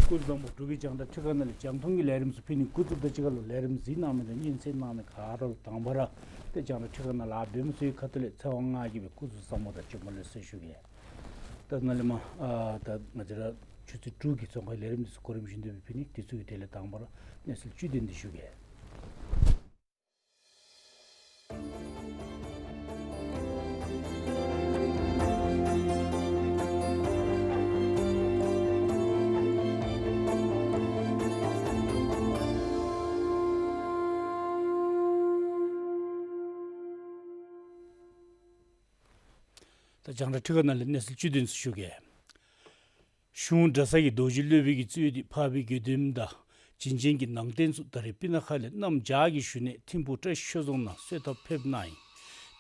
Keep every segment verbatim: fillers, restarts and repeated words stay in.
སྐུ་གཟུགས་བཟང་པོ། འབྲུག་གི་རྒྱང་བསྒྲགས་ཁྲི་ཁང་ནང་ལས་རྒྱང་མཐོང་གི་ལས་རིམ་ཚུ་ཕུལ་ནི་འགོ་བཙུགསཔ་དང་གཅིག་ཁར་ལུ་ལས་རིམ་གཟིགས་གནང་མི་དང་སྙན་གསན་གནང་མི་ག་ར་ལུ་དང་པ་ར་ཏེ་རྒྱང་བསྒྲགས་ཁྲི་ཁང་ནང་ལཱ་འབད་མི་ཚུ་གི་ཁ་ཐུག་ལས་ཚེ་དབང་ང་གིས་སྦེ་སྐུ་གཟུགས་བཟང་པོ་དང་བྱོན་པ་ལེགས་སོ་ཞུ་གེ། ད་ནཱ་ལས་མར་ཨ་ད་ང་བཅས་ར་ཆུ་ཚོད་དྲུག་གི་ཚོང་ཁང་ལས་རིམ་འདི་ཚུ་གོ་རིམ་བཞིན་དུ་སྦེ་ཕུལ་ནི། དེ་ཚུ་གི་དེ་ལས་དང་པ་ར་གནས་ཚུལ་བཅུད་དོན་འདི་ཞུ་གེ། ད་རྒྱང་བསྒྲགས་ཁྲི་ཁང་ནང་ལས་གནས་ཚུལ་བཅུད་དོན་ཚུ་ཞུ་གེ། གཞུང་གྲྭ་ཚང་གི་རྡོ་རྗེ་སློབ་དཔོན་གྱིས་གཙོས་ཏེ་འཕགས་པའི་དགེ་འདུནམ་དང་བྱིན་ཅན་གྱི་ནང་རྟེན་ཚུ་ད་རེས་སྤུ་ན་ཁ་ལས་གནམ་བྱཱར་གྱི་བཞུགས་གནས་ཐིམ་ཕུག་བཀྲ་ཤིས་ཆོས་རྫོང་ནང་གསོལ་ཐབ་ཕེབས་གནང་ཡི།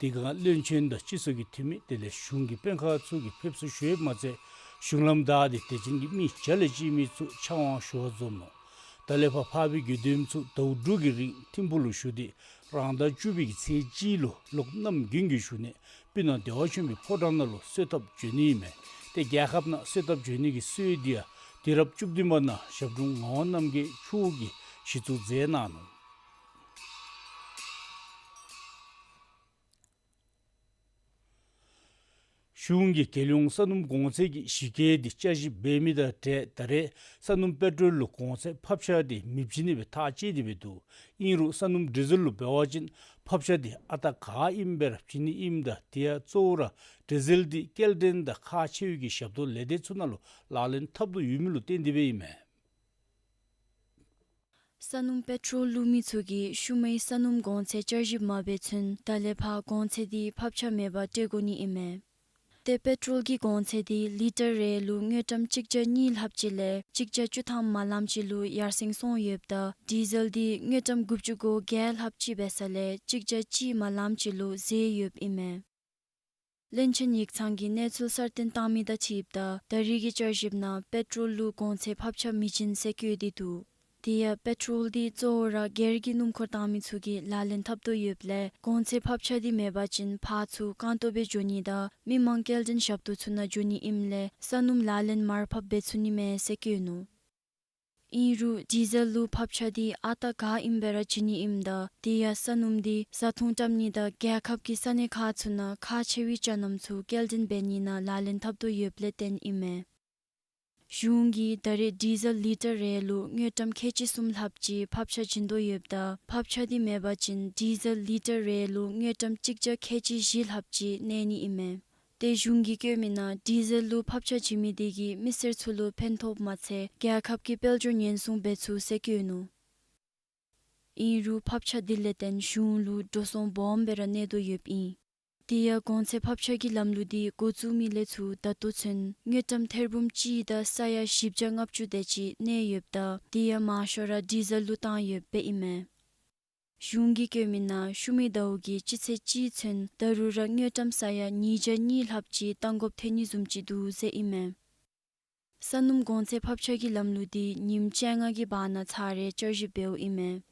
དེ་སྒང་བློན་ཆེན་དང་སྤྱི་ཚོགས་ཀྱི་འཐུས་མི་དེ་ལས་གཞུང་གི་དཔོན་ཁག་ཚུ་གིས་ཕེབས་བསུ་ཞུ་ཡོདཔ་མ་ཚད་གཞུང་ལམ་བདའ་སྟེ་དད་ཅན་གྱི་མི་བརྒྱ་ལས་བཅད་མི་ཚུ་ཕྱག་དབང་ཞུ་བར་འཛོམས་ནུག། ད་ལས་ཕར་འཕགས་པའི་དགེ་འདུནམ་ཚུ་ཟླཝ་དྲུག་གི་རིང་ཐིམ་ཕུག་ལུ་བཞུགས་ཏེ་རང་ཟླ་བཅུ་པའི་གི་ཚེས་གཅིག་ལུ་ལོག་གནམ་དགུན་གྱི་བཞུགས་གནས་སྤུ་ན་བདེ་བ་ཆེན་པོའི་ཕོ་བྲང་ནང་ལུ་གསོལ་ཐབ་བྱོན་ནི་ཨིན་མས། ཏེ་རྒྱལ་ཁབ་ནང་གསོལ་ཐབ་བྱོན་ནི་གི་སྲོལ་འདི་ཡང་དུས་རབས་བཅུ་བདུན་པ་ནང་ཞབས་དྲུང་ངག་དབང་རྣམ་རྒྱལ་མཆོག་གིས་གཞི་བཙུགས་མཛད་གནང་ནུག། གཞུང་གིས་རྒྱལ་ཡོངས་ས་སྣུམ་གོང་ཚད་ཀྱི་གཞི་བཀོད་འདི་བསྐྱར་ཞིབ་འབད་མི་དང་འབྲེལ་ད་རེས་ས་སྣུམ་པེ་ཊོལ་ལུ་གོང་ཚད་ཕབ་ཆག་འདི་མི་བྱིན་ནི་སྦེ་ཐག་བཅད་དེ་སྦེ་འདུག། ཨིན་རུང་ས་སྣུམ་ཌི་ཟེལ་ལུ་འབད་བ་ཅིན་ཕབ་ཆག་འདི་ཨ་རྟག་ག་ཨིནམ་སྦེ་ར་བྱིན་ནི་ཨིནམ་ད་དེ་ཡང་གཙོ་བོ་ར་ཌི་ཟེལ་འདི་སྐྱེལ་འདྲེན་དང་ཁག་ཆེ་བའི་གི་ཞབས་ཏོག་ལས་སྡེ་ཚུ་ནང་ལུ་ལག་ལེན་འཐབ་དོ་ཡོད་མི་ལུ་བརྟེན་ཏེ་སྦེ་ཨིན་མས། ས་སྣུམ་པེ་ཊོལ་བླུགས་མི་ཚུ་གིས་ཤུལ་མའི་ས་སྣུམ་གོང་ཚད་བསྐྱར་ཞིབ་མ་འབད་ཚུན་ད་ལས་ཕར་གོང་ཚད་འདི་ཕབ་ཆག་མེད་པར་སྤྲོད་དགོ་ནི་ཨིན་མས། ཏེ་པེ་ཊོལ་གྱི་གོང་ཚད་འདི་ལི་ཊར་རེ་ལུ་དངུལ་ཀྲམ་གཅིག་བརྒྱ་གཉིས་ལྷགཔ་ཅིག་ལས་གཅིག་བརྒྱ་བཅུ་ཐམ་མ་ལངམ་ཅིག་ལུ་ཡར་སེང་སོང་ཡོདཔ་ད་ཌི་ཟེལ་འདི་དངུལ་ཀྲམ་དགུ་བཅུ་གོ་བརྒྱད་ལྷགཔ་ཅིག་འབད་ས་ལས་གཅིག་བརྒྱ་གཅིག་མ་ལངམ་ཅིག་ལུ་ཟད་ཡོདཔ་ཨིན་མས། བློན་ཆེན་ཡིག་ཚང་གིས་གནས་ཚུལ་གསར་བཏོན་བཏང་མི་དང་འཁྲིལཝ་ད་ད་རེས་ཀྱི་བསྐྱར་ཞིབ་ནང་པེ་ཊོལ་ལུ་གོང་ཚད་ཕབ་ཆག་མི་བྱིན་ཟེར་བཀོད་དེ་འདུག། དེ་ཡང་པེ་ཊོལ་འདི་གཙོ་བོ་ར་སྒེར་གྱི་སྣུམ་འཁོར་བཏང་མི་ཚུ་གིས་ལག་ལེན་འཐབ་དོ་ཡོདཔ་ལས་གོང་ཚད་ཕབ་ཆག་འདི་མེད་པ་ཅིན་ཕར་ཚུར་རྐང་སྟོང་སྦེ་འགྱོ་ནི་དང་མི་མང་སྐྱེལ་འདྲེན་ཞབས་ཏོག་ཚུ་ནང་འགྱོ་ནི་ཨིནམ་ལས་ས་སྣུམ་ལག་ལེན་མར་ཕབ་འབད་ཚུགས་ནི་མས་ཟེར་བཀོད་ནུག། ཨིན་རུང་ཌི་ཟེལ་ལུ་ཕབ་ཆག་འདི་ཨ་རྟག་ག་ཨིནམ་སྦེ་ར་བྱིན་ནི་ཨིནམ་ད་དེ་ཡང་ས་སྣུམ་འདི་བཟའ་འཐུང་བཀྲམ་ནི་དང་རྒྱལ་ཁབ་ཀྱི་ས་གནས་ཁག་ཚུ་ནང་ཁག་ཆེ་བའི་ཅ་རྣམ་ཚུ་སྐྱེལ་འདྲེན་འབད་ནི་ནང་ལག་ལེན་འཐབ་དོ་ཡོདཔ་ལས་བརྟེན་ཨིན་མས། གཞུང་གིས་ད་རེས་ཌི་ཟེལ་ལི་ཊར་རེ་ལུ་དངུལ་ཀྲམ་ཁལ་གཅིག་གསུམ་ལྷགཔ་ཅིག་ཕབ་ཆག་བྱིན་དོ་ཡོདཔ་ད་ཕབ་ཆག་འདི་མེད་པ་ཅིན་ཌི་ཟེལ་ལི་ཊར་རེ་ལུ་དངུལ་ཀྲམ་གཅིག་བརྒྱ་ཁལ་གཅིག་བཞི་ལྷགཔ་ཅིག་གནས་ནི་ཨིན་མས། ཏེ་གཞུང་གིས་བཀོད་མི་ནང་ཌི་ཟེལ་ལུ་ཕབ་ཆག་བྱིན་མི་དེ་གིས་མི་སེར་ཚུ་ལུ་ཕན་ཐོགསཔ་མ་ཚད་རྒྱལ་ཁབ་ཀྱི་དཔལ་འབྱོར་ཉེན་སྲུང་འབད་ཚུགས་ཟེར་བཀོད་ནུག། ཨིན་རུང་ཕབ་ཆག་འདི་ལས་བརྟེན་གཞུང་ལུ་འགྲོ་སོང་སྦོམ་སྦེ་ར་གནས་དོ་ཡོདཔ་ཨིན། དེ་ཡང་གོང་ཚད་ཕབ་ཆག་གི་ལམ་ལུགས་འདི་འགོ་བཙུགས་མི་ལས་ཚུར་ད་ལྟོ་ཚུན་དངུལ་ཀྲམ་ཐེར་འབུམ་གཅིག་དང་ས་ཡ་བཞི་བརྒྱ་ལྔ་བཅུ་དེ་ཅིག་གནས་ཡོདཔ་ད་དེ་ཡང་མང་ཤོས་ར་ཌི་ཟེལ་ལུ་བཏང་ཡོདཔ་ཨིན་མས། གཞུང་གིས་བཀོད་མི་ནང་ཤུལ་མའི་ཟླཝ་གི་སྤྱི་ཚེས་གཅིག་ཚུན་ད་རུང་ར་དངུལ་ཀྲམ་ས་ཡ་ཉིས་བརྒྱ་གཉིས་ལྷགཔ་ཅིག་བཏང་དགོཔ་ཐོན་ནི་བཟུམ་ཅིག་འདུག་ཟེར་ཨིན་མས། ས་སྣུམ་གོང་ཚད་ཕབ་ཆག་གི་ལམ་ལུགས་འདི་ཉིནམ་བཅོ་ལྔ་གི་བར་ན་ཚར་རེ་བསྐྱར་ཞིབ་འབདཝ་ཨིན་མས།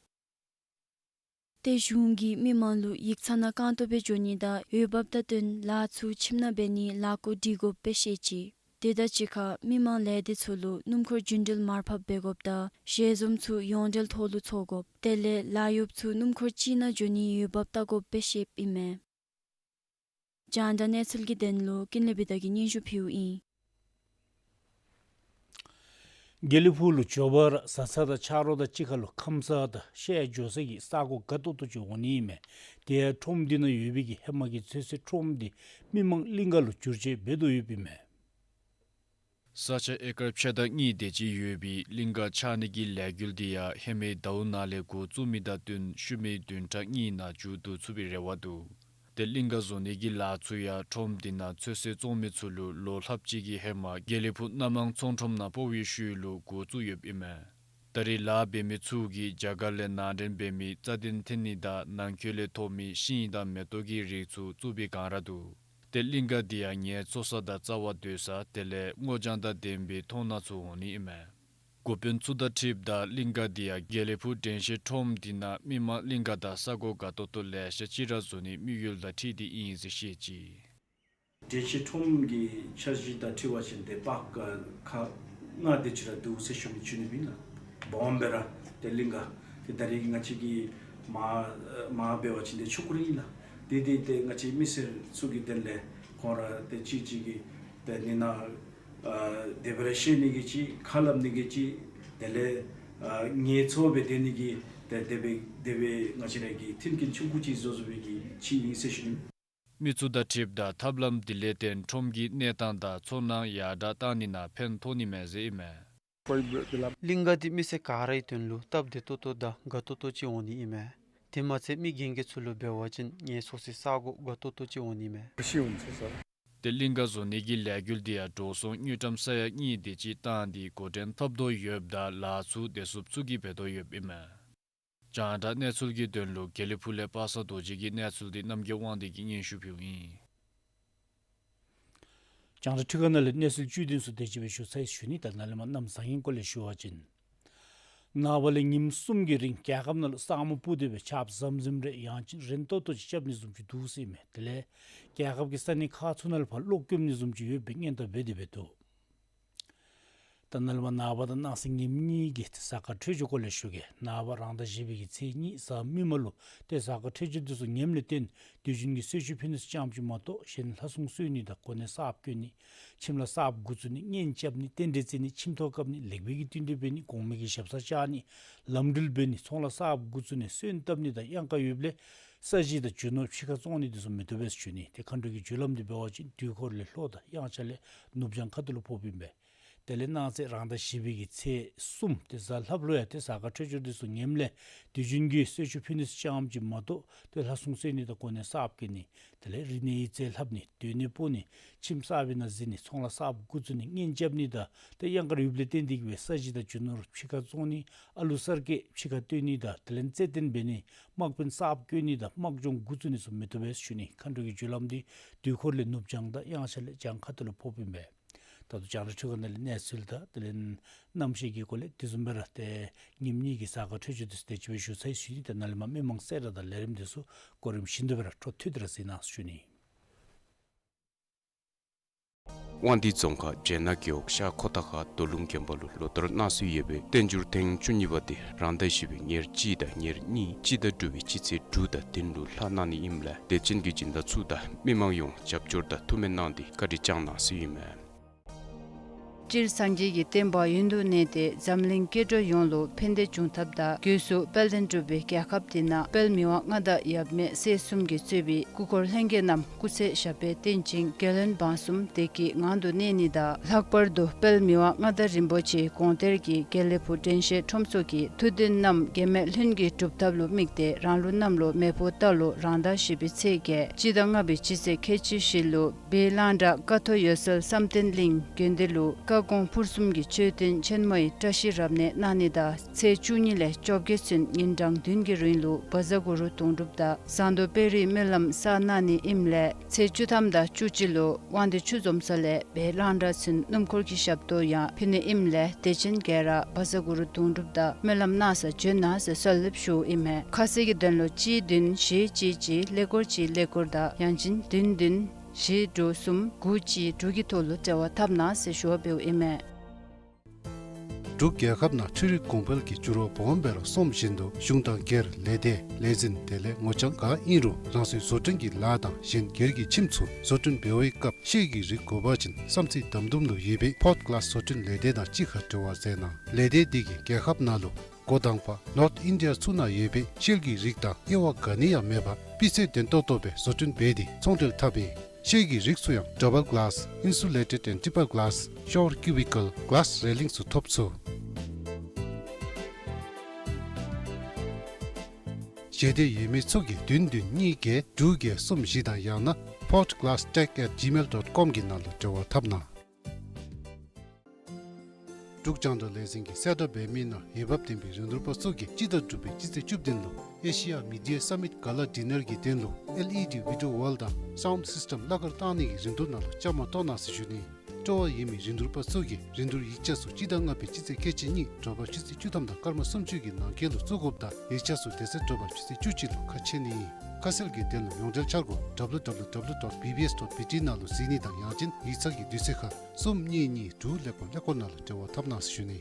ཏེ་གཞུང་གིས་མི་མང་ལུ་ཡིག་ཚང་ནང་རྐང་སྟོང་སྦེ་འགྱོ་ནི་དང་འོས་འབབ་དང་བསྟུན་ལཱ་ཚུ་ཁྱིམ་ནང་འབད་ནིའི་ལཱ་བཀོད་སྒྲིག་དགོཔ་སྦེ་བཤད་ཅི། དེ་དང་གཅིག་ཁར་མི་མང་ལས་སྡེ་ཚུ་ལུ་སྣུམ་འཁོར་རྒྱུན་འགྲུལ་མར་ཕབ་འབད་དགོཔ་དང་ཞལ་འཛོམས་ཚུ་ཡོངས་འབྲེལ་ཐོག་ལུ་འཚོགས་དགོཔ། དེ་ལས་ལཱ་གཡོགཔ་ཚུ་སྣུམ་འཁོར་གཅིག་ནང་འགྱོ་ནིའི་འོས་འབབ་བལྟ་དགོཔ་སྦེ་བཤདཔ་ཨིན་མས། རྒྱང་བསྒྲགས་གནས་ཚུལ་གྱི་དོན་ལུ་ཀུན་ལེགས་བི་དྷ་གིས་སྙན་ཞུ་ཕུལཝ་ཨིན། དགེ་ལེགས་ཕུག་ལུ་འབྱོར་བར་བཟའ་ཚང་དང་ཆ་རོགས་དང་གཅིག་ཁར་ལུ་ཁམས་དང་བཤལ་འགྱོ་ས་གི་ས་གོ་དགའ་ཏོག་ཏོ་ཅིག་འོང་ནི་ཨིན་མས། དེ་ཡང་ཁྲོམ་འདི་ནང་ཡོད་པའི་གི་ཧེ་མ་གི་ཚོད་བསྲེ་ཁྲོམ་འདི་མི་མང་གླིང་ག་ལུ་བསྒྱུར་བཅོས་འབད་དོ་ཡོདཔ་ཨིན་མས། ས་ཆ་ཨེ་ཀར་ཕྱེད་དང་གཉིས་དེ་ཅིག་ཡོད་པའི་གླིང་ག་ཆགས་ནི་གི་ལས་འགུལ་འདི་ཡང་ཧེ་མའི་ཟླཝ་ནང་ལས་འགོ་བཙུགས་མི་དང་བསྟུན་ཤུལ་མའི་བདུན་ཕྲག་གཉིས་ནང་མཇུག་བསྡུ་ཚུགས་པའི་རེ་བ་འདུག། ཏེ་གླིང་ག་བཟོ་ནི་གི་ལཱ་ཚུ་ཡང་ཁྲོམ་འདི་ནང་ཚོད་བསྲེ་བཙོང་མི་ཚུ་ལུ་ལོ་ལྷགཔ་ཅིག་གི་ཧེ་མ་དགེ་ལེགས་ཕུག་སྣ་མང་ཚོང་ཁྲོམ་ནང་སྤོ་བའི་ཤུལ་ལུ་འགོ་བཙུགས་ཡོདཔ་ཨིན་མས། ད་རེས་ལཱ་འབད་མི་ཚུ་གིས་རྒྱ་གར་ལས་ནང་འདྲེན་འབད་མི་རྩ་ལྡན་ཐན་ནི་དང་ནང་འཁོད་ལས་ཐོབ་མི་ཤིང་དང་མེ་ཏོག་གི་རིགས་ཚུ་བཙུགས་པའི་སྒང་ར་འདུག། ཏེ་གླིང་ག་འདི་ཡང་ངལ་འཚོ་ས་དང་རྩ་བ་སྡོད་ས་དེ་ལས་སྔོ་ལྗང་དང་ལྡན་པའི་མཐོང་སྣང་ཚུ་འོང་ནི་ཨིན་མས། འགོ་དཔོན་ཚུ་དང་འཁྲིལཝ་ད་གླིང་ག་འདི་ཡང་དགེ་ལེགས་ཕུག་དྲན་ཤེས་ཁྲོམ་འདི་ནང་མི་མང་གླིང་ག་དང་ས་གོ་དགའ་ཏོག་ཏོ་ལེ་ཤ་ཅིག་ར་བཟོ་ནིའི་དམིགས་ཡུལ་དང་འཁྲིལ་ཏེ་ཨིན་ཟེར་བཤད་ཅི། དྲན་ཤེས་ཁྲོམ་གྱི་འཆར་གཞི་དང་འཁྲིལ་བ་ཅིན་ཏེ་པརཀ་ཁག་ ལྔ་དེ་ཅིག་ར་འདུག་ཟེར་ཞུ་ནི་ཞུ་ནི་ཨིན་ལགས། སྦོམ་སྦེ་ར་ཏེ་གླིང་ག་ཏེ་ད་རེས་ང་བཅས་ཀྱི་མར་མར་འབད་བ་ཅིན་ཏེ་ཆུང་ཀུ་ར་ཨིན་ལགས། ཏེ་ཏེ་ཏེ་ང་བཅས་མི་སེར་ཚུ་གི་དོན་ལས་ཁོང་ར་ཏེ་གཅིག་གཅིག་གིས་ཏེ་ནི་ན་ཨ་དེ་སྦེ་ར་བཤད་ནི་གི་ཅིག་ཁ་སླབ་ནི་གི་ཅིག་དེ་ལས་ཨ་ངལ་འཚོ་སྦེ་སྡོད་ནི་གི་ཏེ་དེ་སྦེ་དེ་སྦེ་ང་བཅས་ར་གི་མཐུན་རྐྱེན་ཆུང་ཀུ་ཅིག་བཟོ་བཟོ་བའི་གི་ཅིག་ཨིན་ཟེར་ཞུ་ནི། མི་ཚུ་དང་འཁྲིལཝ་ད་ཐབས་ལམ་དེ་ལས་བརྟེན་ཁྲོམ་གྱི་གནས་སྟངས་དང་ཚོར་སྣང་ཡར་དྲག་བཏང་ནི་ནང་ཕན་ཐོགས་ནི་མས་ཟེར་ཨིན་མས། གླིང་ག་འདི་མི་སེར་ག་རའི་དོན་ལུ་སྟབས་བདེ་ཏོག་ཏོ་དང་དགའ་ཏོག་ཏོ་ཅིག་འོང་ནི་ཨིན་མས། དེ་མ་ཚད་མི་རྒན་རྒས་ཚུ་ལུ་འབད་བ་ཅིན་ངལ་འཚོ་སའི་ས་གོ་དགའ་ཏོག་ཏོ་ཅིག་འོང་ནི་མས། ཏེ་གླིང་ག་བཟོ་ནི་གི་ལས་འགུལ་འདི་ཡང་འགྲོ་སོང་དངུལ་ཀྲམ་ས་ཡ་གཉིས་དེ་ཅིག་བཏང་སྟེ་འགོ་འདྲེན་འཐབ་དོ་ཡོདཔ་ད་ལཱ་ཚུ་བདེ་སྲུངཔ་ཚུ་གིས་འབད་དོ་ཡོདཔ་ཨིན་མས། རྒྱང་བསྒྲགས་གནས་ཚུལ་གྱི་དོན་ལུ་དགེ་ལེགས་ཕུག་ལས་པ་སངས་རྡོ་རྗེ་གི་གནས་ཚུལ་འདི་རྣམ་རྒྱལ་དབང་འདུས་ཀྱིས་སྙན་ཞུ་ཕུལཝ་ཨིན། རྒྱང་བསྒྲགས་འཕྲུལ་ཁང་ནང་ལས་གནས་ཚུལ་བཅུད་བདུན་ཚུ་དེ་ཅིག་སྦེ་ཞུ་ཚར་ཡི་ཞུ་ནི། ད་ནཱ་ལས་མར་གནམ་བཟང་ངན་སྐོར་ལས་ཞུ་བ་ཅིན་ནངས་པ་ལས་ཉིནམ་གསུམ་གྱི་རིང་རྒྱལ་ཁབ་ནང་ལུ་ས་སྨུག་སྤུབས་ཏེ་སྦེ་ཆརཔ་ཟམ་ཟིམ་རེ་ཡང་ཅིན་རན་ཏོག་ཏོ་ཅིག་རྐྱབ་ནི་བཟུམ་ཅིག་འདུག་ཟེར་ཨིན་མས། དེ་ལས་རྒྱལ་ཁབ་ཀྱི་ས་གནས་ཁག་ཚུ་ནང་ལུ་ཕར་གློག་སྐྱོམ་ནི་བཟུམ་ཅིག་ཡོད་པའི་སྔོན་བརྡ་འབད་དེ་སྦེ་འདུག། ད་ནཱ་ལས་མར་ནངས་པ་དང་གནངས་ཚེ་ཉིནམ་གཉིས་ཀྱི་ཏེ་གཟའ་སྐར་འཕྲོད་སྦྱོར་སྐོར་ལས་ཞུ་གེ། ནངས་པ་རང་ཟླ་བཞི་པའི་གི་ཚེས་གཉིས་གཟའ་མིག་དམར་ལུ་ཏེ་གཟའ་སྐར་འཕྲོད་སྦྱོར་འདི་ཚུ་ངནམ་ལས་བརྟེན་དུས་རྒྱུན་གྱི་གསོལ་མཆོད་ཕུལ་ནི་ཚུ་ཙམ་ཅིག་མ་གཏོགས་གཞན་ལྷ་སྲུང་གསོལ་ནི་དང་གོ་གནས་གསརཔ་བསྐོ་ནི་ཁྱིམ་ལཱ་གསརཔ་འགོ་བཙུགས་ནི་གཉེན་རྐྱབ་ནི་རྟེན་འབྲེལ་བརྩི་ནི་ཁྱིམ་ཐོག་བཀབ་ནི་ལེགས་སྤེལ་གྱི་བསྟུན་གྲོས་འབད་ནི་གོང་མའི་གི་ཞབས་སར་བཅར་ནི་ལམ་འགྲུལ་འབད་ནི་ཚོང་ལཱ་གསརཔ་འགོ་བཙུགས་ནི་སོན་བཏབ་ནི་དང་གཡང་ཁ་ཡོདཔ་ལས་ས་གཞི་དང་རྒྱུ་ནོར་ཕྱི་ཁར་བཙོང་ནི་འདི་ཚུ་མི་བཏུབ་པས་ཟེར་ཞུ་ནི། ཏེ་མཁའ་འགྲོ་གི་རྒྱུ་ལམ་འདི་འབད་བ་ཅིན་དུས་འཁོར་ལས་ལྷོ་དང་དབྱངས་འཆར་ལས་ནུབ་བྱང་ཁ་ཐུག་ལུ་ཕོགཔ་ཨིན་པས། དེ་ལས་གནངས་ཚེ་རང་ཟླ་བཞི་པའི་གི་ཚེས་གསུམ་ཏེ་གཟའ་ལྷགཔ་ལུ་ཡང་ཏེ་གཟའ་སྐར་འཕྲོད་སྦྱོར་འདི་ཚུ་ངནམ་ལས་དུས་རྒྱུན་གྱི་གསོལ་མཆོད་ཕུལ་ནི་ཚུ་ཙམ་ཅིག་མ་གཏོགས་ཏེ་ལྷ་སྲུང་གསོལ་ནི་དང་གོ་གནས་གསརཔ་བསྐོ་ནི་དེ་ལས་རིག་གནས་ཡིག་རྩིས་ལྷབ་ནི་སྡོད་གནས་སྤོ་ནི་ཁྱིམ་གསར་པའི་ནང་འཛུལ་ནི་ཚོང་ལཱ་གསརཔ་འགོ་བཙུགས་ནི་གཉེན་རྐྱབ་ནི་དང་ཏེ་གཡང་ཁ་ཡོདཔ་ལས་བརྟེན་ཏེ་གིས་སྦེ་ས་གཞི་དང་རྒྱུ་ནོར་ཕྱི་ཁར་བཙོང་ནི་ཨ་ལུ་གསར་སྐྱེས་ཕྱི་ཁར་བཏོན་ནི་དང་དེ་ལས་རྩེད་འགྲན་འབད་ནི་དམག་དཔོན་གསརཔ་བསྐོ་ནི་དང་དམག་སྦྱོང་འགོ་བཙུགས་ནི་ཚུ་མི་བཏུབ་པས་ཟེར་ཞུ་ནི། མཁའ་འགྲོ་གི་རྒྱུ་ལམ་འདི་དུས་འཁོར་ལས་ནུབ་བྱང་དང་དབྱངས་འཆར་ལས་བྱང་ཁ་ཐུག་ལུ་ཕོགཔ་ཨིན་པས། ད་ལྟོ་རྒྱང་བསྒྲགས་འཕྲུལ་ཁང་ནང་ལས་གནས་ཚུལ་དང་དེ་ལས་གནམ་གཤིས་ཀྱི་སྐོར་ལས་དེ་བཟུམ་སྦེ་ར་ཏེ་ཉིནམ་གཉིས་ཀྱི་གཟའ་སྐར་འཕྲོད་སྦྱོར་འདི་ཚུ་དེ་ཅིག་སྦེ་ཞུ་ཚར་ཡི་ཟེར་ཞུ་ནི། ད་ནཱ་ལས་མར་མི་མང་གསལ་བསྒྲགས་དང་ལས་རིམ་འདི་ཚུ་གོ་རིམ་བཞིན་དུ་སྦེ་ར་འཕྲོ་མཐུད་དེ་ར་གཟིགས་གནང་ཟེར་ཞུ་ནི། དབང་འདུས་རྫོང་ཁག་བྱེ་ནག་རྒེད་འོག་ཤར་ཁོ་ཐང་ཁ་རྡོ་ལུང་དགོན་པ་ལུ་ལོ་ལྟར་གནང་སྲོལ་ཡོད་པའི་བསྟན་འགྱུར་ཐེངས་བཅུ་གཉིས་པ་འདི་རང་ཟླ་བཞི་པའི་ཉེར་གཅིག་དང་ཉེར་གཉིས་སྤྱི་ཟླ་དྲུག་པའི་སྤྱི་ཚེས་དྲུག་དང་བདུན་ལུ་ལྷག་གནང་ནི་ཨིནམ་ལས་དད་ཅན་གྱི་སྦྱིན་བདག་ཚུ་དང་མི་མང་ཡོངས་རྒྱབ་སྐྱོར་དང་ཐུགས་སྨོན་གནང་སྟེ་བཀའ་དྲིན་བསྐྱངས་གནང་ཟེར་ཨིན་མས། སྤྱིར་སངས་རྒྱས་ཀྱི་བསྟན་པ་ཡུན་དུ་གནས་ཏེ་འཛམ་གླིང་སྐྱེ་འགྲོ་ཡོངས་ལུ་ཕན་བདེ་འབྱུང་ཐབས་དང་སྒོས་སུ་དཔལ་ལྡན་འབྲུག་པའི་རྒྱལ་ཁབ་འདི་ནང་དཔལ་མི་དབང་མངའ་བདག་ཡབ་མེས་སྲས་གསུམ་གྱིས་གཙོས་པའི་སྐུ་འཁོར་ལྷན་རྒྱས་རྣམས་སྐུ་ཚེ་ཞབས་པད་བརྟན་ཅིང་རྒྱལ་བློན་འབངས་གསུམ་བདེ་སྐྱིད་ངང་དུ་གནས་ནི་དང་ལྷག་པར་དུ་དཔལ་མི་དབང་མངའ་བདག་རིན་པོ་ཆེ་དགོངས་གཏེར་གྱི་དགེ་ལེགས་ཕུག་དྲན་ཤེས་ཁྲོམ་ཚོགས་ཀྱི་ཐུགས་འདུན་རྣམས་གེགས་མེད་ལྷུན་གྱིས་གྲུབ་ཐབས་ལུ་དམིགས་ཏེ་རང་ལུགས་གནམ་ལོ་མེ་ཕོ་རྟ་ལོ་རང་ཟླ་བཞི་པའི་ཚེས་བརྒྱད་སྤྱི་ཟླ་ལྔ་པའི་སྤྱི་ཚེས་ཁལ་གཅིག་བཞི་ལུ་སྦས་གླང་བྲག་ཀཿཐོག་འོད་གསལ་བསམ་གཏན་གླིང་དགོན་སྡེ་ལུ་བཀའ་དགོངས་ཕུར་གསུམ་གྱི་མཆོད་རྟེན་ཆེན་མོའི་བཀྲ་ཤིས་རབ་གནས་གནང་ནི་དང་ཚེས་བཅུ་གཉིས་ལས་བཅོ་བརྒྱད་ཚུན་ཉིན་གྲངས་བདུན་གྱི་རིང་ལུ་བཛྲ་གུ་རུ་དུང་སྒྲུབ་དང་ཟངས་མདོག་དཔལ་རིའི་སྨོན་ལམ་བསགས་གནང་ནི་ཨིནམ་ལས་ཚེས་བཅུ་ཐམ་དང་བཅུ་གཅིག་ལུ་དབང་འདུས་ཆུ་འཛོམས་ས་ལས་སྦས་གླང་བྲག་ཚུན་སྣུམ་འཁོར་གྱི་ཞབས་ཏོག་ཡང་ཕུལ་ནི་ཨིནམ་ལས་དད་ཅན་ག་ར་བཛྲ་གུ་རུ་དུང་སྒྲུབ་དང་སྨོན་ལམ་གནང་སར་བྱོན་གནང་ཟེར་གསོལ་འདེབས་ཞུཝ་ཨིན་མས། ཁ་གསལ་གྱི་དོན་ལུ་གཅིག་བདུན་བཞི་གཅིག་གཅིག་ཀླད་ཀོར་གཅིག་ཀླད་ཀོར་དང་ཡང་ཅིན་བདུན་བདུན་བཞི་དྲུག་གསུམ་དགུ་གཅིག་དྲུག་གི་ཐོག་ལུ་འབྲེལ་བ་འཐབ་གནང་ཟེར་ཞུ་བ་འབདཝ་ཨིན་མས། འབྲུག་རྒྱལ་ཁབ་ནང་འཕྲུལ་རིག་གོང་འཕེལ་གྱི་འགྱུར་བ་སྦོམ་སྦེ་ར་སོངམ་བཞིན་དུ་གཞུང་དང་སྒེར་ལས་སྡེ་ལས་འཛིན་དེ་ལས་ངོ་རྐྱང་ག་ཨིན་རུང་རང་སོའི་བཟོ་སྐྲུན་གྱི་ལཱ་དང་གཞན་སྒེར་གྱི་ཁྱིམ་ཚུ་བཟོ་སྐྲུན་འབད་བའི་སྐབས་ཤེལ་གྱི་རིགས་དགོ་པ་ཅིན་བསམ་རྩེ་དམ་དུམ་ལུ་ཡོད་པའི་ཕོརཊ་གླཱསི་བཟོ་སྐྲུན་ལས་སྡེ་དང་གཅིག་ཁར་འབྲེལ་བ་མཛད་གནང་། ལས་སྡེ་འདི་གིས་རྒྱལ་ཁབ་ནང་ལུ་འགོ་དང་པ་ནོརཐ་ཨིན་ཌི་ཡ་ཚུ་ནང་ཡོད་པའི་ཤེལ་གྱི་རིགས་དང་དབྱེ་བ་ག་ནི་ཡང་མེད་པར་སྤུས་ཚད་ལྡན་ཏོག་ཏོ་སྦེ་བཟོ་སྐྲུན་འབད་དེ་ཚོང་འབྲེལ་འཐབ་ཨིན། ཤེལ་གྱི་རིགས་ཚུ་ཡང་ཌབ་བཱལ་གླཱསི་ཨིན་སུ་ལེ་ཊེཌ་ཨེནཌ་ཊི་པར་གླཱསི་ཤོར་ཀིའུ་བི་ཀཱལ་གླཱསི་རེ་ལིང་ཚུ་ཐོབ་ཚུགས། ཞལ་འདེབས་ཡོད་མི་ཚུ་གིས་བདུན་བདུན་གཉིས་བརྒྱད་དྲུག་བརྒྱད་གསུམ་བཞི་དང་ཡང་ན་portglasstech at gmail dot com གི་ནང་ལུ་འབྲེལ་བ་འཐབ་གནང་། འབྲུག་རྒྱང་བསྒྲགས་ལས་འཛིན་གྱིས་གསལ་བསྒྲགས་འབད་མི་ནང་འོས་འབབ་ལྡན་པའི་རིན་བསྡུར་པ་ཚུ་གིས་སྤྱི་ཟླ་དྲུག་པའི་སྤྱི་ཚེས་བཅུ་བདུན་ལུ་ཨེ་ཤི་ཡ་མི་ཌི་ཡ་སམ་མིཊ་ག་ལ་ཌི་ནར་གྱི་དོན་ལུ་ཨེལ་ཨི་ཌི་བི་ཌི་ཡོ་ཝཱལ་དང་སའུནཌ་སིསི་ཊེམ་གླ་གར་བཏང་ནི་གི་རིན་བསྡུར་ནང་ལུ་བཅའ་མར་གཏོགས་གནང་ཟེར་ཞུ་ནི། སྤྲོ་བ་ཡོད་མི་རིན་བསྡུར་པ་ཚུ་གིས་རིན་བསྡུར་ཡིག་ཆ་ཚུ་སྤྱི་ཟླ་ལྔ་པའི་སྤྱི་ཚེས་ཁལ་གཅིག་གཉིས་དྲོ་པ་ཆུ་ཚོད་བཅུ་ཐམ་དང་སྐར་མ་སུམ་ཅུ་གི་ནང་འཁོད་ལུ་བཙུགས་དགོཔ་དང་ཡིག་ཆ་ཚུ་དེ་ཚེ་དྲོ་པ་ཆུ་ཚོད་བཅུ་གཅིག་ལུ་ཁ་ཕྱེ་ནི་ཨིན། ཁ་གསལ་གྱི་དོན་ལུ་ཡོངས་འབྲེལ་འཆར་སྒོ་W W W dot B B S dot B T ནང་ལུ་གཟིགས་ནི་དང་ཡང་ཅིན་ཡིག་ཚང་གི་དུས་ཚོད་ཁར་གསུམ་གཉིས་གཉིས་དྲུག་ཀླད་ཀོར་ཀླད་ཀོར་ནང་ལུ་འབྲེལ་བ་འཐབ་གནང་ཟེར་ཞུ་ནི།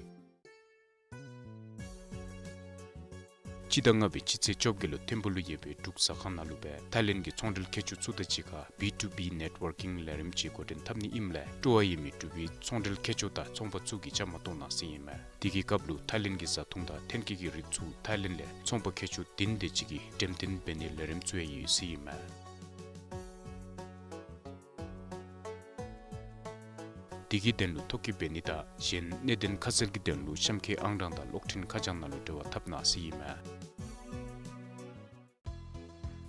སྤྱི་ཟླ་ལྔ་པའི་སྤྱི་ཚེས་བཅོ་བརྒྱད་ལུ་ཐིམ་ཕུག་ལུ་ཡོད་པའི་འབྲུག་ཟ་ཁང་ནང་ལུ་སྦེ་ཐའི་ལེནཌ་གི་ཚོང་འབྲེལ་མཁས་མཆོག་ཚུ་དང་གཅིག་ཁར་B two B networking ལས་རིམ་ཅིག་འགོ་འདྲེན་འཐབ་ནི་ཨིནམ་ལས་སྤྲོ་བ་ཡོད་མི་འབྲུག་པའི་ཚོང་འབྲེལ་མཁས་མཆོག་དང་ཚོང་པ་ཚུ་གིས་བཅའ་མར་གཏོགས་གནང་ཟེར་ཨིན་མས། དེ་གི་སྐབས་ལུ་ཐའི་ལེནཌ་གི་བཟའ་འཐུང་དང་ཐོན་སྐྱེད་ཀྱི་རིགས་ཚུ་ཐའི་ལེནཌ་ལས་ཚོང་པ་མཁས་མཆོག་བདུན་དེ་ཅིག་གིས་འགྲེམས་སྟོན་འབད་ནིའི་ལས་རིམ་ཚུ་ཡང་ཡོད་ཟེར་ཨིན་མས། དེ་གི་དོན་ལུ་ཐོ་བཀོད་འབད་ནི་དང་གཞན་གནད་དོན་ཁ་གསལ་གྱི་དོན་ལུ་གཤམ་འཁོད་ཨང་གྲངས་དང་གློག་འཕྲིན་ཁ་བྱང་ནང་ལུ་འབྲེལ་བ་འཐབ་གནང་ཟེར་ཨིན་མས།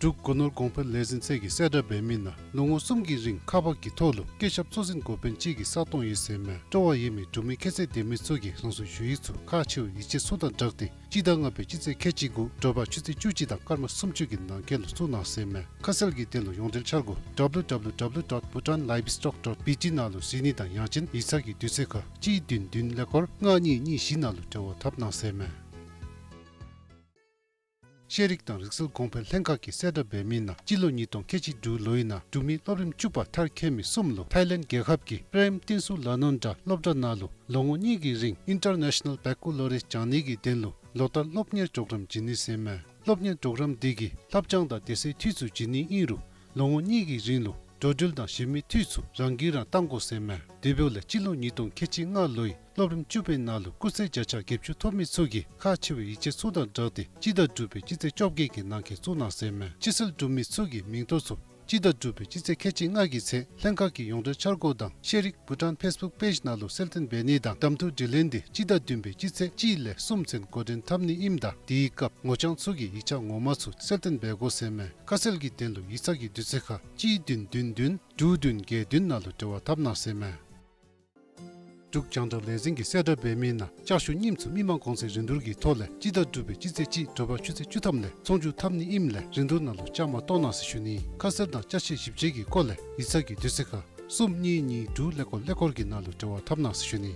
འབྲུག་སྒོ་ནོར་གོང་འཕེལ་ལས་འཛིན་ཚད་ཀྱིས་གསལ་བསྒྲགས་འབད་མི་ནང་ལོ་ངོ་གསུམ་གྱི་རིང་ཁག་འབག་གི་ཐོག་ལུ་བཀོད་ཁྱབ་གཙོ་འཛིན་འགོ་དཔོན་གཅིག་གི་ས་སྟོང་ཡོད་ཟེར་ཨིན་མས། སྤྲོ་བ་ཡོད་མི་འབྲུག་མི་ཁྱད་ཚད་ལྡན་མི་ཚུ་གིས་རང་སོའི་ཞུ་ཡིག་ཚུ་ཁག་ཆེ་བའི་ཡིག་ཆ་ཚུ་དང་སྦྲགས་ཏེ་སྤྱི་ཟླ་ལྔ་པའི་སྤྱི་ཚེས་ཁལ་གཅིག་དགུ་དྲོ་པ་ཆུ་ཚོད་བཅུ་གཅིག་དང་སྐར་མ་སུམ་ཅུ་གི་ནང་འཁོད་ལུ་བཙུགས་གནང་ཟེར་ཨིན་མས། ཁ་གསལ་གྱི་དོན་ལུ་ཡོངས་འབྲེལ་འཆར་སྒོ་W W W dot bhutan livestock dot B T ནང་ལུ་གཟིགས་ནི་དང་ཡང་ཅིན་ཡིག་ཚང་གི་དུས་ཚོད་ཁར་གཅིག་བདུན་བདུན་ཀླད་ཀོར་ལྔ་གཉིས་གཉིས་བཞི་ནང་ལུ་འབྲེལ་བ་འཐབ་གནང་ཟེར་ཨིན་མས། ཤེས་རིག་དང་རིག་རྩལ་གོང་འཕེལ་ལྷན་ཁག་གིས་གསལ་བསྒྲགས་འབད་མི་ནང་སྤྱི་ལོ་ཉིས་སྟོང་ཁལ་གཅིག་དྲུག་ལོའི་ནང་འབྲུག་མི་སློབ་རིམ་བཅུ་པ་མཐར་འཁྱོལ་མི་གསུམ་ལུ་ཐའི་ལེནཌ་རྒྱལ་ཁབ་ཀྱི་པྲེམ་ཏིན་སུ་ལ་ནོན་དྲ་སློབ་གྲྭ་ནང་ལུ་ལོ་ངོ་གཉིས་ཀྱི་རིང་ཨིན་ཊར་ནེ་ཤ་ནཱལ་བེ་ཀ་ལོ་རི་ཡེཊ་སྦྱང་ནི་གི་དོན་ལུ་ལོ་ལྟར་སློབ་གཉེར་གྲོགས་རམ་བྱིན་ནི་ཟེར་ཨིན་མས། སློབ་གཉེར་གྲོགས་རམ་དེ་གིས་ལྷབ་སྦྱང་དང་སྡོད་སའི་འཐུས་ཚུ་བྱིན་ནི་ཨིན་རུང་ལོ་ངོ་གཉིས་ཀྱི་རིང་ལུ་འགྲོ་འགྲུལ་དང་གཞན་མི་འཐུས་ཚུ་རང་གིས་རང་བཏང་དགོ་ཟེར་ཨིན་མས། དེ་འབདཝ་ལས་སྤྱི་ལོ་ཉིས་སྟོང་ཁལ་གཅིག་ལྔ་ལོའི་སློབ་རིམ་བཅུ་པའི་ནང་ལུ་སྐུགས་ཚད་བརྒྱ་ཆ་བརྒྱད་ཅུ་ཐོབ་མི་ཚུ་གིས་ཁག་ཆེ་བའི་ཡིག་ཆ་ཚུ་དང་སྦྲགས་ཏེ་སྤྱི་ཟླ་དྲུག་པའི་སྤྱི་ཚེས་བཅོ་བརྒྱད་ཀྱི་ནང་འཁོད་བཙུགས་གནང་ཟེར་ཨིན་མས། ཕྱིར་སེལ་གྲུབ་མི་ཚུ་གི་མིང་ཐོ་ཚུ་སྤྱི་ཟླ་དྲུག་པའི་སྤྱི་ཚེས་ཁལ་གཅིག་ལྔ་གི་ཚེ་ལྷན་ཁག་གི་ཡོངས་འབྲེལ་འཆར་སྒོ་དང་ཤེས་རིག་བྷུ་ཊཱན་ཕེསི་བུཀ་པེཇ་ནང་ལུ་གསལ་སྟོན་འབད་ནི་དང་གདམ་འཐུ་དྲི་ལན་འདི་སྤྱི་ཟླ་བདུན་པའི་སྤྱི་ཚེས་གཅིག་ལས་གསུམ་ཚུན་འགོ་འདྲེན་འཐབ་ནི་ཨིནམ་ད་དེའི་སྐབས་ངོ་རྐྱང་ཚུ་གིས་ཡིག་ཆ་ངོ་མ་ཚུ་གསལ་སྟོན་འབད་དགོ་ཟེར་ཨིན་མས། ཁ་གསལ་གྱི་དོན་ལུ་ཡིག་ཚང་གི་དུས་ཚོད་ཁར་གཅིག་བདུན་བདུན་བདུན་དྲུག་བདུན་བརྒྱད་བདུན་ནང་ལུ་འབྲེལ་བ་འཐབ་གནང་ཟེར་ཨིན་མས། འབྲུག་རྒྱང་བསྒྲགས་ལས་འཛིན་གྱིས་གསལ་བསྒྲགས་འབད་མི་ནང་ལྕགས་ཞུ་རྙིངམ་ཚུ་མི་མང་གོང་ཚད་རིན་བསྡུར་གྱི་ཐོག་ལས་སྤྱི་ཟླ་དྲུག་པའི་སྤྱི་ཚེས་གཅིག་དྲོ་པ་ཆུ་ཚོད་བཅུ་ཐམ་ལས་ཚོང་བསྒྱུར་འཐབ་ནི་ཨིནམ་ལས་རིན་བསྡུར་ནང་ལུ་བཅའ་མར་གཏོགས་གནང་ཟེར་ཞུ་ནི། ཁ་གསལ་དང་ཅ་ཆས་ཞིབ་དཔྱད་ཀྱི་སྐོར་ལས་ཡིག་ཚང་གི་དུས་ཚོད་ཁར་གསུམ་གཉིས་གཉིས་དྲུག་ཀླད་ཀོར་ཀླད་ཀོར་གྱི་ནང་ལུ་འབྲེལ་བ་འཐབ་གནང་ཟེར་ཞུ་ནི།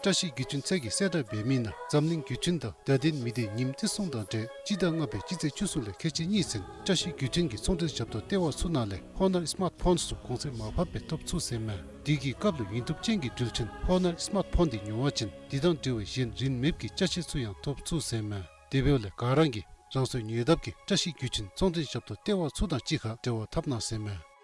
བཀྲ་ཤིས་བརྒྱུད་འཕྲིན་ཚད་ཀྱིས་གསལ་བསྒྲགས་འབད་མི་ནང་འཛམ་གླིང་བརྒྱུད་འཕྲིན་དང་བརྡ་དོན་མི་སྡེ་ཉིནམ་བརྩི་སྲུང་དང་འབྲེལ་སྤྱི་ཟླ་ལྔ་པའི་སྤྱི་ཚེས་བཅུ་གསུམ་ལས་ཁལ་གཅིག་གཉིས་ཚུན་བཀྲ་ཤིས་བརྒྱུད་འཕྲིན་གྱི་ཚོང་འབྲེལ་ཞབས་ཏོག་ལྟེ་བ་ཚུ་ནང་ལས་ཧོ་ནར་སི་མཱརཊ་ཕོནསི་ཚུ་གོང་ཚད་མར་ཕབ་སྦེ་ཐོབ་ཚུགས་ཟེར་ཨིན་མས། དེ་གི་སྐབས་ལུ་ཡུན་ཐུབ་ཅན་གྱི་འགྲུལ་འཕྲིན་ཧོ་ནར་སི་མཱརཊ་ཕོན་འདི་ཉོ་བ་ཅིན་དེ་དང་འབྲེལ་བའི་གཞན་རིན་མེད་ཀྱི་ཅ་ཆས་ཚུ་ཡང་ཐོབ་ཚུགས་ཟེར་ཨིན་མས། དེ་འབདཝ་ལས་ག་ར་གིས་རང་སོའི་ཉེ་འདབས་ཀྱི་བཀྲ་ཤིས་བརྒྱུད་འཕྲིན་ཚོང་འབྲེལ་ཞབས་ཏོག་ལྟེ་བ་ཚུ་དང་གཅིག་ཁར་འབྲེལ་བ་འཐབ་གནང་ཟེར་ཨིན་མས།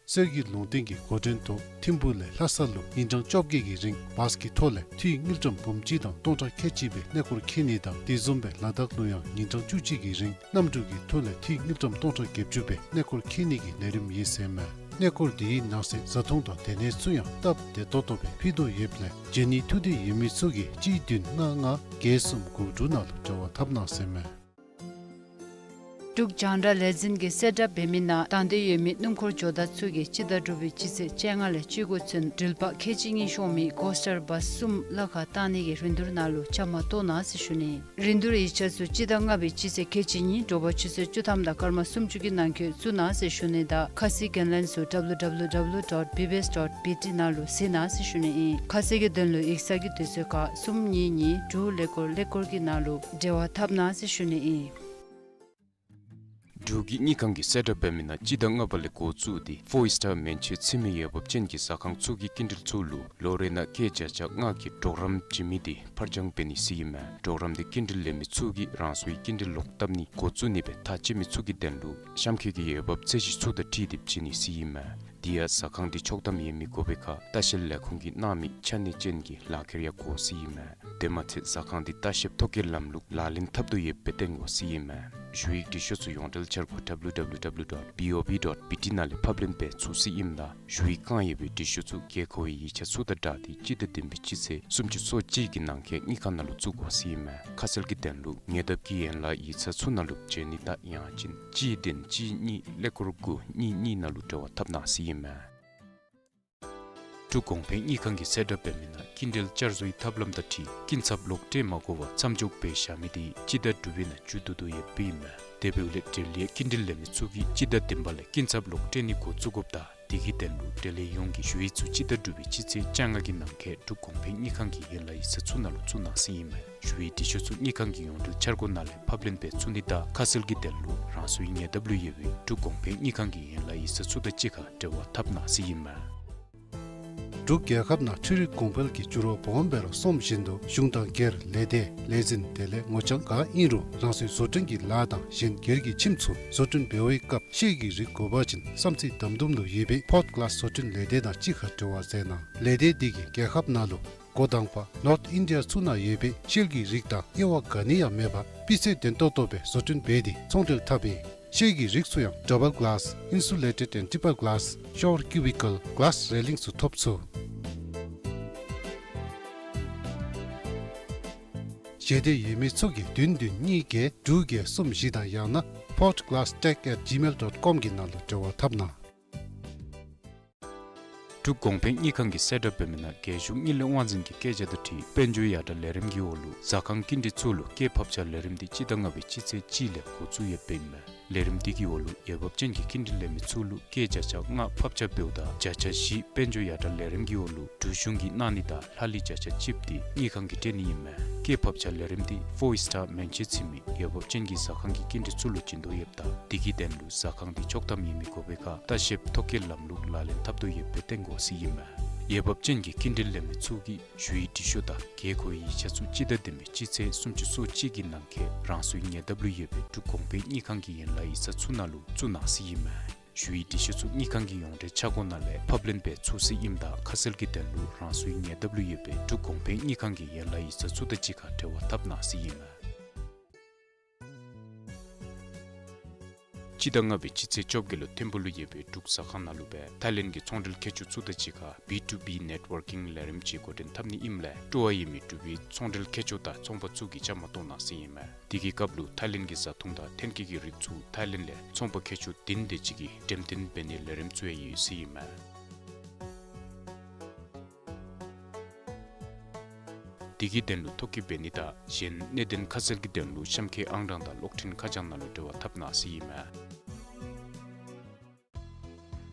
གསེར་གྱི་ལུང་བསྟན་གྱི་འགོ་འདྲེན་ཐོག་ཐིམ་ཕུག་ལས་ལྷ་ས་ལུ་ཉིན་གྲངས་བཅོ་བརྒྱད་ཀྱི་རིང་བཱས་ཀྱི་ཐོག་ལས་འཐུས་དངུལ་ཀྲམ་འབུམ་གཅིག་དང་སྟོང་ཕྲག་ཁལ་གཅིག་སྦེ་གནས་སྐོར་འཁྱིད་ནི་དང་དེ་བཟུམ་སྦེ་ལ་དྭགས་ལུ་ཡང་ཉིན་གྲངས་བཅུ་གཅིག་གི་རིང་གནམ་གྲུ་གི་ཐོག་ལས་འཐུས་དངུལ་ཀྲམ་སྟོང་ཕྲག་བརྒྱད་ཅུ་སྦེ་གནས་སྐོར་འཁྱིད་ནི་གི་ལས་རིམ་ཡོད་ཟེར་ཨིན་མས། གནས་སྐོར་དེའི་ནང་གསེས་བཟའ་འཐུང་དང་སྡོད་གནས་ཚུ་ཡང་སྟབས་བདེ་ཏོག་ཏོ་སྦེ་ཕུལ་དོ་ཡོདཔ་ལས་བྱོན་ནིའི་ཐུགས་འདོད་ཡོད་མི་ཚུ་གིས་གཅིག་བདུན་ལྔ་ལྔ་བརྒྱད་གསུམ་དགུ་དྲུག་ནང་ལུ་འབྲེལ་བ་འཐབ་གནང་ཟེར་ཨིན་མས། འབྲུག་རྒྱང་བསྒྲགས་ལས་འཛིན་གྱིས་གསལ་བསྒྲགས་འབད་མི་ནང་དང་འདོད་ཡོད་མི་སྣུམ་འཁོར་ཇོ་བདག་ཚུ་གིས་སྤྱི་ཟླ་དྲུག་པའི་སྤྱི་ཚེས་བཅོ་ལྔ་ལས་བཅུ་དགུ་ཚུན་འགྲུལ་པ་ཁལ་གཅིག་གཉིས་ཤོང་མི་ཀོ་སི་ཊར་བཱས་གསུམ་གླ་ཁར་བཏང་ནི་གི་རིན་བསྡུར་ནང་ལུ་བཅའ་མར་གཏོགས་གནང་ཟེར་ཞུ་ནི། རིན་བསྡུར་ཡིག་ཆ་ཚུ་སྤྱི་ཟླ་ལྔ་པའི་སྤྱི་ཚེས་ཁལ་གཅིག་གཉིས་དྲོ་པ་ཆུ་ཚོད་བཅུ་ཐམ་དང་སྐར་མ་སུམ་ཅུ་གི་ནང་འཁོད་བཙུགས་གནང་ཟེར་ཞུ་ནི་དང་ཁ་གསལ་གྱི་ལན་ཚུ་W W W dot B B S dot B T ནང་ལུ་གཟིགས་གནང་ཟེར་ཞུ་ནི་ཨིན། ཁ་གསལ་གྱི་དོན་ལུ་ཡིག་ཚང་གི་དུས་ཚོད་ཁར་གསུམ་གཉིས་གཉིས་དྲུག་ཀླད་ཀོར་ཀླད་ཀོར་གྱི་ནང་ལུ་འབྲེལ་བ་འཐབ་གནང་ཟེར་ཞུ་ནི་ཨིན། འབྲུག་གི་དངུལ་ཁང་གིས་གསལ་བསྒྲགས་འབད་མི་ནང་སྤྱི་ཟླ་ལྔ་པ་ལས་འགོ་བཙུགས་ཏེ་ཕོར་ཨིསི་ཊར་མན་ཆད་ཚུད་མི་འོས་འབབ་ཅན་གྱི་ཟ་ཁང་ཚུ་གི་སྐྱིན་འགྲུལ་ཚུ་ལུ་ལོ་རེ་ནང་སྐྱེད་བརྒྱ་ཆ་ལྔ་གི་གྲོགས་རམ་བྱིན་མི་དེ་ཕར་འགྱངས་འབད་ནི་ཟེར་ཨིན་མས། གྲོགས་རམ་དེ་སྐྱིན་འགྲུལ་ལེན་མི་ཚུ་གིས་རང་སོའི་སྐྱིན་འགྲུལ་ལོག་བཏབ་ནི་འགོ་བཙུགས་ནི་སྦེ་ཐག་བཅད་མི་ཚུ་གི་དོན་ལུ་གཤམ་འཁོད་ཀྱི་འོས་འབབ་ཚད་གཞི་ཚུ་དང་འཁྲིལ་ཏེ་བྱིན་ནི་ཟེར་ཨིན་མས། དེ་ཡང་ཟ་ཁང་དེ་ཆོག་ཐམ་ཡོད་མི་དགོ་པའི་ཁར་ལྟ་བཤལ་ལས་ཁུངས་ཀྱིས་གནང་མི་ཆ་གནས་ཅན་གྱི་ལག་ཁྱེར་ཡང་དགོ་ཟེར་ཨིན་མས། དེ་མ་ཚད་ཟ་ཁང་དེ་ལྟ་བཤལ་ཐོ་བཀོད་ལམ་ལུགས་ལག་ལེན་འཐབ་དོ་ཡོདཔ་སྦེ་སྟོན་དགོ་ཟེར་ཨིན་མས། ཞུ་ཡིག་འབྲི་ཤོག་ཚུ་ཡོངས་འབྲེལ་འཆར་སྒོ་W W W dot B O B dot B T ནང་ལས་ཕབ་ལེན་འབད་ཚུགས་ཟེར་ཨིནམ་ད་ཞུ་ཡིག་བཀང་ཡོད་པའི་འབྲི་ཤོག་ཚུ་དགོས་མཁོ་བའི་ཡིག་ཆ་ཚུ་དང་སྦྲགས་ཏེ་སྤྱི་ཟླ་བདུན་པའི་སྤྱི་ཚེས་སུམ་ཅུ་སོ་གཅིག་གི་ནང་འཁོད་དངུལ་ཁང་ནང་ལུ་བཙུགས་དགོ་ཟེར་ཨིན་མས། ཁ་གསལ་གྱི་དོན་ལུ་ཉེ་འདབས་ཀྱི་ཡན་ལག་ཡིག་ཚང་ཚུ་ནང་ལུ་བྱོན་ནི་དང་ཡང་ཅིན་གཅིག་བདུན་གཅིག་གཉིས་ཀླད་ཀོར་དགུ་གཉིས་གཉིས་ནང་ལུ་འབྲེལ་བ་འཐབ་གནང་ཟེར་ཨིན་མས། འབྲུག་གོང་འཕེལ་དངུལ་ཁང་གིས་གསལ་བསྒྲགས་འབད་མི་ནང་སྐྱིན་འགྲུལ་བསྐྱར་བཟོའི་ཐབས་ལམ་དང་འཁྲིལ་སྐྱིན་ཚབ་ལོག་སྤྲོད་མ་དགོ་པར་མཚམས་འཇོག་འབད་བཞག་མི་དེ་སྤྱི་ཟླ་དྲུག་པའི་ནང་མཇུག་བསྡུ་དོ་ཡོདཔ་ཨིན་མས། དེ་འབདཝ་ལས་འབྲེལ་ཡོད་སྐྱིན་འགྲུལ་ལེན་མི་ཚུ་གིས་སྤྱི་ཟླ་བདུན་པ་ལས་སྐྱིན་ཚབ་ལོག་སྤྲོད་ནི་འགོ་བཙུགས་དགོཔ་དང་དེ་གི་དོན་ལུ་འབྲེལ་ཡོད་ཡོངས་ཀྱིས་ཞུ་ཡིག་ཚུ་སྤྱི་ཟླ་དྲུག་པའི་སྤྱི་ཚེས་བཅོ་ལྔ་གི་ནང་འཁོད་འབྲུག་གོང་འཕེལ་དངུལ་ཁང་གི་ཡན་ལག་ཡིག་ཚང་ཚུ་ནང་ལུ་བཙུགས་གནང་ཟེར་ཨིན་མས། ཞུ་ཡིག་འབྲི་ཤོག་ཚུ་དངུལ་ཁང་གི་ཡོངས་འབྲེལ་འཆར་སྒོ་ནང་ལས་ཕབ་ལེན་འབད་ཚུགས་ནི་དང་ཁ་གསལ་གྱི་དོན་ལུ་རང་སོའི་ཉེ་འདབས་ལུ་ཡོད་པའི་འབྲུག་གོང་འཕེལ་དངུལ་ཁང་གི་ཡན་ལག་ཡིག་ཚང་ཚུ་དང་གཅིག་ཁར་འབྲེལ་བ་འཐབ་གནང་ཟེར་ཨིན་མས། འབྲུག་རྒྱལ་ཁབ་ནང་འཕྲུལ་རིག་གོང་འཕེལ་གྱི་འགྱུར་བ་སྦོམ་སྦེ་ར་སོངམ་བཞིན་དུ་གཞུང་དང་སྒེར་ལས་སྡེ་ལས་འཛིན་དེ་ལས་ངོ་རྐྱང་ག་ཨིན་རུང་རང་སོའི་བཟོ་སྐྲུན་གྱི་ལཱ་དང་གཞན་སྒེར་གྱི་ཁྱིམ་ཚུ་བཟོ་སྐྲུན་འབད་བའི་སྐབས་ཤེལ་གྱི་རིགས་དགོ་པ་ཅིན་བསམ་རྩེ་དམ་དུམ་ལུ་ཡོད་པའི་ཕོརཊ་གླཱས་བཟོ་སྐྲུན་ལས་སྡེ་དང་གཅིག་ཁར་འབྲེལ་བ་མཛད་གནང་། ལས་སྡེ་འདི་གིས་རྒྱལ་ཁབ་ནང་ལུ་འགོ་དང་པ་ནོརཐ་ཨིན་ཌི་ཡ་ཚུ་ནང་ཡོད་པའི་ཤེལ་གྱི་རིགས་དང་དབྱེ་བ་ག་ནི་ཡང་མེད་པར་སྤུས་ཚད་ལྡན་ཏོག་ཏོ་སྦེ་བཟོ་སྐྲུན་འབད་དེ་ཚོང་འབྲེལ་འཐབ་ཨིན། ཤེལ་གྱི་རིགས་ཚུ་ཡང་ཌབལ་གླཱས་ཨིན་སུ་ལེ་ཊེཌ་ཨེནཌ་ཊི་པར་གླཱས་ཤ་ཝར་ཀིའུ་བི་ཀལ་གླཱས་རེ་ལིང་ཚུ་ཐོབ་ཚུགས། ཞལ་འདེབས་ཡོད་མི་ཚུ་གིས་བདུན་བདུན་གཉིས་བརྒྱད་དྲུག་བརྒྱད་གསུམ་བཞི་དང་ཡང་ན་portglass tech at gmail dot com གི་ནང་ལུ་འབྲེལ་བ་འཐབ་གནང་། འབྲུག་གོང་འཕེལ་དངུལ་ཁང་གིས་གསལ་བསྒྲགས་འབད་མི་ནང་རྒྱལ་གཞུང་དངུལ་ལས་དབང་འཛིན་གྱི་སྐད་ཆ་དང་འཁྲིལ་དཔལ་འབྱོར་ཡར་དྲག་ལས་རིམ་གྱི་འོག་ལུ་ཟ་ཁང་སྐྱིན་འགྲུལ་ཚུ་ལུ་སྐྱེད་ཕབ་ཆ་ལས་རིམ་འདི་སྤྱི་ཟླ་ལྔ་པའི་སྤྱི་ཚེས་གཅིག་ལས་འགོ་བཙུགས་ཡོདཔ་ཨིན་མས། ལས་རིམ་འདི་གི་འོག་ལུ་འོས་འབབ་ཅན་གྱི་སྐྱིན་འགྲུལ་ལེན་མི་ཚུ་ལུ་སྐྱེད་བརྒྱ་ཆ་ལྔ་ཕབ་ཆ་འབདཝ་ད་བརྒྱ་ཆ་བཞི་དཔལ་འབྱོར་ཡར་དྲག་ལས་རིམ་གྱི་འོག་ལུ་འབྲུག་གཞུང་གིས་གནང་ནི་དང་ལྷག་ལུས་བརྒྱ་ཆ་གཅིག་འདི་དངུལ་ཁང་གིས་སྤྲོད་ནི་ཨིན་མས། སྐྱེད་ཕབ་ཆ་ལས་རིམ་འདི་ཕོར་སི་ཊར་མན་ཆད་ཚུད་མི་འོས་འབབ་ཅན་གྱི་ཟ་ཁང་གི་སྐྱིན་འགྲུལ་ཚུ་ལུ་བྱིན་དོ་ཡོདཔ་ད་དེ་གི་དོན་ལུ་ཟ་ཁང་འདི་ཆོག་ཐམ་ཡོད་མི་དགོ་པའི་ཁར་ལྟ་བཤལཔ་ཐོ་བཀོད་ལམ་ལུགས་ལག་ལེན་འཐབ་དོ་ཡོདཔ་སྦེ་སྟོན་དགོ་ཟེར་ཨིན་མས། འོས་འབབ་ཅན་གྱི་སྐྱིན་འགྲུལ་ལེན་མི་ཚུ་གིས་ཞུ་ཡིག་འབྲི་ཤོག་དང་དགོས་མཁོའི་ཡིག་ཆ་ཚུ་སྤྱི་ཟླ་བདུན་པའི་སྤྱི་ཚེས་སུམ་ཅུ་སོ་གཅིག་གི་ནང་འཁོད་རང་སོའི་ཉེ་འདབས་ལུ་ཡོད་པའི་འབྲུག་གོང་འཕེལ་དངུལ་ཁང་གི་ཡན་ལག་ཡིག་ཚང་ཚུ་ནང་ལུ་བཙུགས་གནང་ཟེར་ཨིན་མས། ཞུ་ཡིག་འབྲི་ཤོག་ཚུ་དངུལ་ཁང་གི་ཡོངས་འབྲེལ་འཆར་སྒོ་ནང་ལས་ཕབ་ལེན་འབད་ཚུགས་ཟེར་ཨིནམ་ད་ཁ་གསལ་གྱི་དོན་ལུ་རང་སོའི་ཉེ་འདབས་ལུ་ཡོད་པའི་འབྲུག་གོང་འཕེལ་དངུལ་ཁང་གི་ཡན་ལག་ཡིག་ཚང་ཚུ་དང་གཅིག་ཁར་འབྲེལ་བ་འཐབ་གནང་ཟེར་ཨིན་མས། སྤྱི་ཟླ་ལྔ་པའི་སྤྱི་ཚེས་བཅོ་བརྒྱད་ལུ་ཐིམ་ཕུག་ལུ་ཡོད་པའི་འབྲུག་ཟ་ཁང་ནང་ལུ་སྦེ་ཐའི་ལེནཌ་གི་ཚོང་འབྲེལ་མཁས་མཆོག་ཚུ་དང་གཅིག་ཁར་བི་ཊུ་བི་ནེཊ་ཝར་ཀིང་ལས་རིམ་ཅིག་འགོ་འདྲེན་འཐབ་ནི་ཨིནམ་ལས་སྤྲོ་བ་ཡོད་མི་འབྲུག་པའི་ཚོང་འབྲེལ་མཁས་མཆོག་དང་ཚོང་པ་ཚུ་གིས་བཅའ་མར་གཏོགས་གནང་ཟེར་ཨིན་མས། དེ་གི་སྐབས་ལུ་ཐའི་ལེནཌ་གི་བཟའ་འཐུང་དང་ཐོན་སྐྱེད་ཀྱི་རིགས་ཚུ་ཐའི་ལེནཌ་ལས་ཚོང་པ་མཁས་མཆོག་བདུན་དེ་ཅིག་གིས་འགྲེམས་སྟོན་འབད་ནིའི་ལས་རིམ་ཚུ་ཡང་ཡོད་ཟེར་ཨིན་མས། དེ་གི་དོན་ལུ་ཐོ་བཀོད་འབད་ནི་དང་གཞན་གནད་དོན་ཁ་གསལ་གྱི་དོན་ལུ་གཤམ་འཁོད་ཨང་གྲངས་དང་གློག་འཕྲིན་ཁ་བྱང་ནང་ལུ་འབྲེལ་བ་འཐབ་གནང་ཟེར་ཨིན་མས།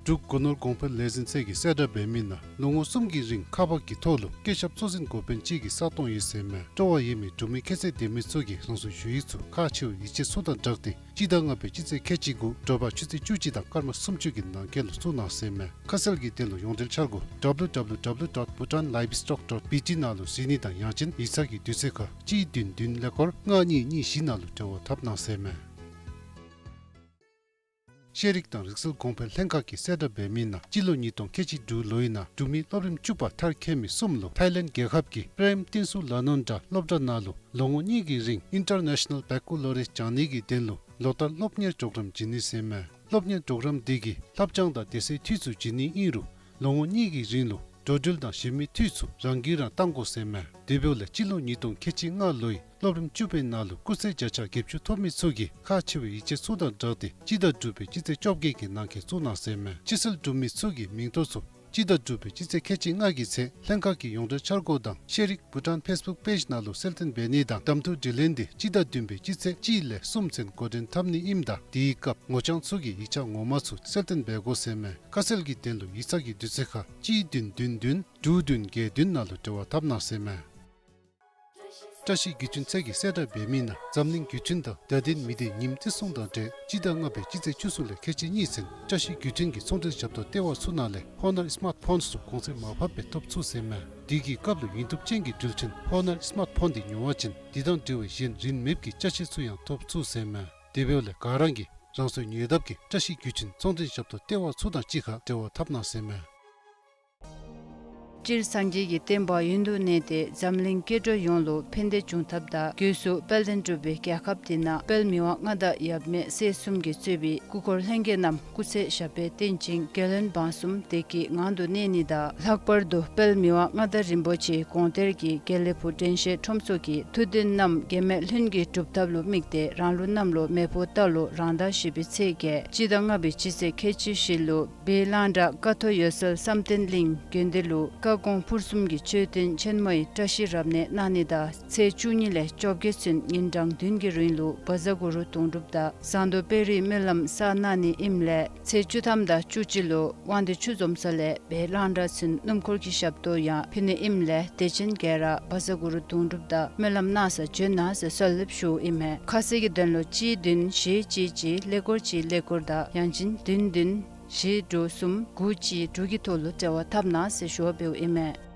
འབྲུག་སྒོ་ནོར་གོང་འཕེལ་ལས་འཛིན་ཚད་ཀྱིས་གསལ་བསྒྲགས་འབད་མི་ནང་ལོ་ངོ་གསུམ་གྱི་རིང་ཁག་འབག་གི་ཐོག་ལུ་སྐྱེད་ཞབས་གཙོ་འཛིན་འགོ་དཔོན་གཅིག་གི་ས་སྟོང་ཡོད་ཟེར་མས། སྤྲོ་བ་ཡོད་མི་འབྲུག་མི་ཁྱད་ཚད་ལྡན་མི་ཚུ་གིས་རང་སོའི་ཞུ་ཡིག་ཚུ་ཁག་ཆེ་བའི་ཡིག་ཆ་ཚུ་དང་སྦྲགས་ཏེ་སྤྱི་ཟླ་ལྔ་པའི་སྤྱི་ཚེས་ཁལ་གཅིག་དགུ་དྲོ་པ་ཆུ་ཚོད་བཅུ་གཅིག་དང་སྐར་མ་སུམ་ཅུ་གི་ནང་འཁོད་ལུ་བཙུགས་གནང་ཟེར་མས། ཁ་གསལ་གྱི་དོན་ལུ་ཡོངས་འབྲེལ་འཆར་སྒོ་ཌབ་ལིའུ་ཌབ་ལིའུ་ཌབ་ལིའུ་ཌོཊ་བྷུ་ཊཱན་ལའིབ་སི་ཊོག་ཌོཊ་བྷི་ཊི་ནང་ལུ་གཟིགས་ནི་དང་ཡང་ཅིན་ཡིག་ཚང་གི་དུས་ཚོད་ཁར་གཅིག་བདུན་བདུན་ཀླད་ཀོར་ལྔ་གཉིས་གཉིས་བཞི་ནང་ལུ་འབྲེལ་བ་འཐབ་གནང་ཟེར་མས། ཤེས་རིག་དང་རིག་གསར་གོང་འཕེལ་ལྷན་ཁག་གིས་གསལ་བསྒྲགས་འབད་མི་ནང་སྤྱི་ལོ་ཉིས་སྟོང་ཁལ་གཅིག་དྲུག་ལོའི་ནང་འབྲུག་མི་སློབ་རིམ་བཅུ་པ་མཐར་འཁྱོལ་མི་གསུམ་ལུ་ཐའི་ལེནཌ་རྒྱལ་ཁབ་ཀྱི་པྲེམ་ཏིན་སུ་ལ་ནོན་ཌ་སློབ་གྲྭ་ནང་ལུ་ལོ་ངོ་གཉིས་ཀྱི་རིང་ཨིན་ཊར་ནེ་ཤ་ནཱལ་བེ་ཀ་ལོ་རི་ཡེཊ་སྦྱང་ནི་གི་དོན་ལུ་ལོ་ལྟར་སློབ་གཉེར་པྲོག་རམ་བྱིན་ནི་ཟེར་མས། སློབ་གཉེར་པྲོག་རམ་འདི་གིས་ལྷབ་སྦྱང་དང་དེ་ཚུ་འཐུས་ཚུ་བྱིན་ནི་ཨིན་རུང་ལོ་ངོ་གཉིས་ཀྱི་རིང་ལུ་འགྲོ་འགྲུལ་དང་གཞན་མི་འཐུས་ཚུ་རང་གིས་རང་བཏང་དགོ་ཟེར་མས། དེ་འབདཝ་ལས་སྤྱི་ལོ་ཉིས་སྟོང་ཁལ་གཅིག་ལྔ་ལོའི་སློབ་རིམ་བཅུ་པའི་ནང་ལུ་སྐུགས་ཚད་བརྒྱ་ཆ་བརྒྱད་ཅུ་ཐོབ་མི་ཚུ་གིས་ཁག་ཆེ་བའི་ཡིག་ཆ་ཚུ་དང་སྦྲགས་ཏེ་སྤྱི་ཟླ་དྲུག་པའི་སྤྱི་ཚེས་བཅོ་བརྒྱད་ཀྱི་ནང་འཁོད་བཙུགས་གནང་ཟེར་མས། ཕྱིར་སེལ་གྲུབ་མི་ཚུ་གི་མིང་ཐོ་ཚུ་སྤྱི་ཟླ་དྲུག་པའི་སྤྱི་ཚེས་ཁལ་གཅིག་ལྔ་གི་ཚེ་ལྷན་ཁག་གི་ཡོངས་འབྲེལ་འཆར་སྒོ་དང་ཤེས་རིག་བྷུ་ཊཱན་ཕེསི་བུཀ་པེཇ་ནང་ལུ་གསལ་སྟོན་འབད་ནི་དང་གདམ་འཐུ་དྲི་ལན་འདི་སྤྱི་ཟླ་བདུན་པའི་སྤྱི་ཚེས་གཅིག་ལས་གསུམ་ཚུན་འགོ་འདྲེན་འཐབ་ནི་ཨིནམ་ད་དེའི་སྐབས་ངོ་རྐྱང་ཚུ་གིས་ཡིག་ཆ་ངོ་མ་ཚུ་གསལ་སྟོན་འབད་དགོ་ཟེར་མས། ཁ་གསལ་གྱི་དོན་ལུ་ཡིག་ཚང་གི་དུས་ཚོད་ཁར་གཅིག་བདུན་བདུན་བདུན་དྲུག་བདུན་བརྒྱད་བདུན་ནང་ལུ་འབྲེལ་བ་འཐབ་གནང་ཟེར་མས། བཀྲ་ཤིས་བརྒྱུད་འཕྲིན་ཚད་ཀྱིས་གསལ་བསྒྲགས་འབད་མི་ནང་འཛམ་གླིང་བརྒྱུད་འཕྲིན་དང་བརྡ་དོན་མི་སྡེའི་ཉིནམ་བརྩི་སྲུང་དང་འབྲེལ་སྤྱི་ཟླ་ལྔ་པའི་སྤྱི་ཚེས་བཅུ་གསུམ་ལས་ཁལ་གཅིག་གཉིས་ཚུན་བཀྲ་ཤིས་བརྒྱུད་འཕྲིན་གྱི་ཚོང་འབྲེལ་ཞབས་ཏོག་ལྟེ་བ་ཚུ་ནང་ལས་ཧོ་ནར་སི་མཱརཊ་ཕོནསི་ཚུ་གོང་ཚད་མར་ཕབ་སྦེ་ཐོབ་ཚུགས་ཟེར་མས། དེ་གི་སྐབས་ལུ་ཡུན་བསྡུབ་ཅན་གྱི་འགྲུལ་འཕྲིན་ཧོ་ནར་སི་མཱརཊ་ཕོན་འདི་ཉོ་བ་ཅིན་དེ་དང་འབྲེལ་བའི་གཞན་རིན་མེད་ཀྱི་ཅ་ཆས་ཚུ་ཡང་ཐོབ་ཚུགས་ཟེར་མས། དེ་འབདཝ་ལས་ག་ར་གིས་རང་སོའི་ཉེ་འདབས་ཀྱི་བཀྲ་ཤིས་བརྒྱུད་འཕྲིན་ཚོང་འབྲེལ་ཞབས་ཏོག་ལྟེ་བ་ཚུ་དང་གཅིག་ཁར་འབྲེལ་བ་འཐབ་གནང་ཟེར་མས། སྤྱིར་སངས་རྒྱས་ཀྱི་བསྟན་པ་ཡུན་དུ་གནས་ཏེ་འཛམ་གླིང་སྐྱེ་འགྲོ་ཡོངས་ལུ་ཕན་བདེ་འབྱུང་ཐབས་དང་སྒོས་སུ་དཔལ་ལྡན་འབྲུག་པའི་རྒྱལ་ཁབ་འདི་ནང་དཔལ་མི་དབང་མངའ་བདག་ཡབ་མེས་སྲས་གསུམ་གྱིས་གཙོས་པའི་སྐུ་འཁོར་ལྷན་རྒྱས་རྣམས་སྐུ་ཚེ་ཞབས་པད་བརྟན་ཅིང་རྒྱལ་བློན་འབངས་གསུམ་བདེ་སྐྱིད་ངང་དུ་གནས་ནི་དང་། ལྷག་པར་དུ་དཔལ་མི་དབང་མངའ་བདག་རིན་པོ་ཆེའི་དགོངས་གཏེར་གྱི་དགེ་ལེགས་ཕུག་དྲན་ཤེས་ཁྲོམ་ཚོགས་ཀྱི་ཐུགས་འདུན་རྣམས་འགལ་མེད་ལྷུན་གྱིས་གྲུབ་ཐབས་ལུ་དམིགས་ཏེ་རང་ལུགས་གནམ་ལོ་མེ་ཕོ་རྟ་ལོ་རང་ཟླ་བཞི་པའི་ཚེས་བརྒྱད་སྤྱི་ཟླ་ལྔ་པའི་སྤྱི་ཚེས་ཁལ་གཅིག་བཞི་ལུ་སྦས་གླང་བྲག་ཀ་ཐོག་འོད་གསལ་བསམ་གཏན་གླིང་དགོན་སྡེ་ལུ་བཀའ་དགོངས་ཕུར་གསུམ་གྱི་མཆོད་རྟེན་ཆེན་མོའི་བཀྲ་ཤིས་རབ་གནས་གནང་ནི་དང་ཚེས་བཅུ་གཉིས་ལས་བཅོ་བརྒྱད་ཚུན་ཉིན་གྲངས་བདུན་གྱི་རིང་ལུ་བཛྲ་གུ་རུ་དུང་སྒྲུབ་དང་ཟངས་མདོག་དཔལ་རིའི་སྨོན་ལམ་བསགས་གནང་ནི་ཨིནམ་ལས་ཚེས་བཅུ་ཐམ་དང་བཅུ་གཅིག་ལུ་དབང་འདུས་ཆུ་འཛོམས་ས་ལས་སྦས་གླང་བྲག་ཚུན་སྣུམ་འཁོར་གྱི་ཞབས་ཏོག་ཡང་ཕུལ་ནི་ཨིནམ་ལས་དད་ཅན་ག་ར་བཛྲ་གུ་རུ་དུང་སྒྲུབ་དང་སྨོན་ལམ་གནང་ས་བྱོན་གནང་ཟེར་གསོལ་འདེབས་ཞུཝ་ཨིན་མས། ཁ་གསལ་གྱི་དོན་ལུ་གཅིག་བདུན་བཞི་གཅིག་གཅིག་ཀླད་ཀོར་གཅིག་ཀླད་ཀོར་དང་ཡང་ཅིན་བདུན་བདུན་བཞི་དྲུག་གསུམ་དགུ་གཅིག་དྲུག་གི་ཐོག་ལུ་འབྲེལ་བ་འཐབ་གནང་ཟེར་ཞུ་བ་འབདཝ་ཨིན་མས།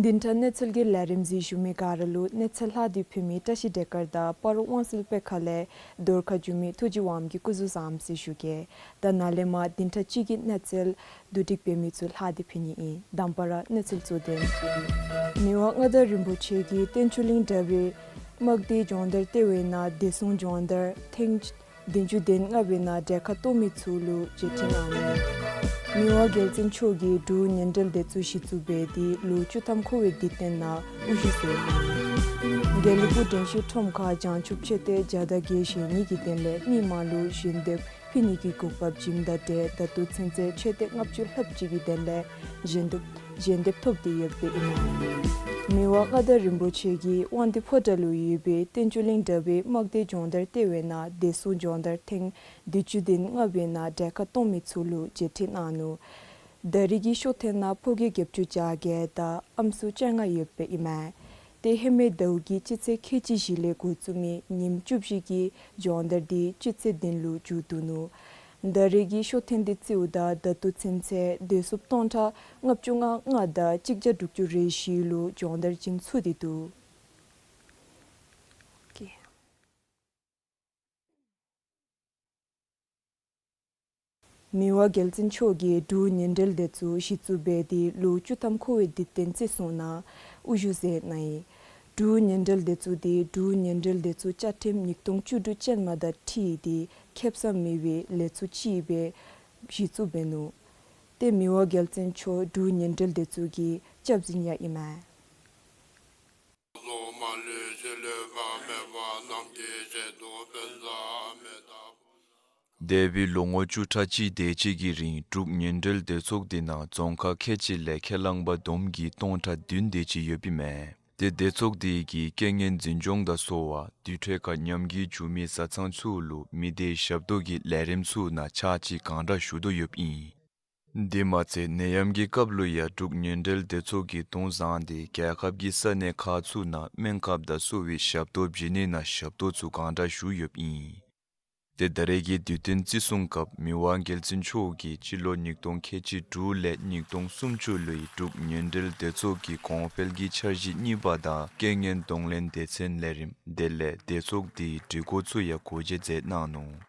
བདུན་ཕྲག་གནས་ཚུལ་གྱི་ལས་རིམ་གཟིགས་བཞུགས་མི་ག་ར་ལུ་གནས་ཚུལ་ལྷག་སྟེ་ཕུལ་མི་བཀྲ་ཤིས་བདེ་སྐར་དང་སྤ་རོ་དབང་གསལ་དཔེ་ཁང་ལས་རྫོང་ཁ་བཞུགས་མི་ཐུགས་རྗེ་དབང་མོ་གིས་སྐུ་གཟུགས་བཟང་ཟེར་ཞུ་གེ། ད་ནཱ་ལས་མར་བདུན་ཕྲག་གཅིག་གི་གནས་ཚུལ་བསྡུ་སྒྲིག་འབད་མི་ཚུ་ལྷག་སྟེ་ཕུལ་ནི་ཨིན། དང་པ་ར་གནས་ཚུལ་གཙོ་དོན། མི་དབང་མངའ་བདག་རིན་པོ་ཆེ་གིས་བསྟན་ཆོས་གླིང་གྲྭ་པའི་དམག་སྡེའི་སྦྱོང་བརྡར་ལྟེ་བའི་ནང་བདེ་སྲུང་སྦྱོང་བརྡར་ཐེངས་བདུན་ཅུ་དོན་ལྔ་པའི་ནང་གྲལ་ཁར་གཏོགས་མི་ཚུ་ལུ་མཇལ་ཕྲད་གནང་ནུག། མི་དབང་རྒྱལ་བཙུན་མཆོག་གིས་འབྲུག་ཉིན་རེའི་སྡེ་ཚོགས་གཞི་བཙུགས་འབད་དེ་ལོ་བཅུ་ཐམ་འཁོར་བའི་དུས་སྟོན་ནང་དབུ་བཞུགས་མཛད་ནུག། དགེ་ལེགས་ཕུག་དྲན་ཤེས་ཁྲོམ་ཁར་བྱང་ཆུབ་མཆོད་རྟེན་བརྒྱ་དང་བརྒྱད་བཞེངས་ནི་གི་དོན་ལས་མི་མང་ལུ་ཞལ་འདེབས་ཕུལ་ནི་གི་གོ་སྐབས་བྱིནམ་དང་འབྲེལ་ད་ལྟོ་ཚུན་ཚོད་མཆོད་རྟེན་ལྔ་བཅུ་ལྷགཔ་ཅིག་གི་དོན་ལས་ཞལ་འདེབས་ཞལ་འདེབས་ཐོབ་སྟེ་ཡོདཔ་ཨིན་མས། མི་དབང་མངའ་བདག་རིན་པོ་ཆེ་གིས་དབང་འདུས་ཕོ་བྲང་ལུ་ཡོད་པའི་བསྟན་ཆོས་གླིང་གྲྭ་པའི་དམག་སྡེའི་སྦྱོང་བརྡར་ལྟེ་བའི་ནང་བདེ་སྲུང་སྦྱོང་བརྡར་ཐེངས་བདུན་ཅུ་དོན་ལྔ་པའི་ནང་གྲལ་ཁར་གཏོགས་མི་ཚུ་ལུ་མཇལ་ཕྲད་གནང་ནུག། ད་རེས་ཀྱི་ཤོག་ཐེངས་ནང་ཕོ་སྐྱེས་བརྒྱད་ཅུ་གྱ་བརྒྱད་དང་ཨམ་སྲུ་བཅོ་ལྔ་ཡོདཔ་ཨིན་མས། ཏེ་ཧེ་མའི་ཟླཝ་གི་སྤྱི་ཚེས་ཁལ་གཅིག་བཞི་ལས་འགོ་བཙུགས་མི་ཉིནམ་བཅུ་བཞི་གི་སྦྱོང་བརྡར་འདི་སྤྱི་ཚེས་བདུན་ལུ་མཇུག་བསྡུ་ནུག། ད་རེས་ཀྱི་ཤོག་ཐེངས་འདི་རྩིསཝ་ད་ད་ལྟོ་ཚུན་ཚོད་སྡེ་ཚོགས་སྟོང་ཕྲག་ལྔ་བཅུ་ང་ལྔ་དང་གཅིག་བརྒྱ་དྲུག་ཅུ་རེ་བཞི་ལུ་སྦྱོང་བརྡར་བྱིན་ཚུགས་ཏེ་འདུག། མི་དབང་རྒྱལ་བཙུན་མཆོག་གིས་འབྲུག་ཉིན་རེའི་སྡེ་ཚོགས་གཞི་བཙུགས་འབད་དེ་ལོ་བཅུ་ཐམ་འཁོར་བའི་དུས་སྟོན་བརྩི་སྲུང་ནང་དབུ་བཞུགས་མཛད་གནང་ཡི། འབྲུག་ཉིན་རེའི་སྡེ་ཚོགས་འདི་འབྲུག་ཉིན་རེའི་སྡེ་ཚོགས་བཅའ་ཁྲིམས་ཉིས་སྟོང་བཅུ་དྲུག་ཅན་མ་དང་འཁྲིལ་ཏེ་ཁེབ་ས་མེད་པའི་ལས་ཚོགས་ཅིག་སྦེ་གཞི་བཙུགས་འབད་ནུག། ཏེ་མི་དབང་རྒྱལ་བཙུན་མཆོག་འབྲུག་ཉིན་རེའི་སྡེ་ཚོགས་ཀྱི་སྐྱབས་འཛིན་ཡང་ཨིན་མས། འདས་པའི་ལོ་ངོ་བཅུ་ཕྲག་གཅིག་དེ་ཅིག་གི་རིང་འབྲུག་ཉིན་རེའི་སྡེ་ཚོགས་འདི་ནང་རྫོང་ཁག་ཁལ་གཅིག་ལས་ཁས་བླངས་པ་བསྡོམས་ཀྱིས་སྟོང་ཕྲག་བདུན་དེ་ཅིག་ཡོདཔ་ཨིན་མས། ཏེ་སྡེ་ཚོགས་འདི་གིས་རྐྱེན་ངན་འཛིན་སྐྱོང་དང་གསོ་བ་དུར་ཁྲོད་ཁར་ཉམས་རྒུད་བྱུང་མི་བཟའ་ཚང་ཚུ་ལུ་མི་སྡེའི་ཞབས་ཏོག་གི་ལས་རིམ་ཚུ་ནང་ཕྱག་ཕྱིད་གང་དྲག་ཞུ་དོ་ཡོདཔ་ཨིན། དེ་མ་ཚད་ནད་ཡམས་ཀྱི་སྐབས་ལུ་ཡང་འབྲུག་ཉིན་རེའི་སྡེ་ཚོགས་ཀྱིས་གདོང་བཟུང་སྟེ་རྒྱལ་ཁབ་ཀྱི་ས་གནས་ཁག་ཚུ་ནང་སྨན་ཁབ་དང་གསོ་བའི་ཞབས་ཏོག་བྱིན་ནི་ནང་ཞབས་ཏོག་ཚུ་གང་དྲག་ཞུ་ཡོདཔ་ཨིན། ཏེ་ད་རེས་ཀྱི་དུས་སྟོན་བརྩི་སྲུང་སྐབས་མི་དབང་རྒྱལ་བཙུན་མཆོག་གིས་སྤྱི་ལོ་ཉིས་སྟོང་ཁལ་གཅིག་དྲུག་ལས་ཉིས་སྟོང་སུམ་ཅུ་ལོའི་འབྲུག་ཉིན་རེའི་སྡེ་ཚོགས་ཀྱི་གོང་འཕེལ་གྱི་འཆར་གཞི་གཉིས་པ་དང་རྐྱེན་ངན་གདོང་ལེན་སྡེ་ཚན་ལས་རིམ་དེ་ལས་སྡེ་ཚོགས་དེའི་སྒྲིག་གོ་ཚུ་ཡང་སྒོ་འབྱེད་མཛད་གནང་ནུག།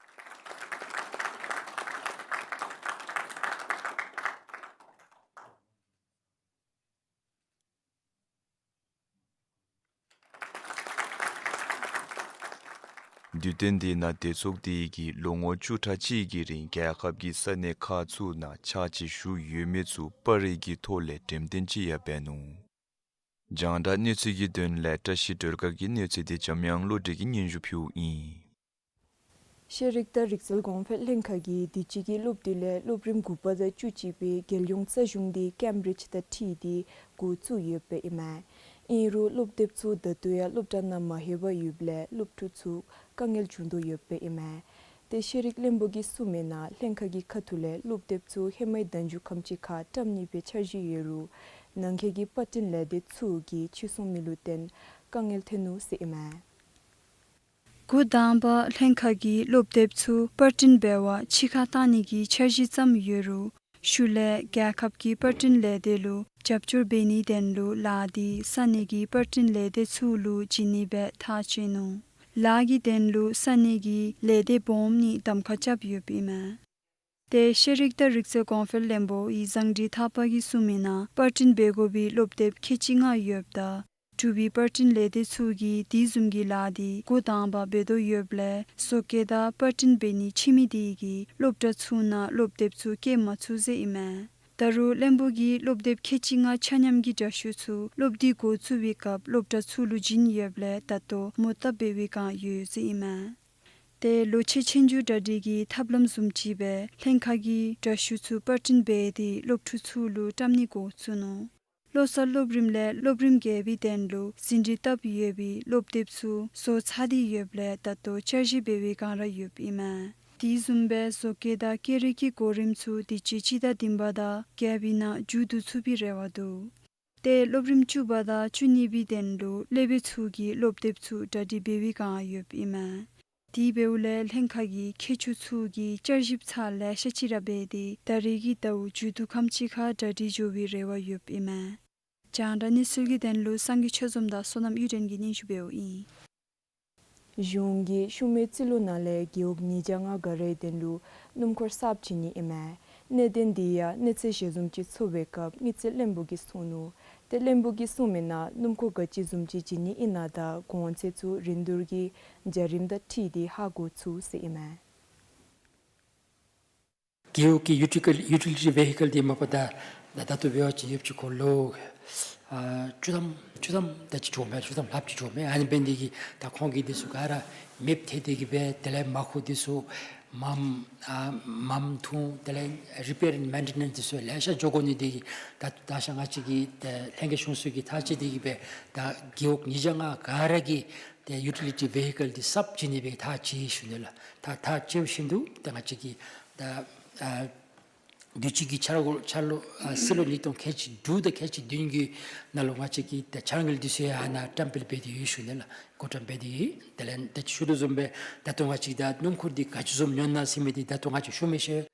དུས་སྟོན་དེ་ནང་སྡེ་ཚོགས་དེ་གིས་ལོ་ངོ་བཅུ་ཕྲག་གཅིག་གི་རིང་རྒྱལ་ཁབ་ཀྱི་ས་གནས་ཁག་ཚུ་ནང་ཕྱག་ཕྱིད་ཞུ་ཡོད་མེད་ཚུ་པར་རིས་ཀྱི་ཐོག་ལས་འགྲེམས་སྟོན་ཅིག་ཡང་འབད་ནུག། རྒྱང་བསྒྲགས་གནས་ཚུལ་གྱི་དོན་ལས་བཀྲ་ཤིས་སྒྲོལ་དཀར་གྱི་གནས་ཚུལ་དེ་འཇམ་དབྱངས་བློ་གྲོས་ཀྱིས་སྙན་ཞུ་ཕུལཝ་ཨིན། ཤེས་རིག་དང་རིག་རྩལ་གོང་འཕེལ་ལྷན་ཁག་གིས་དུས་ཅི་གི་སློབ་དུས་ལས་སློབ་རིམ་དགུ་པ་དང་བཅུ་གཅིག་པའི་རྒྱལ་ཡོངས་རྩ་གཞུང་འདི་ཀེམ་བི་རིཇ་དང་འཁྲིལ་ཏེ་འགོ་བཙུགས་ཡོདཔ་ཨིན་མས། ཨིན་རུང་སློབ་དེབ་ཚུ་ད་ལྟོ་ཡང་སློབ་གྲྭ་ནང་མ་ལྷོད་པར་ཡོདཔ་ལས་སློབ་ཕྲུག་ཚུ་དཀའ་ངལ་བྱུང་དོ་ཡོདཔ་ཨིན་མས། ཏེ་ཤེས་རིག་བློན་པོ་གིས་གསུངས་མི་ནང་ལྷན་ཁག་གི་ཁ་ཐུག་ལས་སློབ་དེབ་ཚུ་ཧེ་མའི་ཟླ་མཇུག་ཁམས་ཅིག་ཁར་བཀྲམ་ནི་སྦེ་འཆར་གཞི་ཡོད་རུང་ནང་འཁོད་ཀྱི་པར་སྐྲུན་ལས་སྡེ་ཚུ་གིས་ཕྱིར་ཚོང་མེད་ལུ་བརྟེན་དཀའ་ངལ་ཐོན་ནུག་ཟེར་ཨིན་མས། འགོ་དང་པ་ལྷན་ཁག་གིས་སློབ་དེབ་ཚུ་པར་སྐྲུན་འབད་བར་ཕྱི་ཁར་བཏང་ནི་གི་འཆར་གཞི་བརྩམས་ཡོད་རུང་ཤུལ་ལས་རྒྱལ་ཁབ་ཀྱི་པར་སྐྲུན་ལས་སྡེ་ལུ་རྒྱབ་སྐྱོར་འབད་ནིའི་དོན་ལུ་ལཱ་འདི་ས་གནས་ཀྱི་པར་སྐྲུན་ལས་སྡེ་ཚུ་ལུ་བྱིན་ནི་སྦེ་ཐག་བཅད་ནུག། ལཱ་གི་དོན་ལུ་ས་གནས་ཀྱི་ལས་སྡེ་སྦོམ་གཉིས་གདམ་ཁ་རྐྱབ་ཡོདཔ་ཨིན་མས། ཏེ་ཤེས་རིག་དང་རིག་རྩལ་གོང་འཕེལ་བློན་པོ་ཡི་བཟང་འདྲིས་ཐར་པ་གིས་གསུངས་མི་ནང་པར་སྐྲུན་འབད་དགོ་པའི་སློབ་དེབ་ཁལ་གཅིག་ལྔ་ཡོདཔ་ད་འབྲུག་པའི་པར་སྐྲུན་ལས་སྡེ་ཚུ་གིས་དེ་བཟུམ་གྱི་ལཱ་འདི་འགོ་དང་པ་འབད་དོ་ཡོདཔ་ལས་བཟོ་བཀོད་དང་པར་སྐྲུན་འབད་ནི་ཕྱི་མི་དེ་གིས་སློབ་གྲྭ་ཚུ་ནང་སློབ་དེབ་ཚུ་བཀལ་མ་ཚུགས་ཟེར་ཨིན་མས། ད་རུང་བློན་པོ་གིས་སློབ་དེབ་ཁལ་གཅིག་ལྔ་ཆ་མཉམ་གྱི་དྲ་ཤུགས་ཚུ་སློབ་དུས་འགོ་བཙུགས་པའི་སྐབས་སློབ་གྲྭ་ཚུ་ལུ་བྱིན་ཡོདཔ་ལས་ད་ལྟོ་མོ་བཏབ་འབད་བའི་བསྒང་ཡོད་ཟེར་ཨིན་མས། ཏེ་ལོ་ཕྱེད་ཆོས་རྒྱུགས་གྲ་སྒྲིག་གི་ཐབས་ལམ་བཟུམ་ཅིག་སྦེ་ལྷན་ཁག་གིས་དྲ་ཤུགས་ཚུ་པར་སྐྲུན་འབད་དེ་སློབ་ཕྲུག་ཚུ་ལུ་བཀྲམ་ནི་འགོ་བཙུགས་ནུག། བློ་གསར་སློབ་རིམ་ལས་སློབ་རིམ་བརྒྱད་པའི་དོན་ལུ་ཟིན་བྲིས་བཏབ་ཡོད་པའི་སློབ་དེབ་ཚུ་བཟོ་ཚར་ཏེ་ཡོདཔ་ལས་ད་ལྟོ་འཆར་གཞི་འབད་བའི་བསྒང་ར་ཡོདཔ་ཨིན་མས། དེ་བཟུམ་སྦེ་བཟོ་བཀོད་དང་སྐད་རིགས་ཀྱི་གོ་རིམ་ཚུ་དུས་ཅི་སྤྱི་ཟླ་བདུན་པ་དང་བརྒྱད་པའི་ནང་མཇུག་བསྡུ་ཚུགས་པའི་རེ་བ་འདུག། ཏེ་སློབ་རིམ་བཅུ་པ་དང་བཅུ་གཉིས་པའི་དོན་ལུ་སློབ་དཔོན་ཚུ་གིས་སློབ་དེབ་ཚུ་གྲ་སྒྲིག་འབད་བའི་བསྒང་ཡོདཔ་ཨིན་མས། དེ་འབདཝ་ལས་ལྷན་ཁག་གིས་མཁས་མཆོག་ཚུ་གི་བསྐྱར་ཞིབ་ཚར་ལེ་ཤ་ཅིག་ར་འབད་དེ་ད་རེས་ཀྱི་ཟླཝ་མཇུག་བསྡུ་ཁམས་ཅིག་ཁར་གྲ་སྒྲིག་འགྱོ་བའི་རེ་བ་ཡོདཔ་ཨིན་མས། རྒྱང་བསྒྲགས་གནས་ཚུལ་གྱི་དོན་ལུ་སངས་རྒྱས་ཆོས་འཛོམས་དང་བསོད་ནམས་གཡུ་སྒྲོན་གྱིས་སྙན་ཞུ་འབདཝ་ཨིན། གཞུང་གིས་ཤུལ་མའི་རྩིས་ལོ་ནང་ལས་རྒེད་འོག་ཉིས་བརྒྱ་ལྔ་ག་རའི་དོན་ལུ་སྣུམ་འཁོར་གསརཔ་བྱིན་ནི་ཨིན་མས། གནད་དོན་འདི་ཡང་གནས་ཚུལ་ཞལ་འཛོམས་ཅིག་ཚོགས་པའི་སྐབས་དངུལ་རྩིས་བློན་པོ་གིས་གསུངས་ནུག། ཏེ་བློན་པོ་གིས་གསུངས་མི་ནང་སྣུམ་འཁོར་ག་ཅི་བཟུམ་ཅིག་བྱིན་ནི་ཨིན་ན་དང་གོང་ཚད་ཚུ་རིན་བསྡུར་གྱི་བྱ་རིམ་དང་འཁྲིལ་ཏེ་ཧ་གོ་ཚུགས་ཟེར་ཨིན་མས། རྒེད་འོག་གི་ཡུ་ཊི་ལི་ཡུ་ཊི་ལི་ཊི་བེ་ཧི་ཀལ་འདི་མ་པ་ད་ད་ད་ལྟོ་འབད་བ་ཅིན་ཡོདཔ་ཅིག་ཁོ་ལོ་ཨ་བཅུ་ཐམ་བཅུ་ཐམ་དེ་ཅིག་འགྱོཝ་མས། བཅུ་ཐམ་ལྷགཔ་ཅིག་འགྱོཝ་མས། ཨ་ནི་འབད་ནི་དེ་གིས་ད་ཁོང་གིས་འདི་ཚུ་ག་ར་མེདཔ་ཐལ་ཏེ་གི་སྦེ་དེ་ལས་མར་ཁུ་འདི་ཚུ་མམ་ཨ་མམ་འཐུང་དེ་ལས་རི་པེར་ཨེནཌ་མེན་ཊེ་ནེནསི་འདི་ཚུ་ལེ་ཤ་འགྱོ་དགོ་ནི་དེ་གིས་ད་ད་ཞག་ང་བཅས་ཀྱིས་ད་ལྷན་རྒྱས་གཞུང་ཚོགས་ཀྱིས་ཐག་བཅད་དེ་གི་སྦེ་ད་རྒེད་འོག་ཉིས་བརྒྱ་ལྔ་ག་ར་གིས་ཏེ་ཡུ་ཊི་ལི་ཊི་བེ་ཧི་ཀལ་འདི་གསརཔ་བྱིན་ནི་སྦེ་ཐག་བཅད་ཞུ་ནི་ལགས། ཐག་ཐག་བཅདཔ་བཞིན་དུ་ཏེ་ང་བཅས་ཀྱིས་ད་ཨ་དུས་ཅི་གི་འཆར་འགོད་འཆར་ལོ་ཨ་རྩིས་ལོ་ཉིས་སྟོང་ཁལ་གཅིག་དྲུག་དང་ཁལ་གཅིག་བདུན་གྱི་ནང་ལུ་ང་བཅས་ཀྱིས་ད་འཆར་དངུལ་འདི་ཚུ་ཡང་ཨ་ནཱ་བཀྲམ་སྤེལ་འབད་དེ་ཡོད་ཞུ་ནི་ལགས། བགོ་བཀྲམ་འབད་དེ་ཡོད། དེ་ལས་ད་ཅི་ཞུ་དོ་བཟུམ་སྦེ་ད་ལྟོ་ང་བཅས་ད་སྣུམ་འཁོར་འདི་ག་ཅི་བཟུམ་ཉོ་ནི་ཟེར་མི་འདི་ད་ལྟོ་ང་བཅས་ཞུ་མི་ཤེས།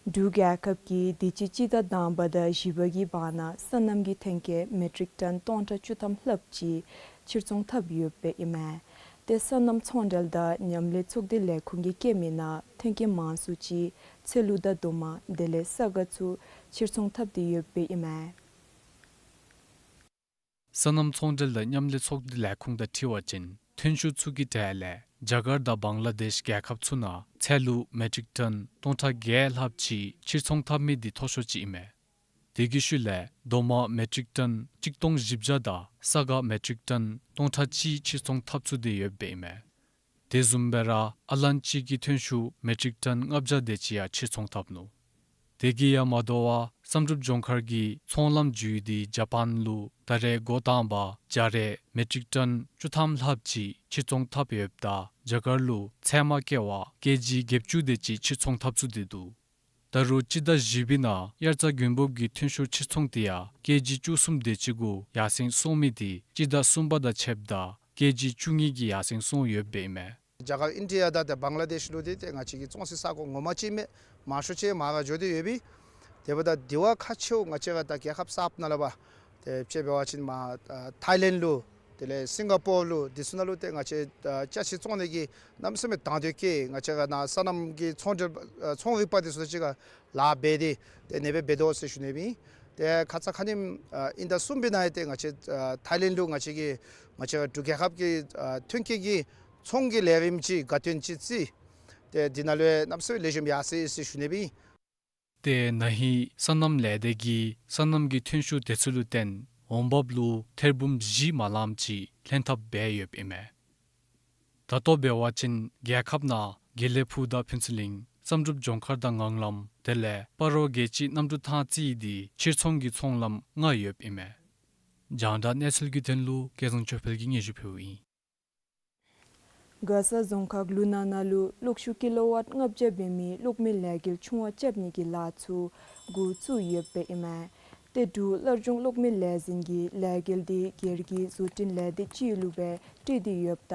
འབྲུག་རྒྱལ་ཁབ་ཀྱིས་དུས་ཅི་སྤྱི་ཟླ་དང་པ་དང་བཞི་པ་གི་བར་ན་སོ་ནམ་གྱི་ཐོན་སྐྱེད་མེ་ཊིག་ཊོན་སྟོང་ཕྲག་བཅུ་ཐམ་ལྷགཔ་ཅིག་ཕྱིར་ཚོང་འཐབ་ཡོདཔ་ཨིན་མས། ཏེ་སོ་ནམ་ཚོང་འབྲེལ་དང་མཉམ་ལས་ཚོགས་སྡེ་ལས་ཁུངས་ཀྱིས་བཀོད་མི་ནང་ཐོན་སྐྱེད་མང་སུ་ཅིག་ཚལ་ལུ་དང་རྡོག་མ་དེ་ལས་ས་ག་ཚུ་ཕྱིར་ཚོང་འཐབ་སྟེ་ཡོདཔ་ཨིན་མས། སོ་ནམ་ཚོང་འབྲེལ་དང་མཉམ་ལས་ཚོགས་སྡེ་ལས་ཁུངས་དང་འཁྲིལ་བ་ཅིན་ཐོན་ཤུགས་ཚུ་གི་གྲས་ལས་རྒྱ་གར་དང་བང་ལ་དེཤ་རྒྱལ་ཁབ་ཚུ་ནང་ཚལ་ལུ་མེ་ཊིག་ཊོན་སྟོང་ཕྲག་བརྒྱད་ལྷགཔ་ཅིག་ཕྱིར་ཚོང་འཐབ་མི་འདི་མཐོ་ཤོས་ཅིག་ཨིན་མས། དེ་གི་ཤུལ་ལས་རྡོག་མ་མེ་ཊིག་ཊོན་གཅིག་སྟོང་བཞི་བརྒྱ་དང་ས་ག་མེ་ཊིག་ཊོན་སྟོང་ཕྲག་གཅིག་ཕྱིར་ཚོང་འཐབ་ཚུགས་ཏེ་ཡོདཔ་ཨིན་མས། དེ་བཟུམ་སྦེ་ར་ཨ་ལན་ཅི་གི་ཐོན་ཤུགས་མེ་ཊིག་ཊོན་ལྔ་བརྒྱ་དེ་ཅིག་ཡང་ཕྱིར་ཚོང་འཐབ་ནུག། དེ་གིས་ཡང་མ་དོ་བར་བསམ་གྲུབ་ལྗོངས་མཁར་གྱི་ཚོང་ལམ་བརྒྱུད་དེ་ཇ་པཱན་ལུ་ད་རེས་འགོ་དང་པ་བྱ་རས་མེ་ཊིག་ཊོན་བཅུ་ཐམ་ལྷགཔ་ཅིག་ཕྱིར་ཚོང་འཐབ་ཡོདཔ་ད་རྒྱ་གར་ལུ་ཚལ་མ་བཀལ་བར་ཀེ་ཇི་བརྒྱད་ཅུ་དེ་ཅིག་ཕྱིར་ཚོང་འཐབ་ཚུགས་ཏེ་འདུག། ད་རུང་སྤྱི་ཟླ་བཞི་པའི་ནང་དབྱར་རྩྭ་དགུན་འབུབ་ཀྱི་ཐོན་ཤུགས་ཕྱིར་ཚོང་དེ་ཡང་ཀེ་ཇི་བཅུ་གསུམ་དེ་ཅིག་གུ་ཡར་སེང་སོང་མི་དེ་སྤྱི་ཟླ་གསུམ་པ་དང་ཕྱདཔ་ད་ཀེ་ཇི་བཅུ་གཉིས་ཀྱིས་ཡར་སེང་སོང་ཡོདཔ་ཨིན་མས། རྒྱ་གར་ཨིན་ཌི་ཡ་དང་ཏེ་བང་ལ་དེཤ་ལུ་འདི་ཏེ་ང་བཅས་ཀྱི་བཙོང་སའི་ས་གོ་ངོ་མ་ཅིག་མས། མང་ཤོས་ཅིག་མར་འགྱོ་སྟེ་ཡོད་པས། དེ་འབདཝ་ད་དེ་བ་ཁག་ཆེཝ་ང་བཅས་ར་ད་རྒྱལ་ཁབ་གསརཔ་ནང་ལུ་འབད་དེ་དཔྱེ་འབད་བ་ཅིན་མར་ཨ་ཐའི་ལེནཌ་ལུ་དེ་ལས་སིང་ག་པོར་ལུ་འདི་ཚུ་ནང་ལུ་ཏེ་ང་བཅས་ཨ་ཅ་ཆས་བཙོང་ནི་གི་གནམ་མེད་ས་མེད་དང་འདོད་བསྐྱེད། ང་བཅས་ར་ནཱ་སོ་ནམ་གྱི་ཚོང་འབྲེལ་ཨ་ཚོང་རིག་པ་འདི་ཚུ་ཅིག་ཁར་ལཱ་འབད་དེ་ཏེ་ཨ་ནེ་སྦེ་འབད་དོ་ཟེར་ཞུ་ནི་ཨིན། ཏེ་ཁ་ཙ་ཁ་ཉིནམ་ཨ་དབྱིན་ཟླ་གསུམ་པའི་ནང་ཡང་ཏེ་ང་བཅས་ཨ་ཐའི་ལེནཌ་ལུ་ང་བཅས་ཀྱི་ང་བཅས་ར་འབྲུག་རྒྱལ་ཁབ་ཀྱི་ཨ་ཐོན་སྐྱེད་ཀྱི་ཚོང་གི་ལས་རིམ་ཅིག་དགའ་སྟོན་ཅིག་བརྩི། ཏེ་འདི་ནང་ལུ་ཡང་གནམ་མེད་ས་མེད་ལེགས་ཤོམ་ཡར་སོ་ཡི་ཟེར་ཞུ་ནི་ཨིན། ཏེ་ན་ཧིང་སོ་ནམ་ལས་སྡེ་གིས་སོ་ནམ་གྱི་ཐོན་ཤུགས་དེ་ཚུ་ལུ་བརྟེན་འོང་འབབ་ལུ་ཐེར་འབུམ་བཞི་མ་ལངམ་ཅིག་ལྷན་ཐབས་འབད་ཡོདཔ་ཨིན་མས། ད་ལྟོ་འབད་བ་ཅིན་རྒྱལ་ཁབ་ནང་དགེ་ལེགས་ཕུག་དང་ཕུན་ཚོགས་གླིང་བསམ་གྲུབ་ལྗོངས་མཁར་དང་ངང་ལམ་དེ་ལས་སྤ་རོ་རྒྱལ་སྤྱིའི་གནམ་གྲུ་ཐང་རྩེ་དེ་ཕྱིར་ཚོང་གི་ཚོང་ལམ་ལྔ་ཡོདཔ་ཨིན་མས། རྒྱང་བསྒྲགས་གནས་ཚུལ་གྱི་དོན་ལུ་སྐལ་བཟང་ཆོས་འཕེལ་གྱིས་སྙན་ཞུ་ཕུལཝ་ཨིན། མགར་ས་རྫོང་ཁག་ལུ་ནང་ན་ལུ་གློག་ཤུགས་ཀི་ལོ་ཝཊ་ལྔ་བརྒྱ་འབད་མི་གློག་མེ་ལས་འགུལ་ཆུང་བ་རྐྱབ་ནི་གི་ལཱ་ཚུ་འགོ་བཙུགས་ཡོདཔ་ཨིན་མས། ཏེ་འབྲུག་སླར་འབྱུང་གློག་མེ་ལས་འཛིན་གྱིས་ལས་འགུལ་དེ་སྒེར་གྱི་བཟོ་སྐྲུན་ལས་སྡེ་ཅིག་ལུ་སྦེ་སྤྲོད་དེ་ཡོདཔ་ད་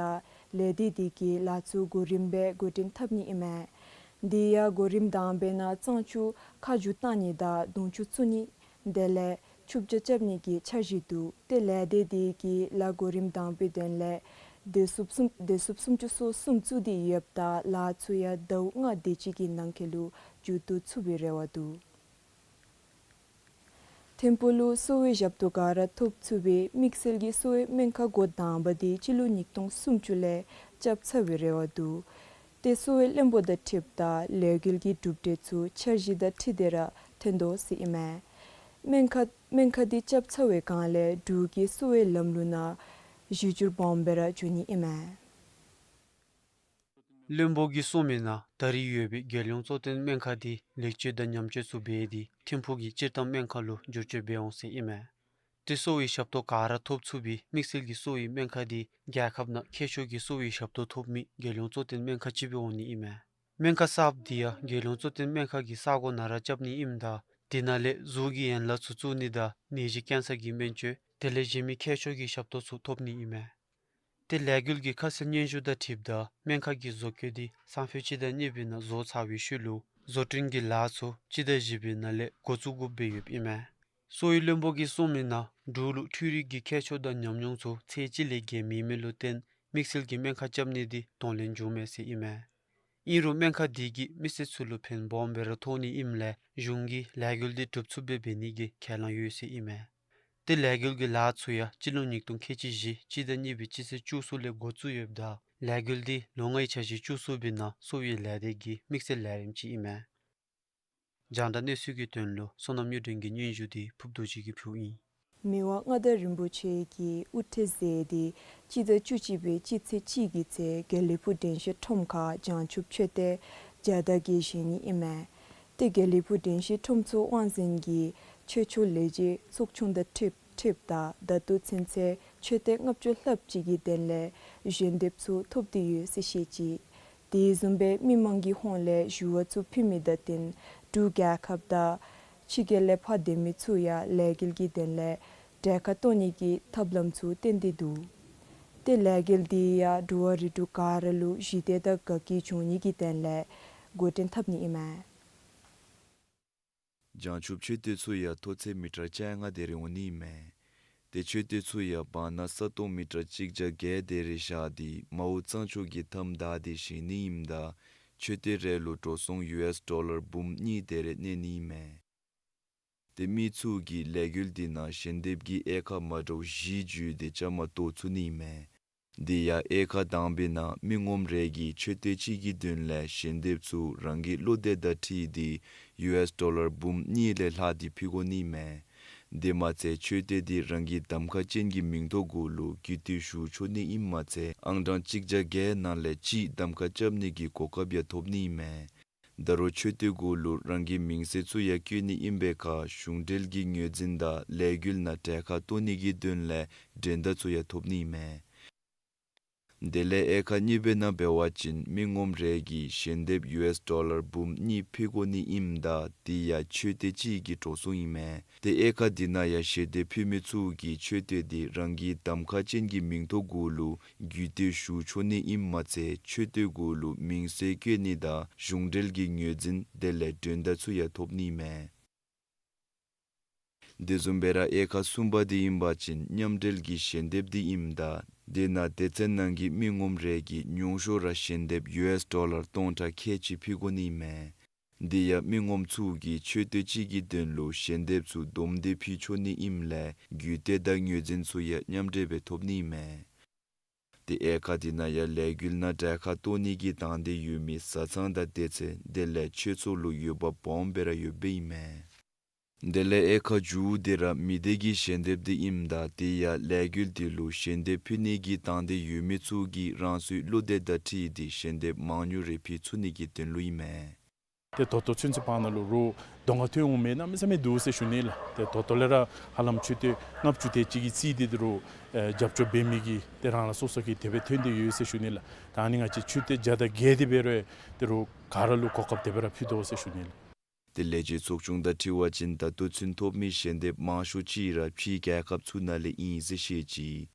ལས་སྡེ་དེ་གིས་ལཱ་ཚུ་གོ་རིམ་སྦེ་འགོ་འདྲེན་འཐབ་ནི་ཨིན་མས། དེ་ཡང་གོ་རིམ་དང་པའི་ནང་གཙང་ཆུ་ཁ་བསྒྱུར་བཏང་ནི་དང་དུང་ཆུ་བཙུགས་ནི་དེ་ལས་ཆུ་བྱ་རྐྱབ་ནི་གི་འཆར་གཞི་འདུག། ཏེ་ལས་སྡེ་དེ་གིས་ལཱ་གོ་རིམ་དང་པའི་དོན་ལས་སྡེ་ཚན་སུམ་སྡེ་ཚན་སུམ་ཅུ་སོ་གསུམ་བཙུགས་ཏེ་ཡོདཔ་ད་ལཱ་ཚུ་ཡང་ཟླཝ་ལྔ་དེ་ཅིག་གི་ནང་འཁོད་ལུ་མཇུག་བསྡུ་ཚུགས་པའི་རེ་བ་འདུག། ཐིམ་ཕུག་ལུ་གསོ་བའི་ཞབས་ཏོག་ག་ར་ཐོབ་ཚུགས་པའི་དམིགས་བསལ་གྱི་གསོ་བའི་སྨན་ཁང་འགོ་དང་པ་དེ་སྤྱི་ལོ་ཉིས་སྟོང་སུམ་ཅུ་ལས་རྐྱབ་ཚར་བའི་རེ་བ་འདུག། ཏེ་གསོ་བའི་བློན་པོ་དང་འཁྲིལཝ་ད་ལས་འགུལ་གྱི་གྲུབ་འབྲས་ཚུ་འཆར་གཞི་དང་འཁྲིལ་ཏེ་ར་ཐོན་དོ་ཟེར་ཨིན་མས། སྨན་ཁང་སྨན་ཁང་འདི་རྐྱབ་ཚར་བའི་སྒང་ལས་འབྲུག་གི་གསོ་བའི་ལམ་ལུགས་ནང་གཞི་འགྱུར་སྦོམ་སྦེ་ར་འགྱོ་ནི་ཨིན་མས། བློན་པོ་གིས་གསུངས་མི་ནང་ད་རེས་ཡོད་པའི་རྒྱལ་ཡོངས་གཙོ་བསྟེན་སྨན་ཁང་འདི་ལེགས་བཅོས་དང་ཉམས་བཅོས་ཚུ་འབད་དེ་ཐིམ་ཕུག་གི་སྤྱིར་བཏང་སྨན་ཁང་ལུ་བསྒྱུར་བཅོས་འབད་འོང་ཟེར་ཨིན་མས། ཏེ་གསོ་བའི་ཞབས་ཏོག་ག་ར་ཐོབ་ཚུགས་པའི་དམིགས་བསལ་གྱི་གསོ་བའི་སྨན་ཁང་འདི་རྒྱལ་ཁབ་ནང་ཁྱད་མཆོག་གི་གསོ་བའི་ཞབས་ཏོག་ཐོབ་མི་རྒྱལ་ཡོངས་གཙོ་བསྟེན་སྨན་ཁང་ཅིག་སྦེ་འོང་ནི་ཨིན་མས། སྨན་ཁང་གསརཔ་འདི་ཡང་རྒྱལ་ཡོངས་གཙོ་བསྟེན་སྨན་ཁང་གི་ས་གོ་ནང་ར་རྐྱབ་ནི་ཨིནམ་ད་དེ་ནང་ལས་གཟུགས་ཀྱི་ཡན་ལག་ཚུ་བཙུགས་ནི་དང་ནད་གཞི་ཀེན་སར་གྱི་སྨན་བཅོས་དེ་ལས་གཞན་མི་ཁྱད་མཆོག་གི་ཞབས་ཏོག་ཚུ་ཐོབ་ནི་ཨིན་མས། ཏེ་ལས་འགུལ་གྱི་ཁ་གསལ་སྙན་ཞུ་དང་འཁྲིལཝ་ད་སྨན་ཁང་གི་བཟོ་བཀོད་འདི་སང་ཕོད་སྤྱི་ཟླ་གཉིས་པའི་ནང་བཟོ་ཚར་བའི་ཤུལ་ལུ་བཟོ་སྐྲུན་གྱི་ལཱ་ཚུ་སྤྱི་ཟླ་བཞི་པའི་ནང་ལས་འགོ་བཙུགས་དགོཔ་སྦེ་ཡོདཔ་ཨིན་མས། གསོ་བའི་བློན་པོ་གིས་གསུངས་མི་ནང་འབྲུག་ལུ་འཕྲུལ་རིག་གི་ཁྱད་ཆོས་དང་ཉམས་མྱོང་ཚུ་ཚད་གཅིག་ལས་བརྒལ་མེད་མི་ལུ་བརྟེན་དམིགས་བསལ་གྱི་སྨན་ཁང་རྐྱབ་ནི་འདི་གདོང་ལེན་འབྱུངམ་མས་ཟེར་ཨིན་མས། ཨིན་རུང་སྨན་ཁང་འདི་གིས་མི་སེར་ཚུ་ལུ་ཕན་སྦོམ་སྦེ་ར་ཐོགས་ནི་ཨིནམ་ལས་གཞུང་གིས་ལས་འགུལ་འདི་གྲུབ་ཚུགསཔ་སྦེ་འབད་ནི་གི་ཁས་བླངས་ཡོད་ཟེར་ཨིན་མས། ཏེ་ལས་འགུལ་གྱི་ལཱ་ཚུ་ཡང་སྤྱི་ལོ་ཉིས་སྟོང་ཁལ་གཅིག་བཞི་སྤྱི་ཟླ་གཉིས་པའི་སྤྱི་ཚེས་བཅུ་གསུམ་ལས་འགོ་བཙུགས་ཡོདཔ་ད་ལས་འགུལ་འདི་ལོ་ལྔའི་འཆར་གཞི་བཅུ་གསུམ་པའི་ནང་གསོ་བའི་ལས་སྡེ་གི་དམིགས་བསལ་ལས་རིམ་ཅིག་ཨིན་མས། རྒྱང་བསྒྲགས་གནས་ཚུལ་གྱི་དོན་ལུ་བསོད་ནམས་གཡུ་སྒྲོན་གྱི་སྙན་ཞུ་འདི་ཕུརབ་རྡོ་རྗེ་གིས་ཕུལཝ་ཨིན། མི་དབང་མངའ་བདག་རིན་པོ་ཆེ་གིས་དབུ་ཁྲིད་མཛད་དེ་སྤྱི་ཟླ་བཅུ་གཅིག་པའི་སྤྱི་ཚེས་གཅིག་གི་ཚེ་དགེ་ལེགས་ཕུག་དྲན་ཤེས་ཁྲོམ་ཁར་བྱང་ཆུབ་མཆོད་རྟེན་བརྒྱ་དང་བརྒྱད་བཞེངས་ནི་ཨིན་མས། ཏེ་དགེ་ལེགས་ཕུག་དྲན་ཤེས་ཁྲོམ་ཚོགས་དབང་འཛིན་གྱིས་ཆོས་ཕྱོགས་ལས་བྱེད་ཚོགས་ཆུང་དང་འཁྲིལ་འཁྲིལཝ་ད་ད་ལྟོ་ཚུན་ཚོད་མཆོད་རྟེན་ལྔ་བཅུ་ལྷགཔ་ཅིག་གི་དོན་ལས་ཞལ་འདེབས་ཚུ་ཐོབ་སྟེ་ཡོད་ཟེར་བཤད་ཅི། དེ་བཟུམ་སྦེ་མི་མང་གི་ཧོངས་ལས་ཞུ་བ་ཚུ་ཕུལ་མི་དང་བསྟུན་འབྲུག་རྒྱལ་ཁབ་དང་ཕྱི་རྒྱལ་ལས་ཕར་སྡོད་མི་ཚུ་ཡང་ལས་འགུལ་གྱི་དོན་ལས་གྲལ་ཁར་གཏོགས་ནི་གི་ཐབས་ལམ་ཚུ་བཏོན་ཏེ་འདུག། ཏེ་ལས་འགུལ་འདི་ཡང་འགྲོ་བ་རིགས་དྲུག་ག་ར་ལུ་ཞི་བདེ་དང་དགའ་སྐྱིད་འབྱུང་ནི་གི་དོན་ལས་འགོ་འདྲེན་འཐབ་ནི་ཨིན་མས། བྱང་ཆུབ་མཆོད་རྟེན་ཚུ་ཡང་མཐོ་ཚད་མི་ཊར་བཅོ་ལྔ་དེ་རེ་འོང་ནི་ཨིན་མས། ཏེ་མཆོད་རྟེན་ཚུ་ཡང་བར་ན་ས་སྟོང་མི་ཊར་གཅིག་བརྒྱ་བརྒྱད་དེ་རེ་བཞག་སྟེ་མའོ་གཙང་ཕྱོགས་ཀྱི་མཐའམ་བདའ་སྟེ་བཞེངས་ནི་ཨིནམ་ད་མཆོད་རྟེན་རེ་ལུ་འགྲོ་སོང་ཡུ་ཨེསི་ཌོ་ལར་འབུམ་གཉིས་དེ་རེ་གནས་ནི་ཨིན་མས། ཏེ་མི་ཚུ་གིས་ལས་འགུལ་འདི་ནང་ཞལ་འདེབས་ཀྱི་དབྱེ་ཁག་མ་འདྲཝ་བཞི་བརྒྱུད་དེ་བཅའ་མར་གཏོགས་ཚུགས་ནི་ཨིན་མས། དེ་ཡང་དབྱེ་ཁག་དང་པའི་ནང་མི་ངོམ་རེ་གིས་མཆོད་རྟེན་གཅིག་གི་དོན་ལས་ཞལ་འདེབས་ཚུ་རང་གི་བློ་འདོད་དང་འཁྲིལ་ཏེ་ཡུ་ཨེསི་ཌོ་ལར་འབུམ་གཉིས་ལས་ལྷག་སྟེ་ཕུལ་དགོ་ནི་མས། དེ་མ་ཚད་མཆོད་རྟེན་འདི་རང་གི་གདམ་ཁ་ཅན་གྱི་མིང་ཐོ་གུ་ལུ་རྒུད་འཐུས་ཞུ་ཆོག་ནི་ཨིནམ་མ་ཚད་ཨང་གྲངས་གཅིག་བརྒྱ་བརྒྱད་ནང་ལས་གཅིག་གདམ་ཁ་རྐྱབ་ནི་གི་གོ་སྐབས་ཡང་ཐོབ་ནི་མས། ད་རུང་མཆོད་རྟེན་གུ་ལུ་རང་གི་མིང་གསལ་ཚུ་ཡང་བཀོད་ནི་ཨིན་པའི་ཁར་གཞུང་འབྲེལ་གྱི་ངོས་འཛིན་དང་ལས་འགུལ་ནང་གྲལ་ཁར་གཏོགས་ནི་གི་དོན་ལས་མགྲོན་བརྡ་ཚུ་ཡང་ཐོབ་ནི་མས། དེ་ལས་དབྱེ་ཁག་གཉིས་པའི་ནང་འབད་བ་ཅིན་མི་ངོམ་རེ་གིས་ཞལ་འདེབས་ཡུ་ཨེསི་ཌོ་ལར་འབུམ་གཉིས་ཕུལ་དགོ་ནི་ཨིནམ་ད་དེ་ཡང་མཆོད་རྟེན་གཅིག་གི་འགྲོ་སོང་ཨིན་མས། ཏེ་དབྱེ་ཁག་འདི་ནང་ཡང་ཞལ་འདེབས་ཕུལ་མི་ཚུ་གིས་མཆོད་རྟེན་འདི་རང་གི་གདམ་ཁ་ཅན་གྱི་མིང་ཐོ་གུ་ལུ་རྒུད་འཐུས་ཞུ་ཆོག་ནི་ཨིནམ་མ་ཚད་མཆོད་རྟེན་གུ་ལུ་མིང་གསལ་བཀོད་ནི་དང་གཞུང་འབྲེལ་གྱི་ངོས་འཛིན་དེ་ལས་མགྲོན་བརྡ་ཚུ་ཡང་ཐོབ་ནི་མས། དེ་བཟུམ་སྦེ་ར་དབྱེ་ཁག་གསུམ་པ་འདི་ཨིན་པ་ཅིན་མཉམ་འབྲེལ་གྱི་ཞལ་འདེབས་འདི་ཨིནམ་ད་དེ་ནང་སྡེ་ཚན་ནང་གི་མི་ངོམ་རེ་གིས་ཉུང་ཤོས་ར་ཞལ་འདེབས་ཡུ་ཨེསི་ཌོ་ལར་སྟོང་ཕྲག་ཁལ་གཅིག་ཕུལ་དགོ་ནི་མས། དེ་ཡང་མི་ངོམ་ཚུ་གིས་མཆོད་རྟེན་གཅིག་གི་དོན་ལུ་ཞལ་འདེབས་ཚུ་བསྡོམས་ཏེ་ཕུལ་ཆོག་ནི་ཨིནམ་ལས་རྒུད་འཐུས་དང་ངོས་འཛིན་ཚུ་ཡང་མཉམ་འབྲེལ་སྦེ་ཐོབ་ནི་མས། ཏེ་དབྱེ་ཁག་འདི་ནང་ཡང་ལས་འགུལ་ནང་གྲལ་ཁར་གཏོགས་ནི་གི་དང་འདོད་ཡོད་མི་བཟའ་ཚང་དང་སྡེ་ཚན་དེ་ལས་ཆོས་ཚོགས་ལུ་འོས་འབབ་སྦོམ་སྦེ་ར་ཡོདཔ་ཨིན་མས། དེ་ལས་ཨེ་ཁ་མཇུག་འདི་ར་མི་སྡེ་གི་ཞལ་འདེབས་འདི་ཨིནམ་ད་དེ་ཡང་ལས་འགུལ་འདི་ལུ་ཞལ་འདེབས་ཕུལ་ནི་གི་དང་འདོད་ཡོད་མི་ཚུ་གིས་རང་སོའི་བློ་འདོད་དང་འཁྲིལ་ཏེ་ཞལ་འདེབས་མང་ཉུང་རེ་ཕུལ་ཚུགས་ནི་གི་དོན་ལུ་ཨིན་མས། ཏེ་ད་ལྟོ་ཚུན་ཚོད་བར་ན་ལུ་རོགས་གདོང་ཁར་ཐོན་འོང་མི་གནམ་མེད་ས་མེད་འདུག་ཟེར་ཞུ་ནི་ལགས། ཏེ་ད་ལྟོ་ལས་ར་ཧ་ལམ་མཆོད་རྟེན་ལྔ་བཅུ་དེ་ཅིག་གི་རྩིས་འདི་རོགས་ཨེ་རྒྱབ་སྐྱོར་འབད་མི་གིས་ཏེ་རང་རང་སོ་སོ་གིས་དེ་སྦེ་ཐོན་ཏེ་ཡོད་ཟེར་ཞུ་ནི་ལགས། ད་ཨ་ནི་ང་བཅས་མཆོད་རྟེན་བརྒྱ་དང་བརྒྱད་དེ་འབད་རུང་ཏེ་རོགས་ག་ར་ལུ་གོ་སྐབས་དེ་སྦེ་ར་ཕུལ་དོ་ཟེར་ཞུ་ནི་ལགས། ཏེ་ལས་བྱེད་ཚོགས་ཆུང་དང་འཁྲིལ་བ་ཅིན་ད་ལྟོ་ཚུན་ཐོབ་མི་ཞལ་འདེབས་མང་ཤོས་ཅིག་ར་ཕྱིའི་རྒྱལ་ཁབ་ཚུ་ནང་ལས་ཨིན་ཟེར་བཤད་ཅི།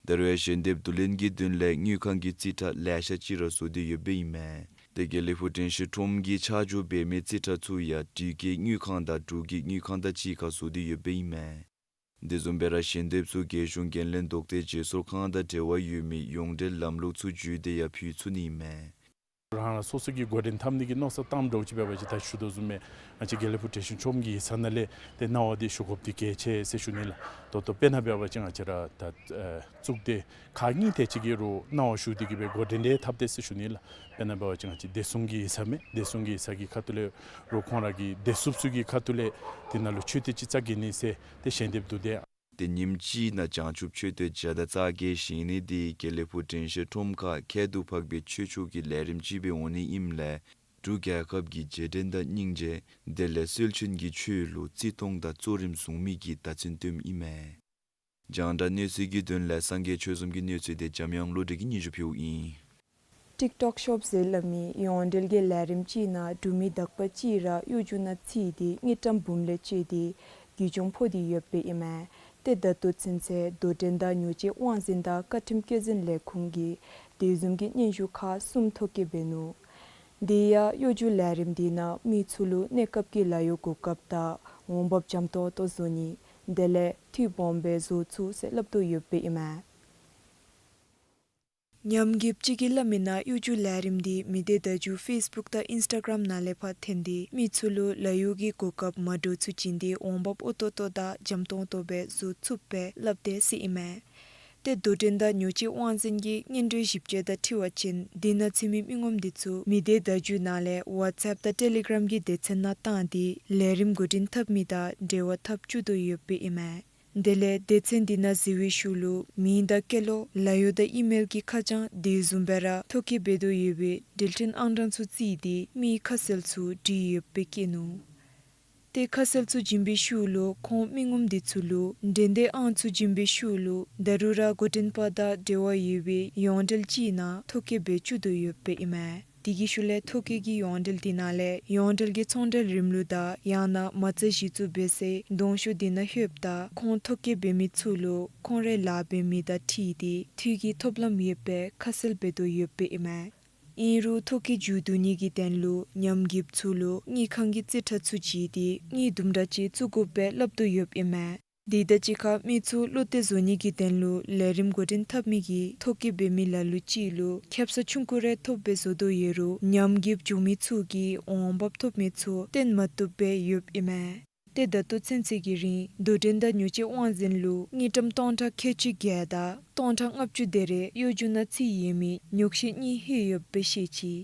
ད་རུང་ཡང་ཞལ་འདེབས་བསྡུ་ལེན་གྱི་དོན་ལས་དངུལ་ཁང་གི་རྩིས་ཁྲ་ལེ་ཤ་ཅིག་ར་བཟོ་སྟེ་ཡོདཔ་ཨིན་མས། ཏེ་དགེ་ལེགས་ཕུག་དྲན་ཤེས་ཁྲོམ་གྱིས་ཆ་འཇོག་འབད་མི་རྩིས་ཁྲ་ཚུ་ཡང་འབྲུག་གི་དངུལ་ཁང་དང་འབྲུག་གི་དངུལ་ཁང་དང་གཅིག་ཁར་བཟོ་སྟེ་ཡོདཔ་ཨིན་མས། དེ་བཟུམ་སྦེ་ར་ཞལ་འདེབས་ཚུ་རྒྱལ་གཞུང་འགན་ལེན་དོགས་ཏེ་བརྗེ་སོར་ཁང་དང་འབྲེལ་བ་ཡོད་མི་ཡོངས་འབྲེལ་ལམ་ལུགས་ཚུ་བརྒྱུད་དེ་ཡང་ཕུལ་ཚུགས་ནི་ཨིན་མས། རང་རང་སོ་སོ་གིས་འགོ་འདྲེན་འཐབ་ནི་གི་མནོ་བསམ་བཏངམ་འདྲཝ་ཅིག་འབད་བ་ཅིན་ད་ཞུ་དོ་བཟུམ་སྦེ་ང་བཅས་དགེ་ལེགས་ཕུག་དྲན་ཤེས་ཁྲོམ་གྱི་ཡིག་ཚང་ནང་ལས་ཏེ་གནང་བ་འདི་ཞུ་དགོཔ་འདི་གལ་ཆེ་ཟེར་ཞུ་ནི་ལགས། ད་ལྟོ་དཔེར་ན་འབད་བ་ཅིན་ང་བཅས་ར་ད་ཨེ་གཙུག་སྡེ་ཁག་གཉིས་དེ་ཅིག་གིས་རོགས་གནང་བ་ཞུ་སྟེ་གི་སྦེ་འགོ་འདྲེན་འདི་འཐབ་སྟེ་ཟེར་ཞུ་ནི་ལགས། དཔེར་ན་འབད་བ་ཅིན་ང་བཅས་བདེ་སྲུང་གི་ཡིག་ཚང་མས། བདེ་སྲུང་གི་ཡིག་ཚང་གི་ཁ་ཐུག་ལས་རོགས་ཁོང་ར་གི་བདེ་སྲུངཔ་ཚུ་གི་ཁ་ཐུག་ལས་དེ་ནང་ལུ་མཆོད་རྟེན་ཅིག་བཅའ་གེ་ནི་ཟེར་ཏེ་ཞལ་འདེབས་བསྡུ་སྟེ། ཏེ་ཉིནམ་གཅིག་ནང་བྱང་ཆུབ་མཆོད་རྟེན་བརྒྱ་དང་རྩ་བརྒྱད་བཞེངས་ནི་འདི་དགེ་ལེགས་ཕུག་དྲན་ཤེས་ཁྲོམ་ཁར་ཁྱད་དུ་འཕགས་པའི་ཆོས་ཕྱོགས་ཀྱི་ལས་རིམ་ཅིག་སྦེ་འོང་ནི་ཨིནམ་ལས་འབྲུག་རྒྱལ་ཁབ་ཀྱི་རྗེས་དྲན་དང་སྙིང་རྗེ་དེ་ལས་སྲོལ་ཆེན་གྱི་ཆོས་ལུ་བརྩི་མཐོང་དང་གཙོ་རིམ་བཟུང་མི་གི་བརྡ་མཚོན་སྟོནམ་ཨིན་མས། རྒྱང་བསྒྲགས་གནས་ཚུལ་གྱི་དོན་ལས་སངས་རྒྱས་ཆོས་འཛོམས་ཀྱི་གནས་ཚུལ་འདི་འཇམ་དབྱངས་བློ་གྲོས་ཀྱིས་སྙན་ཞུ་ཕུལཝ་ཨིན། ཊིཀ་ཊོཀ་ཤོབ་ཟེར་སླབ་མི་ཡོངས་འབྲེལ་གྱི་ལས་རིམ་ཅིག་ནང་འབྲུག་མི་དག་པ་ཅིག་ར་གཡོ་སྒྱུ་ནང་ཚུད་དེ་དངུལ་ཀྲམ་འབུམ་ལས་བཅད་དེ་རྒུད་འབྱུང་ཕོག་སྟེ་ཡོདཔ་ཨིན་མས། ཏེ་ད་ལྟོ་ཚུན་ཚོད་དོ་འགྲན་དང་ཉོ་སྤྱོད་དབང་འཛིན་དང་བཀའ་ཁྲིམས་བཀོད་འཛིན་ལས་ཁུངས་ཀྱིས་དེ་བཟུམ་གྱི་སྙན་ཞུ་ཁག་གསུམ་ཐོ་བཀོད་འབད་ནུག། དེ་ཡང་གཡོ་སྒྱུ་ལས་རིམ་འདི་ནང་མི་ཚུ་ལུ་གནས་སྐབས་ཀྱི་ལཱ་གཡོག་གོ་སྐབས་དང་འོང་འབབ་འཇམ་ཏོང་ཏོ་བཟོ་ནི་དེ་ལས་འཐུས་སྦོམ་སྦེ་བཟོ་ཚུགས་ཟེར་སླབ་དོ་ཡོདཔ་ཨིན་མས། ཉམས་རྒུདཔ་ཅིག་གིས་སླབ་མིའི་ནང་གཡོ་སྒྱུ་ལས་རིམ་འདི་མི་སྡེ་བརྡ་བརྒྱུད་ཕེསི་བུཀ་དང་ཨིནསི་ཊ་གརམ་ནང་ལས་ཕར་འཐོན་ཏེ་མི་ཚུ་ལུ་ལཱ་གཡོག་གི་གོ་སྐབས་མ་འདྲཝ་ཚུ་བྱིན་ཏེ་འོང་འབབ་འོས་ཏོག་ཏོ་དང་འཇམ་ཏོང་ཏོ་སྦེ་བཟོ་ཚུགསཔ་སྦེ་སླབ་དེས་ཟེར་ཨིན་མས། ཏེ་དོ་འགྲན་དང་ཉོ་སྤྱོད་དབང་འཛིན་གྱི་སྔོན་འགྲོའི་ཞིབ་དཔྱད་དང་འཁྲིལ་བ་ཅིན་དེ་ནང་ཚུད་མི་མི་ངོམ་འདི་ཚུ་མི་སྡེ་བརྡ་བརྒྱུད་ནང་ལས་ཝཊས་ཨེཔ་དང་ཊེ་ལི་གརམ་གྱི་སྡེ་ཚན་ནང་བཏང་སྟེ་ལས་རིམ་འགོ་འདྲེན་འཐབ་མི་དང་འབྲེལ་བ་འཐབ་བཅུག་དོ་ཡོདཔ་ཨིན་མས། དེ་ལས་སྡེ་ཚན་འདི་ནང་གཟིགས་པའི་ཤུལ་ལུ་མིང་དང་སྐྱེས་ལོ་ལཱ་གཡོག་དང་ཨི་མེལ་གྱི་ཁ་བྱང་དེ་བཟུམ་སྦེ་ར་ཐོ་བཀོད་འབད་དོ་ཡོད་པའི་འབྲེལ་མཐུད་ཨང་གྲངས་ཚུ་བརྩིས་ཏེ་མིའི་ཁ་གསལ་ཚུ་བྲིས་ཡོདཔ་སྦེ་བཀོད་ནུག། ཏེ་ཁ་གསལ་ཚུ་བྱིན་པའི་ཤུལ་ལུ་ཁོང་མི་ངོམ་འདི་ཚུ་ལུ་འགྲན་བསྡུར་ཨང་ཚུ་བྱིན་པའི་ཤུལ་ལུ་ད་རུང་ར་འགོ་འདྲེན་པ་དང་འབྲེལ་བ་ཡོད་པའི་ཡོངས་འབྲེལ་ཅིག་ནང་ཐོ་བཀོད་འབད་བཅུག་དོ་ཡོདཔ་ཨིན་མས། དེ་གི་ཤུལ་ལས་ཐོ་བཀོད་ཀྱི་ཡོངས་འབྲེལ་འདི་ནང་ལས་ཡོངས་འབྲེལ་གྱི་ཚོང་འབྲེལ་རིམ་ལུགས་དང་ཡང་ན་མ་རྩ་གཞི་བཙུགས་འབད་སའི་གདོང་ཤོག་འདི་ནང་ལྷོདཔ་ད་ཁོང་ཐོ་བཀོད་འབད་མི་ཚུ་ལུ་ཁོང་རའི་ལཱ་འབད་མི་དང་འཁྲིལ་ཏེ་འཐུས་ཀྱི་ཐོབ་ལམ་ཡོདཔ་སྦེ་ཁ་གསལ་འབད་དོ་ཡོདཔ་ཨིན་མས། ཨིན་རུང་ཐོ་བཀོད་མཇུག་བསྡུ་ནི་གི་དོན་ལུ་ཉམས་རྒུདཔ་ཚུ་ལུ་དངུལ་ཁང་གི་རྩིས་ཁྲ་ཚུ་བརྒྱུད་དེ་དངུལ་དུམ་གྲ་ཅིག་བཙུགས་དགོཔ་སྦེ་སླབ་དོ་ཡོདཔ་ཨིན་མས། དེ་དང་གཅིག་ཁར་མི་ཚུ་བློ་གཏད་བཟོ་ནི་གི་དོན་ལུ་ལས་རིམ་འགོ་འདྲེན་འཐབ་མི་གིས་ཐོ་བཀོད་འབད་མི་ལ་ལུ་ཅིག་ལུ་ཁེབ་ས་ཆུང་ཀུ་རེ་ཐོབ་སྦེ་བཟོ་དོ་ཡོད་རུང་ཉམས་རྒུདཔ་བྱུང་མི་ཚུ་གིས་འོང་འབབ་ཐོབ་མི་ཚུ་བཏོན་མ་བཏུབ་སྦེ་ཡོདཔ་ཨིན་མས། ཏེ་ད་ལྟོ་ཚུན་ཚོད་ཀྱི་རིང་དོ་འགྲན་དང་ཉོ་སྤྱོད་དབང་འཛིན་ལུ་དངུལ་ཀྲམ་སྟོང་ཕྲག་ཁལ་གཅིག་བརྒྱད་དང་སྟོང་ཕྲག་ལྔ་བཅུ་དེ་རེ་གཡོ་སྒྱུ་ནང་ཚུད་ཡོད་མི་ཉོགས་བཤད་གཉིས་ལྷོད་ཡོདཔ་སྦེ་བཤད་ཅི།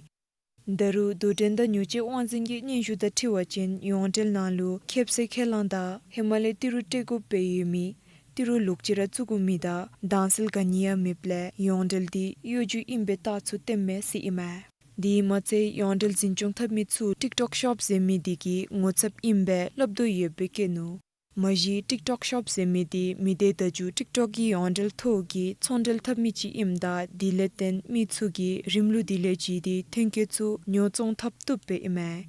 ད་རུང་དོ་འགྲན་དང་ཉོ་སྤྱོད་དབང་འཛིན་གྱི་སྙན་ཞུ་དང་འཁྲིལ་བ་ཅིན་ཡོངས་འབྲེལ་ནང་ལུ་ཁེབ་སའི་ཁས་བླངས་དང་ཧེ་མ་ལས་ཏི་རུ་སྤྲོད་དགོཔ་སྦེ་ཡོད་མི་ཏི་རུ་ལོག་སྤྱོད་ར་བཙུགས་དགོ་མི་དང་དྭངས་གསལ་ག་ནི་ཡང་མེདཔ་ལས་ཡོངས་འབྲེལ་འདི་གཡོ་སྒྱུ་ཨིན་པའི་རྟགས་ཚུ་སྟོནམ་མས་ཟེར་ཨིན་མས། དེ་མ་ཚད་ཡོངས་འབྲེལ་འཛིན་སྐྱོང་འཐབ་མི་ཚུ་ཊིཀ་ཊོཀ་ཤོབ་ཟེར་མི་འདི་གི་ངོ་ཚབ་ཨིནམ་སྦེ་སླབ་དོ་ཡོདཔ་སྦེ་བཀོད་ནུག། མ་གཞི་ཊིཀ་ཊོཀ་ཤོབ་ཟེར་མི་འདི་མི་སྡེ་བརྡ་བརྒྱུད་ཊིཀ་ཊོཀ་གི་ཡོངས་འབྲེལ་ཐོག་གི་ཚོང་འབྲེལ་འཐབ་མི་ཅིག་ཨིནམ་ད་དེ་ལས་བརྟེན་མི་ཚུ་གིས་རིམ་ལུགས་དེ་ལས་བརྒྱུད་དེ་ཐོན་སྐྱེད་ཚུ་ཉོ་བཙོང་འཐབ་བཏུབ་སྦེ་ཨིན་མས།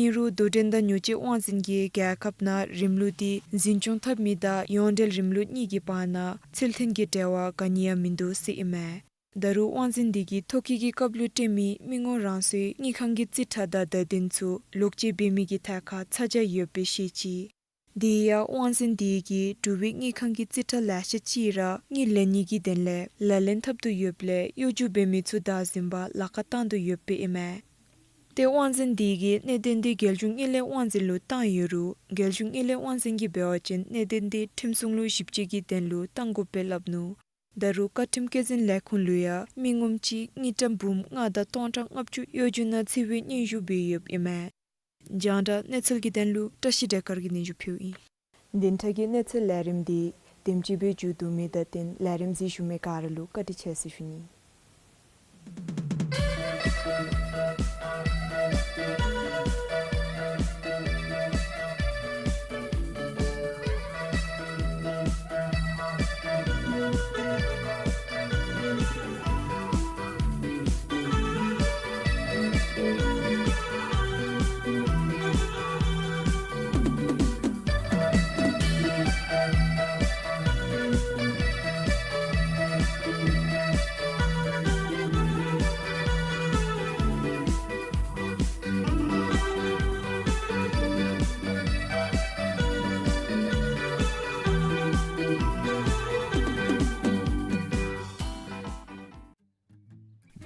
ཨིན་རུང་དོ་འགྲན་དང་ཉོ་སྤྱོད་དབང་འཛིན་གྱིས་རྒྱལ་ཁབ་ནང་རིམ་ལུགས་འདི་འཛིན་སྐྱོང་འཐབ་མི་དང་ཡོངས་འབྲེལ་རིམ་ལུགས་གཉིས་ཀྱི་བར་ན་ཚུལ་མཐུན་གྱི་འབྲེལ་བ་ག་ནི་ཡང་མིན་འདུག་ཟེར་ཨིན་མས། ད་རུང་དབང་འཛིན་འདི་གིས་ཐོ་བཀོད་ཀྱི་སྐབས་ལུ་སྤྲོད་མི་མི་ངོམ་རང་སོའི་དངུལ་ཁང་གི་རྩིས་ཁྲ་དང་བརྡ་དོན་ཚུ་ལོག་སྤྱོད་འབད་མི་གི་ཐད་ཁར་ཚ་གྱང་ཡོདཔ་སྦེ་བཤད་ཅི། དེ་ཡང་དབང་འཛིན་འདི་གིས་འབྲུག་པའི་དངུལ་ཁང་གི་རྩིས་ཁྲ་ལེ་ཤ་ཅིག་ར་དངུལ་ལེན་ནི་གི་དོན་ལས་ལག་ལེན་འཐབ་དོ་ཡོདཔ་ལས་གཡོ་སྒྱུ་འབད་མི་ཚུ་བདའ་ཟུན་པར་ལཱ་ཁག་བཏང་དོ་ཡོདཔ་ཨིན་མས། ཏེ་དབང་འཛིན་འདི་གིས་གནད་དོན་འདི་རྒྱལ་གཞུང་དངུལ་ལས་དབང་འཛིན་ལུ་བཏང་ཡོད་རུང་རྒྱལ་གཞུང་དངུལ་ལས་དབང་འཛིན་གྱིས་འབད་བ་ཅིན་གནད་དོན་འདི་ཁྲིམས་སྲུང་ལུ་ཞིབ་དཔྱད་ཀྱི་དོན་ལུ་བཏང་དགོཔ་སྦེ་སླབ་ནུག། ད་རུང་བཀའ་ཁྲིམས་བཀོད་འཛིན་ལས་ཁུངས་ལུ་ཡང་མི་ངོམ་ཅིག་དངུལ་ཀྲམ་འབུམ་ལྔ་དང་སྟོང་ཕྲག་ལྔ་བཅུ་གཡོ་སྒྱུ་ནང་ཚུད་པའི་སྙན་ཞུ་འབད་ཡོདཔ་ཨིན་མས། རྒྱང་བསྒྲགས་གནས་ཚུལ་གྱི་དོན་ལུ་བཀྲ་ཤིས་བདེ་སྐར་གྱིས་ནན་ཞུ་ཕུལཝ་ཨིན། བདུན་ཕྲག་གི་གནས་ཚུལ་ལས་རིམ་འདི་དེམ་ཅིག་སྦེ་མཇུག་བསྡུ་མི་དང་བསྟུན་ལས་རིམ་གཟིགས་ཞུ་མི་ག་ར་ལུ་བཀའ་དྲིན་ཆེ་ཟེར་ཞུ་ནི།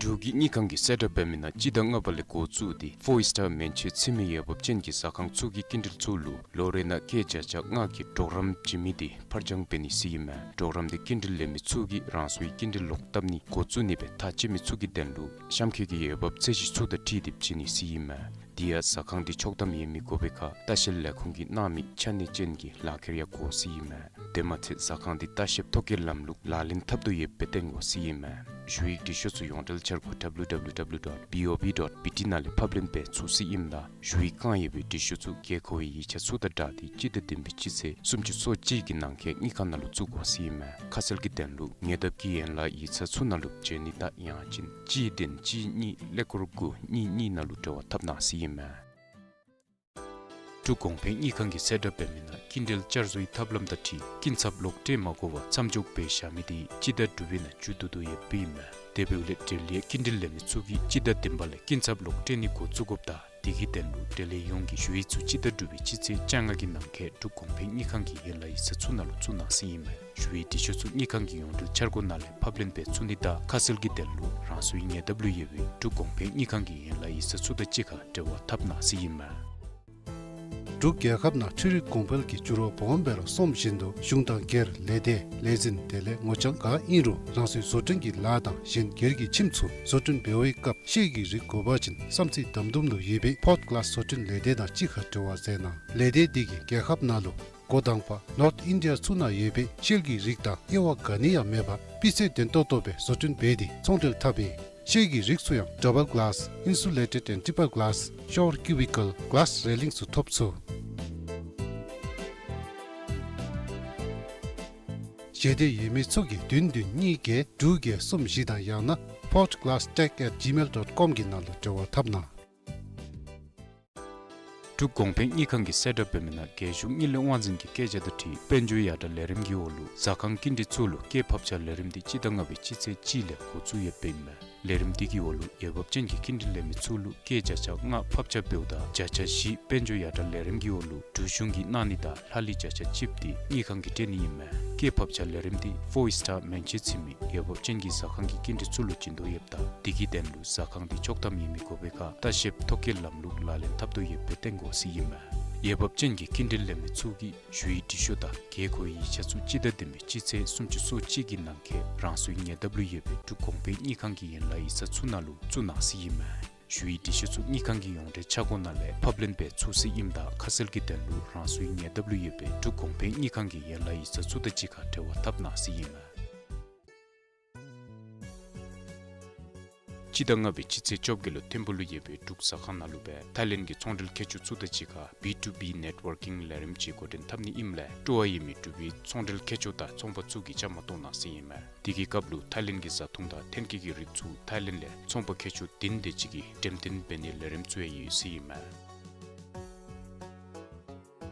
འབྲུག་གི་དངུལ་ཁང་གིས་གསལ་བསྒྲགས་འབད་མི་ནང་སྤྱི་ཟླ་ལྔ་པ་ལས་འགོ་བཙུགས་ཏེ་ཕོར་སི་ཊར་མན་ཆད་ཚུད་མི་འོས་འབབ་ཅན་གྱི་ཟ་ཁང་ཚུ་གི་སྐྱིན་འགྲུལ་ཚུ་ལུ་ལོ་རེ་ནང་སྐྱེད་བརྒྱ་ཆ་ལྔ་གི་གྲོགས་རམ་བྱིན་མི་འདི་ཕར་འགྱངས་འབད་ནི་ཟེར་ཨིན་མས། གྲོགས་རམ་འདི་སྐྱིན་འགྲུལ་ལེན་མི་ཚུ་གིས་རང་སོའི་སྐྱིན་འགྲུལ་ལོག་བཏབ་ནི་འགོ་བཙུགས་ནི་སྦེ་ཐག་བཅད་མི་ཚུ་གི་དོན་ལུ་གཤམ་འཁོད་ཀྱི་འོས་འབབ་ཚད་གཞི་ཚུ་དང་འཁྲིལ་ཏེ་བྱིན་ནི་ཟེར་ཨིན་མས། དེ་ཡང་ཟ་ཁང་འདི་ཆོག་ཐམ་ཡོད་མི་དགོ་པའི་ཁར་ལྟ་བཤལ་ལས་ཁུངས་ཀྱིས་གནང་མི་ཆ་གནས་ཅན་གྱི་ལག་ཁྱེར་ཡང་དགོ་ཟེར་ཨིན་མས། དེ་མ་ཚད་ཟ་ཁང་འདི་ལྟ་བཤལ་ཐོ་བཀོད་ལམ་ལུགས་ལག་ལེན་འཐབ་དོ་ཡོདཔ་སྦེ་སྟོན་དགོ་ཟེར་ཨིན་མས། ཞུ་ཡིག་འབྲི་ཤོག་ཚུ་ཡོངས་འབྲེལ་འཆར་སྒོ་W W W dot B O B dot B T ནང་ལས་ཕབ་ལེན་འབད་ཚུགས་ཟེར་ཨིནམ་ད་ཞུ་ཡིག་བཀང་ཡོད་པའི་འབྲི་ཤོག་ཚུ་དགོས་མཁོ་བའི་ཡིག་ཆ་ཚུ་དང་སྦྲགས་ཏེ་སྤྱི་ཟླ་བདུན་པའི་སྤྱི་ཚེས་སུམ་ཅུ་སོ་གཅིག་གི་ནང་འཁོད་དངུལ་ཁང་ནང་ལུ་བཙུགས་དགོ་ཟེར་ཨིན་མས། ཁ་གསལ་གྱི་དོན་ལུ་ཉེ་འདབས་ཀྱི་ཡན་ལག་ཡིག་ཚང་ཚུ་ནང་ལུ་བྱོན་ནི་དང་ཡང་ཅིན་གཅིག་བདུན་གཅིག་གཉིས་ཀླད་ཀོར་དགུ་གཉིས་གཉིས་ནང་ལུ་འབྲེལ་བ་འཐབ་གནང་ཟེར་ཨིན་མས། འབྲུག་གོང་འཕེལ་དངུལ་ཁང་གིས་གསལ་བསྒྲགས་འབད་མི་ནང་སྐྱིན་འགྲུལ་བསྐྱར་བཟོའི་ཐབས་ལམ་དང་འཁྲིལ་སྐྱིན་ཚབ་ལོག་སྤྲོད་མ་དགོ་པར་མཚམས་འཇོག་འབད་བཞག་མི་འདི་སྤྱི་ཟླ་དྲུག་པའི་ནང་མཇུག་བསྡུ་དོ་ཡོདཔ་ཨིན་མས། དེ་འབདཝ་ལས་འབྲེལ་ཡོད་སྐྱིན་འགྲུལ་ལེན་མི་ཚུ་གིས་སྤྱི་ཟླ་བདུན་པ་ལས་སྐྱིན་ཚབ་ལོག་སྤྲོད་ནི་འགོ་བཙུགས་དགོཔ་དང་དེ་གི་དོན་ལུ་འབྲེལ་ཡོད་ཡོངས་ཀྱིས་ཞུ་ཡིག་ཚུ་སྤྱི་ཟླ་དྲུག་པའི་སྤྱི་ཚེས་བཅོ་ལྔ་གི་ནང་འཁོད་འབྲུག་གོང་འཕེལ་དངུལ་ཁང་གི་ཡན་ལག་ཡིག་ཚང་ཚུ་ནང་ལུ་བཙུགས་གནང་ཟེར་ཨིན་མས། ཞུ་ཡིག་འབྲི་ཤོག་ཚུ་དངུལ་ཁང་གི་ཡོངས་འབྲེལ་འཆར་སྒོ་ནང་ལས་ཕབ་ལེན་འབད་ཚུགས་ནི་དང་ཁ་གསལ་གྱི་དོན་ལུ་རང་སོའི་ཉེ་འདབས་ལུ་ཡོད་པའི་འབྲུག་གོང་འཕེལ་དངུལ་ཁང་གི་ཡན་ལག་ཡིག་ཚང་ཚུ་དང་གཅིག་ཁར་འབྲེལ་བ་འཐབ་གནང་ཟེར་ཨིན་མས། འབྲུག་རྒྱལ་ཁབ་ནང་འཕྲུལ་རིག་གོང་འཕེལ་གྱི་འགྱུར་བ་སྦོམ་སྦེ་ར་སོངམ་བཞིན་དུ་གཞུང་དང་སྒེར་ལས་སྡེ་ལས་འཛིན་དེ་ལས་ངོ་རྐྱང་ག་ཨིན་རུང་རང་སོའི་བཟོ་སྐྲུན་གྱི་ལཱ་དང་གཞན་སྒེར་གྱི་ཁྱིམ་ཚུ་བཟོ་སྐྲུན་འབད་བའི་སྐབས་ཤེལ་གྱི་རིགས་དགོ་པ་ཅིན་བསམ་རྩེ་དམ་དུམ་ལུ་ཡོད་པའི་ཕོརཌ་གླཱསི་བཟོ་སྐྲུན་ལས་སྡེ་དང་གཅིག་ཁར་འབྲེལ་བ་མཛད་གནང་། ལས་སྡེ་འདི་གིས་རྒྱལ་ཁབ་ནང་ལུ་འགོ་དང་པ་ནོརཐ་ཨིན་ཌི་ཡ་ཚུ་ནང་ཡོད་པའི་ཤེལ་གྱི་རིགས་དང་དབྱེ་བ་ག་ནི་ཡང་མེད་པར་སྤུས་ཚད་ལྡན་ཏོག་ཏོ་སྦེ་བཟོ་སྐྲུན་འབད་དེ་ཚོང་འབྲེལ་འཐབ་ཨིན། ཤེལ་གྱི་རིགས་ཚུ་ཡང་ཌ་བཱལ་གླཱསི་ཨིན་སུ་ལེ་ཊེཌ་ཨེནཌ་ཊེམ་པར་གླཱསི་ཤོར་ཀིའུ་བི་ཀཱལ་གླཱསི་རེ་ལིང་ཚུ་ཐོབ་ཚུགས། ཞལ་འདེབས་ཡོད་མི་ཚུ་གིས་བདུན་བདུན་གཉིས་བརྒྱད་དྲུག་བརྒྱད་གསུམ་བཞི་དང་ཡང་ན་ཕོརཌ་གླཱསི་ཊེག་ཨེཊ་ཇི་མེལ་ཌོཊ་ཀོམ་གྱི་ནང་ལུ་འབྲེལ་བ་འཐབ་གནང་། འབྲུག་གོང་འཕེལ་དངུལ་ཁང་གིས་གསལ་བསྒྲགས་འབད་མི་ནང་རྒྱལ་གཞུང་དངུལ་ལས་དབང་འཛིན་གྱི་སྐད་ཆ་དང་འཁྲིལ་དཔལ་འབྱོར་ཡར་དྲག་ལས་རིམ་གྱི་འོག་ལུ་ཟ་ཁང་སྐྱིན་འགྲུལ་ཚུ་ལུ་སྐྱེད་ཕབ་ཆག་ལས་རིམ་འདི་སྤྱི་ཟླ་ལྔ་པའི་སྤྱི་ཚེས་གཅིག་ལས་འགོ་བཙུགས་ཡོདཔ་ཨིན་མས། ལས་རིམ་འདི་གི་འོག་ལུ་འོས་འབབ་ཅན་གྱི་སྐྱིན་འགྲུལ་ལེན་མི་ཚུ་ལུ་སྐྱེད་བརྒྱ་ཆ་ལྔ་ཕབ་ཆག་འབདཝ་ད་བརྒྱ་ཆ་བཞི་དཔལ་འབྱོར་ཡར་དྲག་ལས་རིམ་གྱི་འོག་ལུ་འབྲུག་གཞུང་གིས་གནང་ནི་དང་ལྷག་ལུས་བརྒྱ་ཆ་གཅིག་འདི་དངུལ་ཁང་གིས་སྤྲོད་ནི་ཨིན་མས། སྐྱེད་ཕབ་ཆག་ལས་རིམ་འདི་ཕོར་སི་ཊར་མན་ཆད་ཚུད་མི་འོས་འབབ་ཅན་གྱི་ཟ་ཁང་གི་སྐྱིན་འགྲུལ་ཚུ་ལུ་བྱིན་དོ་ཡོདཔ་ད་དེ་གི་དོན་ལུ་ཟ་ཁང་འདི་ཆོག་ཐམ་ཡོད་མི་དགོ་པའི་ཁར་ལྟ་བཤལ་ཐོ་བཀོད་ལམ་ལུགས་ལག་ལེན་འཐབ་དོ་ཡོདཔ་སྦེ་སྟོན་དགོ་ཟེར་ཨིན་མས། འོས་འབབ་ཅན་གྱི་སྐྱིན་འགྲུལ་ལེན་མི་ཚུ་གིས་ཞུ་ཡིག་འབྲི་ཤོག་དང་དགོས་མཁོའི་ཡིག་ཆ་ཚུ་སྤྱི་ཟླ་བདུན་པའི་སྤྱི་ཚེས་སུམ་ཅུ་སོ་གཅིག་གི་ནང་འཁོད་རང་སོའི་ཉེ་འདབས་ལུ་ཡོད་པའི་འབྲུག་གོང་འཕེལ་དངུལ་ཁང་གི་ཡན་ལག་ཡིག་ཚང་ཚུ་ནང་ལུ་བཙུགས་གནང་ཟེར་ཨིན་མས། ཞུ་ཡིག་འབྲི་ཤོག་ཚུ་དངུལ་ཁང་གི་ཡོངས་འབྲེལ་ཆ་སྒོ་ནང་ལས་ཕབ་ལེན་འབད་ཚུགས་ཟེར་ཨིནམ་ད་ཁ་གསལ་གྱི་དོན་ལུ་རང་སོའི་ཉེ་འདབས་ལུ་ཡོད་པའི་འབྲུག་གོང་འཕེལ་དངུལ་ཁང་གི་ཡན་ལག་ཡིག་ཚང་ཚུ་དང་གཅིག་ཁར་འབྲེལ་བ་འཐབ་གནང་ཟེར་ཨིན་མས། སྤྱི་ཟླ་ལྔ་པའི་སྤྱི་ཚེས་བཅོ་བརྒྱད་ལུ་ཐིམ་ཕུག་ལུ་ཡོད་པའི་འབྲུག་ཟ་ཁང་ནང་ལུ་སྦེ་ཐའི་ལེནཌ་གི་ཚོང་འབྲེལ་མཁས་མཆོག་ཚུ་དང་གཅིག་ཁར་བི་ཊུ་བི་ནེཊ་ཝར་ཀིང་ལས་རིམ་ཅིག་འགོ་འདྲེན་འཐབ་ནི་ཨིནམ་ལས་སྤྲོ་བ་ཡོད་མི་འབྲུག་པའི་ཚོང་འབྲེལ་མཁས་མཆོག་དང་ཚོང་པ་ཚུ་གིས་བཅའ་མར་གཏོགས་གནང་ཟེར་ཨིན་མས། དེ་གི་སྐབས་ལུ་ཐའི་ལེནཌ་གི་བཟའ་འཐུང་དང་ཐོན་སྐྱེད་ཀྱི་རིགས་ཚུ་ཐའི་ལེནཌ་ལས་ཚོང་པ་མཁས་མཆོག་བདུན་དེ་ཅིག་གིས་འགྲེམས་སྟོན་འབད་ནིའི་ལས་རིམ་ཚུ་ཡང་ཡོད་ཟེར་ཨིན་མས།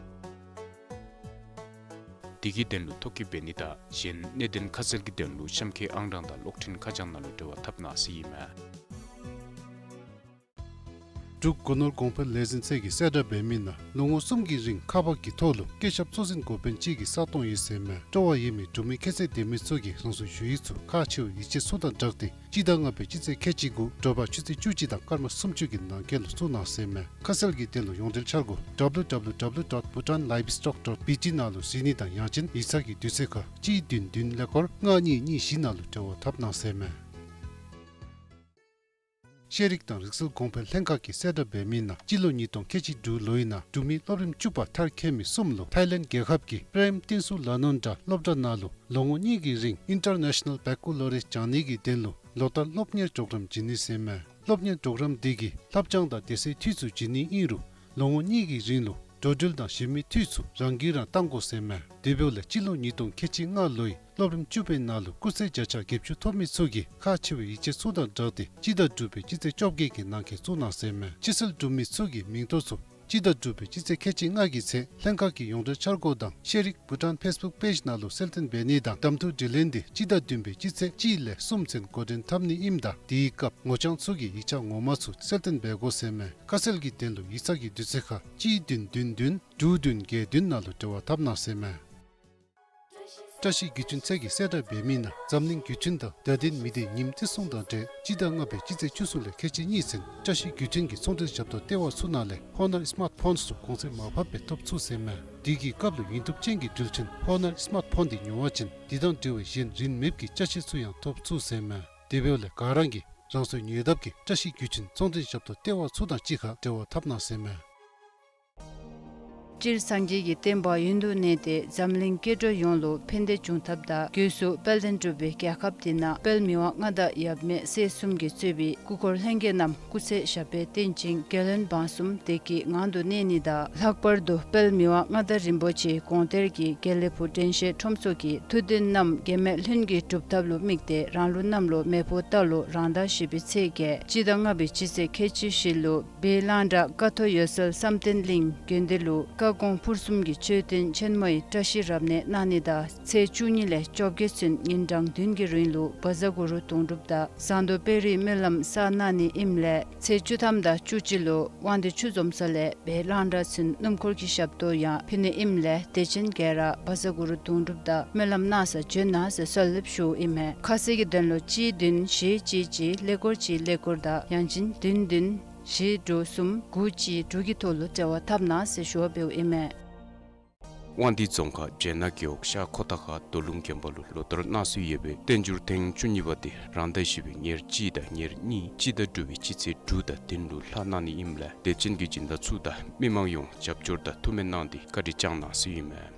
དེ་གི་དོན་ལུ་ཐོ་བཀོད་འབད་ནི་དང་གཞན་གནད་དོན་ཁ་གསལ་གྱི་དོན་ལུ་གཤམ་འཁོད་ཨང་གྲངས་དང་གློག་འཕྲིན་ཁ་བྱང་ནང་ལུ་འབྲེལ་བ་འཐབ་གནང་ཟེར་ཨིན་མས། འབྲུག་སྒོ་ནོར་གོང་འཕེལ་ལས་འཛིན་ཚད་ཀྱིས་གསལ་བསྒྲགས་འབད་མི་ནང་ལོ་ངོ་གསུམ་གྱི་རིང་ཁག་འབག་གི་ཐོག་ལུ་སྐྱེད་ཞབས་གཙོ་འཛིན་འགོ་དཔོན་གཅིག་གི་ས་སྟོང་ཡོད་ཟེར་མས། སྤྲོ་བ་ཡོད་མི་འབྲུག་མི་ཁྱད་ཚད་ལྡན་མི་ཚུ་གིས་རང་སོའི་ཞུ་ཡིག་ཚུ་ཁག་ཆེ་བའི་ཡིག་ཆ་ཚུ་དང་སྦྲགས་ཏེ་སྤྱི་ཟླ་ལྔ་པའི་སྤྱི་ཚེས་ཁལ་གཅིག་དགུ་དྲོ་པ་ཆུ་ཚོད་བཅུ་གཅིག་དང་སྐར་མ་སུམ་ཅུ་གི་ནང་འཁོད་ལུ་བཙུགས་གནང་ཟེར་མས། ཁ་གསལ་གྱི་དོན་ལུ་ཡོངས་འབྲེལ་འཆར་སྒོ་W W W dot bhutan livestock dot B T ནང་ལུ་གཟིགས་ནི་དང་ཡང་ཅིན་ཡིག་ཚང་གི་དུས་ཚོད་ཁར་གཅིག་བདུན་བདུན་ཀླད་ཀོར་ལྔ་གཉིས་གཉིས་བཞི་ནང་ལུ་འབྲེལ་བ་འཐབ་གནང་ཟེར་མས། ཤེས་རིག་དང་རིག་རྩལ་གོང་འཕེལ་ལྷན་ཁག་གིས་གསལ་བསྒྲགས་འབད་མི་ནང་སྤྱི་ལོ་ཉིས་སྟོང་ཁལ་གཅིག་དྲུག་ལོའི་ནང་འབྲུག་མི་སློབ་རིམ་བཅུ་པ་མཐར་འཁྱོལ་མི་གསུམ་ལུ་ཐའི་ལེནཌ་རྒྱལ་ཁབ་ཀྱི་པྲེམ་ཏིན་སུ་ལ་ནོན་ཌ་སློབ་གྲྭ་ནང་ལུ་ལོ་ངོ་གཉིས་ཀྱི་རིང་ཨིན་ཊར་ནེ་ཤ་ནཱལ་བེ་ཀ་ལོ་རི་ཡཱ་སྦྱང་ནི་གི་དོན་ལུ་ལོ་ལྟར་སློབ་གཉེར་གྲོགས་རམ་བྱིན་ནི་ཟེར་མས། སློབ་གཉེར་གྲོགས་རམ་འདི་གིས་ལྷབ་སྦྱང་དང་དེ་ཚུ་འཐུས་ཚུ་བྱིན་ནི་ཨིན་རུང་ལོ་ངོ་གཉིས་ཀྱི་རིང་ལུ་འགྲོ་འགྲུལ་དང་གཞན་མི་འཐུས་ཚུ་རང་འགུལ་རང་བཏང་དགོ་ཟེར་མས། དེ་འབདཝ་ལས་སྤྱི་ལོ་ཉིས་སྟོང་ཁལ་གཅིག་ལྔ་ལོའི་སློབ་རིམ་བཅུ་པའི་ནང་ལུ་སྐུགས་ཚད་བརྒྱ་ཆ་བརྒྱད་ཅུ་ཐོབ་མི་ཚུ་གིས་ཁག་ཆེ་བའི་ཡིག་ཆ་ཚུ་དང་སྦྲགས་ཏེ་སྤྱི་ཟླ་དྲུག་པའི་སྤྱི་ཚེས་བཅོ་བརྒྱད་ཀྱི་ནང་འཁོད་བཙུགས་གནང་ཟེར་མས། ཕྱིར་སེལ་གྲུབ་མི་ཚུ་གི་མིང་ཐོ་ཚུ་སྤྱི་ཟླ་དྲུག་པའི་སྤྱི་ཚེས་ཁལ་གཅིག་ལྔ་གི་ཚེ་ལྷན་ཁག་གི་ཡོངས་འབྲེལ་འཆར་སྒོ་དང་ཤེས་རིག་བྷུ་ཊཱན་ཕེསི་བུཀ་པེཇ་ནང་ལུ་གསལ་སྟོན་འབད་ནི་དང་གདམ་འཐུ་དྲི་ལན་འདི་སྤྱི་ཟླ་བདུན་པའི་སྤྱི་ཚེས་གཅིག་ལས་གསུམ་ཚུན་འགོ་འདྲེན་འཐབ་ནི་ཨིནམ་ད་དེའི་སྐབས་ངོ་རྐྱང་ཚུ་གིས་ཡིག་ཆ་ངོ་མ་ཚུ་གསལ་སྟོན་འབད་དགོ་ཟེར་མས། ཁ་གསལ་གྱི་དོན་ལུ་ཡིག་ཚང་གི་དུས་ཚོད་ཁར་གཅིག་བདུན་བདུན་བདུན་དྲུག་བདུན་བརྒྱད་བདུན་ནང་ལུ་འབྲེལ་བ་འཐབ་གནང་ཟེར་མས། བཀྲ་ཤིས་བརྒྱུད་འཕྲིན་ཚད་ཀྱིས་གསལ་བསྒྲགས་འབད་མི་ནང་འཛམ་གླིང་བརྒྱུད་འཕྲིན་དང་བརྡ་དོན་མི་སྡེ་ཉིནམ་བརྩི་སྲུང་དང་འབྲེལ་སྤྱི་ཟླ་ལྔ་པའི་སྤྱི་ཚེས་བཅུ་གསུམ་ལས་ཁལ་གཅིག་གཉིས་ཚུན་བཀྲ་ཤིས་བརྒྱུད་འཕྲིན་གྱི་ཚོང་འབྲེལ་ཞབས་ཏོག་ལྟེ་བ་ཚུ་ནང་ལས་ཧོ་ནར་སི་མཱརཊ་ཕོནསི་ཚུ་གོང་ཚད་མར་ཕབ་སྦེ་ཐོབ་ཚུགས་ཟེར་མས། དེ་གི་སྐབས་ལུ་ཡིན་ཐུབ་ཅན་གྱི་འགྲུལ་འཕྲིན་ཧོ་ནར་སི་མཱརཊ་ཕོན་འདི་ཉོ་བ་ཅིན་དེ་དང་འབྲེལ་བའི་གཞན་རིན་མེད་ཀྱི་ཅ་ཆས་ཚུ་ཡང་ཐོབ་ཚུགས་ཟེར་མས། དེ་འབདཝ་ལས་ག་ར་གིས་རང་སོའི་ཉེ་འདབས་ཀྱི་བཀྲ་ཤིས་བརྒྱུད་འཕྲིན་ཚོང་འབྲེལ་ཞབས་ཏོག་ལྟེ་བ་ཚུ་དང་གཅིག་ཁར་འབྲེལ་བ་འཐབ་གནང་ཟེར་མས། སྤྱིར་སངས་རྒྱས་ཀྱི་བསྟན་པ་ཡུན་དུ་གནས་ཏེ་འཛམ་གླིང་སྐྱེ་འགྲོ་ཡོངས་ལུ་ཕན་བདེ་འབྱུང་ཐབས་དང་སྒོས་སུ་དཔལ་ལྡན་འབྲུག་པའི་རྒྱལ་ཁབ་འདི་ནང་དཔལ་མི་དབང་མངའ་བདག་ཡབ་མེས་སྲས་གསུམ་གྱིས་གཙོས་པའི་སྐུ་འཁོར་ལྷན་རྒྱས་རྣམས་སྐུ་ཚེ་ཞབས་པད་བརྟན་ཅིང་རྒྱལ་བློན་འབངས་གསུམ་བདེ་སྐྱིད་ངང་དུ་གནས་ནི་དང་ལྷག་པར་དུ་དཔལ་མི་དབང་མངའ་བདག་རིན་པོ་ཆེ་དགོངས་གཏེར་གྱི་དགེ་ལེགས་ཕུག་དྲན་ཤེས་ཁྲོམ་ཚོགས་ཀྱི་ཐུགས་འདུན་རྣམས་གེགས་མེད་ལྷུན་གྱིས་གྲུབ་ཐབས་ལུ་དམིགས་ཏེ་རང་ལུགས་གནམ་ལོ་མེ་ཕོ་རྟ་ལོ་རང་ཟླ་བཞི་པའི་ཚེས་བརྒྱད་སྤྱི་ཟླ་ལྔ་པའི་སྤྱི་ཚེས་ཁལ་གཅིག་བཞི་ལུ་སྦས་གླང་བྲག་ཀ་ཐོག་འོད་གསལ་བསམ་གཏན་གླིང་དགོན་སྡེ་ལུ་བཀའ་དགོངས་ཕུར་གསུམ་གྱི་མཆོད་རྟེན་ཆེན་མོའི་བཀྲ་ཤིས་རབ་གནས་གནང་ནི་དང་ཚེས་བཅུ་གཉིས་ལས་བཅོ་བརྒྱད་ཚུན་ཉིན་གྲངས་བདུན་གྱི་རིང་ལུ་བཛྲ་གུ་རུ་དུང་སྒྲུབ་དང་ཟངས་མདོག་དཔལ་རིའི་སྨོན་ལམ་བསགས་གནང་ནི་ཨིནམ་ལས་ཚེས་བཅུ་ཐམ་དང་བཅུ་གཅིག་ལུ་དབང་འདུས་ཆུ་འཛོམས་ས་ལས་སྦས་གླང་བྲག་ཚུན་སྣུམ་འཁོར་གྱི་ཞབས་ཏོག་ཡང་ཕུལ་ནི་ཨིནམ་ལས་དད་ཅན་ག་ར་བཛྲ་གུ་རུ་དུང་སྒྲུབ་དང་སྨོན་ལམ་གནང་ས་བྱོན་གནང་ཟེར་གསོལ་འདེབས་ཞུཝ་ཨིན་མས། ཁ་གསལ་གྱི་དོན་ལུ་གཅིག་བདུན་བཞི་གཅིག་གཅིག་ཀླད་ཀོར་གཅིག་ཀླད་ཀོར་དང་ཡང་ཅིན་བདུན་བདུན་བཞི་དྲུག་གསུམ་དགུ་གཅིག་དྲུག་གི་ཐོག་ལུ་འབྲེལ་བ་འཐབ་གནང་ཟེར་ཞུ་བ་འབདཝ་ཨིན་མས། དབང་འདུས་རྫོང་ཁག་སྦྱེད་ནག་རྒེད་འོག་ཤར་ཁོ་ཐང་ཁ་རྡོ་ལུང་དགོན་པ་ལུ་ལོ་ལྟར་གནང་སྲོལ་ཡོད་པའི་བསྟན་འགྱུར་ཐེངས་བཅུ་གཉིས་པ་དེ་རང་ཟླ་བཞི་པའི་ཉེར་གཅིག་དང་ཉེར་གཉིས་སྤྱི་ཟླ་དྲུག་པའི་སྤྱི་ཚེས་དྲུག་དང་བདུན་ལུ་ལྷག་གནང་ནི་ཨིནམ་ལས་དད་ཅན་གྱི་སྦྱིན་བདག་ཚུ་དང་མི་མང་ཡོངས་རྒྱབ་སྐྱོར་དང་ཐུགས་སྨོན་གནང་སྟེ་བཀའ་དྲིན་བསྐྱང་གནང་ཟེར་ཨིན་མས།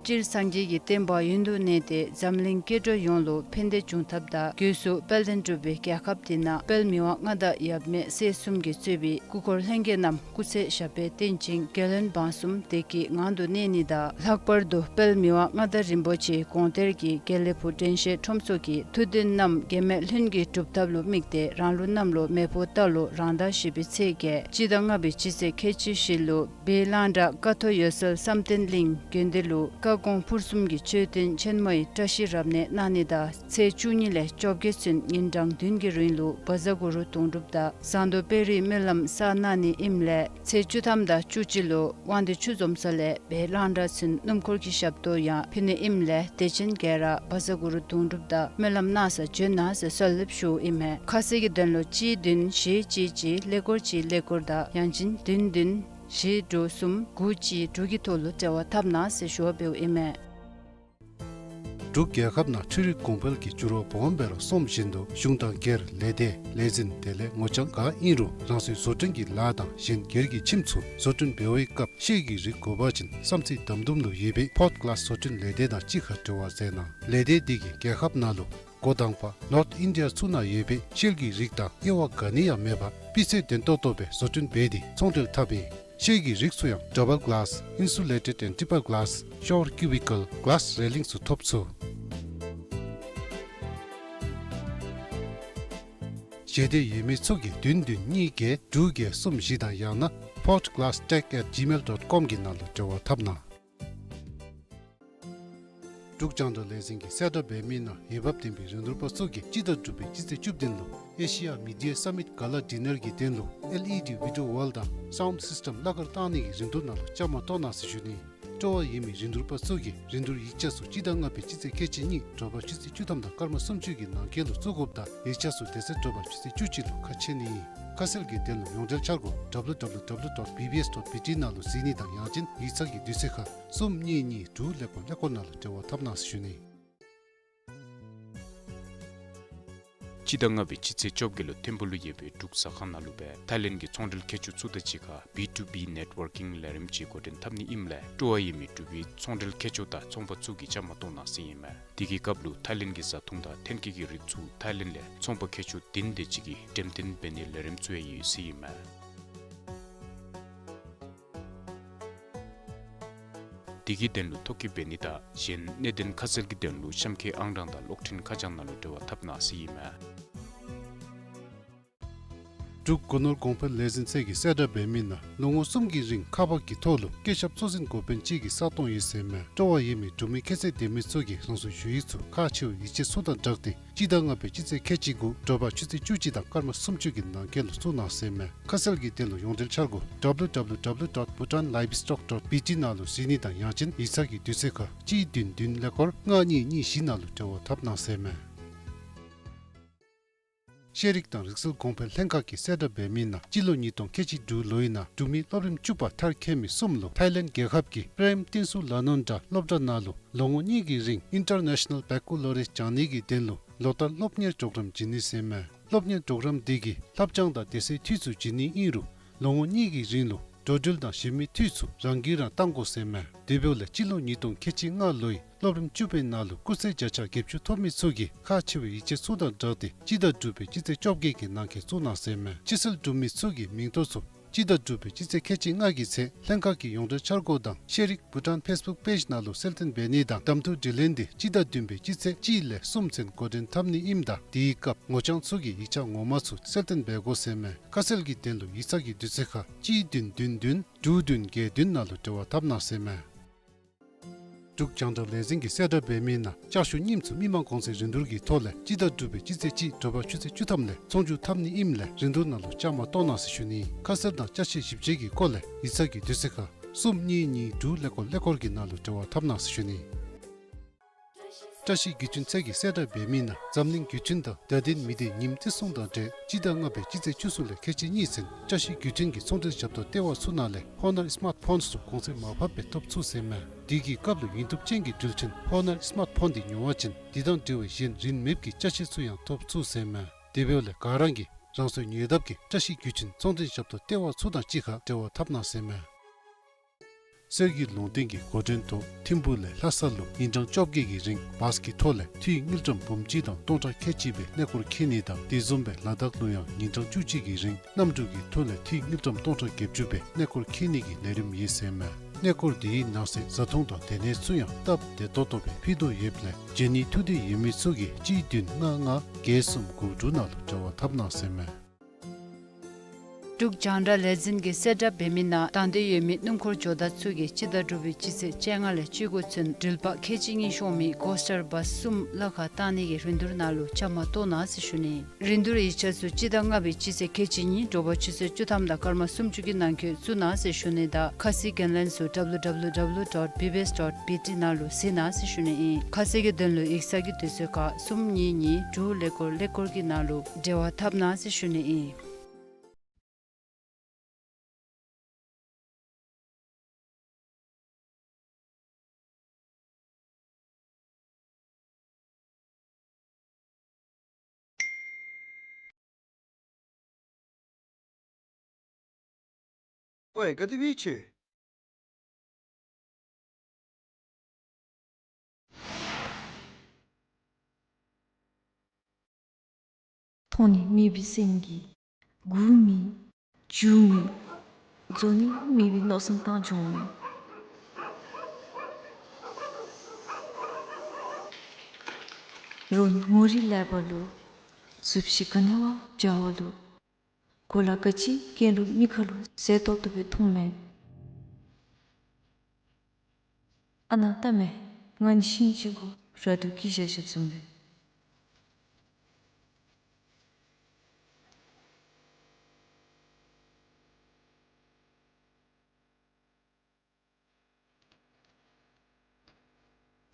སྤྱིར་སངས་རྒྱས་ཀྱི་བསྟན་པ་ཡུན་དུ་གནས་ཏེ་འཛམ་གླིང་སྐྱེ་འགྲོ་ཡོངས་ལུ་ཕན་བདེ་འབྱུང་ཐབས་དང་སྒོས་སུ་དཔལ་ལྡན་འབྲུག་པའི་རྒྱལ་ཁབ་འདི་ནང་དཔལ་མི་དབང་མངའ་བདག་ཡབ་མེས་སྲས་གསུམ་གྱིས་གཙོས་པའི་སྐུ་འཁོར་ལྷན་རྒྱས་རྣམས་སྐུ་ཚེ་ཞབས་པད་བརྟན་ཅིང་རྒྱལ་བློན་འབངས་གསུམ་བདེ་སྐྱིད་ངང་དུ་གནས་ནི་དང་ལྷག་པར་དུ་དཔལ་མི་དབང་མངའ་བདག་རིན་པོ་ཆེ་དགོངས་གཏེར་གྱི་དགེ་ལེགས་ཕུག་དྲན་ཤེས་ཁྲོམ་ཚོགས་ཀྱི་ཐུགས་འདུན་རྣམས་གེགས་མེད་ལྷུན་གྱིས་གྲུབ་ཐབས་ལུ་དམིགས་ཏེ་རང་ལུགས་གནམ་ལོ་མེ་ཕོ་རྟ་ལོ་རང་ཟླ་བཞི་པའི་ཚེས་བརྒྱད་སྤྱི་ཟླ་ལྔ་པའི་སྤྱི་ཚེས་ཁལ་གཅིག་བཞི་ལུ་སྦས་གླང་བྲག་ཀ་ཐོག་འོད་གསལ་བསམ་གཏན་གླིང་དགོན་སྡེ་ལུ་བཀའ་དགོངས་ཕུར་གསུམ་གྱི་མཆོད་རྟེན་ཆེན་མོའི་བཀྲ་ཤིས་རབ་གནས་གནང་ནི་དང་ཚེས་བཅུ་གཉིས་ལས་བཅོ་བརྒྱད་ཚུན་ཉིན་གྲངས་བདུན་གྱི་རིང་ལུ་བཛྲ་གུ་རུ་དུང་སྒྲུབ་དང་ཟངས་མདོག་དཔལ་རིའི་སྨོན་ལམ་བསགས་གནང་ནི་ཨིནམ་ལས་ཚེས་བཅུ་ཐམ་དང་བཅུ་གཅིག་ལུ་དབང་འདུས་ཆུ་འཛོམས་ས་ལས་སྦས་གླང་བྲག་ཚུན་སྣུམ་འཁོར་གྱི་ཞབས་ཏོག་ཡང་ཕུལ་ནི་ཨིནམ་ལས་དད་ཅན་ག་ར་བཛྲ་གུ་རུ་དུང་སྒྲུབ་དང་སྨོན་ལམ་གནང་ས་བྱོན་གནང་ཟེར་གསོལ་འདེབས་ཞུཝ་ཨིན་མས། ཁ་གསལ་གྱི་དོན་ལུ་གཅིག་བདུན་བཞི་གཅིག་གཅིག་ཀླད་ཀོར་གཅིག་ཀླད་ཀོར་དང་ཡང་ཅིན་བདུན་བདུན་བཞི་དྲུག་གསུམ་དགུ་གཅིག་དྲུག་གི་ཐོག་ལུ་འབྲེལ་བ་འཐབ་གནང་ཟེར་ཞུ་བ་འབདཝ་ཨིན་མས། འབྲུག་རྒྱལ་ཁབ་ནང་འཕྲུལ་རིག་གོང་འཕེལ་གྱི་འགྱུར་བ་སྦོམ་སྦེ་ར་སོངམ་བཞིན་དུ་གཞུང་དང་སྒེར་ལས་སྡེ་ལས་འཛིན་དེ་ལས་ངོ་རྐྱང་ག་ཨིན་རུང་རང་སོའི་བཟོ་སྐྲུན་གྱི་ལཱ་དང་གཞན་སྒེར་གྱི་ཁྱིམ་ཚུ་བཟོ་སྐྲུན་འབད་བའི་སྐབས་ཤེལ་གྱི་རིགས་དགོ་པ་ཅིན་བསམ་རྩེ་དམ་དུམ་ལུ་ཡོད་པའི་ཕོརཊ་གླཱས་བཟོ་སྐྲུན་ལས་སྡེ་དང་གཅིག་ཁར་འབྲེལ་བ་མཛད་གནང་། ལས་སྡེ་འདི་གིས་རྒྱལ་ཁབ་ནང་ལུ་འགོ་དང་པ་ནོརཐ་ཨིན་ཌི་ཡ་ཚུ་ནང་ཡོད་པའི་ཤེལ་གྱི་རིགས་དང་དབྱེ་བ་ག་ནི་ཡང་མེད་པར་སྤུས་ཚད་ལྡན་ཏོག་ཏོ་སྦེ་བཟོ་སྐྲུན་འབད་དེ་ཚོང་འབྲེལ་འཐབ་ཨིན། ཤེལ་གྱི་རིགས་ཚུ་ཡང་ཌབ་བལ་གླཱས་ཨིན་སུ་ལེ་ཊེཌ་ཨེནཌ་ཊི་པར་གླཱས་ཤ་ཝར་ཀིའུ་བི་ཀལ་གླཱས་རེ་ལིང་ཚུ་ཐོབ་ཚུགས། ཞེ་འདོད་ཡོད་མི་ཚུ་གིས་བདུན་བདུན་གཉིས་བརྒྱད་དྲུག་བརྒྱད་གསུམ་བཞི་དང་ཡང་ན་portglasstech at gmail dot com གི་ནང་ལུ་འབྲེལ་བ་འཐབ་གནང་། འབྲུག་རྒྱང་བསྒྲགས་ལས་འཛིན་གྱིས་གསལ་བསྒྲགས་འབད་མི་ནང་འོས་འབབ་ལྡན་པའི་རིན་བསྡུར་པ་ཚུ་གིས་སྤྱི་ཟླ་དྲུག་པའི་སྤྱི་ཚེས་བཅུ་བདུན་ལུ་ཨེ་ཤི་ཡ་མི་ཌི་ཡ་སམ་མིཊ་ག་ལ་ཌི་ནར་གྱི་དོན་ལུ་ཨེལ་ཨི་ཌི་བི་ཌི་ཡོ་ཝཱལ་དང་སའུནཌ་སིསི་ཊེམ་གླ་གར་བཏང་ནི་གི་རིན་བསྡུར་ནང་ལུ་བཅའ་མར་གཏོགས་གནང་ཟེར་ཞུ་ནི། སྤྲོ་བ་ཡོད་མི་རིན་བསྡུར་པ་ཚུ་གིས་རིན་བསྡུར་ཡིག་ཆ་ཚུ་སྤྱི་ཟླ་ལྔ་པའི་སྤྱི་ཚེས་ཁལ་གཅིག་གཉིས་དྲོ་པ་ཆུ་ཚོད་བཅུ་ཐམ་དང་སྐར་མ་སུམ་ཅུ་གི་ནང་འཁོད་ལུ་བཙུགས་དགོཔ་དང་ཡིག་ཆ་ཚུ་དེ་ཚེ་དྲོ་པ་ཆུ་ཚོད་བཅུ་གཅིག་ལུ་ཁ་ཕྱེ་ནི་ཨིན། ཁ་གསལ་གྱི་དོན་ལུ་ཡོངས་འབྲེལ་འཆར་སྒོ་ཌབ་ལུ་ཌབ་ལུ་ཌབ་ལུ་ཌོཊ་བི་བི་ཨེསི་ཌོཊ་བི་ཊི་ནང་ལུ་གཟིགས་ནི་དང་ཡང་ཅིན་ཡིག་ཚང་གི་དུས་ཚོད་ཁར་གསུམ་གཉིས་གཉིས་དྲུག་ཀླད་ཀོར་ཀླད་ཀོར་ནང་ལུ་འབྲེལ་བ་འཐབ་གནང་ཟེར་ཞུ་ནི། སྤྱི་ཟླ་ལྔ་པའི་སྤྱི་ཚེས་བཅོ་བརྒྱད་ལུ་ཐིམ་ཕུག་ལུ་ཡོད་པའི་འབྲུག་ཟ་ཁང་ནང་ལུ་སྦེ་ཐའི་ལེནཌ་གི་ཚོང་འབྲེལ་མཁས་མཆོག་ཚུ་དང་གཅིག་ཁར་བི་ཊུ་བི་ནེཊ་ཝར་ཀིང་ལས་རིམ་ཅིག་འགོ་འདྲེན་འཐབ་ནི་ཨིནམ་ལས་སྤྲོ་བ་ཡོད་མི་འབྲུག་པའི་ཚོང་འབྲེལ་མཁས་མཆོག་དང་ཚོང་པ་ཚུ་གིས་བཅའ་མར་གཏོགས་གནང་ཟེར་ཨིན་མས། དེ་གི་སྐབས་ལུ་ཐའི་ལེནཌ་གི་བཟའ་འཐུང་དང་ཐོན་སྐྱེད་ཀྱི་རིགས་ཚུ་ཐའི་ལེནཌ་ལས་ཚོང་པ་མཁས་མཆོག་བདུན་དེ་ཅིག་གིས་འགྲེམས་སྟོན་འབད་ནིའི་ལས་རིམ་ཚུ་ཡང་ཡོད་ཟེར་ཨིན་མས། དེ་གི་དོན་ལུ་ཐོ་བཀོད་འབད་ནི་དང་གཞན་གནད་དོན་ཁ་གསལ་གྱི་དོན་ལུ་གཤམ་འཁོད་ཨང་གྲངས་དང་གློག་འཕྲིན་ཁ་བྱང་ནང་ལུ་འབྲེལ་བ་འཐབ་གནང་ཟེར་ཨིན་མས། འབྲུག་སྒོ་ནོར་གོང་འཕེལ་ལས་འཛིན་ཚད་ཀྱིས་གསལ་བསྒྲགས་འབད་མི་ནང་ལོ་ངོ་གསུམ་གྱི་རིང་ཁག་འབག་གི་ཐོག་ལུ་བཀོད་ཁྱབ་གཙོ་འཛིན་འགོ་དཔོན་གཅིག་གི་ས་སྟོང་ཡོད་ཟེར་མས། སྤྲོ་བ་ཡོད་མི་འབྲུག་མི་ཁྱད་ཚད་ལྡན་མི་ཚུ་གིས་རང་སོའི་ཞུ་ཡིག་ཚུ་ཁག་ཆེ་བའི་ཡིག་ཆ་ཚུ་དང་སྦྲགས་ཏེ་སྤྱི་ཟླ་ལྔ་པའི་སྤྱི་ཚེས་ཁལ་གཅིག་དགུ་དྲོ་པ་ཆུ་ཚོད་བཅུ་གཅིག་དང་སྐར་མ་སུམ་ཅུ་གི་ནང་འཁོད་ལུ་བཙུགས་གནང་ཟེར་མས། ཁ་གསལ་གྱི་དོན་ལུ་ཡོངས་འབྲེལ་འཆར་སྒོ་W W W dot bhutan livestock dot B T ནང་ལུ་གཟིགས་ནི་དང་ཡང་ཅིན་ཡིག་ཚང་གི་དུས་ཚོད་ཁར་གཅིག་བདུན་བདུན་ཀླད་ཀོར་ལྔ་གཉིས་གཉིས་བཞི་ནང་ལུ་འབྲེལ་བ་འཐབ་གནང་ཟེར་མས། ཤེས་རིག་དང་རིག་གསར་གོང་འཕེལ་ལྷན་ཁག་གིས་གསལ་བསྒྲགས་འབད་མི་ནང་སྤྱི་ལོ་ཉིས་སྟོང་ཁལ་གཅིག་དྲུག་ལོའི་ནང་འབྲུག་མི་སློབ་རིམ་བཅུ་པ་མཐར་འཁྱོལ་མི་གསུམ་ལུ་ཐའི་ལེནཌ་རྒྱལ་ཁབ་ཀྱི་པྲེམ་ཏིན་སུ་ལ་ནོན་ཌ་སློབ་གྲྭ་ནང་ལུ་ལོ་ངོ་གཉིས་ཀྱི་རིང་ཨིན་ཊར་ནེ་ཤ་ནཱལ་བེ་ཀ་ལོ་རི་ཡཱས་སྦྱང་ནི་གི་དོན་ལུ་ལོ་ལྟར་སློབ་གཉེར་གྲོགས་རམ་བྱིན་ནི་ཟེར་མས། སློབ་གཉེར་གྲོགས་རམ་དེ་གིས་ལྷབ་སྦྱང་དང་དེ་སྦེ་འཐུས་ཚུ་བྱིན་ནི་ཨིན་རུང་ལོ་ངོ་གཉིས་ཀྱི་རིང་ལུ་འགྲོ་འགྲུལ་དང་གཞན་མི་འཐུས་ཚུ་རང་གིས་རང་བཏང་དགོ་ཟེར་མས། དེ་འབདཝ་ལས་སྤྱི་ལོ་ཉིས་སྟོང་ཁལ་གཅིག་ལྔ་ལོའི་སློབ་རིམ་བཅུ་པའི་ནང་ལུ་སྐུགས་ཚད་བརྒྱ་ཆ་བརྒྱད་ཅུ་ཐོབ་མི་ཚུ་གིས་ཁག་ཆེ་བའི་ཡིག་ཆ་ཚུ་དང་སྦྲགས་ཏེ་སྤྱི་ཟླ་དྲུག་པའི་སྤྱི་ཚེས་བཅོ་བརྒྱད་ཀྱི་ནང་འཁོད་བཙུགས་གནང་ཟེར་མས། ཕྱི་སེལ་གྲུབ་མི་ཚུ་གི་མིང་ཐོ་ཚུ་སྤྱི་ཟླ་དྲུག་པའི་སྤྱི་ཚེས་ཁལ་གཅིག་ལྔ་གི་ཚེ་ལྷན་ཁག་གི་ཡོངས་འབྲེལ་འཆར་སྒོ་དང་ཤེས་རིག་བྷུ་ཊཱན་ཕེསི་བུཀ་པེཇ་ནང་ལུ་གསལ་སྟོན་འབད་ནི་དང་གདམ་འཐུ་དྲི་ལན་འདི་སྤྱི་ཟླ་བདུན་པའི་སྤྱི་ཚེས་གཅིག་ལས་གསུམ་ཚུན་འགོ་འདྲེན་འཐབ་ནི་ཨིནམ་ད་དེའི་སྐབས་ངོ་རྐྱང་ཚུ་གིས་ཡིག་ཆ་ངོ་མ་ཚུ་གསལ་སྟོན་འབད་དགོ་ཟེར་མས། ཁ་གསལ་གྱི་དོན་ལུ་ཡིག་ཚང་གི་དུས་ཚོད་ཁར་གཅིག་བདུན་བདུན་བདུན་དྲུག་བདུན་བརྒྱད་བདུན་ནང་ལུ་འབྲེལ་བ་འཐབ་གནང་ཟེར་མས། འབྲུག་རྒྱང་བསྒྲགས་ལས་འཛིན་གྱིས་གསལ་བསྒྲགས་འབད་མི་ནང་ལྕགས་ཞུ་རྙིངམ་ཚུ་མི་མང་གོང་ཚད་རིན་བསྡུར་གྱི་ཐོག་ལས་སྤྱི་ཟླ་དྲུག་པའི་སྤྱི་ཚེས་གཅིག་དྲོ་པ་ཆུ་ཚོད་བཅུ་ཐམ་ལས་ཚོང་བསྒྱུར་འཐབ་ནི་ཨིནམ་ལས་རིན་བསྡུར་ནང་ལུ་བཅའ་མར་གཏོགས་གནང་ཟེར་ཞུ་ནི། ཁ་གསལ་དང་ཅ་ཆས་ཞིབ་དཔྱད་ཀྱི་སྐོར་ལས་ཡིག་ཚང་གི་དུས་ཚོད་ཁར་གསུམ་གཉིས་གཉིས་དྲུག་ཀླད་ཀོར་ཀླད་ཀོར་གྱི་ནང་ལུ་འབྲེལ་བ་འཐབ་གནང་ཟེར་ཞུ་ནི། བཀྲ་ཤིས་བརྒྱུད་འཕྲིན་ཚད་ཀྱིས་གསལ་བསྒྲགས་འབད་མི་ནང་འཛམ་གླིང་བརྒྱུད་འཕྲིན་དང་བརྡ་དོན་མི་སྡེ་ཉིནམ་བརྩི་སྲུང་དང་འབྲེལ་སྤྱི་ཟླ་ལྔ་པའི་སྤྱི་ཚེས་བཅུ་གསུམ་ལས་ཁལ་གཅིག་གཉིས་ཚུན་བཀྲ་ཤིས་བརྒྱུད་འཕྲིན་གྱི་ཚོང་འབྲེལ་ཞབས་ཏོག་ལྟེ་བ་ཚུ་ནང་ལས་ཧོ་ནར་སི་མཱརཊ་ཕོནསི་ཚུ་གོང་ཚད་མར་ཕབ་སྦེ་ཐོབ་ཚུགས་ཟེར་མས། དེ་གི་སྐབས་ལུ་ཡིན་ཐོབ་ཅན་གྱི་འགྲུལ་འཕྲིན་ཧོ་ནར་སི་མཱརཊ་ཕོན་འདི་ཉོ་བ་ཅིན་དེ་དང་འབྲེལ་བའི་གཞན་རིན་མེད་ཀྱི་ཅ་ཆས་ཚུ་ཡང་ཐོབ་ཚུགས་ཟེར་མས། དེ་འབདཝ་ལས་ག་ར་གིས་རང་སོའི་ཉེ་འདབས་ཀྱི་བཀྲ་ཤིས་བརྒྱུད་འཕྲིན་ཚོང་འབྲེལ་ཞབས་ཏོག་ལྟེ་བ་ཚུ་དང་གཅིག་ཁར་འབྲེལ་བ་འཐབ་གནང་ཟེར་མས། གསེར་གྱི་ལུང་བསྟན་གྱི་འགོ་འདྲེན་ཐོག་ཐིམ་ཕུག་ལས་ལྷ་ས་ལུ་ཉིན་གྲངས་བཅོ་བརྒྱད་ཀྱི་རིང་བཱས་ཀྱི་ཐོག་ལས་འཐུས་དངུལ་ཀྲམ་འབུམ་གཅིག་དང་སྟོང་ཕྲག་ཁལ་གཅིག་སྦེ་གནས་སྐོར་འཁྱིད་ནི་དང་དེ་བཟུམ་སྦེ་ལ་དྭགས་ལུ་ཡང་ཉིན་གྲངས་བཅུ་གཅིག་གི་རིང་གནམ་གྲུ་གི་ཐོག་ལས་འཐུས་དངུལ་ཀྲམ་སྟོང་ཕྲག་བརྒྱད་ཅུ་སྦེ་གནས་སྐོར་འཁྱིད་ནི་གི་ལས་རིམ་ཡོད་ཟེར་མས། གནས་སྐོར་དེའི་ནང་གསེས་བཟའ་འཐུང་དང་སྡོད་གནས་ཚུ་ཡང་སྟབས་བདེ་ཏོག་ཏོ་སྦེ་ཕུལ་དོ་ཡོདཔ་ལས་འབྱོན་ནི་ཐུགས་འདོད་ཡོད་མི་ཚུ་གིས་གཅིག་བདུན་ལྔ་ལྔ་བརྒྱད་གསུམ་དགུ་དྲུག་ནང་ལུ་འབྲེལ་བ་འཐབ་གནང་ཟེར་མས། འབྲུག་རྒྱང་བསྒྲགས་ལས་འཛིན་གྱིས་གསལ་བསྒྲགས་འབད་མི་ནང་དང་འདོད་ཡོད་མི་སྣུམ་འཁོར་ཇོ་བདག་ཚུ་གིས་སྤྱི་ཟླ་དྲུག་པའི་སྤྱི་ཚེས་བཅོ་ལྔ་ལས་བཅུ་དགུ་ཚུན་འགྲུལ་པ་ཁལ་གཅིག་གཉིས་ཤོང་མི་ཀོ་སི་ཊར་བཱས་གསུམ་གླ་ཁར་བཏང་ནི་གི་རིན་བསྡུར་ནང་ལུ་བཅའ་མར་གཏོགས་གནང་ཟེར་ཞུ་ནི། རིན་བསྡུར་ཡིག་ཆ་ཚུ་སྤྱི་ཟླ་ལྔ་པའི་སྤྱི་ཚེས་ཁལ་གཅིག་གཉིས་དྲོ་པ་ཆུ་ཚོད་བཅུ་ཐམ་དང་སྐར་མ་སུམ་ཅུ་གི་ནང་འཁོད་བཙུགས་གནང་ཟེར་ཞུ་ནི་དང་ཁ་གསལ་གྱི་ལན་ཚུ་W W W dot B B S dot B T ནང་ལུ་གཟིགས་གནང་ཟེར་ཞུ་ནི་ཨིན། ཁ་གསལ་གྱི་དོན་ལུ་ཡིག་ཚང་གི་དུས་ཚོད་ཁར་གསུམ་གཉིས་གཉིས་དྲུག་ཀླད་ཀོར་ཀླད་ཀོར་གྱི་ནང་ལུ་འབྲེལ་བ་འཐབ་གནང་ཟེར་ཞུ་ནི་ཨིན། ཝའེ་ག་དེ་སྦེ་ཡོད་ཁྱོད། མཐོང་ནི་མེད་པའི་སེམས་ཀྱིས་སྒུག་མི་འགྱོ་མི་འཛོམས་ནི་མེད་པའི་མནོ་བསམ་བཏང་འགྱོ་མི། རོགས་ངོ་རིས་ལེགས་པ་ལུ་གཟུགས་གཞི་ག་ནི་བ་འཇའ་བ་ལུ་གོ་ལ་ག་ཅི་གྱོན་རུང་མིག་ཁ་ལུ་མཛེས་ཏོག་ཏོ་སྦེ་མཐོངམ་མས། ཨ་ནཱ་ལྟ་མས། ང་ནི་ཤིང་ཅིག་གུ་ར་དུ་སྐྱེས་བཞག་བཞགཔ་བཟུམ་སྦེ།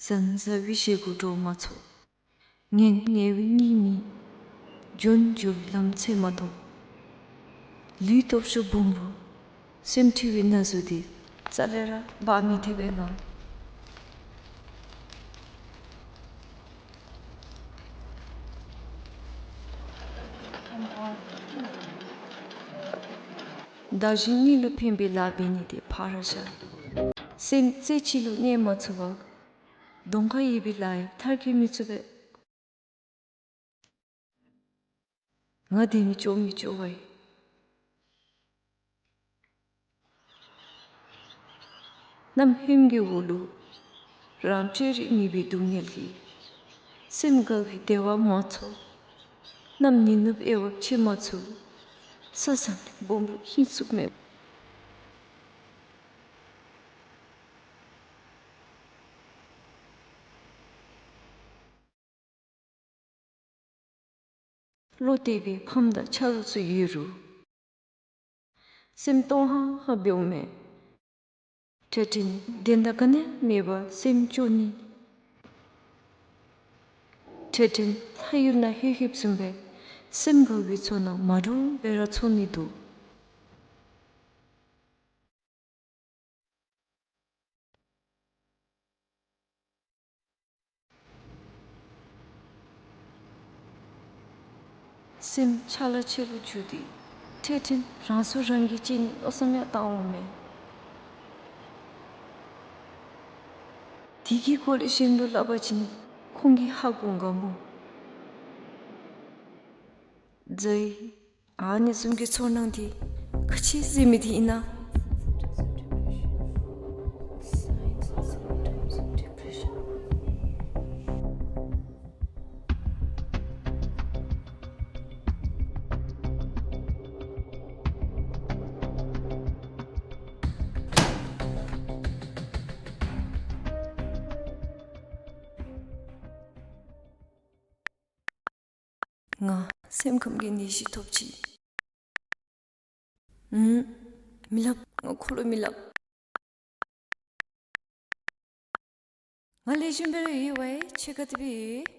ཟང་ཟ་བའི་ཞེ་སྒོ་འགྲོ་མ་ཚུགས། ངལ་ངལ་བའི་གཉིད་མི་འབྱུང་། འགྱོ་བའི་ལམ་ཚེ་མ་མཐོང་། ལུས་སྟོབས་ཤུགས་སྦོམ་རུང་སེམས་འཁྲུལ་བའི་ན་ཟུག་དེ་རྩ་ལས་ར་འབག་མི་ཐེག་པས་ང་། བདག་གཞན་གཉིས་ལུ་ཕན་པའི་ལཱ་འབད་ནི་དེ་ཕར་བཞག། སེམས་རྩེ་གཅིག་ལུ་གནས་མ་ཚུགས་པར་གདོང་ཁར་ཡོད་པའི་ལཱ་ཡང་མཐར་འཁྱོལ་མི་ཚུགས་པས། ང་བདེ་ནི་སྐྱོ་མི་སྐྱོ་བ་ཡིན། གནམ་ཧོནམ་གྱི་འོག་ལུ་རང་སྤྲོད་རིག་མེད་པའི་སྡུག་བསྔལ་གྱིས། སེམས་དགའ་བའི་བདེ་བ་མ་ཚོར། གནམ་ཉི་ནུབ་དབྱེ་བ་ཕྱེ་མ་ཚུགས། ས་བཟང་སྦོམ་རུ་ཧིང་ཚུགས་མེད། བློ་གཏད་པའི་ཕམ་དང་ཆ་རོགས་ཚུ་ཡོད་རུང་། སེམས་སྟོང་ཧང་ཧང་འབདཝ་མས། འཕྲལ་འཕྲལ་ནི་བདེན་མཐའ་ག་ནི་ཡང་མེད་པར་སེམས་སྐྱོ་ནི། འཕྲལ་འཕྲལ་ལྷ་ཡུལ་ནང་ལྷོད་ལྷོདཔ་བཟུམ་སྦེ་སེམས་དགའ་བའི་ཚོར་སྣང་མ་འདྲཝ་སྦེ་ར་ཚོར་ནི་འདུག། སེམས་ཆ་ལ་ཆེ་རུ་གྱུར་ཏེ་འཕྲལ་འཕྲལ་རང་སྲོག་རང་གིས་བཅད་ནིའི་མནོ་བསམ་ཡང་བཏང་འོང་མས། དེ་གི་སྐོར་ལས་གཞན་ལུ་སླབ་པ་ཅིན་ཁོང་གིས་ཧ་གོ་འོང་ག་མོ། ཛའི། ཨ་ནི་བཟུམ་གྱི་ཚོར་སྣང་དེ་ག་ཅི་ཟེར་མི་དེ་ཨིན་ན། ང་སེམས་ཁམས་ཀྱི་ནད་གཞི་ཐོབ་ཅི། ཨུམ། མི་སླབ། ང་ཁོ་ལུ་མི་སླབ། ང་ལེགས་ཤོམ་སྦེ་ར་ཡོད་པས། ཁྱོད་ག་དེ་སྦེ་ཡོད།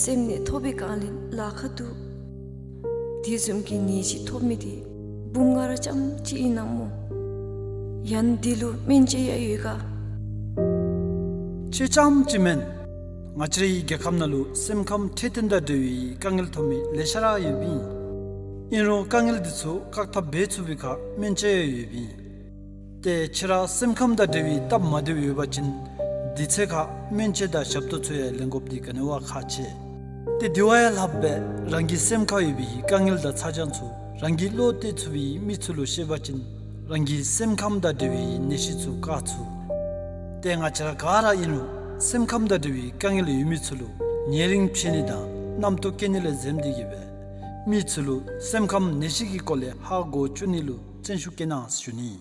སེམས་ནད་ཐོབ་པའི་སྒང་ལས་ལཱ་ཁག་འདུག། དེ་བཟུམ་གྱི་ནད་གཞི་ཐོབ་མི་དེ་བུམོ་ང་ར་རྐྱངམ་གཅིག་ཨིན་ན་མོ། ཡང་དེ་ལུ་སྨན་དཔྱད་ཡང་ཡོད་ག། ཁྱོད་རྐྱངམ་གཅིག་མེན། ང་བཅས་རའི་རྒྱལ་ཁབ་ནང་ལུ་སེམས་ཁམས་འཕྲོད་བསྟེན་དང་འབྲེལ་བའི་དཀའ་ངལ་ཐོབ་མི་ལེ་ཤ་ར་ཡོདཔ་ཨིན། ཨིན་རུང་དཀའ་ངལ་འདི་ཚུ་བཀག་ཐབས་འབད་ཚུགས་པའི་ཁར་སྨན་དཔྱད་ཡང་ཡོདཔ་ཨིན། ཏེ་ཁྱོད་ར་སེམས་ཁམས་དང་འབྲེལ་བའི་སྟབས་མ་བདེཝ་ཡོད་པ་ཅིན་དེ་ཚེ་ཁར་སྨན་དཔྱད་དང་ཞབས་ཏོག་ཚུ་ཡང་ལེན་དགོཔ་འདི་ག་ནི་བ་ཁག་ཆེ། ཏེ་དེ་བ་ཡང་ལྷགཔ་སྦེ་རང་གི་སེམས་ཁར་ཡོད་པའི་དཀའ་ངལ་དང་ཚ་གྱང་ཚུ་རང་གིས་བློ་གཏད་ཚུགས་པའི་མི་ཚུ་ལུ་བཤད་པ་ཅིན་རང་གི་སེམས་ཁམས་དང་འབྲེལ་བའི་ནད་གཞི་ཚུ་བཀག་ཚུགས། ཏེ་ང་བཅས་ར་ག་ར་ཨིན་རུང་སེམས་ཁམས་དང་འབྲེལ་བའི་དཀའ་ངལ་ཡོད་མི་ཚུ་ལུ་ཉེ་རིང་ཕྱད་ནི་དང་རྣམ་རྟོག་སྐྱེ་ནི་ལས་འཛེམ་སྟེ་གིས་སྦེ་མི་ཚུ་ལུ་སེམས་ཁམས་ནད་གཞི་གི་སྐོར་ལས་ཧ་གོ་བཅུག་ནི་ལུ་བརྩོན་ཤུགས་བསྐྱེད་གནང་ཞུ་ནི།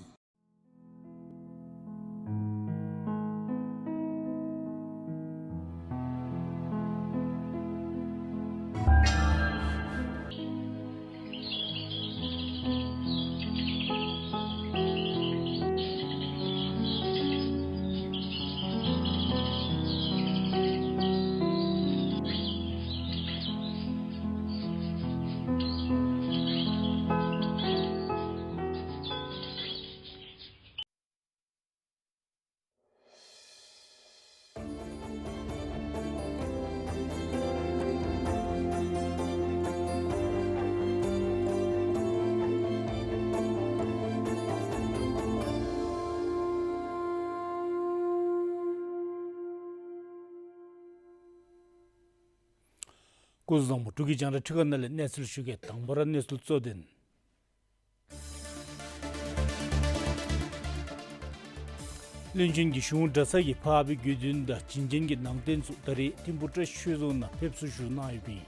སྐུ་གཟུགས་བཟང་པོ། འབྲུག་གི་རྒྱང་བསྒྲགས་ཁྲི་ཁ་ནང་ལས་གནས་ཚུལ་ཞུ་གེ། དང་པ་ར་གནས་ཚུལ་གཙོ་དོན། བློན་ཆེན་གྱིས་གཞུང་གྲྭ་ཚང་གི་འཕགས་པའི་དགེ་འདུན་དང་བྱིན་ཅན་གྱི་ནང་རྟེན་ཚུ་ད་རེས་ཐིམ་ཕུག་བཀྲ་ཤིས་ཆོས་རྫོང་ནང་ཕེབས་བསུ་ཞུ་གནང་ཡོདཔ་ཨིན།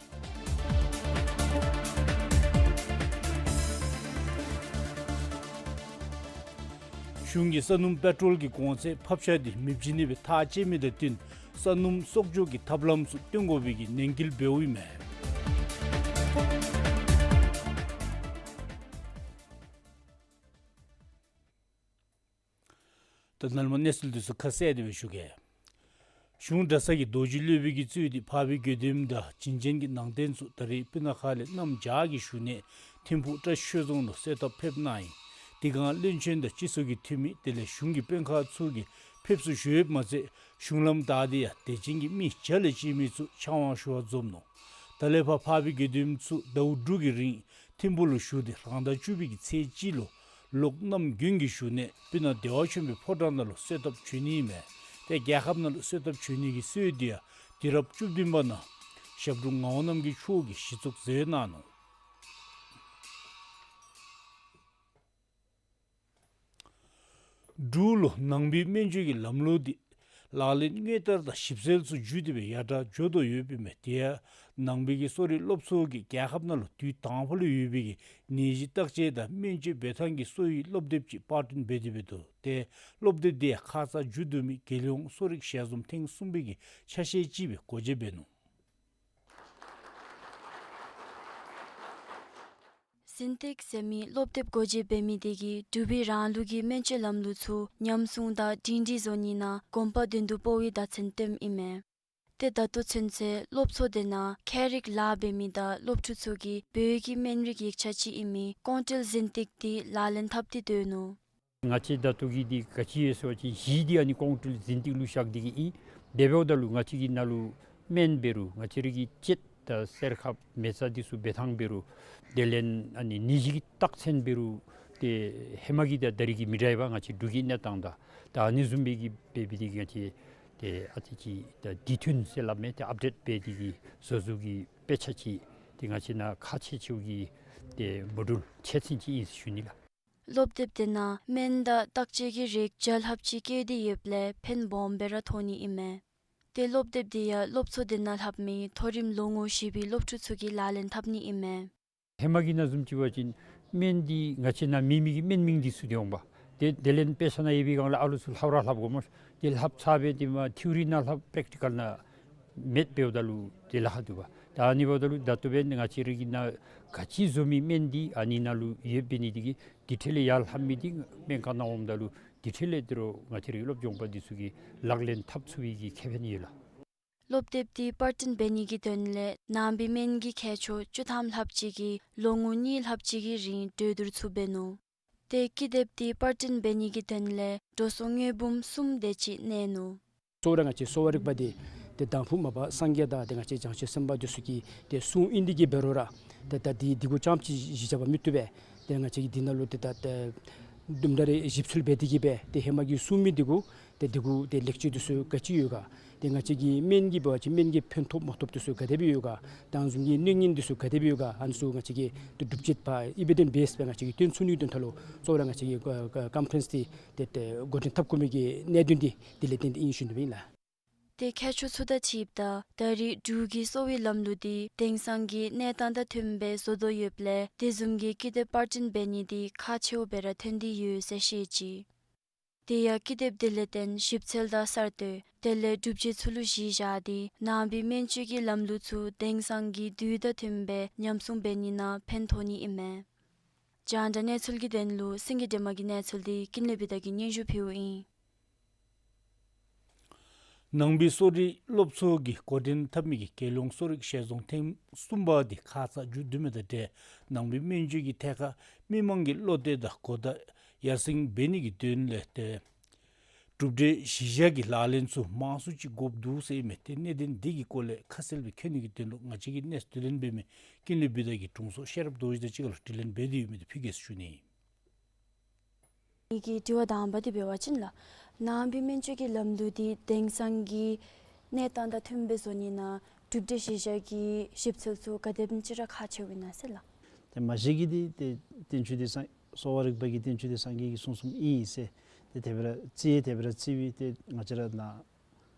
གཞུང་གིས་ས་སྣུམ་པེ་ཊོལ་གྱི་གོང་ཚད་ཕབ་ཤ་དེ་མེདཔ་བྱིན་ནི་སྦེ་ཐག་བཅད་མི་དང་བསྟུན་ས་སྣུམ་གསོག་འཇོག་གི་ཐབས་ལམ་ཚུ་སྟོན་དགོ་པའི་གི་ནན་སྐུལ་འབདཝ་ཨིན་མས། ད་ནཱ་ལས་མར་གནས་ཚུལ་འདི་ཚུ་ཁ་གསལ་ཏེ་སྦེ་ཞུ་གེ། གཞུང་གྲྭ་ཚང་གིས་རྡོ་རྗེ་སློབ་དཔོན་གྱིས་གཙོས་ཏེ་འཕགས་པའི་དགེ་འདུན་དང་བྱིན་ཅན་གྱི་ནང་རྟེན་ཚུ་ད་རེས་སྤུ་ན་ཁ་ལས་གནམ་བྱཱར་གྱི་བཞུགས་གནས་ཐིམ་ཕུག་བཀྲ་ཤིས་ཆོས་རྫོང་ལུ་གསོལ་ཐབ་ཕེབས་གནང་ཡི། དེ་སྒང་བློན་ཆེན་དང་སྤྱི་ཚོགས་ཀྱི་འཐུས་མི་དེ་ལས་གཞུང་གི་དཔོན་ཁག་ཚུ་གིས་ ཕེབས་བསུ་ཞུ་ཡོདཔ་མ་ཚད་གཞུང་ལམ་བདའ་སྟེ་ཡང་དད་ཅན་གྱི་མི་བརྒྱ་ལས་བཅད་མེད་ཚུ་ཕྱག་དབང་ཞུ་བར་འཛོམས་ནུག། ད་ལས་ཕར་འཕགས་པའི་དགེ་འདུན་ཚུ་ཟླཝ་དྲུག་གི་རིང་ཐིམ་ཕུག་ལུ་བཞུགས་ཏེ་རང་ཟླ་བཅུ་པའི་གི་ཚེས་གཅིག་ལུ་ལོག་གནམ་དགུན་གྱི་བཞུགས་གནས་སྤུ་ན་བདེ་བ་ཆེན་པོའི་ཕོ་བྲང་ནང་ལུ་གསོལ་ཐབ་བྱོན་ནི་ཨིན་མས། ཏེ་རྒྱལ་ཁབ་ནང་ལུ་གསོལ་ཐབ་བྱོན་ནི་གི་གསོལ་འདི་ཡང་དུས་རབས་བཅུ་བདུན་པ་ནང་ཞབས་དྲུང་ངག་དབང་རྣམ་རྒྱལ་མཆོག་གིས་གཞི་བཙུགས་མཛད་གནང་ནུག། འབྲུག་ལུ་ནང་པའི་སྨན་བཅོས་ཀྱི་ལམ་ལུགས་འདི་ལག་ལེན་དངོས་བསྟར་དང་ཞིབ་འཚོལ་ཚུ་བརྒྱུད་དེ་སྦེ་ཡར་དྲག་འགྱོ་དོ་ཡོདཔ་ཨིན་མས། དེ་ཡང་ནང་པའི་གི་གསོ་རིག་སློབ་ཚོགས་ཀྱིས་རྒྱལ་ཁབ་ནང་ལུ་དུས་དང་ཕུ་ལུ་ཡོད་པའི་གི་ནད་གཞི་བརྟག་དཔྱད་དང་སྨན་བཅོས་འབད་ཐངས་ཀྱི་གསོ་བའི་སློབ་དེབ་ཅིག་པར་སྐྲུན་འབད་དེ་སྦེ་འདུག། ཏེ་སློབ་དེབ་འདི་ཡང་ཁ་ཙ་མཇུག་བསྡུ་མི་རྒྱལ་ཡོངས་གསོ་རིག་ཞལ་འཛོམས་ཐེངས་གསུམ་པའི་གི་ཆ་ཤས་ཅིག་སྦེ་འགོ་འབྱེད་འབད་ནུག། ཟིན་ཏིག་ཟེར་མི་སློབ་དེབ་འགོ་འབྱེད་འབད་མི་དེ་གིས་འབྲུག་པའི་རང་ལུགས་ཀྱི་སྨན་བཅོས་ལམ་ལུགས་ཚུ་ཉམས་སྲུང་དང་སྒྲིང་སྒྲི་བཟོ་ནི་ནང་གོམ་པ་མདུན་དུ་སྤོ་བའི་བརྡ་མཚོན་སྟོནམ་ཨིན་མས། ཏེ་ད་ལྟོ་ཚུན་ཚོད་སློབ་ཚོགས་དེ་ནང་ཁྱད་རིག་ལཱ་འབད་མི་དང་སློབ་ཕྲུག་ཚུ་གིས་བོད་ཀྱི་སྨན་རིགས་ཡིག་ཆ་ཅིག་ཨིན་མི་ཀོང་སྤྲུལ་ཟིན་ཏིག་དེ་ལག་ལེན་འཐབ་སྟེ་སྡོད་ནུག། ང་བཅས་ད་ལྟོ་གི་འདི་ག་ཅི་ཡོད་ཟེར་བ་ཅིན་གཞི་འདི་ཨ་ནི་ཀོང་སྤྲུལ་ཟིན་ཏིག་ལུ་བཞག་སྟེ་གི་ཨིན། དེ་འབདཝ་ད་ལུ་ང་བཅས་ཀྱི་ནང་ལུ་སྨན་འབད་རུང་ང་བཅས་ར་གི་དཔྱད་དང་གསེར་ཁབ་མེ་བཙའ་འདི་ཚུ་འབད་ཐངས་འབད་རུང་དེ་ལས་ཨ་ནི་ནད་གཞི་གི་རྟགས་མཚན་འབད་རུང་ཏེ་ཧེ་མ་གི་དང་ད་རེས་ཀྱི་མི་འདྲ་བས། ང་བཅས་འབྲུག་གི་གནས་སྟངས་དང་ད་ཨ་ནི་བཟུམ་སྦེ་གི་འབད་འབད་དེ་གི་ང་བཅས་ཏེ་ཨ་ཙི་ཅིག་ད་དུས་མཐུན་ཟེར་སླབ་མས། ཏེ་ཨཔ་ཌེཊ་འབད་དེ་གི་བཟོ་བཟོཝ་གི་དཔེ་ཆ་ཅིག་ཏེ་ང་བཅས་ནང་ཁག་ཆེ་ཆེ་བའི་གི་ཏེ་མོ་ཌུལ་ཆེ་ཆུང་ཅིག་ཨིན་ཟེར་ཞུ་ནི་ལགས། སློབ་དེབ་དེ་ནང་སྨན་དང་བརྟག་དཔྱད་ཀྱི་རིགས་བརྒྱ་ལྷགཔ་ཅིག་བཀོད་དེ་ཡོདཔ་ལས་ཕན་སྦོམ་སྦེ་ར་ཐོགས་ནི་ཨིན་མས། ཏེ་སློབ་དེབ་དེ་ཡང་སློབ་ཚོགས་དེ་ནང་ལྷབ་མི་མཐོ་རིམ་ལོ་ངོ་བཞི་པའི་སློབ་ཕྲུག་ཚུ་གིས་ལག་ལེན་འཐབ་ནི་ཨིན་མས། ཧེ་མ་གི་ནང་བཟུམ་ཅིག་འབད་བ་ཅིན་སྨན་འདི་ང་བཅས་ནང་མེད་མི་གི་སྨན་མིང་འདི་ཚུ་འདི་འོང་པ། ཏེ་དེ་ལས་དཔེ་ཆ་ནང་ཡོད་པའི་སྒང་ལས་ཨ་ལུ་ཚུ་ལྷབ་ར་ལྷབ་དགོ་སྨོ། ཏེ་ལྷབ་ཚར་སྦེ་ཏེ་མ་ཐིའུ་རི་ནང་ལྷབ་པེརེག་ཊི་ཀཱལ་ནང་མེདཔ་འབདཝ་ད་ལུ་ཏེ་ལཱ་ཁག་འདུག་པ། ད་ཨ་ནི་འབདཝ་ད་ལུ་ད་ལྟོ་འབདན་ང་བཅས་ར་གི་ནང་ག་ཅི་བཟོ་མི་སྨན་འདི་ཨ་ནི་ནང་ལུ་ཡོདཔ་འབད་ནི་དེ་གིས་དེ་འཕྲལ་ལས་ཡར་ལྷབ་མི་འདི་སྨན་ཁང་ནང་འོངམ་ད་ལུ་དེ་འཕྲལ་ལས་ཏེ་རོགས་ང་བཅས་ར་གི་སློབ་སྦྱོང་པ་འདི་ཚུ་གིས་ལག་ལེན་འཐབ་ཚུགས་པའི་གི་ཁེ་ཕན་ཡོད་ལགས། སློབ་དེབ་དེ་པར་སྐྲུན་འབད་ནི་གི་དོན་ལས་ནང་པའི་སྨན་གྱི་མཁས་མཆོག་བཅུ་ཐམ་ལྷགཔ་ཅིག་གིས་ལོ་ངོ་གཉིས་ལྷགཔ་ཅིག་གི་རིང་གྲོས་བསྡུར་ཚུ་འབད་ནུག། ཏེ་ཀི་དེབ་དེ་པར་སྐྲུན་འབད་ནི་གི་དོན་ལས་འགྲོ་སོང་དངུལ་འབུམ་གསུམ་དེ་ཅིག་གནས་ནུག། གཙོ་བོ་ར་ང་བཅས་གསོ་བ་རིག་པ་འདི་ཏེ་དང་ཕུ་མ་པ་སངས་རྒྱས་དང་ཏེ་ང་བཅས་བྱང་ཆུབ་སེམས་དཔའ་འདི་ཚུ་གིས་ཏེ་གསུངས་ཨིན་དེ་གིས་འབད་རུང་ར་ཏེ་ད་འདི་འདི་གུ་རྐྱངམ་ཅིག་གཞི་བཞག་པ་མི་བཏུབ་པས། ཏེ་ང་བཅས་ཀྱིས་འདི་ནང་ལུ་ཏེ་ད་ཏེ་དུམ་གྲ་རེ་ཞིབ་འཚོལ་འབད་དེ་གིས་སྦེ་ཏེ་ཧེ་མ་གི་གསུངས་མི་འདི་གུ་ཏེ་འདི་གུ་ཏེ་ལེགས་བཅོས་འདི་ཚུ་ག་ཅི་ཡོད་ག། ཏེ་ང་བཅས་ཀྱི་སྨན་གྱི་འབད་བ་ཅིན་སྨན་གྱི་ཕན་ཐོགས་མ་ཐོགས་འདི་ཚུ་ག་དེ་སྦེ་ཡོད་ག། ད་ཨ་ནི་བཟུམ་གྱི་གནོད་ཉེན་འདི་ཚུ་ག་དེ་སྦེ་ཡོད་ག། ཨ་ནི་ཚུ་ང་བཅས་ཀྱིས་ཏེ་སྒྲུབ་བྱེད་པ་ཨེ་བི་ཌེནསི་བེསཌ་སྦེ་ང་བཅས་ཀྱིས་སྟོན་ཚུགས་ནི་གི་དོན་དག་ལུ་གཙོ་བོ་ར་ང་བཅས་ཀྱི་ཀ་ཀ་ཀོན་ཕ་རེནསི་འདི་ཏེ་ཏེ་འགོ་འདྲེན་འཐབ་དགོ་མི་གི་གནད་དོན་འདི་འདི་ལས་བརྟེན་ཏེ་ཨིན་ཞུ་ནི་ཨིན་ལགས། ཏེ་མཁས་མཆོག་ཚུ་དང་འཁྲིལཝ་ད་ད་རེས་འབྲུག་གི་གསོ་བའི་ལམ་ལུགས་འདི་དེང་སང་གི་གནས་སྟངས་དང་མཐུནམ་སྦེ་བཟོ་དོ་ཡོདཔ་ལས་དེ་བཟུམ་གྱི་ཀི་དེབ་པར་སྐྲུན་འབད་ནི་འདི་ཁག་ཆེཝ་སྦེ་ར་ཐོན་ཏེ་ཡོད་ཟེར་བཤད་ཅི། དེ་ཡང་ཀི་དེབ་དེ་ལས་བརྟེན་ཞིབ་འཚོལ་དང་གསར་གཏོད་དེ་ལས་སྒྲུབ་བྱེད་ཚུ་ལུ་གཞི་བཞག་སྟེ་ནང་པའི་སྨན་བཅོས་ཀྱི་ལམ་ལུགས་ཚུ་དེང་སང་གི་དུས་དང་མཐུནམ་སྦེ་ཉམས་སྲུང་འབད་ནི་ནང་ཕན་ཐོགས་ནི་ཨིན་མས། རྒྱང་བསྒྲགས་གནས་ཚུལ་གྱི་དོན་ལུ་སེང་གེ་སྒྲོལ་མ་གི་གནས་ཚུལ་འདི་ཀུན་ལེགས་བི་དྷ་གིས་སྙན་ཞུ་ཕུལཝ་ཨིན། ནང་པའི་གསོ་རིག་སློབ་ཚོགས་ཀྱིས་འགོ་འདྲེན་འཐབ་མི་གི་རྒྱལ་ཡོངས་གསོ་རིག་ཞལ་འཛོམས་ཐེངས་གསུམ་པ་འདི་ཁ་ཙ་མཇུག་བསྡུ་མི་དང་འབྲེལ་ནང་པའི་སྨན་བཅོས་ཀྱི་ཐད་ཁར་མི་མང་གི་བློ་གཏད་དང་གོ་བརྡ་ཡར་སེང་འབད་ནི་གི་དོན་ལས་ཏེ་གྲུབ་འབྲས་གཞི་བཞག་གི་ལག་ལེན་ཚུ་མང་སུ་ཅིག་དགོཔ་འདུག་ཟེར་ཨིན་མས། ཏེ་གནད་དོན་འདི་གི་སྐོར་ལས་ཁ་གསལ་སྦེ་མཁྱེན་ནི་གི་དོན་ལུ་ང་བཅས་ཀྱི་གནས་ཚུལ་དྲི་ལན་འབད་མི་ཀུན་ལེགས་བི་དྷ་གིས་དྲུང་འཚོ་ཤེས་རབ་རྡོ་རྗེ་དང་གཅིག་ཁར་ལུ་དྲི་ལན་འབད་དེ་ཡོད་མི་འདི་ཕུལ་གེ་ཟེར་ཞུ་ནི། ངེ་གི་དྲི་བ་དང་པ་འདི་འབད་བ་ཅིན་ལགས། ནང་པའི་སྨན་བཅོས་ཀྱི་ལམ་ལུགས་འདི་དེང་སང་གི་གནས་སྟངས་དང་མཐུནམ་སྦེ་བཟོ་ནི་ནང་གྲུབ་འབྲས་གཞི་བཞག་གི་ཞིབ་འཚོལ་ཚུ་ག་དེམ་ཅིག་ར་ཁག་ཆེཝ་ཨིན་ན་ཟེར་ལགས། ཏེ་མ་གཞི་གི་འདི་ཏེ་བསྟན་བཅོས་འདི་སངས་གསོ་བ་རིག་པ་གི་བསྟན་བཅོས་འདི་སངས་རྒྱས་ཀྱིས་གསུངས་གསུངསམ་ཨིན་ཟེར་ཏེ་དེ་སྦེ་ར་རྩིས་དེ་སྦེ་ར་རྩིས་སྦེ་ཏེ་ང་བཅས་ར་ནང་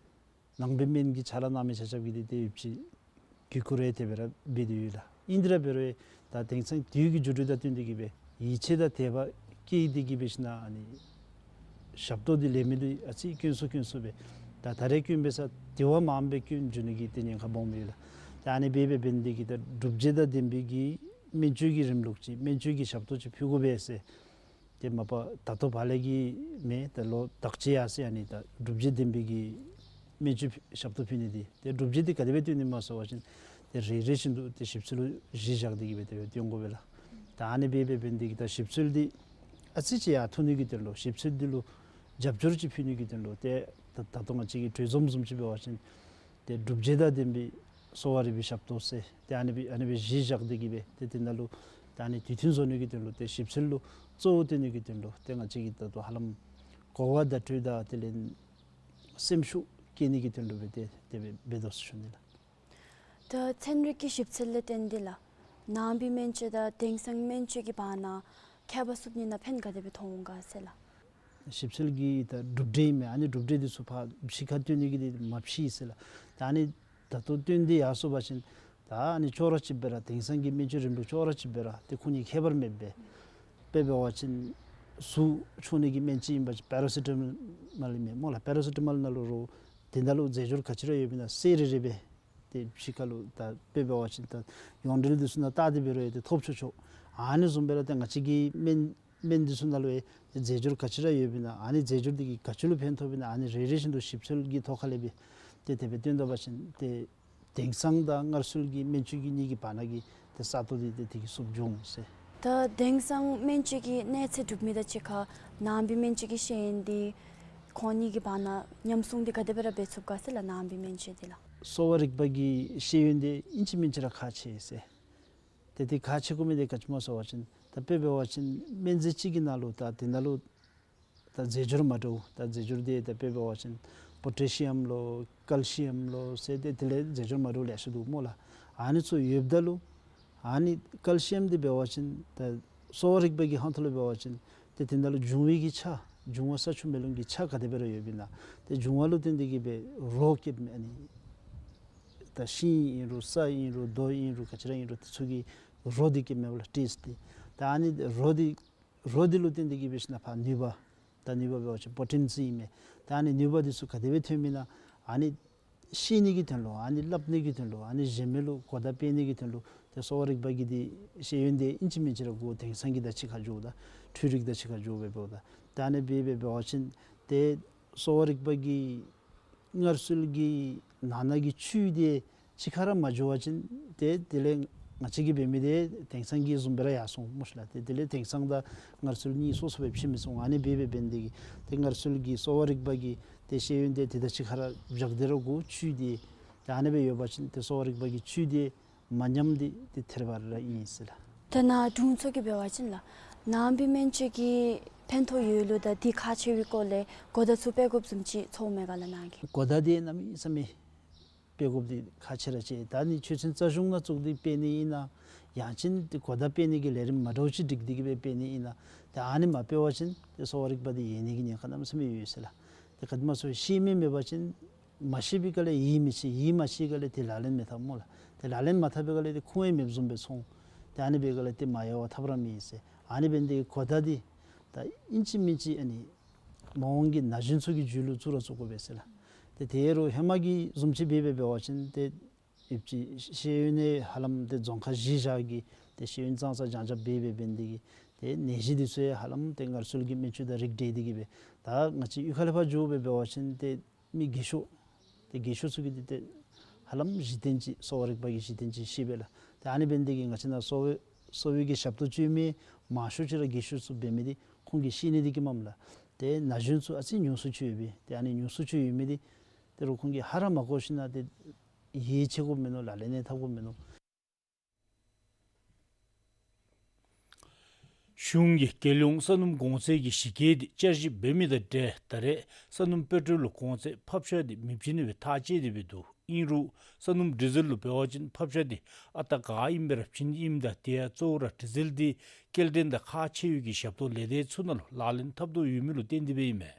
ནང་པའི་སྨན་གྱི་ཕྱག་ལཱ་གནང་མི་ཆ་ཁྱབ་ཀྱིས་འདི་ཏེ་ཡོདཔ་ཅིག་གུས་བཀུར་རེ་དེ་སྦེ་ར་འབད་དེ་ཡོད་ལགས། ཨིན་དེ་ར་འབད་རུང་ད་དེང་སང་དུས་ཀྱི་འགྱུར་འགྲོས་དང་བསྟུན་ཏེ་གིས་སྦེ་ཡིད་ཆེས་དང་དད་པ་བསྐྱེད་དེ་གིས་སྦེ་ཞིནམ་ལས་ཨ་ནི་ཞབས་ཏོག་འདི་ལེན་མི་འདི་ཨ་ཙི་དཀོན་སུ་དཀོན་སུ་སྦེ་ད་ད་རེས་དཀོན་འབད་ས་དེ་བ་མངམ་སྦེ་དཀོན་འགྱོ་ནི་གི་ཏེ་ཉེན་ཁ་སྦོམ་ཡོད་ལགས། ད་ཨ་ནི་སྦེ་འབད་འབད་ནི་འདི་གིས་ད་སྒྲུབ་བྱེད་དང་ལྡན་པའི་གི་སྨན་བཅོས་ཀྱི་རིམ་ལུགས་ཅིག་སྨན་བཅོས་ཀྱི་ཞབས་ཏོག་ཅིག་ཕུལ་དགོ་པས་ཟེར། ཏེ་མ་པ་ད་ལྟོ་བར་ལས་ཀྱི་མེན། ཏེ་ལོ་དག་ཅིག་ཡར་སོང་ཡང་ཨ་ནི་ད་སྒྲུབ་བྱེད་ལྡན་པའི་གི་སྨན་བཅོས་ཞབས་ཏོག་ཕུལ་ནི་འདི་ཏེ་སྒྲུབ་བྱེད་འདི་ག་དེ་སྦེ་བཏོན་ནི་སྨོ་ཟེར་བ་ཅིན་ཏེ་རེ་རེ་བཞིན་དུ་ཏེ་ཞིབ་འཚོལ་ལུ་གཞི་བཞག་སྟེ་གིས་སྦེ་ཏེ་བཏོན་དགོ་པས་ལགས། ད་ཨ་ནི་སྦེ་འབད་འབད་ནི་འདི་གིས་ད་ཞིབ་འཚོལ་འདི་ཨ་ཙི་ཅིག་ཡར་ཐོན་ནི་གི་དོན་ལུ་ཞིབ་འཚོལ་འདི་ལུ་ རྒྱབ་སྐྱོར་ཅིག་ཕུལ་ནི་གི་དོན་ལུ་ཏེ་ད་ད་ལྟོ་ང་བཅས་ཀྱི་གྲོས་འཛོམས་བཟུམ་ཅིག་འབད་བ་ཅིན་ཏེ་སྒྲུབ་བྱེད་དང་ལྡན་པའི་གསོ་བ་རིག་པའི་ཞབས་ཏོག་ཟེར་ཏེ་ཨ་ནི་སྦེ་ཨ་ནི་སྦེ་གཞི་བཞག་སྟེ་གི་སྦེ་ཏེ་དེ་ནང་ལུ་ད་ཨ་ནི་དུས་མཐུན་བཟོ་ནི་གི་དོན་ལུ་ཏེ་ཞིབ་འཚོལ་ལུ་གཙོ་བོ་བཏོན་ནི་གི་དོན་ལུ་ཏེ་ང་བཅས་ཀྱིས་ད་ལྟོ་ཧ་ལམ་གོ་བ་བརྡ་སྤྲོད་དང་དེ་ལས་སེམས་ཤུགས་བསྐྱེད་ནི་གི་དོན་ལུ་སྦེ་ཏེ་དེ་སྦེ་འབད་དོ་ཟེར་ཞུ་ནི་ལགས། ད་ཚན་རིག་གི་ཞིབ་འཚོལ་ལས་བརྟེན་ཏེ་ལགས་ནང་པའི་སྨན་བཅོས་དང་དེང་སང་སྨན་བཅོས་ཀྱི་བར་ན་ཁྱད་པར་བསུབ་ནི་ནང་ཕན་ག་དེ་སྦེ་མཐོང་འོང་ག་ཟེར་ལགས། ཞིབ་འཚོལ་གྱི་ད་གྲུབ་འབྲས་ཨིན་མས། ཨ་ནི་གྲུབ་འབྲས་འདི་ཚུ་ཕར་ཕྱི་ཁར་སྟོན་ནི་གི་འདི་མ་ཕྱིས་ཟེར་ལགས། ད་ཨ་ནི་ད་ལྟོ་སྟོན་ཏེ་ཡར་སོང་པ་ཅིན་ད་ཨ་ནི་ཅོག་ར་གཅིག་སྦེ་ར་དེང་སང་གི་སྨན་བཅོས་རིམ་ལུགས་ཅོག་ར་གཅིག་སྦེ་ར་ཏེ་ཁོང་གཉིས་ཁྱད་པར་མེདཔ་སྦེ། དཔེ་འབད་བ་ཅིན་ཟུག་འཇུ་ནི་གི་སྨན་ཅིག་ཨིན་པ་ཅིན་པེ་ར་སི་ཊ་མོལ་ཨིན་མས་སྨོ་ལགས། པེ་ར་སི་ཊ་མོལ་ནང་ལུ་རོགས་དེ་ནང་ལུ་རྫས་སྦྱོར་ག་ཅི་ར་ཡོདཔ་ཨིན་ན་གསེར་རེ་རེ་སྦེ་ཏེ་ཕྱི་ཁ་ལུ་ད་དཔེ་འབད་བ་ཅིན་ད་ཡོངས་འབྲེལ་འདི་ཚུ་ནང་བལྟ་སྟེ་འབད་རུང་ཡང་ཏེ་ཐོབ་ཆོག་ཆོག། ཨ་ནི་བཟུམ་སྦེ་ར་ཏེ་ང་བཅས་ཀྱི་སྨན་སྨན་འདི་ཚུ་ནང་ལུ་ཡང་རྫས་སྦྱོར་ག་ཅི་ར་ཡོདཔ་ཨིན་ན་ཨ་ནི་རྫས་སྦྱོར་འདི་གིས་ག་ཅི་ལུ་ཕན་ཐོགས་པས་ན་ཨ་ནི་རེ་རེ་བཞིན་དུ་ཞིབ་འཚོལ་གྱི་ཐོག་ཁ་ལས་སྦེ་ཏེ་དེ་སྦེ་སྟོན་ད་པ་ཅིན་ཏེ་དེང་སང་དང་སྔར་སྲོལ་གྱི་སྨན་བཅོས་ཀྱི་གཉིས་ཀྱི་བར་ན་གི་ཏེ་ས་སྟོང་འདི་ཏེ་དེ་གིས་བསུབ་འོང་ཟེར། ད་དེང་སང་སྨན་བཅོས་ཀྱི་གནས་ཚད་གྲུབ་མི་དང་གཅིག་ཁར་ནང་པའི་སྨན་བཅོས་ཀྱི་ཤེས་ཡོན་འདི་ཁོང་གཉིས་ཀྱི་བར་ན་མཉམ་བཟུང་འདི་ག་དེ་སྦེ་ར་འབད་ཚུགས་ག་ཟེར་ལགས། ནང་པའི་སྨན་བཅོས་འདི་ལགས། གསོ་བ་རིག་པ་གི་ཤེས་ཡོན་འདི་ཨིན་ཅི་མིན་ཅི་ར་ཁག་ཆེ་ཟེར། ཏེ་དེ་ཁག་ཆེ་དགོ་མི་འདི་ག་ཅི་སྨོ་ཟེར་བ་ཅིན་ད་དཔེ་འབད་བ་ཅིན་སྨན་རྫས་གཅིག་གི་ནང་ལུ་ད་དེ་ནང་ལུ་ད་རྫས་སྦྱོར་མ་འདྲཝ་ད་རྫས་སྦྱོར་འདི་ད་དཔེ་འབད་བ་ཅིན་པོ་ཊེ་ཤི་ཡམ་ལོ་ཀལ་ཤི་ཡམ་ལོ་ཟེར་ཏེ་དེ་ལས་རྫས་སྦྱོར་མ་འདྲཝ་ལེ་ཤ་འདུག་སྨོ་ལགས། ཨ་ནི་ཚུ་ཡོདཔ་ད་ལུ་ཨ་ནི་ཀལ་ཤི་ཡམ་འདི་འབད་བ་ཅིན་ད་གསོ་བ་རིག་པ་གི་ཧོང་ཐོག་ལུ་འབད་བ་ཅིན་ཏེ་དེ་ནང་ལུ་འབྱུང་བའི་གི་ཆ་འབྱུང་བ་ས་ཆུ་མེ་རླུང་གི་ཆ་ག་དེ་སྦེ་ར་ཡོདཔ་ཨིན་ན་ཏེ་འབྱུང་བ་ལུ་བརྟེན་ཏེ་གི་སྦེ་རོ་སྐྱེཝ་མས། ཨ་ནི་ད་ཤིང་ཨིན་རུང་ས་ཨིན་རུང་རྡོ་ཨིན་རུང་ག་ཅི་ར་ཨིན་རུང་དེ་ཚུ་གི་རོ་འདི་སྐྱེཝ་མས་པ་ལགས། ཊེསཊ་འདི་ད་ཨ་ནི་རོ་འདི་རོ་འདི་ལུ་བརྟེན་ཏེ་གི་སྦེ་ཞིནམ་ལས་ཕར་ནུས་པ་ད་ནུས་པ་འབད་བ་ཅིན་པོ་ཊེན་སི་ཨིན་མས། ད་ཨ་ནི་ནུས་པ་འདི་ཚུ་ག་དེ་སྦེ་ཐོནམ་ཨིན་ན་ཨ་ནི་ཤེས་ནི་གི་དོན་ལུ་ཨ་ནི་སླབ་ནི་གི་དོན་ལུ་ཨ་ནི་གཞན་མི་ལུ་གོ་བརྡ་སྤེལ་ནི་གི་དོན་ལུ་ཏེ་གསོ་བ་རིག་པ་གི་འདི་ཤེས་ཡོན་འདི་ཨིན་ཅི་མིན་ཅི་ར་དགོ། དེང་སང་གི་དང་གཅིག་ཁར་འགྱོཝ་ད་འཕྲུལ་རིག་དང་གཅིག་ཁར་འགྱོཝ་སྦེ་འབདཝ་ད་ད་ཨ་ནི་སྦེ་འབད་བ་ཅིན་ཏེ་གསོ་བ་རིག་པ་གི་སྔར་སྲོལ་གྱི་ནང་ན་གི་བཅུད་འདི་གཅིག་ཁར་ར་མ་འགྱོ་བ་ཅིན་ཏེ་དེ་ལས་ང་བཅས་ཀྱིས་འབད་མི་འདི་དེང་སང་གི་བཟུམ་སྦེ་ར་ཡར་སོང་སྨོ་ཤི་ལགས། ཏེ་དེ་ལས་དེང་སང་དང་སྔར་སྲོལ་གཉིས་སོ་སོ་སྦེ་ཕྱེ་མི་ཚུགས། ཨ་ནི་སྦེ་འབད་འབད་ནི་འདི་གིས་ཏེ་སྔར་སྲོལ་གྱི་གསོ་བ་རིག་པ་གི་ཏེ་ཤེས་ཡོན་འདི་དེ་དང་གཅིག་ཁར་ར་བཞག་སྟེ་ར་དགོ་བཅུད་འདི། ཏེ་ཨ་ནི་སྦེ་ཡོད་པ་ཅིན་ཏེ་གསོ་བ་རིག་པ་གི་བཅུད་འདི་མ་ཉམས་ཏེ་ཏེ་ཐེར་བ་ར་ཨིན་ཟེར་ལགས། ད་ནཱ་དྲུང་འཚོ་གིས་འབད་བ་ཅིན་ལགས་ནང་པའི་སྨན་བཅོས་ཀྱི་ཕན་ཐོགས་ཡོད་ལུགས་དང་འདི་ཁག་ཆེ་བའི་སྐོར་ལས་གོ་བརྡ་ཚུ་སྤེལ་དགོཔ་བཟུམ་ཅིག་ཚོརཝ་མས་ག་ལགས་ནཱ་གིས། གོ་བརྡ་འདི་གནམ་མེད་ས་མེད་སྤེལ་དགོཔ་འདི་ཁག་ཆེ་ར་ཆེ། ད་ནི་ཆོས་ཚན་རྩ་གཞུང་ནང་བཙུགས་ཏེ་སྤེལ་ནི་ཨིན་ན་ཡང་ཅིན་ཏེ་གོ་བརྡ་སྤེལ་ནི་གི་ལས་རིམ་མ་འདྲཝ་ཅིག་སྒྲིག་སྟེ་གི་སྦེ་སྤེལ་ནི་ཨིན་ན་ཏེ་ཨ་ནི་མ་སྤེལ་བ་ཅིན་ཏེ་གསོ་བ་རིག་པ་འདི་ཡལ་ནི་གི་ཉེན་ཁ་གནམ་མེད་ས་མེད་ཡོད་ཟེར་ལགས། ཏེ་ག་དེ་སྨོ་ཟེར་ཤེས་མི་མེད་པ་ཅིན་མ་ཤེས་པའི་སྒང་ལས་ཡིད་མི་ཆེས། ཡིད་མ་ཆེས་སྒང་ལས་ཏེ་ལག་ལེན་མི་འཐབ་སྨོ་ལགས། ཏེ་ལག་ལེན་མ་འཐབ་པའི་སྒང་ལས་ཏེ་ཁུངས་ཡང་མེདཔ་བཟུམ་སྦེ་སོང་། ཏེ་ཨ་ནི་འབད་སྒང་ལས་ཏེ་མ་ཡལ་བར་འཐབ་ར་མི་ཨིན་ཟེར། ཨ་ནི་འབད་ནི་འདི་གིས་གོ་བརྡ་འདི་ད་ཨིན་ཅི་མིན་ཅི་ཨ་ནི་མ་འོངས་ཀྱི་ན་གཞོན་ཚུ་གི་རྒྱུད་ལུ་བཙུགས་ར་བཙུགས་དགོ་པས་ཟེར་ལགས། ཏེ་དེ་རུང་ཧེ་མ་གི་བཟུམ་ཅིག་འབད་འབད་འབད་བ་ཅིན་ཏེ་ཡོདཔ་ཅིག་ཤེས་ཡོན་ནི་ཧ་ལམ་ཏེ་རྫོང་ཁག་གཞི་བཞག་གི་ཏེ་ཤེས་ཡོན་ཙང་ཙང་སྦྱང་བྱ་འབད་འབད་འབད་ནི་འདི་གིས་ཏེ་ནད་གཞི་འདི་ཚུ་ཡང་ཧ་ལམ་ཏེ་སྔར་སྲོལ་གྱི་སྨན་བཅོས་དང་རིགས་འདྲེས་ཏེ་གི་སྦེ་ད་ང་བཅས་གཡུས་ཁ་ལས་ཕར་འགྱོ་འབད་འབད་བ་ཅིན་ཏེ་མི་རྒས་ཤོས་ཏེ་རྒས་ཤོས་ཚུ་གིས་འདི་ཏེ་ཧ་ལམ་གཞི་རྟེན་ཅིག་གསོ་བ་རིག་པ་གི་གཞི་རྟེན་ཅིག་ཤེས་པས་ལགས། ཏེ་ཨ་ནི་འབད་ནི་འདི་གིས་ང་བཅས་ནཱ་གསོ་བའི་གསོ་བའི་གི་ཞབས་ཏོག་སྤྱོད་མི་མང་ཤོས་ཅིག་ར་རྒས་ཤོས་ཚུ་འབད་མི་འདི་ཁོང་གིས་ཤེས་ནི་འདི་གིས་མས་ལགས། ཏེ་ན་གཞོན་ཚུ་ཨ་ཙི་ཉུང་སུ་ཅིག་ཡོད་པས། ཏེ་ཨ་ནི་ཉུང་སུ་ཅིག་ཡོད་མི་འདི་ཏེ་རུང་ཁོང་གིས་ཧ་ར་མ་གོ་ཞིན་ན་ཏེ་ཡིད་ཆེས་དགོཔ་མིན་ནུག། ལག་ལེན་ཡང་འཐབ་དགོཔ་མིན་ནུག། གཞུང་གིས་རྒྱལ་ཡོངས་ས་སྣུམ་གོང་ཚད་ཀྱི་གཞི་བཀོད་འདི་བསྐྱར་ཞིབ་འབད་མི་དང་འབྲེལ་ད་རེས་ས་སྣུམ་པེ་ཊོལ་ལུ་གོང་ཚད་ཕབ་ཆག་འདི་མི་བྱིན་པའི་ཐག་བཅད་དེ་འབད་འདུག། ཨིན་རུང་ས་སྣུམ་ཌི་ཟེལ་ལུ་འབད་བ་ཅིན་ཕབ་ཆག་འདི་ཨ་རྟག་ག་ཨིནམ་སྦེ་ར་བྱིན་ཨིནམ་ད་དེ་ཡང་གཙོ་བོ་ར་ཌི་ཟེལ་འདི་སྐྱེལ་འདྲེན་དང་ཁག་ཆེ་བའི་གི་ཞབས་ཏོག་ལས་སྡེ་ཚུ་ནང་ལུ་ལག་ལེན་འཐབ་དོ་ཡོད་མི་ལུ་བརྟེན་ཏེ་སྦེ་ཨིན་མས།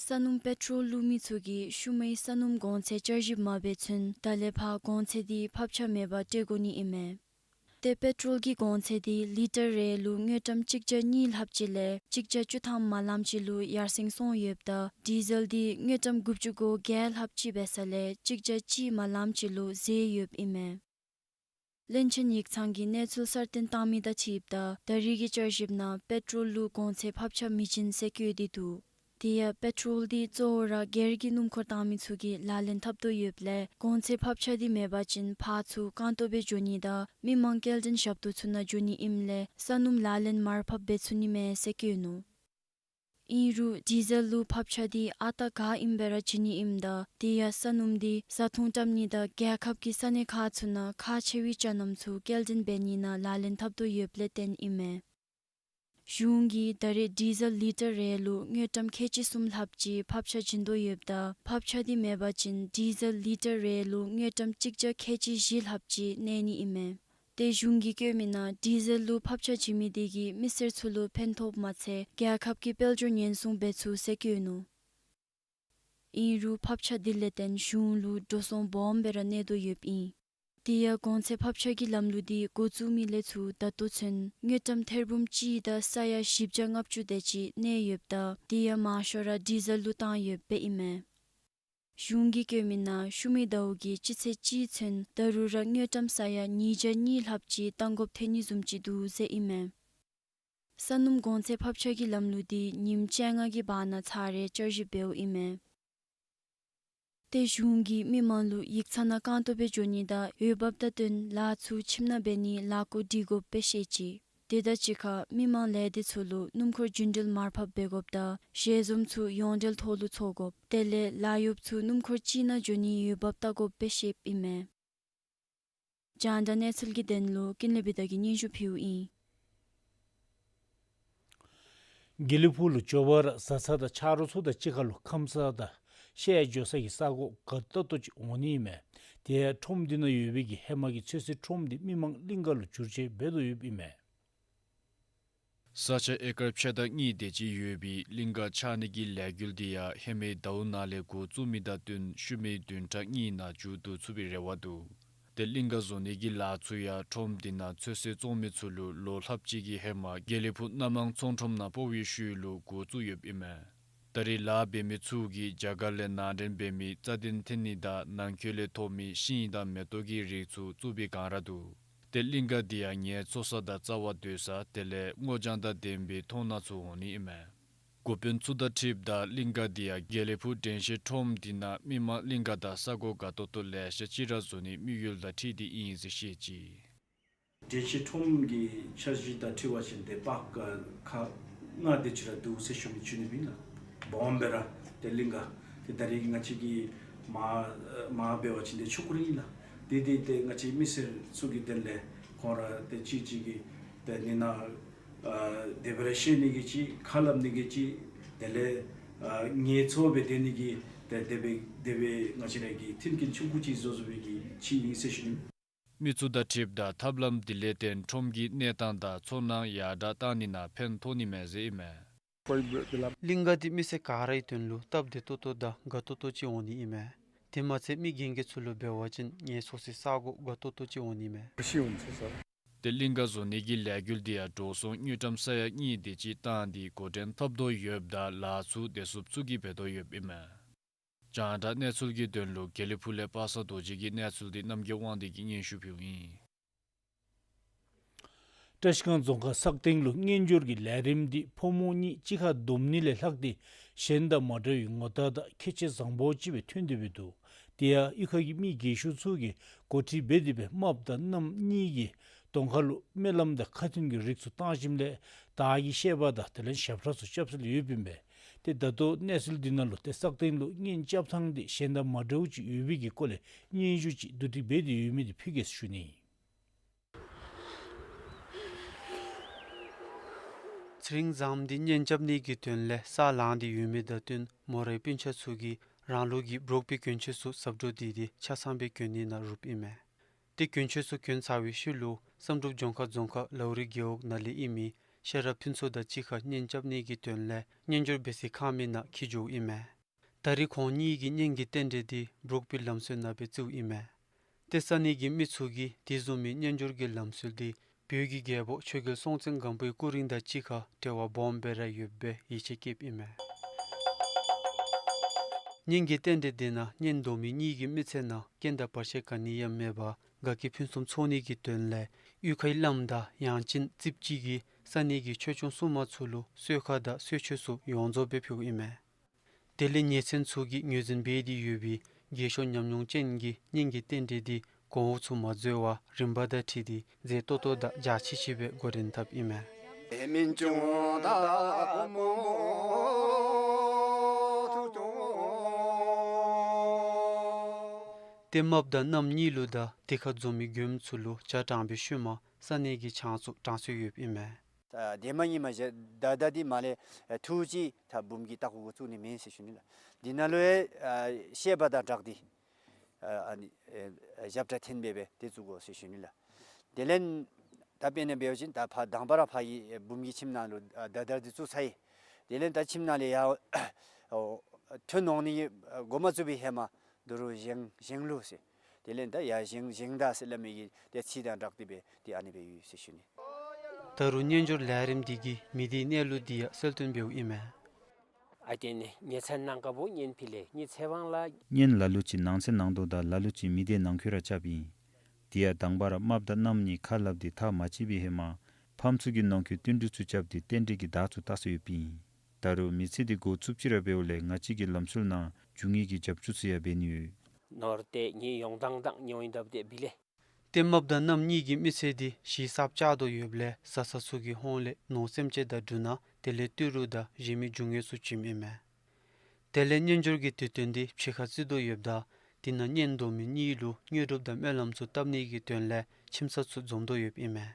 ས་སྣུམ་པེ་ཊོལ་བླུགས་མི་ཚུ་གིས་ཤུལ་མའི་ས་སྣུམ་གོང་ཚད་བསྐྱར་ཞིབ་མ་འབད་ཚུན་ད་ལས་ཕར་གོང་ཚད་འདི་ཕབ་ཆག་མེད་པར་སྤྲོད་དགོ་ནི་ཨིན་མས། ཏེ་པེ་ཊོལ་གྱི་གོང་ཚད་འདི་ལི་ཊར་རེ་ལུ་དངུལ་ཀྲམ་གཅིག་བརྒྱ་གཉིས་ལྷགཔ་ཅིག་ལས་གཅིག་བརྒྱ་བཅུ་ཐམ་མ་ལངམ་ཅིག་ལུ་ཡར་སེང་སོང་ཡོདཔ་ད་ཌི་ཟེལ་འདི་དངུལ་ཀྲམ་དགུ་བཅུ་གོ་བརྒྱད་ལྷགཔ་ཅིག་འབད་ས་ལས་གཅིག་བརྒྱ་གཅིག་མ་ལངམ་ཅིག་ལུ་ཟད་ཡོདཔ་ཨིན་མས། བློན་ཆེན་ཡིག་ཚང་གིས་གནས་ཚུལ་གསར་བཏོན་བཏང་མི་དང་འཁྲིལཝ་ད་ད་རེས་ཀྱི་བསྐྱར་ཞིབ་ནང་པེ་ཊོལ་ལུ་གོང་ཚད་ཕབ་ཆག་མི་བྱིན་ཟེར་བཀོད་དེ་འདུག། དེ་ཡང་པེ་ཊོལ་འདི་གཙོ་བོ་ར་སྒེར་གྱི་སྣུམ་འཁོར་བཏང་མི་ཚུ་གིས་ལག་ལེན་འཐབ་དོ་ཡོདཔ་ལས་གོང་ཚད་ཕབ་ཆག་འདི་མེད་པ་ཅིན་ཕར་ཚུར་རྐང་སྟོང་སྦེ་འགྱོ་ནི་དང་མི་མང་སྐྱེལ་འདྲེན་ཞབས་ཏོག་ཚུ་ནང་འགྱོ་ནི་ཨིནམ་ལས་ས་སྣུམ་ལག་ལེན་མར་ཕབ་འབད་ཚུགས་ནི་མས་ཟེར་བཀོད་ནུག། ཨིན་རུང་ཌི་ཟེལ་ལུ་ཕབ་ཆག་འདི་ཨ་རྟག་ག་ཨིནམ་སྦེ་ར་བྱིན་ནི་ཨིནམ་ད་དེ་ཡང་ས་སྣུམ་འདི་བཟའ་འཐུང་བཀྲམ་ནི་དང་རྒྱལ་ཁབ་ཀྱི་ས་གནས་ཁག་ཚུ་ནང་ཁག་ཆེ་བའི་ཅ་རྣམ་ཚུ་སྐྱེལ་འདྲེན་འབད་ནི་ནང་ལག་ལེན་འཐབ་དོ་ཡོདཔ་ལས་བརྟེན་ཨིན་མས། གཞུང་གིས་ད་རེས་ཌི་ཟེལ་ལི་ཊར་རེ་ལུ་དངུལ་ཀྲམ་ཁལ་གཅིག་གསུམ་ལྷགཔ་ཅིག་ཕབ་ཆག་བྱིན་དོ་ཡོདཔ་ད་ཕབ་ཆག་འདི་མེད་པ་ཅིན་ཌི་ཟེལ་ལི་ཊར་རེ་ལུ་དངུལ་ཀྲམ་གཅིག་བརྒྱ་ཁལ་གཅིག་བཞི་ལྷགཔ་ཅིག་གནས་ནི་ཨིན་མས། ཏེ་གཞུང་གིས་བཀོད་མི་ནང་ཌི་ཟེལ་ལུ་ཕབ་ཆག་བྱིན་མི་དེ་གིས་མི་སེར་ཚུ་ལུ་ཕན་ཐོགསཔ་མ་ཚད་རྒྱལ་ཁབ་ཀྱི་དཔལ་འབྱོར་ཉེན་སྲུང་འབད་ཚུགས་ཟེར་བཀོད་ནུག། ཨིན་རུང་ཕབ་ཆག་འདི་ལས་བརྟེན་གཞུང་ལུ་འགྲོ་སོང་སྦོམ་སྦེ་ར་གནས་དོ་ཡོདཔ་ཨིན། དེ་ཡང་གོང་ཚད་ཕབ་ཆག་གི་ལམ་ལུགས་འདི་འགོ་བཙུགས་མི་ལས་ཚུར་ད་ལྟོ་ཚུན་དངུལ་ཀྲམ་ཐེར་འབུམ་གཅིག་དང་ས་ཡ་བཞི་བརྒྱ་ལྔ་བཅུ་དེ་ཅིག་གནས་ཡོདཔ་ད་དེ་ཡང་མང་ཤོས་ར་ཌི་ཟེལ་ལུ་བཏང་ཡོདཔ་ཨིན་མས། གཞུང་གིས་བཀོད་མི་ནང་ཤུལ་མའི་ཟླཝ་གི་སྤྱི་ཚེས་གཅིག་ཚུན་ད་རུང་ར་དངུལ་ཀྲམ་ས་ཡ་ཉིས་བརྒྱ་གཉིས་ལྷགཔ་ཅིག་བཏང་དགོཔ་ཐོན་ནི་བཟུམ་ཅིག་འདུག་ཟེར་ཨིན་མས། ས་སྣུམ་གོང་ཚད་ཕབ་ཆག་གི་ལམ་ལུགས་འདི་ཉིནམ་བཅོ་ལྔ་གི་བར་ན་ཚར་རེ་བསྐྱར་ཞིབ་འབདཝ་ཨིན་མས། ཏེ་གཞུང་གིས་མི་མང་ལུ་ཡིག་ཚང་ནང་རྐང་སྟོང་སྦེ་འགྱོ་ནི་དང་འོས་འབབ་དང་བསྟུན་ལཱ་ཚུ་ཁྱིམ་ནང་འབད་ནིའི་ལས་སྒོ་སྒྲིག་དགོཔ་སྦེ་བཤད་ཅི། དེ་དང་གཅིག་ཁར་མི་མང་ལས་སྡེ་ཚུ་ལུ་སྣུམ་འཁོར་རྒྱུན་འགྲུལ་མར་ཕབ་འབད་དགོཔ་དང་ཞལ་འཛོམས་ཚུ་ཡོངས་འབྲེལ་ཐོག་ལུ་འཚོགས་དགོཔ། དེ་ལས་ལཱ་གཡོགཔ་ཚུ་སྣུམ་འཁོར་གཅིག་ནང་འགྱོ་ནིའི་འོས་འབབ་བལྟ་དགོཔ་སྦེ་བཤདཔ་ཨིན་མས། རྒྱང་བསྒྲགས་གནས་ཚུལ་གྱི་དོན་ལུ་ཀུན་ལེགས་བི་དྷ་གིས་སྙན་ཞུ་ཕུལཝ་ཨིན། དགེ་ལེགས་ཕུག་ལུ་མགྱོགས་པ་ར་བཟའ་ཚང་དང་ཆ་རོགས་ཚུ་དང་གཅིག་ཁར་ལུ་ཁམས་སངས་དང་ཤེས་ཡ་འགྱོ་ས་གི་ས་གོ་དགའ་ཏོག་ཏོ་ཅིག་འོང་ནི་ཨིན་མས། དེ་ཡང་ཁྲོམ་འདི་ནང་ཡོད་པའི་གི་ཧེ་མ་གི་ཚོད་བསྲེ་ཁྲོམ་འདི་མི་མང་གླིང་ག་ལུ་བསྒྱུར་བཅོས་འབད་དོ་ཡོདཔ་ཨིན་མས། ས་ཆ་ཨེ་ཀར་ཕྱེད་དང་གཉིས་དེ་ཅིག་ཡོད་པའི་གླིང་ག་ཆགས་ནི་གི་ལས་འགུལ་འདི་ཡང་ཧེ་མའི་ཟླཝ་ནང་ལས་འགོ་བཙུགས་མི་དང་བསྟུན་ཤུལ་མའི་བདུན་ཕྲག་གཉིས་ནང་མཇུག་བསྡུ་ཚུགས་པའི་རེ་བ་འདུག། ཏེ་གླིང་ག་བཟོ་ནི་གི་ལཱ་ཚུ་ཡང་ཁྲོམ་འདི་ནང་ཚོད་བསྲེ་བཙོང་མི་ཚུ་ལུ་ལོ་ལྷགཔ་ཅིག་གི་ཧེ་མ་དགེ་ལེགས་ཕུག་སྣ་མང་ཚོང་ཁྲོམ་ནང་སྤོ་བའི་ཤུལ་ལུ་འགོ་བཙུགས་ཡོདཔ་ཨིན་མས། ད་རེས་ལཱ་འབད་མི་ཚུ་གིས་རྒྱ་གར་ལས་ནང་འདྲེན་འབད་མི་རྩ་ལྡན་ཐན་ནི་དང་ནང་འཁོད་ལས་ཐོབ་མི་ཤིང་དང་མེ་ཏོག་གི་རིགས་ཚུ་བཙུགས་པའི་སྒང་ར་འདུག། ཏེ་གླིང་ག་འདི་ཡང་ངལ་འཚོ་ས་དང་རྩ་བ་སྡོད་ས་དེ་ལས་སྔོ་ལྗང་དང་ལྡན་པའི་མཐོང་སྣང་ཚུ་འོང་ནི་ཨིན་མས། འགོ་དཔོན་ཚུ་དང་འཁྲིལཝ་ད་གླིང་ག་འདི་ཡང་དགེ་ལེགས་ཕུག་དྲན་ཤེས་ཁྲོམ་འདི་ནང་མི་མང་གླིང་ག་དང་ས་གོ་དགའ་ཏོག་ཏོ་ལེ་ཤ་ཅིག་ར་བཟོ་ནིའི་དམིགས་ཡུལ་དང་འཁྲིལ་ཏེ་ཨིན་ཟེར་བཤད་ཅི། དྲན་ཤེས་ཁྲོམ་གྱི་འཆར་གཞི་དང་འཁྲིལ་བ་ཅིན་ཏེ་པརྐ་ཁག་ལྔ་དེ་ཅིག་ར་འདུག་ཟེར་ཞུ་ནི་ཞུ་ནི་ཨིན་ལགས། སྦོམ་སྦེ་ར་ཏེ་གླིང་ག་ཏེ་ད་རེས་ང་བཅས་ཀྱི་མར་མར་འབད་བ་ཅིན་ཏེ་ཆུ་ཁུར་ཨིན་ལགས། ཏེ་ཏེ་ཏེ་ང་བཅས་མི་སེར་ཚུ་གི་དོན་ལས་ཁོང་ར་ཏེ་གཅིག་གཅིག་གི་ཏེ་ནི་ན་ཨ་དེ་སྦེ་ར་བཤད་ནི་གི་ཅིག་ཁ་སླབ་ནི་གི་ཅིག་དེ་ལས་ཨ་ངལ་འཚོ་སྦེ་སྡོད་ནི་གི་ཏེ་དེ་སྦེ་དེ་སྦེ་ང་བཅས་ར་གི་མཐུན་རྐྱེན་ཆུང་ཀུ་ཅིག་བཟོ་བཟོ་བའི་གི་ཅིག་ཨིན་ཟེར་ཞུ་ནི། མི་ཚུ་དང་འཁྲིལཝ་ད་ཐབས་ལམ་འདི་ལས་བརྟེན་ཁྲོམ་གྱི་གནས་སྟངས་དང་ཚོར་སྣང་ཡར་དྲག་བཏང་ནི་ནང་ཕན་ཐོགས་ནི་མས་ཟེར་ཨིན་མས། གླིང་ག་འདི་མི་སེར་ག་རའི་དོན་ལུ་སྟབས་བདེ་ཏོག་ཏོ་དང་དགའ་ཏོག་ཏོ་ཅིག་འོང་ནི་ཨིན་མས། དེ་མ་ཚད་མི་རྒན་རྒས་ཚུ་ལུ་འབད་བ་ཅིན་ངལ་འཚོ་སའི་ས་གོ་དགའ་ཏོག་ཏོ་ཅིག་འོང་ནི་མས། ཏེ་གླིང་ག་བཟོ་ནི་གི་ལས་འགུལ་འདི་ཡང་འགྲོ་སོང་དངུལ་ཀྲམ་ས་ཡ་གཉིས་དེ་ཅིག་བཏང་སྟེ་འགོ་འདྲེན་འཐབ་དོ་ཡོདཔ་ད་ལཱ་ཚུ་བདེ་སྲུངཔ་ཚུ་གིས་འབད་དོ་ཡོདཔ་ཨིན་མས། རྒྱང་བསྒྲགས་གནས་ཚུལ་གྱི་དོན་ལུ་དགེ་ལེགས་ཕུག་ལས་པ་སངས་རྡོ་རྗེ་གི་གནས་ཚུལ་འདི་རྣམ་རྒྱལ་དབང་འདུས་ཀྱིས་སྙན་ཞུ་ཕུལཝ་ཨིན། བཀྲ་ཤིས་སྒང་རྫོང་ཁག་སག་སྟེང་ལུ་གཉེན་སྦྱོར་གྱི་ལས་རིམ་འདི་ཕོ་མོ་གཉིས་གཅིག་ཁར་བསྡོམས་ནི་ལས་ལྷག་སྟེ་གཞན་དང་མ་འདྲ་བའི་ངོ་རྟགས་དང་ཁྱད་ཆོས་བཟང་པོ་ཅིག་སྦེ་ཐོན་ཏེ་སྦེ་འདུག། དེ་ཡང་གཡུས་ཁ་གི་མི་རྒས་ཤོས་ཚུ་གིས་འགོ་ཁྲིད་འབད་དེ་སྦེ་རྨགཔ་དང་མནའམ་གཉིས་ཀྱི་གདོང་ཁ་ལུ་སྨོན་ལམ་དང་ཁ་ཐུན་གྱི་རིགས་ཚུ་བཏང་ཞིནམ་ལས་དར་གྱི་བཤད་པ་དང་དེ་ལས་ཞབས་ཁྲ་ཚུ་རྐྱབ་སྲོལ་ཡོདཔ་ཨིན་པས། ཏེ་ད་ལྟོ་གནས་ཚུལ་འདི་ནང་ལུ་ཏེ་སག་སྟེང་ལུ་གཉེན་རྐྱབ་ཐངས་འདི་གཞན་དང་མ་འདྲཝ་ཅིག་ཡོད་པའི་གི་སྐོར་ལས་སྙན་ཞུ་ཅིག་བསྡུ་སྒྲིག་འབད་དེ་ཡོད་མི་འདི་ཕུལ་གེ་ཟེར་ཞུ་ནི། ཚེ་རིང་བཟངམ་འདི་གཉེན་རྐྱབ་ནི་གི་དོན་ལས་ས་ལངས་ཏེ་ཡོད་མི་དང་བསྟུན་མོ་རའི་སྤུན་ཆ་ཚུ་གིས་རང་ལུགས་ཀྱི་འབྲོག་པའི་གྱོན་ཆས་ཚུ་ཟབ་འགྲོ་འདི་འདི་ཆ་ཚང་སྦེ་གྱོན་ནི་ནང་རུབ་ཨིན་མས། ཏེ་གྱོན་ཆས་ཚུ་གྱོན་ཚར་བའི་ཤུལ་ལུ་བསམ་གྲུབ་ལྗོངས་མཁར་རྫོང་ཁག་ལའུ་རི་རྒེད་འོག་ནང་ལས་ཨིན་མི་ཤེས་རབ་ཕུན་ཚོགས་དང་གཅིག་ཁར་གཉེན་རྐྱབ་ནི་གི་དོན་ལས་གཉེན་སྦྱོར་འབད་སའི་ཁང་མིག་ནང་འཁྱིད་འགྱོཝ་ཨིན་མས། ད་རེས་ཁོང་གཉིས་ཀྱི་གཉེན་གྱི་རྟེན་འབྲེལ་འདི་འབྲོག་པའི་ལམ་སྲོལ་ནང་སྦེ་བརྩིཝ་ཨིན་མས། ཏེ་ས་གནས་ཀྱི་མི་ཚུ་གིས་དེ་བཟུམ་མའི་གཉེན་སྦྱོར་གྱི་ལམ་སྲོལ་འདི་བོད་ཀྱི་རྒྱལ་པོ་ཆོས་རྒྱལ་སྲོང་བཙན་སྒམ་པོའི་སྐུ་རིང་དང་གཅིག་ཁར་འབྲེལ་བ་སྦོམ་སྦེ་ར་ཡོདཔ་སྦེ་ཡིད་ཆེས་བསྐྱེདཔ་ཨིན་མས། གཉེན་གྱི་རྟེན་འབྲེལ་འདི་ནང་གཉེན་སྡོམ་མི་གཉིས་ཀྱི་མི་ཚེ་ནང་རྐྱེན་དང་བར་ཆད་ག་ནི་ཡང་མེད་པར་དགའ་སྐྱིད་ཕུན་སུམ་ཚོགས་ནི་གི་དོན་ལས་གཡུས་ཁའི་བླམ་དང་ཡང་ཅིན་རྩིསཔ་ཅིག་གིས་ས་གནས་ཀྱི་ཆོས་སྐྱོང་སྲུང་མ་ཚུ་ལུ་གསོལ་ཁ་དང་གསོལ་མཆོད་ཚུ་ཡོངས་རྫོགས་སྦེ་ཕུལཝ་ཨིན་མས། དེ་ལས་ཉེ་ཚན་ཚུ་གིས་ངོས་འཛིན་འབད་དེ་ཡོད་པའི་རྒས་ཤོས་ཉམས་མྱོང་ཅན་གྱི་གཉེན་གྱི་རྟེན་འབྲེལ་འདི་གོང་འོག་ཚུ་མ་འཛོལ་བར་རིམ་པ་དང་འཁྲིལ་ཏེ་མཛེས་ཏོག་ཏོ་དང་འཇའ་ཆི་ཆི་སྦེ་འགོ་འདྲེན་འཐབ་ཨིན་མས། ཏེ་རྨགཔ་དང་རྣམ་གཉིས་ལུ་དང་དེ་ཁར་འཛོམས་མི་མགྱོནམ་ཚུ་ལུ་ཇ་དྲངས་པའི་ཤུལ་མ་ས་གནས་ཀྱི་ཆང་ཚུ་དྲང་སྲོལ་ཡོདཔ་ཨིན་མས། ད་དེ་མ་ཡིན་མ་གཞི་ད་ད་འདི་མ་ལས་ཐུགས་ཅིག་ད་འབུམ་གྱི་ལྟག་ཁུ་གུ་བཙུགས་ནི་མེད་ཟེར་ཞུ་ནི་ལགས། འདི་ནང་ལུ་ཨེ་བཤད་པ་དང་སྦྲགས་ཏེ་ཨ་ནི་ཨེ་ཞབས་ཁྲ་འཐེན་སྦེ་སྦེ་དེ་བཙུགས་དགོ་ཟེར་ཞུ་ནི་ལགས། དེ་ལས་ད་དཔེར་ན་འབད་བ་ཅིན་ད་ཕར་དང་པ་ར་ཕར་གྱི་འབུམ་གྱི་ཁྱིམ་ནང་ལུ་ཨ་ད་དར་འདི་བཙུགས་ཚར་ཡི། དེ་ལས་ད་ཁྱིམ་ནང་ལས་ཡར་ཨོ་ཐོན་འོང་ནི་འགོ་མ་བཙུགས་པའི་ཧེ་མ་ད་རུང་བཞེངས་བཞེངས་ལུགས་ཟེར། དེ་ལས་ད་ཡར་བཞེངས་བཞེངས་ད་ཟེར་སླབ་མི་གི་དེ་ཚིག་དང་སྦྲགས་ཏེ་སྦེ་དེ་ཨ་ནི་སྦེ་ཡོད་ཟེར་ཞུ་ནི། ད་རུང་སྙན་སྒྲོན་ལས་རིམ་འདི་གིས་མི་སྡེའི་གནས་ལུགས་འདི་ཡང་གསལ་སྟོན་འབདཝ་ཨིན་མས། ཨ་ཏེ་ནི་ཉེ་ཚན་ནང་ཀ་བོ་གཉེན་ཕི་ལེ་ཉེ་ཚེ་དབང་ལ། གཉེན་ལ་ལུ་ཅིག་ནང་ཚན་ནང་དོ་དང་ལ་ལུ་ཅིག་མི་སྡེ་ནང་འཁོད་ར་རྐྱབ་ཨིན། དེ་ཡང་དང་པ་ར་རྨགཔ་དང་རྣམ་གཉིས་ཁ་སླབ་སྟེ་ཐག་མ་བཅད་པའི་ཧེ་མ་ཕམ་ཚུ་གི་ནང་འཁོད་བསྟུན་གྲོས་ཚུ་རྐྱབ་སྟེ་རྟེན་འབྲེལ་གྱི་བརྡ་ཚུ་བཏགས་སྲོལ་ཡོདཔ་ཨིན། ད་རུང་མི་ཚེ་འདི་འགོ་བཙུགསཔ་ཅིག་ར་འབདཝ་ལས་ང་བཅས་ཀྱི་ལམ་སྲོལ་ནང་རྒྱུ་དངོས་ཀྱི་རྒྱབ་སྐྱོར་ཚུ་ཡང་འབད་ནི་ཡོད། ནོར་ཏེ་ངེའི་ཡོང་ཐངས་དང་ཉོ་ཡི་འདབ་དེ་བི་ལེ། ཏེ་རྨགཔ་དང་རྣམ་གཉིས་ཀྱི་མི་ཚེ་འདི་གཞི་གསརཔ་བཅའ་དོ་ཡོདཔ་ལས་བཟའ་ཚང་ཚུ་གི་ཧོངས་ལས་ནོར་སེམས་ཅན་དང་འབྲུ་སྣ་དེ་ལས་ཏི་རུ་དང་གཞན་མི་རྒྱུ་དངོས་ཚུ་བྱིནམ་ཨིན་མས། དེ་ལས་གཉེན་སྦྱོར་གྱི་དུས་སྟོན་འདི་ཕྱི་ཁར་བརྩི་དོ་ཡོདཔ་ད་དེ་ནང་གཉེན་སྡོམ་མི་གཉིས་ལུ་དངོས་གྲུབ་དང་སྨོན་ལམ་ཚུ་བཏབ་ནི་གི་དོན་ལས་ཁྱིམ་ཚང་ཚུ་འཛོམས་དོ་ཡོདཔ་ཨིན་མས།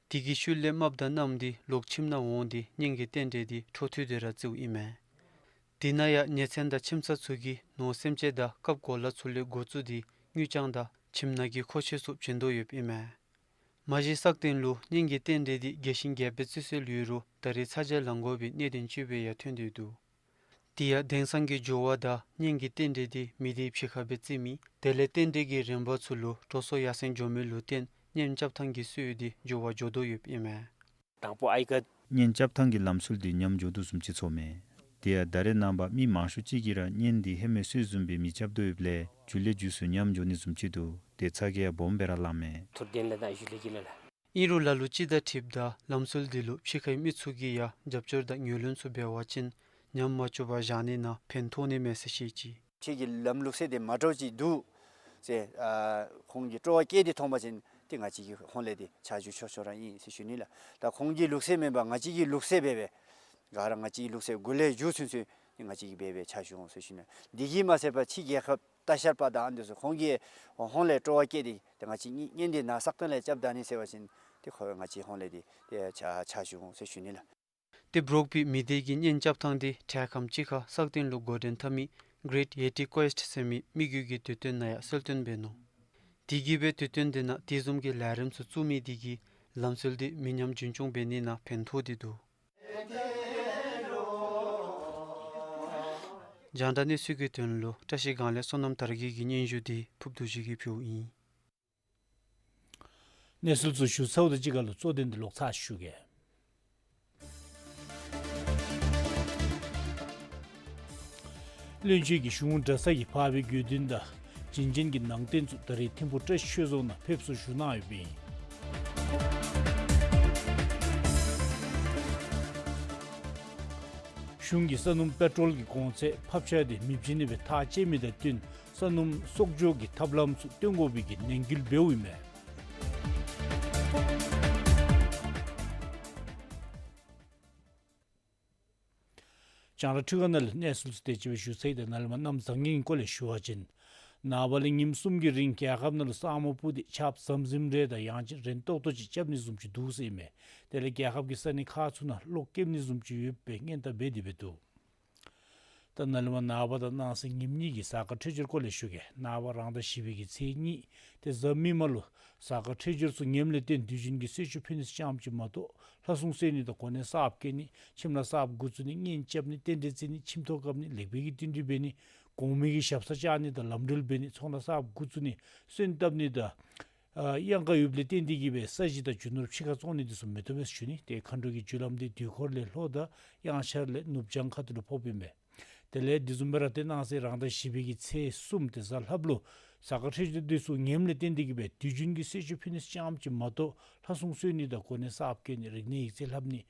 དེ་གི་ཤུལ་ལས་རྨགཔ་དང་རྣམ་འདི་ལོག་ཁྱིམ་ནང་འོང་སྟེ་གཉེན་གྱི་རྟེན་འབྲེལ་འདི་འཕྲོ་མཐུད་དེ་ར་བརྩིཝ་ཨིན་མས། དེ་ནང་ཡང་ཉེ་ཚན་དང་ཁྱིམ་ཚང་ཚུ་གིས་ནོར་སེམས་ཅན་དང་སྐབས་གོ་ལ་ཚུ་ལས་འགོ་བཙུགས་ཏེ་དངུལ་རྐྱང་དང་ཁྱིམ་ནང་གི་མཁོ་ཆས་ཚུ་བྱིན་དོ་ཡོདཔ་ཨིན་མས། མ་གཞི་སག་སྟེང་ལུ་གཉེན་གྱི་རྟེན་འབྲེལ་འདི་རྒྱས་ཤིང་རྒྱས་པར་བརྩི་སྲོལ་ཡོད་རུང་ད་རེས་ཚ་གྱང་ལང་དགོ་པའི་གནད་དོན་ཅིག་སྦེ་ཡང་ཐོན་ཏེ་འདུག། དེ་ཡང་དེང་སང་གི་འགྱུར་བ་དང་གཉེན་གྱི་རྟེན་འབྲེལ་འདི་མི་སྡེའི་ཕྱི་ཁར་སྦེ་བརྩི་མི་དེ་ལས་རྟེན་འབྲེལ་གྱི་རིམ་པ་ཚུ་ལུ་འགྲོ་སོང་ཡར་སེང་འགྱོ་མི་ལུ་བརྟེན་གཉེན་རྐྱབ་ཐངས་ཀྱི་སྲོལ་འདི་འགྱུར་བ་འགྱོ་དོ་ཡོདཔ་ཨིན་མས། དང་པོ་ཨའི་ཀ། གཉེན་རྐྱབ་ཐངས་ཀྱི་ལམ་སྲོལ་འདི་ཉམས་འགྱོ་དོ་བཟུམ་ཅིག་ཚོར་མས། དེ་ཡང་ད་རེས་ནངས་པ་མི་མང་ཤོས་ཅིག་གིས་ར་གཉེན་འདི་ཧེ་མའི་སྲོལ་བཟུམ་སྦེ་མི་རྐྱབ་དོ་ཡོདཔ་ལས་མཇུག་ལས་མཇུག་སུ་ཉམས་འགྱོ་ནི་བཟུམ་ཅིག་འདུག། དེ་ཚ་གྱང་ཡང་སྦོམ་སྦེ་ར་ལངམ་མས། ཐུར་དེན་ལ་དང་ཞུ་ལེ་གི་ལ་ལ། ཨིན་རུང་ལ་ལུ་ཅིག་དང་འཁྲིལཝ་ད་ལམ་སྲོལ་འདི་ལུ་ཕྱི་ཁའི་མི་ཚུ་གིས་ཡང་རྒྱབ་སྐྱོར་དང་ངོས་ལེན་ཚུ་འབད་བ་ཅིན་ཉམས་མ་བཅུག་པར་བཞག་ནི་ནང་ཕན་ཐོགས་ནི་མས་ཟེར་བཤད་ཅི། ཁྱེད་ཀྱི་ལམ་ལུགས་སྲོལ་འདི་མ་འདྲཝ་ཅིག་འདུག་ཟེར་ཨ་ཁོང་གིས་སྤྲོ་བ་བསྐྱེད་དེ་མཐོང་པ་ཅིན་ཏེ་ང་བཅས་ཀྱི་ཧོངས་ལས་འདི་ཕྱག་ཞུ་ཆོག་ཆོག་ར་ཨིན་ཟེར་ཞུ་ནི་ལགས། ད་ཁོང་གི་ལུགས་སྲོལ་མེན་པར་ང་བཅས་ཀྱི་ལུགས་སྲོལ་སྦེ་སྦེ་ག་ར་ང་བཅས་ཀྱི་ལུགས་སྲོལ་འགོ་ལས་མཇུག་ཚུན་ཚོད་ཏེ་ང་བཅས་ཀྱིས་སྦེ་སྦེ་ཕྱག་ཞུ་འོང་ཟེར་ཞུ་ནི། འདི་གིས་མ་ཚད་པར་ཕྱི་རྒྱལ་ཁབ་ལྟ་བཤལ་པ་དང་ཨ་ནི་ཚུ་ཁོང་གི་ཧོངས་ལས་སྤྲོ་བ་བསྐྱེད་དེ་ཏེ་ང་བཅས་གཉེན་འདི་ནཱ་སག་སྟེང་ལས་རྐྱབ་ད་ནི་ཟེར་བ་ཅིན་ཏེ་ཁོ་ང་བཅས་ཧོངས་ལས་འདི་ཏེ་ཕྱག་ཕྱག་ཞུ་འོང་ཟེར་ཞུ་ནི་ལགས། ཏེ་འབྲོག་པའི་མི་སྡེ་གི་གཉེན་རྐྱབ་ཐངས་འདི་འཕྲལ་ཁམས་ཅིག་ཁར་སག་སྟེང་ལུ་འགོ་འདྲེན་འཐབ་མི་Great Yeti Quest ཟེར་མི་དམིགས་ཡུལ་གྱི་དུས་སྟོན་ནང་ཡང་གསལ་སྟོན་འབད་ནུག། དེ་གིས་སྦེ་དུས་སྟོན་འདི་ནང་དེ་བཟུམ་གྱི་ལས་རིམ་ཚུ་བཙུགས་མི་འདི་གིས་ལམ་སྲོལ་འདི་མི་ཉམས་རྒྱུན་སྐྱོང་འབད་ནི་ནང་ཕན་ཐོགས་ཏེ་འདུག། རྒྱང་བསྒྲགས་གནས་ཚུལ་གྱི་དོན་ལུ་བཀྲ་ཤིས་སྒང་ལས་བསོད་ནམས་དར་རྒྱས་ཀྱི་སྙན་ཞུ་འདི་ཕུབ་རྡོ་རྗེ་གིས་ཕུལཝ་ཨིན། གནས་ཚུལ་ཚུ་ཞུ་ཚརཝ་དང་གཅིག་ཁར་ལུ་གཙོ་དོན་འདི་ལོག་ཚར་ཞུ་གེ། བློན་ཆེན་གྱིས་གཞུང་གྲྭ་ཚང་གི་འཕགས་པའི་དགེ་འདུན་དང་བྱིན་ཅན་གྱི་ནང་རྟེན་ཚུ་ད་རེས་ཐིམ་ཕུ་བཀྲ་ཤིས་ཆོས་རྫོང་ནང་ཕེབས་བསུ་ཞུ་གནང་ཡོདཔ་ཨིན། གཞུང་གིས་ས་སྣུམ་པེ་ཊོལ་གྱི་གོང་ཚད་ཕབ་ཆག་འདི་མི་བྱིན་ནི་སྦེ་ཐག་བཅད་མི་དང་བསྟུན་ས་སྣུམ་གསོག་འཇོག་གི་ཐབས་ལམ་ཚུ་སྟོན་དགོ་པའི་གི་ནན་སྐུལ་འབདཝ་ཨིན་མས། རྒྱང་བསྒྲགས་འཕྲུལ་ཁང་ནང་ལས་གནས་ཚུལ་ཚུ་དེ་ཅིག་སྦེ་ཞུ་ཚར་ཡི། ད་ནཱ་ལས་མར་གནམ་བཟང་ངན་གྱི་སྐོར་ལས་ཞུ་བ་ཅིན་ནངས་པ་ལས་ཉིནམ་གསུམ་གྱི་རིང་རྒྱལ་ཁབ་ནང་ལུ་ས་སྨུག་སྤུབས་ཏེ་ཆརཔ་ཟམ་ཟིམ་རེ་དང་ཡང་ཅིན་རན་ཏོག་ཏོ་ཅིག་རྐྱབ་ནི་བཟུམ་ཅིག་འདུག་ཟེར་ཨིན་མས། དེ་ལས་རྒྱལ་ཁབ་ཀྱི་ས་གནས་ཁག་ཚུ་ནང་གློག་སྐྱེམ་ནི་བཟུམ་ཅིག་ཡོད་པའི་སྔོན་བརྡ་འབད་དེ་སྦེ་འདུག། ད་ནཱ་ལས་མར་ནངས་པ་དང་གནངས་ཚེ་ཉིནམ་གཉིས་ཀྱི་གཟའ་སྐར་འཕྲོད་སྦྱོར་སྐོར་ལས་ཞུ་གེ། ནངས་པ་རང་ཟླ་བཞི་པའི་གི་ཚེས་གཉིས་ཏེ་གཟའ་མིག་དམར་ལུ་གཟའ་སྐར་འཕྲོད་སྦྱོར་ཚུ་ངནམ་ལས་བརྟེན་དུས་རྒྱུན་གྱི་གསོལ་མཆོད་ཕུལ་ནི་ཙམ་ཅིག་མ་གཏོགས་ལྷ་སྲུང་གསོལ་ནི་དང་གོ་གནས་གསརཔ་བཀོད་ནི་ཁྱིམ་ལཱ་གསརཔ་འགོ་བཙུགས་ནི་གཉེན་རྐྱབ་ནི་རྟེན་འབྲེལ་བརྩི་ནི་ཁྱིམ་ཐོག་བཀབ་ནི་ལེགས་པའི་གི་བསྟུན་གྲོས་འབད་ནི་གོང་མའི་གི་ཞབས་སར་བཅར་ནི་དང་ལམ་འགྲུལ་འབད་ནི་ཚོང་ལཱ་གསརཔ་འགོ་བཙུགས་ནི་སོན་བཏབ་ནི་དང་ཨ་གཡང་ཁ་ཡོདཔ་ལས་བརྟེན་ཏེ་གིས་སྦེ་ས་གཞི་དང་རྒྱུ་ནོར་ཕྱི་ཁར་བཙོང་ནི་འདི་ཚུ་མི་བཏུབ་པས་ཟེར་ཞུ་ནི། ཏེ་མཁའ་འགྲོ་གི་རྒྱུ་ལམ་འདི་དུས་འཁོར་ལས་ལྷོ་དང་གཡང་ཆ་ལས་ནུབ་བྱང་ཁ་ཐུག་ལུ་ཕོགཔ་ཨིན་པས། དེ་ལས་དེ་བཟུམ་སྦེ་ར་ཏེ་གནངས་ཚེ་རང་ཟླ་བཞི་པའི་གི་ཚེས་གསུམ་ཏེ་གཟའ་ལྷགཔ་ལུ་གཟའ་སྐར་འཕྲོད་སྦྱོར་འདི་ཚུ་ངནམ་ལས་བརྟེན་ཏེ་གིས་སྦེ་དུས་རྒྱུན་གྱི་གསོལ་མཆོད་ཕུལ་ནི་ཙམ་ཅིག་མ་གཏོགས་ལྷ་སྲུང་གསོལ་ནི་དང་གོ་གནས་གསརཔ་བཀོད་ནི་རིག་གནས་ཡིག་རྩིས་ལྷབ་ནི་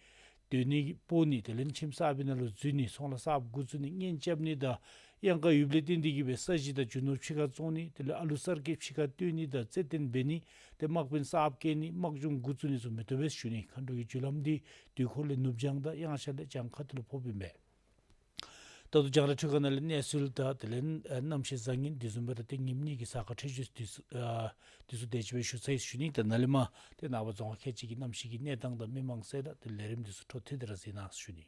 སྡོད་གནས་སྤོ་ནི་དེ་ལས་ཁྱིམ་གསར་པའི་ནང་ལུ་འཛུལ་ནི་ཚོང་ལཱ་གསརཔ་འགོ་བཙུགས་ནི་གཉེན་རྐྱབ་ནི་དང་ གཡང་ཁ་ཡོདཔ་ལས་བརྟེན་ཏེ་གིས་སྦེ་ས་གཞི་དང་རྒྱུ་ནོར་ཕྱི་ཁར་བཙོང་ནི་དེ་ལས་ཨ་ལུ་གསར་སྐྱེས་ཕྱི་ཁར་བཏོན་ནི་དང་རྩེད་འགྲན་འབད་ནི་དེ་དམག་དཔོན་གསརཔ་བཀལ་ནི་དམག་སྦྱོང་འགོ་བཙུགས་ནི་ཚུ་མི་བཏུབ་པས་ཞུ་ནི། མཁའ་འགྲོ་གི་རྒྱུ་ལམ་འདི་དུས་འཁོར་ལས་ནུབ་བྱང་དང་དབྱངས་འཆར་ལས་བྱང་ཁ་ཐུག་ལུ་ཕོགཔ་ཨིན་པས། ད་ལྟོ་རྒྱང་བསྒྲགས་འཕྲུལ་ཁང་ནང་ལས་གནས་ཚུལ་དང་དེ་ལས་ཨ་གནམ་གཤིས་བཟང་ངན་དེ་བཟུམ་སྦེ་ར་ཏེ་ཉིནམ་གཉིས་ཀྱི་གཟའ་སྐར་འཕྲོད་སྦྱོར་དེ་ཚུ་ཨ་དེ་ཚུ་དེ་ཅིག་སྦེ་ཞུ་ཚར་ཡི་ཞུ་ནི། ད་ནཱ་ལས་མར་ཏེ་ནངས་པ་རྫོང་ཁག་ཁལ་གཅིག་གི་གནམ་གཤིས་ཀྱི་གནས་སྟངས་དང་མི་མང་གསལ་བསྒྲགས་དེ་ལས་རིམ་དེ་ཚུ་འཕྲོ་མཐུད་དེ་ར་གཟིགས་གནང་ཞུ་ནི།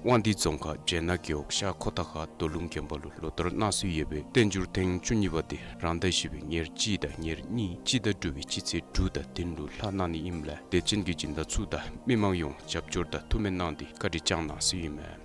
དབང་འདུས་རྫོང་ཁག་སྦྱེད་ནག་རྒེད་འོག་ཤར་ཁོ་ཐང་ཁ་རྡོ་ལུང་དགོན་པ་ལུ་ལོ་ལྟར་གནང་སྲོལ་ཡོད་པའི་བསྟན་འགྱུར་ཐེངས་བཅུ་གཉིས་པ་དེ་རང་ཟླ་བཞི་པའི་ཉེར་གཅིག་དང་ཉེར་གཉིས་སྤྱི་ཟླ་དྲུག་པའི་སྤྱི་ཚེས་དྲུག་དང་བདུན་ལུ་ལྷག་གནང་ནི་ཨིནམ་ལས་དད་ཅན་གྱི་སྦྱིན་བདག་ཚུ་དང་མི་མང་ཡོངས་རྒྱབ་སྐྱོར་དང་ཐུགས་སྨོན་གནང་སྟེ་བཀའ་དྲིན་བསྐྱང་གནང་ཟེར་ཨིན་མས།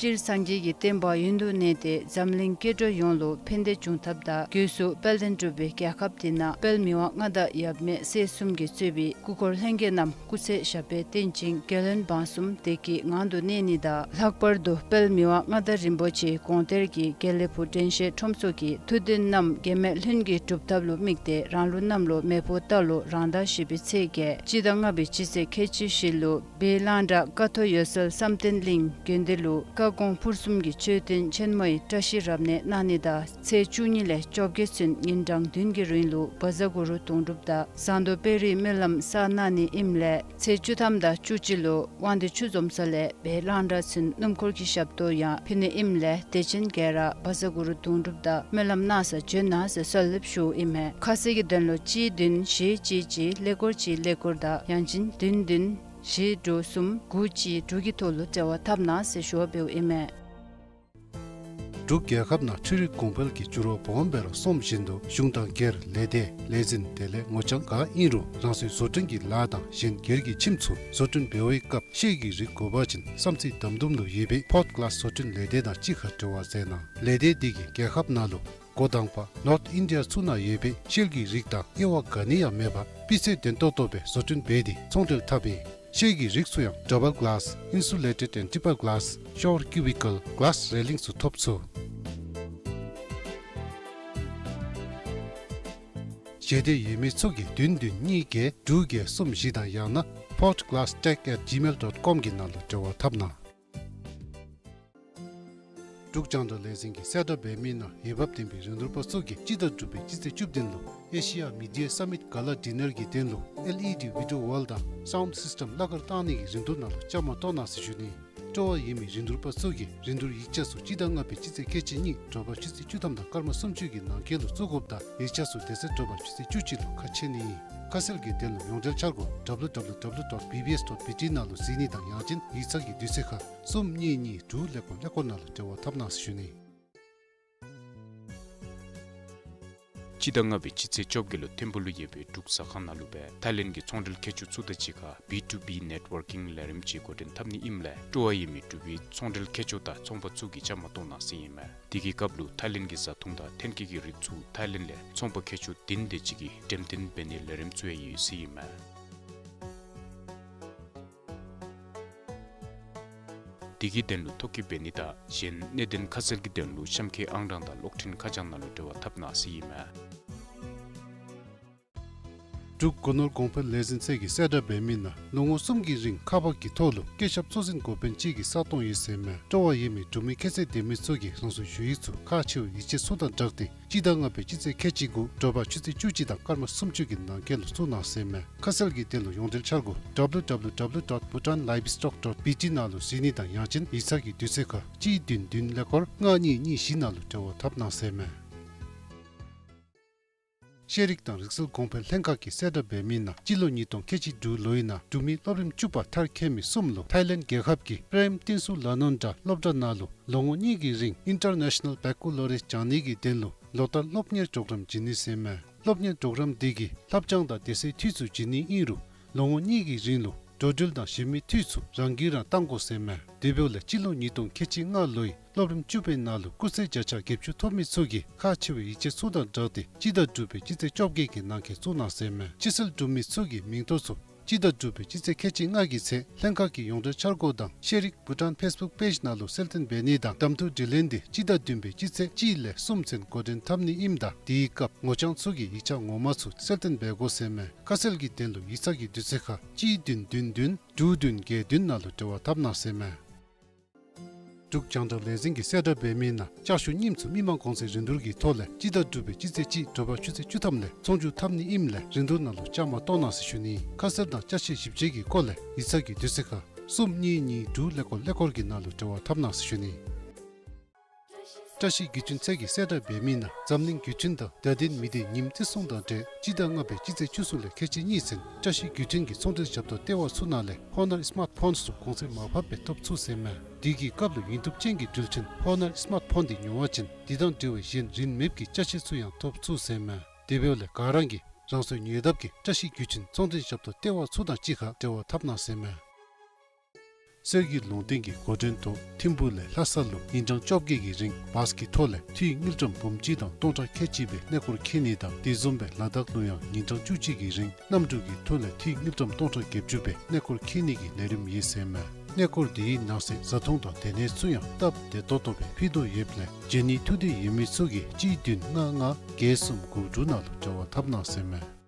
སྤྱིར་སངས་རྒྱས་ཀྱི་བསྟན་པ་ཡུན་དུ་གནས་ཏེ་འཛམ་གླིང་སྐྱེ་འགྲོ་ཡོངས་ལུ་ཕན་བདེ་འབྱུང་ཐབས་དང་སྒོས་སུ་དཔལ་ལྡན་འབྲུག་པའི་རྒྱལ་ཁབ་འདི་ནང་དཔལ་མི་དབང་མངའ་བདག་ཡབ་མེས་སྲས་གསུམ་གྱིས་གཙོས་པའི་སྐུ་འཁོར་ལྷན་རྒྱས་རྣམས་སྐུ་ཚེ་ཞབས་པད་བརྟན་ཅིང་རྒྱལ་བློན་འབངས་གསུམ་བདེ་སྐྱིད་ངང་དུ་གནས་ནི་དང་། ལྷག་པར་དུ་དཔལ་མི་དབང་མངའ་བདག་རིན་པོ་ཆེའི་དགོངས་གཏེར་གྱི་དགེ་ལེགས་ཕུག་དྲན་ཤེས་ཁྲོམ་ཚོགས་ཀྱི་ཐུགས་འདུན་རྣམས་འགལ་མེད་ལྷུན་གྱིས་གྲུབ་ཐབས་ལུ་དམིགས་ཏེ་རང་ལུགས་གནམ་ལོ་མེ་ཕོ་རྟ་ལོ་རང་ཟླ་བཞི་པའི་ཚེས་བརྒྱད་སྤྱི་ཟླ་ལྔ་པའི་སྤྱི་ཚེས་ཁལ་གཅིག་བཞི་ལུ་སྦས་གླང་བྲག་ཀ་ཐོག་འོད་གསལ་བསམ་གཏན་གླིང་དགོན་སྡེ་ལུ་བཀའ་དགོངས་ཕུར་གསུམ་གྱི་མཆོད་རྟེན་ཆེན་མོ་ཡི་བཀྲ་ཤིས་རབ་གནས་གནང་ནི་དང་། ཚེས་བཅུ་གཉིས་ལས་བཅོ་བརྒྱད་ཚུན་ཉིན་གྲངས་བདུན་གྱི་རིང་ལུ་བཛྲ་གུ་རུ་དུང་སྒྲུབ་དང་ཟངས་མདོག་དཔལ་རིའི་སྨོན་ལམ་བསགས་གནང་ནི་ཨིནམ་ལས། ཚེས་བཅུ་ཐམ་དང་བཅུ་གཅིག་ལུ་དབང་འདུས་ཆུ་འཛོམས་ས་ལས་སྦས་གླང་བྲག་ཚུན་སྣུམ་འཁོར་གྱི་ཞབས་ཏོག་ཡང་ཕུལ་ནི་ཨིནམ་ལས་དད་ཅན་ག་ར་བཛྲ་གུ་རུ་དུང་སྒྲུབ་དང་སྨོན་ལམ་གནང་སར་བྱོན་གནང་ཟེར་གསོལ་འདེབས་ཞུཝ་ཨིན་མས། ཁ་གསལ་གྱི་དོན་ལུ་གཅིག་བདུན་བཞི་གཅིག་གཅིག་ཀླད་ཀོར་གཅིག་ཀླད་ཀོར་དང་ཡང་ཅིན་བདུན་བདུན་བཞི་དྲུག་གསུམ་དགུ་གཅིག་དྲུག་གི་ཐོག་ལུ་འབྲེལ་བ་འཐབ་གནང་ཟེར་ཞུ་བ་འབདཝ་ཨིན་མས། འབྲུག་རྒྱལ་ཁབ་ནང་འཕྲུལ་རིག་གོང་འཕེལ་གྱི་འགྱུར་བ་སྦོམ་སྦེ་ར་སོངམ་བཞིན་དུ་གཞུང་དང་སྒེར་ལས་སྡེ་ལས་འཛིན་དེ་ལས་ངོ་རྐྱང་ག་ཨིན་རུང་རང་སོའི་བཟོ་སྐྲུན་གྱི་ལཱ་དང་གཞན་སྒེར་གྱི་ཁྱིམ་ཚུ་བཟོ་སྐྲུན་འབད་བའི་སྐབས་ཤེལ་གྱི་རིགས་དགོ་པ་ཅིན་བསམ་རྩེ་དམ་དུམ་ལུ་ཡོད་པའི་ཕོརཌ་གླཱསི་བཟོ་སྐྲུན་ལས་སྡེ་དང་གཅིག་ཁར་འབྲེལ་བ་མཛད་གནང་། ལས་སྡེ་འདི་གིས་རྒྱལ་ཁབ་ནང་ལུ་འགོ་དང་པ་ནོརཐ་ཨིན་ཌི་ཡ་ཚུ་ནང་ཡོད་པའི་ཤེལ་གྱི་རིགས་དང་དབྱེ་བ་ག་ནི་ཡང་མེད་པར་སྤུས་ཚད་ལྡན་ཏོག་ཏོ་སྦེ་བཟོ་སྐྲུན་འབད་དེ་ཚོང་འབྲེལ་འཐབ་ཨིན། ཤེལ་གྱི་རིགས་ཚུ་ཡང་ཌབ་བཱལ་གླཱསི་ཨིན་སུ་ལེ་ཊེཌ་ཨེནཌ་ཊེམ་པར་གླཱསི་ཤོར་ཀིའུ་བི་ཀལ་གླཱསི་རེ་ལིང་ཚུ་ཐོབ་ཚུགས། ཞལ་འདེབས་ཡོད་མི་ཚུ་གིས་བདུན་བདུན་གཉིས་བརྒྱད་དྲུག་བརྒྱད་གསུམ་བཞི་དང་ཡང་ན་ཕོརཌ་གླཱསི་ཊེག་ཨེཊ་ཇི་མེལ་ཌོཊ་ཀོམ་གྱི་ནང་ལུ་འབྲེལ་བ་འཐབ་གནང་། འབྲུག་རྒྱང་བསྒྲགས་ལས་འཛིན་གྱིས་གསལ་བསྒྲགས་འབད་མི་ནང་འོས་འབབ་ལྡན་པའི་རིན་བསྡུར་པ་ཚུ་གིས་སྤྱི་ཟླ་དྲུག་པའི་སྤྱི་ཚེས་བཅུ་བདུན་ལུ་ཨེ་ཤི་ཡ་མི་ཌི་ཡ་སཱ་མིཊ་ག་ལ་ཌི་ནར་གྱི་དོན་ལུ་ཨེལ་ཨི་ཌི་བི་ཌི་ཡོ་ཝཱལ་དང་སའུནཌ་སིསི་ཊེམ་གླ་གར་བཏང་ནི་གི་རིན་བསྡུར་ནང་ལུ་བཅའ་མར་གཏོགས་གནང་ཟེར་ཞུ་ནི། སྤྲོ་བ་ཡོད་མི་རིན་བསྡུར་པ་ཚུ་གིས་རིན་བསྡུར་ཡིག་ཆ་ཚུ་སྤྱི་ཟླ་ལྔ་པའི་སྤྱི་ཚེས་ཁལ་གཅིག་གཉིས་དྲོ་པ་ཆུ་ཚོད་བཅུ་ཐམ་དང་སྐར་མ་སུམ་ཅུ་གི་ནང་འཁོད་ལུ་བཙུགས་དགོཔ་དང་ཡིག་ཆ་ཚུ་དེ་ཚེ་དྲོ་པ་ཆུ་ཚོད་བཅུ་གཅིག་ལུ་ཁ་ཕྱེ་ནི་ཨིན། ཁ་གསལ་གྱི་དོན་ལུ་ཡོངས་འབྲེལ་འཆར་སྒོ་ཌབ་ལུ་ཌབ་ལུ་ཌབ་ལུ་ཌོཊ་བི་བི་ཨེསི་ཌོཊ་བི་ཊི་ནང་ལུ་གཟིགས་ནི་དང་ཡང་ཅིན་ཡིག་ཚང་གི་དུས་ཚོད་ཁར་གསུམ་གཉིས་གཉིས་དྲུག་ཀླད་ཀོར་ཀླད་ཀོར་ནང་ལུ་འབྲེལ་བ་འཐབ་གནང་ཟེར་ཞུ་ནི། སྤྱི་ཟླ་ལྔ་པའི་སྤྱི་ཚེས་བཅོ་བརྒྱད་ལུ་ཐིམ་ཕུག་ལུ་ཡོད་པའི་འབྲུག་ཟ་ཁང་ནང་ལུ་སྦེ་ཐའི་ལེནཌ་གི་ཚོང་འབྲེལ་མཁས་མཆོག་ཚུ་དང་གཅིག་ཁར་བི་ཊུ་བི་ནེཊ་ཝར་ཀིང་ལས་རིམ་ཅིག་འགོ་འདྲེན་འཐབ་ནི་ཨིནམ་ལས་སྤྲོ་བ་ཡོད་མི་འབྲུག་པའི་ཚོང་འབྲེལ་མཁས་མཆོག་དང་ཚོང་པ་ཚུ་གིས་བཅའ་མར་གཏོགས་གནང་ཟེར་ཨིན་མས། དེ་གི་སྐབས་ལུ་ཐའི་ལེནཌ་གི་བཟའ་འཐུང་དང་ཐོན་སྐྱེད་ཀྱི་རིགས་ཚུ་ཐའི་ལེནཌ་ལས་ཚོང་པ་མཁས་མཆོག་བདུན་དེ་ཅིག་གིས་འགྲེམས་སྟོན་འབད་ནིའི་ལས་རིམ་ཚུ་ཡང་ཡོད་ཟེར་ཨིན་མས། དེ་གི་དོན་ལུ་ཐོ་བཀོད་འབད་ནི་དང་གཞན་གནད་དོན་ཁ་གསལ་གྱི་དོན་ལུ་གཤམ་འཁོད་ཨང་གྲངས་དང་གློག་འཕྲིན་ཁ་བྱང་ནང་ལུ་འབྲེལ་བ་འཐབ་གནང་ཟེར་ཨིན་མས། འབྲུག་སྒོ་ནོར་གོང་འཕེལ་ལས་འཛིན་ཚད་ཀྱིས་གསལ་བསྒྲགས་འབད་མི་ནང་ལོ་ངོ་གསུམ་གྱི་རིང་ཁག་འབག་གི་ཐོག་ལུ་བཀོད་ཁྱབ་གཙོ་འཛིན་འགོ་དཔོན་གཅིག་གི་ས་སྟོང་ཡོད་ཟེར་མས། སྤྲོ་བ་ཡོད་མི་འབྲུག་མི་ཁྱད་ཚད་ལྡན་མི་ཚུ་གིས་རང་སོའི་ཞུ་ཡིག་ཚུ་ཁག་ཆེ་བའི་ཡིག་ཆ་ཚུ་དང་སྦྲགས་ཏེ་སྤྱི་ཟླ་ལྔ་པའི་སྤྱི་ཚེས་ཁལ་གཅིག་དགུ་དྲོ་པ་ཆུ་ཚོད་བཅུ་གཅིག་དང་སྐར་མ་སུམ་ཅུ་གི་ནང་འཁོད་ལུ་བཙུགས་གནང་ཟེར་མས། ཁ་གསལ་གྱི་དོན་ལུ་ཡོངས་འབྲེལ་འཆར་སྒོ་W W W dot bhutan livestock dot B T ནང་ལུ་གཟིགས་ནི་དང་ཡང་ཅིན་ཡིག་ཚང་གི་དུས་ཚོད་ཁར་གཅིག་བདུན་བདུན་ཀླད་ཀོར་ལྔ་གཉིས་གཉིས་བཞི་ནང་ལུ་འབྲེལ་བ་འཐབ་གནང་ཟེར་མས། ཤེས་རིག་དང་རིག་རྩལ་གོང་འཕེལ་ལྷན་ཁག་གིས་གསལ་བསྒྲགས་འབད་མི་ནང་སྤྱི་ལོ་ཉིས་སྟོང་ཁལ་གཅིག་དྲུག་ལོའི་ནང་འབྲུག་མི་སློབ་རིམ་བཅུ་པ་མཐར་འཁྱོལ་མི་གསུམ་ལུ་ཐའི་ལེནཌ་རྒྱལ་ཁབ་ཀྱི་པྲེམ་བསྟན་འཛིན་ལ་ནོན་ཌ་སློབ་གྲྭ་ནང་ལུ་ལོ་ངོ་གཉིས་ཀྱི་རིང་ཨིན་ཊར་ནེ་ཤ་ནཱལ་བེ་ཀོ་ལོ་རི་ཡས་སྦྱང་ནི་གི་དོན་ལུ་ལོ་ལྟར་སློབ་གཉེར་པྲོ་གརམ་བྱིན་ནི་ཟེར་མས། སློབ་གཉེར་པྲོ་གརམ་འདི་གིས་ལྷབ་སྦྱང་དང་དེ་ཚུ་གི་འཐུས་ཚུ་བྱིན་ནི་ཨིན་རུང་ལོ་ངོ་གཉིས་ཀྱི་རིང་ལུ་འགྲོ་འགྲུལ་དང་གཞན་མི་འཐུས་ཚུ་རང་གིས་རང་བཏང་དགོ་ཟེར་མས། དེ་འབདཝ་ལས་སྤྱི་ལོ་ཉིས་སྟོང་ཁལ་གཅིག་ལྔ་ལོའི་སློབ་རིམ་བཅུ་པའི་ནང་ལུ་སྐུགས་ཚད་བརྒྱ་ཆ་བརྒྱད་ཅུ་ཐོབ་མི་ཚུ་གིས་ཁག་ཆེ་བའི་ཡིག་ཆ་ཚུ་དང་སྦྲགས་ཏེ་སྤྱི་ཟླ་དྲུག་པའི་སྤྱི་ཚེས་བཅོ་བརྒྱད་ཀྱི་ནང་འཁོད་བཙུགས་གནང་ཟེར་མས། ཕྱིར་སེལ་གྲུབ་མི་ཚུ་གི་མིང་ཐོ་ཚུ་སྤྱི་ཟླ་དྲུག་པའི་སྤྱི་ཚེས་ཁལ་གཅིག་ལྔ་གི་ཚེ་ལྷན་ཁག་གི་ཡོངས་འབྲེལ་འཆར་སྒོ་དང་ཤེས་རིག་བྷུ་ཊཱན་ཕེསི་བུཀ་པེཇ་ནང་ལུ་གསལ་སྟོན་འབད་ནི་དང་གདམ་འཐུ་དྲི་ལན་འདི་སྤྱི་ཟླ་བདུན་པའི་སྤྱི་ཚེས་གཅིག་ལས་གསུམ་ཚུན་འགོ་འདྲེན་འཐབ་ནི་ཨིནམ་ད་དེའི་སྐབས་ངོ་རྐྱང་ཚུ་གིས་ཡིག་ཆ་ངོ་མ་ཚུ་གསལ་སྟོན་འབད་དགོ་ཟེར་མས། ཁ་གསལ་གྱི་དོན་ལུ་ཡིག་ཚང་གི་དུས་ཚོད་ཁར་གཅིག་བདུན་བདུན་བདུན་དྲུག་བདུན་བརྒྱད་བདུན་ནང་ལུ་འབྲེལ་བ་འཐབ་གནང་ཟེར་མས། འབྲུག་རྒྱང་བསྒྲགས་ལས་འཛིན་གྱིས་གསལ་བསྒྲགས་འབད་མི་ནང་ལྕགས་ཞུ་རྙིངམ་ཚུ་མི་མང་གོང་ཚད་རིན་བསྡུར་གྱི་ཐོག་ལས་སྤྱི་ཟླ་དྲུག་པའི་སྤྱི་ཚེས་གཅིག་དྲོ་པ་ཆུ་ཚོད་བཅུ་ཐམ་ལས་ཚོང་བསྒྱུར་འཐབ་ནི་ཨིནམ་ལས་རིན་བསྡུར་ནང་ལུ་བཅའ་མར་གཏོགས་གནང་ཟེར་ཞུ་ནི། ཁ་གསལ་དང་ཅ་ཆས་ཞིབ་དཔྱད་ཀྱི་སྐོར་ལས་ཡིག་ཚང་གི་དུས་ཚོད་ཁར་གསུམ་གཉིས་གཉིས་དྲུག་ཀླད་ཀོར་ཀླད་ཀོར་གྱི་ནང་ལུ་འབྲེལ་བ་འཐབ་གནང་ཟེར་ཞུ་ནི། བཀྲ་ཤིས་བརྒྱུད་འཕྲིན་ཚད་ཀྱིས་གསལ་བསྒྲགས་འབད་མི་ནང་འཛམ་གླིང་བརྒྱུད་འཕྲིན་དང་བརྡ་དོན་མི་སྡེ་ཉིནམ་བརྩི་སྲུང་དང་འབྲེལ་སྤྱི་ཟླ་ལྔ་པའི་སྤྱི་ཚེས་བཅུ་གསུམ་ལས་ཁལ་གཅིག་གཉིས་ཚུན་བཀྲ་ཤིས་བརྒྱུད་འཕྲིན་གྱི་ཚོང་འབྲེལ་ཞབས་ཏོག་ལྟེ་བ་ཚུ་ནང་ལས་ཧོ་ནར་སི་མཱརཊ་ཕོནསི་ཚུ་གོང་ཚད་མར་ཕབ་སྦེ་ཐོབ་ཚུགས་ཟེར་མས། དེ་གི་སྐབས་ལུ་ཡུན་ཐུབ་ཅན་གྱི་འགྲུལ་འཕྲིན་ཧོ་ནར་སི་མཱརཊ་ཕོན་འདི་ཉོ་བ་ཅིན་དེ་དང་འབྲེལ་བའི་གཞན་རིན་མེདཔ་གི་ཅ་ཆས་ཚུ་ཡང་ཐོབ་ཚུགས་ཟེར་མས། དེ་འབདཝ་ལས་ག་ར་གིས་རང་སོའི་ཉེ་འདབས་ཀྱི་བཀྲ་ཤིས་བརྒྱུད་འཕྲིན་ཚོང་འབྲེལ་ཞབས་ཏོག་ལྟེ་བ་ཚུ་དང་གཅིག་ཁར་འབྲེལ་བ་འཐབ་གནང་ཟེར་མས། གསེར་གྱི་ལུང་བསྟན་གྱི་འགོ་འདྲེན་ཐོག་ཐིམ་ཕུག་ལས་ལྷ་ས་ལུ་ཉིན་གྲངས་བཅོ་བརྒྱད་ཀྱི་རིང་བཱས་ཀྱི་ཐོག་ལས་འཐུས་དངུལ་ཀྲམ་འབུམ་གཅིག་དང་སྟོང་ཕྲག་ཁལ་གཅིག་སྦེ་གནས་སྐོར་འཁྱིད་ནི་དང་དེ་བཟུམ་སྦེ་ལ་དྭགས་ལུ་ཡང་ཉིན་གྲངས་བཅུ་གཅིག་གི་རིང་གནམ་གྲུ་གི་ཐོག་ལས་འཐུས་དངུལ་ཀྲམ་སྟོང་ཕྲག་བརྒྱད་ཅུ་སྦེ་གནས་སྐོར་འཁྱིད་ནི་གི་ལས་རིམ་ཡོད་ཟེར་མས། གནས་སྐོར་དེའི་ནང་གསེས་བཟའ་འཐུང་དང་སྡོད་གནས་ཚུ་ཡང་སྟབས་བདེ་ཏོག་ཏོ་སྦེ་ཕུལ་དོ་ཡོདཔ་ལས་བྱོན་ནི་ཐུགས་འདོད་ཡོད་མི་ཚུ་གིས་གཅིག་བདུན་ལྔ་ལྔ་བརྒྱད་གསུམ་དགུ་དྲུག་ནང་ལུ་འབྲེལ་བ་འཐབ་གནང་ཟེར་མས།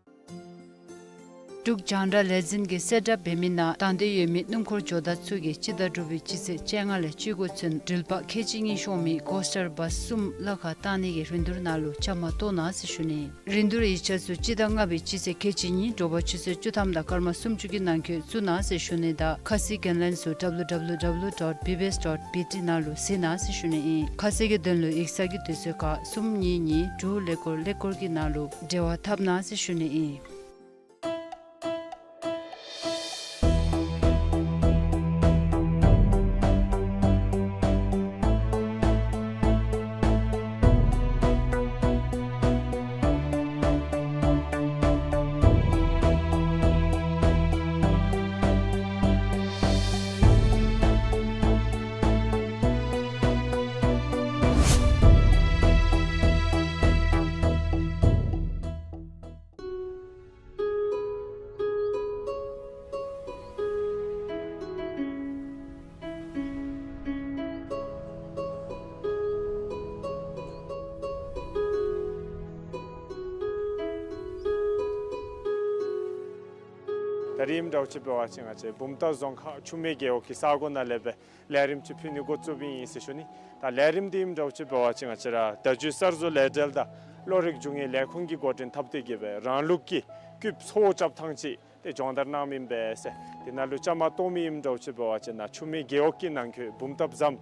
འབྲུག་རྒྱང་བསྒྲགས་ལས་འཛིན་གྱིས་གསལ་བསྒྲགས་འབད་མི་ནང་དང་འདོད་ཡོད་མི་སྣུམ་འཁོར་ཇོ་བདག་ཚུ་གིས་སྤྱི་ཟླ་དྲུག་པའི་སྤྱི་ཚེས་བཅོ་ལྔ་ལས་བཅུ་དགུ་ཚུན་འགྲུལ་པ་ཁལ་གཅིག་གཉིས་ཤོང་མི་གོ་སི་ཊར་བཱས་གསུམ་གླ་ཁར་བཏང་ནི་གི་རིན་བསྡུར་ནང་ལུ་བཅའ་མར་གཏོགས་གནང་ཟེར་ཞུ་ནི། རིན་བསྡུར་ཡིག་ཆ་ཚུ་སྤྱི་ཟླ་ལྔ་པའི་སྤྱི་ཚེས་ཁལ་གཅིག་གཉིས་དྲོ་པ་ཆུ་ཚོད་བཅུ་ཐམ་དང་སྐར་མ་སུམ་ཅུ་གི་ནང་འཁོད་བཙུགས་གནང་ཟེར་ཞུ་ནི་དང་ཁ་གསལ་གྱི་ལན་ཚུ་W W W dot B B S dot B T ནང་ལུ་གཟིགས་གནང་ཟེར་ཞུ་ནི་ཨིན། ཁ་གསལ་གྱི་དོན་ལུ་ཡིག་ཚང་གི་དུས་ཚོད་ཁར་གསུམ་གཉིས་གཉིས་དྲུག་ཀླད་ཀོར་ཀླད་ཀོར་གྱི་ནང་ལུ་འབྲེལ་བ་འཐབ་གནང་ཟེར་ཞུ་ནི་ཨིན། ད་རིས་ཨིནམ་འདྲཝ་ཅིག་འབད་བ་ཅིན་ང་བཅས་བུམ་ཐང་རྫོང་ཁག་ཆུ་སྨད་རྒེད་འོག་གི་ས་གོ་ནང་ལས་སྦེ་ལས་རིམ་ཅིག་ཕུལ་ནི་འགོ་བཙུགསཔ་ཨིན་ཟེར་ཞུ་ནི། ད་ལས་རིམ་འདི་ཨིནམ་འདྲཝ་ཅིག་འབད་བ་ཅིན་ང་བཅས་ར་བརྡ་བརྒྱུད་གསར་བཟོ་ལས་འབྲེལ་དང་གློག་རིག་འབྱུང་བའི་ལས་ཁུངས་ཀྱི་འགོ་འདྲེན་འཐབ་སྟེ་གི་སྦེ་རང་ལུགས་ཀྱི་སྐུདཔ་ཚོགས་རྐྱབ་ཐངས་ཅིག་ཏེ་སྦྱོང་བརྡར་གནང་མི་ཨིན་པས་ཟེར། དེ་ནང་ལུ་བཅའ་མར་གཏོགས་མི་ཨིནམ་འདྲཝ་ཅིག་འབད་བ་ཅིན་ནཱ་ཆུ་སྨད་རྒེད་འོག་གི་ནང་འཁོད་བུམ་ཐང་ཟམ་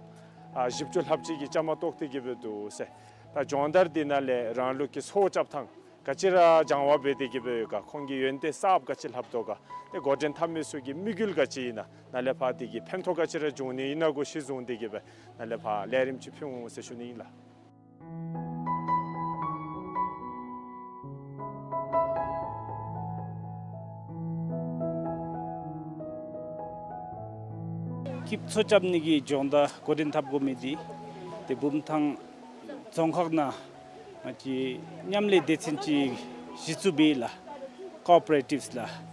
ཨ་བཞི་བཅུ་ལྷགཔ་ཅིག་གིས་བཅའ་མར་གཏོགས་ཏེ་གི་སྦེ་འདུག་ཟེར། ད་སྦྱོང་བརྡར་འདི་ནང་ལས་རང་ལུགས་ཀྱི་ཚོགས་རྐྱབ་ཐངས་ག་ཅི་ར་སྦྱང་བ་འབད་དེ་གི་སྦེ་ཡོད་ག། ཁོང་གི་ཡོན་ཏན་གསརཔ་ག་ཅི་ལྷབ་དོ་ག། ཏེ་འགོ་འདྲེན་འཐབ་མི་ཚུ་གི་དམིགས་ཡུལ་ག་ཅི་ཨིན་ན། ནཱ་ལས་ཕར་དེ་གི་ཕན་ཐོགས་ག་ཅི་ར་འབྱུང་ནི་ཨིན་ན་གུ་གཞི་བཟུང་སྟེ་གི་སྦེ་ནཱ་ལས་ཕར་ལས་རིམ་ཅིག་ཕུལ་འོང་ཟེར་ཞུ་ནི་ཨིན་ལགས། སྐུདཔ་ཚོགས་རྐྱབ་ནི་གི་སྦྱོང་བརྡར་འགོ་འདྲེན་འཐབ་དགོ་མི་འདི་ཏེ་བུམ་ཐང་རྫོང་ཁག་ནང་ང་བཅས་མཉམ་ལས་སྡེ་ཚན་ཅིག་གཞི་བཙུགས་འབད་ཡི་ལགས། ཀོ་ཨོ་པ་རེ་ཊིབསི་ལགས།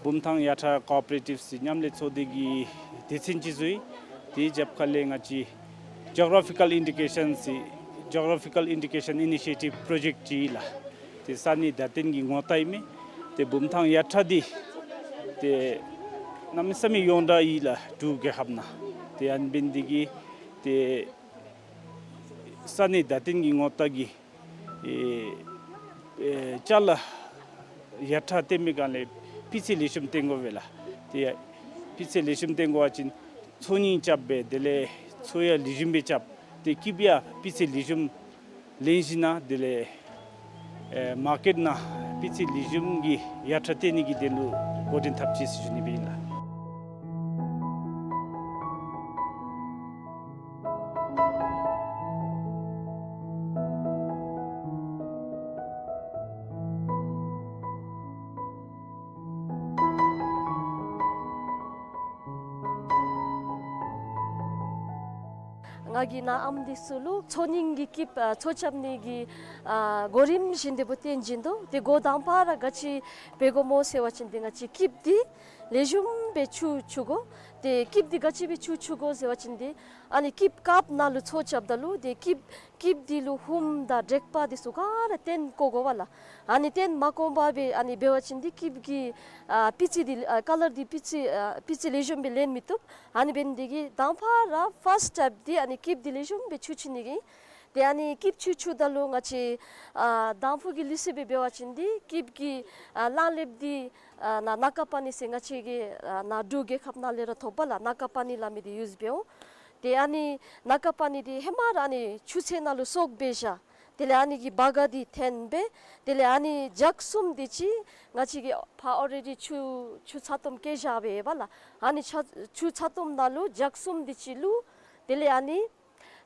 བུམ་ཐང་ཡར་ཐང་ཀོ་ཨོ་པ་རེ་ཊིབསི་མཉམ་ལས་ཚོགས་སྡེ་གི་སྡེ་ཚན་ཅིག་བཟོ་ཡི། དེའི་རྒྱབ་ཁ་ལས་ང་བཅས་ཇོ་གྷ་ར་ཕི་ཀལ་ཨིན་ཌི་ཀེ་ཤཱན་ཟེར་ཇོ་གྷ་ར་ཕི་ཀལ་ཨིན་ཌི་ཀེ་ཤཱན་ཨི་ནི་ཤི་ཡེ་ཊིབ་པྲོ་ཇེཀཊ་ཅིག་ལགས། ཏེ་ས་གནས་བརྡ་སྟོན་གྱི་ངོ་རྟགས་ཨིན་མས། ཏེ་བུམ་ཐང་ཡར་ཐྲ་འདི་ཏེ་གནམ་མེད་ས་མེད་ཡོངས་གྲགས་ཨིན་ལགས། འབྲུག་རྒྱལ་ཁབ་ནང་ཏེ་ཨ་ནི་འབད་ནི་འདི་གིས་ཏེ་ས་གནས་བརྡ་བསྟན་གྱི་ངོ་རྟགས་ཀྱི་ཨེ་ཨེ་ཅ་ལ་ཡར་ཐྲ་བསྟན་པའི་སྒང་ལས་སྤུས་ཚད་ལེགས་ཤོམ་བསྟན་དགོ་པས་ལགས། ཏེ་སྤུས་ཚད་ལེགས་ཤོམ་བསྟན་དགོ་པ་ཅིན་ཚོང་རྙིང་རྐྱབ་སྦེ་དེ་ལས་ཚོང་ཡང་ལེགས་ཤོམ་སྦེ་རྐྱབ། ཏེ་སྐྱིདཔ་ཡང་སྤུས་ཚད་ལེགས་ཤོམ་ལེན་ཞིནམ་ལས་དེ་ལས་ཨེ་མར་ཀེཊ་ནང་སྤུས་ཚད་ལེགས་ཤོམ་གྱི་ཡར་ཐྲ་བསྟན་ནི་གི་དོན་ལུ་འགོ་འདྲེན་འཐབ་ཅི་ཟེར་ཞུ་ནི་སྦེ་ཨིན་ལགས། ང་གིས་ནཱ་ཨམ་འདི་ཚུ་ལུ་ཚོང་རྙིང་གི་སྐྱིདཔ་ཨ་ཚོང་རྐྱབ་ནི་གི་ཨ་གོ་རིམ་བཞིན་དེ་སྦེ་སྟོན་བྱིན་དོ། ཏེ་འགོ་དང་པ་ར་ག་ཅི་འབད་དགོཔ་སྨོ་ཟེར་བ་ཅིན་ཏེ་ང་བཅས་སྐྱིདཔ་འདི་ལེགས་ཤོམ་སྦེ་ཆུ་འཁྱུ་དགོ། ཏེ་སྐྱིདཔ་འདི་ག་ཅི་སྦེ་ཆུ་འཁྱུ་དགོ་ཟེར་བ་ཅིན་ཏེ་ཨ་ནི་སྐྱིདཔ་ཀཱརཔ་ནང་ལུ་ཚོང་རྐྱབ་ད་ལུ་ཏེ་སྐྱིདཔ་སྐྱིདཔ་འདི་ལུ་ཧུམ་དང་དྲེག་པ་འདི་ཚུ་ག་ར་བསྟེན་བཀོ་དགོ་པས་ལགས། ཨ་ནི་བསྟེན་མ་བཀོ་བར་སྦེ་ཨ་ནི་འབད་བ་ཅིན་ཏེ་སྐྱིདཔ་གི་ཨ་སྤུས་ཚད་འདི་ཨ་ཀ་ལར་འདི་སྤུས་ཚད་ཨ་སྤུས་ཚད་ལེགས་ཤོམ་སྦེ་ལེན་མི་བཏུབ། ཨ་ནི་འབད་ནི་འདི་གིས་དང་པ་ར་ཕཱསཊ་སི་ཊེཔ་འདི་ཨ་ནི་སྐྱིདཔ་འདི་ལེགས་ཤོམ་སྦེ་ཆུ་འཁྱུ་ནི་གི། ཏེ་ཨ་ནི་སྐྱིདཔ་ཆུ་འཁྱུ་ད་ལུ་ང་བཅས་ཨ་དང་ཕུ་གི་ལུགས་སྲོལ་སྦེ་འབད་བ་ཅིན་འདི་སྐྱིདཔ་གི་ཨ་གླང་ལེབ་འདི་ཨ་ནཱ་ནཱ་ཀ་པ་ཎི་ཟེར་ང་བཅས་ཀྱི་ཨ་ནཱ་འབྲུག་རྒྱལ་ཁབ་ནང་ལས་ར་ཐོབ་པས་ལགས། ནཱ་ཀ་པ་ཎི་སླབ་མི་འདི་ཡུསི་འབད་འོང་། ཏེ་ཨ་ནི་ནཱ་ཀ་པ་ཎི་འདི་ཧེ་མ་ར་ཨ་ནི་ཆུ་ཚན་ནང་ལུ་བཙོ་སྦེ་བཞག། དེ་ལས་ཨ་ནི་གི་བྷ་ག་འདི་འཐེན་སྦེ་དེ་ལས་ཨ་ནི་ལྗགས་གསུམ་འདི་ཅིག་ང་བཅས་ཀྱིས་ཕར་ཨོ་རེ་ཌི་ཆུ་ཆུ་ཚ་ཏོམ་བཀལ་བཞག་སྦེ་ཡོད་པས་ལགས། ཨ་ནི་ཆ་ཆུ་ཚ་ཏོམ་ནང་ལུ་ལྗགས་གསུམ་འདི་ཅིག་བླུགས། དེ་ལས་ཨ་ནི་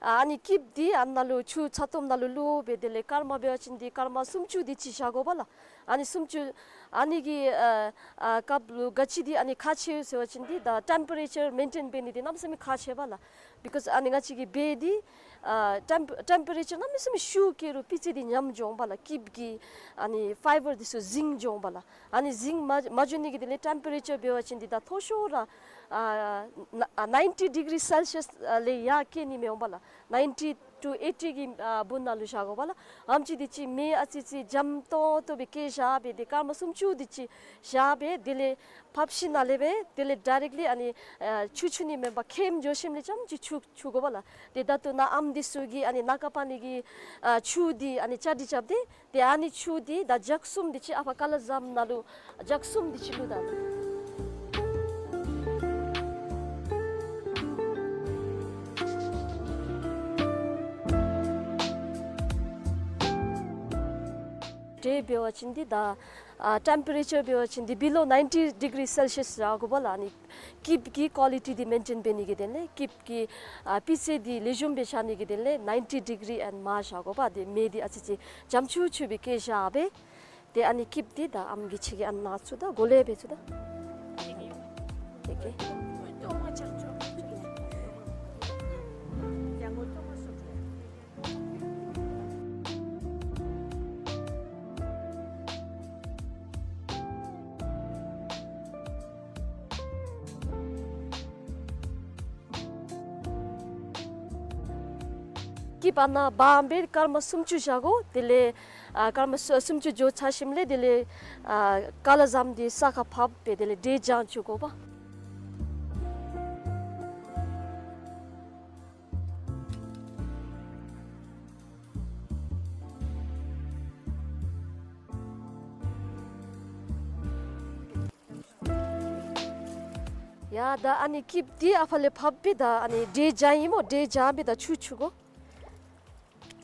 ཨ་ནི་སྐྱིདཔ་འདི་ཨ་ནཱ་ལུ་ཆུ་ཚ་ཏོམ་ནང་ལུ་བླུགས་སྦེ་དེ་ལས་སྐར་མ་འབད་བ་ཅིན་འདི་སྐར་མ་སུམ་ཅུ་འདི་ཅིག་བཞག་དགོ་པས་ལགས། ཨ་ནི་སུམ་ཅུ་ཨ་ནི་གི་ཨ་ཨ་སྐབས་ལུ་ག་ཅི་འདི་ཨ་ནི་ཁག་ཆེ་ཟེར་བ་ཅིན་འདི་ད་ཊེམ་པ་རེ་ཅར་མེན་ཊེན་འབད་ནི་འདི་གནམ་མེད་ས་མེད་ཁག་ཆེ་བས་ལགས། བི་ཀོསི་ཨ་ནི་ང་བཅས་ཀྱི་སྦེ་འདི་ཨ་ཊེམ་ཊེམ་པ་རེ་ཅར་གནམ་མེད་ས་མེད་ཤུགས་བསྐྱེད་རུང་སྤུས་ཚད་འདི་ཉམས་འགྱོ་འོང་པས་ལགས། སྐྱིདཔ་གི་ཨ་ནི་ཕའི་བར་འདི་ཚུ་ཟིང་འགྱོ་འོང་པས་ལགས། ཨ་ནི་ཟིང་མ་མ་འགྱོ་ནི་གི་དེ་ལས་ཊེམ་པ་རེ་ཅར་འབད་བ་ཅིན་འདི་ད་མཐོ་ཤོས་ར་ཨ་ན་ཨ་ནའིན་ཊི་ཌི་གི་རི་སེལ་ཤི་ཡས་ལས་ཡར་བཀལ་ནི་མི་འོང་པས་ལགས། ནའིན་ཊི་ཊུ་ཨེ་ཊི་གི་ཨ་སྦུག་ནང་ལུ་བཞག་དགོ་པས་ལགས། ཨེམ་ཆི་འདི་ཅིག་མེ་ཨ་ཙི་ཅིག་འཇམ་ཏོང་ཏོ་སྦེ་བཀལ་བཞག་སྦེ་དེ་སྐར་མ་སུམ་ཅུ་འདི་ཅིག་བཞག་སྦེ་དེ་ལས་ཕབ་ཞིནམ་ལས་སྦེ་དེ་ལས་ཌའི་རེཀཊ་ལི་ཨ་ནི་ཨ་ཆུ་འཁྱུ་ནི་མེན་པར་ཁེམ་འགྱོ་ཞིནམ་ལས་རྐྱངམ་ཅིག་ཆུ་འཁྱུ་དགོ་པས་ལགས། ཏེ་ད་ལྟོ་ནཱ་ཨམ་འདི་ཚུ་གི་ཨ་ནི་ནཱ་ཀ་པ་ཎི་གི་ཨ་ཆུ་འདི་ཨ་ནི་བཅའ་སྒྲིག་རྐྱབ་སྟེ་ཏེ་ཨ་ནི་ཆུ་འདི་ད་ལྗགས་གསུམ་འདི་ཅིག་ཨ་ཕ་ཀ་ལ་ཟམ་ནང་ལུ་ལྗགས་གསུམ་འདི་ཅིག་བླུགས་ད། འདྲེ་འབད་བ་ཅིན་འདི་ད་ཨ་ཊེམ་པ་རེ་ཅར་འབད་བ་ཅིན་འདི་བི་ལོ་ནའིན་ཊི་ཌི་གི་རི་སེལ་ཤི་ཡས་བཞག་དགོ་པས་ལགས། ཨ་ནི་སྐྱིདཔ་གི་ཀོ་ལི་ཊི་འདི་མེན་ཊེན་འབད་ནི་གི་དོན་ལས་སྐྱིདཔ་གི་ཨ་སྤུས་ཚད་འདི་ལེགས་ཤོམ་སྦེ་བཞག་ནི་གི་དོན་ལས་ནའིན་ཊི་ཌི་གི་རི་ཨེན་མར་བཞག་དགོ་པས། ཏེ་མེ་འདི་ཨ་ཙི་ཅིག་འཇམ་ཆུ་ཆུ་སྦེ་བཀལ་བཞག་སྦེ། ཏེ་ཨ་ནི་སྐྱིདཔ་འདི་ད་ཨམ་གི་ཕྱེད་ཀ་ཨ་ནཱ་བཙུགས་ད་གོ་ལེ་སྦེ་བཙུགས་ད། ཨེ་ཀེ། སྐྱིདཔ་ཨ་ནཱ་སྦང་སྦེ་སྐར་མ་སུམ་ཅུ་བཞག་དགོ། དེ་ལས་ཨ་སྐར་མ་སུ་སུམ་ཅུ་འགྱོ་ཚར་ཞིནམ་ལས་དེ་ལས་ཨ་ཀ་ལ་ཟམ་འདི་ས་ཁར་ཕབ་སྦེ་དེ་ལས་འདྲེ་སྦྱང་བཅུག་དགོ་པས། ཡ་ད་ཨ་ནི་སྐྱིདཔ་འདི་ཨ་ཕར་ལས་ཕབ་སྦེ་ད་ཨ་ནི་འདྲེ་སྦྱང་ཡི་སྨོ། འདྲེ་སྦྱང་སྦེ་ད་ཆུ་འཁྱུ་དགོ།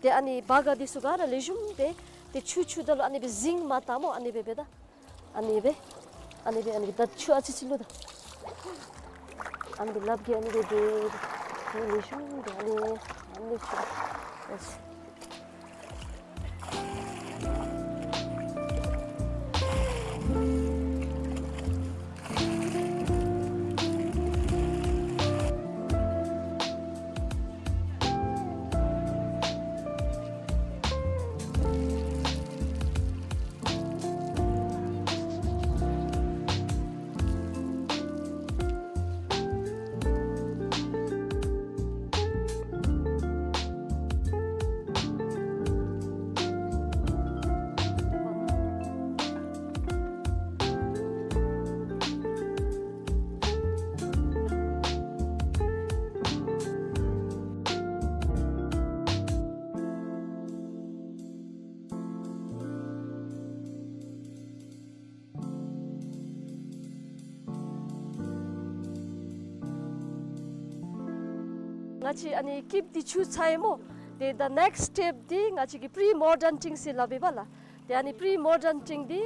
ཏེ་ཨ་ནི་བྷ་ག་འདི་ཚུ་ག་ར་ལེགས་ཤོམ་སྦེ་ཏེ་ཆུ་འཁྱུ་ད་ལུ་ཨ་ནི་སྦེ་ཟིང་མར་བཏང་སྨོ། ཨ་ནི་སྦེ་སྦེ་ད། ཨ་ནི་སྦེ་ཨ་ནི་སྦེ་ཨ་ནི་སྦེ་ད་ཆུ་ཨ་ཙི་ཅིག་བླུགས་ད། ཨ་ནི་སྦེ་ལགཔ་གིས་ཨ་ནི་སྦེ་སྦེ་ཨ་ནི་ལེགས་ཤོམ་སྦེ་ཨ་ནི་ཨ་ནི་ཆུ་ཨ་ཙི། ཅིག་ཨ་ནི་སྐྱིབས་འདི་འཁྱུ་ཚར་ཡི་སྨོ། ཏེ་the next step འདི་ང་བཅས་ཀྱིས་pre-molding ཟེར་སླབ་ཨིན་པས་ལགས། ཏེ་ཨ་ནི་pre-molding འདི་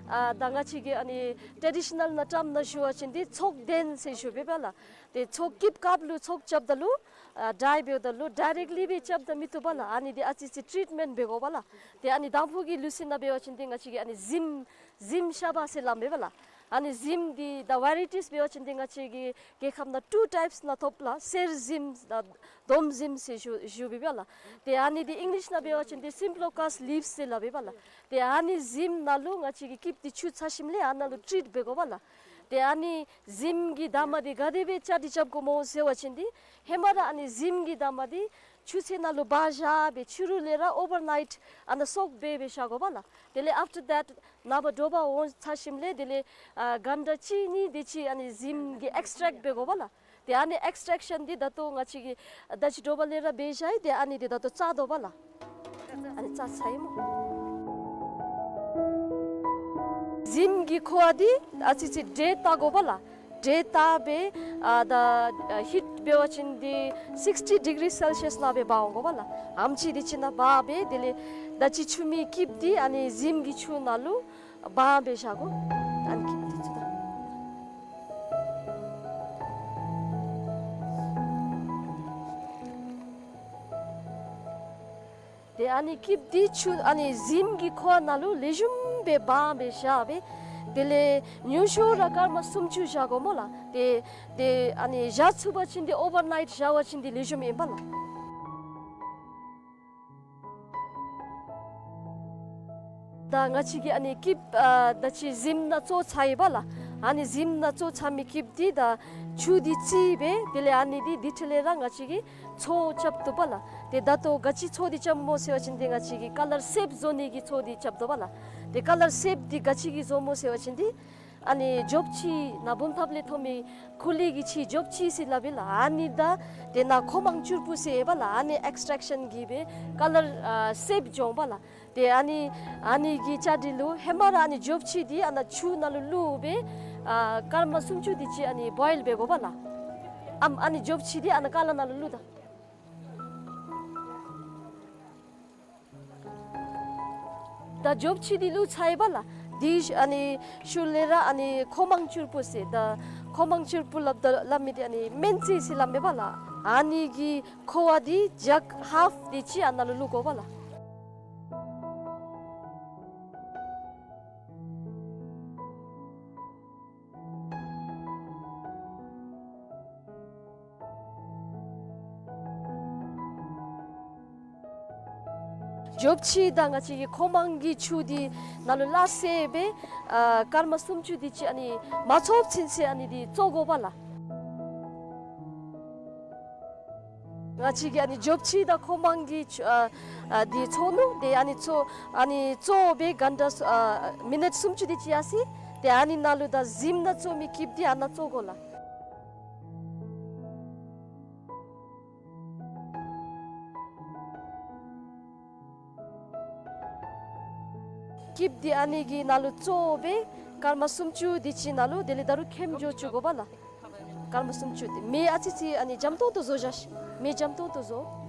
ཨ་ད་ང་བཅས་ཀྱི་ཨ་ནི་ཊེ་རི་ཌི་ཤ་ནཱལ་ནང་ཊརམ་ནང་ཞུ་བ་ཅིན་འདི་ཚོགས་འདོན་ཟེར་ཞུ་ཨིན་པས་ལགས། ཏེ་ཚོགས་སྐྱིབས་སྐབས་ལུ་ཚོགས་རྐྱབ་ད་ལུ་ཨ་ཌའི་འབདཝ་ད་ལུ་ཌའི་རེཀཊ་ལི་སྦེ་རྐྱབ་ད་མི་བཏུབ་པས་ལགས། ཨ་ནི་འདི་ཨ་ཙི་ཅིག་ཊྲིཊ་མེནཊ་འབད་དགོ་པས་ལགས། ཏེ་ཨ་ནི་དང་ཕུ་གི་ལུགས་སྲོལ་ནང་འབད་བ་ཅིན་འདི་ང་བཅས་ཀྱིས་ཨ་ནི་གཟིམ་གཟིམ་ཤ་བ་ཟེར་སླབ་ཨིན་པས་ལགས། ཨ་ནི་གཟིམ་འདི་ད་ཝེ་རའི་ཊིས་འབད་བ་ཅིན་འདི་ང་བཅས་ཀྱི་རྒྱལ་ཁབ་ནང་ཊུ་ཊའིཔསི་ནང་ཐོབ་ལགས། གསེར་གཟིམ་དང་དོམ་གཟིམ་ཟེར་ཞུ་ཞུཝ་ཨིན་པས་ལགས། ཏེ་ཨ་ནི་འདི་ཨིང་ལིཤ་ནང་འབད་བ་ཅིན་འདི་སིམ་པི་ལོ་ཀཱསི་ལིབས་ཟེར་སླབ་ཨིན་པས་ལགས། ཏེ་ཨ་ནི་གཟིམ་ནང་ལུ་ང་བཅས་ཀྱིས་སྐྱིབས་འདི་འཁྱུ་ཚར་ཞིནམ་ལས་ཨ་ནཱ་ལུ་ཊྲིཊ་འབད་དགོ་པས་ལགས། ཏེ་ཨ་ནི་གཟིམ་གྱི་འདབ་མ་འདི་ག་དེ་སྦེ་བཅའ་སྒྲིག་རྐྱབ་དགོཔ་སྨོ་ཟེར་བ་ཅིན་འདི་ཧེ་མ་ར་ཨ་ནི་གཟིམ་གྱི་འདབ་མ་འདི་ཆུ་ཚན་ནང་ལུ་འབག་བཞག་སྦེ་ཕྱི་རུ་ལས་ར་ཨོ་བར་ནའིཊ་ཨ་ནཱ་སོཀ་འབད་སྦེ་བཞག་དགོ་པས་ལགས། དེ་ལས་ཨཕ་ཊར་དེཊ་ནངས་པ་དྲོ་པ་འོང་ཚར་ཞིནམ་ལས་དེ་ལས་ཨ་གྷན་ཊ་གཅིག་གཉིས་དེ་ཅིག་ཨ་ནི་གཟིམ་གྱི་ཨེགསི་ཊེཀཊ་འབད་དགོ་པས་ལགས། ཏེ་ཨ་ནི་ཨེགསི་ཊེཀ་ཤཱན་འདི་ད་ལྟོ་ང་བཅས་ཀྱིས་ཨ་ད་ཅི་དྲོ་པ་ལས་ར་འབད་བཞག་ཡི། ཏེ་ཨ་ནི་འདི་ད་ལྟོ་བཙག་དོ་པས་ལགས། ཨ་ནི་བཙག་ཚར་ཡི་སྨོ། གཟིམ་གྱི་ཁུ་བ་འདི་ཨ་ཙི་ཅིག་དྲོད་བཏང་དགོ་པས་ལགས། དྲོད་བཏང་སྦེ་ཨ་ད་ཨ་ཧིཊ་འབད་བ་ཅིན་འདི་སིགསི་ཊི་ཌི་གི་རི་སེལ་ཤི་ཡས་ནང་སྦེ་འབག་འོང་དགོ་པས་ལགས། ཨམ་ཆི་འདི་ཅིག་ནང་འབག་སྦེ་དེ་ལས་ད་ཅི་འཁྱུ་མི་སྐྱིབས་འདི་ཨ་ནི་གཟིམ་གྱི་ཆུ་ནང་ལུ་སྦང་སྦེ་བཞག་དགོ། ཨ་ནི་སྐྱིབས་འདི་ཚུ་ད། ཏེ་ཨ་ནི་སྐྱིབས་འདི་ཆུ་ཨ་ནི་གཟིམ་གྱི་ཁུ་བ་ནང་ལུ་ལེགས་ཤོམ་སྦེ་སྦང་སྦེ་བཞག་སྦེ། དེ་ལས་ཉུང་ཤོས་ར་སྐར་མ་སུམ་ཅུ་བཞག་དགོ་སྨོ་ལགས། ཏེ་ཏེ་ཨ་ནི་བཞག་ཚུགས་པ་ཅིན་འདི་ཨོ་བར་ནའིཊ་བཞག་པ་ཅིན་འདི་ལེགས་ཤོམ་ཨིན་པས་ལགས། ད་ང་བཅས་ཀྱིས་ཨ་ནི་སྐྱིབས་ཨ་ད་ཅི་གཟིམ་ནང་བཙོ་ཚར་ཡི་པས་ལགས། ཨ་ནི་གཟིམ་ནང་བཙོ་ཚར་མི་སྐྱིབས་འདི་ད་ཆུ་འདི་བཙིར་སྦེ་དེ་ལས་ཨ་ནི་འདི་འདི་འཕྲོ་ལས་ར་ང་བཅས་ཀྱིས་ཚོ་རྐྱབ་དོ་པས་ལགས། ཏེ་ད་ལྟོ་ག་ཅི་ཚོ་འདི་རྐྱབ་སྨོ་ཟེར་བ་ཅིན་འདི་ང་བཅས་ཀྱིས་ཀ་ལར་སེབ་བཟོ་ནི་གི་ཚོ་འདི་རྐྱབ་དོ་པས་ལགས། ཏེ་ཀ་ལར་སེབ་འདི་ག་ཅི་གིས་བཟོཝ་སྨོ་ཟེར་བ་ཅིན་འདི་ཨ་ནི་འཇོབ་ཕྱེ་ནཱ་བུམ་ཐབ་ལས་ཐོབ་མི་ཁུ་ལི་གི་ཕྱེ་འཇོབ་ཕྱེ་ཟེར་སླབ་ཨིན་ལགས། ཨ་ནི་དང་དེ་ནང་ཁོ་མང་ཕྱུར་བུ་ཟེར་ཡོད་པས་ལགས། ཨ་ནི་ཨེགསི་ཊེཀ་ཤཱན་གྱིས་སྦེ་ཀ་ལར་ཨ་སེབ་འབྱུང་པས་ལགས། ཏེ་ཨ་ནི་ཨ་ནི་གི་བཅའ་སྒྲིག་ལུ་ཧེ་མ་ར་ཨ་ནི་འཇོབ་ཕྱེ་འདི་ཨ་ནཱ་ཆུ་ནང་ལུ་བླུགས་སྦེ་ཨ་སྐར་མ་སུམ་ཅུ་དེ་ཅིག་ཨ་ནི་བོའིལ་འབད་དགོ་པས་ལགས། ཨམ་ཨ་ནི་འཇོབ་ཕྱེ་འདི་ཨ་ནཱ་ཀ་ལར་ནང་ལུ་བླུགས་ད། ད་འཇོབ་ཕྱེ་འདི་བླུགས་ཚར་ཡི་པས་ལགས། དེ་ཨ་ནི་ཤུལ་ལས་ར་ཨ་ནི་ཁོ་མང་ཕྱུར་བུ་ཟེར། ད་ཁོ་མང་ཕྱུར་བུ་སླབ་ད་སླབ་མི་འདི་ཨ་ནི་སྨན་རྩི་ཟེར་སླབ་མས་པས་ལགས། ཨ་ནི་གི་ཁུ་བ་འདི་ཇག་ཧཱཕ་དེ་ཅིག་ཨ་ནཱ་ལུ་བླུགས་དགོ་པས་ལགས། འཇོབ་ཕྱེ་དང་ང་བཅས་ཀྱི་ཁོ་མང་གི་ཆུ་འདི་ནང་ལུ་སླ་བསྲེ་སྦེ་ཨ་སྐར་མ་སུམ་ཅུ་དེ་ཅིག་ཨ་ནི་མ་ཚོགས་ཚུན་ཚོད་ཨ་ནི་འདི་བཙོ་དགོ་པས་ལགས། ང་བཅས་ཀྱིས་ཨ་ནི་འཇོབ་ཕྱེ་དང་ཁོ་མང་གི་ཆུ་ཨ་ཨ་འདི་བཙོ་ནུག། ཏེ་ཨ་ནི་བཙོ་ཨ་ནི་བཙོ་སྦེ་གྷན་ཊ་ཨ་མི་ནཊ་སུམ་ཅུ་དེ་ཅིག་ཡར་སོ་ཡི། ཏེ་ཨ་ནི་ནང་ལུ་ད་གཟིམ་ནང་བཙོ་མི་སྐྱིབས་འདི་ཨ་ནཱ་བཙོ་དགོ་ལགས། སྐྱིབས་འདི་ཨ་ནི་གི་ནང་ལུ་བཙོ་སྦེ་སྐར་མ་སུམ་ཅུ་དེ་ཅིག་ནང་ལུ་དེ་ལས་ད་རུང་ཁེམ་འགྱོ་བཅུག་དགོ་པས་ལགས། སྐར་མ་སུམ་ཅུ་དེ་མེ་ཨ་ཙི་ཅིག་ཨ་ནི་འཇམ་ཏོང་ཏོ་བཟོ་བཞག་ཤིག། མེ་འཇམ་ཏོང་ཏོ་བཟོ།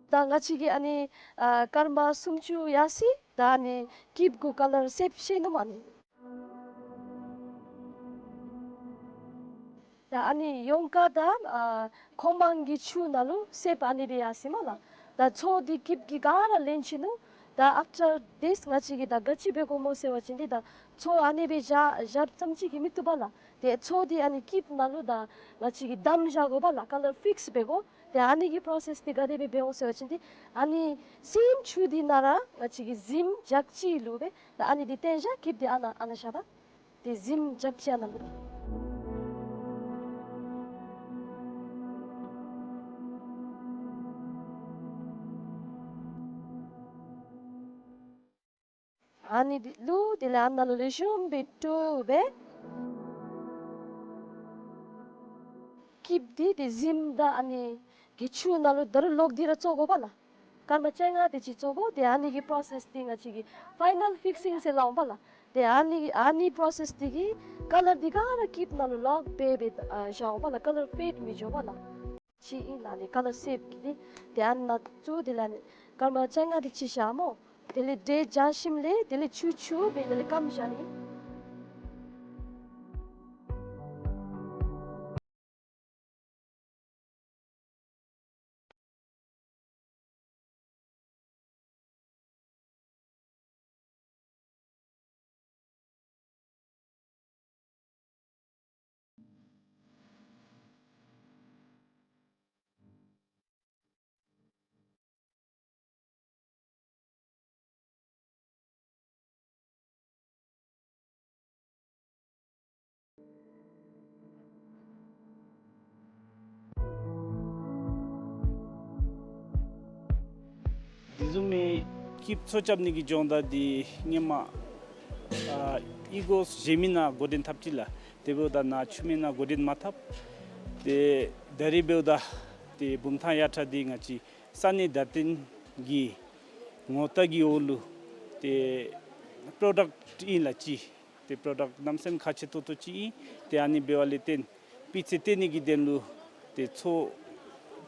ད་ང་བཅས་ཀྱིས་ཨ་ནི་ཨ་སྐར་མ་སུམ་ཅུ་ཡར་སོ་ཡི། ད་ཨ་ནི་སྐྱིབས་གུ་ཀ་ལར་སེབ་ཤེས་ནུག་མ་ནི། ད་ཨ་ནི་ཡོངས་ཀ་ད་ཨ་ཁོ་མང་གི་ཆུ་ནང་ལུ་སེབ་ཨ་ནི་སྦེ་ཡར་སོ་ཡི་སྨོ་ལགས། ད་ཚོ་འདི་སྐྱིབས་ཀྱིས་ག་ར་ལེན་ཅི་ནུག། ད་ཨཕ་ཊར་དིས་ང་བཅས་ཀྱིས་ད་ག་ཅི་འབད་དགོཔ་སྨོ་ཟེར་བ་ཅིན་འདི་ད་ཚོ་ཨ་ནི་སྦེ་བཞག་བཞགཔ་ཙམ་ཅིག་གིས་མི་བཏུབ་པས་ལགས། ཏེ་ཚོ་འདི་ཨ་ནི་སྐྱིབས་ནང་ལུ་ད་ང་བཅས་ཀྱིས་བསྡམས་བཞག་དགོ་པས་ལགས། ཀ་ལར་ཕིགསི་འབད་དགོ། ཏེ་ཨ་ནི་གི་པྲོ་སེསི་འདི་ག་དེ་སྦེ་འབད་འོང་ཟེར་བ་ཅིན་འདི་ཨ་ནི་སེམ་ཆུ་འདི་ནང་ར་ང་བཅས་ཀྱིས་གཟིམ་ཇག་ཅིག་བླུགས་སྦེ་ད་ཨ་ནི་འདི་བཏོན་བཞག། སྐྱིབས་འདི་ཨ་ནཱ་ཨ་ནཱ་བཞག་ད། ཏེ་གཟིམ་ཇག་ཅིག་ཨ་ནཱ་བླུགས་ད། ཨ་ནི་འདི་བླུགས། དེ་ལས་ཨ་ནཱ་ལུ་ལེགས་ཤོམ་སྦེ་བཀྲུ་སྦེ། འདི་ཏེ་གཟིམ་དང་ཨ་ནི་གི་ཆུ་ནང་ལུ་ད་རུང་ལོག་སྟེ་ར་བཙོ་དགོ་པ་ལགས། སྐར་མ་བཅོ་ལྔ་དེ་ཅིག་བཙོ་དགོ། ཏེ་ཨ་ནི་གི་པྲོ་སེསི་འདི་ང་བཅས་ཀྱིས་ཕའི་ནཱལ་ཕིག་སིང་ཟེར་སླབ་འོང་པ་ལགས། ཏེ་ཨ་ནི་ཨ་ནི་པྲོ་སེསི་འདི་གིས་ཀ་ལར་འདི་ག་ར་སྐྱིདཔ་ནང་ལུ་ལོག་སྦེ་སྦེ་ཨ་བཞག་འོང་པ་ལགས། ཀ་ལར་ཕེཌ་མི་འགྱོ་བ་ལགས། ཅིག་ཨིན་ལགས། ཨ་ནི་ཀ་ལར་སེབ་ཀྱི་འདི་ཏེ་ཨ་ནཱ་བཙུགས། དེ་ལས་ཨ་ནི་སྐར་མ་བཅོ་ལྔ་དེ་ཅིག་བཞག་སྨོ། དེ་ལས་འདི་བཞག་ཞིནམ་ལས་དེ་ལས་ཆུ་ཆུ་སྦེ་དེ་ལས་སྐམ་བཞག་ནི། དེ་བཟུམ་མའི་སྐྱིདཔ་འཚོ་རྐྱབ་ནི་གི་སྦྱོང་བརྡར་འདི་སྔོན་མ་ཨ་གཡུས་སྒོ་གཞན་མི་ནང་འགོ་འདྲེན་འཐབ་ཅི་ལགས། དེ་འབདཝ་ད་ནཱ་ཆུ་སྨད་ནང་འགོ་འདྲེན་མ་འཐབ། ཏེ་ད་རིས་འབདཝ་ད་ཏེ་བུམ་ཐང་ཡར་དྲག་འདི་ང་བཅས་ས་གནས་བརྡ་བསྟན་གྱི་ངོ་རྟགས་ཀྱི་འོག་ལུ་ཏེ་པྲོ་ཌཀཊ་ཨིན་ལགས་ཅིག། ཏེ་པྲོ་ཌཀཊ་གནམ་མེད་ས་མེད་ཁག་ཆེ་ཏོག་ཏོ་ཅིག་ཨིན། ཏེ་ཨ་ནི་འབདཝ་ལས་བརྟེན་སྤུས་ཚད་བཏོན་ནི་གི་དོན་ལུ་ཏེ་འཚོ་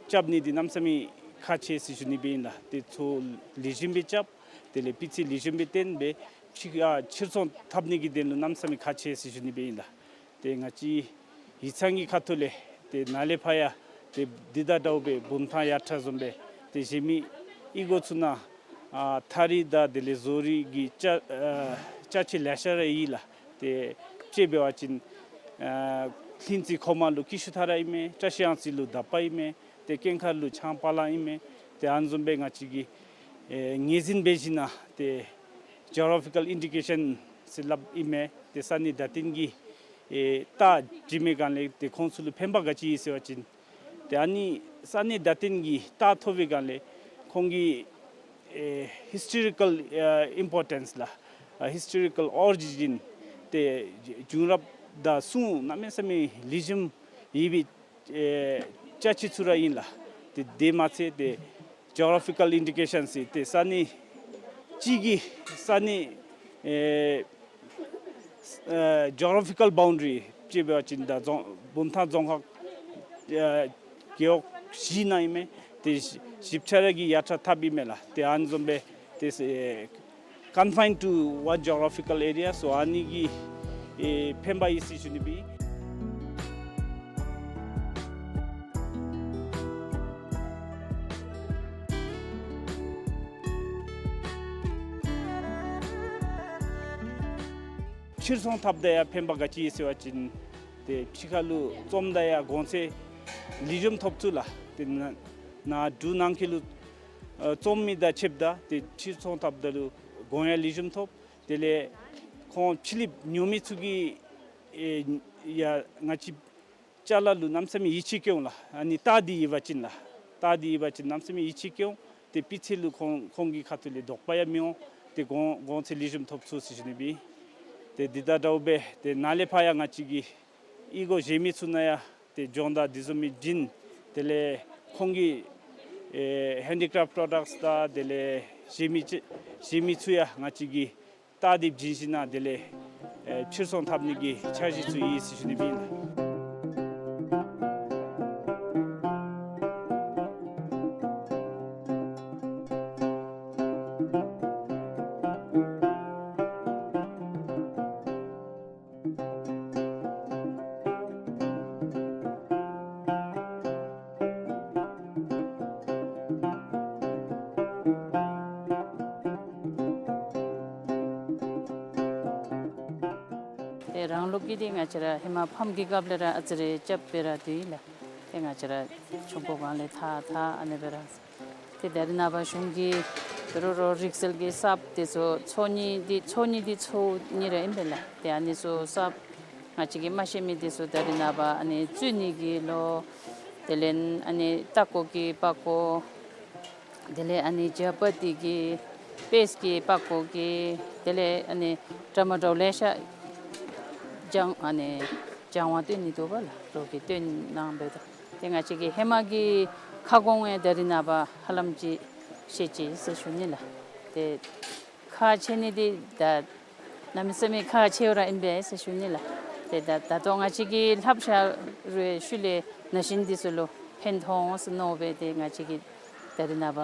རྐྱབ་ནི་འདི་གནམ་མེད་ས་མེད་ཁག་ཆེ་ཟེར་ཞུ་ནི་སྦེ་ཨིན་ལགས། ཏེ་འཚོ་ལེགས་ཤོམ་སྦེ་རྐྱབ། དེ་ལས་སྤུས་ཚད་ལེགས་ཤོམ་སྦེ་བཏོན་སྦེ་ཕྱི་ཨ་ཕྱིར་ཚོང་འཐབ་ནི་གི་དོན་ལུ་གནམ་མེད་ས་མེད་ཁག་ཆེ་ཟེར་ཞུ་ནི་སྦེ་ཨིན་ལགས། ཏེ་ང་བཅས་ཡིག་ཚང་གི་ཁ་ཐུག་ལས་ཏེ་ནཱ་ལས་ཕར་ཡང་ཏེ་འདི་དང་འདྲཝ་སྦེ་བུམ་ཐང་ཡར་དྲག་བཟུམ་སྦེ་ཏེ་གཞན་མི་གཡུས་སྒོ་ཚུ་ནང་ཨ་ཐགས་རིགས་དང་དེ་ལས་བཟོ་རིགས་ཀྱི་ཅ་ཨ་ཅ་ཆས་ལེ་ཤ་ར་ཡོད་ལགས། ཏེ་དཔྱེ་འབད་བ་ཅིན་ཨ་ལྷུན་རྩེ་མཁོ་མ་ལུ་ཀི་ཤུ་ཐ་ར་ཨིན་མས། བཀྲ་ཤིས་གཡང་རྩེ་ལུ་དག་པ་ཨིན་མས། ཏེ་ཀུན་མཁར་ལུ་ཆང་པ་ལང་ཨིན་མས། ཏེ་ཨ་ནི་བཟུམ་སྦེ་ང་བཅས་ཀྱིས་ཨེ་ངོས་འཛིན་འབད་ཞིན་ན་ཏེ་ཇོ་གྷ་ར་ཕི་ཀཱལ་ཨིན་ཌི་ཀེ་ཤཱན་ཟེར་སླབ་ཨིན་མས། ཏེ་ས་གནས་བརྡ་བསྟན་གྱི་ཨེ་རྟགས་བྱིན་པའི་སྒང་ལས་ཏེ་ཁོང་ཚུ་ལུ་ཕན་པ་ག་ཅི་ཡོད་ཟེར་བ་ཅིན་ཏེ་ཨ་ནི་ས་གནས་བརྡ་བསྟན་གྱི་རྟགས་ཐོབ་པའི་སྒང་ལས་ཁོང་གི་ཨེ་ཧིསི་ཊོ་རི་ཀཱལ་ཨ་ཨིམ་པོར་ཊེནསི་ལགས། ཨ་ཧིསི་ཊོ་རི་ཀཱལ་ཨོ་རི་ཇིན་ཏེ་བྱུང་རབས་དང་སྲུང་གནམ་མེད་ས་མེད་ལེགས་ཤོམ་ཡོད་པའི་ཨེ་ཅ་ཆས་ཚུ་ར་ཨིན་ལགས། ཏེ་དེ་མ་ཚད་ཏེ་ཇོ་གྷ་ར་ཕི་ཀཱལ་ཨིན་ཌི་ཀེ་ཤཱན་ཟེར་ཏེ་ས་གནས་ཅིག་གི་ས་གནས་ཨེ་ཨེ་ཇོ་གྷ་ར་ཕི་ཀཱལ་བའུན་ཌ་རི་དཔྱེ་འབད་བ་ཅིན་ད་རྫོང་བུམ་ཐང་རྫོང་ཁག་ཨེ་རྒེད་འོག་བཞི་ནང་ཨིན་མས། ཏེ་བཞི་བཞི་ཆ་ར་གིས་ཡར་དྲག་འཐབ་ཨིན་མས་ལགས། ཏེ་ཨ་ནི་བཟུམ་སྦེ་ཏེ་ཨེ་confined to one geographical area, so ཨ་ནི་གི་ཨེ་ཕན་པ་ཡོད་ཟེར་ཞུ་ནི་སྦེ། ཕྱིར་ཚོང་འཐབ་ད་ཡང་ཕན་པ་ག་ཅི་ཡོད་ཟེར་བ་ཅིན་ཏེ་ཕྱི་ཁ་ལུ་བཙོང་ད་ཡང་གོང་ཚད་ལེགས་ཤོམ་ཐོབ་ཚུགས་ལགས། ཏེ་ནཱ་ནཱ་འབྲུག་ནང་འཁོད་ལུ་ཨ་བཙོང་མི་དང་ཕྱདཔ་ད་ཏེ་ཕྱིར་ཚོང་འཐབ་ད་ལུ་གོང་ཡང་ལེགས་ཤོམ་ཐོབ། དེ་ལས་ཁོང་ཕྱི་གླིངཔ་ཉོ་མི་ཚུ་གིས་ཨེ་ཡང་ང་བཅས་ཅ་ལ་ལུ་གནམ་མེད་ས་མེད་ཡིད་ཆེས་བསྐྱེད་འོང་ལགས། ཨ་ནི་རྟགས་འདི་ཡོད་པ་ཅིན་ལགས། རྟགས་འདི་ཡོད་པ་ཅིན་གནམ་མེད་ས་མེད་ཡིད་ཆེས་བསྐྱེད་འོང་། ཏེ་སྤུས་ཚད་ལུ་ཁོང་ཁོང་གི་ཁ་ཐུག་ལས་དོགས་པ་ཡང་མི་འོང་། ཏེ་གོང་གོང་ཚད་ལེགས་ཤོམ་ཐོབ་ཚུགས་ཟེར་ཞུ་ནི་སྦེ། ཏེ་འདི་དང་འདྲཝ་སྦེ་ཏེ་ནཱ་ལས་ཕར་ཡང་ང་བཅས་ཀྱིས་གཡུས་སྒོ་གཞན་མི་ཚུ་ནང་ཡང་ཏེ་སྦྱོང་བརྡར་འདི་བཟུམ་མའི་བྱིན། དེ་ལས་ཁོང་གི་ཨེ་ཧེན་ཌི་ཀྲེཕཊ་པྲོ་ཌཀཊསི་དང་དེ་ལས་གཞན་མི་ཅིག་གཞན་མི་ཚུ་ཡང་ང་བཅས་ཀྱིས་རྟགས་འདི་བྱིན་ཞིན་ན་དེ་ལས་ཨེ་ཕྱིར་ཚོང་འཐབ་ནི་གི་འཆར་གཞི་ཚུ་ཡོད་ཟེར་ཞུ་ནི་སྦེ་ཨིན་ལགས། ཏེ་རང་ལུགས་ཀྱི་འདི་ང་བཅས་ར་ཧེ་མ་ཕམ་གྱི་སྐབས་ལས་ར་ཨ་ཙི་རེ་རྐྱབ་སྦེ་ར་འདུག་ལགས། ཏེ་ང་བཅས་ར་ཆུང་ཀུ་སྒང་ལས་འཐག་འཐག་ཨ་ནི་སྦེ་ར། ཏེ་ད་རེས་ནངས་པ་གཞུང་གིས་རོགས་རོགས་རིག་རྩལ་གྱི་གསརཔ་འདི་ཚུ་འཚོལ་ནི་འདི་འཚོལ་ནི་འདི་འཚོལ་ནི་ར་ཨིན་པས་ལགས། ཏེ་ཨ་ནི་ཚུ་གསརཔ་ང་བཅས་ཀྱིས་མ་ཤེས་མི་འདི་ཚུ་ད་རེས་ནངས་པ་ཨ་ནི་བཙུགས་ནི་གི་ལོ། དེ་ལས་ཨ་ནི་ལྟག་ཀོ་གི་པགས་ཀོ། དེ་ལས་ཨ་ནི་ཇ་པ་ཏི་གི་པེསཊ་གི་པགས་ཀོ་གི། དེ་ལས་ཨ་ནི་འདྲ་མ་འདྲཝ་ལེ་ཤ་སྦྱང་ཨ་ནི་སྦྱང་བ་སྟོན་ནི་འདུག་པ་ལགས། རོགས་ཀྱིས་སྟོན་གནང་སྦེ་ད། ཏེ་ང་བཅས་ཀྱི་ཧེ་མ་གི་ཁ་སྐོང་ཡང་ད་རེས་ནངས་པ་ཧ་ལམ་ཅིག་ཤེས་ཅི་ཟེར་ཞུ་ནི་ལགས། ཏེ་ཁག་ཆེ་ནི་འདི་ད་གནམ་མེད་ས་མེད་ཁག་ཆེཝ་ར་ཨིན་པས་ཟེར་ཞུ་ནི་ལགས། ཏེ་ད་ད་ལྟོ་ང་བཅས་ཀྱི་ལྷབ་བཞག་རུང་ཤུལ་ལས་ན་གཞོན་འདི་ཚུ་ལུ་ཕན་ཐོགས་འོང་ཟེར་མནོ་སྦེ་ཏེ་ང་བཅས་ཀྱིས་ད་རེས་ནངས་པ་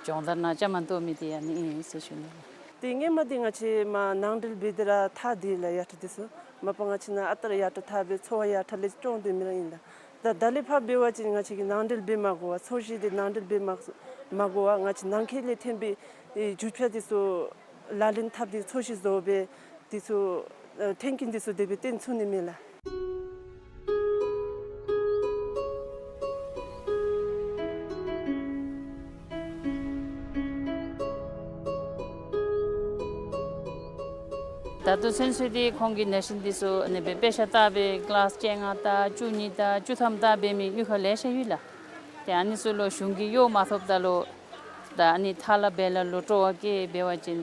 སྦྱོང་བརྡར་གནང་བཅའ་མར་གཏོགས་མི་འདི་ཨ་ནི་ཨིན་ཟེར་ཞུ་ནི་ལགས། ཏེ་སྔོན་མ་འདི་ང་བཅས་མར་ནང་འགྲུལ་འབད་དེ་ར་འཐག་སྟེ་ལགས་ཡར་ཐོག་འདི་ཚུ། མ་པ་ང་བཅས་ནཱ་ཨ་རྟག་ར་ཡར་ཐོག་འཐག་སྦེ་འཚོ་བ་ཡར་ཐོག་ལས་སྐྱོང་སྡོད་མི་ར་ཨིན་ལགས། ད་ད་ལས་ཕར་འབད་བ་ཅིན་ང་བཅས་ཀྱིས་ནང་འགྲུལ་འབད་མ་དགོ་པར་འཚོ་བཞེས་འདི་ནང་འགྲུལ་འབད་མ་མ་དགོ་པར་ང་བཅས་ནང་འཁོད་ལས་ཐོན་པའི་ཨེ་རྒྱུ་ཆ་འདི་ཚུ་ལག་ལེན་འཐབ་སྟེ་འཚོ་བཞེས་བཟོ་སྦེ་འདི་ཚུ་ཨེ་ཐོན་སྐྱེད་འདི་ཚུ་དེ་སྦེ་བཏོན་ཚུགས་ནི་མས་ལགས། ད་ལྟོ་ཚུན་ཚོད་འདི་ཁོང་གི་ན་གཞོན་འདི་ཚུ་ཨ་ནི་སྦེ་དཔེ་ཆ་ལྟ་སྦེ་ཀི་ལཱསི་བཅོ་ལྔ་ལྟ་བཅུ་གཉིས་ལྟ་བཅུ་ཐམ་ལྟ་འབད་མི་གཡུས་ཁ་ལེ་ཤ་ཡོད་ལགས། ཏེ་ཨ་ནི་ཚུ་ལུ་གཞུང་གི་གཡོག་མ་ཐོབ་ད་ལུ་ད་ཨ་ནི་ཐ་ལ་བེ་ལ་ལུ་སྤྲོ་བ་བསྐྱེད་འབད་བ་ཅིན་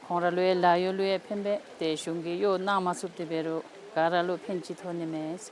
ཁོང་ར་ལུ་ཡང་ལཱ་གཡོག་ལུ་ཡང་ཕན་པས། ཏེ་གཞུང་གི་གཡོག་གནང་མ་ཚུགསཔ་དེ་འབད་རུང་ག་ར་ལུ་ཕན་ཅིག་ཐོགས་ནི་མས།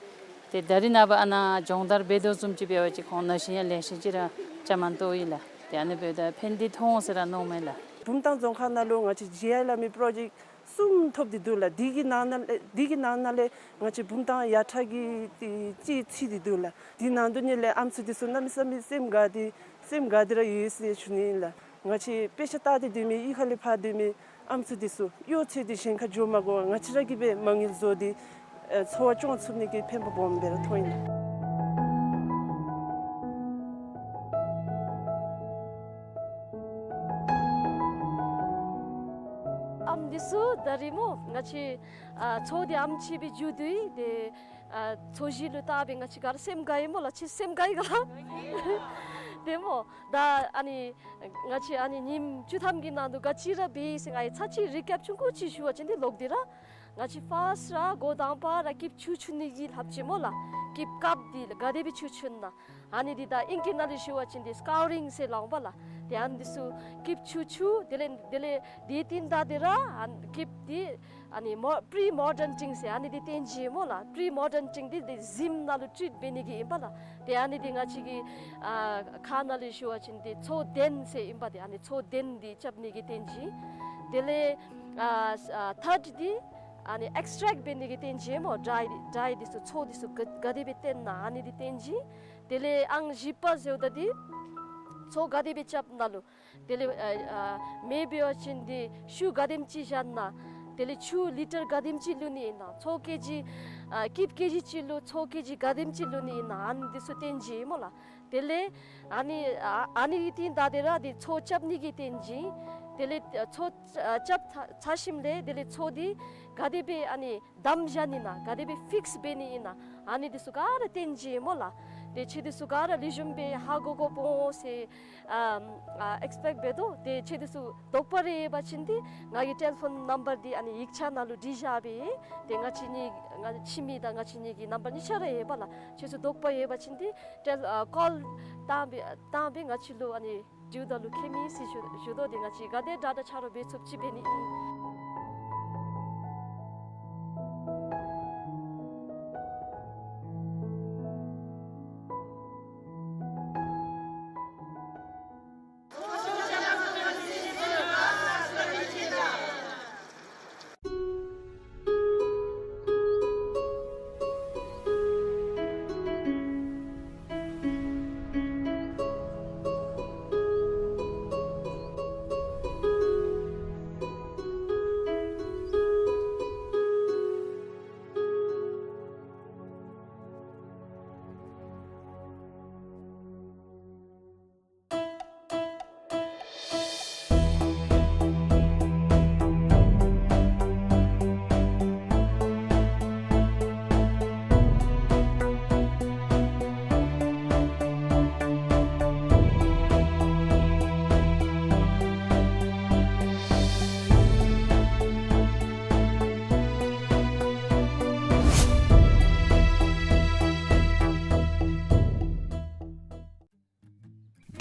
ཏེ་ད་རེས་ནངས་པ་ཨ་ནཱ་སྦྱོང་བརྡར་འབད་དོ་བཟུམ་ཅིག་འབད་བ་ཅིན་ཁོང་ན་གཞོན་ཡང་ལེ་ཤ་ཅིག་ར་བཅའ་མར་གཏོགས་ཡི་ལགས། ཏེ་ཨ་ནི་འབདཝ་ད་ཕན་བདེ་ཐོགས་འོང་ཟེར་ར་མནོཝ་མས་ལགས། བུམ་ཐང་རྫོང་ཁག་ནང་ལུ་ང་བཅས་ཇི་ཨའི་ལ་མི་པྲོ་ཇེཀཊ་གསུམ་ཐོབ་སྟེ་འདུག་ལགས། འདི་གི་ནང་ན་ལས་འདི་གི་ནང་ན་ལས་ང་བཅས་བུམ་ཐང་ཡར་ཐོག་གི་ཏེ་གཅིག་ཚུད་དེ་འདུག་ལགས། འདི་ནང་དོན་ལས་ཨམ་སྲུ་འདི་ཚུ་གནམ་མེད་ས་མེད་སེམས་དགའ་སྟེ་སེམས་དགའ་སྟེ་ར་ཡོད་ཟེར་ཞུ་ནི་ཨིན་ལགས། ང་བཅས་དཔེ་ཆ་ལྟ་སྟེ་སྡོད་མི་གཡུས་ཁ་ལས་ཕར་སྡོད་མི་ཨམ་སྲུ་འདི་ཚུ་གཡོག་འཚོལ་ཏེ་གཞན་ཁར་འགྱོ་མ་དགོ་པར་ང་བཅས་ར་གིས་སྦེ་མ་དངུལ་བཟོ་སྟེ་ཨེ་འཚོ་བ་སྐྱོང་ཚུགས་ནི་གི་ཕན་པ་སྦོམ་སྦེ་ར་ཐོན་ཡི་ལགས། ཨམ་འདི་ཚུ་ད་རེས་སྨོ་ང་བཅས་ཨ་མཚོ་འདི་ཨམ་ཆི་སྦེ་འགྱོ་དོ་ཡི། ཏེ་ཨ་མཚོ་གཞི་ལུ་བལྟ་སྦེ་ང་བཅས་ག་ར་སེམས་དགའ་ཡི་སྨོ་ལགས། ཁྱེད་སེམས་དགའ་ཡི་ག། ཏེ་སྨོ་ད་ཨ་ནི་ང་བཅས་ཨ་ནི་ཉིནམ་བཅུ་ཐམ་གྱི་ནང་དུ་ག་ཅི་ར་འབད་ཡི་ཟེར་ང་གིས་ཚར་གཅིག་རི་ཀེབ་ཆུང་ཀུ་ཅིག་ཞུ་བ་ཅིན་འདི་ལོག་སྟེ་ར་ང་བཅས་ཕརསཊ་ར་འགོ་དང་པ་ར་སྐྱིདཔ་ཆུ་འཁྱུ་ནི་གི་ལྷབ་ཅི་སྨོ་ལགས། སྐྱིདཔ་བཀབ་སྟེ་ག་དེ་སྦེ་ཆུ་འཁྱུ་ན། ཨ་ནི་འདི་ད་ཨིང་སྐད་ནང་ལས་ཞུ་བ་ཅིན་འདི་སི་ཀའུ་རིང་ཟེར་སླབ་འོང་པ་ལགས། ཏེ་ཨ་ནི་འདི་ཚུ་སྐྱིདཔ་ཆུ་འཁྱུ། དེ་ལས་དེ་ལས་དེ་བཏོན་ད་དེ་ར་ཨ་ནི་སྐྱིདཔ་འདི་ཨ་ནི་མོ་པི་རི་མོར་ཊེམ་ཊིང་ཟེར་ཨ་ནི་འདི་བཏོན་ཅི་སྨོ་ལགས། པི་རི་མོར་ཊེམ་ཊིང་འདི་འདི་ཟིམ་ནང་ལུ་ཊིཊ་འབད་ནི་གི་ཨིན་པ་ལགས། ཏེ་ཨ་ནི་འདི་ང་བཅས་ཀྱི་ཨ་ཁ་ནང་ལས་ཞུ་བ་ཅིན་འདི་མཚོ་གདན་ཟེར་ཨིན་པ། ཏེ་ཨ་ནི་མཚོ་གདན་འདི་རྐྱབ་ནི་གི་བཏོན་ཅི། དེ་ལས་ཨ་ཨ་ཐཱརཌ་འདི་ཨ་ནི་ཨེགསི་ཊེཀཊ་འབད་ནི་གི་བཏོན་ཅི་སྨོ། ཌྲའི་ཌྲའི་འདི་ཚུ་མཚོ་འདི་ཚུ་ག་ག་དེ་སྦེ་བཏོན་ན་ཨ་ནི་འདི་བཏོན་ཅི། དེ་ལས་ཨང་བཞི་པ་ཟེརཝ་ད་འདི་མཚོ་ག་དེ་སྦེ་རྐྱབ་ན་ལུ། དེ་ལས་ཨ་ཨ་མེ་འབད་བ་ཅིན་འདི་ཤུགས་ག་དེམ་ཅིག་བཞག་ན། དེ་ལས་ཆུ་ལི་ཊར་ག་དེམ་ཅིག་བླུག་ནི་ཨིན་ན། མཚོ་ཀེ་ཇི་ཨ་སྐྱིདཔ་ཀེ་ཇི་གཅིག་ལུ་མཚོ་ཀེ་ཇི་ག་དེམ་ཅིག་བླུག་ནི་ཨིན་ན། ཨ་ནི་འདི་ཚུ་བཏོན་ཅི་སྨོ་ལགས། དེ་ལས་ཨ་ནི་ཨ་ཨ་ནི་གི་བཏོན་ད་དེ་ར་འདི་མཚོ་རྐྱབ་ནི་གི་བཏོན་ཅི། དེ་ལས་མཚོ་ཨ་རྐྱབ་ཚར་ཚར་ཞིནམ་ལས་དེ་ལས་མཚོ་འདི་ག་དེ་སྦེ་ཨ་ནི་བསྡམ་བཞག་ནི་ཨིན་ན། ག་དེ་སྦེ་ཕིགསི་འབད་ནི་ཨིན་ན། ཨ་ནི་འདི་ཚུ་ག་ར་བཏོན་ཅི་སྨོ་ལགས། ཏེ་ཁྱེད་འདི་ཚུ་ག་ར་ལེགས་ཤོམ་སྦེ་ཧ་གོ་གོ་འོང་ཟེར་ཨ་ཨ་ཨེགསི་པེཀཊ་འབད་དོ། ཏེ་ཁྱེད་འདི་ཚུ་དོགས་པ་རེ་ཡོད་པ་ཅིན་འདི་ང་གི་ཊེ་ལི་ཕོན་ནམ་བར་འདི་ཨ་ནི་ཡིག་ཆ་ནང་ལུ་བྲིས་བཞག་སྦེ། ཏེ་ང་བཅས་གཉིས་ང་ཁྱིམ་མི་དང་ང་བཅས་གཉིས་ཀྱི་ནམ་བར་གཉིས་ཆ་ར་ཡོད་པ་ལགས། ཁྱེད་ཚུ་དོགས་པ་ཡོད་པ་ཅིན་འདི་ཊེ་ལི་ཨ་ཀོལ་བཏང་སྦེ་བཏང་སྦེ་ང་བཅས་ལུ་ཨ་ནི་འདྲིཝ་ད་ལུ་ཁྱད་མེད་ཟེར་ཞུ་ཞུ་དོ། ཏེ་ང་བཅས་ག་དེ་དྲག་དྲག་ཆ་རོགས་འབད་ཚུགསཔ་ཅིག་འབད་ནི་ཨིན།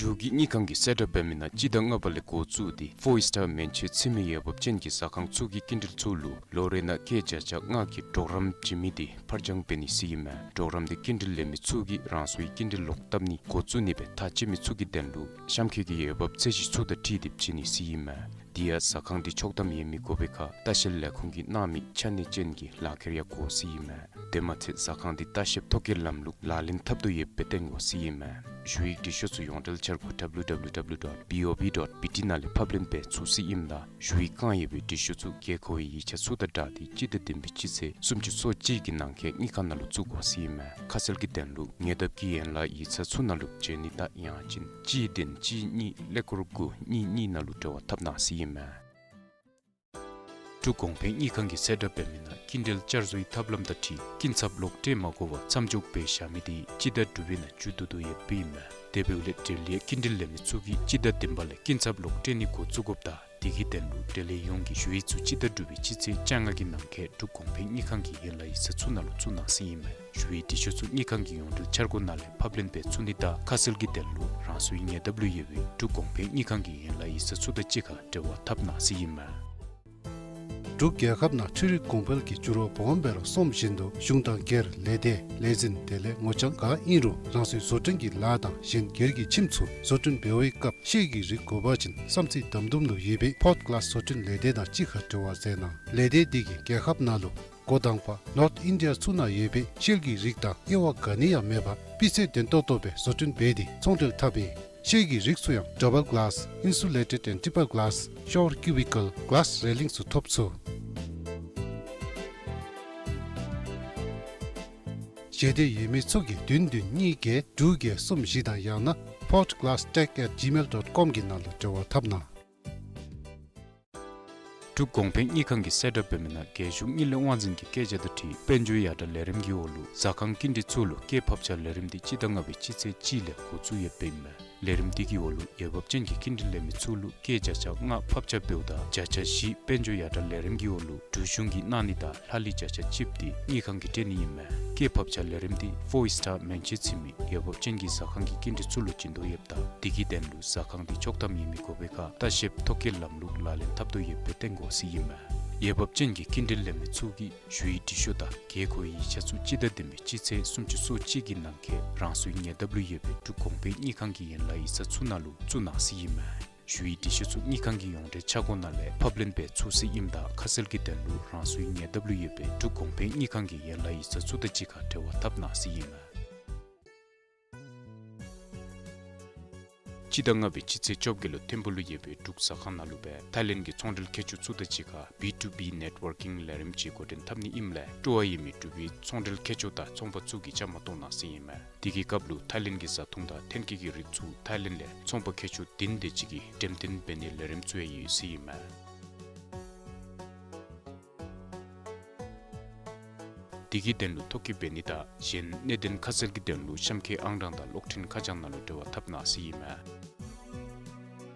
འབྲུག་གི་དངུལ་ཁང་གིས་གསལ་བསྒྲགས་འབད་མི་ནང་སྤྱི་ཟླ་ལྔ་པ་ལས་འགོ་བཙུགས་ཏེ་ཕོར་སི་ཊར་མན་ཆད་ཚུད་མི་འོས་འབབ་ཅན་གྱི་ཟ་ཁང་ཚུ་གི་སྐྱིན་འགྲུལ་ཚུ་ལུ་ལོ་རེ་ནང་སྐྱེད་བརྒྱ་ཆ་ལྔ་གི་གྲོགས་རམ་བྱིན་མི་དེ་ཕར་འགྱངས་འབད་ནི་ཟེར་ཨིན་མས། གྲོགས་རམ་དེ་སྐྱིན་འགྲུལ་ལེན་མི་ཚུ་གིས་རང་སོའི་སྐྱིན་འགྲུལ་ལོག་བཏབ་ནི་འགོ་བཙུགས་ནི་སྦེ་ཐག་བཅད་མི་ཚུ་གི་དོན་ལུ་གཤམ་འཁོད་ཀྱི་འོས་འབབ་ཚད་གཞི་ཚུ་དང་འཁྲིལ་ཏེ་བྱིན་ནི་ཟེར་ཨིན་མས། དེ་ཡང་ཟ་ཁང་དེ་ཆོག་ཐམ་ཡོད་མི་དགོ་པའི་ཁར་ལྟ་བཤལ་ལས་ཁུངས་ཀྱིས་གནང་མི་ཆ་གནས་ཅན་གྱི་ལག་ཁྱེར་ཡང་དགོ་ཟེར་ཨིན་མས། དེ་མ་ཚད་ཟ་ཁང་དེ་ལྟ་བཤལཔ་ཐོ་བཀོད་ལམ་ལུགས་ལག་ལེན་འཐབ་དོ་ཡོདཔ་སྦེ་སྟོན་དགོ་ཟེར་ཨིན་མས། ཞུ་ཡིག་འབྲི་ཤོག་ཚུ་ཡོངས་འབྲེལ་འཆར་སྒོ་W W W dot B O B dot B T ནང་ལས་ཕབ་ལེན་འབད་ཚུགས་ཟེར་ཨིནམ་ད་ཞུ་ཡིག་བཀང་ཡོད་པའི་འབྲི་ཤོག་ཚུ་དགོས་མཁོ་བའི་ཡིག་ཆ་ཚུ་དང་སྦྲགས་ཏེ་སྤྱི་ཟླ་བདུན་པའི་སྤྱི་ཚེས་སུམ་ཅུ་སོ་གཅིག་གི་ནང་འཁོད་དངུལ་ཁང་ནང་ལུ་བཙུགས་དགོ་ཟེར་ཨིན་མས། ཁ་གསལ་གྱི་དོན་ལུ་ཉེ་འདབས་ཀྱི་ཡན་ལག་ཡིག་ཚང་ཚུ་ནང་ལུ་འབྱོན་ནི་དང་ཡང་ཅིན་གཅིག་བདུན་གཅིག་གཉིས་ཀླད་ཀོར་དགུ་གཉིས་གཉིས་ནང་ལུ་འབྲེལ་བ་འཐབ་གནང་ཟེར་ཨིན་མས། འབྲུག་གོང་འཕེལ་དངུལ་ཁང་གིས་གསལ་བསྒྲགས་འབད་མི་ནང་སྐྱིན་འགྲུལ་བསྐྱར་བཟོའི་ཐབས་ལམ་དང་འཁྲིལ་སྐྱིན་ཚབ་ལོག་སྤྲོད་མ་དགོ་པར་མཚམས་འཇོག་འབད་བཞག་མི་དེ་སྤྱི་ཟླ་དྲུག་པའི་ནང་མཇུག་བསྡུ་དོ་ཡོདཔ་ཨིན་མས། དེ་འབདཝ་ལས་འབྲེལ་ཡོད་སྐྱིན་འགྲུལ་ལེན་མི་ཚུ་གིས་སྤྱི་ཟླ་བདུན་པ་ལས་སྐྱིན་ཚབ་ལོག་སྤྲོད་ནི་འགོ་བཙུགས་དགོཔ་དང་དེ་གི་དོན་ལུ་འབྲེལ་ཡོད་ཡོངས་ཀྱི་ཞུ་ཡིག་ཚུ་སྤྱི་ཟླ་དྲུག་པའི་སྤྱི་ཚེས་བཅོ་ལྔ་གི་ནང་འཁོད་འབྲུག་གོང་འཕེལ་དངུལ་ཁང་གི་ཡན་ལག་ཡིག་ཚང་ཚུ་ནང་ལུ་བཙུགས་གནང་ཟེར་ཨིན་མས། ཞུ་ཡིག་འབྲི་ཤོག་ཚུ་དངུལ་ཁང་གི་ཡོངས་འབྲེལ་འཆར་སྒོ་ནང་ལས་ཕབ་ལེན་འབད་ཚུགས་ནི་དང་ཁ་གསལ་གྱི་དོན་ལུ་རང་སོའི་ཉེ་འདབས་ལུ་ཡོད་པའི་འབྲུག་གོང་འཕེལ་དངུལ་ཁང་གི་ཡན་ལག་ཡིག་ཚང་ཚུ་དང་གཅིག་ཁར་འབྲེལ་བ་འཐབ་གནང་ཟེར་ཨིན་མས། འབྲུག་རྒྱལ་ཁབ་ནང་འཕྲུལ་རིག་གོང་འཕེལ་གྱི་འགྱུར་བ་སྦོམ་སྦེ་ར་སོངམ་བཞིན་དུ་གཞུང་དང་སྒེར་ལས་སྡེ་ལས་འཛིན་དེ་ལས་ངོ་རྐྱང་ག་ཨིན་རུང་རང་སོའི་བཟོ་སྐྲུན་གྱི་ལཱ་དང་གཞན་སྒེར་གྱི་ཁྱིམ་ཚུ་བཟོ་སྐྲུན་འབད་བའི་སྐབས་ཤེལ་གྱི་རིགས་དགོ་པ་ཅིན་བསམ་རྩེ་དམ་དུམ་ལུ་ཡོད་པའི་ཕོརཊ་གླཱས་བཟོ་སྐྲུན་ལས་སྡེ་དང་གཅིག་ཁར་འབྲེལ་བ་མཛད་གནང་། ལས་སྡེ་འདི་གིས་རྒྱལ་ཁབ་ནང་ལུ་འགོ་དང་པ་ནོརཐ་ཨིན་ཌི་ཡ་ཚུ་ནང་ཡོད་པའི་ཤེལ་གྱི་རིགས་དང་དབྱེ་བ་ག་ནི་ཡང་མེད་པར་སྤུས་ཚད་ལྡན་ཏོག་ཏོ་སྦེ་བཟོ་སྐྲུན་འབད་དེ་ཚོང་འབྲེལ་འཐབ་ཨིན། ཤེལ་གྱི་རིགས་ཚུ་ཡང་ཌབ་བཱལ་གླཱས་ཨིན་སུ་ལེ་ཊེཌ་ཨེནཌ་ཊི་པར་གླཱས་ཤ་ཝར་ཀིའུ་བི་ཀཱལ་གླཱས་རེ་ལིང་ཚུ་ཐོབ་ཚུགས། ཞལ་འདེབས་ཡོད་མི་ཚུ་གིས་བདུན་བདུན་གཉིས་བརྒྱད་དྲུག་བརྒྱད་གསུམ་བཞི་དང་ཡང་ན་ཕོརཊ་གླཱས་ཊེག་ཨེཊ་ཇི་མེལ་ཌོཊ་ཀོམ་གྱི་ནང་ལུ་འབྲེལ་བ་འཐབ་གནང་། འབྲུག་གོང་འཕེལ་དངུལ་ཁང་གིས་གསལ་བསྒྲགས་འབད་མི་ནང་རྒྱལ་གཞུང་དངུལ་ལས་དབང་འཛིན་གྱི་བཀོད་རྒྱ་དང་འཁྲིལ་དཔལ་འབྱོར་ཡར་དྲག་ལས་རིམ་གྱི་འོག་ལུ་ཟ་ཁང་སྐྱིན་འགྲུལ་ཚུ་ལུ་སྐྱེད་ཕབ་ཆ་ལས་རིམ་དེ་སྤྱི་ཟླ་ལྔ་པའི་སྤྱི་ཚེས་གཅིག་ལས་འགོ་བཙུགས་ཡོདཔ་ཨིན་མས། ལས་རིམ་དེ་གི་འོག་ལུ་འོས་འབབ་ཅན་གྱི་སྐྱིན་འགྲུལ་ལེན་མི་ཚུ་ལུ་སྐྱེད་བརྒྱ་ཆ་ལྔ་ཕབ་ཆ་འབདཝ་ད་བརྒྱ་ཆ་བཞི་དཔལ་འབྱོར་ཡར་དྲག་ལས་རིམ་གྱི་འོག་ལུ་འབྲུག་གཞུང་གིས་གནང་ནི་དང་ལྷག་ལུས་བརྒྱ་ཆ་གཅིག་དེ་དངུལ་ཁང་གིས་སྤྲོད་ནི་ཨིན་མས། སྐྱེད་ཕབ་ཆ་ལས་རིམ་དེ་ཕོར་སི་ཊར་མན་ཆད་ཚུད་མི་འོས་འབབ་ཅན་གྱི་ཟ་ཁང་གི་སྐྱིན་འགྲུལ་ཚུ་ལུ་བྱིན་དོ་ཡོདཔ་ད་དེ་གི་དོན་ལུ་ཟ་ཁང་དེ་ཆོག་ཐམ་ཡོད་མི་དགོ་པའི་ཁར་ལྟ་བཤལཔ་ཐོ་བཀོད་ལམ་ལུགས་ལག་ལེན་འཐབ་དོ་ཡོདཔ་སྦེ་སྟོན་དགོ་ཟེར་ཨིན་མས། འོས་འབབ་ཅན་གྱི་སྐྱིན་འགྲུལ་ལེན་མི་ཚུ་གིས་ཞུ་ཡིག་འབྲི་ཤོག་དང་དགོས་མཁོའི་ཡིག་ཆ་ཚུ་སྤྱི་ཟླ་བདུན་པའི་སྤྱི་ཚེས་སུམ་ཅུ་སོ་གཅིག་གི་ནང་འཁོད་རང་སོའི་ཉེ་འདབས་ལུ་ཡོད་པའི་འབྲུག་གོང་འཕེལ་དངུལ་ཁང་གི་ཡན་ལག་ཡིག་ཚང་ཚུ་ནང་ལུ་བཙུགས་གནང་ཟེར་ཨིན་མས། ཞུ་ཡིག་འབྲི་ཤོག་ཚུ་དངུལ་ཁང་གི་ཡོངས་འབྲེལ་ཆ་སྒོ་ནང་ལས་ཕབ་ལེན་འབད་ཚུགས་ཟེར་ཨིནམ་ད་ཁ་གསལ་གྱི་དོན་ལུ་རང་སོའི་ཉེ་འདབས་ལུ་ཡོད་པའི་འབྲུག་གོང་འཕེལ་དངུལ་ཁང་གི་ཡན་ལག་ཡིག་ཚང་ཚུ་དང་གཅིག་ཁར་འབྲེལ་བ་འཐབ་གནང་ཟེར་ཨིན་མས། སྤྱི་ཟླ་ལྔ་པའི་སྤྱི་ཚེས་བཅོ་བརྒྱད་ལུ་ཐིམ་ཕུག་ལུ་ཡོད་པའི་འབྲུག་ཟ་ཁང་ནང་ལུ་སྦེ་ཐའི་ལེནཌ་གི་ཚོང་འབྲེལ་མཁས་མཆོག་ཚུ་དང་གཅིག་ཁར་བི་ཊུ་བི་ནེཊ་ཝར་ཀིང་ལས་རིམ་ཅིག་འགོ་འདྲེན་འཐབ་ནི་ཨིནམ་ལས་སྤྲོ་བ་ཡོད་མི་འབྲུག་པའི་ཚོང་འབྲེལ་མཁས་མཆོག་དང་ཚོང་པ་ཚུ་གིས་བཅའ་མར་གཏོགས་གནང་ཟེར་ཨིན་མས། དེ་གི་སྐབས་ལུ་ཐའི་ལེནཌ་གི་བཟའ་འཐུང་དང་ཐོན་སྐྱེད་ཀྱི་རིགས་ཚུ་ཐའི་ལེནཌ་ལས་ཚོང་པ་མཁས་མཆོག་བདུན་དེ་ཅིག་གིས་འགྲེམས་སྟོན་འབད་ནིའི་ལས་རིམ་ཚུ་ཡང་ཡོད་ཟེར་ཨིན་མས། དེ་གི་དོན་ལུ་ཐོ་བཀོད་འབད་ནི་དང་གཞན་གནད་དོན་ཁ་གསལ་གྱི་དོན་ལུ་གཤམ་འཁོད་ཨང་གྲངས་དང་གློག་འཕྲིན་ཁ་བྱང་ནང་ལུ་འབྲེལ་བ་འཐབ་གནང་ཟེར་ཨིན་མས།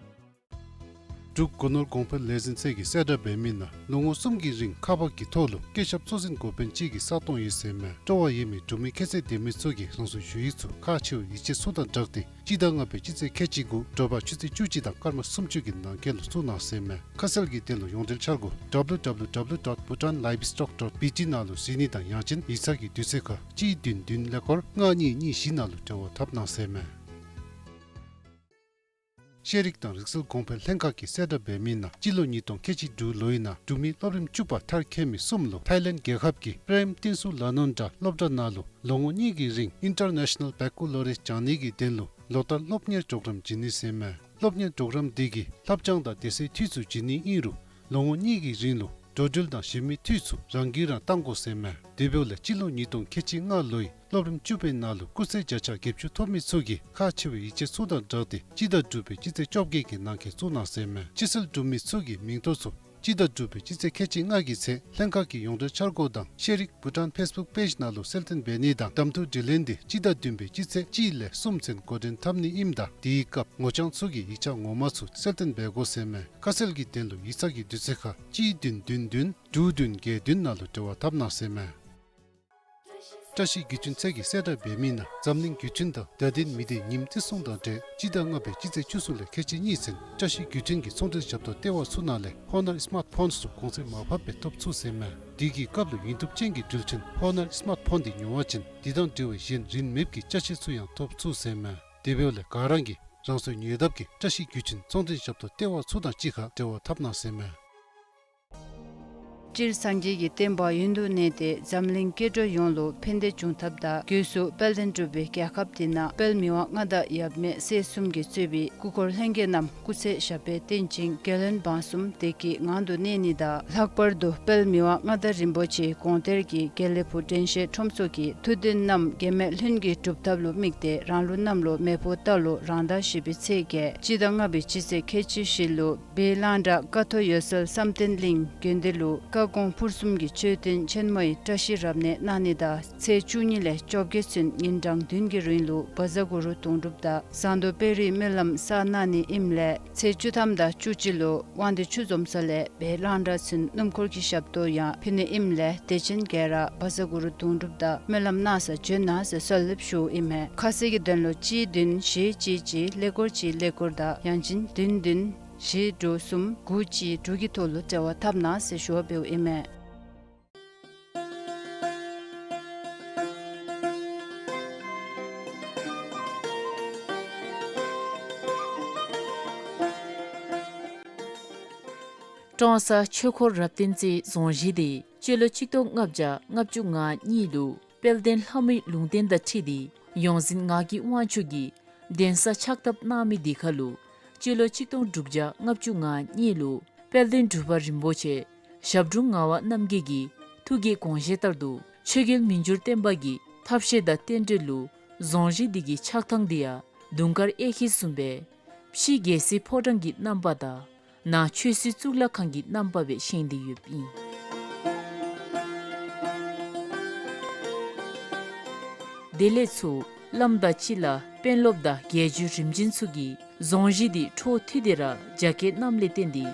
འབྲུག་སྒོ་ནོར་གོང་འཕེལ་ལས་འཛིན་ཚད་ཀྱིས་གསལ་བསྒྲགས་འབད་མི་ནང་ལོ་ངོ་གསུམ་གྱི་རིང་ཁག་འབག་གི་ཐོག་ལུ་སྐྱེད་ཞབས་གཙོ་འཛིན་འགོ་དཔོན་གཅིག་གི་ས་སྟོང་ཡོད་ཟེར་མས། སྤྲོ་བ་ཡོད་མི་འབྲུག་མི་ཁྱད་ཚད་ལྡན་མི་ཚུ་གིས་རང་སོའི་ཞུ་ཡིག་ཚུ་ཁག་ཆེ་བའི་ཡིག་ཆ་ཚུ་དང་སྦྲགས་ཏེ་སྤྱི་ཟླ་ལྔ་པའི་སྤྱི་ཚེས་ཁལ་གཅིག་དགུ་དྲོ་པ་ཆུ་ཚོད་བཅུ་གཅིག་དང་སྐར་མ་སུམ་ཅུ་གི་ནང་འཁོད་ལུ་བཙུགས་གནང་ཟེར་མས། ཁ་གསལ་གྱི་དོན་ལུ་ཡོངས་འབྲེལ་འཆར་སྒོ་W W W dot bhutan livestock dot B T ནང་ལུ་གཟིགས་ནི་དང་ཡང་ཅིན་ཡིག་ཚང་གི་དུས་ཚོད་ཁར་གཅིག་བདུན་བདུན་ཀླད་ཀོར་ལྔ་གཉིས་གཉིས་བཞི་ནང་ལུ་འབྲེལ་བ་འཐབ་གནང་ཟེར་མས། ཤེས་རིག་དང་རིག་རྩལ་གོང་འཕེལ་ལྷན་ཁག་གིས་གསལ་བསྒྲགས་འབད་མི་ནང་སྤྱི་ལོ་ཉིས་སྟོང་ཁལ་གཅིག་དྲུག་ལོའི་ནང་འབྲུག་མི་སློབ་རིམ་བཅུ་པ་མཐར་འཁྱོལ་མི་གསུམ་ལུ་ཐའི་ལེནཌ་རྒྱལ་ཁབ་ཀྱི་པྲེམ་ཏིན་སུ་ལ་ནོན་ཌ་སློབ་གྲྭ་ནང་ལུ་ལོ་ངོ་གཉིས་ཀྱི་རིང་ཨིན་ཊར་ནེ་ཤ་ནཱལ་བེ་ཀུ་ལོ་རི་ཡཱས་སྦྱང་ནི་གི་དོན་ལུ་ལོ་ལྟར་སློབ་གཉེར་གྲོགས་རམ་བྱིན་ནི་ཟེར་མས། སློབ་གཉེར་གྲོགས་རམ་འདི་གིས་ལྷབ་སྦྱང་དང་སྡོད་སའི་འཐུས་ཚུ་བྱིན་ནི་ཨིན་རུང་ལོ་ངོ་གཉིས་ཀྱི་རིང་ལུ་འགྲོ་འགྲུལ་དང་གཞན་མི་འཐུས་ཚུ་རང་འགུལ་རང་བཏང་དགོ་ཟེར་མས། དེ་འབདཝ་ལས་སྤྱི་ལོ་ཉིས་སྟོང་ཁལ་གཅིག་ལྔ་ལོའི་སློབ་རིམ་བཅུ་པའི་ནང་ལུ་སྐུགས་ཚད་བརྒྱ་ཆ་བརྒྱད་ཅུ་ཐོབ་མི་ཚུ་གིས་ཁག་ཆེ་བའི་ཡིག་ཆ་ཚུ་དང་སྦྲགས་ཏེ་སྤྱི་ཟླ་དྲུག་པའི་སྤྱི་ཚེས་བཅོ་བརྒྱད་ཀྱི་ནང་འཁོད་བཙུགས་གནང་ཟེར་མས། ཕྱི་སེལ་གྲུབ་མི་ཚུ་གི་མིང་ཐོ་ཚུ་སྤྱི་ཟླ་དྲུག་པའི་སྤྱི་ཚེས་ཁལ་གཅིག་ལྔ་གི་ཚེ་ལྷན་ཁག་གི་ཡོངས་འབྲེལ་འཆར་སྒོ་དང་ཤེས་རིག་བྷུ་ཊཱན་ཕེསི་བུཀ་པེཇ་ནང་ལུ་གསལ་སྟོན་འབད་ནི་དང་གདམ་འཐུ་དྲི་ལན་འདི་སྤྱི་ཟླ་བདུན་པའི་སྤྱི་ཚེས་གཅིག་ལས་གསུམ་ཚུན་འགོ་འདྲེན་འཐབ་ནི་ཨིནམ་ད་དེའི་སྐབས་ངོ་རྐྱང་ཚུ་གིས་ཡིག་ཆ་ངོ་མ་ཚུ་གསལ་སྟོན་འབད་དགོ་ཟེར་མས། ཁ་གསལ་གྱི་དོན་ལུ་ཡིག་ཚང་གི་དུས་ཚོད་ཁར་གཅིག་བདུན་བདུན་བདུན་དྲུག་བདུན་བརྒྱད་བདུན་ནང་ལུ་འབྲེལ་བ་འཐབ་གནང་ཟེར་མས། བཀྲ་ཤིས་བརྒྱུད་འཕྲིན་ཚད་ཀྱིས་གསལ་བསྒྲགས་འབད་མི་ནང་འཛམ་གླིང་བརྒྱུད་འཕྲིན་དང་བརྡ་དོན་མི་སྡེ་ཉིནམ་བརྩི་སྲུང་དང་འབྲེལ་སྤྱི་ཟླ་ལྔ་པའི་སྤྱི་ཚེས་བཅུ་གསུམ་ལས་ཁལ་གཅིག་གཉིས་ཚུན་བཀྲ་ཤིས་བརྒྱུད་འཕྲིན་གྱི་ཚོང་དོན་ཞབས་ཏོག་ལྟེ་བ་ཚུ་ནང་ལས་ཧོ་ནར་སི་མཱརཊ་ཕོན་ཚུ་གོང་ཚད་མར་ཕབ་སྦེ་ཐོབ་ཚུགས་ཟེར་མས། དུས་ཀྱི་སྐབས་ལུ་ཡུན་ཐུབ་ཅན་གྱི་འགྲུལ་འཕྲིན་ཧོ་ནར་སི་མཱརཊ་ཕོན་འདི་ཉོ་བ་ཅིན་དེ་དང་འབྲེལ་བའི་གཞན་རིན་མེད་ཀྱི་ཅ་ཆས་ཚུ་ཡང་ཐོབ་ཚུགས་ཟེར་མས། དེ་འབདཝ་ལས་ག་ར་གིས་རང་སོའི་ཉེ་འདབས་ཀྱི་བཀྲ་ཤིས་བརྒྱུད་འཕྲིན་ཚོང་དོན་ཞབས་ཏོག་ལྟེ་བ་ཚུ་དང་གཅིག་ཁར་འབྲེལ་བ་འཐབ་གནང་ཟེར་མས། སྤྱིར་སངས་རྒྱས་ཀྱི་བསྟན་པ་ཡུན་དུ་གནས་ཏེ་འཛམ་གླིང་སྐྱེ་འགྲོ་ཡོངས་ལུ་ཕན་བདེ་འབྱུང་ཐབས་དང་སྒོས་སུ་དཔལ་ལྡན་འབྲུག་པའི་རྒྱལ་ཁབ་འདི་ནང་དཔལ་མི་དབང་མངའ་བདག་ཡབ་མེས་སྲས་གསུམ་གྱིས་གཙོས་པའི་སྐུ་འཁོར་ལྷན་རྒྱས་རྣམས་སྐུ་ཚེ་ཞབས་པད་བརྟན་ཅིང་རྒྱལ་བློན་འབངས་གསུམ་བདེ་སྐྱིད་ངང་དུ་གནས་ནི་དང་། ལྷག་པར་དུ་དཔལ་མི་དབང་མངའ་བདག་རིན་པོ་ཆེའི་དགོངས་གཏེར་གྱི་དགེ་ལེགས་ཕུག་དྲན་ཤེས་ཁྲོམ་ཚོགས་ཀྱི་ཐུགས་འདུན་རྣམས་འགལ་མེད་ལྷུན་གྱིས་གྲུབ་ཐབས་ལུ་དམིགས་ཏེ་རང་ལུགས་གནམ་ལོ་མེ་ཕོ་རྟ་ལོ་རང་ཟླ་བཞི་པའི་ཚེས་བརྒྱད་སྤྱི་ཟླ་ལྔ་པའི་སྤྱི་ཚེས་ཁལ་གཅིག་བཞི་ལུ་སྦས་གླང་བྲག་ཀ་ཐོག་འོད་གསལ་བསམ་གཏན་གླིང་དགོན་སྡེ་ལུ་བཀའ་དགོངས་ཕུར་གསུམ་གྱི་མཆོད་རྟེན་ཆེན་མོའི་བཀྲ་ཤིས་རབ་གནས་གནང་ནི་དང་ཚེས་བཅུ་གཉིས་ལས་བཅོ་བརྒྱད་ཚུན་ཉིན་གྲངས་བདུན་གྱི་རིང་ལུ་བཛྲ་གུ་རུ་དུང་སྒྲུབ་དང་ཟངས་མདོག་དཔལ་རིའི་སྨོན་ལམ་བསགས་གནང་ནི་ཨིནམ་ལས་ཚེས་བཅུ་ཐམ་དང་བཅུ་གཅིག་ལུ་དབང་འདུས་ཆུ་འཛོམས་ས་ལས་སྦས་གླང་བྲག་ཚུན་སྣུམ་འཁོར་གྱི་ཞབས་ཏོག་ཡང་ཕུལ་ནི་ཨིནམ་ལས་དད་ཅན་ག་ར་བཛྲ་གུ་རུ་དུང་སྒྲུབ་དང་སྨོན་ལམ་གནང་སར་བྱོན་གནང་ཟེར་གསོལ་འདེབས་ཞུཝ་ཨིན་མས། ཁ་གསལ་གྱི་དོན་ལུ་གཅིག་བདུན་བཞི་གཅིག་གཅིག་ཀླད་ཀོར་གཅིག་ཀླད་ཀོར་དང་ཡང་ཅིན་བདུན་བདུན་བཞི་དྲུག་གསུམ་དགུ་གཅིག་དྲུག་གི་ཐོག་ལུ་འབྲེལ་བ་འཐབ་གནང་ཟེར་ཞུ་བ་འབདཝ་ཨིན་མས། ཀྲོང་གསར་ཆོས་འཁོར་རབ་བརྟན་རྩེའི་རྫོང་གཞིས་འདི་སྤྱི་ལོ་གཅིག་སྟོང་ལྔ་བརྒྱ་ལྔ་བཅུ་ང་གཉིས་ལུ་དཔལ་ལྡན་ལྷ་མོའི་ལུང་བསྟན་དང་འཁྲིལ་ཏེ་ཡོངས་འཛིན་ངག་གི་དབང་ཕྱུག་གིས་གདན་ས་ཕྱག་བཏབ་གནང་མི་འདི་ཁར་ལུ་སྤྱི་ལོ་གཅིག་སྟོང་དྲུག་བརྒྱ་ལྔ་བཅུ་ང་གཉིས་ལུ་དཔལ་ལྡན་འབྲུག་པ་རིན་པོ་ཆེ་ཞབས་དྲུང་ངག་དབང་རྣམ་རྒྱལ་གྱི་ཐུགས་ཀྱི་དགོངས་བཞེད་ལྟར་དུ་ཆོས་རྒྱལ་མི་འགྱུར་བརྟན་པ་གི་ཐབས་ཤེས་དང་རྟེན་འབྲེལ་ལུ་རྫོང་གཞིས་འདི་གི་ཆགས་ཐངས་འདི་ཡང་དུང་དཀར་གཡས་འཁྱིལ་བཟུམ་སྦེ་ཕྱི་རྒྱལ་སྲིད་ཕོ་བྲང་གི་རྣམ་པ་དང་ནང་ཆོས་སྲིད་གཙུག་ལག་ཁང་གི་རྣམ་པ་སྦེ་བཞེངས་ཏེ་ཡོདཔ་ཨིན། དེ་ལས་ཚུར་བླམ་དང་སྤྱི་བླ་དཔོན་སློབ་དང་རྒྱལ་བརྒྱུད་རིམ་བྱོན་ཚུ་གིས་རྫོང་གཞིས་འདི་འཕྲོ་མཐུད་དེ་ར་རྒྱ་བསྐྱེད་གནངམ་ལས་བརྟེན་ཏེ་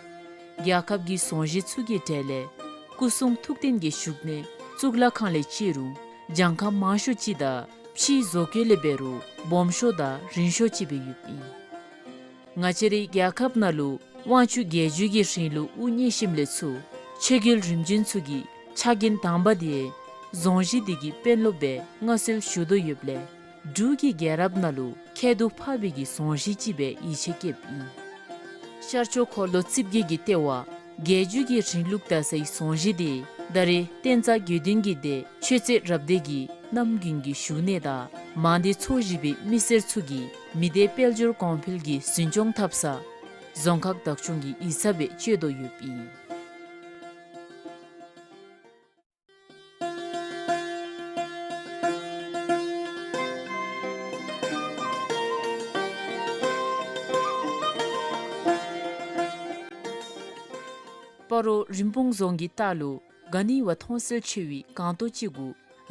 རྒྱལ་ཁབ་ཀྱི་རྫོང་གཞིས་ཚུ་གི་གྲས་ལས་སྐུ་གསུང་ཐུགས་རྟེན་གྱི་བཞུགས་གནས་གཙུག་ལག་ཁང་ལས་བརྩི་རུང་གྱངས་ཁ་མང་ཤོས་ཅིག་དང་ཕྱིའི་བཟོ་བཀོད་ལས་འབད་རུང་སྦོམ་ཤོས་དང་རིང་ཤོས་ཅིག་སྦེ་ཡོདཔ་ཨིན། ང་བཅས་རའི་རྒྱལ་ཁབ་ནང་ལུ་དབང་ཕྱུག་རྒྱལ་བརྒྱུད་ཀྱི་རིང་ལུགས་དབུ་བརྙེས་ཞིནམ་ལས་ཚུར་ཆོས་རྒྱལ་རིམ་བྱོན་ཚུ་གིས་ཕྱག་འགན་དང་པ་དེ་རྫོང་གཞིས་འདི་གི་དཔོན་སློབ་སྦེ་མངའ་གསོལ་ཞུ་དོ་ཡོདཔ་ལས་འབྲུག་གི་རྒྱལ་རབས་ནང་ལུ་ཁྱད་དུ་འཕགས་པའི་གི་རྫོང་གཞིས་ཅིག་སྦེ་ཡིད་ཆེས་བསྐྱེདཔ་ཨིན། ཤར་ཕྱོགས་འཁོར་ལོ་རྩིབས་བརྒྱད་ཀྱི་ལྟེ་བ་རྒྱལ་བརྒྱུད་ཀྱི་རིང་ལུགས་དར་སའི་རྫོང་གཞིས་འདི་ད་རེས་བསྟན་རྩ་དགེ་འདུན་གྱི་སྡེ་ཆོས་རྩེ་རབ་སྡེ་གི་གནམ་དགུན་གྱི་བཞུགས་གནས་དང་མང་སྡེ་ཚོ་བཞི་པའི་མི་སེར་ཚུ་གིས་མི་སྡེ་དཔལ་འབྱོར་གོང་འཕེལ་གྱི་འཛིན་སྐྱོང་འཐབ་ས་རྫོང་ཁག་བདག་སྐྱོང་གི་ཡིག་ཚང་སྦེ་སྤྱོད་དོ་ཡོདཔ་ཨིན། སྤ་རོ་རིན་སྤུངས་རྫོང་གི་ལྟག་ལུ་ག་ནི་བ་མཐོང་གསལ་ཆེ་བའི་སྒང་ཏོག་ཅིག་གུ་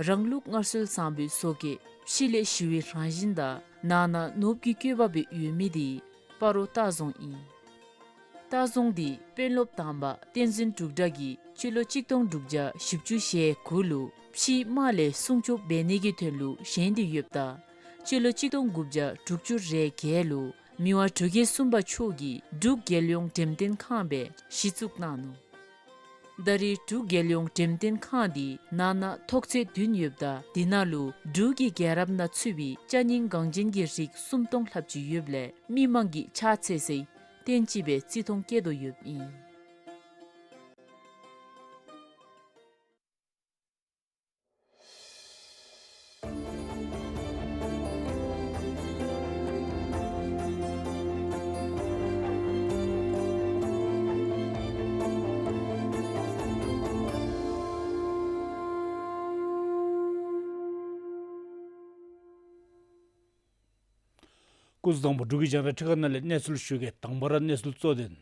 རང་ལུགས་སྔར་སྲོལ་བཟང་པོའི་བཟོ་བཀོད་ཕྱི་ལས་ཞི་བའི་རང་བཞིན་དང་ནང་ན་ནོར་བུ་གི་བཀོད་པ་སྦེ་ཡོད་མི་འདི་སྤ་རོ་ལྟ་རྫོང་ཨིན། ལྟ་རྫོང་འདི་དཔོན་སློབ་དང་པ་བསྟན་འཛིན་འབྲུག་གྲགས་ཀྱིས་སྤྱི་ལོ་གཅིག་སྟོང་དྲུག་བརྒྱ་བཞི་བཅུ་ཞེ་དགུ་ལུ་ཕྱིའི་དམག་ལས་སྲུང་སྐྱོབ་འབད་ནི་གི་དོན་ལུ་བཞེངས་ཏེ་ཡོདཔ་ད་སྤྱི་ལོ་གཅིག་སྟོང་དགུ་བརྒྱ་དྲུག་ཅུ་རེ་བརྒྱད་ལུ་མི་དབང་འབྲུག་རྒྱལ་གསུམ་པ་མཆོག་གིས་འབྲུག་རྒྱལ་ཡོངས་འགྲེམས་སྟོན་ཁང་སྦེ་གཞི་བཙུགས་གནང་ནུག། ད་རེས་འབྲུག་རྒྱལ་ཡོངས་འགྲེམས་སྟོན་ཁང་འདི་ནང་ན་ཐོག་ཚད་བདུན་ཡོདཔ་ད་འདི་ནང་ལུ་འབྲུག་གི་རྒྱལ་རབས་ནང་ཚུད་པའི་ཅ་རྙིང་འགངས་ཅན་གྱི་རིགས་སུམ་སྟོང་ལྷགཔ་ཅིག་ཡོདཔ་ལས་མི་མང་གིས་ཕྱག་འཚལ་སའི་རྟེན་ཅིག་སྦེ་བརྩི་མཐོང་བསྐྱེད་དོ་ཡོདཔ་ཨིན། སྐུ་གཟུགས་བཟང་པོ། འབྲུག་གི་རྒྱང་བསྒྲགས་ཁྲི་ཁང་ནང་ལས་གནས་ཚུལ་ཞུ་གེ། དང་པ་ར་གནས་ཚུལ་གཙོ་དོན།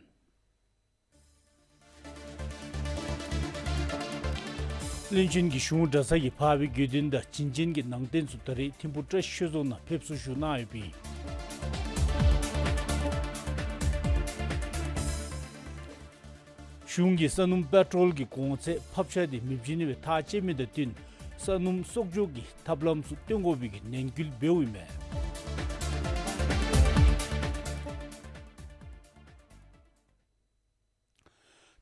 བློན་ཆེན་གྱིས་གཞུང་གྲྭ་ཚང་གི་འཕགས་པའི་དགེ་འདུན་དང་བྱིན་ཅན་གྱི་ནང་རྟེན་ཚུ་ད་རེས་ཐིམ་ཕུ་བཀྲ་ཤིས་ཆོས་རྫོང་ནང་ཕེབས་བསུ་ཞུ་གནང་ཡོདཔ་ཨིན། གཞུང་གིས་ས་སྣུམ་པེ་ཊོལ་གྱི་གོང་ཚད་ཕབ་ཆག་དེ་མེདཔ་བྱིན་ནི་སྦེ་ཐག་བཅད་མི་དང་བསྟུན་ ས་སྣུམ་གསོག་འཇོག་གི་ཐབས་ལམ་ཚུ་སྟོན་དགོ་པའི་གི་ནན་སྐུལ་འབདཝ་ཨིན་མས།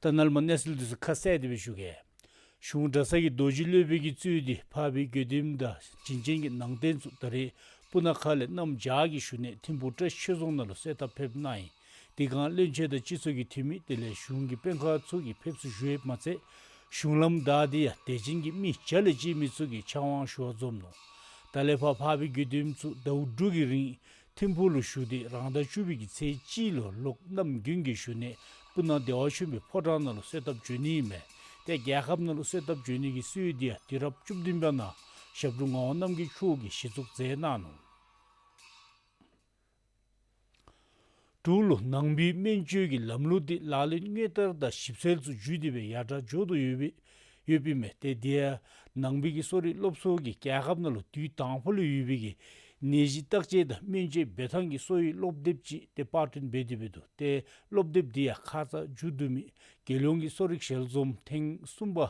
ད་ནཱ་ལས་མར་གནས་ཚུལ་འདི་ཚུ་ཁ་གསལ་ཏེ་སྦེ་ཞུ་གེ། གཞུང་གྲྭ་ཚང་གི་རྡོ་རྗེ་སློབ་དཔོན་གྱིས་གཙོས་ཏེ་འཕགས་པའི་དགེ་འདུནམ་དང་བྱིན་ཅན་གྱི་ནང་རྟེན་ཚུ་ད་རེས་སྤུ་ན་ཁ་ལས་གནམ་བྱཱར་གྱི་ཞུ་ནི་ཐིམ་ཕུག་བཀྲ་ཤིས་ཆོས་རྫོང་ནང་ལུ་གསོལ་ཐབ་ཕེབས་གནང་ཡི། དེ་སྒང་བློན་ཆེན་དང་སྤྱི་ཚོགས་ཀྱི་འཐུས་མི་དེ་ལས་གཞུང་གི་དཔོན་ཁག་ཚུ་གིས་ཕེབས་བསུ་ཞུ་ཡོདཔ་མ་ཚད་གཞུང་ལམ་བདའ་སྟེ་ཡང་དད་ཅན་གྱི་མི་བརྒྱ་ལས་བཅད་མི་ཚུ་གིས་ཕྱག་དབང་ཞུ་བར་འཛོམས་ནུག། ད་ལས་ཕར་འཕགས་པའི་དགེ་འདུནམ་ཚུ་ཟླཝ་དྲུག་གི་རིང་ཐིམ་ཕུག་ལུ་བཞུགས་ཏེ་རང་ཟླ་བཅུ་པའི་གི་ཚེས་གཅིག་ལུ་ལོག་གནམ་དགུན་གྱི་ཞུ་ནི་སྤུ་ན་བདེ་བ་ཆེན་པོའི་ཕོ་བྲང་ནང་ལུ་གསོལ་ཐབ་འབྱོན་ནི་ཨིན་མས། ཏེ་རྒྱལ་ཁབ་ནང་ལུ་གསོལ་ཐབ་འབྱོན་ནི་གི་སྲོལ་འདི་ཡང་དུས་རབས་བཅུ་བདུན་པ་ནང་ཞབས་དྲུང་ངག་དབང་རྣམ་རྒྱལ་མཆོག་གིས་གཞི་བཙུགས་མཛད་གནང་ནུག། འབྲུག་ལུ་ནང་པའི་སྨན་བཅོས་ཀྱི་ལམ་ལུགས་འདི་ལག་ལེན་དངོས་བསྟར་དང་ཞིབ་འཚོལ་ཚུ་བརྒྱུད་དེ་སྦེ་ཡར་དྲག་འགྱོ་དོ་ཡོདཔ་ཨིན་མས། ཏེ་དེ་ཡང་ནང་པའི་གི་གསོ་རིག་སློབ་ཚོགས་ཀྱིས་རྒྱལ་ཁབ་ནང་ལུ་དུས་དང་པོ་ལས་ཡོད་པའི་གི་ནད་གཞི་བརྟག་དཔྱད་དང་སྨན་བཅོས་འབད་ཐངས་ཀྱི་གསོ་བའི་སློབ་དེབ་ཅིག་ཏེ་པར་སྐྲུན་འབད་དེ་འབད་འདུག། ཏེ་སློབ་དེབ་འདི་ཡང་ཁ་ཙ་མཇུག་བསྡུ་མི་རྒྱལ་ཡོངས་ཀྱི་གསོ་རིག་ཞལ་འཛོམས་ཐེངས་གསུམ་པ་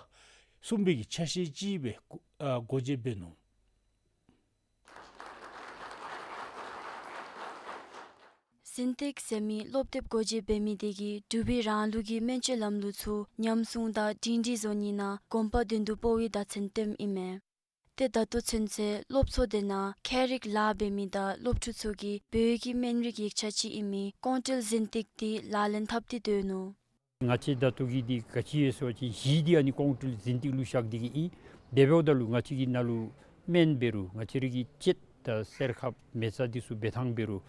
གསུམ་པའི་གི་ཆ་ཤས་ཅིག་སྦེ་སྒོ་ཨ་སྒོ་འབྱེད་འབད་ནུག། ཟིན་ཏིག་ཟེར་མི་སློབ་དེབ་སྒོ་འབྱེད་འབད་མི་དེ་གིས་འབྲུག་པའི་རང་ལུགས་ཀྱི་སྨན་བཅོས་ལམ་ལུགས་ཚུ་ཉམས་སྲུང་དང་སྒྲིང་སྒྲི་བཟོ་ནི་ནང་གོམ་པ་མདུན་དུ་སྤོ་བའི་བརྡ་མཚོན་སྟོནམ་ཨིན་མས། ཏེ་ད་ལྟོ་ཚུན་ཚོད་སློབ་ཚོགས་དེ་ནང་ཁྱད་རིག་ལཱ་འབད་མི་དང་སློབ་ཕྲུག་ཚུ་གིས་བོད་ཀྱི་སྨན་རིགས་ཡིག་ཆ་ཅིག་ཨིན་མི་ཀོང་ཀྲིལ་ཟིན་ཏིག་དེ་ལག་ལེན་འཐབ་སྟེ་སྡོད་ནུག། ང་བཅས་ད་ལྟོ་གི་འདི་ག་ཅི་ཡོད་ཟེར་བ་ཅིན་གཞི་འདི་ཨ་ནི་ཀོང་ཀྲིལ་ཟིན་ཏིག་ལུ་བཞག་སྟེ་གི་ཨིན། དེ་འབདཝ་ད་ལུ་ང་བཅས་ཀྱིས་ནཱ་ལུ་སྨན་འབད་རུང་ང་བཅས་ར་གི་དཔྱད་དང་གསེར་ཁབ་མེ་བཙའ་འདི་ཚུ་འབད་ཐངས་འབད་རུང་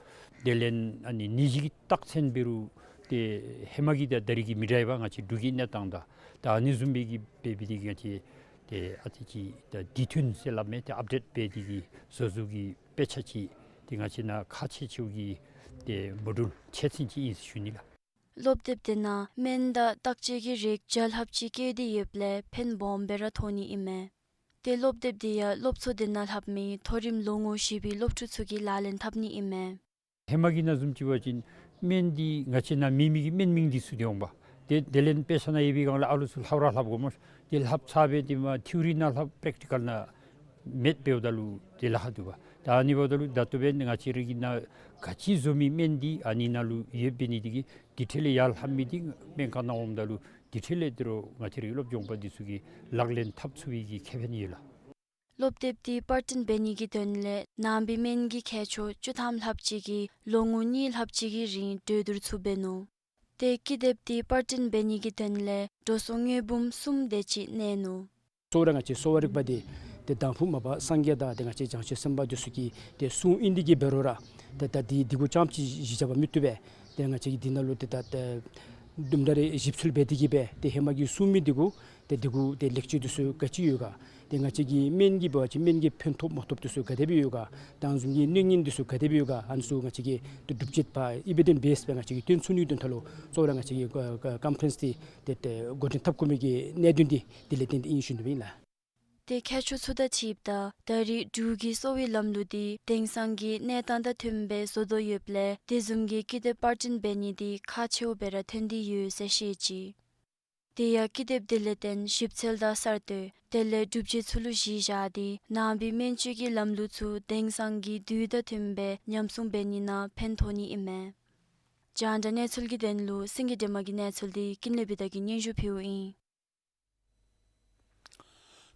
དེ་ལས་ཨ་ནི་ནད་གཞི་གི་རྟགས་མཚན་འབད་རུང་ཏེ་ཧེ་མ་གི་དང་ད་རེས་ཀྱི་མི་འདྲ་བས། ང་བཅས་འབྲུག་གི་གནས་སྟངས་དང་ད་ཨ་ནི་བཟུམ་སྦེ་གི་འབད་འབད་དེ་གི་ང་བཅས་ཏེ་ཨ་ཙི་ཅིག་ད་དུས་མཐུན་ཟེར་སླབ་མས། ཏེ་ཨཔ་ཌེཊ་འབད་དེ་གི་བཟོ་བཟོཝ་གི་དཔེ་ཆ་ཅིག་ཏེ་ང་བཅས་ནང་ཁག་ཆེ་ཆེ་བའི་གི་ཏེ་མོ་ཌུལ་ཆེ་ཆུང་ཅིག་ཨིན་ཟེར་ཞུ་ནི་ལགས། སློབ་དེབ་དེ་ནང་སྨན་དང་བརྟག་དཔྱད་ཀྱི་རིགས་བརྒྱ་ལྷགཔ་ཅིག་བཀོད་དེ་ཡོདཔ་ལས་ཕན་སྦོམ་སྦེ་ར་ཐོགས་ནི་ཨིན་མས། ཏེ་སློབ་དེབ་དེ་ཡང་སློབ་ཚོགས་དེ་ནང་ལྷབ་མི་མཐོ་རིམ་ལོ་ངོ་བཞི་པའི་སློབ་ཕྲུག་ཚུ་གིས་ལག་ལེན་འཐབ་ནི་ཨིན་མས། ཧེ་མ་གི་ནང་བཟུམ་ཅིག་འབད་བ་ཅིན་སྨན་འདི་ང་བཅས་ནང་མེད་མི་གི་སྨན་མིང་འདི་ཚུ་འདི་འོང་པ། ཏེ་དེ་ལས་དཔེ་ཆ་ནང་ཡོད་པའི་སྒང་ལས་ཨ་ལུ་ཚུ་ལྷབ་ར་ལྷབ་དགོ་སྨོ། ཏེ་ལྷབ་ཚར་སྦེ་ཏེ་མར་ཐིའོ་རི་ནང་ལྷབ་པེརེག་ཊི་ཀཱལ་ནང་མེདཔ་འབདཝ་ད་ལུ་ཏེ་ལཱ་ཁག་འདུག་པ། ད་ཨ་ནི་འབདཝ་ད་ལུ་ད་ལྟོ་འབད་ང་བཅས་ར་གི་ནང་ག་ཅི་བཟོ་མི་སྨན་འདི་ཨ་ནི་ནང་ལུ་ཡོདཔ་འབད་ནི་དེ་གིས་དེ་འཕྲལ་ལས་ཡར་ལྷབ་མི་འདི་སྨན་ཁང་ནང་འོངམ་ད་ལུ་དེ་འཕྲལ་ལས་དེ་རུ་ང་བཅས་ར་གི་སློབ་སྦྱོང་པ་འདི་ཚུ་གིས་ལག་ལེན་འཐབ་ཚུགས་པའི་གི་ཁེ་ཕན་ཡོད་ལགས། སློབ་དེབ་དེ་པར་སྐྲུན་འབད་ནི་གི་དོན་ལས་ནང་པའི་སྨན་གྱི་མཁས་མཆོག་བཅུ་ཐམ་ལྷགཔ་ཅིག་གིས་ལོ་ངོ་གཉིས་ལྷགཔ་ཅིག་གི་རིང་གྲོས་བསྡུར་ཚུ་འབད་ནུག། ཏེ་ཀི་དེབ་དེ་པར་སྐྲུན་འབད་ནི་གི་དོན་ལས་འགྲོ་སོང་དངུལ་འབུམ་གསུམ་དེ་ཅིག་གནས་ནུག། གཙོ་བོ་ར་ང་བཅས་གསོ་བ་རིག་པ་འདི་ཏེ་དང་ཕུ་མ་པ་སངས་རྒྱས་དང་ཏེ་ང་བཅས་བྱང་ཆུབ་སེམས་དཔའ་འདི་ཚུ་གི་ཏེ་གསུང་ཨིན་ཏེ་གི་འབད་རུང་ར་ཏེ་ད་འདི་འདི་གུ་རྐྱངམ་ཅིག་གཞི་བཞག་པ་མི་བཏུབ་པས། ཏེ་ང་བཅས་ཀྱིས་འདི་ནང་ལུ་ཏེ་ད་ཏེ་དུམ་གྲ་རེ་ཞིབ་འཚོལ་འབད་དེ་གི་སྦེ་ཏེ་ཧེ་མ་གི་གསུང་མི་འདི་གུ་ཏེ་འདི་གུ་ཏེ་ལེགས་བཅོས་འདི་ཚུ་ག་ཅི་ཡོད་ག། ཏེ་ང་བཅས་ཀྱི་སྨན་གྱི་འབད་བ་ཅིན་སྨན་གྱི་ཕན་ཐོགས་མ་ཐོགས་འདི་ཚུ་ག་དེ་སྦེ་ཡོད་ག། ད་ཨ་ནི་བཟུམ་གྱི་གནོད་ཉེན་འདི་ཚུ་ག་དེ་སྦེ་ཡོད་ག། ཨ་ནི་ཚུ་ང་བཅས་ཀྱིས་ཏེ་སྒྲུབ་དཔྱད་པ་ཨི་བི་ཌེནསི་བེསཌ་སྦེ་ང་བཅས་ཀྱིས་སྟོན་ཚུགས་ནིའི་དོན་དག་ལུ་གཙོ་བོ་ར་ང་བཅས་ཀྱིས་ཀ་ཀ་ཀོན་ཕ་རེནསི་འདི་ཏེ་ཏེ་འགོ་འདྲེན་འཐབ་དགོ་མི་གི་གནད་དོན་འདི་དེ་ལས་བརྟེན་ཏེ་ཨིན་ཞུ་ནི་ཨིན་ལགས། ཏེ་མཁས་མཆོག་ཚུ་དང་འཁྲིལཝ་ད་ད་རེས་འབྲུག་གི་གསོ་བའི་ལམ་ལུགས་འདི་དེང་སང་གི་གནས་སྟངས་དང་མཐུནམ་སྦེ་བཟོ་དོ་ཡོདཔ་ལས་དེ་བཟུམ་གྱི་ཀི་དེབ་པར་སྐྲུན་འབད་ནི་འདི་ཁག་ཆེཝ་སྦེ་ར་ཐོན་ཏེ་ཡོད་ཟེར་བཤད་ཅི། དེ་ཡང་ཀི་དེབ་དེ་ལས་བརྟེན་ཞིབ་འཚོལ་དང་གསར་གཏོད་དེ་ལས་སྒྲུབ་བྱེད་ཚུ་ལུ་གཞི་བཞག་སྟེ་ནང་པའི་སྨན་བཅོས་ཀྱི་ལམ་ལུགས་ཚུ་དེང་སང་གི་དུས་དང་མཐུནམ་སྦེ་ཉམས་སྲུང་འབད་ནི་ནང་ཕན་ཐོགས་ནི་ཨིན་མས། རྒྱང་བསྒྲགས་གནས་ཚུལ་གྱི་དོན་ལུ་སེང་གེ་སྒྲོལ་མ་གི་གནས་ཚུལ་འདི་ཀུན་ལེགས་བི་དྷ་གིས་སྙན་ཞུ་ཕུལཝ་ཨིན།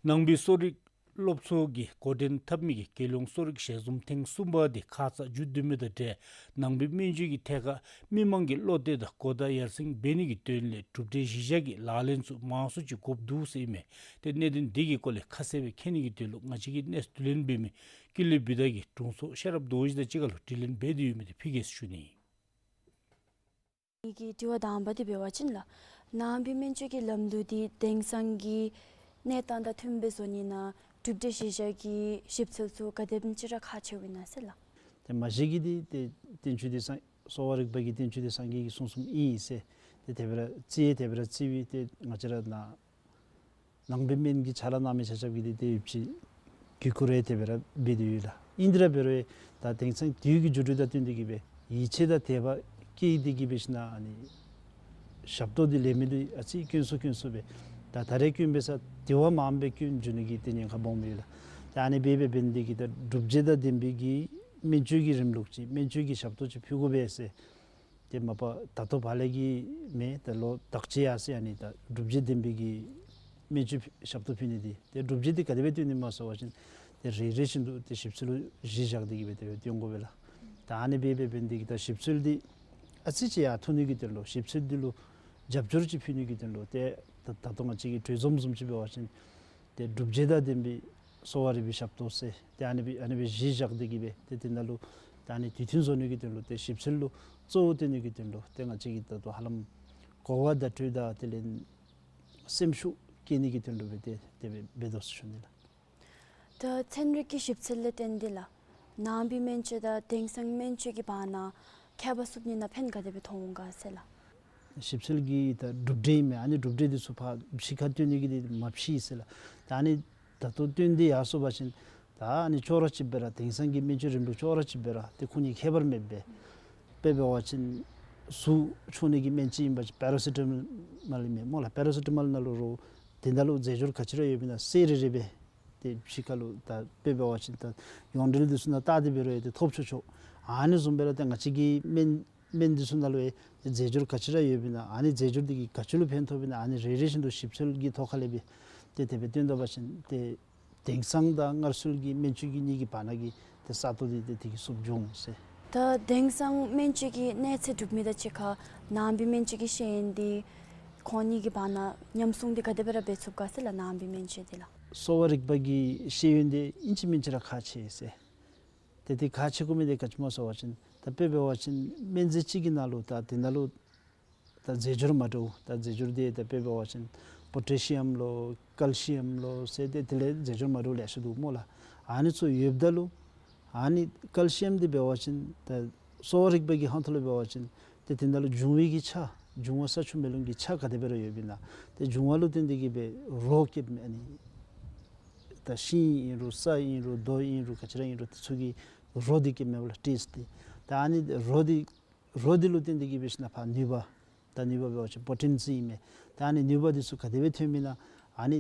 ནང་པའི་གསོ་རིག་སློབ་ཚོགས་ཀྱིས་འགོ་འདྲེན་འཐབ་མི་གི་རྒྱལ་ཡོངས་གསོ་རིག་ཞལ་འཛོམས་ཐེངས་གསུམ་པ་དེ་ཁ་ཙ་མཇུག་བསྡུ་མི་དང་འབྲེལ་ནང་པའི་སྨན་བཅོས་ཀྱི་ཐད་ཁར་མི་མང་གི་བློ་གཏད་དང་གོ་བརྡ་ཡར་སེང་འབད་ནི་གི་དོན་ལས་གྲུབ་འབྲས་གཞི་བཞག་གི་ལག་ལེན་ཚུ་མང་སུ་ཅིག་དགོཔ་འདུག་ཟེར་ཨིན་མས། ཏེ་གནད་དོན་འདི་གི་སྐོར་ལས་ཁ་གསལ་སྦེ་མཁྱེན་ནི་གི་དོན་ལུ་ང་བཅས་ཀྱི་གནས་ཚུལ་དྲི་ལན་འབད་མི་ཀུན་ལེགས་བི་དྷ་གིས་དྲུང་འཚོ་ཤེས་རབ་རྡོ་རྗེ་དང་གཅིག་ཁར་ལུ་དྲི་ལན་འབད་དེ་ཡོད་མི་དེ་ཕུལ་གེ་ཟེར་ཞུ་ནི། ངེ་གི་དྲི་བ་དང་པ་འདི་འབད་བ་ཅིན་ལགས། ནང་པའི་སྨན་བཅོས་ཀྱི་ལམ་ལུགས་འདི་དེང་སང་གི་གནས་སྟངས་དང་མཐུནམ་སྦེ་བཟོ་ནི་ནང་གྲུབ་འབྲས་གཞི་བཞག་གི་ཞིབ་འཚོལ་ཚུ་ག་དེམ་ཅིག་ར་ཁག་ཆེཝ་ཨིན་ན་ཟེར་ལགས། ཏེ་མ་གཞི་གི་འདི་ཏེ་བསྟན་བཅོས་འདི་སངས་གསོ་བ་རིག་པ་གི་བསྟན་བཅོས་འདི་སངས་རྒྱས་ཀྱིས་གསུངས་གསུངསམ་ཨིན་ཟེར་ཏེ་དེ་སྦེ་ར་བརྩི་ཡང་དེ་སྦེ་ར་བརྩི་བས། ཏེ་ང་བཅས་ར་ནང་ནང་པའི་སྨན་གྱི་ཕྱག་ལཱ་གནང་མི་ཆ་ཁྱབ་ཀྱིས་འདི་ཏེ་ཡོདཔ་ཅིག་གུས་བཀུར་ཡང་དེ་སྦེ་ར་འབད་དེ་ཡོད་ལགས། ཨིན་ཏེ་ར་འབད་རུང་ད་དེང་སང་དུས་ཀྱི་འགྱུར་འགྲོས་དང་བསྟུན་ཏེ་གི་སྦེ་ཡིད་ཆེས་དང་དད་པ་བསྐྱེད་དེ་གི་སྦེ་ཞིནམ་ཨ་ནི་ཞབས་ཏོག་འདི་ལེན་མི་འདི་ཨ་ཙི་དཀོན་སུ་དཀོན་སུ་སྦེ་ ད་ད་རེས་སྐྱོན་འབད་ས་དེ་བ་མངམ་སྦེ་སྐྱོན་འགྱོ་ནི་གི་ཏེ་ཉེན་ཁ་སྦོམ་ཨིན་ལགས། ད་ཨ་ནི་སྦེ་འབད་འབད་ནི་དེ་གིས་ད་སྒྲུབ་བྱེད་དང་ལྡན་པའི་གི་སྨན་བཅོས་ཀྱི་རིམ་ལུགས་ཅིག་སྨན་བཅོས་ཀྱི་ཞབས་ཏོག་ཅིག་ཕུལ་དགོ་པས་ཟེར། ཏེ་མ་པ་ད་ལྟོ་བ་ལས་ཀྱི་མེན། ད་ལོ་དག་ཅིག་ཡར་སོང་ཡི། ཨ་ནི་ད་སྒྲུབ་བྱེད་ལྡན་པའི་གི་སྨན་བཅོས་ཞབས་ཏོག་ཕུལ་ནི་དེ། ཏེ་སྒྲུབ་བྱེད་དེ་ག་དེ་སྦེ་སྟོན་ནི་སྨོ་ཟེར་བ་ཅིན་ཏེ་རེ་རེ་བཞིན་དུ་ཏེ་ཞིབ་འཚོལ་ལུ་གཞི་བཞག་སྟེ་གིས་སྦེ་ཏེ་སྟོན་དགོ་པས་ལགས། ད་ཨ་ནི་སྦེ་འབད་འབད་ནི་དེ་གིས་ད་ཞིབ་འཚོལ་འདི་ཨ་ཙི་ཅིག་ཡར་ཐོན་ནི་གི་དོན་ལུ་ཞིབ་འཚོལ་འདི་ལུ་རྒྱབ་སྐྱོར་ཅིག་ཕུལ་ནི་གི་དོན་ལུ་ཏེ་ད་ད་ལྟོ་ང་བཅས་ཀྱི་གྲོས་འཛོམས་བཟུམ་ཅིག་འབད་བ་ཅིན་ཏེ་སྒྲུབ་བྱེད་དང་ལྡན་པའི་གསོ་བ་རིག་པའི་ཞབས་ཏོག་ཟེར་ཏེ་ཨ་ནི་སྦེ་ཨ་ནི་སྦེ་གཞི་བཞག་སྟེ་གིས་སྦེ་ཏེ་དེ་ནང་ལུ་ད་ཨ་ནི་དུས་མཐུན་བཟོ་ནི་གི་དོན་ལུ་ཏེ་ཞིབ་འཚོལ་ལུ་གཙོ་བོ་བཏོན་ནི་གི་དོན་ལུ་ཏེ་ང་བཅས་ཀྱིས་ད་ལྟོ་ཧ་ལམ་གོ་བ་བརྡ་སྤྲོད་དང་དེ་ལས་སེམས་ཤུགས་བསྐྱེད་ནི་གི་དོན་ལུ་སྦེ་ཏེ་དེ་སྦེ་འབད་དོ་ཟེར་ཞུ་ནི་ལགས། ད་ཚན་རིག་གི་ཞིབ་འཚོལ་ལས་བརྟེན་ཏེ་ལགས་ནང་པའི་སྨན་བཅོས་དང་དེང་སང་སྨན་བཅོས་ཀྱི་བར་ན་ཁྱད་པར་བསུབ་ནི་ནང་ཕན་ག་དེ་སྦེ་ཐོགས་འོང་ག་ཟེར་ལགས། ཞིབ་འཚོལ་གྱི་ད་གྲུབ་འབྲས་ཨིན་མས། ཨ་ནི་གྲུབ་འབྲས་འདི་ཚུ་ཕར་ཕྱི་ཁར་སྟོན་ནི་གི་འདི་མ་ཕྱིས་ཟེར་ལགས། ད་ཨ་ནི་ད་ལྟོ་སྟོན་ཏེ་ཡར་སོང་པ་ཅིན་ད་ཨ་ནི་ཅོག་ར་གཅིག་སྦེ་ར་དེང་སང་གི་སྨན་བཅོས་རིམ་ལུགས་ཅོག་ར་གཅིག་སྦེ་ར་ཏེ་ཁོང་གཉིས་ཁྱད་པར་མེདཔ་སྦེ། དཔེ་འབད་བ་ཅིན་ཟུག་ཆོག་ནི་གི་སྨན་ཅིག་ཨིན་པ་ཅིན་པེ་ར་སི་ཊ་མོལ་ཨིན་མས་སྨོ་ལགས། པེ་ར་སི་ཊ་མོལ་ནང་ལུ་རོགས་དེ་ནང་ལུ་རྫས་སྦྱོར་ག་ཅི་ར་ཡོདཔ་ཨིན་ན་གསེར་རི་རི་སྦེ་ཏེ་ཕྱི་ཁ་ལུ་ད་དཔེ་འབད་བ་ཅིན་ད་ཡོངས་འབྲེལ་འདི་ཚུ་ནང་བལྟ་སྟེ་འབད་རུང་ཡང་ཏེ་ཐོབ་ཆོག་ཆོག། ཨ་ནི་བཟུམ་སྦེ་ར་ཏེ་ང་བཅས་ཀྱི་སྨན་སྨན་འདི་ཚུ་ནང་ལུ་ཡང་རྫས་སྦྱོར་ག་ཅི་ར་ཡོདཔ་ཨིན་ན་ཨ་ནི་རྫས་སྦྱོར་འདི་གིས་ག་ཅི་ལུ་ཕན་ཐོགསཔ་ཨིན་ན་ཨ་ནི་རེ་རེ་བཞིན་དུ་ཞིབ་འཚོལ་གྱི་ཐོག་ཁ་ལས་སྦེ་ཏེ་དེ་སྦེ་སྟོན་ད་པ་ཅིན་ཏེ་དེང་སང་དང་སྔར་སྲོལ་གྱི་སྨན་བཅོས་ཀྱི་གཉིས་ཀྱི་བར་ན་གི་ཏེ་ས་སྟོང་འདི་ཏེ་དེ་གིས་བསུབ་འགྱོ་འོང་ཟེར། ད་དེང་སང་སྨན་བཅོས་ཀྱི་གནས་ཚད་གྲུབ་མི་དང་གཅིག་ཁར་ནང་པའི་སྨན་བཅོས་ཀྱི་ཤེས་ཡོན་འདི་ཁོང་གཉིས་ཀྱི་བར་ན་མཉམ་སྲུང་འདི་ག་དེ་སྦེ་ར་འབད་ཚུགས་ག་ཟེར་ལགས། ནང་པའི་སྨན་བཅོས་འདི་ལགས། གསོ་བ་རིག་པ་གི་ཤེས་ཡོན་འདི་ཨིན་ཅི་མིན་ཅི་ར་ཁག་ཆེ་ཟེར། ཏེ་དེ་ཁག་ཆེ་དགོ་མི་འདི་ག་ཅི་སྨོ་ཟེར་བ་ཅིན་ད་དཔེ་འབད་བ་ཅིན་སྨན་རྫས་གཅིག་གི་ནང་ལུ་ད་དེ་ནང་ལུ་ད་རྫས་སྦྱོར་མ་འདྲཝ་ད་རྫས་སྦྱོར་འདི་ད་དཔེ་འབད་བ་ཅིན་པོ་ཊེ་ཤི་ཡམ་ལོ་ཀལ་ཤི་ཡམ་ལོ་ཟེར་ཏེ་དེ་ལས་རྫས་སྦྱོར་མ་འདྲཝ་ལེ་ཤ་འདུག་སྨོ་ལགས། ཨ་ནི་ཚུ་ཡོདཔ་ད་ལུ་ཨ་ནི་ཀལ་ཤི་ཡམ་འདི་འབད་བ་ཅིན་ད་གསོ་བ་རིག་པ་གི་ཧོངས་ཐོག་ལས་འབད་བ་ཅིན་ཏེ་དེ་ནང་ལུ་འབྱུང་བའི་གི་ཆ་འབྱུང་བ་ས་ཆུ་མེ་རླུང་གི་ཆ་ག་དེ་སྦེ་ར་ཡོདཔ་ཨིན་ན་ཏེ་འབྱུང་བ་ལུ་བརྟེན་ཏེ་གིས་སྦེ་རོ་སྐྱེདཔ་མས། ཨ་ནི་ད་ཤིང་ཨིན་རུང་ས་ཨིན་རུང་རྡོ་ཨིན་རུང་ག་ཅི་ར་ཨིན་རུང་དེ་ཚུ་གི་རོ་འདི་སྐྱེདཔ་མས་པ་ལགས། ཊེསཊ་འདི་ད་ཨ་ནི་རོ་འདི་རོ་འདི་ལུ་བརྟེན་ཏེ་གིས་འབད་ཞིན་ན་ཕར་ནུས་པ་ད་ནུས་པ་འབད་བ་ཅིན་པོ་ཊེན་སི་ཨིན་མས། ད་ཨ་ནི་ནུས་པ་འདི་ཚུ་ག་དེ་སྦེ་ཐོནམ་ཨིན་ན་ཨ་ནི་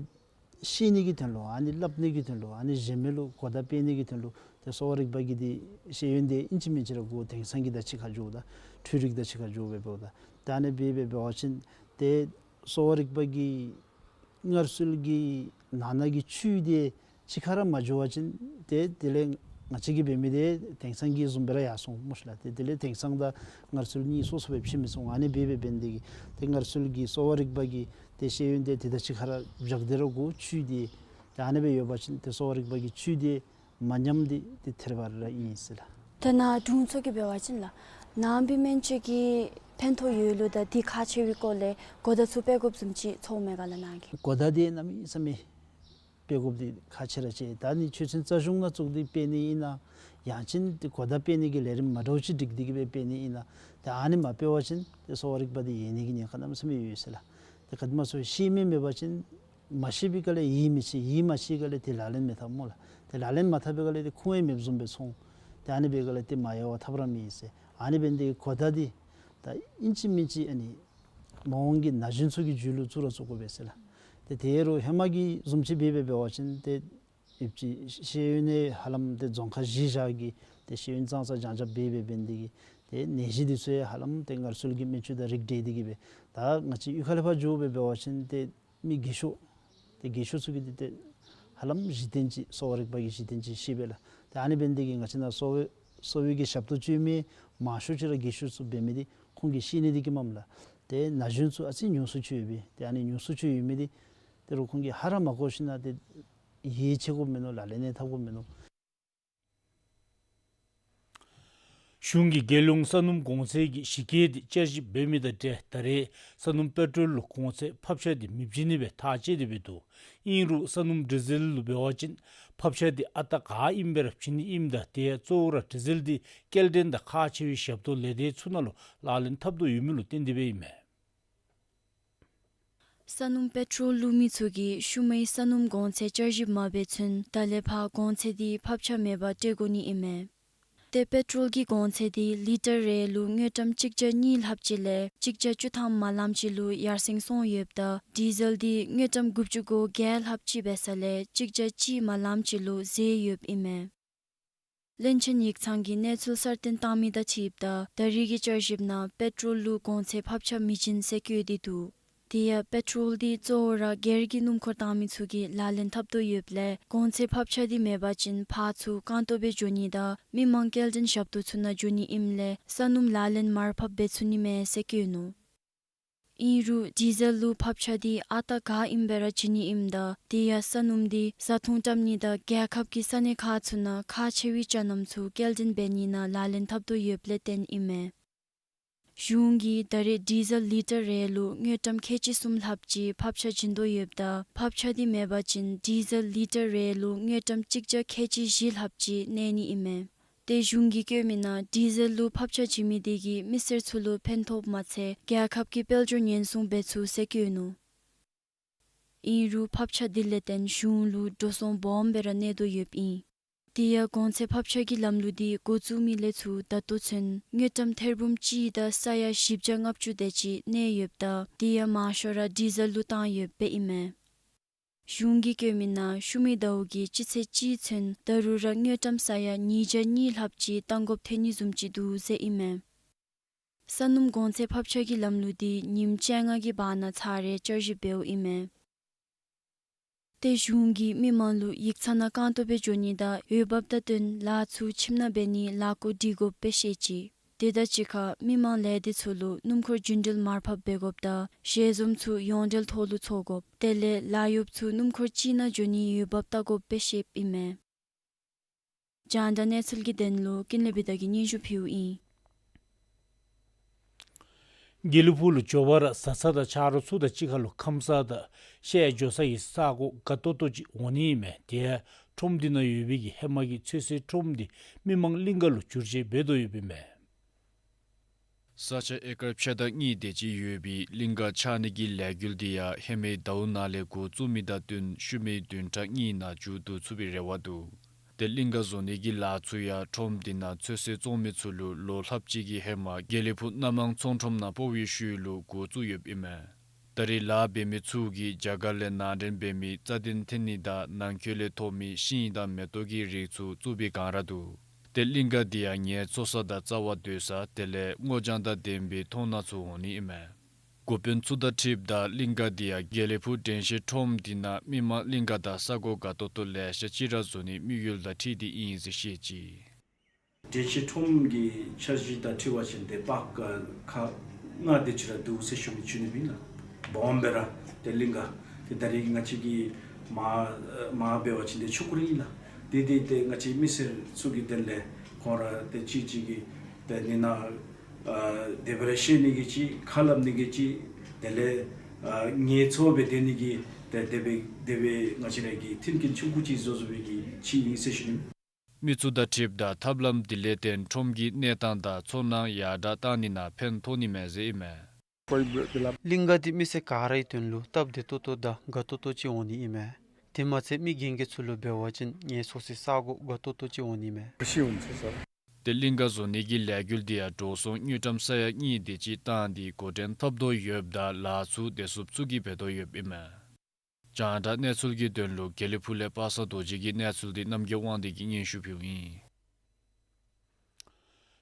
ཤེས་ནི་གི་དོན་ལུ་ཨ་ནི་སླབ་ནི་གི་དོན་ལུ་ཨ་ནི་གཞན་མི་ལུ་གོ་བརྡ་སྤེལ་ནི་གི་དོན་ལུ་ཏེ་གསོ་བ་རིག་པ་གི་འདི་ཤེས་ཡོན་འདི་ཨིན་ཅི་མིན་ཅི་ར་དགོ། དེང་སང་གི་དང་གཅིག་ཁར་འགྱོཝ་ད་འཕྲུལ་རིག་དང་གཅིག་ཁར་འགྱོཝ་སྦེ་འབདཝ་ད་ད་ཨ་ནི་སྦེ་འབད་འབད་བ་ཅིན་ཏེ་གསོ་བ་རིག་པ་གི་སྔར་སྲོལ་གྱི་ནང་ན་གི་བཅུད་འདི་གཅིག་ཁར་ར་མ་འགྱོ་བ་ཅིན་ཏེ་དེ་ལས་ང་བཅས་ཀྱིས་འབད་མི་འདི་དེང་སང་གི་བཟུམ་སྦེ་ར་ཡར་སོང་སྨོ་ཤ་ལགས། ཏེ་དེ་ལས་དེང་སང་དང་སྔར་སྲོལ་གཉིས་སོ་སོ་སྦེ་ཕྱེ་མི་ཚུགས། ཨ་ནི་སྦེ་འབད་འབད་ནི་དེ་གིས་ཏེ་སྔར་སྲོལ་གྱི་གསོ་བ་རིག་པ་གི་ཏེ་ཤེས་ཡོན་འདི་དེ་དང་གཅིག་ཁར་ར་བཞག་སྟེ་ར་དགོ། བཅུད་འདི་ཏེ་ཨ་ནི་སྦེ་ཡོད་པ་ཅིན་ཏེ་གསོ་བ་རིག་པ་གི་བཅུད་འདི་མ་ཉམས་ཏེ་ཏེ་ཐེར་བ་ར་ཨིན་ཟེར་ལགས། ད་ནཱ་དྲུང་འཚོ་གིས་འབད་བ་ཅིན་ལགས་ནང་པའི་སྨན་བཅོས་ཀྱི་ཕན་ཐོགས་ཡོད་ལུགས་དང་འདི་ཁག་ཆེ་བའི་སྐོར་ལས་གོ་བརྡ་ཚུ་སྤེལ་དགོཔ་བཟུམ་ཅིག་ཚོརཝ་མས་ག་ལགས་ནཱ་གིས། གོ་བརྡ་འདི་གནམ་མེད་ས་མེད་སྤེལ་དགོཔ་འདི་ཁག་ཆེ་ར་ཆེ། ད་ཨ་ནི་ཆོས་ཚན་རྩ་གཞུང་ནང་བཙུགས་ཏེ་སྤེལ་ནི་ཨིན་ན་ཡང་ཅིན་ཏེ་གོ་བརྡ་སྤེལ་ནི་གི་ལས་རིམ་མ་འདྲཝ་ཅིག་སྒྲིག་སྟེ་གིས་སྦེ་སྤེལ་ནི་ཨིན་ན་ཏེ་ཨ་ནི་མ་སྤེལ་བ་ཅིན་ཏེ་གསོ་བ་རིག་པ་འདི་ཡལ་ནི་གི་ཉེན་ཁ་གནམ་མེད་ས་མེད་ཡོད་ཟེར་ལགས། ཏེ་ག་དེ་སྨོ་ཟེར་བ་ཤེས་མི་མེད་པ་ཅིན་མ་ཤེས་པའི་སྐབས་ལས་ཡིད་མི་ཆེས། ཡིད་མ་ཆེས་སྐབས་ལས་ཏེ་ལག་ལེན་མི་འཐབ་སྨོ་ལགས། ཏེ་ལག་ལེན་མ་འཐབ་པའི་སྐབས་ལས་ཏེ་ཁུངས་ཡང་མེདཔ་བཟུམ་སྦེ་སོང་། ཏེ་ཨ་ནི་འབད་སྐབས་ལས་ཏེ་མ་ཡལ་བར་འཐབ་ར་མི་ཡོད་ཟེར། ཨ་ནི་འབད་ནི་དེ་གིས་གོ་བརྡ་འདི་ད་ཨིན་ཅི་མིན་ཅི་ཨ་ནི་མ་འོངས་ཀྱི་ན་གཞོན་ཚུ་གི་རྒྱུད་ལུ་བཙུགས་ར་བཙུགས་དགོ་པས་ཟེར་ལགས། ཏེ་དེ་རུང་ཧེ་མ་གི་བཟུམ་ཅིག་འབད་འབད་འབད་བ་ཅིན་ཏེ་ཨིན་ཅི་ཤེས་ཡོན་ནི་ཧ་ལམ་ཏེ་རྫོང་ཁག་གཞི་བཞག་གི་ཏེ་ཤེས་ཡོན་ཙང་ཙ་སྦྱང་བྱ་འབད་འབད་འབད་ནི་དེ་གིས་ཏེ་ནད་གཞི་འདི་ཚུ་ཡང་ཧ་ལམ་ཏེ་སྔར་སྲོལ་གྱི་སྨན་བཅོས་དང་རིགས་འདྲེས་ཏེ་གིས་སྦེ་ད་ང་བཅས་གཡུས་ཁ་ལས་ཕར་འགྱོ་འབད་འབད་བ་ཅིན་ཏེ་མི་རྒས་ཤོས་ཏེ་རྒས་ཤོས་ཚུ་གིས་འདི་ཏེ་ཧ་ལམ་གཞི་རྟེན་ཅིག་གསོ་བ་རིག་པ་གི་གཞི་རྟེན་ཅིག་ཤེས་པས་ལགས། ཏེ་ཨ་ནི་འབད་ནི་དེ་གིས་ང་བཅས་ནཱ་གསོ་བའི་གསོ་བའི་གི་ཞབས་ཏོག་སྤྱོད་མི་མང་ཤོས་ཅིག་ར་རྒས་ཤོས་ཚུ་འབད་མི་འདི་ཁོང་གིས་ཤེས་ནི་འདི་གིས་མས་ལགས། ཏེ་ན་གཞོན་ཚུ་ཨ་ཙི་ཉུང་སུ་ཅིག་ཡོད་པས། ཏེ་ཨ་ནི་ཉུང་སུ་ཅིག་ཡོད་མི་འདི་ཏེ་རུང་ཁོང་གིས་ཧ་ར་མ་གོ་ཞིན་ན་ཏེ་ཡིད་ཆེས་དགོཔ་མིན་ནུག། ལག་ལེན་ཡང་འཐབ་དགོཔ་མིན་ནུག། གཞུང་གིས་རྒྱལ་ཡོངས་ས་སྣུམ་གོང་ཚད་ཀྱི་གཞི་བཀོད་དེ་བསྐྱར་ཞིབ་འབད་མི་དང་འབྲེལ་ད་རེས་ས་སྣུམ་པེ་ཊོལ་ལུ་གོང་ཚད་ཕབ་ཆག་དེ་མི་བྱིན་ནི་སྦེ་ཐག་བཅད་དེ་འབད་འདུག། ཨིན་རུང་ས་སྣུམ་ཌི་ཟེལ་ལུ་འབད་བ་ཅིན་ཕབ་ཆག་དེ་ཨ་རྟག་ག་ཨིནམ་སྦེ་ར་བྱིན་ནི་ཨིནམ་ད་དེ་ཡང་གཙོ་བོ་ར་ཌི་ཟེལ་དེ་སྐྱེལ་འདྲེན་དང་ཁག་ཆེ་བའི་ཞབས་ཏོག་ལས་སྡེ་ཚུ་ནང་ལུ་ལག་ལེན་འཐབ་དོ་ཡོད་མི་ལུ་བརྟེན་ཏེ་སྦེ་ཨིན་མས། ས་སྣུམ་པེ་ཊོལ་བླུགས་མི་ཚུ་གིས་ཤུལ་མའི་ས་སྣུམ་གོང་ཚད་བསྐྱར་ཞིབ་མ་འབད་ཚུན་ད་ལས་ཕར་གོང་ཚད་དེ་ཕབ་ཆག་མེད་པར་སྤྲོད་དགོ་ནི་ཨིན་མས། ཏེ་པེ་ཊོལ་གྱི་གོང་ཚད་འདི་ལི་ཊར་རེ་ལུ་དངུལ་ཀྲམ་གཅིག་བརྒྱ་གཉིས་ལྷགཔ་ཅིག་ལས་གཅིག་བརྒྱ་བཅུ་ཐམ་མ་ལངམ་ཅིག་ལུ་ཡར་སེང་སོང་ཡོདཔ་ད་ཌི་ཟེལ་འདི་དངུལ་ཀྲམ་དགུ་བཅུ་གོ་བརྒྱད་ལྷགཔ་ཅིག་འབད་ས་ལས་གཅིག་བརྒྱ་གཅིག་མ་ལངམ་ཅིག་ལུ་འཛེགས་ཡོདཔ་ཨིན་མས། བློན་ཆེན་ཡིག་ཚང་གིས་གནས་ཚུལ་གསར་བཏོན་བཏང་མི་དང་འཁྲིལཝ་ད་ད་རེས་ཀྱི་བསྐྱར་ཞིབ་ནང་པེ་ཊོལ་ལུ་གོང་ཚད་ཕབ་ཆ་མི་བྱིན་ཟེར་བཀོད་དེ་འདུག། དེ་ཡང་པེ་ཊོལ་འདི་གཙོ་བོ་ར་སྒེར་གྱི་སྣུམ་འཁོར་བཏང་མི་ཚུ་གིས་ལག་ལེན་འཐབ་དོ་ཡོདཔ་ལས་གོང་ཚད་ཕབ་ཆ་འདི་མེད་པ་ཅིན་ཕར་ཚུར་རྐང་སྟོང་སྦེ་འགྱོ་ནི་དང་མི་མང་སྐྱེལ་འདྲེན་ཞབས་ཏོག་ཚུ་ནང་འགྱོ་ནི་ཨིནམ་ལས་ས་སྣུམ་ལག་ལེན་མར་ཕབ་འབད་ཚུགས་ནི་མས་ཟེར་བཀོད་ནུག། ཨིན་རུང་ཌི་ཟེལ་ལུ་ཕབ་ཆ་འདི་ཨ་རྟག་ག་ཨིནམ་སྦེ་ར་བྱིན་ནི་ཨིནམ་ད་དེ་ཡང་ས་སྣུམ་འདི་བཟའ་འཐུང་བཀྲམ་ནི་དང་རྒྱལ་ཁབ་ཀྱི་ས་གནས་ཁག་ཚུ་ནང་ཁག་ཆེ་བའི་ཅ་རྣམ་ཚུ་སྐྱེལ་འདྲེན་འབད་ནི་ནང་ལག་ལེན་འཐབ་དོ་ཡོདཔ་ལས་བརྟེན་ཨིན་མས། གཞུང་གིས་ད་རེས་ཌི་ཟེལ་ལི་ཊར་རེ་ལུ་དངུལ་ཀྲམ་ཁལ་གཅིག་གསུམ་ལྷགཔ་ཅིག་ཕབ་ཆ་བྱིན་དོ་ཡོདཔ་ད་ཕབ་ཆ་འདི་མེད་པ་ཅིན་ཌི་ཟེལ་ལི་ཊར་རེ་ལུ་དངུལ་ཀྲམ་གཅིག་བརྒྱ་ཁལ་གཅིག་བཞི་ལྷགཔ་ཅིག་གནས་ནི་ཨིན་མས། ཏེ་གཞུང་གིས་བཀོད་མི་ནང་ཌི་ཟེལ་ལུ་ཕབ་ཆ་བྱིན་མི་དེ་གིས་མི་སེར་ཚུ་ལུ་ཕན་ཐོགསཔ་མ་ཚད་རྒྱལ་ཁབ་ཀྱི་དཔལ་འབྱོར་ཉེན་སྲུང་འབད་ཚུགས་ཟེར་བཀོད་ནུག། ཨིན་རུང་ཕབ་ཆ་འདི་ལས་བརྟེན་གཞུང་ལུ་འགྲོ་སོང་སྦོམ་སྦེ་ར་གནས་དོ་ཡོདཔ་ཨིན། དེ་ཡང་གོང་ཚད་ཕབ་ཆ་གི་ལམ་ལུགས་འདི་འགོ་བཙུགས་མི་ལས་ཚུར་ད་ལྟོ་ཚུན་དངུལ་ཀྲམ་ཐེར་འབུམ་གཅིག་དང་ས་ཡ་བཞི་བརྒྱ་ལྔ་བཅུ་དེ་ཅིག་གནས་ཡོདཔ་ད་དེ་ཡང་མང་ཤོས་ར་ཌི་ཟེལ་ལུ་བཏང་ཡོདཔ་ཨིན་མས། གཞུང་གིས་བཀོད་མི་ནང་ཤུལ་མའི་ཟླཝ་གི་སྤྱི་ཚེས་གཅིག་ཚུན་ད་རུང་ར་དངུལ་ཀྲམ་ས་ཡ་ཉིས་བརྒྱ་གཉིས་ལྷགཔ་ཅིག་བཏང་དགོཔ་ཐོན་ནི་བཟུམ་ཅིག་འདུག་ཟེར་ཨིན་མས། ས་སྣུམ་གོང་ཚད་ཕབ་ཆ་གི་ལམ་ལུགས་འདི་ཉིནམ་བཅོ་ལྔ་གི་བར་ན་ཚར་རེ་བསྐྱར་ཞིབ་འབདཝ་ཨིན་མས། ཏེ་གཞུང་གིས་མི་མང་ལུ་ཡིག་ཚང་ནང་རྐང་སྟོང་སྦེ་འགྱོ་ནི་དང་འོས་འབབ་དང་བསྟུན་ལཱ་ཚུ་ཁྱིམ་ནང་འབད་ནིའི་ལཱ་སྐོར་སྒྲིག་དགོཔ་སྦེ་བཤད་ཅི། དེ་དང་གཅིག་ཁར་མི་མང་ལས་སྡེ་ཚུ་ལུ་སྣུམ་འཁོར་རྒྱུན་འགྲུལ་མར་ཕབ་འབད་དགོཔ་དང་ཞལ་འཛོམས་ཚུ་ཡོངས་འབྲེལ་ཐོག་ལུ་འཚོགས་དགོཔ་དེ་ལས་ལཱ་གཡོགཔ་ཚུ་སྣུམ་འཁོར་གཅིག་ནང་འགྱོ་ནིའི་འོས་འབབ་བལྟ་དགོཔ་སྦེ་བཤདཔ་ཨིན་མས། རྒྱང་བསྒྲགས་གནས་ཚུལ་གྱི་དོན་ལུ་ཀུན་ལེགས་བི་དྷ་གིས་སྙན་ཞུ་ཕུལཝ་ཨིན། དགེ་ལེགས་ཕུག་ལུ་མགྱོགས་པ་ར་བཟའ་ཚང་དང་ཆ་རོགས་ཚུ་དང་གཅིག་ཁར་ལུ་ཁམས་བཟང་དང་བཤལ་འགྱོ་ས་གི་ས་གོ་དགའ་ཏོག་ཏོ་ཅིག་འོང་ནི་ཨིན་མས། དེ་ཡང་ཁྲོམ་འདི་ནང་ཡོད་པའི་གི་ཧེ་མ་གི་ཚོད་བསྲེ་ཁྲོམ་འདི་མི་མང་གླིང་ག་ལུ་བསྒྱུར་བཅོས་འབད་དོ་ཡོདཔ་ཨིན་མས། ས་ཆ་ཨེ་ཀར་ཕྱེད་དང་གཉིས་དེ་ཅིག་ཡོད་པའི་གླིང་ག་ཆགས་ནི་གི་ལས་འགུལ་འདི་ཡང་ཧེ་མའི་ཟླཝ་ནང་ལས་འགོ་བཙུགས་མི་དང་བསྟུན་ཤུལ་མའི་བདུན་ཕྲག་གཉིས་ནང་མཇུག་བསྡུ་ཚུགས་པའི་རེ་བ་འདུག། ཏེ་གླིང་ག་བཟོ་ནི་གི་ལཱ་ཚུ་ཡང་ཁྲོམ་འདི་ནང་ཚོད་བསྲེ་བཙོང་མི་ཚུ་ལུ་ལོ་ལྷགཔ་ཅིག་གི་ཧེ་མ་དགེ་ལེགས་ཕུག་སྣ་མང་ཚོང་ཁྲོམ་ནང་སྤོ་བའི་ཤུལ་ལུ་འགོ་བཙུགས་ཡོདཔ་ཨིན་མས། ད་རེས་ལཱ་འབད་མི་ཚུ་གིས་རྒྱ་གར་ལས་ནང་འདྲེན་འབད་མི་རྩ་དོན་ཐོན་ནི་དང་ནང་འཁོད་ལས་ཐོབ་མི་ཤིང་དང་མེ་ཏོག་གི་རིགས་ཚུ་བཙུགས་པའི་སྒང་ར་འདུག། ཏེ་གླིང་ག་འདི་ཡང་ངལ་འཚོ་ས་དང་རྩ་བ་སྡོད་ས་དེ་ལས་སྔོ་ལྗང་དང་ལྡན་པའི་མཐོང་སྣང་ཚུ་འོང་ནི་ཨིན་མས། འགོ་དཔོན་ཚུ་དང་འཁྲིལཝ་ད་གླིང་ག་འདི་ཡང་དགེ་ལེགས་ཕུག་དྲན་ཤེས་ཁྲོམ་འདི་ནང་མི་མང་གླིང་ག་དང་ས་གོ་དགའ་ཏོག་ཏོ་ལེ་ཤ་ཅིག་ར་བཟོ་ནིའི་དམིགས་ཡུལ་དང་འཁྲིལ་ཏེ་ཨིན་ཟེར་བཤད་ཅི། དྲན་ཤེས་ཁྲོམ་གྱི་འཆར་གཞི་དང་འཁྲིལ་བ་ཅིན་ཏེ་པརྐ་ཁག་ལྔ་དེ་ཅིག་ར་འདུག་ཟེར་ཞུ་ནི་ཞུ་ནི་ཨིན་ལགས། སྦོམ་སྦེ་ར་ཏེ་གླིང་ག་ཏེ་ད་རེས་ང་བཅས་ཀྱིས་མར་མར་འབད་བ་ཅིན་ཏེ་ཆུང་ཀུ་ར་ཨིན་ལགས། ཏེ་ཏེ་ཏེ་ང་བཅས་མི་སེར་ཚུ་གི་དོན་ལས་ཁོང་ར་ཏེ་གཅིག་གཅིག་གིས་ཏེ་ནི་ནང་ཨ་དེ་སྦེ་ར་བཤད་ནི་གི་ཅིག་ཁ་སླབ་ནི་གི་ཅིག་དེ་ལས་ཨ་ངལ་འཚོ་སྦེ་སྡོད་ནི་གི་ཏེ་དེ་སྦེ་དེ་སྦེ་ང་བཅས་ར་གི་མཐུན་རྐྱེན་ཆུང་ཀུ་ཅིག་བཟོ་བཟོ་བའི་གི་ཅིག་ཨིན་ཟེར་ཞུ་ནི། མི་ཚུ་དང་འཁྲིལཝ་ད་ཐབས་ལམ་འདི་ལས་བརྟེན་ཁྲོམ་གྱི་གནས་སྟངས་དང་ཚོར་སྣང་ཡར་དྲག་བཏང་ནི་ནང་ཕན་ཐོགས་ནི་མས་ཟེར་ཨིན་མས། གླིང་ག་འདི་མི་སེར་ག་རའི་དོན་ལུ་སྟབས་བདེ་ཏོག་ཏོ་དང་དགའ་ཏོག་ཏོ་ཅིག་འོང་ནི་ཨིན་མས། དེ་མ་ཚད་མི་རྒན་རྒས་ཚུ་ལུ་འབད་བ་ཅིན་ངལ་འཚོ་སའི་ས་གོ་དགའ་ཏོག་ཏོ་ཅིག་འོང་ནི་མས། ཏེ་གླིང་ག་བཟོ་ནི་གི་ལས་འགུལ་འདི་ཡང་འགྲོ་སོང་དངུལ་ཀྲམ་ས་ཡ་གཉིས་དེ་ཅིག་བཏང་སྟེ་འགོ་འདྲེན་འཐབ་དོ་ཡོདཔ་ད་ལཱ་ཚུ་བདེ་སྲུངཔ་ཚུ་གིས་འབད་དོ་ཡོདཔ་ཨིན་མས། རྒྱང་བསྒྲགས་གནས་ཚུལ་གྱི་དོན་ལུ་དགེ་ལེགས་ཕུག་ལས་པ་སངས་རྡོ་རྗེ་གི་གནས་ཚུལ་འདི་རྣམ་རྒྱལ་དབང་འདུས་ཀྱིས་སྙན་ཞུ་ཕུལཝ་ཨིན།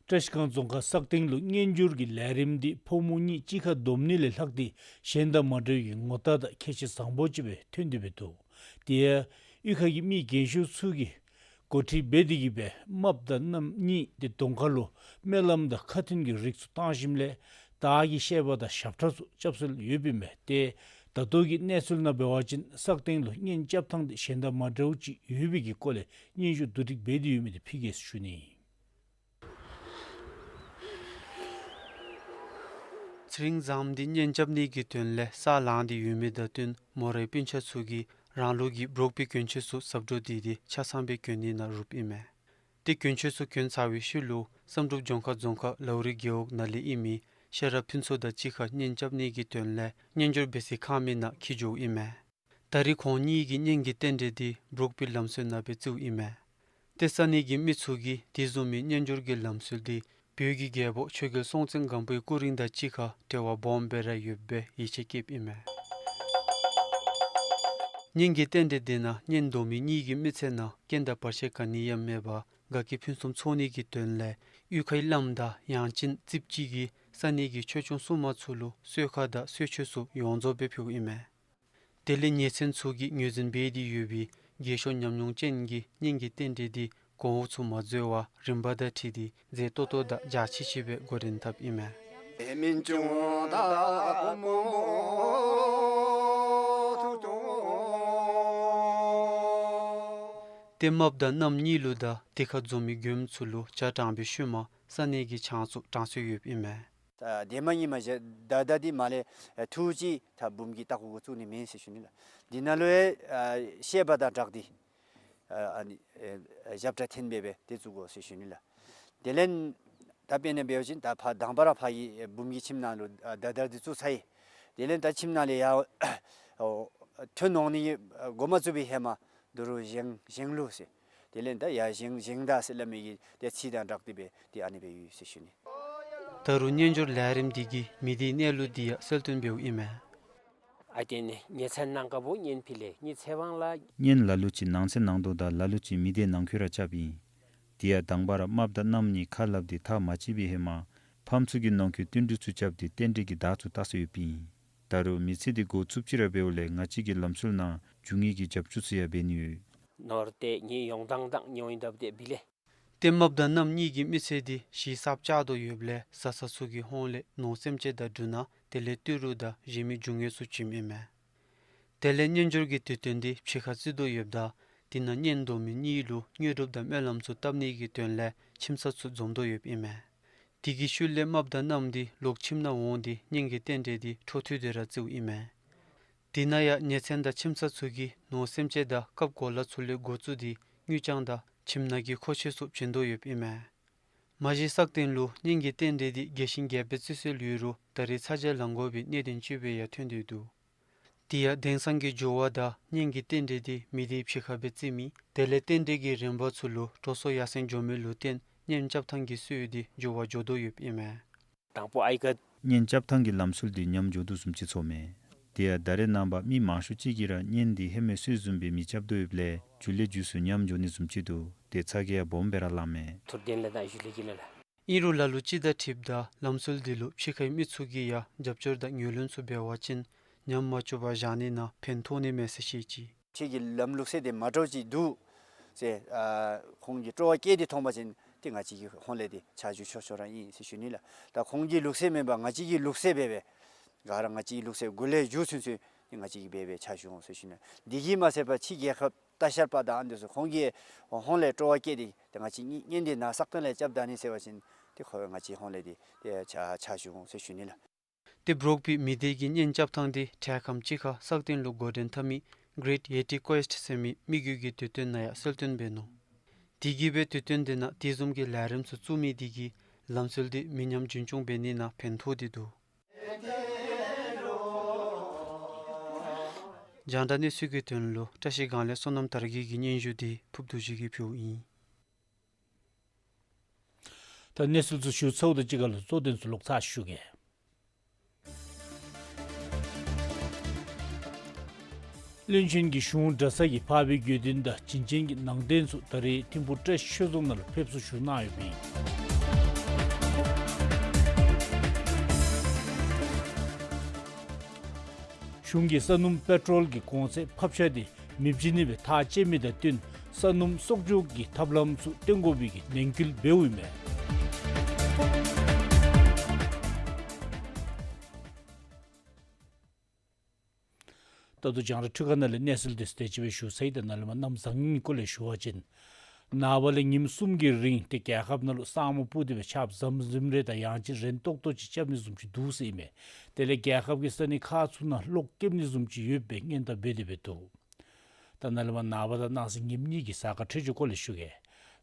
བཀྲ་ཤིས་སྒང་རྫོང་ཁག་སག་སྟེང་ལུ་གཉེན་སྦྱོར་གྱི་ལས་རིམ་འདི་ཕོ་མོ་གཉིས་གཅིག་ཁར་བསྡོམ་ནི་ལས་ལྷག་སྟེ་གཞན་དང་མ་འདྲ་བའི་ངོ་རྟགས་དང་ཁྱད་ཆོས་བཟང་པོ་ཅིག་སྦེ་ཐོན་ཏེ་འདུག། དེ་ཡང་གཡུས་ཁ་གི་མི་རྒན་ཤོས་ཚུ་གིས་འགོ་ཁྲིད་འབད་དེ་གིས་སྦེ་རྨགཔ་དང་རྣམ་གཉིས་དེ་གདོང་ཁ་ལུ་སྨོན་ལམ་དང་ཁ་ཐུན་གྱི་རིགས་ཚུ་བཏང་ཞིནམ་ལས་དར་གྱི་བཤད་པ་དང་ཞབས་ཁྲ་ཚུ་རྐྱབ་སྲོལ་ཡོདཔ་ཨིན་མས། ཏེ་ད་ལྟོ་གི་གནས་ཚུལ་ནང་འབད་བ་ཅིན་སག་སྟེང་ལུ་གཉེན་རྐྱབ་ཐངས་དེ་གཞན་དང་མ་འདྲཝ་ཅིག་ཡོད་པའི་གི་སྐོར་ལས་སྙན་ཞུ་བསྡུ་སྒྲིག་འབད་དེ་ཡོད་མི་དེ་ཕུལ་གེ་ཟེར་ཞུ་ནི། ཚེ་རིང་བཟངམོ་འདི་གཉེན་རྐྱབ་ནི་གི་དོན་ལས་ས་ལངས་ཏེ་ཡོད་མི་དང་བསྟུན་མོ་རའི་སྤུན་ཆ་ཚུ་གིས་རང་ལུགས་ཀྱི་འབྲོག་པའི་གྱོན་ཆས་ཚུ་ཟབ་འགྲོ་འདི་དེ་ཆ་ཚང་སྦེ་གྱོན་ནི་ནང་རུབ་ཨིན་མས། ཏེ་གྱོན་ཆས་ཚུ་གྱོན་ཚར་བའི་ཤུལ་ལུ་བསམ་གྲུབ་ལྗོངས་མཁར་རྫོང་ཁག་ལའུ་རི་རྒེད་འོག་ནང་ལས་ཨིན་མི་ཤེས་རབ་ཕུན་ཚོགས་དང་གཅིག་ཁར་གཉེན་རྐྱབ་ནི་གི་དོན་ལས་གཉེན་སྦྱོར་འབད་སའི་ཁང་མིག་ནང་འཁྱིད་འགྱོཝ་ཨིན་མས། ད་རེས་ཁོང་གཉིས་ཀྱི་གཉེན་གྱི་རྟེན་འབྲེལ་འདི་འབྲོག་པའི་ལམ་སྲོལ་ནང་སྦེ་བརྩིཝ་ཨིན་མས། ཏེ་ས་གནས་ཀྱི་མི་ཚུ་གིས་དེ་བཟུམ་མའི་སྨྱན་སྦྱོར་གྱི་ལམ་སྲོལ་འདི་བོད་ཀྱི་རྒྱལ་པོ་ཆོས་རྒྱལ་སྲོང་བཙན་སྒམ་པོའི་སྐུ་རིང་དང་གཅིག་ཁར་འབྲེལ་བ་སྦོམ་སྦེ་ར་ཡོདཔ་སྦེ་ཡིད་ཆེས་བསྐྱེདཔ་ཨིན་མས། སྙན་གྱི་རྟེན་འབྲེལ་འདི་ནང་གཉེན་འདོད་མི་གཉིས་ཀྱི་མི་ཚེ་ནང་རྐྱེན་དང་བར་ཆད་ག་ནི་ཡང་མེད་པར་དགའ་སྐྱིད་ཕུན་སུམ་ཚོགས་ནི་གི་དོན་ལས་གཡུས་ཁའི་བླམ་དང་ཡང་ཅིན་རྩིསཔ་ཅིག་གིས་ས་གནས་ཀྱི་ཆོས་སྐྱོང་སྲུང་མ་ཚུ་ལུ་གསོལ་ཁ་དང་གསོལ་མཆོད་ཚུ་ཡོངས་རྫོགས་སྦེ་ཕུལཝ་ཨིན་མས། དེ་ལས་ཉེ་ཚན་ཚུ་གིས་ངོས་འཛིན་འབད་དེ་ཡོད་པའི་རྒས་ཤོས་ཉམས་མྱོང་ཅན་གྱིས་སྙན་གྱི་རྟེན་འབྲེལ་འདི་གོང་འོག་ཚུ་མ་འཛོལ་བར་རིམ་པ་དང་འཁྲིལ་ཏེ་མཛེས་ཏོག་ཏོ་དང་འཇའ་ཆི་ཆི་སྦེ་འགོ་འདྲེན་འཐབ་ཨིན་མས། ཏེ་རྨགཔ་དང་མནའམ་གཉིས་ལུ་དང་དེ་ཁར་འཛོམས་མི་མགྱོནམ་ཚུ་ལུ་ཇ་དྲང་པའི་ཤུལ་མ་ས་གནས་ཀྱི་ཆང་ཚུ་དྲང་སྲོལ་ཡོདཔ་ཨིན་མས། ད་དེ་མ་ཡིན་མ་ཞག་ད་ད་འདི་མ་ལས་ཨ་ཐུག་ཅི་ད་འབུམ་གྱི་ལྟག་ཀོ་གུ་བཙུགས་ནི་མེན་ཟེར་ཞུ་ནི་ལགས། འདི་ནང་ལུ་ཡང་ཨ་བཤད་པ་དང་སྦྲགས་ཏེ་ཨ་ཨ་ནི་ཨ་ཞབས་ཁྲ་འཐེན་སྦེ་སྦེ་དེ་བཙུགས་དགོ་ཟེར་ཞུ་ནི་ལགས། དེ་ལས་ད་དཔེར་ན་འབད་བ་ཅིན་ད་ཕར་དང་པ་ར་ཕར་གྱི་འབུམ་གྱི་ཁྱིམ་ནང་ལུ་ཨ་ད་ད་འདི་བཙུགས་ཚར་ཡི། དེ་ལས་ད་ཁྱིམ་ནང་ལས་ཡར་ཨོ་ཐོན་འོང་ནི་ཨ་འགོ་མ་བཙུགས་པའི་ཧེ་མ་དོ་རུང་བཞེངས་བཞེངས་ལུགས་ཟེར། དེ་ལས་ད་ཡར་བཞེངས་བཞེངས་ད་ཟེར་སླབ་མི་གི་དེ་ཚིག་དང་སྦྲགས་ཏེ་སྦེ་དེ་ཨ་ནི་སྦེ་ཡོད་ཟེར་ཞུ་ནི། ད་རུང་སྨྱན་སྦྱོར་ལས་རིམ་འདི་གིས་མི་སྡེའི་གནས་ལུགས་འདི་ཡང་གསལ་སྟོན་འབདཝ་ཨིན་མས། ཨ་དེ་ནི་ཉེ་ཚན་ནང་ཀ་བོ་གཉེན་ཕི་ལེ་གཉེན་ཚེ་དབང་ལ། གཉེན་ལ་ལུ་ཅིག་ནང་ཚན་ནང་དོ་དང་ལ་ལུ་ཅིག་མི་སྡེ་ནང་འཁོད་ར་རྐྱབ་ཨིན། དེ་ཡང་དང་པ་ར་རྨགཔ་དང་མནའམ་གཉིས་ཁ་སླབ་སྟེ་ཐག་མ་བཅད་པའི་ཧེ་མ་ཕམ་ཚུ་གིས་ནང་འཁོད་བསྟུན་གྲོས་ཚུ་རྐྱབ་སྟེ་རྟེན་འབྲེལ་གྱི་བརྡ་ཚུ་བཏགས་སྲོལ་ཡོདཔ་ཨིན། ད་རུང་མི་ཚེ་འདི་འགོ་བཙུགསཔ་ཅིག་ར་འབདཝ་ལས་ང་བཅས་ཀྱི་ལམ་སྲོལ་ནང་རྒྱུ་དངོས་ཀྱི་རྒྱབ་སྐྱོར་ཚུ་ཡང་འབད་ནི་ཡོད། ནོར་ཏེ་ངེའི་ཡོང་ཐངས་དང་ཉོ་ཡིན་སྟབས་ཏེ་བི་ལེ། ཏེ་རྨགཔ་དང་མནའམ་གཉིས་ཀྱི་མི་ཚེ་འདི་གཞི་གསརཔ་བཅག་དོ་ཡོདཔ་ལས་བཟའ་ཚང་ཚུ་གི་ཧོངས་ལས་ནོར་སེམས་ཅན་དང་འབྲུ་སྣ་དེ་ལས་ཏི་རུ་དང་གཞན་མི་རྒྱུ་དངོས་ཚུ་བྱིནམ་ཨིན་མས། དེ་ལས་སྨྱན་སྦྱོར་གྱི་དུས་སྟོན་འདི་ཕྱི་ཁར་བརྩི་དོ་ཡོདཔ་ད་དེ་ནང་གཉེན་འདོད་མི་གཉིས་ལུ་དངོས་གྲུབ་དང་སྨོན་ལམ་ཚུ་བཏབ་ནི་གི་དོན་ལས་ཁྱིམ་ཚང་ཚུ་འཛོམས་དོ་ཡོདཔ་ཨིན་མས། དེ་གི་ཤུལ་ལས་རྨགཔ་དང་མནའམ་འདི་ལོག་ཁྱིམ་ནང་འོང་སྟེ་གཉེན་གྱི་རྟེན་འབྲེལ་འདི་འཕྲོ་མཐུད་དེ་ར་བརྩིཝ་ཨིན་མས། དེ་ནང་ཡང་ཉེ་ཚན་དང་ཁྱིམ་ཚང་ཚུ་གིས་ནོར་སེམས་ཅན་དང་སྐབས་གོ་ལ་ཚུ་ལས་འགོ་བཙུགས་ཏེ་དངུལ་རྐྱང་དང་ཁྱིམ་ནང་གི་མཁོ་ཆས་ཚུ་བྱིན་དོ་ཡོདཔ་ཨིན་མས། མ་གཞི་སག་སྟེང་ལུ་གཉེན་གྱི་རྟེན་འབྲེལ་འདི་རྒྱས་ཤིང་རྒྱས་པར་བརྩི་སྲོལ་ཡོད་རུང་ད་རེས་ཚ་གྱང་ལང་དགོ་པའི་གནད་དོན་ཅིག་སྦེ་ཡང་ཐོན་ཏེ་འདུག། དེ་ཡང་དེང་སང་གི་འགྱུར་བ་དང་གཉེན་གྱི་རྟེན་འབྲེལ་འདི་མི་སྡེའི་ཕྱི་ཁར་སྦེ་བརྩི་མི་དེ་ལས་རྟེན་འབྲེལ་གྱི་རིམ་པ་ཚུ་ལུ་འགྲོ་སོང་ཡར་སེང་འགྱོ་མི་ལུ་བརྟེན་གཉེན་རྐྱབ་ཐངས་ཀྱི་སྲོལ་འདི་འགྱུར་བ་འགྱོ་དོ་ཡོདཔ་ཨིན་མས། དང་པོ་ཨའི་ཀ། གཉེན་རྐྱབ་ཐངས་ཀྱི་ལམ་སྲོལ་འདི་ཉམས་འགྱོ་དོ་བཟུམ་ཅིག་ཚོརཝ་མས། དེ་ཡང་ད་རེས་ནངས་པ་མི་མང་ཤོས་ཅིག་གིས་ར་གཉེན་འདི་ཧེ་མའི་སྲོལ་བཟུམ་སྦེ་མི་རྐྱབ་དོ་ཡོདཔ་ལས་མཇུག་ལས་མཇུག་སུ་ཉམས་འགྱོ་ནི་བཟུམ་ཅིག་འདུག། ཏེ་ཚ་གྱང་ཡང་སྦོམ་སྦེ་ར་ལངམ་མས། ཐུར་དན་ལ་དང་ཞུ་ལེ་གི་ལ་ལ། ཨིན་རུང་ལ་ལུ་ཅིག་དང་འཁྲིལཝ་ད་ལམ་སྲོལ་འདི་ལུ་ཕྱི་ཁའི་མི་ཚུ་གིས་ཡང་རྒྱབ་སྐྱོར་དང་ངོས་ལེན་ཚུ་འབད་བ་ཅིན་ཉམས་མ་བཅུག་པར་བཞག་ནི་ནང་ཕན་ཐོགས་ནི་མས་ཟེར་བཤད་ཅི། ཁྱེད་ཀྱི་ལམ་ལུགས་སྲོལ་འདི་མ་འདྲཝ་ཅིག་འདུག་ཟེར་ཨ་ཁོང་གིས་སྤྲོ་བ་བསྐྱེད་དེ་མཐོང་པ་ཅིན་ཏེ་ང་བཅས་ཀྱི་ཧོངས་ལས་ཏེ་ཕྱག་ཞུ་ཆོག་ཆོག་ར་ཨིན་ཟེར་ཞུ་ནི་ལགས། ད་ཁོང་གི་ལུགས་སྲོལ་མེན་པར་ང་བཅས་ཀྱི་ལུགས་སྲོལ་སྦེ་སྦེ་ག་ར་ང་བཅས་ཀྱི་ལུགས་སྲོལ་འགོ་ལས་མཇུག་ཚུན་ཚོད་ཏེ་ང་བཅས་ཀྱིས་སྦེ་སྦེ་ཕྱག་ཞུ་འོང་ཟེར་ཞུ་ནི། འདི་གིས་མ་ཚད་པར་ཕྱི་རྒྱལ་ཁབ་ལྟ་བཤལ་པ་དང་ཨ་ནི་ཚུ་ཁོང་གི་ཧོངས་ལས་སྤྲོ་བ་བསྐྱེད་དེ་ཏེ་ང་བཅས་གཉེན་འདི་ནཱ་སག་སྟེང་ལས་རྐྱབ་ད་ནི་ཟེར་བ་ཅིན་ཏེ་ཁོ་ང་བཅས་ཧོངས་ལས་ཏེ་ཏེ་ཕྱག་ཕྱག་ཞུ་འོང་ཟེར་ཞུ་ནི་ལགས། ཏེ་འབྲོག་པའི་མི་སྡེ་གི་གཉེན་རྐྱབ་ཐངས་འདི་འཕྲལ་ཁམས་ཅིག་ཁར་སག་སྟེང་ལུ་འགོ་འདྲེན་འཐབ་མི་གེ་རེཊ་ཡེ་ཊི་ཀོ་ཨེསཊ་ཟེར་མི་མི་རྒོད་ཀྱི་དུས་སྟོན་ནང་ཡང་གསལ་སྟོན་འབད་ནུག། དེ་གིས་སྦེ་དུས་སྟོན་འདི་ནང་དེ་བཟུམ་གྱི་ལས་རིམ་ཚུ་བཙུགས་མི་འདི་གིས་ལམ་སྲོལ་འདི་མི་ཉམས་རྒྱུན་སྐྱོང་འབད་ནི་ནང་ཕན་ཐོགས་ཏེ་འདུག། རྒྱང་བསྒྲགས་གནས་ཚུལ་གྱི་དོན་ལུ་བཀྲ་ཤིས་སྒང་ལས་བསོད་ནམས་དར་རྒྱས་ཀྱི་སྙན་ཞུ་འདི་ཕུརབ་རྡོ་རྗེ་གིས་ཕུལཝ་ཨིན། ད་གནས་ཚུལ་ཚུ་ཞུ་ཚརཝ་དང་གཅིག་ཁར་ལུ་གཙོ་དོན་ཚུ་ལོག་ཚར་ཞུ་གེ། བློན་ཆེན་གྱིས་གཞུང་གྲྭ་ཚང་གི་འཕགས་པའི་དགེ་འདུན་དང་བྱིན་ཅན་གྱི་ནང་རྟེན་ཚུ་ད་རེས་ཐིམ་ཕུག་བཀྲ་ཤིས་ཆོས་རྫོང་ནང་ལུ་ཕེབས་བསུ་ཞུ་གནང་ཡོདཔ་ཨིན། གཞུང་གིས་ས་སྣུམ་པེ་ཊོལ་གྱི་གོང་ཚད་ཕབ་ཆག་འདི་མི་བྱིན་ནི་སྦེ་ཐག་བཅད་མི་དང་བསྟུན་ས་སྣུམ་གསོག་འཇོག་གི་ཐབས་ལམ་ཚུ་བཏོན་དགོ་པའི་གི་ནན་སྐུལ་འབདཝ་ཨིན་མས། ད་ལྟོ་རྒྱང་བསྒྲགས་འཕྲུལ་ཁང་ནང་ལས་གནས་ཚུལ་འདི་ཚུ་དེ་ཅིག་སྦེ་ཞུ་ཚར་ཡི། ད་ནཱ་ལས་མར་གནམ་བཟང་ངན་གྱི་སྐོར་ལས་ཞུ་བ་ཅིན་ནངས་པ་ལས་ཉིནམ་གསུམ་གྱི་རིང་ཏེ་རྒྱལ་ཁབ་ནང་ལུ་ས་སྨུག་སྤུབས་ཏེ་སྦེ་ཆརཔ་ཟམ་ཟིམ་རེ་དང་ཡང་ཅིན་རན་ཏོག་ཏོ་ཅིག་རྐྱབ་ནི་བཟུམ་ཅིག་འདུག་ཟེར་ཨིན་མས། དེ་ལས་རྒྱལ་ཁབ་ཀྱི་ས་གནས་ཁག་ཚུ་ནང་གློག་སྐྱེབ་ནི་བཟུམ་ཅིག་ཡོདཔ་སྦེ་སྔོན་བརྡ་འབད་དེ་སྦེ་འདུག། ད་ནཱ་ལས་མར་ནངས་པ་དང་གནངས་ཚེ་ཉིནམ་གཉིས་ཀྱི་གཟའ་སྐར་འཕྲོད་སྦྱོར་སྐོར་ལས་ཞུ་གེ།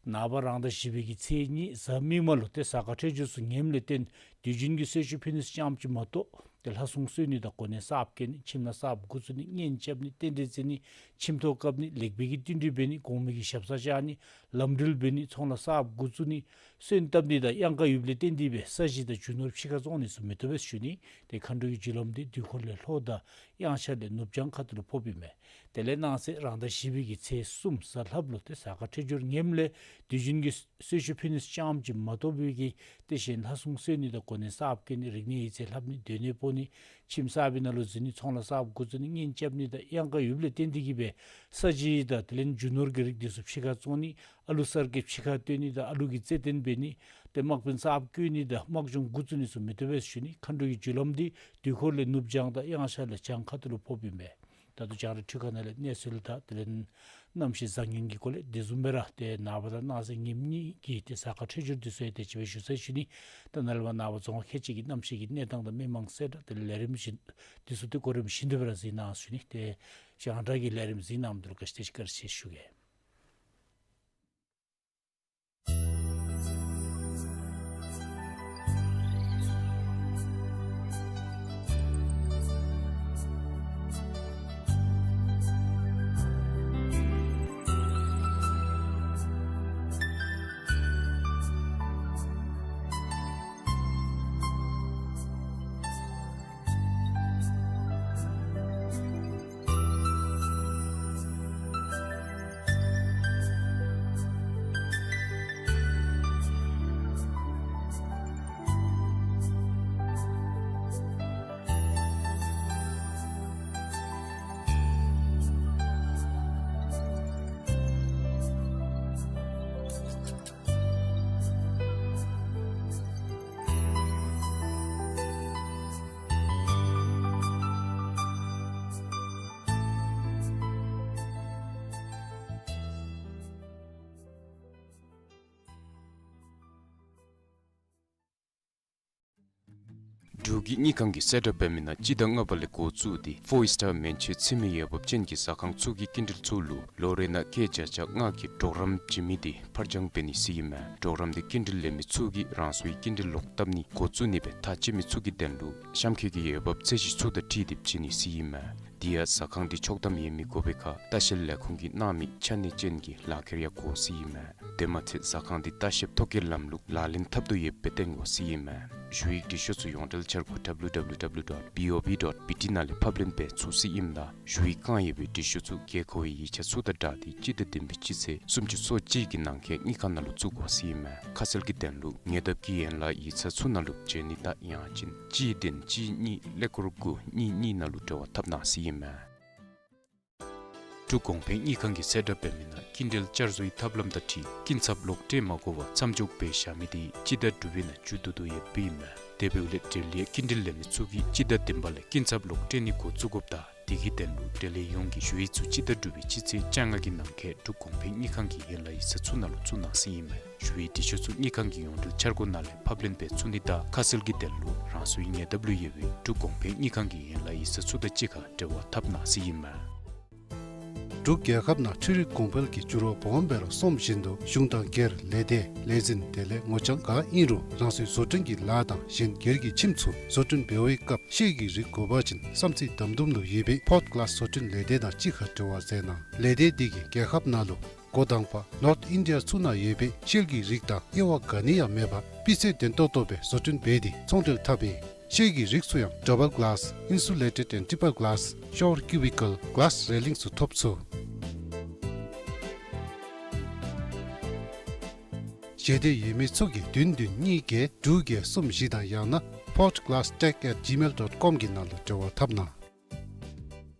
ནངས་པ་རང་ཟླ་བཞི་པའི་གི་ཚེས་གཉིས་གཟའ་མིག་དམར་ལུ་ཏེ་གཟའ་སྐར་འཕྲོད་སྦྱོར་ཚུ་ངནམ་ལས་བརྟེན་དུས་རྒྱུན་གྱི་གསོལ་མཆོད་ཕུལ་ནི་ཚུ་ཙམ་ཅིག་མ་གཏོགས་ ཏེ་ལྷ་སྲུང་གསོལ་ནི་དང་གོ་གནས་གསརཔ་བཀོད་ནི་ཁྱིམ་ནང་གསརཔ་འགོ་བཙུགས་ནི་གཉེན་རྐྱབ་ནི་རྟེན་འབྲེལ་བརྩི་ནི་ཁྱིམ་ཐོག་བཀབ་ནི་ལེགས་སྤེལ་གྱི་བསྟུན་གྲོས་འབད་ནི་གོང་མའི་གི་ཞབས་སར་བཅར་ནི་ལམ་འགྲུལ་འབད་ནི་ཚོང་ལཱ་གསརཔ་འགོ་བཙུགས་ནི་སོན་བཏབ་ནི་དང་གཡང་ཁ་ཡོདཔ་ལས་བརྟེན་ཏེ་སྦེ་ས་གཞི་དང་རྒྱུ་ནོར་ཕྱི་ཁར་བཙོང་ནི་ཚུ་མི་བཏུབ་པས་ཞུ་ནི། ཏེ་མཁའ་འགྲོ་གི་རྒྱུ་ལམ་འདི་དུས་འཁོར་ལས་ལྷོ་དང་གཡང་ཤར་ལས་ནུབ་བྱང་ཁ་ཐུག་ལུ་ཕོགཔ་ཨིན་མས། དེ་ལས་གནངས་ཚེ་རང་ཟླ་བཞི་པའི་གི་ཚེས་གསུམ་གཟའ་ལྷགཔ་ལུ་ཏེ་གཟའ་སྐར་འཕྲོད་སྦྱོར་ངནམ་ལས་དུས་རྒྱུན་གྱི་གསོལ་མཆོད་ཕུལ་ནི་ཙམ་ཅིག་མ་གཏོགས་པའི་གི་ཏེ་གཞན་ལྷ་སྲུང་གསོལ་ནི་དང་གོ་གནས་གསརཔ་བཀོད་ནི་རིག་གནས་ཡིག་ཚད་ལྷབ་ནི་སྡོད་གནས་སྤོ་ནི་ཁྱིམ་གསར་པའི་ནང་ལུ་འཛུལ་ནི་ཚོང་ལཱ་གསརཔ་འགོ་བཙུགས་ནི་གཉེན་རྐྱབ་ནི་དང་གཡང་ཁ་ཡོདཔ་ལས་བརྟེན་ཏེ་གིས་སྦེ་ས་གཞི་དང་དེ་ལས་རྒྱུ་ནོར་གྱི་རིགས་འདི་ཚུ་ཕྱི་ཁར་བཙོང་ནི་ཨ་ལུ་གསར་སྐྱེས་ཕྱི་ཁར་བཏོན་ནི་དང་ཨ་ལུ་གི་རྩེད་འགྲན་འབད་ནི་ཏེ་དམག་དཔོན་གསརཔ་བསྐོ་ནི་དང་དམག་སྦྱོང་འགོ་བཙུགས་ནི་ཚུ་མི་བཏུབ་པས་ཞུ་ནི། མཁའ་འགྲོ་གི་རྒྱུ་ལམ་འདི་དུས་འཁོར་ལས་ནུབ་བྱང་དང་གཡང་ཤར་ལས་བྱང་ཁ་ཐུག་ལུ་ཕོགཔ་ཨིན་པས། ད་ལྟོ་རྒྱང་བསྒྲགས་འཕྲུལ་ཁང་ནང་ལས་གནས་ཚུལ་དང་དེ་ལས་གནམ་གཤིས་བཟང་ངན་གྱི་སྐོར་ལས་དེ་བཟུམ་སྦེ་ར་ཏེ་ནངས་པ་དང་གནངས་ཚེ་ཉིནམ་གཉིས་ཀྱི་ཏེ་གཟའ་སྐར་འཕྲོད་སྦྱོར་འདི་ཚུ་ཡང་དེ་ཅིག་སྦེ་ཞུ་ཚར་ཞུ་ནི། ད་ནཱ་ལས་མར་ནངས་པ་རྫོང་ཁག་ཁལ་གཅིག་གི་གནམ་གཤིས་ཀྱི་གནས་སྟངས་དང་མི་མང་གསལ་བསྒྲགས་དེ་ལས་ལས་རིམ་བཞིན་འདི་ཚུ་ཏེ་གོ་རིམ་བཞིན་དུ་སྦེ་ར་གཟིགས་གནང་ཞུ་ནི། ཏེ་རྒྱང་བསྒྲགས་ཀྱི་ལས་རིམ་གཟིགས་གནང་མི་འདི་ལུ་བཀའ་དྲིན་ཆེ་བཀའ་དྲིན་ཆེ་ཞུ་གེ། འབྲུག་གི་དངུལ་ཁང་གིས་གསལ་བསྒྲགས་འབད་མི་ནང་སྤྱི་ཟླ་ལྔ་པ་ལས་འགོ་བཙུགས་ཏེ་ཕོར་སི་ཊར་མན་ཆད་ཚུད་མི་འོས་འབབ་ཅན་གྱི་ཟ་ཁང་ཚུ་གིས་སྐྱིན་འགྲུལ་ཚུ་ལུ་ལོ་རེ་ནང་སྐྱེད་བརྒྱ་ཆ་ལྔ་གི་གྲོགས་རམ་བྱིན་མི་འདི་ཕར་འགྱངས་འབད་ནི་ཟེར་ཨིན་མས། གྲོགས་རམ་འདི་སྐྱིན་འགྲུལ་ལེན་མི་ཚུ་གིས་རང་སོའི་སྐྱིན་འགྲུལ་ལོག་བཏབ་ནི་འགོ་བཙུགས་ནི་སྦེ་ཐག་བཅད་མི་ཚུ་གི་དོན་ལུ་གཤམ་འཁོད་ཀྱི་འོས་འབབ་ཚད་གཞི་ཚུ་དང་འཁྲིལ་ཏེ་བྱིན་ནི་ཟེར་ཨིན་མས། དེ་ཡང་ཟ་ཁང་འདི་ཆོག་ཐམ་ཡོད་མི་དགོ་པའི་ཁར་ལྟ་བཤལ་ལས་ཁུངས་ཀྱིས་གནང་མི་ཆ་གནས་ཅན་གྱི་ལག་ཁྱེར་ཡང་དགོ་ཟེར་ཨིན་མས། དེ་མ་ཚད་ཟ་ཁང་འདི་ལྟ་བཤལཔ་ཐོ་བཀོད་ལམ་ལུགས་ལག་ལེན་འཐབ་དོ་ཡོདཔ་སྦེ་སྟོན་དགོ་ཟེར་ཨིན་མས། ཞུ་ཡིག་འབྲི་ཤོག་ཚུ་ཡོངས་འབྲེལ་འཆར་སྒོ་W W W dot B O B dot B T ནང་ལས་ཕབ་ལེན་འབད་ཚུགས་ཟེར་ཨིནམ་ད་ཞུ་ཡིག་བཀང་ཡོད་པའི་འབྲི་ཤོག་ཚུ་དགོས་མཁོ་བའི་ཡིག་ཆ་ཚུ་དང་སྦྲགས་ཏེ་སྤྱི་ཟླ་བདུན་པའི་སྤྱི་ཚེས་སུམ་ཅུ་སོ་གཅིག་གི་ནང་འཁོད་དངུལ་ཁང་ནང་ལུ་བཙུགས་དགོ་ཟེར་ཨིན་མས། ཁ་གསལ་གྱི་དོན་ལུ་ཉེ་འདབས་ཀྱི་ཡན་ལག་ཡིག་ཚང་ཚུ་ནང་ལུ་བྱོན་ནི་དང་ཡང་ཅིན་གཅིག་བདུན་གཅིག་གཉིས་ཀླད་ཀོར་དགུ་གཉིས་གཉིས་ནང་ལུ་འབྲེལ་བ་འཐབ་གནང་ཟེར་ཨིན་མས། འབྲུག་གོང་འཕེལ་དངུལ་ཁང་གིས་གསལ་བསྒྲགས་འབད་མི་ནང་སྐྱིན་འགྲུལ་བསྐྱར་བཟོའི་ཐབས་ལམ་དང་འཁྲིལ་སྐྱིན་ཚབ་ལོག་སྤྲོད་མ་དགོ་པར་མཚམས་འཇོག་འབད་བཞག་མི་དེ་སྤྱི་ཟླ་དྲུག་པའི་ནང་མཇུག་བསྡུ་དོ་ཡོདཔ་ཨིན་མས། དེ་འབདཝ་ལས་འབྲེལ་ཡོད་སྐྱིན་འགྲུལ་ལེན་མི་ཚུ་གིས་སྤྱི་ཟླ་བདུན་པ་ལས་སྐྱིན་ཚབ་ལོག་སྤྲོད་ནི་འགོ་བཙུགས་དགོཔ་ད་དེ་གི་དོན་ལུ་འབྲེལ་ཡོད་ཡོངས་ཀྱིས་ཞུ་ཡིག་ཚུ་སྤྱི་ཟླ་དྲུག་པའི་སྤྱི་ཚེས་བཅོ་ལྔ་གི་ནང་འཁོད་འབྲུག་གོང་འཕེལ་དངུལ་ཁང་གི་ཡན་ལག་ཡིག་ཚང་ཚུ་ནང་ལུ་བཙུགས་གནང་ཟེར་ཨིན་མས། ཞུ་ཡིག་འབྲི་ཤོག་ཚུ་དངུལ་ཁང་གི་ཡོངས་འབྲེལ་འཆར་སྒོ་ནང་ལས་ཕབ་ལེན་འབད་ཚུགས་ནི་དང་ཁ་གསལ་གྱི་དོན་ལུ་རང་སོའི་ཉེ་འདབས་ལུ་ཡོད་པའི་འབྲུག་གོང་འཕེལ་དངུལ་ཁང་གི་ཡན་ལག་ཡིག་ཚང་ཚུ་དང་གཅིག་ཁར་འབྲེལ་བ་འཐབ་གནང་ཟེར་ཨིན་མས། འབྲུག་རྒྱལ་ཁབ་ནང་འཕྲུལ་རིག་གོང་འཕེལ་གྱི་འགྱུར་བ་སྦོམ་སྦེ་ར་སོངམ་བཞིན་དུ་གཞུང་དང་སྒེར་ལས་སྡེ་ལས་འཛིན་དེ་ལས་ངོ་རྐྱང་ག་ཨིན་རུང་རང་སོའི་བཟོ་སྐྲུན་གྱི་ལཱ་དང་གཞན་སྒེར་གྱི་ཁྱིམ་ཚུ་བཟོ་སྐྲུན་འབད་བའི་སྐབས་ཤེལ་གྱི་རིགས་དགོ་པ་ཅིན་བསམ་རྩེ་དམ་དུམ་ལུ་ཡོད་པའི་ཕོརཌ་གླཱསི་བཟོ་སྐྲུན་ལས་སྡེ་དང་གཅིག་ཁར་འབྲེལ་བ་མཛད་གནང་། ལས་སྡེ་འདི་གིས་རྒྱལ་ཁབ་ནང་ལུ་འགོ་དང་པ་ནོརཐ་ཨིན་ཌི་ཡ་ཚུ་ནང་ཡོད་པའི་ཤེལ་གྱི་རིགས་དང་དབྱེ་བ་ག་ནི་ཡང་མེད་པར་སྤུས་ཚད་ལྡན་ཏོག་ཏོ་སྦེ་བཟོ་སྐྲུན་འབད་དེ་ཚོང་འབྲེལ་འཐབ་ཨིན། ཤེལ་གྱི་རིགས་ཚུ་ཡང་ཌབ་བཱལ་གླཱསི་ཨིན་སུ་ལེ་ཊེཌ་ཨེནཌ་ཊི་པཱལ་གླཱསི་ཤ་ཝར་ཀིའུ་བི་ཀཱལ་གླཱསི་རེ་ལིང་ཚུ་ཐོབ་ཚུགས། ཞེ་འདོད་ཡོད་མི་ཚུ་གིས་བདུན་བདུན་གཉིས་བརྒྱད་དྲུག་བརྒྱད་གསུམ་བཞི་དང་ཡང་ན་ཕོརཌ་གླཱསི་ཊེག་ཨེཊ་ཇི་མེལ་ཌོཊ་ཀོམ་གྱི་ནང་ལུ་འབྲེལ་བ་འཐབ་གནང་།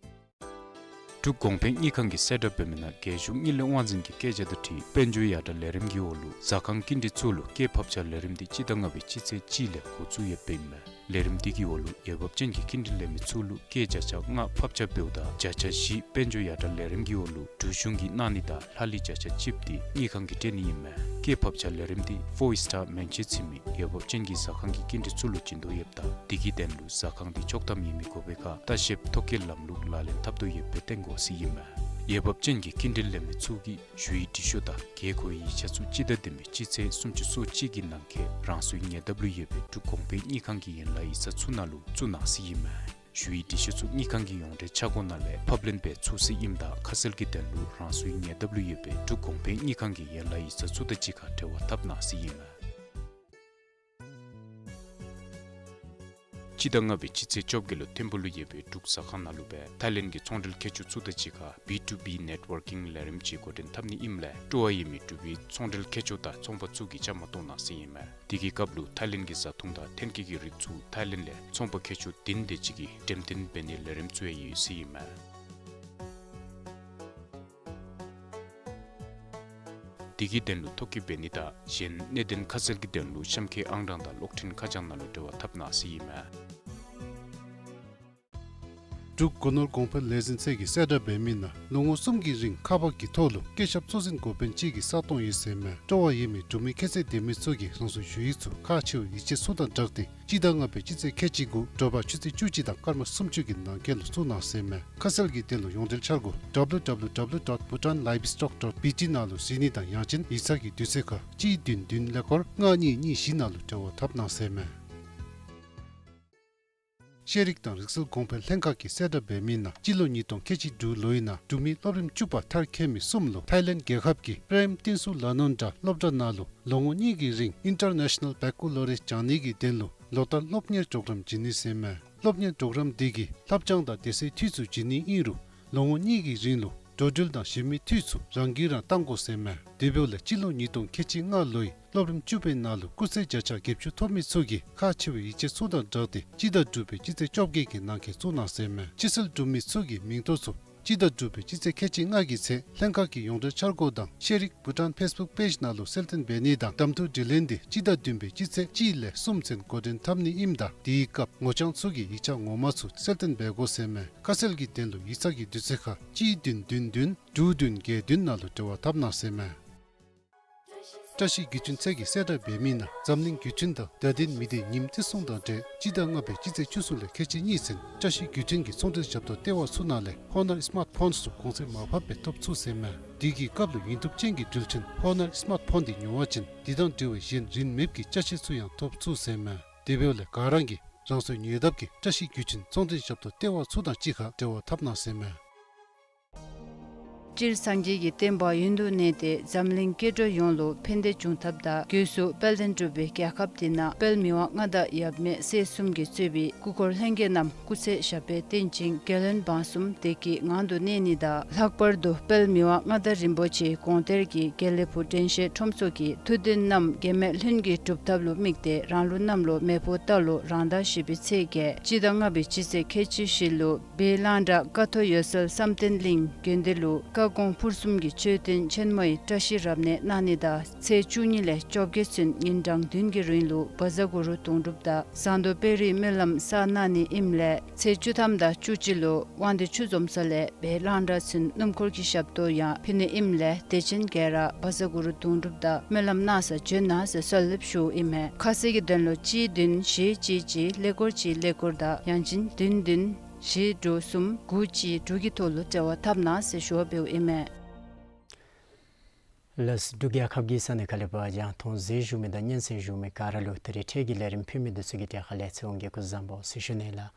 འབྲུག་གོང་འཕེལ་དངུལ་ཁང་གིས་གསལ་བསྒྲགས་འབད་མི་ནང་རྒྱལ་གཞུང་དངུལ་ལས་དབང་འཛིན་གྱི་བཀོད་རྒྱ་དང་འཁྲིལ་དཔལ་འབྱོར་ཡར་དྲག་ལས་རིམ་གྱི་འོག་ལུ་ཟ་ཁང་སྐྱིན་འགྲུལ་ཚུ་ལུ་སྐྱེད་ཕབ་ཆ་ལས་རིམ་འདི་སྤྱི་ཟླ་ལྔ་པའི་སྤྱི་ཚེས་གཅིག་ལས་འགོ་བཙུགས་ཡོདཔ་ཨིན་མས། ལས་རིམ་འདི་གི་འོག་ལུ་འོས་འབབ་ཅན་གྱི་སྐྱིན་འགྲུལ་ལེན་མི་ཚུ་ལུ་སྐྱེད་བརྒྱ་ཆ་ལྔ་ཕབ་ཆ་འབདཝ་ད་བརྒྱ་ཆ་བཞི་དཔལ་འབྱོར་ཡར་དྲག་ལས་རིམ་གྱི་འོག་ལུ་འབྲུག་གཞུང་གིས་གནང་ནི་དང་ལྷག་ལུས་བརྒྱ་ཆ་གཅིག་འདི་དངུལ་ཁང་གིས་སྤྲོད་ནི་ཨིན་མས། སྐྱེད་ཕབ་ཆ་ལས་རིམ་འདི་ཕོར་ཨིསི་ཊར་མན་ཆད་ཚུད་མི་འོས་འབབ་ཅན་གྱི་ཟ་ཁང་གི་སྐྱིན་འགྲུལ་ཚུ་ལུ་བྱིན་དོ་ཡོདཔ་ད་དེ་གི་དོན་ལུ་ཟ་ཁང་འདི་ཆོག་ཐམ་ཡོད་མི་དགོ་པའི་ཁར་ལྟ་བཤལཔ་ཐོ་བཀོད་ལམ་ལུགས་ལག་ལེན་འཐབ་དོ་ཡོདཔ་སྦེ་སྟོན་དགོ་ཟེར་ཨིན་མས། འོས་འབབ་ཅན་གྱི་སྐྱིན་འགྲུལ་ལེན་མི་ཚུ་གིས་ཞུ་ཡིག་འབྲི་ཤོག་དང་དགོས་མཁོའི་ཡིག་ཆ་ཚུ་སྤྱི་ཟླ་བདུན་པའི་སྤྱི་ཚེས་སུམ་ཅུ་སོ་གཅིག་གི་ནང་འཁོད་རང་སོའི་ཉེ་འདབས་ལུ་ཡོད་པའི་འབྲུག་གོང་འཕེལ་དངུལ་ཁང་གི་ཡན་ལག་ཡིག་ཚང་ཚུ་ནང་ལུ་བཙུགས་གནང་ཟེར་ཨིན་མས། ཞུ་ཡིག་འབྲི་ཤོག་ཚུ་དངུལ་ཁང་གི་ཡོངས་འབྲེལ་འཆར་སྒོ་ནང་ལས་ཕབ་ལེན་འབད་ཚུགས་ཟེར་ཨིནམ་ད་ཁ་གསལ་གྱི་དོན་ལུ་རང་སོའི་ཉེ་འདབས་ལུ་ཡོད་པའི་འབྲུག་གོང་འཕེལ་དངུལ་ཁང་གི་ཡན་ལག་ཡིག་ཚང་ཚུ་དང་གཅིག་ཁར་འབྲེལ་བ་འཐབ་གནང་ཟེར་ཨིན་མས། སྤྱི་ཟླ་ལྔ་པའི་སྤྱི་ཚེས་བཅོ་བརྒྱད་ལུ་ཐིམ་ཕུག་ལུ་ཡོད་པའི་འབྲུག་ཟ་ཁང་ནང་ལུ་སྦེ་ཐའི་ལེནཌ་གི་ཚོང་འབྲེལ་མཁས་མཆོག་ཚུ་དང་གཅིག་ཁར་བི་ཊུ་བི་ནེཊ་ཝར་ཀིང་ལས་རིམ་ཅིག་འགོ་འདྲེན་འཐབ་ནི་ཨིནམ་ལས་སྤྲོ་བ་ཡོད་མི་འབྲུག་པའི་ཚོང་འབྲེལ་མཁས་མཆོག་དང་ཚོང་པ་ཚུ་གིས་བཅའ་མར་གཏོགས་གནང་ཟེར་ཨིན་མས། དེ་གི་སྐབས་ལུ་ཐའི་ལེནཌ་གི་བཟའ་འཐུང་དང་ཐོན་སྐྱེད་ཀྱི་རིགས་ཚུ་ཐའི་ལེནཌ་ལས་ཚོང་པ་མཁས་མཆོག་བདུན་དེ་ཅིག་གིས་འགྲེམས་སྟོན་འབད་ནིའི་ལས་རིམ་བཙུགས་ཡོད་ཟེར་ཨིན་མས། དེ་གི་དོན་ལུ་ཐོ་བཀོད་འབད་ནི་དང་གཞན་གནད་དོན་ཁ་གསལ་གྱི་དོན་ལུ་གཤམ་འཁོད་ཨང་གྲངས་དང་གློག་འཕྲིན་ཁ་བྱང་ནང་ལུ་འབྲེལ་བ་འཐབ་གནང་ཟེར་ཨིན་མས། འབྲུག་སྒོ་ནོར་གོང་འཕེལ་ལས་འཛིན་ཚད་ཀྱིས་གསལ་བསྒྲགས་འབད་མི་ནང་ལོ་ངོ་གསུམ་གྱི་རིང་ཁག་འབག་གི་ཐོག་ལུ་བཀོད་ཁྱབ་གཙོ་འཛིན་འགོ་དཔོན་གཅིག་གི་ས་སྟོང་ཡོད་ཟེར་མས། སྤྲོ་བ་ཡོད་མི་འབྲུག་མི་ཁྱད་ཚད་ལྡན་མི་ཚུ་གིས་རང་སོའི་ཞུ་ཡིག་ཚུ་ཁག་ཆེ་བའི་ཡིག་ཆ་ཚུ་དང་སྦྲགས་ཏེ་སྤྱི་ཟླ་ལྔ་པའི་སྤྱི་ཚེས་ཁལ་གཅིག་དགུ་དྲོ་པ་ཆུ་ཚོད་བཅུ་གཅིག་དང་སྐར་མ་སུམ་ཅུ་གི་ནང་འཁོད་ལུ་བཙུགས་གནང་ཟེར་མས། ཁ་གསལ་གྱི་དོན་ལུ་ཡོངས་འབྲེལ་འཆར་སྒོ་W W W dot bhutan livestock dot B T ནང་ལུ་གཟིགས་ནི་དང་ཡང་ཅིན་ཡིག་ཚང་གི་དུས་ཚོད་ཁར་གཅིག་བདུན་བདུན་ཀླད་ཀོར་ལྔ་གཉིས་གཉིས་བཞི་ནང་ལུ་འབྲེལ་བ་འཐབ་གནང་ཟེར་མས། ཤེས་རིག་དང་རིག་རྩལ་གོང་འཕེལ་ལྷན་ཁག་གིས་གསལ་བསྒྲགས་འབད་མི་ནང་སྤྱི་ལོ་ཉིས་སྟོང་ཁལ་གཅིག་དྲུག་ལོའི་ནང་འབྲུག་མི་སློབ་རིམ་བཅུ་པ་མཐར་འཁྱོལ་མི་གསུམ་ལུ་ཐའི་ལེནཌ་རྒྱལ་ཁབ་ཀྱི་པྲེམ་ཏིན་སུ་ལ་ནོན་དྲ་སློབ་གྲྭ་ནང་ལུ་ལོ་ངོ་གཉིས་ཀྱི་རིང་ཨིན་ཊར་ནེ་ཤ་ནཱལ་བེ་ཀ་ལོ་རི་ཡ་སྦྱང་ནི་གི་དོན་ལུ་ལོ་ལྟར་སློབ་གཉེར་གྲོགས་རམ་བྱིན་ནི་ཟེར་མས། སློབ་གཉེར་གྲོགས་རམ་དེ་གིས་ལྷབ་སྦྱང་དང་དེ་སྦེ་འཐུས་ཚུ་བྱིན་ནི་ཨིན་རུང་ལོ་ངོ་གཉིས་ཀྱི་རིང་ལུ་འགྲོ་འགྲུལ་དང་གཞན་མི་འཐུས་ཚུ་རང་གིས་རང་བཏང་དགོ་ཟེར་མས། དེ་འབདཝ་ལས་སྤྱི་ལོ་ཉིས་སྟོང་ཁལ་གཅིག་ལྔ་ལོའི་སློབ་རིམ་བཅུ་པའི་ནང་ལུ་སྐུགས་ཚད་བརྒྱ་ཆ་བརྒྱད་ཅུ་ཐོབ་མི་ཚུ་གིས་ཁག་ཆེ་བའི་ཡིག་ཆ་ཚུ་དང་སྦྲགས་ཏེ་སྤྱི་ཟླ་དྲུག་པའི་སྤྱི་ཚེས་བཅོ་བརྒྱད་ཀྱི་ནང་འཁོད་བཙུགས་གནང་ཟེར་མས། ཕྱིར་སེལ་གྲུབ་མི་ཚུ་གི་མིང་ཐོ་ཚུ་སྤྱི་ཟླ་དྲུག་པའི་སྤྱི་ཚེས་ཁལ་གཅིག་ལྔ་གི་ཚེ་ལྷན་ཁག་གི་ཡོངས་འབྲེལ་འཆར་སྒོ་དང་ཤེས་རིག་བྷུ་ཊཱན་ཕེསི་བུཀ་པེཇ་ནང་ལུ་གསལ་སྟོན་འབད་ནི་དང་གདམ་འཐུ་དྲི་ལན་དེ་སྤྱི་ཟླ་བདུན་པའི་སྤྱི་ཚེས་གཅིག་ལས་གསུམ་ཚུན་འགོ་འདྲེན་འཐབ་ནི་ཨིནམ་ད་དེའི་སྐབས་ངོ་རྐྱང་ཚུ་གིས་ཡིག་ཆ་ངོ་མ་ཚུ་གསལ་སྟོན་འབད་དགོ་ཟེར་མས། ཁ་གསལ་གྱི་དོན་ལུ་ཡིག་ཚང་གི་དུས་ཚོད་ཁར་གཅིག་བདུན་བདུན་བདུན་དྲུག་བདུན་བརྒྱད་བདུན་ནང་ལུ་འབྲེལ་བ་འཐབ་གནང་ཟེར་མས། བཀྲ་ཤིས་བརྒྱུད་འཕྲིན་ཚད་ཀྱིས་གསལ་བསྒྲགས་འབད་མི་ནང་འཛམ་གླིང་བརྒྱུད་འཕྲིན་དང་བརྡ་དོན་མི་སྡེའི་ཉིནམ་བརྩི་སྲུང་དང་འབྲེལ་སྤྱི་ཟླ་ལྔ་པའི་སྤྱི་ཚེས་བཅུ་གསུམ་ལས་ཁལ་གཅིག་གཉིས་ཚུན་བཀྲ་ཤིས་བརྒྱུད་འཕྲིན་གྱི་ཚོང་འབྲེལ་ཞབས་ཏོག་ལྟེ་བ་ཚུ་ནང་ལས་ཧོ་ནར་སི་མཱརཊ་ཕོནསི་ཚུ་གོང་ཚད་མར་ཕབ་སྦེ་ཐོབ་ཚུགས་ཟེར་མས། དེ་གི་སྐབས་ལུ་ཡུན་ཐུབ་ཅན་གྱི་འགྲུལ་འཕྲིན་ཧོ་ནར་སི་མཱརཊ་ཕོན་དེ་ཉོ་བ་ཅིན་དེ་དང་འབྲེལ་བའི་གཞན་རིན་མེད་ཀྱི་ཅ་ཆས་ཚུ་ཡང་ཐོབ་ཚུགས་ཟེར་མས། དེ་འབདཝ་ལས་ག་ར་གིས་རང་སོའི་ཉེ་འདབས་ཀྱི་བཀྲ་ཤིས་བརྒྱུད་འཕྲིན་ཚོང་འབྲེལ་ཞབས་ཏོག་ལྟེ་བ་ཚུ་དང་གཅིག་ཁར་འབྲེལ་བ་འཐབ་གནང་ཟེར་མས། སྤྱིར་སངས་རྒྱས་ཀྱི་བསྟན་པ་ཡུན་དུ་གནས་ཏེ་འཛམ་གླིང་སྐྱེ་འགྲོ་ཡོངས་ལུ་ཕན་བདེ་འབྱུང་ཐབས་དང་སྒོས་སུ་དཔལ་ལྡན་འབྲུག་པའི་རྒྱལ་ཁབ་འདི་ནང་དཔལ་མི་དབང་མངའ་བདག་ཡབ་མེས་སྲས་གསུམ་གྱིས་གཙོས་པའི་སྐུ་འཁོར་ལྷན་རྒྱས་རྣམས་སྐུ་ཚེ་ཞབས་པད་བརྟན་ཅིང་རྒྱལ་བློན་འབངས་གསུམ་བདེ་སྐྱིད་ངང་དུ་གནས་ནི་དང་ལྷག་པར་དུ་དཔལ་མི་དབང་མངའ་བདག་རིན་པོ་ཆེའི་དགོངས་གཏེར་གྱི་དགེ་ལེགས་ཕུག་དྲན་ཤེས་ཁྲོམ་ཚོགས་ཀྱི་ཐུགས་འདུན་རྣམས་གེགས་མེད་ལྷུན་གྱིས་འགྲུབ་ཐབས་ལུ་དམིགས་ཏེ་རང་ལུགས་གནམ་ལོ་མེ་ཕོ་རྟ་ལོ་རང་ཟླ་བཞི་པའི་ཚེས་བརྒྱད་སྤྱི་ཟླ་ལྔ་པའི་སྤྱི་ཚེས་ཁལ་གཅིག་བཞི་ལུ་སྦིས་གླང་བྲག་ཀ་ཐོག་འོད་གསལ་བསམ་གཏན་གླིང་དགོན་སྡེ་ལུ་བཀའ་དགོངས་ཕུར་གསུམ་གྱི་མཆོད་རྟེན་ཆེན་མོའི་བཀྲ་ཤིས་རབ་གནས་གནང་ནི་དང་ཚེས་བཅུ་གཉིས་ལས་བཅོ་བརྒྱད་ཚུན་ཉིན་གྲངས་བདུན་གྱི་རིང་ལུ་བཛྲ་གུ་རུ་དུང་སྒྲུབ་དང་ཟངས་མདོག་དཔལ་རིའི་སྨོན་ལམ་བསགས་གནང་ནི་ཨིནམ་ལས་ཚེས་བཅུ་ཐམ་དང་བཅུ་གཅིག་ལུ་དབང་འདུས་ཆུ་འཛོམས་ས་ལས་སྦིས་གླང་བྲག་ཚུན་སྣུམ་འཁོར་གྱི་ཞབས་ཏོག་ཡང་ཕུལ་ནི་ཨིནམ་ལས་དད་ཅན་ག་ར་བཛྲ་གུ་རུ་དུང་སྒྲུབ་དང་སྨོན་ལམ་གནང་སར་བྱོན་གནང་ཟེར་གསོལ་འདེབས་ཞུཝ་ཨིན་མས། ཁ་གསལ་གྱི་དོན་ལུ་གཅིག་བདུན་བཞི་གཅིག་གཅིག་ཀླད་ཀོར་གཅིག་ཀླད་ཀོར་དང་ཡང་ཅིན་བདུན་བདུན་བཞི་དྲུག་གསུམ་དགུ་གཅིག་དྲུག་གི་ཐོག་ལུ་འབྲེལ་བ་འཐབ་གནང་ཟེར་ཞུ་བ་འབདཝ་ཨིན་མས། ལགས་སོ། འབྲུག་རྒྱལ་ཁབ་ཀྱི་ས་གནས་ཁག་ལས་ཕར་རྒྱང་མཐོང་གཟིགས་བཞུགས་མི་དང་སྙན་གསན་བཞུགས་མི་ག་ར་ལུ་ད་རིས་འཕྲལ་གྱི་ལས་རིམ་ཕུལ་མི་འདི་ཚུ་གི་གྲས་ཁ་ལས་ཚེ་དབང་རྒྱལ་སྐུ་བཟང་པོ་ཟེར་ཞུ་ནི་ལགས།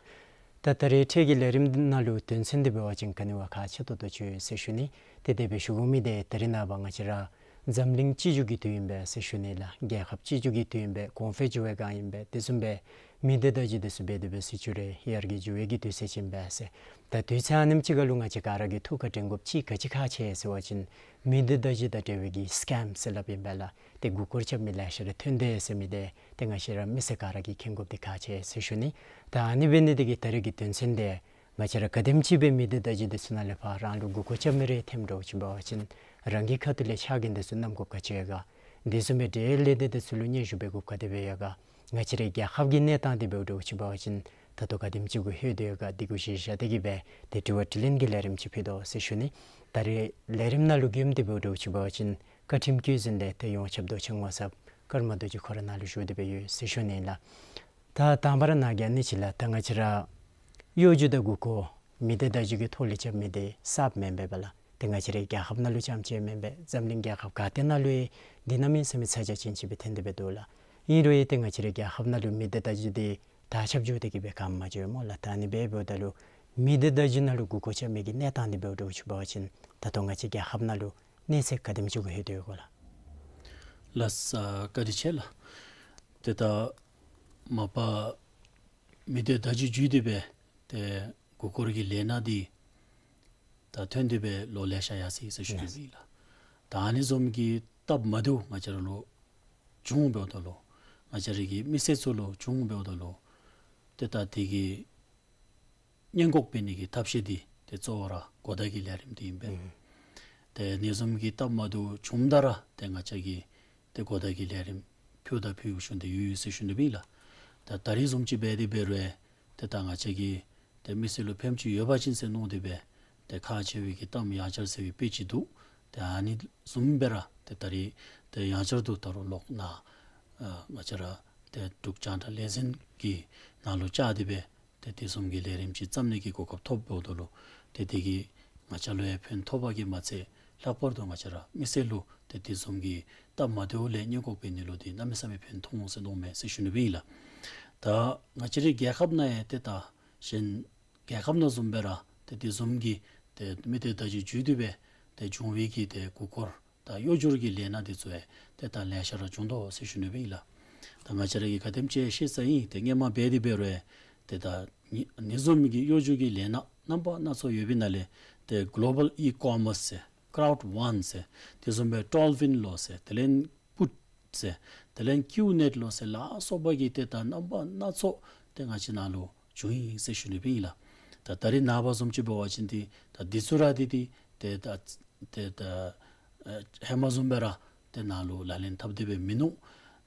ད་ད་རིས་འཕྲལ་གྱི་ལས་རིམ་ནང་ལུ་དོན་ཚན་འདི་འབད་བ་ཅིན་ག་ནི་བ་ཁག་ཆེ་ཏོག་ཏོ་ཅིག་ཡོད་ཟེར་ཞུ་ནི། ཏེ་དེ་སྦེ་ཞུ་དགོ་མི་འདི་ད་རིས་ནངས་པ་ང་བཅས་ར་འཛམ་གླིང་སྤྱི་འགྱུར་གྱི་དུས་ཨིན་པས་ཟེར་ཞུ་ནི་ལགས། རྒྱལ་ཁབ་སྤྱི་འགྱུར་གྱི་དུས་ཨིན་པས། གོང་འཕེལ་འགྱུར་བའི་སྒང་ཨིན་པས། དེ་བཟུམ་སྦེ་མི་སྡེ་བརྡ་བརྒྱུད་འདི་ཚུ་འབད་དེ་འབད་ཟེར་ཅི་རུང་ཡར་རྒྱས་འགྱུར་བའི་གི་དུས་ཚོད་ཅིག་ཨིན་པས་ཟེར། ད་དུས་ཚོད་ཨ་ནེམ་ཅིག་ཁར་ལུ་ང་བཅས་ག་ར་གིས་ཐུགས་ཁར་དྲན་དགོཔ་ཅིག་ག་ཅི་ཁག་ཆེ་ཟེར་བ་ཅིན་མི་སྡེ་བརྡ་བརྒྱུད་དང་འབྲེལ་བའི་གི་སི་ཀེམ་ཟེར་སླབ་ཨིན་པས་ལགས། ཏེ་མགུ་སྐོར་རྐྱབ་མི་ལེ་ཤ་ར་ཐོན་དེས་ཟེར་མི་འདི་ཏེ་ང་བཅས་ར་མི་སེར་ག་ར་གིས་མཁྱེན་དགོཔ་འདི་ཁག་ཆེ་ཟེར་ཞུ་ནི། ད་ཨ་ནི་འབད་ནི་འདི་གིས་ད་རིས་ཀྱི་དོན་ཚན་འདི་ང་བཅས་ར་ག་དེམ་ཅིག་སྦེ་མི་སྡེ་བརྡ་བརྒྱུད་འདི་ཚུ་ནང་ལས་ཕར་རང་ལུ་མགུ་སྐོར་རྐྱབ་མི་རེ་ཐོནམ་འདྲཝ་ཅིག་འབད་བ་ཅིན་རང་གི་ཁ་ཐུག་ལས་ཕྱག་འགན་འདི་ཚུ་བསྣམ་དགོཔ་ག་ཅི་ཡོད་ག། དེ་བཟུམ་སྦེ་འབྲེལ་ཡོད་ལས་སྡེ་འདི་ཚུ་ལུ་སྙན་ཞུ་འབད་དགོཔ་ག་དེ་སྦེ་ཡོད་ག། ང་བཅས་རའི་རྒྱལ་ཁབ་ཀྱི་གནས་སྟངས་འདི་འབདཝ་འདྲཝ་ཅིག་འབད་བ་ཅིན་ད་ལྟོ་ག་དེམ་ཅིག་གུ་ལྷོད་དེ་ཡོད་ག། འདི་གུ་གཞི་བཞག་སྟེ་གིས་སྦེ་ཏེ་དྲི་བ་དྲིས་ལན་གྱི་ལས་རིམ་ཅིག་ཕུལ་དོ་ཟེར་ཞུ་ནི། ད་རིས་ལས་རིམ་ནང་ལུ་མགྱོནམ་འདི་འབདཝ་འདྲཝ་ཅིག་འབད་བ་ཅིན་བཀའ་ཁྲིམས་བཀོད་འཛིན་ལས་ཏེ་ཡོངས་ཁྱབ་མདོ་ཆེན་ངོ་ཚབ་ཀརྨ་རྡོ་རྗེ་ཁོ་ར་ནཱ་ལུ་བཞུགས་ཏེ་སྦེ་ཡོད་ཟེར་ཞུ་ནི་ལགས། ད་དང་པ་ར་ནཱ་གི་ཨ་ནི་ཅིག་ལགས། ད་ང་བཅས་ར་གཡོ་སྒྱུ་དང་མགུ་སྐོར་མི་སྡེ་བརྡ་བརྒྱུད་ཀྱི་ཐོག་ལས་རྐྱབ་མི་འདི་གསརཔ་མེན་པས་པ་ལགས། ཏེ་ང་བཅས་རའི་རྒྱལ་ཁབ་ནང་ལུ་རྐྱངམ་ཅིག་མེན་པར་འཛམ་གླིང་རྒྱལ་ཁབ་ག་ཏེ་ནང་ལུ་ཡང་འདི་གནམ་མེད་ས་མེད་ཚ་གྱང་ཅན་ཅིག་སྦེ་ཐོན་ཏེ་སྦེ་འདུག་ལགས། ཨིན་རུང་ཡང་ཏེ་ང་བཅས་རའི་རྒྱལ་ཁབ་ནང་ལུ་མི་སྡེ་བརྡ་བརྒྱུད་འདི་དར་ཁྱབ་འགྱོ་སྟེ་གི་སྦེ་ག་མ་འགྱོ་སྨོ་ལགས། ད་ཨ་ནི་སྦེ་འབདཝ་ད་ལུ་མི་སྡེ་བརྡ་བརྒྱུད་ནང་ལུ་མགུ་སྐོར་རྐྱབ་མི་གི་གནས་སྟངས་འདི་འབདཝ་འདྲཝ་ཅིག་འབད་བ་ཅིན་ད་ལྟོ་ང་བཅས་རྒྱལ་ཁབ་ནང་ལུ་གནས་ཚད་ག་དེམ་ཅིག་གུ་ལྷོད་དོ་ཡོད་ག་ལགས། ལགས་སོ། བཀའ་དྲིན་ཆེ་ལགས། ཏེ་ད་མ་པ་མི་སྡེ་བརྡ་བརྒྱུད་བརྒྱུད་དེ་སྦེ་ཏེ་མགུ་སྐོར་གྱི་ལས་སྣ་འདི་ད་ཐོན་ཏེ་སྦེ་ལོ་ལེ་ཤ་ཡར་སོ་ཡི་ཟེར་ཞུ་ནི་ཨིན་ལགས། ད་ཨ་ནི་བཟུམ་གྱི་སྟབས་མ་བདེཝ་ང་བཅས་ར་ལུ་བྱུང་འབདཝ་ད་ལུ་ང་བཅས་ར་གི་མི་སེར་ཚུ་ལུ་བྱུང་འབདཝ་ད་ལུ་ཏེ་ད་དེ་གི་སྔོན་འགོག་འབད་ནི་གི་ཐབས་ཤེས་འདི་ཏེ་གཙོ་བོ་ར་གོ་བརྡ་གི་ལས་རིམ་འདི་ཨིན་པས། ཨུམ། ཏེ་ཨ་ནི་བཟུམ་གྱི་སྟབས་མ་བདེཝ་བྱུངམ་ད་ར་ཏེ་ང་བཅས་ཀྱིས་ཏེ་གོ་བརྡ་གི་ལས་རིམ་ཕུལ་དང་ཕུལ་བཞིན་དུ་ཡོད་ཡོད་ཟེར་ཞུ་ནི་ཨིན་ལགས། ད་ད་རིས་བཟུམ་ཅིག་འབད་དེ་འབད་རུང་ཏེ་ད་ང་བཅས་ཀྱིས་ཏེ་མི་སེར་ལུ་ཕན་ཅིག་ཡོད་པ་ཅིན་ཟེར་མནོ་སྟེ་སྦེ་ཏེ་ཁག་ཆེ་བའི་གི་གཏམ་ཡང་བསྐྱར་ཟེར་བའི་དཔེ་ཅིག་འདུག། ཏེ་ཨ་ནི་བཟུམ་སྦེ་ར་ཏེ་ད་རིས་ཏེ་ཡང་བསྐྱར་དུ་ད་རུང་ལོག་ནཱ་ཨ་ང་བཅས་ར་ཏེ་འབྲུག་རྒྱང་བསྒྲགས་ལས་འཛིན་གྱི་ནང་ལུ་བཅར་ཏེ་སྦེ་ཏེ་དེ་བཟུམ་གྱི་ལས་རིམ་ཅིག་བརྩམ་ནི་གི་གོ་སྐབས་ཐོབ་འབདཝ་ད་ལུ་ཏེ་དེ་གིས་ང་བཅས་ལུ་ཡང་ཕན་ཐོགས་པ་གིས་མ་ཚད་ལྷག་པར་དུ་ང་བཅས་ར་མི་སེར་ལུ་ཏེ་དེ་བཟུམ་གྱི་སྟབས་མ་བདེཝ་ལས་སྔོན་འགོག་འབད་ནི་ལུ་འདི་གནམ་མེད་ས་མེད་ཕན་ཐོགས་འོང་ཟེར་མནོཝ་མས་ཟེར་ཞུ་ནི་ཨིན་ལགས། ད་ང་བཅས་རའི་རྒྱལ་ཁབ་ནང་ཡང་ཏེ་ད་གཞན་རྒྱལ་ཁབ་ནང་བཟུམ་སྦེ་ར་ཏེ་དེ་བཟུམ་གྱི་ཏེ་མི་སྡེ་བརྡ་བརྒྱུད་བརྒྱུད་དེ་སྦེ་ཏེ་བྱུང་བའི་གི་ཏེ་མགུ་སྐོར་དང་གཡོ་སྒྱུར་གྱི་ལས་སྣ་འདི་ཚུ་ཡང་ཏེ་ད་ལེ་ཤ་ར་བྱུང་དོ་ཟེར་ཞུ་ནི་ཨིན་ལགས། ད་ང་བཅས་ར་གིས་ག་དེམ་ཅིག་ཤེས་ས་ཨིན། ཏེ་སྔོན་མ་འབད་དེ་འབད་རུང་ཏེ་ད་ཨ་ནི་བཟུམ་གྱི་གཡོ་སྒྱུར་གྱི་ལས་སྣ་རྣམ་པ་སྣ་ཚོགས་ཡོད་པའི་ནང་ལས་ཏེ་གོ་ལོ་བཱལ་ཨི་ཀོ་མརསི་ཟེར་ཀརའུཌ་ཝཱན་ཟེར་དེ་བཟུམ་སྦེ་ཊོལ་ཝིན་ལོ་ཟེར་དེ་ལས་པུཊ་ཟེར་དེ་ལས་ཀིའུ་ནེཊ་ལོ་ཟེར་ལ་སོགས་པ་གི་ཏེ་ད་རྣམ་པ་སྣ་ཚོགས་ཏེ་ང་བཅས་ནང་ལུ་བྱུང་ཡི་ཟེར་ཞུ་ནི་ཨིན་ལགས། ད་ད་རིས་ནངས་པ་བཟུམ་ཅིག་འབད་བ་ཅིན་ཏེ་ད་འདི་ཚུ་ར་འདི་ཏེ་ཏེ་ད་ཏེ་ད་ཨ་ཧེ་མ་བཟུམ་སྦེ་ར་ཏེ་ནཱ་ལུ་ལག་ལེན་འཐབ་སྟེ་སྦེ་མིན་ནུག།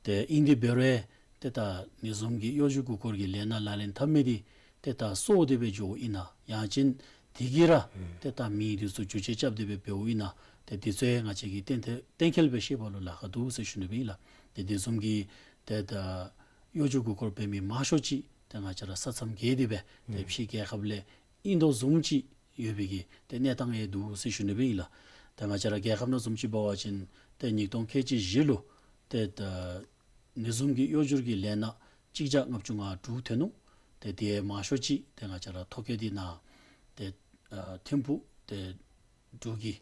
ཏེ་ཨིན་དེ་འབད་རུང་ཏེ་ད་ཨ་ནི་བཟུམ་གྱི་གཡོ་སྒྱུར་མགུ་སྐོར་གྱི་ལས་སྣ་ལག་ལེན་འཐབ་མི་འདི་ཏེ་ད་སོར་ཏེ་སྦེ་འགྱོཝ་ཨིན་ན་ཡང་ཅིན་དེ་གིས་ར་ཨུམ་ཏེ་ད་མི་འདི་ཚུ་འགྱུར་བཅོས་རྐྱབ་སྟེ་སྦེ་འབདཝ་ཨིན་ན་ཏེ་འདི་ཚུ་ཡང་ང་བཅས་ཀྱིས་གཏན་གཏན་འཁེལ་སྦེ་ཤེས་པ་ལུ་ལཱ་ཁག་འདུག་ཟེར་ཞུ་ནི་ཨིན་ལགས། ཏེ་དེ་བཟུམ་གྱི་ཏེ་ད་གཡོ་སྒྱུར་མགུ་སྐོར་འབད་མི་མང་ཤོས་ཅིག་ཏེ་ང་བཅས་ར་ས་མཚམས་བརྒལ་ཏེ་སྦེ་ཏེ་ཨུམ་ཕྱི་རྒྱལ་ཁབ་ལས་ཨིན་དོ་བཟུམ་ཅིག་ཡོད་པའི་གི་ཏེ་གནས་སྟངས་ཡང་འདུག་ཟེར་ཞུ་ནི་ཨིན་ལགས། ཏེ་ང་བཅས་ར་རྒྱལ་ཁབ་ནང་བཟུམ་ཅིག་འབད་བ་ཅིན་ཏེ་ཉིས་སྟོང་ཁལ་གཅིག་བཞི་ལུ་ཏེ་ད་ཨ་ནི་བཟུམ་གྱི་གཡོ་སྒྱུར་གྱི་ལས་སྣ་གཅིག་བརྒྱ་ལྔ་བཅུ་ང་དྲུག་ཐོན་ནུག། ཏེ་དེ་མང་ཤོས་ཅིག་ཏེ་ང་བཅས་ར་ཐོ་བཀོད་འདི་ནཱ་ཏེ་ཨ་ཐིམ་ཕུག་ཏེ་འབྲུག་གི་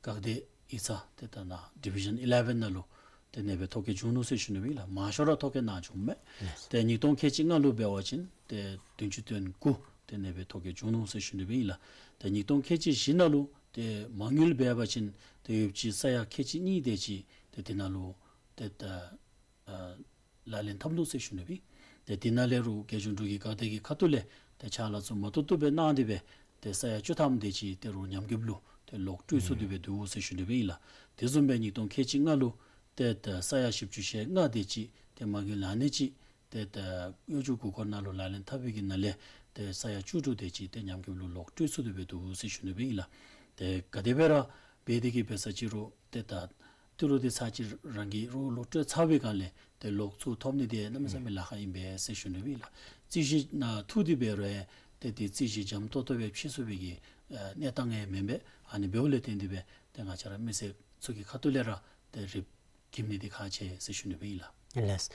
བཀག་སྡོམ་ཡིག་ཚང་ཏེ་ད་ནཱ་ཌི་བི་ཞཱན་ཨི་ལེ་བཱན་ནང་ལུ་ཏེ་ཨ་ནེ་སྦེ་ཐོ་བཀོད་བྱུང་ནུག་ཟེར་ཞུ་ནི་ཨིན་ལགས། མང་ཤོས་ར་ཐོ་བཀོད་ནཱ་བྱུངམ་མས། ལགས། ཏེ་ཉིས་སྟོང་ཁལ་གཅིག་ལྔ་ལུ་འབད་བ་ཅིན་ཏེ་བདུན་ཅུ་དོན་དགུ་ཏེ་ཨ་ནེ་སྦེ་ཐོ་བཀོད་བྱུང་ནུག་ཟེར་ཞུ་ནི་ཨིན་ལགས། ཏེ་ཉིས་སྟོང་ཁལ་གཅིག་བཞི་ནང་ལུ་ཏེ་མ་དངུལ་འབད་བ་ཅིན་ཏེ་ཡོདཔ་ཅིག་ས་ཡ་ཁལ་གཅིག་གཉིས་དེ་ཅིག་ཏེ་དེ་ནང་ལུ་ཏེ་ད་ཨ་ལག་ལེན་འཐབ་ནུག་ཟེར་ཞུ་ནི་ཨིན། ཏེ་དེ་ནང་ལས་རུང་རྒྱལ་གཞུང་འབྲུག་གི་བཀག་སྡོམ་གྱི་ཁ་ཐུག་ལས་ཏེ་ཕྱག་ལཱ་ཚུ་མ་ཏོག་ཏོ་སྦེ་གནང་སྟེ་སྦེ་ཏེ་ས་ཡ་བཅུ་ཐམ་དེ་ཅིག་ཏེ་རོགས་ཉམས་རྒུདཔ་ལུ་ཏེ་ལོག་སྤྲོད་ཚུགས་ཏེ་སྦེ་འདུག་ཟེར་ཞུ་ནི་ཨིན་ལགས། དེ་བཟུམ་སྦེ་ཉིས་སྟོང་ཁལ་གཅིག་ལྔ་ལུ་ཏེ་ད་ས་ཡ་བཞི་བཅུ་ཞེ་ལྔ་དེ་ཅིག་ཏེ་མ་དངུལ་ཨ་ནེ་ཅིག་ཏེ་ད་གཡོ་སྒྱུར་མགུ་སྐོར་ནང་ལུ་ལག་ལེན་འཐབ་པའི་གི་ནང་ལས་ཏེ་ས་ཡ་བཅུ་དྲུག་དེ་ཅིག་ཏེ་ཉམས་རྒུདཔ་ལུ་ལོག་སྤྲོད་ཚུགས་ཏེ་སྦེ་འདུག་ཟེར་ཞུ་ནི་ཨིན་ལགས། ཏེ་ག་དེ་སྦེ་ར་འབད་དེ་གི་འབད་ས་ཅིག་རུང་ཏེ་ད་ཏི་རུ་འདི་ཚར་གཅིག་རང་གིས་རོགས་ལོག་སྤྲོད་ཚར་བའི་སྒང་ལས་ཏེ་ལོག་ཚུར་ཐོབ་ནི་འདི་གནམ་མེད་ས་མེད་ལཱ་ཁག་ཨིན་པས་ཟེར་ཞུ་ནི་ཨིན་ལགས། རྩིས་གཞི་ནང་ཐུག་སྟེ་འབད་རུང་ཏེ་འདི་རྩིས་གཞི་འཇམ་ཏོག་ཏོ་སྦེ་ཕྱེ་ཚུགས་པའི་གི་ཨ་གནས་སྟངས་ཡང་མེན་པས། ཨ་ནི་འབདཝ་ལས་བརྟེན་ཏེ་སྦེ་ཏེ་ང་བཅས་ར་མི་སེར་ཚུ་གི་ཁ་ཐུག་ལས་ར་ཏེ་རིགཔ་འགེམ་ནི་འདི་ཁག་ཆེ་ཟེར་ཞུ་ནི་ཨིན་ལགས། ལགས།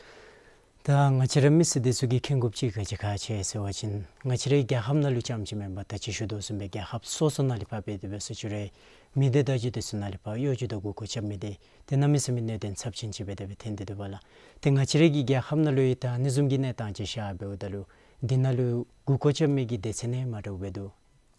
ད་ང་བཅས་ར་མི་སེར་འདི་ཚུ་གིས་མཁྱེན་དགོཔ་ཅིག་ག་ཅི་ཁག་ཆེ་ཟེར་བ་ཅིན་ང་བཅས་རའི་རྒྱལ་ཁབ་ནང་ལུ་རྐྱངམ་ཅིག་མེན་པར་ད་ཅི་ཞུ་དོ་བཟུམ་སྦེ་རྒྱལ་ཁབ་སོ་སོ་ནང་ལས་ཕར་འབད་དེ་འབད་ས་ཅིག་རུང་མི་སྡེ་བརྡ་བརྒྱུད་འདི་ཚུ་ནང་ལས་ཕར་གཡོ་སྒྱུར་དང་མགུ་སྐོར་རྐྱབ་མི་འདི་ཏེ་གནམ་མེད་ས་མེད་གནད་དོན་ཚབས་ཆེན་ཅིག་སྦེ་དེ་སྦེ་ཐོན་ཏེ་འདུག་པ་ལགས། ཏེ་ང་བཅས་རའི་གི་རྒྱལ་ཁབ་ནང་ལུ་ཡང་ད་ཨ་ནི་བཟུམ་གྱི་གནས་སྟངས་ཅིག་ཤར་འབདཝ་ད་ལུ་འདི་ནང་ལུ་མགུ་སྐོར་རྐྱབ་མི་གི་སྡེ་ཚན་ཡང་མ་འདྲཝ་སྦེ་འདུག།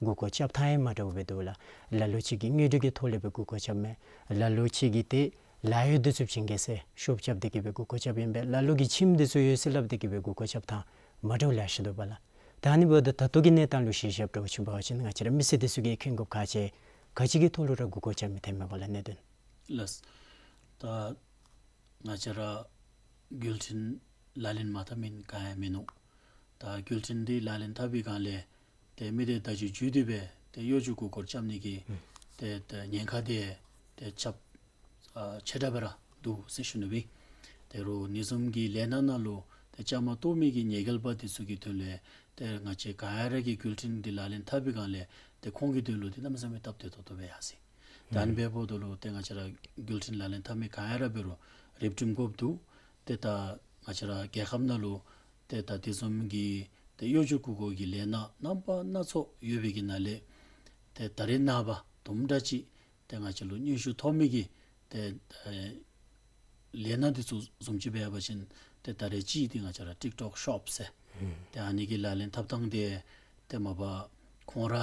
མགུ་སྐོར་རྐྱབ་ཐངས་ཡང་མ་འདྲཝ་སྦེ་འདུག་ལགས། ལ་ལུ་ཅིག་གིས་དངོས་སྒྲུབ་ཀྱི་ཐོག་ལས་སྦེ་མགུ་སྐོར་རྐྱབ་མས། ལ་ལུ་ཅིག་གིས་ཏེ་ལཱ་གཡོག་འདི་ཚུ་བྱིན་གེ་ཟེར་ཤོབ་རྐྱབ་སྟེ་གི་སྦེ་མགུ་སྐོར་རྐྱབ་ཨིན་པས། ལ་ལུ་གིས་ཁྱིམ་འདི་ཚུ་ཡོད་ཟེར་སླབ་སྟེ་གི་སྦེ་མགུ་སྐོར་རྐྱབ་ཐངས་མ་འདྲཝ་ལེ་ཤ་འདུག་པ་ལགས། ད་ཨ་ནི་འབདཝ་ད་ད་ལྟོ་གི་གནས་སྟངས་ལུ་གཞི་བཞག་འདྲཝ་ཅིག་འབད་བ་ཅིན་ང་བཅས་ར་མི་སེར་འདི་ཚུ་གིས་མཁྱེན་དགོཔ་ཁག་ཆེ་ག་ཅི་གི་ཐོག་ལུ་ར་མགུ་སྐོར་རྐྱབ་མི་ཐོན་མས་ག་ལགས་གནད་དོན། ལགས། ད་ང་བཅས་ར་བརྒྱུད་འཕྲིན་ལག་ལེན་མ་འཐབ་མི་ག་ཡང་མིན་ནུག། ད་བརྒྱུད་འཕྲིན་འདི་ལག་ལེན་འཐབ་པའི་སྒང་ལས་ཏེ་མི་སྡེ་བརྡ་བརྒྱུད་བརྒྱུད་དེ་སྦེ་ཏེ་གཡོ་སྒྱུར་མགུ་སྐོར་རྐྱབ་ནི་གི་ཨུམ་ཏེ་ཏེ་ཉེན་ཁ་འདི་ཏེ་ཁྱབ་ཨ་ཆེ་དྲགས་སྦེ་ར་འདུག་ཟེར་ཞུ་ནི་ཨིན། ཏེ་རོགས་ཨ་ནི་བཟུམ་གྱི་ལས་སྣ་ནང་ལུ་ཏེ་བཅའ་མར་གཏོགས་མི་གི་ཉེས་འགེལ་པ་འདི་ཚུ་གི་དོན་ལས་ཏེ་ང་བཅས་ག་ར་གིས་བརྒྱུད་འཕྲིན་འདི་ལག་ལེན་འཐབ་པའི་སྒང་ལས་ཏེ་ཁོང་གི་དོན་ལུ་ཏེ་གནམ་མེད་ས་མེད་སྟབས་བདེ་ཏོག་ཏོ་སྦེ་ཡར་སོ་ཡི། ད་ཨ་ནི་འབདཝ་ད་ལུ་ཏེ་ང་བཅས་ར་འགུལ་འཕྲིན་ལག་ལེན་འཐབ་མི་ག་ཡ་ར་འབད་རུང་རིགཔ་སྒྲིམ་དགོཔ་འདུག། ཏེ་ད་ང་བཅས་ར་རྒྱལ་ཁབ་ནང་ལུ་ཏེ་ད་དེ་བཟུམ་གྱི་ཏེ་གཡོ་སྒྱུ་འགུག་དགོ་གི་ལས་སྣ་རྣམ་པ་སྣ་ཚོགས་ཡོད་པའི་གི་ནང་ལས་ཏེ་ད་རེས་ནངས་པ་དུམ་གྲ་ཅིག་ཏེ་ང་བཅས་ལུ་སྙན་ཞུ་ཐོབ་མི་གི་ཏེ་ཨེ་ལས་སྣ་འདི་ཚུ་བཟུམ་ཅིག་འབད་བ་ཅིན་ཏེ་ད་རེས་ཅིག་འདི་ང་བཅས་ར་ཊིཀ་ཊོཀ་ཤོབ་ཟེར་ཨུམ་ཏེ་ཨ་ནི་གི་ལག་ལེན་འཐབ་ཐངས་འདི་ཏེ་མ་པ་ཁོང་ར་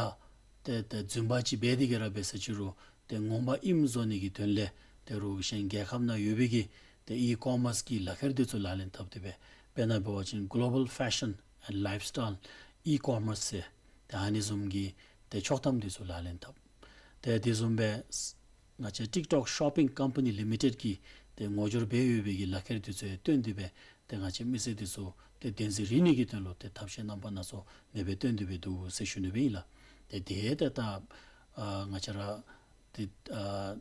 ཏེ་ཏེ་རྫུན་པ་ཅིག་འབད་དེ་གི་ར་འབད་ས་ཅིག་རུང་ཏེ་ངོ་མ་ཨིནམ་བཟོ་ནི་གི་དོན་ལས་ཏེ་རོགས་གཞན་རྒྱལ་ཁབ་ནང་ཡོད་པའི་གི་ཏེ་ཨི་ཀོ་མརས་ཀྱི་ལག་ཁྱེར་འདི་ཚུ་ལག་ལེན་འཐབ་སྟེ་སྦེ་དཔེར་ན་འབད་བ་ཅིན་གོ་ལོ་བཱལ་ཕེ་ཤཱན་ཨེནཌ་ལའིཕ་སི་ཊའིལ་ཨི་ཀོ་མརས་ཟེར་ཏེ་ཨ་ནི་བཟུམ་གྱི་ཏེ་ཆོག་ཐམ་འདི་ཚུ་ལག་ལེན་འཐབ། ཏེ་དེ་བཟུམ་སྦེ་ང་བཅས་ཊིཀ་ཊོཀ་ཤོ་པིང་ཀམ་པ་ནི་ལི་མི་ཊེཌ་ཀྱིས་ཏེ་ངོ་སྦྱོར་འབད་ཡོད་པའི་གི་ལག་ཁྱེར་འདི་ཚུ་ཡང་བཏོན་ཏེ་སྦེ་ཏེ་ང་བཅས་མི་སེར་འདི་ཚུ་ཏེ་བདེན་འཛིན་རེ་ནི་གི་དོན་ལུ་ཏེ་ཐབས་ཤེས་རྣམ་པ་སྣ་ཚོགས་ཨ་ནེ་སྦེ་བཏོན་ཏེ་སྦེ་འདུག་ཟེར་ཞུ་ནི་སྦེ་ཨིན་ལགས། ཏེ་དེ་ཏེ་ད་ཨ་ང་བཅས་ར་ཏེ་ཨ་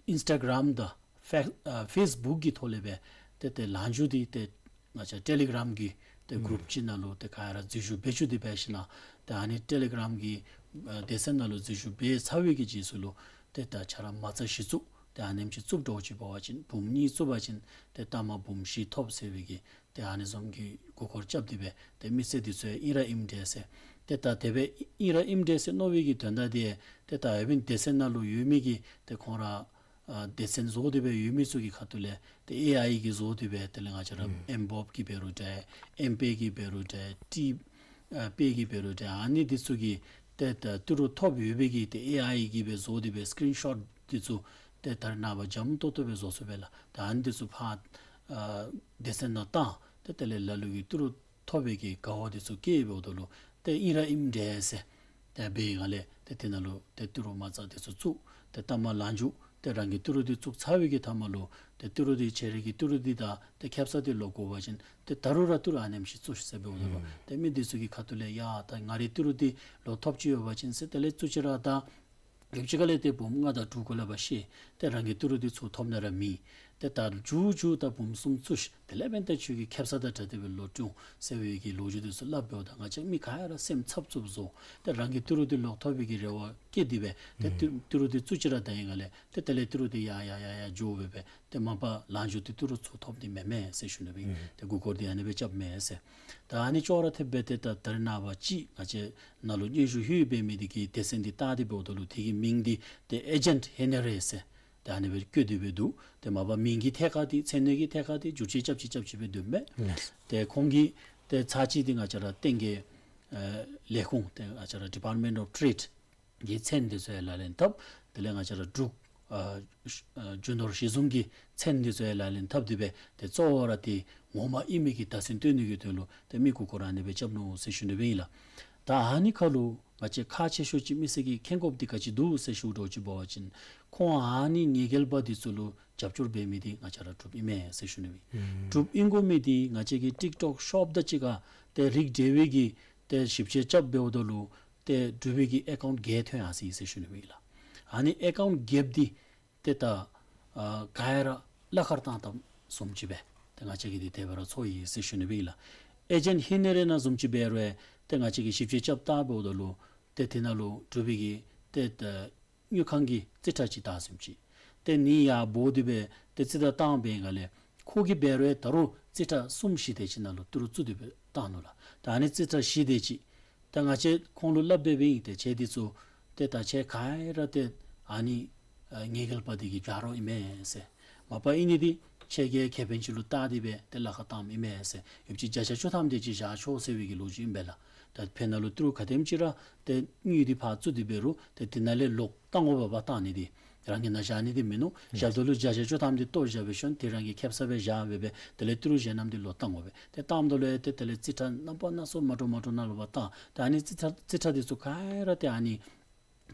ཨིནསི་ཊ་གརམ་དང་ཕེ་ཨ་ཕེསི་བུཀ་གི་ཐོག་ལས་སྦེ་ཏེ་ཏེ་ལན་ཞུ་འདི་ཏེ་ང་བཅས་ཊེ་ལི་གརམ་གི་ཏེ་གུ་རུཔ་ཨུམ་ཅིག་ནང་ལུ་ཏེ་ག་ར་འཛུལ་ཞུགས་འབད་བཅུག་སྟེ་འབད་ཞིནམ་ཏེ་ཨ་ནི་ཊེ་ལི་གརམ་གི་ཨ་སྡེ་ཚན་ནང་ལུ་འཛུལ་ཞུགས་འབད་ཚར་བའི་གི་རྗེས་སུ་ལུ་ཏེ་ད་ཆ་ར་མ་རྩ་གཞི་བཙུགས་ཏེ་ཨ་ནེམ་ཅིག་བཙུགས་འགྱོ་ཅིག་འབད་བ་ཅིན་འབུམ་གཉིས་བཙུགས་པ་ཅིན་ཏེ་ལྟག་མ་འབུམ་བཞི་ཐོབ་ཟེར་བའི་གི་ཏེ་ཨ་ནི་བཟུམ་གྱི་མགུ་སྐོར་རྐྱབ་སྟེ་སྦེ་ཏེ་མི་སེར་འདི་ཚུ་ཡང་ཨིན་ར་ཨིནམ་འདྲས་ཟེར། ཏེ་ད་དེ་སྦེ་ཨིན་ར་ཨིནམ་འདྲས་ཟེར་མནོ་བའི་གི་དོན་དག་འདི་ཏེ་ད་ཨ་ཕི་སྡེ་ཚན་ནང་ལུ་ཡོད་མི་གི་ཏེ་ཁོང་ར་ཨ་སྡེ་ཚན་བཟོ་སྟེ་སྦེ་ཡོད་མི་ཚུ་གི་ཁ་ཐུག་ལས་ཏེ་ཨེ་ཨའི་གིས་བཟོ་སྟེ་སྦེ་དེ་ལས་ང་བཅས་ར་ཨུམ་ཨེམ་བོབ་ཀྱིས་འབད་རུང་འདྲ་ཨེམ་པེ་གིས་འབད་རུང་འདྲ་ཊི་ཨ་པེ་གིས་འབད་རུང་འདྲ་ཨ་ནི་འདི་ཚུ་གི་ཏེ་ད་ཏི་རུ་ཐོབ་ཡོད་པའི་གི་ཏེ་ཨེ་ཨའི་གིས་སྦེ་བཟོ་སྟེ་སྦེ་སི་ཀི་རིན་ཤོཊ་འདི་ཚུ་ཏེ་ད་རེས་ནངས་པ་འཇམ་ཏོག་ཏོ་སྦེ་བཟོ་ཚུགས་པས་ལགས། ད་ཨ་ནི་འདི་ཚུ་ཕར་ཨ་སྡེ་ཚན་ནང་བཏང་ཏེ་དེ་ལས་ལ་ལུ་གིས་ཏི་རུ་ཐོབ་པའི་གི་དགའ་བ་འདི་ཚུ་སྐྱེ་འབདཝ་ད་ལུ་ཏེ་ཨིན་ར་ཨིནམ་འདྲས་ཟེར་ཏེ་འབད་བའི་སྒང་ལས་ཏེ་དེ་ནང་ལུ་ཏེ་ཏི་རུ་མ་རྩ་འདི་ཚུ་བཙུགས་ཏེ་ལྟག་མ་ལན་ཞུ་ཏེ་རང་གི་ཏི་རུ་འདི་བཙུགས་ཚར་བའི་གི་མཐའ་མ་ལུ་ཏེ་ཏི་རུ་འདི་ཁྱེད་རའི་གི་ཏི་རུ་འདི་དང་ཏེ་ཁེབ་ས་འདི་ལོག་དགོ་པ་ཅིན་ཏེ་ད་རུང་ར་ཏི་རུ་ཨ་ནེམ་ཅིག་བཙུགས་ཤིག་ཟེར་འབདཝ་ད་ལུ་ཨུམ་ཏེ་མི་འདི་ཚུ་གི་ཁ་ཐུག་ལས་ཡ་ད་ང་རའི་ཏི་རུ་འདི་ལོག་ཐོབ་ཅི་ཡོད་པ་ཅིན་ཟེར་དེ་ལས་བཙུགས་ཅི་ར་ད་ཡོདཔ་ཅིག་ཁ་ལས་ཏེ་འབུམ་ལྔ་དང་དྲུག་གུ་ལས་ཕར་བཤལ། ཏེ་རང་གི་ཏི་རུ་འདི་ཚུར་ཐོབ་ནི་ར་མེད། ཏེ་ད་མཇུག་མཇུག་ད་འབུམ་གསུམ་བཙུགས་ཤིག། དེ་ལས་འབདན་ཏེ་ཁྱོད་ཀྱི་ཁེབ་ས་དང་འདྲ་སྟེ་སྦེ་ལོག་འགྱོ་འོང་ཟེར་བའི་གི་ལོ་རྒྱུས་འདི་ཚུ་སླབ་འབདཝ་ད་ང་བཅས་མི་ག་ར་སེམས་འཚབ་འཚུབ་བཟོ། ཏེ་རང་གི་ཏི་རུ་འདི་ལོག་ཐོབ་པའི་གི་རེ་བ་བསྐྱེད་དེ་སྦེ་ཏེ་ཏི་ཨུམ་ཏི་རུ་འདི་བཙུགས་ཅི་ར་ད་ཨིན་སྒང་ལས་ཏེ་དེ་ལས་ཏི་རུ་འདི་ཡར་ཡར་ཡར་ཡར་འགྱོ་སྦེ་སྦེ་ཏེ་མ་པ་ལན་ཞུ་སྟེ་ཏི་རུ་ཚུར་ཐོབ་ནི་མེན་མས་ཟེར་ཞུ་ནི་སྦེ་ཨིན། ཨུམ་ཏེ་མགུ་སྐོར་འདི་ཨ་ནེ་སྦེ་རྐྱབ་མས་ཟེར། ད་ཨ་ནི་ཅོག་ར་འཐདཔ་སྦེ་ཏེ་ད་ད་རེས་ནངས་པ་ཅིག་ང་བཅས་ནང་ལུ་སྙན་ཞུ་ལྷོད་འབད་མི་འདི་གི་སྡེ་ཚན་འདི་བལྟ་སྟེ་འབདཝ་ད་ལུ་དེ་གི་མིང་འདི་ཏེ་ཨེ་ཇེནཊ་ཧེ་ནེ་རེ་ཟེར་ཏེ་ཨ་ནེ་སྦེ་བཀོད་དེ་སྦེ་འདུག། ཏེ་མ་པ་མིང་གི་ཐད་ཁར་འདི་མཚན་གནས་ཀྱི་ཐད་ཁར་འདི་བསྒྱུར་བཅོས་རྐྱབ་ཅི་རྐྱབ་ཅི་སྦེ་འདུག་མས། ལགས། ཏེ་ཁོང་གིས་ཏེ་ཚར་གཅིག་འདི་ང་བཅས་ར་ཏེ་གི་ཨེ་ལས་ཁུངས་ཏེ་ང་བཅས་ར་ཌི་པཱརཊ་མེནཊ་ཨོཕ་ཊེཌ་གི་མཚན་འདི་ཚུ་ཡང་ལག་ལེན་འཐབ། དེ་ལས་ང་བཅས་ར་འབྲུག་ཨ་ཨ་རྒྱུ་ནོར་གཞི་བཟུང་གི་མཚན་འདི་ཚུ་ཡང་ལག་ལེན་འཐབ་སྟེ་སྦེ་ཏེ་གཙོ་བོ་ར་ཏེ་ངོ་མ་ཨིན་མི་གི་བརྡ་མཚོན་སྟོན་ནི་གི་དོན་ལུ་ཏེ་མི་མགུ་སྐོར་ཨ་ནེ་སྦེ་རྐྱབ་ནུག་ཟེར་ཞུ་ནི་སྦེ་ཨིན་ལགས། ད་ཨ་ནི་ཁར་ལུ་ང་བཅས་ཁག་ཆེ་ཤོས་ཅིག་མི་སེར་གྱིས་མཁྱེན་དགོཔ་འདི་ག་ཅི་འདུག་ཟེར་ཞུ་དོ་ཅིག་འབད་བ་ཅིན་ཁོང་ཨ་ནི་ཉེས་འགེལ་པ་འདི་ཚུ་ལུ་རྒྱབ་སྐྱོར་འབད་མི་འདི་ང་བཅས་ར་འབྲུགཔ་ཨིན་མས་ཟེར་ཞུ་ནི་སྦེ་ཨིན། ཨུམ་འབྲུགཔ་ཨིན་དགོ་མི་འདི་ང་བཅས་ཀྱི་ཊིཀ་ཊོཀ་ཤོབ་དང་གཅིག་ཁར་ཏེ་རིགས་འབྲེལ་བའི་གི་ཏེ་ཞིབ་དཔྱད་རྐྱབ་འབདཝ་ད་ལུ་ཏེ་འབྲུག་པའི་གི་ཨེ་ཀའུནཊ་བརྒྱད་ཐོན་ཡར་སོ་ཡི་ཟེར་ཞུ་ནི་སྦེ་ཨིན་ལགས། ཨ་ནི་ཨེ་ཀའུནཊ་བརྒྱདཔ་འདི་ཏེ་ད་ཨ་ག་ཡ་ར་གླ་ཁར་བཏང་བཏངམ་བཟུམ་ཅིག་སྦེ་ཏེ་ང་བཅས་ཀྱིས་འདི་དེ་སྦེ་ར་ཚོར་ཡི་ཟེར་ཞུ་ནི་སྦེ་ཨིན་ལགས། ཨེ་ཇེནཊ་ཧེ་ནེ་རེ་ནང་བཟུམ་ཅིག་འབད་རུང་ཏེ་ང་བཅས་ཀྱིས་ཞིབ་དཔྱད་རྐྱབ་བལྟ་འབདཝ་ད་ལུ་ཏེ་དེ་ནང་ལུ་འབྲུག་པའི་གི་ཏེ་ད་དངུལ་ཁང་གི་རྩིས་ཁྲ་ཅིག་བཏང་བཟུམ་ཅིག། ཏེ་ཨ་ནི་ཡར་འབོ་སྟེ་སྦེ་ཏེ་རྩིས་ཁྲ་བཏང་བའི་སྒང་ལས་ཁོ་གིས་འབད་རུང་ད་རུང་རྩིས་ཁྲ་གསུམ་བཞི་དེ་ཅིག་ནང་ལུ་ཏི་རུ་བཙུགས་ཏེ་སྦེ་བཏང་ནུག་ལགས། ད་ཨ་ནི་རྩིས་ཁྲ་བཞི་དེ་ཅིག་ད་ང་བཅས་ཁོང་ལུ་སླབ་སྦེ་སྦེ་ཨིན། ཏེ་ཁྱེད་འདི་ཚུ་ཏེ་ད་ཁྱེད་ག་ཡ་ར་ཏེ་ཨ་ནི་ཨ་ཉེས་འགེལ་པ་འདི་གི་བྱ་རོག་ཨིན་མས་ཟེར། མ་པ་ཨིན་ནི་འདི་ཁྱེད་ཀྱིས་ཁེ་ཕན་ཅིག་ལུ་བལྟ་སྟེ་སྦེ་ཏེ་གླ་ཁར་བཏངམ་ཨིན་མས་ཟེར། ཡོདཔ་ཅིག་བརྒྱ་ཆ་བཅུ་ཐམ་དེ་ཅིག་བཞག་ཆོག་ཟེར་བའི་གི་ལོ་རྒྱུས་ཨིན་པས་ལགས། ད་ཕར་ནང་ལུ་ཏི་རུ་ག་དེམ་ཅིག་ར་ཏེ་དངུལ་འདི་ཕར་བཙུགས་ཏེ་འབད་རུང་ཏེ་དེ་ནང་ལས་ལོག་བཏང་དགོ་པས། ཕར་བཏང་ནི་འདི་རང་གི་ནང་བཞག་ནི་འདི་མིན་ནུག། བཞགཔ་ད་ལུ་བརྒྱ་ཆ་བཅུ་ཐམ་འདི་བཏོག་བཞག་སྦེ་ཤོན་ཏེ་རང་གི་ཁེབ་ས་སྦེ་བཞག་སྦེ་སྦེ་དེ་ལས་ཏི་རུ་གཞན་རྣམས་འདི་ལོག་བཏང་དགོ་པས། ཏེ་བཏངམ་ད་ལུ་ཡང་ཏེ་དེ་ལས་རྩིས་ཁྲ་རྣམ་པ་སྣ་ཚོགས་མ་འདྲཝ་མ་འདྲཝ་ནང་ལུ་ཕར་བཏང་། ད་ཨ་ནི་རྩིས་ཁྲ་རྩིས་ཁྲ་འདི་ཚུ་ག་ཡ་ར་ཏེ་ཨ་ནི་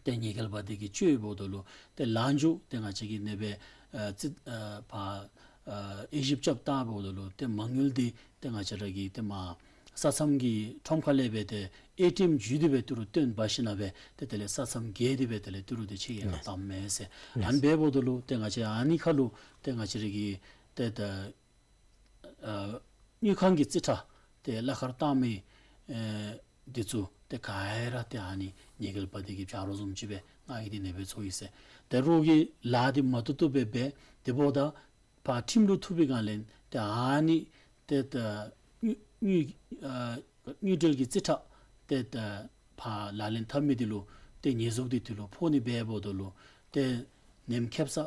ཏེ་ཉེས་འགེལ་པ་འདི་གིས་བཅད་འབདཝ་ད་ལུ་ཏེ་ལན་ཞུ་ཏེ་ང་བཅས་ཀྱིས་ཨ་ནེ་སྦེ་ཨ་རྩིས་ཨ་ཕར་ཨ་དབྱེ་ཞིབ་རྐྱབ་བལྟ་འབདཝ་ད་ལུ་ཏེ་མ་དངུལ་འདི་ཏེ་ང་བཅས་ར་གི་ཏེ་མར་ས་མཚམས་ཀྱི་ཁྲོམ་ཁ་ལས་སྦེ་ཏེ་ཨེ་ཊི་ཨེམ་བརྒྱུད་དེ་སྦེ་ཏི་རུ་བཏོན་འབག་ཞིནམ་སྦེ་ཏེ་དེ་ལས་ས་མཚམས་བརྒལ་ཏེ་སྦེ་དེ་ལས་ཏི་རུ་འདི་ཕྱི་རྒྱལ་ཁར་བཏངམ་མས་ཟེར། ཨ་ནི་འབདཝ་ད་ལུ་ཏེ་ང་བཅས་ཨ་ནི་ཁར་ལུ་ཏེ་ང་བཅས་ར་གི་ཏེ་ད་ཨ་དངུལ་ཁང་གི་རྩིས་ཁྲ་ཏེ་གླ་ཁར་བཏང་མི་ཨེ་ འདི་ཚུ་ཏེ་ག་ར་ཏེ་ཨ་ནི་ཉེས་འགེལ་པ་འདི་གིས་བྱ་རོག་བཟུམ་ཅིག་སྦེ་ང་གིས་འདི་ནེ་སྦེ་འཚོ་ཡི་ཟེར། ཏེ་རོགས་ཀྱི་ལཱ་འདི་མ་བཏུབ་བཏུབ་སྦེ་འབད། དེ་འབདཝ་ད་ཕར་ཁྲིམས་ལུ་ཐུག་པའི་སྒང་ལས་ཏེ་ཨ་ནི་ཏེ་ད་དངུལ་དངུལ་ཨ་དངུལ་འབྲེལ་གྱི་རྩིས་ཁྲ་ཏེ་ད་ཕར་ལག་ལེན་འཐབ་མི་འདི་ལུ་ཏེ་ཉེས་འཛུགས་འདི་དེ་ལུ་ཕོག་ནི་འབདཝ་ད་ལུ་ཏེ་ནེམ་ཁེབ་ས་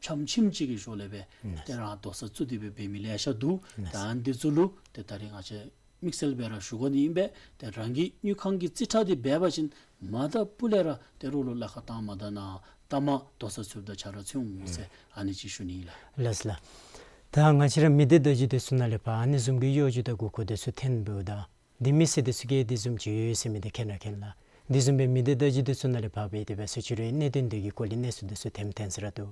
ཕྱམ་ཁྱིམ་ཅིག་གི་ཞོར་ལས་སྦེ་ཏེ་རང་དོགས་ས་བཙུགས་ཏེ་སྦེ་འབད་མི་ལེ་ཤ་འདུག། ད་ཨ་ནི་འདི་ཚུ་ལུ་ཏེ་ད་རིས་ང་བཅས་དམིགས་བསལ་སྦེ་ར་ཞུ་དགོ་ནི་ཨིན་པས། ཏེ་རང་གི་དངུལ་ཁང་གི་རྩིས་ཁྲ་འདི་འབད་བ་ཅིན་མ་ད་སྤུ་ལས་ར་ཏེ་རོགས་ལུ་ལཱ་ཁག་བཏང་མ་ད་ན་ད་མ་དོགས་ས་ཚུདཔ་ད་ཆ་ར་ཚུད་འོང་ཟེར་ཨ་ནི་ཅིག་ཞུ་ནི་ལགས། ལགས་ལགས། ད་ང་བཅས་ར་མི་སྡེ་བརྡ་བརྒྱུད་འདི་ཚུ་ནང་ལས་ཕར་ཨ་ནི་བཟུམ་གྱི་གཡོ་སྒྱུ་དང་མགུ་སྐོར་འདི་ཚུ་འཐོན་འབདཝ་ད་འདི་མི་སེར་འདི་ཚུ་གིས་འདི་བཟུམ་ཅིག་ཡོད་ཟེར་མི་འདི་མཁྱེན་ར་མཁྱེན་ལགས། འདི་བཟུམ་སྦེ་མི་སྡེ་བརྡ་བརྒྱུད་འདི་ཚུ་ནང་ལས་ཕར་འབད་དེ་སྦེ་སུ་ཅིག་ར་གནད་དོན་འདི་གི་སྐོར་ལས་གནས་ཚུལ་འདི་ཚུ་འཐོན་འཐོན་ས་ར་འདུག།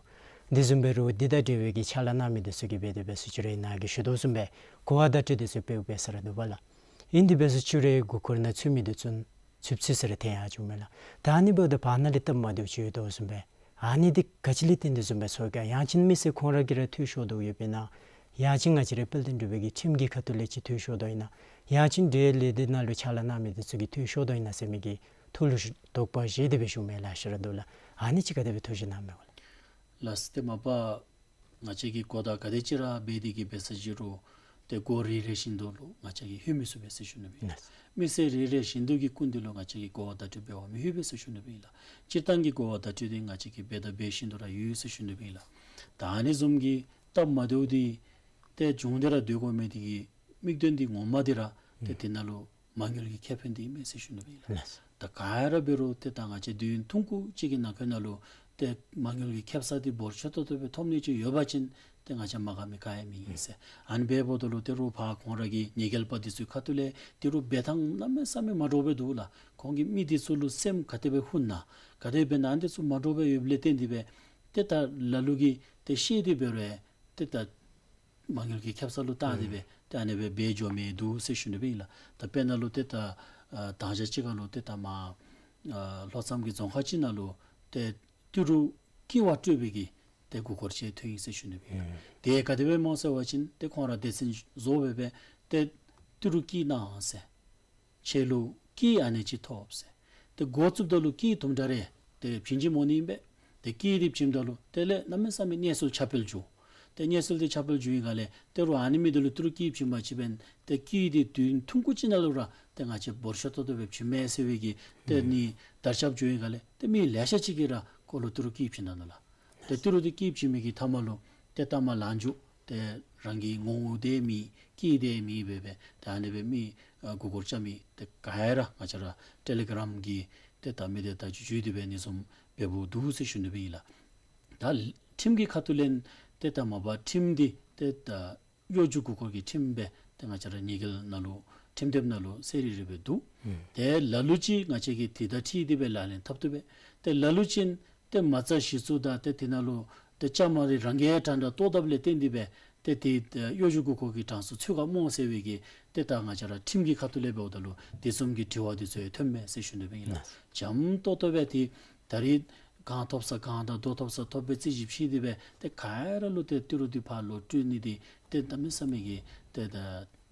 འདི་བཟུམ་སྦེ་རོགས་འདི་དང་འབྲེལ་བའི་གི་ཕྱག་ལཱ་གནང་མི་འདི་ཚུ་གིས་འབད་དེ་སྦེ་སུ་ཅིག་ར་ནཱ་གིས་ཞུ་དོ་བཟུམ་སྦེ་གོ་བ་བརྡ་སྤྲོད་འདི་ཚུ་འབདཝ་འབད་ས་ར་འདུག་པ་ལགས། ཨིན་དེ་སྦེ་སུ་ཅིག་ར་མགུ་སྐོར་ནང་ཚུད་མི་འདི་ཚུ་ཚུདཔ་ཚུདཔ་ས་ར་འཐོན་ཡར་འགྱོཝ་མས་ལགས། ད་ཨ་ནི་འབདཝ་ད་ཕར་ནང་ལས་སྟབས་མ་བདེཝ་ཅིག་ཡོད་དོ་བཟུམ་སྦེ་ཨ་ནི་འདི་ག་ཅི་ལས་བརྟེན་ཏེ་བཟུམ་སྦེ་ཚོར་ག། ཡང་ཅིན་མི་སེར་ཁོང་ར་གིས་ར་འཐུས་ཤོར་དོ་ཡོདཔ་ཨིན་ན། ཡང་ཅིན་ང་བཅས་ར་དཔལ་ལྡན་འབྲུག་པའི་གི་ཁྲིམས་ཀྱི་ཁ་ཐུག་ལས་ཅིག་འཐུས་ཤོར་དོ་ཨིན་ན། ཡང་ཅིན་འབྲེལ་ལས་སྡེ་ནང་ལུ་ཕྱག་ལཱ་གནང་མི་འདི་ཚུ་གིས་འཐུས་ཤོར་དོ་ཨིན་ན་ཟེར་མི་གི་ཐུགས་ལུ་དོགས་པ་བཞེས་ཏེ་སྦེ་བཞུགས་མི་ལེ་ཤ་ར་འདུག་ལགས། ཨ་ནི་ཅིག་ག་དེ་སྦེ་ཐུགས་བཞེད་གནང་མི་གོ་ལགས། ལགས་སོ། ཏེ་མ་པ་ང་བཅས་ཀྱིས་གོ་བརྡ་ག་དེ་ཅིག་ར་འབད་དེ་གིས་འབད་ས་ཅིག་རུང་ཏེ་གོ་རེ་རེ་བཞིན་དུ་ལུ་ང་བཅས་ཀྱིས་ལྷོད་མི་ཚུགས་པས་ཟེར་ཞུ་ནི་སྦེ་ཨིན་ལགས། མི་སེར་རེ་རེ་བཞིན་དུ་གི་སྐུ་མདུན་ལུ་ང་བཅས་ཀྱིས་གོ་བ་བརྡ་སྤྲོད་འབད་བར་མི་ལྷོད་པས་ཟེར་ཞུ་ནི་སྦེ་ཨིན་ལགས། སྤྱིར་བཏང་གི་གོ་བ་བརྡ་སྤྲོད་འདི་ང་བཅས་ཀྱིས་འབད་དང་འབད་བཞིན་དུ་ར་ཡོད་ཟེར་ཞུ་ནི་སྦེ་ཨིན་ལགས། ད་ཨ་ནི་བཟུམ་གྱི་སྟབས་མ་བདེཝ་འདི་ཏེ་བྱུང་སྟེ་ར་སྡོད་དགོ་མི་འདི་གི་དམིགས་དོན་འདི་ངོ་མ་འདི་ར་ཏེ་ཨུམ་དེ་ནང་ལུ་མ་དངུལ་གྱི་ཁེ་ཕན་འདི་ཨིན་མས་ཟེར་ཞུ་ནི་སྦེ་ཨིན་ལགས། ལགས། ད་ག་ར་འབད་རུང་ཏེ་ད་ང་བཅས་དུས་ཡུན་ཐུང་ཀུ་ཅིག་གི་ནང་འཁོད་ནང་ལུ་ཏེ་མ་དངུལ་གྱི་ཁེབ་ས་འདི་འབོར་ཆེ་ཏོག་ཏོ་སྦེ་ཐོབ་ནི་ཅིག་ཡོད་པ་ཅིན་ཏེ་ང་བཅས་མ་དགའ་མི་ག་ཡང་མེད་ཨིན་ཟེར། ཨ་ནི་འབདཝ་ད་ལུ་ཏེ་རོགས་ཕར་ཁོང་ར་གི་ཉེས་འགེལ་པ་འདི་ཚུ་ཁ་ཐུག་ལས་ཏི་རུ་འབད་ཐངས་གནམ་མེད་ས་མེད་མ་འདྲཝ་སྦེ་འདུག་ལགས། ཁོང་གིས་མི་འདི་ཚུ་ལུ་སེམས་ག་དེ་སྦེ་ཧུན་ན་ག་དེ་སྦེ་ཨ་ནི་འདི་ཚུ་མ་འདྲཝ་སྦེ་ཡོདཔ་ལས་བརྟེན་ཏེ་སྦེ་ཏེ་ད་ལ་ལུ་གིས་ཏེ་ཤེས་ཏེ་འབད་རུང་ཏེ་ད་མ་དངུལ་གྱི་ཁེབ་ས་ལུ་བལྟ་སྟེ་སྦེ་ཏེ་ཨ་ནི་སྦེ་འབད་འགྱོ་མི་འདུག་ཟེར་ཞུ་ནི་སྦེ་ཨིན་ལགས། ད་དཔེར་ན་ལུ་ཏེ་ད་ཨ་ད་ཅི་ཅིག་ཁར་ལུ་ཏེ་ད་མར་ཨ་ལྷོ་མཚམས་ཀྱི་རྫོང་ཁག་ཅིག་ནང་ལུ་ཏེ་ཏི་རུ་ཀི་བ་སྤྲོད་པའི་གི་ཏེ་མགུ་སྐོར་ཅིག་ཐོན་ཡི་ཟེར་ཞུ་ནི་སྦེ་ཨིན་ལགས། ཨུམ་དེ་ག་དེ་སྦེ་སྨོ་ཟེར་བ་ཅིན་ཏེ་ཁོང་ར་སྡེ་ཚན་བཟོ་སྦེ་སྦེ་ཏེ་ཏི་རུ་ཀི་གནང་ཟེར། ཁྱེད་ལུ་ཀི་ཨ་ནེམ་ཅིག་ཐོབ་ཟེར། ཏེ་འགོ་བཙུགསཔ་ད་ལུ་ཀི་དུམ་གྲ་རེ་ཏེ་བྱིན་གྱི་མོ་ནི་ཨིན་པས། ཏེ་ཀི་འདི་བྱིནམ་ད་ལུ་དེ་ལས་གནམ་མེད་ས་མེད་གནས་ཚུལ་ཁྱབ་སྤེལ་འགྱོ། ཏེ་གནས་ཚུལ་འདི་ཁྱབ་སྤེལ་འགྱོ་བའི་སྒང་ལས་ཏེ་རོགས་ཨ་ནི་མི་འདི་ལུ་ཏི་རུ་ཀི་བྱིན་པ་ཅིན་འབདན་ཏེ་ཀི་འདི་དུས་ཐུང་ཀུ་ཅིག་ནང་ལུ་ར་ཏེ་ང་བཅས་འབོར་ཆེ་ཏོག་ཏོ་སྦེ་བྱིན་མས་ཟེར་བའི་གི་ཏེ་ཨུམ་ནི་དར་ཁྱབ་འགྱོ་བའི་སྒང་ལས་ཏེ་མི་ལེ་ཤ་ཅིག་གིས་ར་ཁོ་ལུ་ཏི་རུ་ཀི་བྱིན་ད་ནུག་ལགས། ཏེ་ཏི་རུ་འདི་ཀི་བྱིན་མི་གི་མཐའ་མ་ལུ་ཏེ་མཐའ་མ་ལངས་འགྱོ། ཏེ་རང་གི་ངོ་བོ་འདི་མེད་ཀི་འདི་མེད་སྦེ་སྦེ་ཏེ་ཨ་ནི་སྦེ་མི་ཨ་མགུ་སྐོར་རྐྱབ་མི་ཏེ་ག་ར་ང་བཅས་ར་ཊེ་ལི་གྲམ་གྱི་ཏེ་ད་མི་སྡེ་ད་ཅིག་བརྒྱུད་དེ་སྦེ་ཨ་ནི་བཟུམ་འབདཝ་འདུག་ཟེར་ཞུ་ནི་སྦེ་ཨིན་ལགས། ད་ཁྲིམས་ཀྱི་ཁ་ཐུག་ལས་ཏེ་ད་མ་པ་ཁྲིམས་འདི་ཏེ་ད་གཡོ་སྒྱུ་མགུ་སྐོར་གྱི་ཁྲིམས་སྦེ་ཏེ་ང་བཅས་ར་ཉེས་འགེལ་ནང་ལུ་ཁྲིམས་དེབ་ནང་ལུ་གསལ་རི་རི་སྦེ་འདུག། ཨུམ་ཏེ་ལ་ལུ་ཅིག་ང་བཅས་ཀྱིས་དེ་དང་འཁྲིལ་ཏེ་སྦེ་ལག་ལེན་འཐབ་བཏུབ་པས། ཏེ་ལ་ལུ་ཅིག་ཏེ་མ་རྩ་གཞི་བཙུགས་དང་ཏེ་དེ་ནང་ལུ་ཏེ་བཅའ་མར་རང་གིས་དྲང་དྲང་བཏོག་དཔ་ལས་བརྟེན་ཏེ་སྦེ་ཏེ་དེ་ཨེ་གཡོ་སྒྱུ་མགུ་སྐོར་གྱི་གྲངས་སུ་ཚུད་ག་སྨོ་ཟེར་བའི་གི་ཏེ་ད་ང་བཅས་ར་ཁྲིམས་ཀྱི་ཁ་ཐུག་ལས་འབདཝ་ད་ལུ་དེ་བཟུམ་གྱི་དྲི་བ་འདི་ཚུ་ཡང་ཐོན་མས་ཟེར་ཞུ་ནི་སྦེ་ཨིན་ལགས། འཇམ་ཏོག་ཏོ་སྦེ་ཏེ་ད་རིས་གང་ཐོབ་ས་གང་དང་རྡོ་ཐོབ་ས་ཐོབ་སྦེ་རྩོད་གཞི་ཕྱེ་སྟེ་སྦེ་ཏེ་ག་ར་ལུ་ཏེ་ཏི་རུ་འདི་ཕར་ལོག་སྤྲོད་ནི་འདི་ཏེ་གནམ་མེད་ས་མེད་ཀྱི་ཏེ་ད་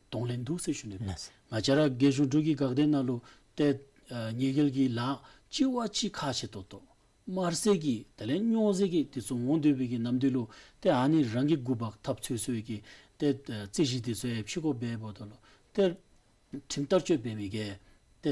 གདོང་ལེན་འདུག་ཟེར་ཞུ་ནི་སྦེ་ཨིན་ལགས། ང་བཅས་ར་རྒྱལ་གཞུང་འབྲུག་གི་འགག་སྡེ་ནང་ལུ་ཏེ་ཨ་ཉེས་འགེལ་གྱི་ལཱ་གཅིག་བ་གཅིག་ཁག་ཆེ་ཏོག་ཏོ་དམར་གསོད་ཀྱི་དེ་ལས་སྨྱོ་རྫས་ཀྱི་དེ་ཚུ་འོང་སྡོད་པའི་གི་ནམ་དུས་ལུ་ཏེ་ཨ་ནི་རང་གི་འགོ་འབག་ཐབས་འཚོལ་འཚོལ་གྱི་ཏེ་ཨ་རྩོད་གཞི་དེ་ཚུ་ཡང་ཕྱེ་དགོཔ་འབདཝ་ད་ལུ་ཏེ་ཁྲིམས་བསྟར་སྤྱོད་འབད་མི་གིས་ཏེ་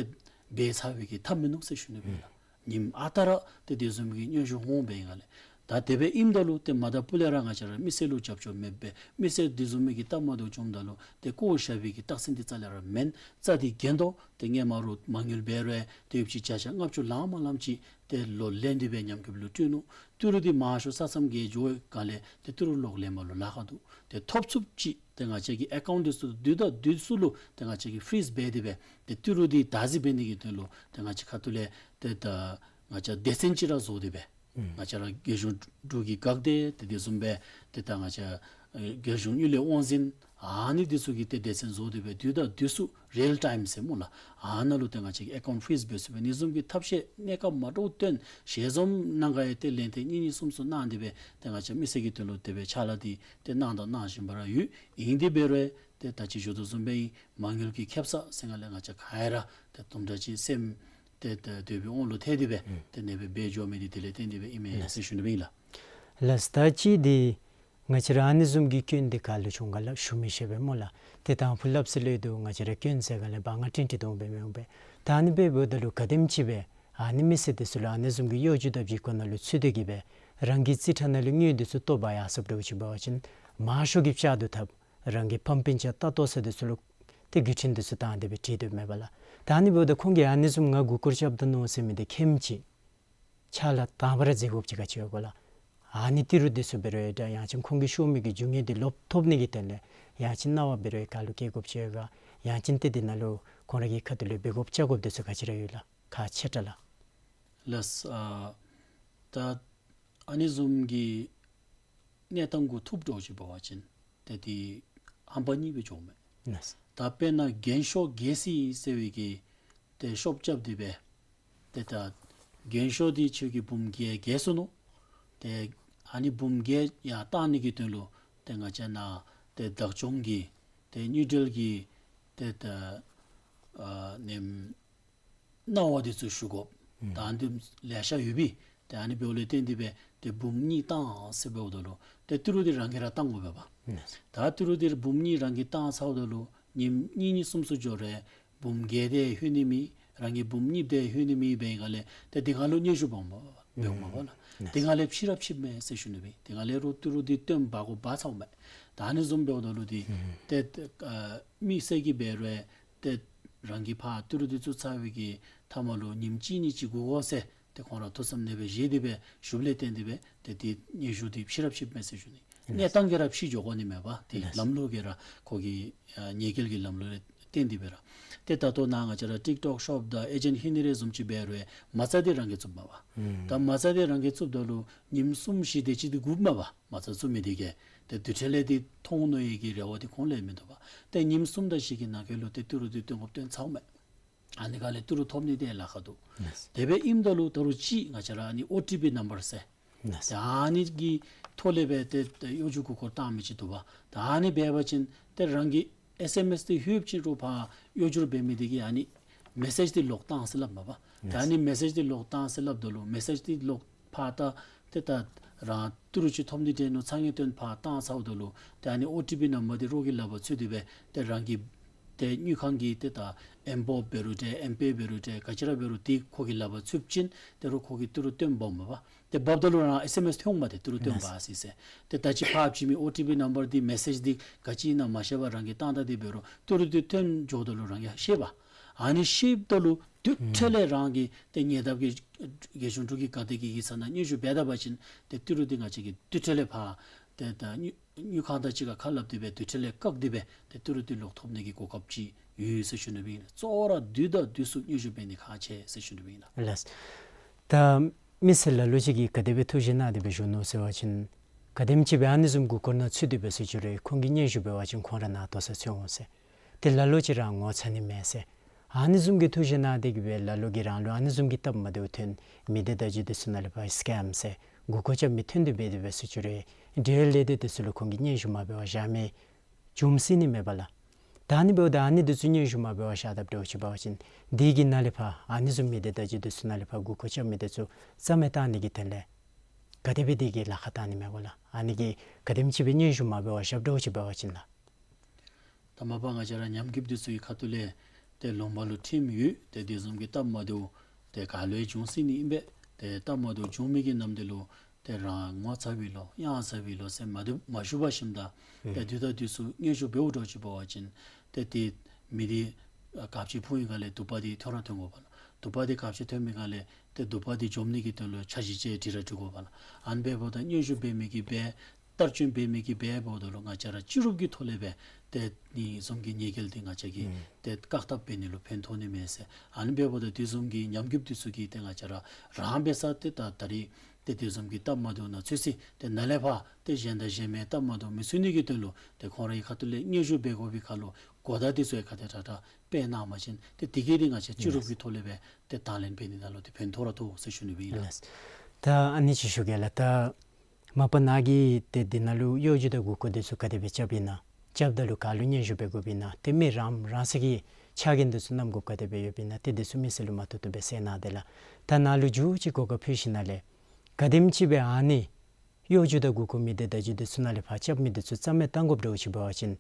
འབད་ཚར་བའི་གི་ཐབས་མིན་ནུག་ཟེར་ཞུ་ནི་སྦེ་ཨིན་ལགས། ཉིནམ་ཨ་རྟག་ར་ཏེ་དེ་བཟུམ་གྱི་སྨྱོ་ཤུལ་འོང་སྦེ་ཨིན་ག་ལས། ད་དེ་སྦེ་ཨིནམ་ད་ལུ་ཏེ་མ་ད་པུ་ལས་ར་ང་བཅས་ར་མི་སེར་ལུ་རྒྱབ་སྐྱོར་མེདཔ་སྦེ་མི་སེར་དེ་བཟུམ་མའི་གི་སྟབས་མ་བདེཝ་བྱུངམ་ད་ལུ་ཏེ་བཀོ་བཞག་པའི་གི་རྟགས་མཚན་འདི་རྩ་ལས་ར་མེན། རྩ་འདི་འགེངས་དོ། ཏེ་སྔོན་མ་རོགས་མ་དངུལ་འབད་རུང་ཏེ་ཡོདཔ་ཅིག་བརྒྱ་ཆ་ལྔ་བཅུ་ལང་མ་ལངམ་ཅིག་ཏེ་ལོག་ལེན་ཏེ་སྦེ་ཉམས་རྒུདཔ་ལུ་སྤྲོད་ནུག། ཏི་རུ་འདི་མང་ཤོས་ས་མཚམས་བརྒལ་འགྱོ་བའི་སྒང་ལས་ཏེ་ཏི་རུ་ལོག་ལེན་པ་ལུ་ལཱ་ཁག་འདུག། ཏེ་ཐོབ་ཚུགསཔ་ཅིག་ཏེ་ང་བཅས་ཀྱི་ཨེ་ཀའུནཊ་འདི་ཚུ་དུས་དང་དུས་སུ་ལུ་ཏེ་ང་བཅས་ཀྱིས་ཕི་རིཛ་འབད་དེ་སྦེ་ཏེ་ཏི་རུ་འདི་བདག་འཛིན་འབད་ནི་གི་དོན་ལུ་ཏེ་ང་བཅས་ཁ་ཐུག་ལས་ཏེ་ད་ང་བཅས་སྡེ་ཚན་ཅིག་ར་བཟོ་སྟེ་སྦེ་ཨུམ་ང་བཅས་ར་རྒྱལ་གཞུང་འབྲུག་གི་འགག་སྡེ་ཏེ་དེ་བཟུམ་སྦེ་ཏེ་ད་ང་བཅས་ཨེ་རྒྱལ་གཞུང་གཡུལ་ལས་དབང་འཛིན་ཨ་ནི་འདི་ཚུ་གི་ཏེ་སྡེ་ཚན་བཟོ་སྟེ་སྦེ་དུས་དང་དུས་སུ་རིལ་ཊའིམ་ཟེར་སྨོ་ལགས། ཨ་ནཱ་ལུ་ཏེ་ང་བཅས་ཀྱི་ཨེ་ཀའུནཊ་ཕི་རིཛ་འབད་ཚུགས་པའི་ཨ་ནི་བཟུམ་གྱི་ཐབས་ཤེས་གནས་སྐབས་མ་འདྲཝ་སྟོན་ཞལ་འཛོམས་གནང་ག་ཡང་ཏེ་ལན་ཐེངས་གཉིས་གཉིས་གསུམ་གསུམ་གནང་སྟེ་སྦེ་ཏེ་ང་བཅས་མི་སེར་གྱི་དོན་ལུ་དེ་སྦེ་ཕྱག་ལཱ་འདི་ཏེ་གནང་དང་གནང་བཞིན་པ་ར་ཡོད། ཨིན་དེ་འབད་རུང་ ཏེ་ད་ཅི་ཞུ་དོ་བཟུམ་སྦེ་མ་དངུལ་གྱི་ཁེབ་ས་ཟེར་ང་ལས་ང་བཅས་ག་ར་ཏེ་དུམ་གྲ་ཅིག་སེམས་ཏེ་ཏེ་དེ་སྦེ་དབང་ལུ་ཐལ་ཏེ་སྦེ་ཏེ་ཨ་ནེ་སྦེ་འབད་འགྱོ་མི་འདི་དེ་ལས་བརྟེན་ཏེ་སྦེ་ཨིན་མས་ཟེར་ཞུ་ནི་སྦེ་ཨིན་ལགས། ལགས། ད་ཅི་འདི་ང་བཅས་ར་ཨ་ནི་བཟུམ་གྱི་སྐྱོན་འདི་ག་ལུ་བྱུང་ག་ལགས་ཞུ་མི་ཤེས་པས་སྨོ་ལགས། ཏེ་དང་ཕུ་སླབ་ས་ལས་འདུག། ང་བཅས་ར་སྐྱོན་ཟེར་ག་ལས་འབག་ང་ཏིང་ཏི་དོང་སྦེ་མི་འོང་པས། ད་ཨ་ནི་སྦེ་འབདཝ་ད་ལུ་ག་དེམ་ཅིག་སྦེ་ཨ་ནི་མི་སེར་འདི་ཚུ་ལུ་ཨ་ནི་བཟུམ་གྱི་གཡོ་སྒྱུ་དང་བྱི་ཀོ་ནང་ལུ་ཚུད་དེ་གི་སྦེ་རང་གི་རྩིས་ཁྲ་ནང་ལུ་དངུལ་འདི་ཚུ་བཏོག་འབག་ཡར་སོངམ་འདྲཝ་ཅིག་འབད་བ་ཅིན་མང་ཤོས་ཀྱིས་བཅག་བཏུབ་ཐབས། རང་གི་ཕམ་སྤུན་ཆ་ལྟ་བཏོག་ས་འདི་ཚུ་ལུ་ཏེ་བརྒྱུད་འཕྲིན་འདི་ཚུ་བཏང་སྟེ་སྦེ་བྲིས་དོ་མས་པ་ལགས། ད་ཨ་ནི་འབདཝ་ད་ཁོང་གིས་ཨ་ནི་བཟུམ་ང་མགུ་སྐོར་རྐྱབ་ད་ནུག་ཟེར་མི་འདི་ཁེམ་ཅིག་ཕྱག་ལཱ་དང་པ་ར་མཛད་དགོཔ་ཅིག་ག་ཅི་ཡོད་གོ་ལགས། ཨ་ནི་ཏི་རུ་འདི་ཚུ་འབད་རུང་ཡང་ཅིན་ཁོང་གིས་ཤོར་མི་གི་རྒྱུ་དངོས་འདི་ལོག་ཐོབ་ནི་གི་དོན་ལས་ཡང་ཅིན་གནང་བ་འབད་རུང་ག་ལུ་བསྐྱལ་དགོཔ་ཅིག་ཡོད་ག། ཡང་ཅིན་ཏེ་འདི་ནང་ལུ་ཁོང་ར་གི་ཁ་ཐུག་ལས་འབད་དགོཔ་བཅའ་དགོཔ་འདི་ཚུ་ག་ཅི་ར་ཡོད་ལགས། ཁག་ཆེ་དྲགས་ལགས། ལགས། ཨ་ད་ཨ་ནི་བཟུམ་གྱི་གནས་སྟངས་གུ་ཐུགཔ་འདྲཝ་ཅིག་འབད་བ་ཅིན་ཏེ་འདི་ཧམ་པ་གཉིས་སྦེ་འགྱོཝ་མས། ལགས། ད་དཔེར་ན་རྒན་ཤོས་རྒྱལ་སྲས་ཟེར་བའི་གི་ཏེ་ཤོབ་རྐྱབ་སྟེ་སྦེ་ཏེ་ད་རྒན་ཤོས་འདི་ཁྱོད་ཀྱི་བུམོ་རྒྱལ་རྒྱལ་སོ་ནུག། ཏེ་ཨ་ནི་བུམོ་རྒྱལ་ཡར་བཏང་ནི་གི་དོན་ལུ་ཏེ་ང་བཅས་ནཱ་ཏེ་བདག་སྐྱོང་གི་ཏེ་དངུལ་འབྲེལ་གྱི་ཏེ་ད་ཨ་ནེམ་གནང་བ་འདི་ཚུ་ཞུ་དགོཔ་ད་ཨ་ནི་ལེ་ཤ་ཡོད་པས། ཏེ་ཨ་ནི་འབདཝ་ལས་བརྟེན་ཏེ་སྦེ་ཏེ་བུམོ་གཉིས་བཏང་ཟེར་འབདཝ་ད་ལུ་ཏེ་ཏི་རུ་འདི་རང་གིས་ར་བཏང་དགོ་པས་པ། ད་ཏི་རུ་འདི་བུམོ་གཉིས་རང་གིས་བཏང་ཚརཝ་ད་ལུ་ཉིནམ་གཉིས་གཉིས་གསུམ་གསུམ་འགྱོ་རུང་བུམོ་རྒྱལ་འདི་ལྷོད་ནི་མེད། རང་གི་བུམོ་གཉིསཔོ་འདི་ལྷོད་ནི་མེད་པའི་སྒང་ལས་ཏེ་འདི་ང་ལུ་སྙན་ཞུ་འབག་མ་འབག་མ་འབག་ལགས། འདི་ང་ལས་ཕྱི་ར་ཕྱིསཔ་མས་ཟེར་ཞུ་ནི་སྦེ། འདི་ང་ལས་རོགས་ཏི་རུ་འདི་བཏོན་འབག་དགོཔ་འབག་ཚརཝ་མས། ད་ཨ་ནི་བཟུམ་འབདཝ་ད་ལུ་འདི་ཏེ་ཨ་དམིགས་བསལ་གྱིས་འབད་རུང་ཏེ་རང་གིས་ཕར་ཏི་རུ་འདི་བཙུགས་ཚར་བའི་གི་མཐའ་མ་ལུ་ཉིནམ་གཅིག་གཉིས་ཅིག་སྒུག་དགོ་ཟེར་ཏེ་ཁོང་ར་ཐུགས་བསམ་ཨ་ནེ་སྦེ་བཞེས་ཏེ་སྦེ་ཞུཝ་ལས་བརྟེན་ཏེ་སྦེ་ཏེ་འདི་སྙན་ཞུ་འདི་ཕྱི་ར་ཕྱིསཔ་མས་ཟེར་ཞུ་ནི། གནས་སྟངས་ཀྱིས་ར་ཕྱི་འགྱོ་དགོ་ནི་མས་པ། ཏེ་ལགས། ལམ་ལུགས་ཀྱིས་ར་ཁོ་གི་ཨ་ཉེས་འགེལ་གྱི་ལམ་ལུགས་ལས་བརྟེན་ཏེ་སྦེ་ར། ཏེ་ད་ལྟོ་ནཱ་ང་བཅས་ར་ཊིཀ་ཊོཀ་ཤོབ་དང་ཨེ་ཇེནཊ་ཧེ་ནི་རེ་བཟུམ་ཅིག་འབད་རུང་མ་རྩ་འདི་རང་གིས་བཙུགསཔ་མས་པ། ད་མ་རྩ་འདི་རང་གིས་བཙུགསཔ་ད་ལུ་ཉིནམ་གསུམ་བཞི་དེ་ཅིག་འདི་སྒུགཔ་མས་པ། མ་རྩ་བཙུགས་མི་འདི་གིས་ཏེ་དུས་ཁྲལ་ལས་འདི་མཐོང་ནི་གི་རེ་བ་འདི་ཁོང་ལས་མིན་འདུག་པ། ཏེ་ཉིནམ་གསུམ་དང་བཞི་གི་ནང་འཁོད་ལུ་ཏེ་ཏི་རུ་འདི་བཏོན་དགོཔ་བཏོན་ཚརཝ་མས། ཨ་ནི་སྒང་ལས་ཏི་རུ་ཐོབ་ནི་འདི་ལཱ་ཁག་འདུག། ལགས། དེ་སྦེ་ཨིནམ་ད་ལུ་ད་རུང་ཅིག་ང་བཅས་ར་ཨ་ནི་ཨོ་ཊི་པི་ནམ་བར་ཟེར། ལགས། ད་ཨ་ནི་གི་ཐོག་ལས་སྦེ་ཏེ་ཏེ་གཡོ་སྒྱུ་མགུ་སྐོར་བཏང་མི་ཅིག་འདུག་པ། ད་ཨ་ནི་འབད་བ་ཅིན་ཏེ་རང་གི་ཨེསི་ཨེམ་ཨེསི་འདི་ལྷོདཔ་ཅིག་རུང་ཕར་གཡོ་སྒྱུར་འབད་མི་འདི་གིས་ཨ་ནི་མེ་སེཇ་འདི་ལོག་བཏང་ཟེར་སླབ་མས་པ། ད་ཨ་ནི་མེ་སེཇ་འདི་ལོག་བཏང་ཟེར་སླབ་ད་ལུ་མེ་སེཇ་འདི་ལོག་ཕར་ད་ཏེ་ད་རང་ཏི་རུ་ཅིག་ཐོབ་ནི་འདྲས་ནུག་ཚ་ངེས་སྟོན་ཕར་བཏང་ཚརཝ་ད་ལུ་ཏེ་ཨ་ནི་ཨོ་ཊི་པི་ནམ་བར་འདི་རོགས་ཀྱི་ལག་པར་ཚུད་དེ་སྦེ་ཏེ་རང་གི་ཏེ་དངུལ་ཁང་གི་ཏེ་ད་ཨེམ་བོབ་འབད་རུང་འདྲས་ཨེམ་པེ་འབད་རུང་འདྲས་ག་ཅི་ར་འབད་རུང་འདི་ཁོ་གི་ལག་པར་ཚུདཔ་ཅིན་ཏེ་རོགས་ཁོ་གིས་ཏི་རུ་བཏོན་འབགཔ་མས་པ། ཏེ་འབགཔ་ད་ལུ་རང་ཨེསི་ཨེམ་ཨེསི་ཐོན་འོང་མས། ཏེ་ཏི་རུ་བཏོན་འབག་ཟེར་ཟེར། ཏེ་ད་ཅི་ཕར་བྱིན་མི་ཨོ་ཊི་པི་ནམ་བར་འདི་མེ་སེཇ་འདི་ག་ཅི་ཨིན་ན་མ་ཤེས་པར་རང་གིས་བཏང་ད་འདི་འབད་རུང་ཏི་རུ་འདི་བཏོན་འགྱོཝ་ད་ལུ་རང་གིས་ཤེས་པ། ཨ་ནི་ཤེསཔ་ད་ལུ་དུས་ཁྲལ་ལས་རང་གི་ཏེ་ཉེ་འདབས་ཀྱི་རྒྱལ་གཞུང་འབྲུག་གི་ག་ཏེ་གི་གི་ས་ནང་སྙན་ཞུ་འབད་ད་པ་ཅིན་ཏེ་ཏི་རུ་འདི་ང་བཅས་ཀྱིས་དུས་ཁྲལ་ལས་ཕར་ཏེ་ད་དངུལ་དངུལ་ཁང་དང་གཅིག་ཁར་ཁ་སླབ་སྟེ་སྦེ་དུས་ཁྲལ་ལས་བཀག་སྟེ་སྦེ་ཏེ་ཏི་རུ་འདི་ལོག་ཐོབ་ནི་གི་གོ་སྐབས་ཅིག་ཡོད་ཟེར་ཞུ་ནི་སྦེ་ཨིན། གཙོ་བོ་ར་དུས་དང་དུས་སུ་སྙན་ཞུ་འབད་ནི་ཁག་ཆེ་ཟེར་ཞུ་ནི་སྦེ་ཨིན་ལགས། ལགས། ད་མི་སེར་ལ་ལུ་ཅིག་གིས་ག་དེ་སྦེ་ཐུགས་བཞེད་གནང་སྟེ་སྦེ་བཞུགས་ནུག་ཟེར་བ་ཅིན་ག་དེམ་ཅིག་སྦེ་ཨ་ནི་བཟུམ་མགུ་སྐོར་ནང་ཚུད་དེ་སྦེ་ཟེར་ཞུ་རུང་ཁོང་གིས་སྙན་ཞུ་འབད་བ་ཅིན་ཁོང་ར་ནཱ་ལྟོ་ས་ཚུད་འོང་ཟེར། ཏེ་ལ་ལུ་ཅིག་ར་ངོ་ཚ་ནི་མེད་ཟེར། ཨ་ནི་བཟུམ་གྱི་ཐུགས་བཞེད་གནང་སྟེ་གི་སྦེ་ལ་ལུ་གིས་རང་ལུ་ཨ་ནི་བཟུམ་གྱི་སྟབས་མ་བདེཝ་ཐོན་མི་སྡེ་བརྡ་བརྒྱུད་འདི་ཚུ་ནང་ལས་ཕར་སི་ཀེམ་ཟེར་མགུ་སྐོར་རྐྱབ་མི་ཐོན་ཏེ་འབད་དེ་སྦེ་ཟེར་ཞུ་རུང་འབྲེལ་ཡོད་ལས་སྡེ་འདི་ཚུ་ལུ་ཁོང་གིས་སྙན་ཞུ་མ་འབད་བར་བཞག་མི་བྱུང་སྲིད་ནི་མས་པ་ལགས། ད་ཨ་ནི་འབདཝ་ད་ཨ་ནི་འདི་ཚུ་སྙན་ཞུ་མ་འབད་བར་བཞག་དཔ་འདྲཝ་ཅིག་འབད་བ་ཅིན་འདི་གི་ནང་ལས་ཕར་ཨ་ནི་བཟུམ་མི་སྡེ་བརྡ་བརྒྱུད་འདི་ཚུ་ནང་ལས་ཕར་མགུ་སྐོར་རྐྱབ་མི་འདི་ཚུ་རྩ་མེད་བཏང་ནི་གི་དོན་ལས་ག་དེ་སྦེ་འདི་གི་ལཱ་ཁག་བཏང་ནི་མས་པ་ལགས། ཨ་ནི་གི་ག་དེམ་ཅིག་སྦེ་སྙན་ཞུ་མ་འབད་བར་བཞག་དཔ་འདྲཝ་ཅིག་འབད་བ་ཅིན་ལགས། ད་མ་པ་ང་བཅས་ར་ཉམས་རྒུདཔ་འདི་ཚུ་གི་ཁ་ཐུག་ལས་ཏེ་ལུང་པ་ལུ་ཁྲིམས་ཡོད། ཏེ་དེ་བཟུམ་གྱི་སྟབས་མ་བདེཝ་ཏེ་ག་ལུ་ཡང་འབྱུང་སྲིད་ནི་ཨིན་པས། ཏེ་སྟབས་མ་བདེཝ་འབྱུང་མི་གི་ནམ་དུས་ལུ་ཏེ་རང་ངོ་ཚ་བས་ལོ་གཡང་ཚ་བས་ལོ་ཟེར་མ་བདེཝ་མ་ཞུ་བར་ཞིནམ་ད་ཏེ་དུས་དང་དུས་སུ་སྙན་ཞུ་འབདཝ་འདྲཝ་ཅིག་འབད་བ་ཅིན་ཏེ་ཏེ་མི་འདི་ཨ་གབ་ཅིག་ཕུང་བའི་སྒང་ལས་དུ་པ་འདི་ཐོན་ར་ཐོན་དགོ་པ་ལགས། དུ་པ་འདི་གབ་ཅིག་ཐོན་པའི་སྒང་ལས་ཏེ་དུ་པ་འདི་འཇོམས་ནི་གི་དོན་ལུ་འཆར་གཞི་ཅིག་འབྲི་ར་འབྲི་དགོ་པ་ལགས། ཨ་ནི་འབདཝ་ད་སྙན་ཞུ་འབད་མི་གིས་འབད་བསྟར་སྐྱོན་འབད་མི་གིས་འབད་འབདཝ་ད་ལུ་ང་བཅས་ར་སྤྱི་རུབ་ཀྱི་ཐོག་ལས་འབད་ཏེ་ཨ་ནི་བཟུམ་གྱི་ཉེས་འགེལ་འདི་ང་བཅས་ཀྱིས་ཨུམ་ཏེ་བཀག་ཐབས་འབད་ནི་ལུ་ཕན་ཐོགས་ནི་མས་ཟེར། ཨ་ནི་འབདཝ་ད་དེ་བཟུམ་གྱི་ཉམས་རྒུདཔ་འདི་ཚུ་གིས་ཏེ་ང་བཅས་ར་རང་འབད་ས་ཏེ་ད་ད་རིས་ཏེ་དེ་བཟུམ་གྱི་སྟབས་མ་བདེཝ་ནང་ཚུད་སྲིད། ཏེ་ནཱ་ལས་ཕར་ཏེ་གཞན་དང་གཞན་མའི་སྟབས་མ་བདེཝ་མི་ཚུད་ནི་གི་དོན་ལུ་ཏེ་ཁོང་རའི་ཁ་ཐུག་ལས་སྙན་ཞུ་འབད་དགོ་པའི་ཁར་ལུ་གོ་བརྡ་འདི་ཚུ་ཡང་ག་དེ་དྲག་དྲག་སྤེལ་གནང་བ་ཅིན་ཏེ་དེ་གིས་ཏེ་ང་བཅས་སྤྱི་རུབ་ཀྱི་ཐོག་ལས་འབད་ཏེ་དང་ལེན་འབད་ནི་ནང་ལུ་ཏེ་ཕན་ཐོགས་ར་ཐོགས་ཟེར་ཞུ་ནི་སྦེ་ཨིན་ལགས། ད་ཨ་ནི་ཅིག་ཞུ་གེ་ལགས། ད་མ་པ་ནཱ་གིས་ཏེ་འདི་ནང་ལུ་གཡོ་སྒྱུ་དང་མགུ་སྐོར་འདི་ཚུ་ག་དེ་སྦེ་རྐྱབ་ཨིན་ན། རྐྱབ་ད་ལུ་ག་ལུ་སྙན་ཞུ་འབད་དགོཔ་ཨིན་ན། ཏེ་མི་རང་རང་སོའི་གི་ཕྱག་འགན་འདི་ཚུ་བསྣམ་དགོཔ་ག་དེ་སྦེ་ཡོདཔ་ཨིན་ན། ཏེ་འདི་ཚུ་མི་སེར་ལུ་མ་ཐུག་ཐུག་སྦེ་གསལ་གནང་སྟེ་ལགས། ད་ནཱ་ལུ་མཇུག་ཅིག་གོ་སྐབས་ཕུལ་ཞིནམ་ལས་ག་དེམ་ཅིག་སྦེ་ཨ་ནི་གཡོ་སྒྱུ་དང་མགུ་སྐོར་མི་སྡེ་བརྡ་བརྒྱུད་འདི་ཚུ་ནང་ལས་ཕར་རྐྱབ་མི་འདི་ཚུ་རྩ་མེད་བཏང་དགོཔ་འདྲཝ་ཅིག་འབད་བ་ཅིན་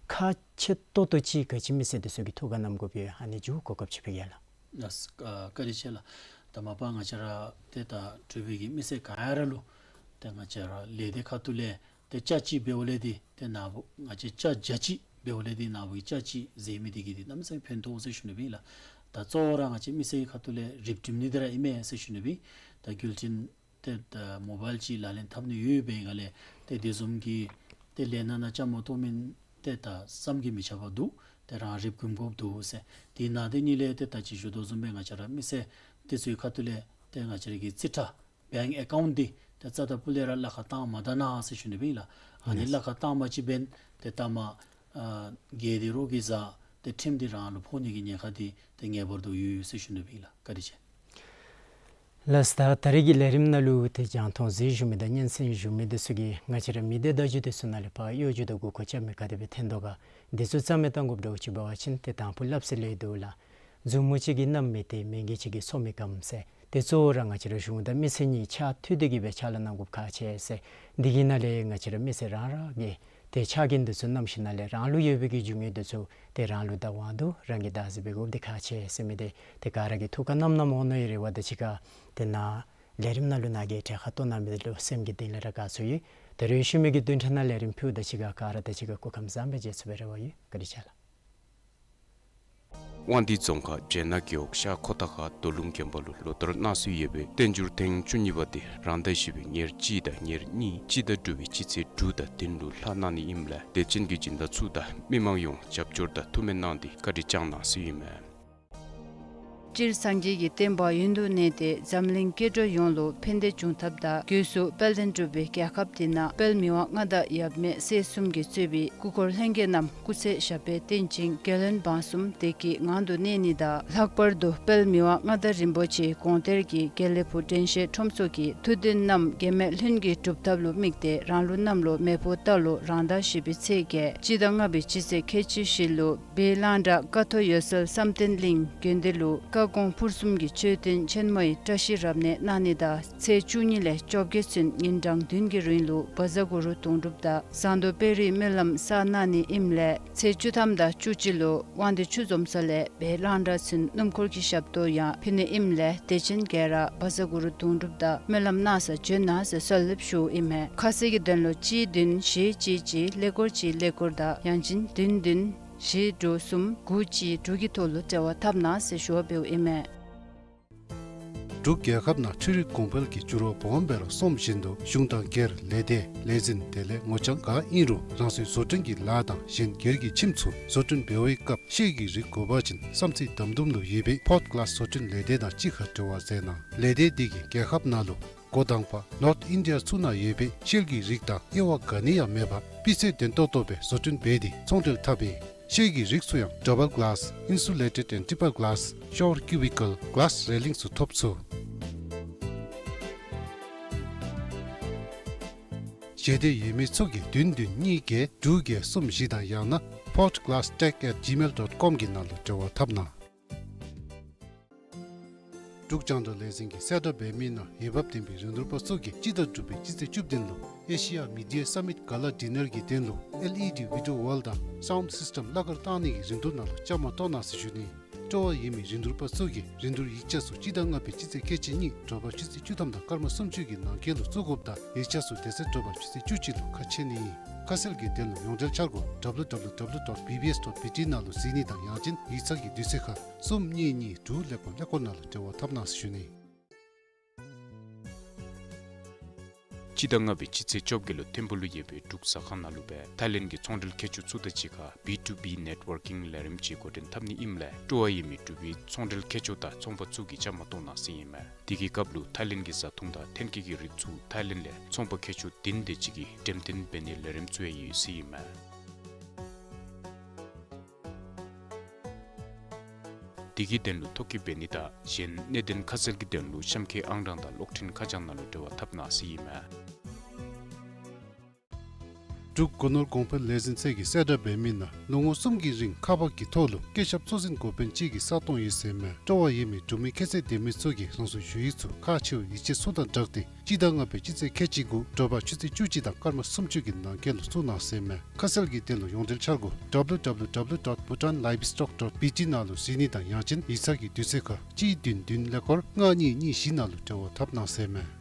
ཁག་ཆེ་ཏོག་ཏོ་ཅིག་ག་ཅི་མི་སེར་འདི་ཚུ་གིས་ཐུགས་ཁར་བསྣམ་དགོཔ་ཡོད། ཨ་ནི་མཇུག་གོ་སྐབས་ཅིག་ཕུལ་གེ་ལགས། ལགས་སོ། ཨ་བཀའ་དྲིན་ཆེ་ལགས། ད་མ་པ་ང་བཅས་ར་ཏེ་ད་འབྲུག་པའི་གི་མི་སེར་ག་ར་ལུ་ཏེ་ང་བཅས་ར་ལས་སྡེ་ཁ་ཐུག་ལས་ཏེ་ཅ་ཅིག་འབདཝ་ལས་འདི་ཏེ་ནཱ་བུ་ང་བཅས་ཅ་བརྒྱ་ཅིག་འབདཝ་ལས་འདི་ནཱ་བུ་གི་ཅ་ཅིག་ཟེར་མི་འདི་གིས་འདི་གནམ་མེད་ས་མེད་ཕན་ཐོགས་ཟེར་ཞུ་ནི་སྦེ་ཨིན་ལགས། ད་གཙོ་བོ་ར་ང་བཅས་མི་སེར་གྱི་ཁ་ཐུག་ལས་རིག་སྒྲིམ་ནི་འདི་ར་ཨིན་མས་ཟེར་ཞུ་ནི་སྦེ་ཨིན། ད་རྒྱུ་མཚན་ཏེ་ད་མོ་བཱའིལ་ཅིག་ལག་ལེན་འཐབ་ནི་ཡོད་པའི་སྒང་ལས་ཏེ་དེ་བཟུམ་གྱི་ཏེ་ལས་སྣ་ནང་བཅའ་མར་གཏོགས་མི་ཏེ་ད་བསམ་གྱིས་མི་ཁྱབ་པ་འདུག། ཏེ་རང་རིགཔ་སྒྲིམ་དགོཔ་འདུག་ཟེར། དེ་ནང་དེ་གཉིས་ལས་ཏེ་ད་ཅི་ཞུ་དོ་བཟུམ་སྦེ་ང་བཅས་ར་མི་སེར་དེ་ཚུའི་ཁ་ཐུག་ལས་ཏེ་ང་བཅས་ར་གི་རྩིས་ཁྲ་བེངཀ་ཨེ་ཀའུནཊ་འདི་ཏེ་རྩ་དང་སྤུ་ལས་ར་གླ་ཁར་བཏང་མ་ད་གནང་ཟེར་ཞུ་ནི་སྦེ་ཨིན་ལགས། ཨ་ནི་ལགས། གླ་ཁར་བཏང་མ་ཅིག་འབདན་ཏེ་ད་མ་ཨ་བརྒལ་ཏེ་རོགས་ཀྱིས་ཟ་ཏེ་ཁྲིམས་འདི་རང་ལུ་ཕོག་ནི་གི་ཉེན་ཁ་འདི་ཏེ་ངེས་པར་དུ་ཡོད་ཟེར་ཞུ་ནི་སྦེ་ཨིན་ལགས། བཀའ་དྲིན་ཆེ། ལགས་སོ། ད་ད་རེས་ཀྱི་ལས་རིམ་ནང་ལུ་ཏེ་རྒྱང་མཐོང་གཟིགས་བཞུགས་མི་དང་སྙན་གསན་བཞུགས་མི་འདི་ཚུ་གིས་ང་བཅས་ར་མི་སྡེ་བརྡ་བརྒྱུད་འདི་ཚུ་ནང་ལས་ཕར་གཡོ་སྒྱུ་དང་མགུ་སྐོར་རྐྱབ་མི་ག་དེ་སྦེ་ཐོན་དོ་ག། འདི་ཚུ་རྩ་མེད་བཏང་དགོཔ་འདྲཝ་ཅིག་འབད་བ་ཅིན་ཏེ་དང་ཕུ་སླབ་སྲོལ་ལས་འདུག་ལགས། མཛུབ་མོ་གཅིག་གིས་བསྣམས་མི་སྟེར། མི་རྒས་གཅིག་གིས་སོ་མི་སྐམ་ཟེར། ཏེ་གཙོ་བོ་ར་ང་བཅས་ར་གཞུང་དང་མི་སེར་གཉིས་ཕྱག་མཐུད་དེ་གི་སྦེ་ཕྱག་ལཱ་གནང་དགོཔ་ཁག་ཆེ་ཟེར། འདི་གི་ནང་ལས་ང་བཅས་ར་མི་སེར་རང་རང་གིས་ཏེ་ཕྱག་འགན་འདི་ཚུ་བསྣམས་ཞིནམ་ལས་རང་ལུ་ཡོད་པའི་གི་རྒྱུ་དངོས་འདི་ཚུ་ཏེ་རང་ལུ་བདག་དབང་འདུག། རང་གིས་བདག་འཛིན་འབད་དགོཔ་འདི་ཁག་ཆེ་ཟེར་མི་འདི་ཏེ་ག་ར་གིས་ཐུགས་ཁར་བསྣམ་བསྣམ་འོང་ནི་ཡོད་རེ་བ་དང་གཅིག་ཁར་ཏེ་ནཱ་ལས་རིམ་ནང་ལུ་ནཱ་གིས་གྲལ་ཁར་གཏོགས་གནང་མི་འདི་ལུ་སེམས་ཀྱི་གཏིང་ལས་ར་དགའ་ཚོར་ཡོད། ད་རེས་ཤུལ་མའི་གི་བདུན་ཕྲག་ནང་ལས་རིམ་ཕུལཝ་དང་གཅིག་ཁར་ག་ར་དང་གཅིག་ཁར་སྐུ་ཁམས་བཟང་སྦེ་མཇལ་ཚུགས་པའི་རེ་བ་ཡོད། བཀའ་དྲིན་ཆེ་ལགས། དབང་འདུས་རྫོང་ཁག་བྱེ་ནག་རྒེད་འོག་ཤར་ཁོ་ཐང་ཁ་རྡོ་ལུང་དགོན་པ་ལུ་ལོ་ལྟར་གནང་སྲོལ་ཡོད་པའི་བསྟན་འགྱུར་ཐེངས་བཅུ་གཉིས་པ་འདི་རང་ཟླ་བཞི་པའི་ཉེར་གཅིག་དང་ཉེར་གཉིས་སྤྱི་ཟླ་དྲུག་པའི་སྤྱི་ཚེས་དྲུག་དང་བདུན་ལུ་ལྷག་གནང་ནི་ཨིནམ་ལས་དད་ཅན་གྱི་སྦྱིན་བདག་ཚུ་དང་མི་མང་ཡོངས་རྒྱབ་སྐྱོར་དང་ཐུགས་སྨོན་གནང་སྟེ་བཀའ་དྲིན་བསྐྱང་གནང་ཟེར་ཨིན་མས། སྤྱིར་སངས་རྒྱས་ཀྱི་བསྟན་པ་ཡུན་དུ་གནས་ཏེ་འཛམ་གླིང་སྐྱེ་འགྲོ་ཡོངས་ལུ་ཕན་བདེ་འབྱུང་ཐབས་དང་སྒོས་སུ་དཔལ་ལྡན་འབྲུག་པའི་རྒྱལ་ཁབ་འདི་ནང་དཔལ་མི་དབང་མངའ་བདག་ཡབ་མེས་སྲས་གསུམ་གྱིས་གཙོས་པའི་སྐུ་འཁོར་ལྷན་རྒྱས་རྣམས་སྐུ་ཚེ་ཞབས་པད་བརྟན་ཅིང་རྒྱལ་བློན་འབངས་གསུམ་བདེ་སྐྱིད་ངང་དུ་གནས་ནི་དང་། ལྷག་པར་དུ་དཔལ་མི་དབང་མངའ་བདག་རིན་པོ་ཆེ་དགོངས་གཏེར་གྱི་དགེ་ལེགས་ཕུག་དྲན་ཤེས་ཁྲོམ་ཚོགས་ཀྱི་ཐུགས་འདུན་རྣམས་གེགས་མེད་ལྷུན་གྱིས་གྲུབ་ཐབས་ལུ་དམིགས་ཏེ་རང་ལུགས་གནམ་ལོ་མེ་ཕོ་རྟ་ལོ་རང་ཟླ་བཞི་པའི་ཚེས་བརྒྱད་སྤྱི་ཟླ་ལྔ་པའི་སྤྱི་ཚེས་ཁལ་གཅིག་བཞི་ལུ་སྦས་གླང་བྲག་ཀ་ཐོག་འོད་གསལ་བསམ་གཏན་གླིང་དགོན་སྡེ་ལུ་བཀའ་དགོངས་ཕུར་གསུམ་གྱི་མཆོད་རྟེན་ཆེན་མོའི་བཀྲ་ཤིས་རབ་གནས་གནང་ནི་དང་། ཚེས་བཅུ་གཉིས་ལས་བཅོ་བརྒྱད་ཚུན་ཉིན་གྲངས་བདུན་གྱི་རིང་ལུ་བཛྲ་གུ་རུ་དུང་སྒྲུབ་དང་ཟངས་མདོག་དཔལ་རིའི་སྨོན་ལམ་བསགས་གནང་ནི་ཨིནམ་ལས་ཚེས་བཅུ་ཐམ་དང་བཅུ་གཅིག་ལུ་དབང་འདུས་ཆུ་འཛོམས་ས་ལས་སྦས་གླང་བྲག་ཚུན་སྣུམ་འཁོར་གྱི་ཞབས་ཏོག་ཡང་ཕུལ་ནི་ཨིནམ་ལས་དད་ཅན་ག་ར་བཛྲ་གུ་རུ་དུང་སྒྲུབ་དང་སྨོན་ལམ་གནང་སར་བྱོན་གནང་ཟེར་གསོལ་འདེབས་ཞུཝ་ཨིན་མས། ཁ་གསལ་གྱི་དོན་ལུ་གཅིག་བདུན་བཞི་གཅིག་གཅིག་ཀླད་ཀོར་གཅིག་ཀླད་ཀོར་དང་ཡང་ཅིན་བདུན་བདུན་བཞི་དྲུག་གསུམ་དགུ་གཅིག་དྲུག་གི་ཐོག་ལུ་འབྲེལ་བ་འཐབ་གནང་ཟེར་ཞུ་བ་འབདཝ་ཨིན་མས། འབྲུག་རྒྱལ་ཁབ་ནང་འཕྲུལ་རིག་གོང་འཕེལ་གྱི་འགྱུར་བ་སྦོམ་སྦེ་ར་སོང་བཞིན་དུ་གཞུང་དང་སྒེར་ལས་སྡེ་ལས་འཛིན་དེ་ལས་ངོ་རྐྱང་ག་ཨིན་རུང་རང་སོའི་བཟོ་སྐྲུན་གྱི་ལཱ་དང་གཞན་སྒེར་གྱི་ཁྱིམ་ཚུ་བཟོ་སྐྲུན་འབད་བའི་སྐབས་ཤེལ་གྱི་རིགས་དགོ་པ་ཅིན་བསམ་རྩེ་དམ་དུམ་ལུ་ཡོད་པའི་ཕོརཊ་གླཱས་བཟོ་སྐྲུན་ལས་སྡེ་དང་གཅིག་ཁར་འབྲེལ་བ་མཛད་གནང་། ལས་སྡེ་འདི་གིས་རྒྱལ་ཁབ་ནང་ལུ་འགོ་དང་པ་ནོརཐ་ཨིན་ཌི་ཡ་ཚུ་ནང་ཡོད་པའི་ཤེལ་གྱི་རིགས་དང་དབྱེ་བ་ག་ནི་ཡང་མེད་པར་སྤུས་ཚད་ལྡན་ཏོག་ཏོ་སྦེ་བཟོ་སྐྲུན་འབད་དེ་ཚོང་འབྲེལ་འཐབ་ཨིན། ཤེལ་གྱི་རིགས་ཚུ་ཡང་ཌ་བཱལ་གླཱས་ཨིན་སུ་ལེ་ཊེཌ་ཨེནཌ་ཊི་པར་གླཱས་ཤ་ཝར་ཀིའུ་བི་ཀཱལ་གླཱས་རེ་ལིང་ཚུ་ཐོབ་ཚུགས། ཞལ་འདེབས་ཡོད་མི་ཚུ་གིས་བདུན་བདུན་གཉིས་བརྒྱད་དྲུག་བརྒྱད་གསུམ་བཞི་དང་ཡང་ན་portglasstech at gmail dot com གི་ནང་ལུ་འབྲེལ་བ་འཐབ་གནང་། འབྲུག་རྒྱང་བསྒྲགས་ལས་འཛིན་གྱིས་གསལ་བསྒྲགས་འབད་མི་ནང་འོས་འབབ་ལྡན་པའི་རིན་བསྡུར་པ་ཚུ་གིས་སྤྱི་ཟླ་དྲུག་པའི་སྤྱི་ཚེས་བཅུ་བདུན་ལུ་ཨེ་ཤི་ཡ་མི་ཌི་ཡ་སམ་མིཊ་ག་ལ་ཌི་ནར་གྱི་དོན་ལུ་ཨེལ་ཨི་ཌི་བི་ཌི་ཡོ་ཝཱལ་དང་སའུནཌ་སིསི་ཊེམ་གླ་གར་བཏང་ནི་གི་རིན་བསྡུར་ནང་ལུ་བཅའ་མར་གཏོགས་གནང་ཟེར་ཞུ་ནི། སྤྲོ་བ་ཡོད་མི་རིན་བསྡུར་པ་ཚུ་གིས་རིན་བསྡུར་ཡིག་ཆ་ཚུ་སྤྱི་ཟླ་ལྔ་པའི་སྤྱི་ཚེས་ཁལ་གཅིག་གཉིས་དྲོ་པ་ཆུ་ཚོད་བཅུ་ཐམ་དང་སྐར་མ་སུམ་ཅུ་གི་ནང་འཁོད་ལུ་བཙུགས་དགོཔ་དང་ཡིག་ཆ་ཚུ་དེ་ཚེ་དྲོ་པ་ཆུ་ཚོད་བཅུ་གཅིག་ལུ་ཁ་ཕྱེ་ནི་ཨིན། ཁ་གསལ་གྱི་དོན་ལུ་ཡོངས་འབྲེལ་འཆར་སྒོ་ཌབ་ལུ་ཌབ་ལུ་ཌབ་ལུ་ཌོཊ་བི་བི་ཨེསི་ཌོཊ་བི་ཊི་ནང་ལུ་གཟིགས་ནི་དང་ཡང་ཅིན་ཡིག་ཚང་གི་དུས་ཚོད་ཁར་གསུམ་གཉིས་གཉིས་དྲུག་ཀླད་ཀོར་ཀླད་ཀོར་ནང་ལུ་འབྲེལ་བ་འཐབ་གནང་ཟེར་ཞུ་ནི། སྤྱི་ཟླ་ལྔ་པའི་སྤྱི་ཚེས་བཅོ་བརྒྱད་ལུ་ཐིམ་ཕུག་ལུ་ཡོད་པའི་འབྲུག་ཟ་ཁང་ནང་ལུ་སྦེ་ཐའི་ལེནཌ་གི་ཚོང་འབྲེལ་མཁས་མཆོག་ཚུ་དང་གཅིག་ཁར་བི་ཊུ་བི་ནེཊ་ཝར་ཀིང་ལས་རིམ་ཅིག་འགོ་འདྲེན་འཐབ་ནི་ཨིནམ་ལས་སྤྲོ་བ་ཡོད་མི་འབྲུག་པའི་ཚོང་འབྲེལ་མཁས་མཆོག་དང་ཚོང་པ་ཚུ་གིས་བཅའ་མར་གཏོགས་གནང་ཟེར་ཨིན་མས། དེ་གི་སྐབས་ལུ་ཐའི་ལེནཌ་གི་བཟའ་འཐུང་དང་ཐོན་སྐྱེད་ཀྱི་རིགས་ཚུ་ཐའི་ལེནཌ་ལས་ཚོང་པ་མཁས་མཆོག་བདུན་དེ་ཅིག་གིས་འགྲེམས་སྟོན་འབད་ནིའི་ལས་རིམ་ཚུ་ཡང་ཡོད་ཟེར་ཨིན་མས། དེ་གི་དོན་ལུ་ཐོ་བཀོད་འབད་ནི་དང་གཞན་གནད་དོན་ཁ་གསལ་གྱི་དོན་ལུ་གཤམ་འཁོད་ཨང་གྲངས་དང་གློག་འཕྲིན་ཁ་བྱང་ནང་ལུ་འབྲེལ་བ་འཐབ་གནང་ཟེར་ཨིན་མས། འབྲུག་སྒོ་ནོར་གོང་འཕེལ་ལས་འཛིན་ཚད་ཀྱིས་གསལ་བསྒྲགས་འབད་མི་ནང་ལོ་ངོ་གསུམ་གྱི་རིང་ཁག་འབག་གི་ཐོག་ལུ་བཀོད་ཁྱབ་གཙོ་འཛིན་འགོ་དཔོན་གཅིག་གི་ས་སྟོང་ཡོད་ཟེར་མས། སྤྲོ་བ་ཡོད་མི་འབྲུག་མི་ཁྱད་ཚད་ལྡན་མི་ཚུ་གིས་རང་སོའི་ཞུ་ཡིག་ཚུ་ཁག་ཆེ་བའི་ཡིག་ཆ་ཚུ་དང་སྦྲགས་ཏེ་སྤྱི་ཟླ་ལྔ་པའི་སྤྱི་ཚེས་ཁལ་གཅིག་དགུ་དྲོ་པ་ཆུ་ཚོད་བཅུ་གཅིག་དང་སྐར་མ་སུམ་ཅུ་གི་ནང་འཁོད་ལུ་བཙུགས་གནང་ཟེར་མས། ཁ་གསལ་གྱི་དོན་ལུ་ཡོངས་འབྲེལ་འཆར་སྒོ་W W W dot bhutan livestock dot B T ནང་ལུ་གཟིགས་ནི་དང་ཡང་ཅིན་ཡིག་ཚང་གི་དུས་ཚོད་ཁར་གཅིག་བདུན་བདུན་ཀླད་ཀོར་ལྔ་གཉིས་གཉིས་བཞི་ནང་ལུ་འབྲེལ་བ་འཐབ་གནང་ཟེར་མས།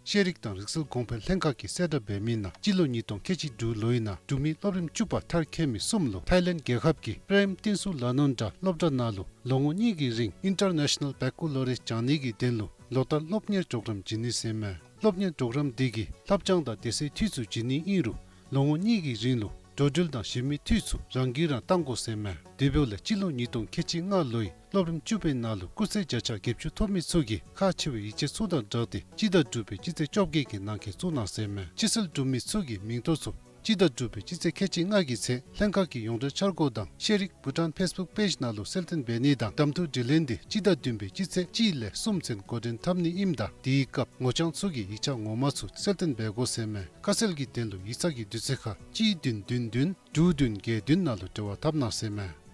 ཤེས་རིག་དང་རིག་གསར་གོང་འཕེལ་ལྷན་ཁག་གིས་གསལ་བསྒྲགས་འབད་མི་ནང་སྤྱི་ལོ་ཉིས་སྟོང་ཁལ་གཅིག་དྲུག་ལོའི་ནང་འབྲུག་མི་སློབ་རིམ་བཅུ་པ་མཐར་འཁྱོལ་མི་གསུམ་ལུ་ཐའི་ལེནཌ་རྒྱལ་ཁབ་ཀྱི་པྲེམ་ཏིན་སུ་ལ་ནོན་ཌ་སློབ་གྲྭ་ནང་ལུ་ལོ་ངོ་གཉིས་ཀྱི་རིང་ཨིན་ཊར་ནེ་ཤ་ནཱལ་བེ་ཀ་ལོ་རི་ཡཱས་སྦྱང་ནི་གི་དོན་ལུ་ལོ་ལྟར་སློབ་གཉེར་གྲོགས་རམ་བྱིན་ནི་ཟེར་མས། སློབ་གཉེར་གྲོགས་རམ་འདི་གིས་ལྷབ་སྦྱང་དང་དེ་ཚུའི་འཐུས་ཚུ་བྱིན་ནི་ཨིན་རུང་ལོ་ངོ་གཉིས་ཀྱི་རིང་ལུ་འགྲོ་འགྲུལ་དང་གཞན་མི་འཐུས་ཚུ་རང་གིས་རང་བཏང་དགོ་ཟེར་མས། དེ་འབདཝ་ལས་སྤྱི་ལོ་ཉིས་སྟོང་ཁལ་གཅིག་ལྔ་ལོའི་སློབ་རིམ་བཅུ་པའི་ནང་ལུ་སྐུགས་ཚད་བརྒྱ་ཆ་བརྒྱད་ཅུ་ཐོབ་མི་ཚུ་གིས་ཁག་ཆེ་བའི་ཡིག་ཆ་ཚུ་དང་སྦྲགས་ཏེ་སྤྱི་ཟླ་དྲུག་པའི་སྤྱི་ཚེས་བཅོ་བརྒྱད་ཀྱི་ནང་འཁོད་བཙུགས་གནང་ཟེར་མས། ཕྱི་སེལ་གྲུབ་མི་ཚུ་གི་མིང་ཐོ་ཚུ་སྤྱི་ཟླ་དྲུག་པའི་སྤྱི་ཚེས་ཁལ་གཅིག་ལྔ་གི་ཚེ་ལྷན་ཁག་གི་ཡོངས་འབྲེལ་འཆར་སྒོ་དང་ཤེས་རིག་བྷུ་ཊཱན་ཕེསི་བུཀ་པེཇ་ནང་ལུ་གསལ་སྟོན་འབད་ནི་དང་གདམ་འཐུ་དྲི་ལན་འདི་སྤྱི་ཟླ་བདུན་པའི་སྤྱི་ཚེས་གཅིག་ལས་གསུམ་ཚུན་འགོ་འདྲེན་འཐབ་ནི་ཨིནམ་ད་དེའི་སྐབས་ངོ་རྐྱང་ཚུ་གིས་ཡིག་ཆ་ངོ་མ་ཚུ་གསལ་སྟོན་འབད་དགོ་ཟེར་མས། ཁ་གསལ་གྱི་དོན་ལུ་ཡིག་ཚང་གི་དུས་ཚོད་ཁར་གཅིག་བདུན་བདུན་བདུན་དྲུག་བདུན་བརྒྱད་བདུན་ནང་ལུ་འབྲེལ་བ་འཐབ་གནང་ཟེར་མས།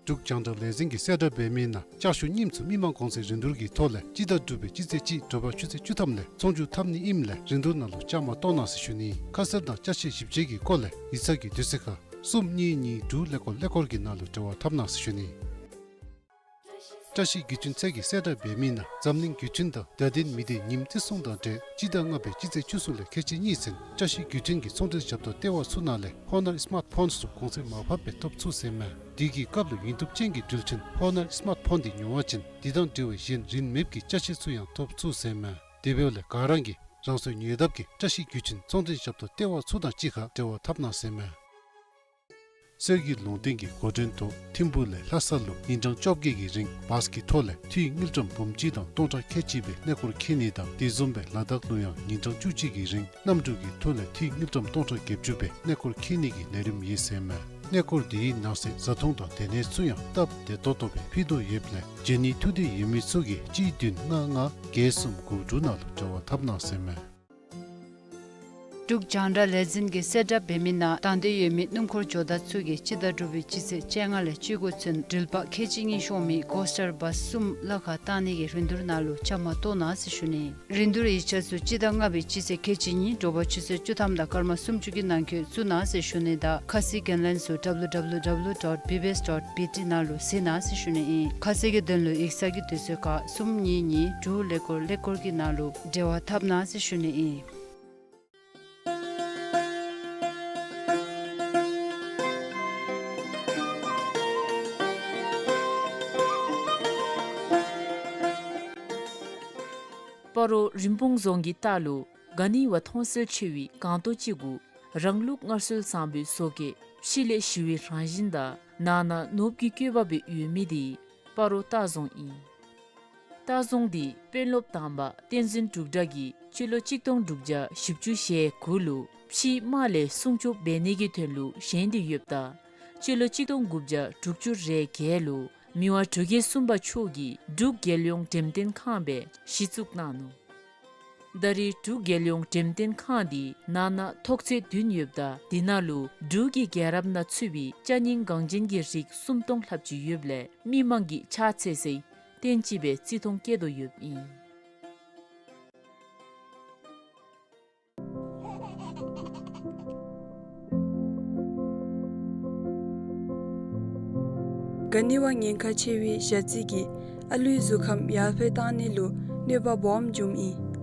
འབྲུག་རྒྱང་བསྒྲགས་ལས་འཛིན་གྱིས་གསལ་བསྒྲགས་འབད་མི་ནང་ལྕགས་ཞུ་རྙིངམ་ཚུ་མི་མང་གོང་ཚད་རིན་བསྡུར་གྱི་ཐོག་ལས་སྤྱི་ཟླ་དྲུག་པའི་སྤྱི་ཚེས་གཅིག་དྲོ་པ་ཆུ་ཚོད་བཅུ་ཐམ་ལས་ཚོང་བསྒྱུར་འཐབ་ནི་ཨིནམ་ལས་རིན་བསྡུར་ནང་ལུ་བཅའ་མར་གཏོགས་གནང་ཟེར་ཞུ་ནི། ཁ་གསལ་དང་ཅ་ཆས་ཞིབ་དཔྱད་ཀྱི་སྐོར་ལས་ཡིག་ཚང་གི་དུས་ཚོད་ཁར་གསུམ་གཉིས་གཉིས་དྲུག་ཀླད་ཀོར་ཀླད་ཀོར་གྱི་ནང་ལུ་འབྲེལ་བ་འཐབ་གནང་ཟེར་ཞུ་ནི། བཀྲ་ཤིས་བརྒྱུད་འཕྲིན་ཚད་ཀྱིས་གསལ་བསྒྲགས་འབད་མི་ནང་འཛམ་གླིང་བརྒྱུད་འཕྲིན་དང་བརྡ་དོན་མི་སྡེ་ཉིནམ་བརྩི་སྲུང་དང་འབྲེལ་སྤྱི་ཟླ་ལྔ་པའི་སྤྱི་ཚེས་བཅུ་གསུམ་ལས་ཁལ་གཅིག་གཉིས་ཚུན་བཀྲ་ཤིས་བརྒྱུད་འཕྲིན་གྱི་ཚོང་འབྲེལ་ཞབས་ཏོག་ལྟེ་བ་ཚུ་ནང་ལས་ཧོ་ནར་སི་མཱརཊ་ཕོནསི་ཚུ་གོང་ཚད་མར་ཕབ་སྦེ་ཐོབ་ཚུགས་ཟེར་མས། དེ་གི་སྐབས་ལུ་ཡུན་ཐུབ་ཅན་གྱི་འགྲུལ་འཕྲིན་ཧོ་ནར་སི་མཱརཊ་ཕོན་འདི་ཉོ་བ་ཅིན་དེ་དང་འབྲེལ་བའི་གཞན་རིན་མེདཔ་གི་ཅ་ཆས་ཚུ་ཡང་ཐོབ་ཚུགས་ཟེར་མས། དེ་འབདཝ་ལས་ག་ར་གིས་རང་སོའི་ཉེ་འདབས་ཀྱི་བཀྲ་ཤིས་བརྒྱུད་འཕྲིན་ཚོང་འབྲེལ་ཞབས་ཏོག་ལྟེ་བ་ཚུ་དང་གཅིག་ཁར་འབྲེལ་བ་འཐབ་གནང་ཟེར་མས། གསེར་གྱི་ལུང་བསྟན་གྱི་འགོ་འདྲེན་ཐོག་ཐིམ་ཕུག་ལས་ལྷ་ས་ལུ་ཉིན་གྲངས་བཅོ་བརྒྱད་ཀྱི་རིང་བཱསི་གི་ཐོག་ལས་འཐུས་དངུལ་ཀྲམ་འབུམ་གཅིག་དང་སྟོང་ཕྲག་ཁལ་གཅིག་སྦེ་གནས་སྐོར་འཁྱིད་ནི་དང་དེ་བཟུམ་སྦེ་ལ་དྭགས་ལུ་ཡང་ཉིན་གྲངས་བཅུ་གཅིག་གི་རིང་གནམ་གྲུ་གི་ཐོག་ལས་འཐུས་དངུལ་ཀྲམ་སྟོང་ཕྲག་བརྒྱད་ཅུ་སྦེ་གནས་སྐོར་འཁྱིད་ནི་གི་ལས་རིམ་ཡོད་ཟེར་མས། གནས་སྐོར་དེའི་ནང་གསེས་བཟའ་འཐུང་དང་སྡོད་གནས་ཚུ་ཡང་སྟབས་བདེ་ཏོག་ཏོ་སྦེ་ཕུལ་དོ་ཡོདཔ་ལས་འབྱོན་ནི་ཐུགས་འདོད་ཡོད་མི་ཚུ་གིས་གཅིག་བདུན་ལྔ་ལྔ་བརྒྱད་གསུམ་དགུ་དྲུག་ནང་ལུ་འབྲེལ་བ་འཐབ་གནང་ཟེར་མས། འབྲུག་རྒྱང་བསྒྲགས་ལས་འཛིན་གྱིས་གསལ་བསྒྲགས་འབད་མི་ནང་དང་འདོད་ཡོད་མི་སྣུམ་འཁོར་ཇོ་བདག་ཚུ་གིས་སྤྱི་ཟླ་དྲུག་པའི་སྤྱི་ཚེས་བཅོ་ལྔ་ལས་བཅུ་དགུ་ཚུན་འགྲུལ་པ་ཁལ་གཅིག་གཉིས་ཤོང་མི་གོ་སི་ཊར་བཱསི་གསུམ་གླ་ཁར་བཏང་ནི་གི་རིན་བསྡུར་ནང་ལུ་བཅའ་མར་གཏོགས་གནང་ཟེར་ཞུ་ནི། རིན་བསྡུར་ཡིག་ཆ་ཚུ་སྤྱི་ཟླ་ལྔ་པའི་སྤྱི་ཚེས་ཁལ་གཅིག་གཉིས་དྲོ་པ་ཆུ་ཚོད་བཅུ་ཐམ་དང་སྐར་མ་སུམ་ཅུ་གི་ནང་འཁོད་བཙུགས་གནང་ཟེར་ཞུ་ནི་དང་ཁ་གསལ་གྱི་ལན་ཚུ་W W W dot B B S dot B T ནང་ལུ་གཟིགས་གནང་ཟེར་ཞུ་ནི་ཨིན། ཁ་གསལ་གྱི་དོན་ལུ་ཡིག་ཚང་གི་དུས་ཚོད་ཁར་གསུམ་གཉིས་གཉིས་དྲུག་ཀླད་ཀོར་ཀླད་ཀོར་གྱི་ནང་ལུ་འབྲེལ་བ་འཐབ་གནང་ཟེར་ཞུ་ནི་ཨིན། སྤ་རོ་རིན་སྤུངས་རྫོང་གི་ལྟག་ལུ་ག་ནི་བ་མཐོང་གསལ་ཆེ་བའི་སྒང་ཏོག་ཅིག་གུ་རང་ལུགས་སྔར་སྲོལ་བཟང་པོའི་བཟོ་བཀོད་ཕྱི་ལས་ཞི་བའི་རང་བཞིན་དང་ནང་ན་ནོར་བུ་གི་བཀོད་པ་སྦེ་ཡོད་མི་དེ་སྤ་རོ་ལྟ་རྫོང་ཨིན། ལྟ་རྫོང་འདི་དཔོན་སློབ་དང་པ་བསྟན་འཛིན་འབྲུག་གྲགས་ཀྱིས་སྤྱི་ལོ་གཅིག་སྟོང་དྲུག་བརྒྱ་བཞི་བཅུ་ཞེ་དགུ་ལུ་ཕྱིའི་དམག་ལས་སྲུང་སྐྱོབ་འབད་ནི་གི་དོན་ལུ་བཞེངས་ཏེ་ཡོདཔ་ད་སྤྱི་ལོ་གཅིག་སྟོང་དགུ་བརྒྱ་དྲུག་ཅུ་རེ་བརྒྱད་ལུ་མི་དབང་འབྲུག་རྒྱལ་གསུམ་པ་མཆོག་གིས་འབྲུག་རྒྱལ་ཡོངས་འགྲེམས་སྟོན་ཁང་སྦེ་གཞི་བཙུགས་གནང་ནུག། ད་རེས་འབྲུག་རྒྱལ་ཡོངས་འགྲེམས་སྟོན་ཁང་འདི་ནང་ན་ཐོག་ཚད་བདུན་ཡོདཔ་ད་དེ་ནང་ལུ་འབྲུག་གི་རྒྱལ་རབས་ནང་ཚུད་པའི་ཅ་རྙིང་འགངས་ཅན་གྱི་རིགས་སུམ་སྟོང་ལྷགཔ་ཅིག་ཡོདཔ་ལས་མི་མང་གིས་ཕྱག་འཚལ་སའི་རྟེན་ཅིག་སྦེ་བརྩི་མཐོང་བསྐྱེད་དོ་ཡོདཔ་ཨིན། ག་ནི་བ་ཉེན་ཁ་ཆེ་བའི་ཞ་རྩི་གིས་ཨ་ལུའི་གཟུགས་ཁམས་ཡར་འཕེལ་བཏང་ནི་ལུ་གནོད་པ་སྦོམ་འབྱུངམ་ཨིན།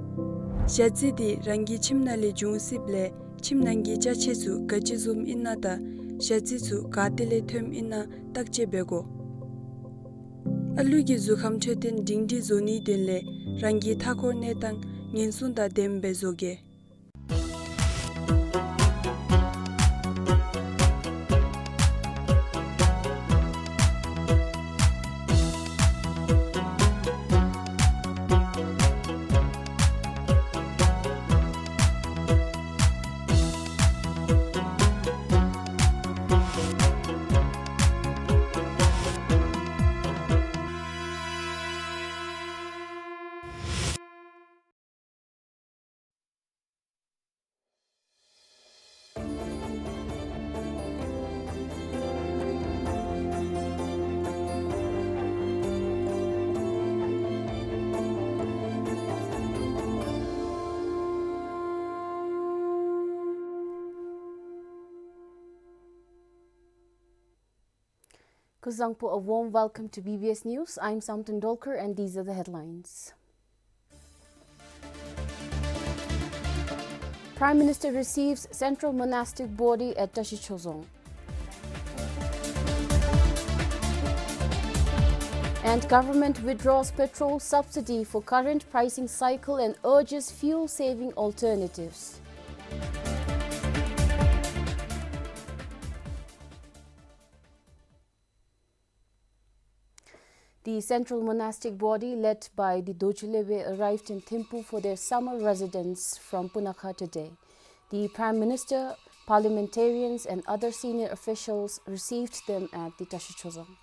ཞ་རྩི་དེ་རང་གི་ཁྱིམ་ནང་ལས་འབྱུང་སྲིདཔ་ལས་ཁྱིམ་ནང་གི་ཅ་ཆས་ཚུ་ག་ཅི་བཟུམ་ཨིན་ན་དང་ཞ་རྩི་ཚུ་ག་ཏེ་ལས་ཐོནམ་ཨིན་ན་བརྟག་དཔྱད་འབད་དགོ། ཨ་ལུ་གི་གཟུགས་ཁམས་འཕྲོད་བསྟེན་སྒྲིང་སྒྲིང་བཟོ་ནིའི་དོན་ལས་རང་གི་མཐའ་འཁོར་གནས་སྟངས་ཉེན་སྲུང་དང་ལྡནམ་སྦེ་བཟོ་གེ། Kuzuzangpo, a warm welcome to B B S News. I'm Samten Dolkar and these are the headlines. Prime Minister receives Central Monastic Body at Tashichozong. And government withdraws petrol subsidy for current pricing cycle and urges fuel-saving alternatives. The Central Monastic Body, led by the Dorji Lebe, arrived in Thimphu for their summer residence from Punakha today. The Prime Minister, parliamentarians, and other senior officials received them at the Tashichozong.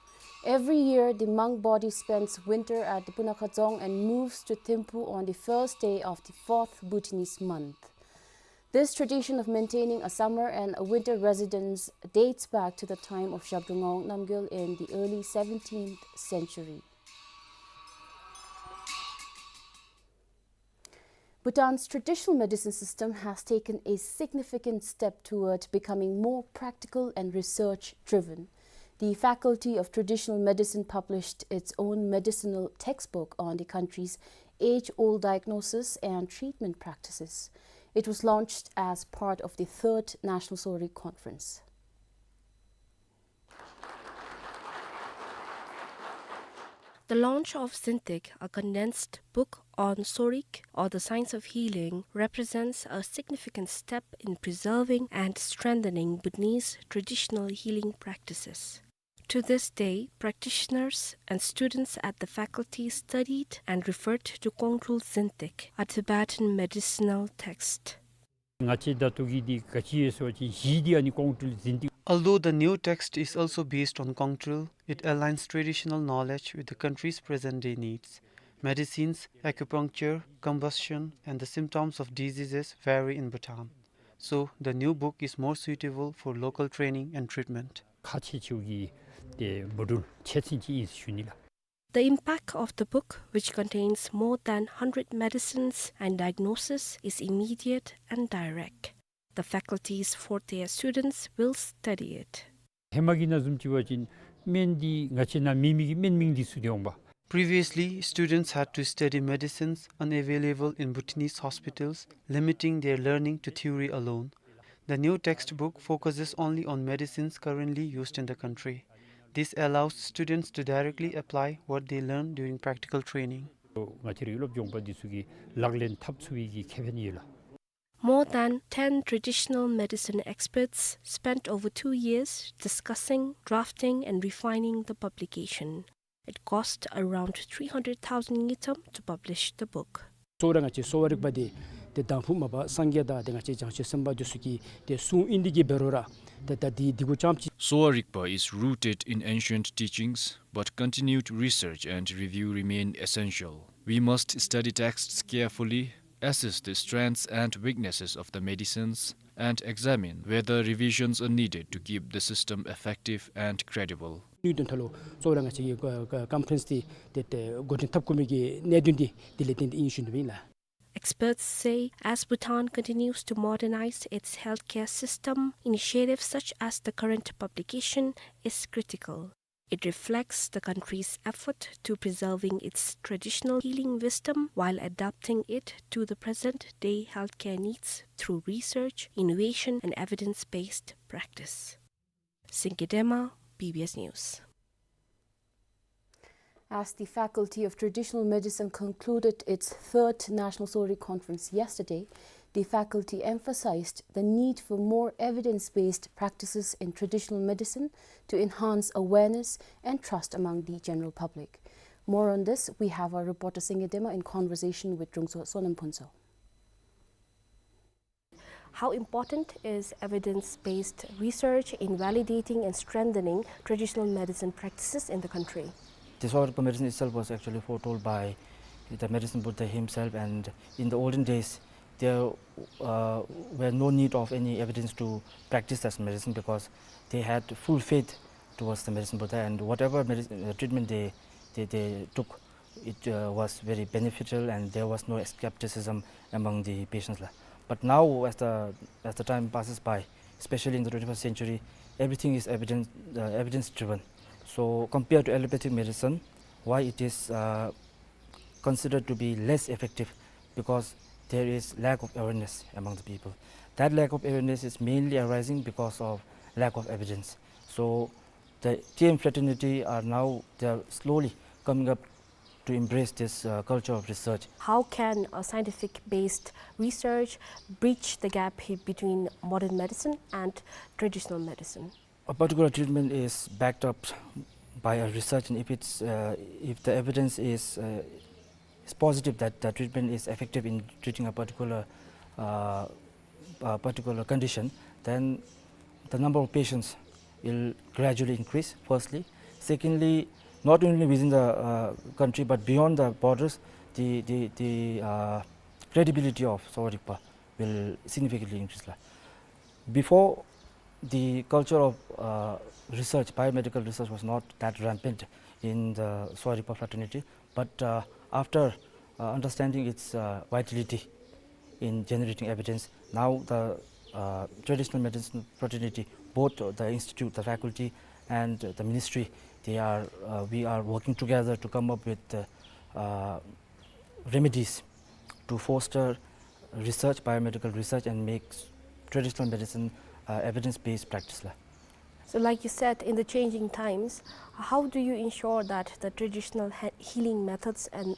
Every year, the monk body spends winter at the Punakha Dzong and moves to Thimphu on the first day of the fourth Bhutanese month. This tradition of maintaining a summer and a winter residence dates back to the time of Zhabdrung Ngawang Namgyal in the early seventeenth century. Bhutan's traditional medicine system has taken a significant step toward becoming more practical and research-driven. The Faculty of Traditional Medicine published its own medicinal textbook on the country's age-old diagnosis and treatment practices. It was launched as part of the third National Sorik Conference. The launch of Zintik, a condensed book on Sorik, or the science of healing, represents a significant step in preserving and strengthening Bhutanese traditional healing practices. To this day, practitioners and students at the faculty studied and referred to Kongtrul Zintik, a Tibetan medicinal text. ང་བཅས་ད་ལྟོ་གི་འདི་ག་ཅི་ཡོད་ཟེར་བ་ཅིན་གཞི་འདི་ཨ་ནི་ཀོང་ཀྲུལ་ཟིན་ཏེ། Although the new text is also based on Kongtrul, it aligns traditional knowledge with the country's present-day needs. Medicines, acupuncture, combustion, and the symptoms of diseases vary in Bhutan. So, the new book is more suitable for local training and treatment. ཁག་ཆེ་ཆེཝ་གི་ཏེ་འབུ་དྲུང་ཆེ་ཚན་ཅིག་ཨིན་ཟེར་ཞུ་ནི་ལགས། The impact of the book, which contains more than hundred medicines and diagnosis, is immediate and direct. The faculty's fourth year students will study it. ཧེ་མ་གི་ནང་བཟུམ་ཅིག་འབད་བ་ཅིན་སྨན་འདི་ང་བཅས་ནཱ་མེད་མི་གི་སྨན་མིང་འདི་ཚུ་འདི་འོང་པ། Previously, students had to study medicines unavailable in Bhutanese hospitals, limiting their learning to theory alone. The new textbook focuses only on medicines currently used in the country. This allows students to directly apply what they learn during practical training. ང་བཅས་རའི་སློབ་སྦྱོང་པ་འདི་ཚུ་གིས་ལག་ལེན་འཐབ་ཚུགས་པའི་གི་ཁེ་ཕན་ཡོད་ལགས། More than ten traditional medicine experts spent over two years discussing, drafting, and refining the publication. It cost around three hundred thousand ngultrum to publish the book. གཙོ་བོ་ར་ང་བཅས་གསོ་བ་རིག་པ་འདི་ཏེ་དང་ཕུ་མ་པ་སངས་རྒྱས་དང་ཏེ་ང་བཅས་བྱང་ཆུབ་སེམས་དཔའ་འདི་ཚུ་གི་ཏེ་གསུང་ཨིན་ཏེ་གི་འབད་རུང་ར་ཏེ་ད་འདི་འདི་གུ་རྐྱངམ་ཅིག། གསོ་བ་རིག་པ་is rooted in ancient teachings, but continued research and review remain essential. We must study texts carefully, assess the strengths and weaknesses of the medicines, and examine whether revisions are needed to keep the system effective and credible. ནུས་དོན་ཐོག་ལུ་གཙོ་བོ་ར་ང་བཅས་ཀྱི་ཀོ་ཀོ་ཀོན་ཕ་རེནསི་འདི་ཏེ་ཏེ་འགོ་འདྲེན་འཐབ་དགོ་མི་གི་གནད་དོན་འདི་འདི་ལས་བརྟེན་ཏེ་ཨིན་ཞུ་ནི་ཨིན་ལགས། Experts say as Bhutan continues to modernize its healthcare system, initiatives such as the current publication is critical. It reflects the country's effort to preserving its traditional healing wisdom while adapting it to the present-day healthcare needs through research, innovation, and evidence-based practice. Singye Dema, B B S News. As the Faculty of Traditional Medicine concluded its third National Sorik Conference yesterday, the faculty emphasized the need for more evidence-based practices in traditional medicine to enhance awareness and trust among the general public. More on this, we have our reporter Singye Dema in conversation with Drungso Sonam Phuntsho. How important is evidence-based research in validating and strengthening traditional medicine practices in the country? The Sowa Rigpa medicine itself was actually foretold by the medicine Buddha himself, and in the olden days, there, uh, were no need of any evidence to practice that medicine because they had full faith towards the medicine Buddha, and whatever medicine, uh, treatment they, they, they took, it, uh, was very beneficial, and there was no skepticism among the patients la. But now, as the, as the time passes by, especially in the twenty-first century, everything is evidence, uh, evidence driven. So, compared to allopathic medicine, why it is, uh, considered to be less effective? Because there is lack of awareness among the people. That lack of awareness is mainly arising because of lack of evidence. So, the T M fraternity are now, they are slowly coming up to embrace this, uh, culture of research. How can a scientific-based research bridge the gap he-, between modern medicine and traditional medicine? A particular treatment is backed up by a research, and if it's, uh, if the evidence is, uh, is positive that the treatment is effective in treating a particular, uh, a particular condition, then the number of patients will gradually increase, firstly. Secondly, not only within the, uh, country but beyond the borders, the, the, the, uh, credibility of Sowa Rigpa will significantly increase la. Before, the culture of, uh, research, biomedical research, was not that rampant in the Sowa Rigpa fraternity, but, uh, after, uh, understanding its, uh, vitality in generating evidence, now the, uh, traditional medicine fraternity, both the institute, the faculty, and the ministry, they are, uh, we are working together to come up with, uh, uh, remedies to foster research, biomedical research, and make traditional medicine, uh, evidence-based practice la. So, like you said, in the changing times, how do you ensure that the traditional he-, healing methods and,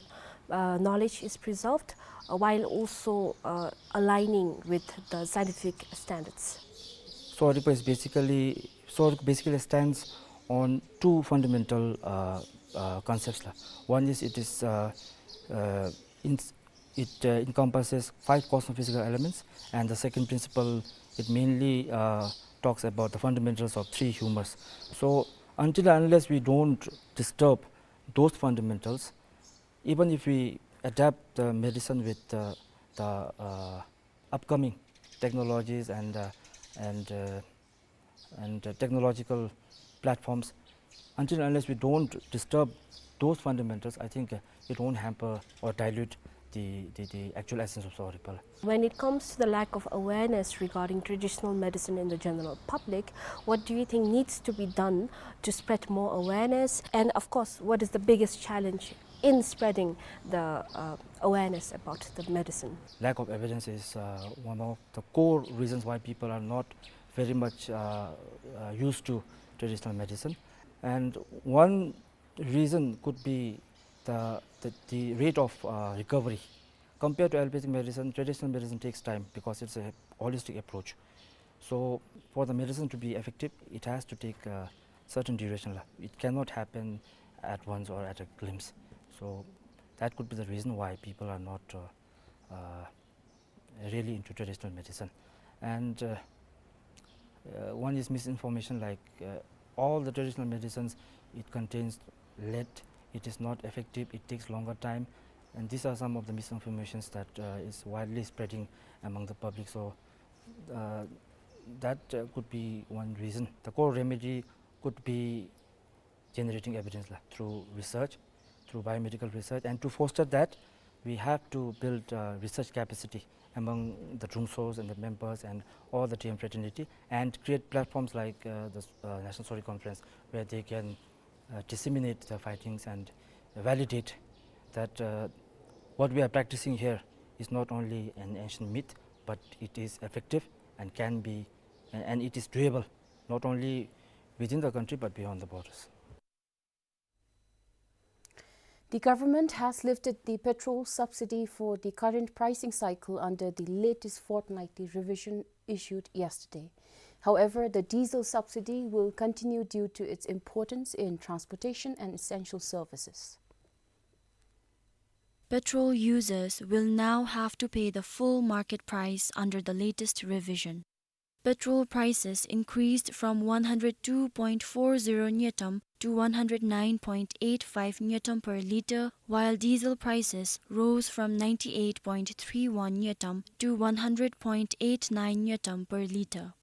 uh, knowledge is preserved, uh, while also, uh, aligning with the scientific standards? Sowa Rigpa is basically, Sowa Rigpa basically stands on two fundamental, uh, uh, concepts la. One is it is, uh, uh, in, it, uh, encompasses five cosmophysical elements, and the second principle, it mainly, uh, talks about the fundamentals of three humors. So until and unless we don't disturb those fundamentals, even if we adapt the medicine with, uh, the, uh, upcoming technologies and, uh, and, uh, and, uh, technological platforms, until and unless we don't disturb those fundamentals, I think, uh, it won't hamper or dilute the, the, the actual essence of Sowa Rigpa la. When it comes to the lack of awareness regarding traditional medicine in the general public, what do you think needs to be done to spread more awareness? And of course, what is the biggest challenge in spreading the, uh, awareness about the medicine? Lack of evidence is, uh, one of the core reasons why people are not very much, uh, uh, used to traditional medicine. And one reason could be the, the, the rate of, uh, recovery. Compared to allopathic medicine, traditional medicine takes time because it's a holistic approach. So for the medicine to be effective, it has to take a certain duration la. It cannot happen at once or at a glimpse. So that could be the reason why people are not, uh, uh, really into traditional medicine. And, uh, uh, one is misinformation, like, uh, all the traditional medicines, it contains lead, it is not effective, it takes longer time, and these are some of the misinformations that, uh, is widely spreading among the public. So, uh, that, uh, could be one reason. The core remedy could be generating evidence la, through research, through biomedical research. And to foster that, we have to build, uh, research capacity among the Drumshoes and the members and all the T M fraternity, and create platforms like, uh, the, uh, National Sowa Rigpa Conference, where they can, uh, disseminate their findings and validate that, uh, what we are practicing here is not only an ancient myth, but it is effective and can be, and it is doable, not only within the country but beyond the borders. The government has lifted the petrol subsidy for the current pricing cycle under the latest fortnightly revision issued yesterday. However, the diesel subsidy will continue due to its importance in transportation and essential services. Petrol users will now have to pay the full market price under the latest revision. Petrol prices increased from one hundred two point four zero ngultrum to one hundred nine point eight five ngultrum per litre, while diesel prices rose from ninety-eight point three one ngultrum to one hundred point eight nine ngultrum per litre.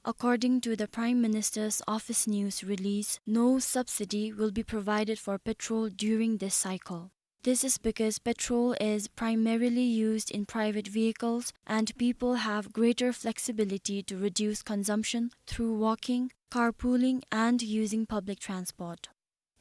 According to the Prime Minister's Office news release, no subsidy will be provided for petrol during this cycle. This is because petrol is primarily used in private vehicles and people have greater flexibility to reduce consumption through walking, carpooling, and using public transport.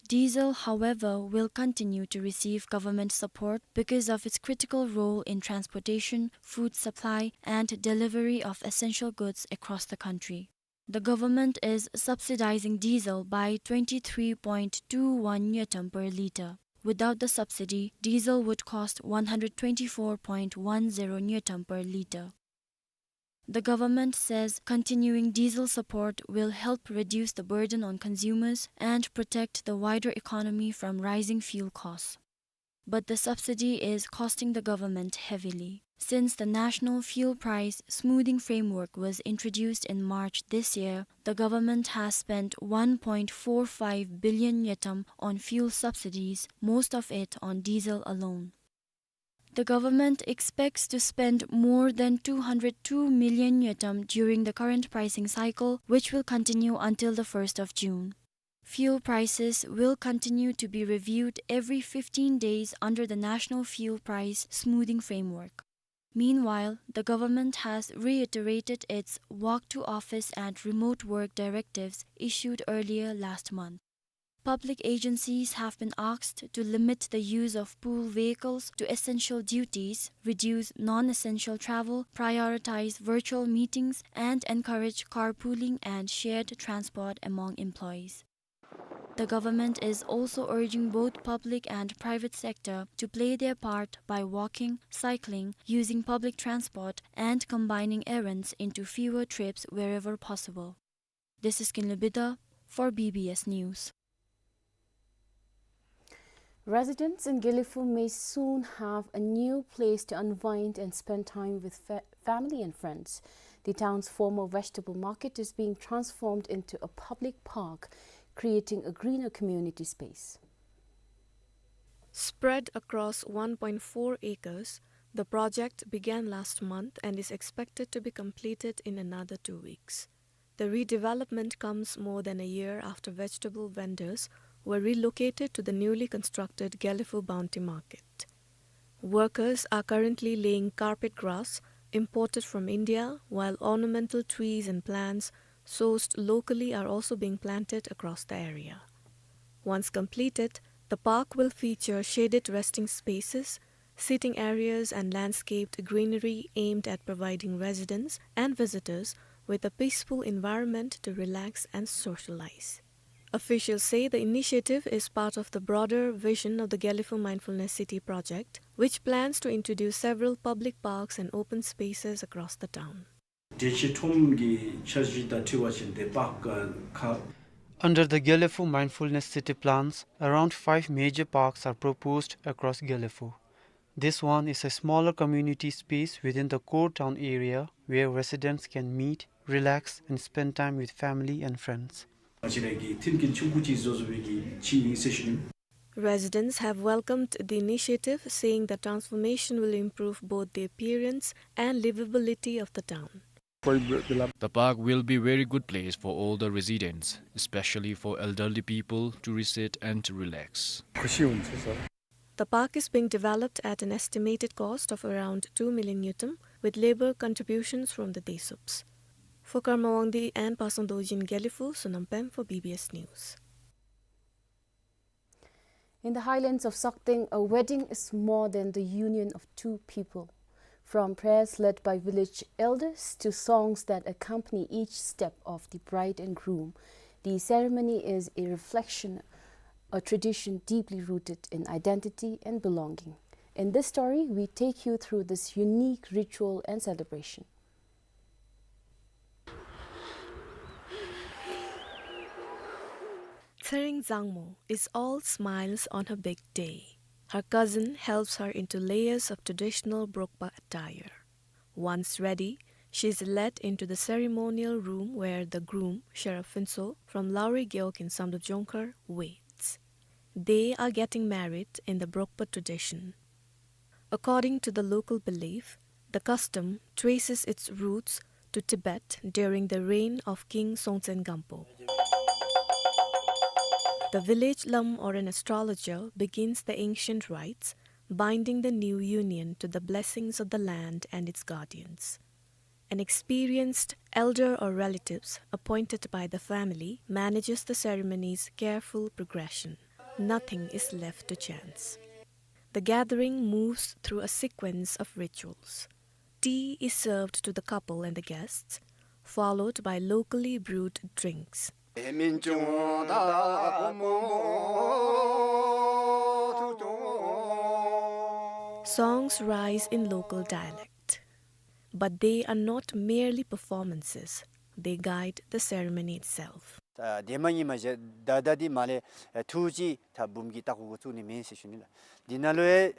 Diesel, however, will continue to receive government support because of its critical role in transportation, food supply, and delivery of essential goods across the country. The government is subsidizing diesel by twenty-three point two one ngultrum per litre. Without the subsidy, diesel would cost one hundred twenty-four point one zero ngultrum per litre. The government says continuing diesel support will help reduce the burden on consumers and protect the wider economy from rising fuel costs. But the subsidy is costing the government heavily. Since the National Fuel Price Smoothing Framework was introduced in March this year, the government has spent one point four five billion ngultrum on fuel subsidies, most of it on diesel alone. The government expects to spend more than two hundred two million ngultrum during the current pricing cycle, which will continue until the first of June. Fuel prices will continue to be reviewed every fifteen days under the National Fuel Price Smoothing Framework. Meanwhile, the government has reiterated its walk to office and remote work directives issued earlier last month. Public agencies have been asked to limit the use of pool vehicles to essential duties, reduce non-essential travel, prioritize virtual meetings, and encourage carpooling and shared transport among employees. The government is also urging both public and private sector to play their part by walking, cycling, using public transport, and combining errands into fewer trips wherever possible. This is Kinley Bida for B B S News. Residents in Gelephu may soon have a new place to unwind and spend time with fa-, family and friends. The town's former vegetable market is being transformed into a public park, creating a greener community space. Spread across one point four acres, the project began last month and is expected to be completed in another two weeks. The redevelopment comes more than a year after vegetable vendors were relocated to the newly constructed Gelephu Bounty Market. Workers are currently laying carpet grass imported from India, while ornamental trees and plants sourced locally are also being planted across the area. Once completed, the park will feature shaded resting spaces, seating areas, and landscaped greenery aimed at providing residents and visitors with a peaceful environment to relax and socialize. Officials say the initiative is part of the broader vision of the Gelephu Mindfulness City project, which plans to introduce several public parks and open spaces across the town. དེ་ཆེ་ཁྲོམ་གྱི་འཆར་གཞི་དང་འཁྲིལ་བ་ཅིན་ཏེ་པཱརཀ་ཁག Under the Gelephu Mindfulness City plans, around five major parks are proposed across Gelephu. This one is a smaller community space within the core town area where residents can meet, relax, and spend time with family and friends. ང་བཅས་ར་གི་མཐུན་རྐྱེན་ཆེན་པོ་ཅིག་བཟོ་བཟོ་བའི་གི་ཅིག་ཨིན་ཟེར་ཞུ་ནི། Residents have welcomed the initiative, saying the transformation will improve both the appearance and livability of the town. The park will be very good place for all the residents, especially for elderly people to reset and to relax. The park is being developed at an estimated cost of around two million ngultrum, with labor contributions from the Desups. For Karma Wangdi and Pasang Dorji in Gelephu, Sonam Pem for B B S News. In the highlands of Sakteng, a wedding is more than the union of two people. From prayers led by village elders to songs that accompany each step of the bride and groom, the ceremony is a reflection, a tradition deeply rooted in identity and belonging. In this story, we take you through this unique ritual and celebration. Tsering Zangmo is all smiles on her big day. Her cousin helps her into layers of traditional Brokpa attire. Once ready, she is led into the ceremonial room where the groom, Sherab Phuntsho, from Lauri Gewog in Samdrup Jongkhar, waits. They are getting married in the Brokpa tradition. According to the local belief, the custom traces its roots to Tibet during the reign of King Songtsen Gampo. The village lam or an astrologer begins the ancient rites, binding the new union to the blessings of the land and its guardians. An experienced elder or relatives appointed by the family manages the ceremony's careful progression. Nothing is left to chance. The gathering moves through a sequence of rituals. Tea is served to the couple and the guests, followed by locally brewed drinks. Songs rise in local dialect, but they are not merely performances, they guide the ceremony itself. ད་དེ་མ་ཡིན་མ་གཞི་ད་ད་འདི་མ་ལས་ཐུགས་རྗེ་ད་འབུམ་གྱི་ལྟག་གུ་གུ་བཙུགས་ནི་མེན་ཟེར་ཞུ་ནི་ལགས། འདི་ནང་ལུ་ཡང་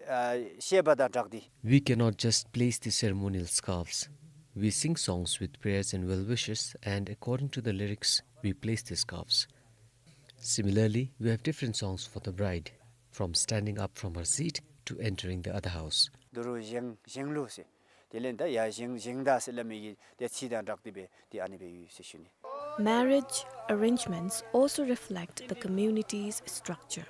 བཤད་པ་དང་སྦྲགས་ཏེ། We cannot just place the ceremonial scarves. We sing songs with prayers and well wishes, and according to the lyrics, we place the scarves. Similarly, we have different songs for the bride, from standing up from her seat to entering the other house. འདི་རུ་བཞེངས་བཞེངས་ལུགས་ཟེར། དེ་ལས་ད་ཡར་བཞེངས་བཞེངས་ད་ཟེར་སླབ་མི་གི་དེ་ཚིག་དང་སྦྲགས་ཏེ་སྦེ་དེ་ཨ་ནི་སྦེ་ཡོད་ཟེར་ཞུ་ནི། Marriage arrangements also reflect the community's structure.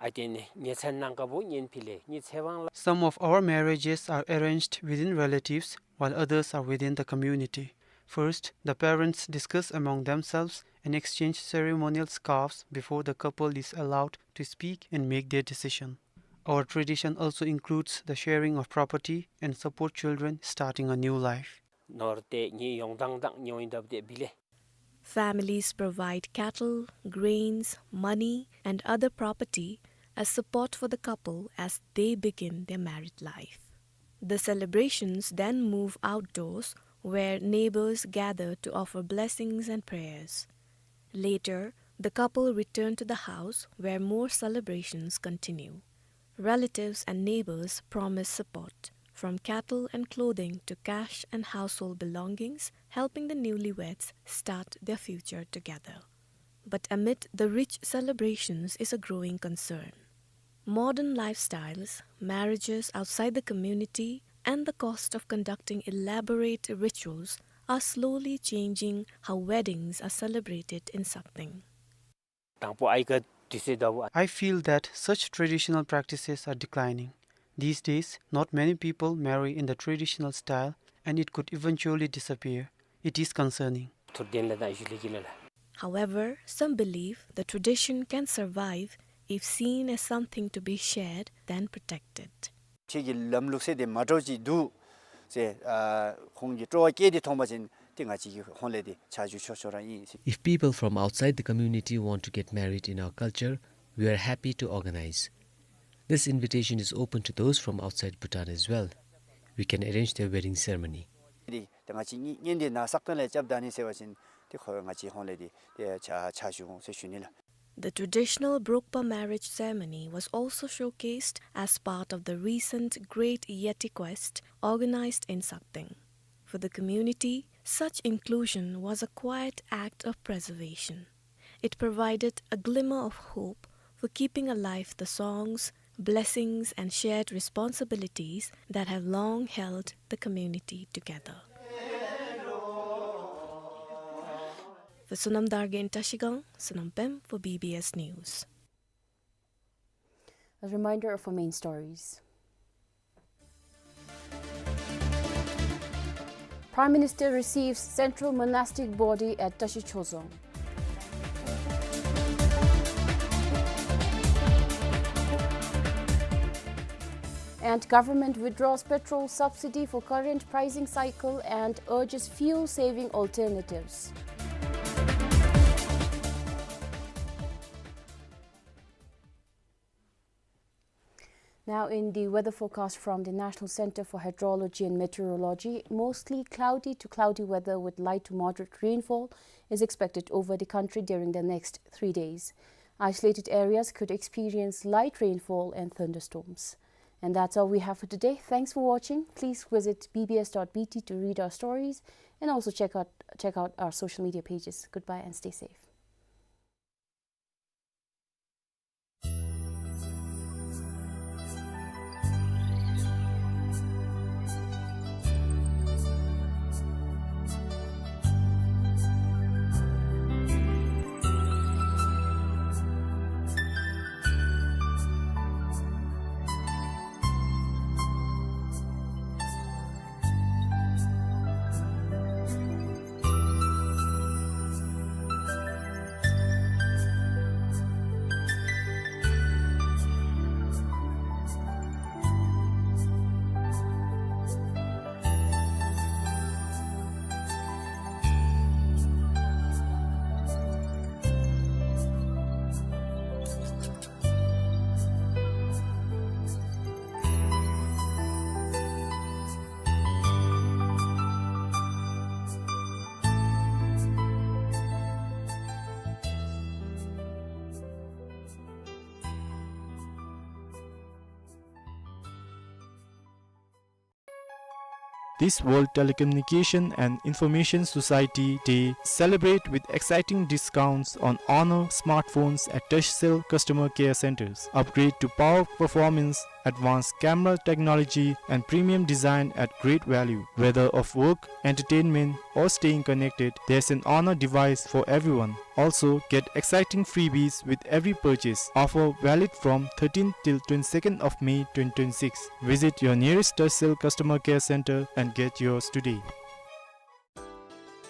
ཨ་དེ་ནི་ཉེ་ཚན་ནང་ཀ་བུ་གཉེན་ཕི་ལེ་ཉེ་ཚེ་དབང་ལ། Some of our marriages are arranged within relatives, while others are within the community. First, the parents discuss among themselves and exchange ceremonial scarves before the couple is allowed to speak and make their decision. Our tradition also includes the sharing of property and support children starting a new life. ནོར་དེ་ཉིད་ཡོངས་གྲངས་དང་ཉོ་ཡིན་དབ་དེ་བི་ལེ། Families provide cattle, grains, money, and other property as support for the couple as they begin their married life. The celebrations then move outdoors, where neighbors gather to offer blessings and prayers. Later, the couple return to the house, where more celebrations continue. Relatives and neighbors promise support, from cattle and clothing to cash and household belongings, helping the newlyweds start their future together. But amid the rich celebrations is a growing concern. Modern lifestyles, marriages outside the community, and the cost of conducting elaborate rituals are slowly changing how weddings are celebrated in Sakteng. དང་པོ་ཨའི་ཀ་དུས་ཚོད་ད་བུ། I feel that such traditional practices are declining. These days, not many people marry in the traditional style, and it could eventually disappear. It is concerning. ཐུར་དེན་ལ་དང་ཞུ་ལེ་གི་ལ་ལ། However, some believe the tradition can survive if seen as something to be shared than protected. ཁྱེད་ཀྱི་ལམ་ལུགས་ཟེར་དེ་མ་འདྲཝ་ཅིག་འདུག་ཟེར་ཨ་ཁོང་གི་སྤྲོ་བ་སྐྱེས་ཏེ་མཐོང་པ་ཅིན་ཏེ་ང་བཅས་ཀྱི་ཧོང་ལས་དེ་ཕྱག་ཞུ་ཆོག་ཆོག་ར་ཨིན་ཟེར། If people from outside the community want to get married in our culture, we are happy to organize. This invitation is open to those from outside Bhutan as well. We can arrange their wedding ceremony. དེ་ང་བཅས་གཉེན་དེ་ནཱ་སག་ཏང་ལས་རྐྱབ་ད་ནི་ཟེར་བ་ཅིན་ཏེ་ཁོ་ང་བཅས་ཧོང་ལས་དེ་ཏེ་ཕྱག་ཕྱག་ཞུ་འོང་ཟེར་ཞུ་ནི་ལགས། The traditional Brokpa marriage ceremony was also showcased as part of the recent Great Yeti Quest organized in Sakteng. For the community, such inclusion was a quiet act of preservation. It provided a glimmer of hope for keeping alive the songs, blessings, and shared responsibilities that have long held the community together. For Sonam Dargen Tashigang, Sonam Pem for B B S News. A reminder of our main stories. Prime Minister receives Central Monastic Body at Tashi Chozong. And government withdraws petrol subsidy for current pricing cycle and urges fuel-saving alternatives. Now in the weather forecast from the National Center for Hydrology and Meteorology, mostly cloudy to cloudy weather with light to moderate rainfall is expected over the country during the next three days. Isolated areas could experience light rainfall and thunderstorms. And that's all we have for today. Thanks for watching. Please visit B B S dot B T to read our stories and also check out, check out our social media pages. Goodbye and stay safe. this World Telecommunication and Information Society Day, celebrate with exciting discounts on Honor smartphones at Touchcell customer care centers. Upgrade to power performance, advanced camera technology, and premium design at great value. Whether of work, entertainment, or staying connected, there's an Honor device for everyone. Also, get exciting freebies with every purchase. Offer valid from thirteenth till twenty-second of May twenty twenty-six. Visit your nearest Touchcell customer care center and get yours today.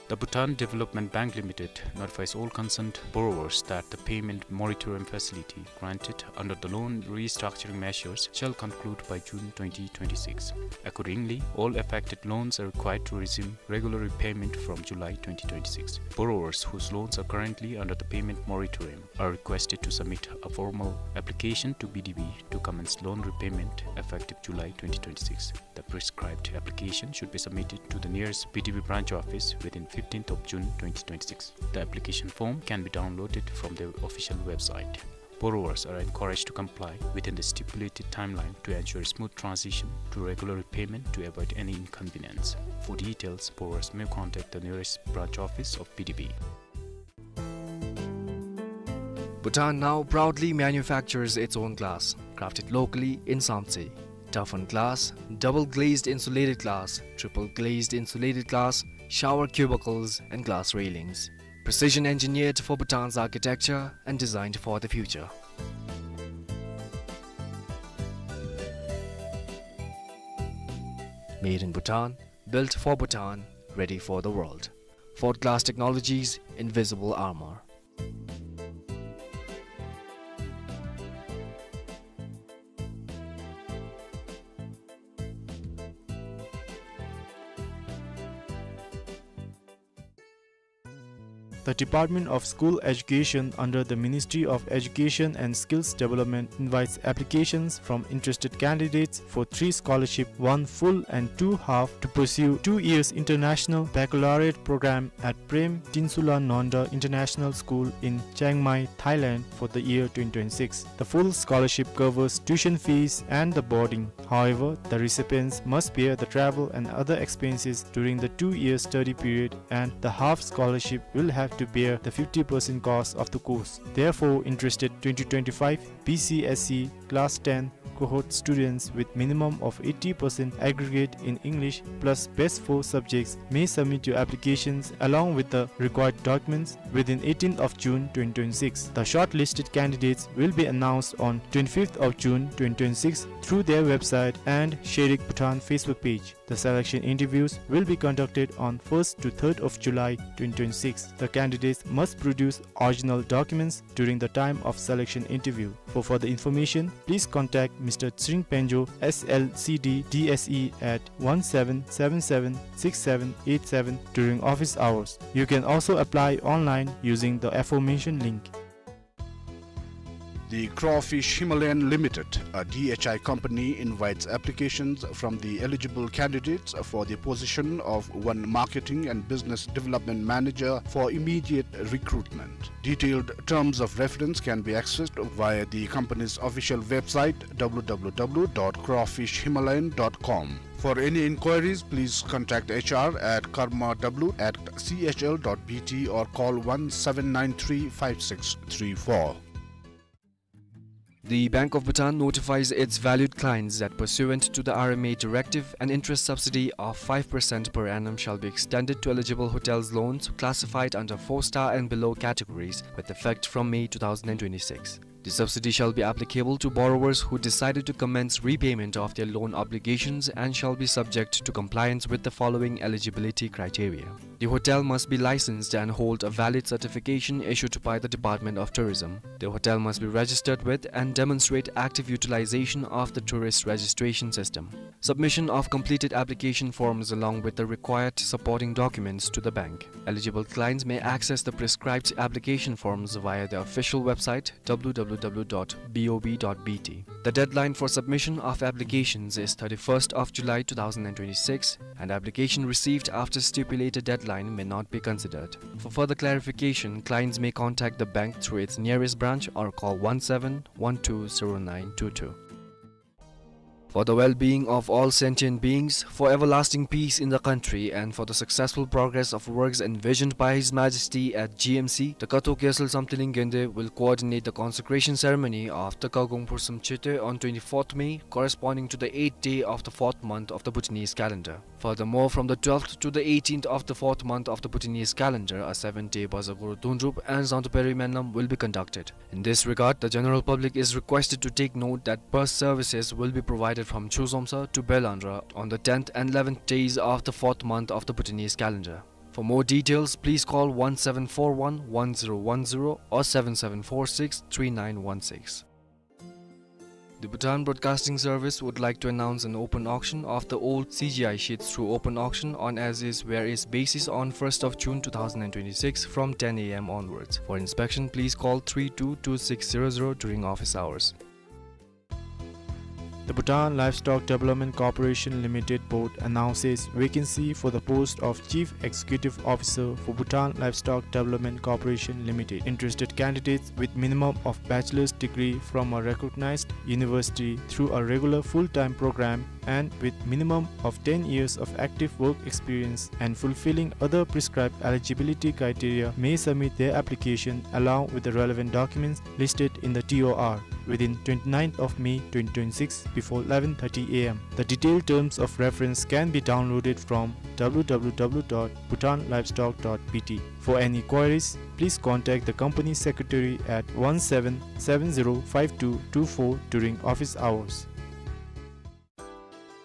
The Bhutan Development Bank Limited notifies all concerned borrowers that the payment moratorium facility granted under the loan restructuring measures shall conclude by June twenty twenty-six. Accordingly, all affected loans are required to resume regular repayment from July twenty twenty-six. Borrowers whose loans are currently under the payment moratorium are requested to submit a formal application to B D B to commence loan repayment effective July twenty twenty-six. The prescribed application should be submitted to the nearest B D B branch office within fifteenth of June twenty twenty-six. The application form can be downloaded from their official website. Borrowers are encouraged to comply within the stipulated timeline to ensure smooth transition to regular repayment to avoid any inconvenience. For details, borrowers may contact the nearest branch office of B D B. Bhutan now proudly manufactures its own glass, crafted locally in Samtse. Toughened glass, double glazed insulated glass, triple glazed insulated glass, shower cubicles, and glass railings. Precision engineered for Bhutan's architecture and designed for the future. Made in Bhutan, built for Bhutan, ready for the world. Ford Glass Technologies, invisible armor. The Department of School Education under the Ministry of Education and Skills Development invites applications from interested candidates for three scholarship, one full and two half, to pursue two years international baccalaureate program at Prem Tinsula Nonda International School in Chiang Mai, Thailand for the year twenty twenty-six. The full scholarship covers tuition fees and the boarding. However, the recipients must bear the travel and other expenses during the two-year study period, and the half scholarship will have to bear the fifty percent cost of the course. Therefore, interested twenty twenty-five B C S E Class ten cohort students with minimum of eighty percent aggregate in English plus best four subjects may submit your applications along with the required documents within eighteenth of June twenty twenty-six. The shortlisted candidates will be announced on twenty-fifth of June twenty twenty-six through their website and Sherik Bhutan Facebook page. The selection interviews will be conducted on first to third of July twenty twenty-six. The candidates must produce original documents during the time of selection interview. For further information, please contact Mister Tsering Penjo, S L C D D S E at one seven seven seven six seven eight seven during office hours. You can also apply online using the aforementioned link. The Crawfish Himalayan Limited, a D H I company, invites applications from the eligible candidates for the position of one Marketing and Business Development Manager for immediate recruitment. Detailed terms of reference can be accessed via the company's official website, W W W dot crawfish himalayan dot com. For any inquiries, please contact H R at karma w at c h l dot b t or call one seven nine three five six three four. The Bank of Bhutan notifies its valued clients that pursuant to the R M A directive, an interest subsidy of five percent per annum shall be extended to eligible hotels loans classified under four-star and below categories with effect from May two thousand twenty-six. The subsidy shall be applicable to borrowers who decided to commence repayment of their loan obligations and shall be subject to compliance with the following eligibility criteria. The hotel must be licensed and hold a valid certification issued by the Department of Tourism. The hotel must be registered with and demonstrate active utilization of the tourist registration system. Submission of completed application forms along with the required supporting documents to the bank. Eligible clients may access the prescribed application forms via the official website, W W W dot B O B dot B T. The deadline for submission of applications is thirty-first of July two thousand twenty-six, and application received after stipulated deadline may not be considered. For further clarification, clients may contact the bank through its nearest branch or call one seven one two zero nine two two. For the well-being of all sentient beings, for everlasting peace in the country, and for the successful progress of works envisioned by His Majesty at G M C, the Kathok Gyaltsel Samdheling Gende will coordinate the consecration ceremony of the Kagong Phursum Chete on twenty-fourth May, corresponding to the eighth day of the fourth month of the Bhutanese calendar. Furthermore, from the twelfth to the eighteenth of the fourth month of the Bhutanese calendar, a seven-day Bazaar Guru Dundrup and Zangtu Peri Menlam will be conducted. In this regard, the general public is requested to take note that bus services will be provided from Chuzomsa to Belandra on the tenth and eleventh days of the fourth month of the Bhutanese calendar. For more details, please call one seven four one one zero one zero or seven seven four six three nine one six. The Bhutan Broadcasting Service would like to announce an open auction of the old C G I sheets through open auction on as is where is basis on first of June two thousand and twenty-six from ten A M onwards. For inspection, please call three two two six zero zero during office hours. The Bhutan Livestock Development Corporation Limited Board announces vacancy for the post of Chief Executive Officer for Bhutan Livestock Development Corporation Limited. Interested candidates with minimum of bachelor's degree from a recognized university through a regular full-time program and with minimum of ten years of active work experience and fulfilling other prescribed eligibility criteria may submit their application along with the relevant documents listed in the T O R within twenty-ninth of May twenty twenty-six before eleven thirty A M. The detailed terms of reference can be downloaded from W W W dot bhutan livestock dot B T. For any queries, please contact the company secretary at one seven seven zero five two two four during office hours.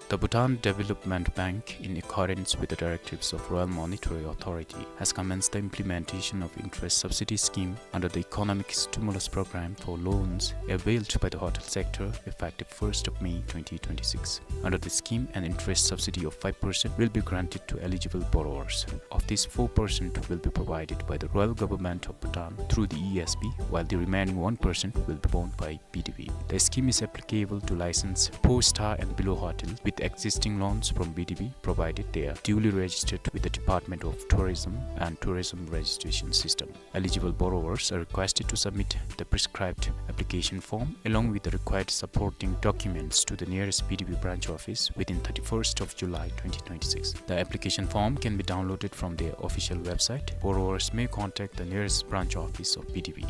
The Bhutan Development Bank, in accordance with the directives of Royal Monetary Authority, has commenced the implementation of interest subsidy scheme under the Economic Stimulus Program for loans availed by the hotel sector, effective first of May twenty twenty-six. Under the scheme, an interest subsidy of five percent will be granted to eligible borrowers. Of this, four percent will be provided by the Royal Government of Bhutan through the E S B, while the remaining one percent will be borne by B D B. The scheme is applicable to licensed four-star and below hotels with existing loans from B D B, provided they are duly registered with the Department of Tourism and Tourism Registration System. Eligible borrowers are requested to submit the prescribed application form along with the required supporting documents to the nearest B D B branch office within thirty-first of July twenty twenty-six. The application form can be downloaded from their official website. Borrowers may contact the nearest branch office of B D B.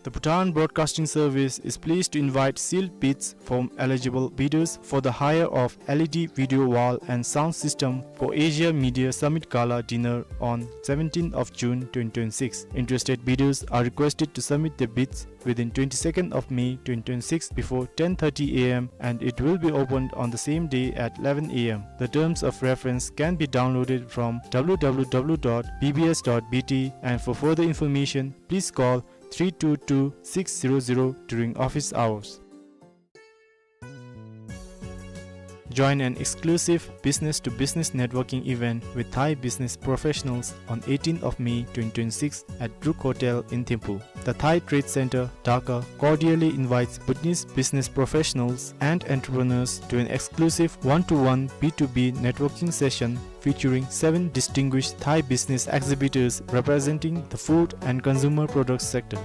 The Bhutan Broadcasting Service is pleased to invite sealed bids from eligible bidders for the hire of L E D video wall and sound system for Asia Media Summit Gala Dinner on seventeenth of June twenty twenty-six. Interested bidders are requested to submit their bids within twenty-second of May twenty twenty-six before ten thirty A M and it will be opened on the same day at eleven A M. The terms of reference can be downloaded from W W W dot B B S dot B T, and for further information, please call three two two six zero zero during office hours. Join an exclusive business-to-business networking event with Thai business professionals on eighteenth of May twenty twenty-six at Brook Hotel in Thimphu. The Thai Trade Center, Dhaka, cordially invites Bhutanese business professionals and entrepreneurs to an exclusive one-to-one B two B networking session featuring seven distinguished Thai business exhibitors representing the food and consumer products sector.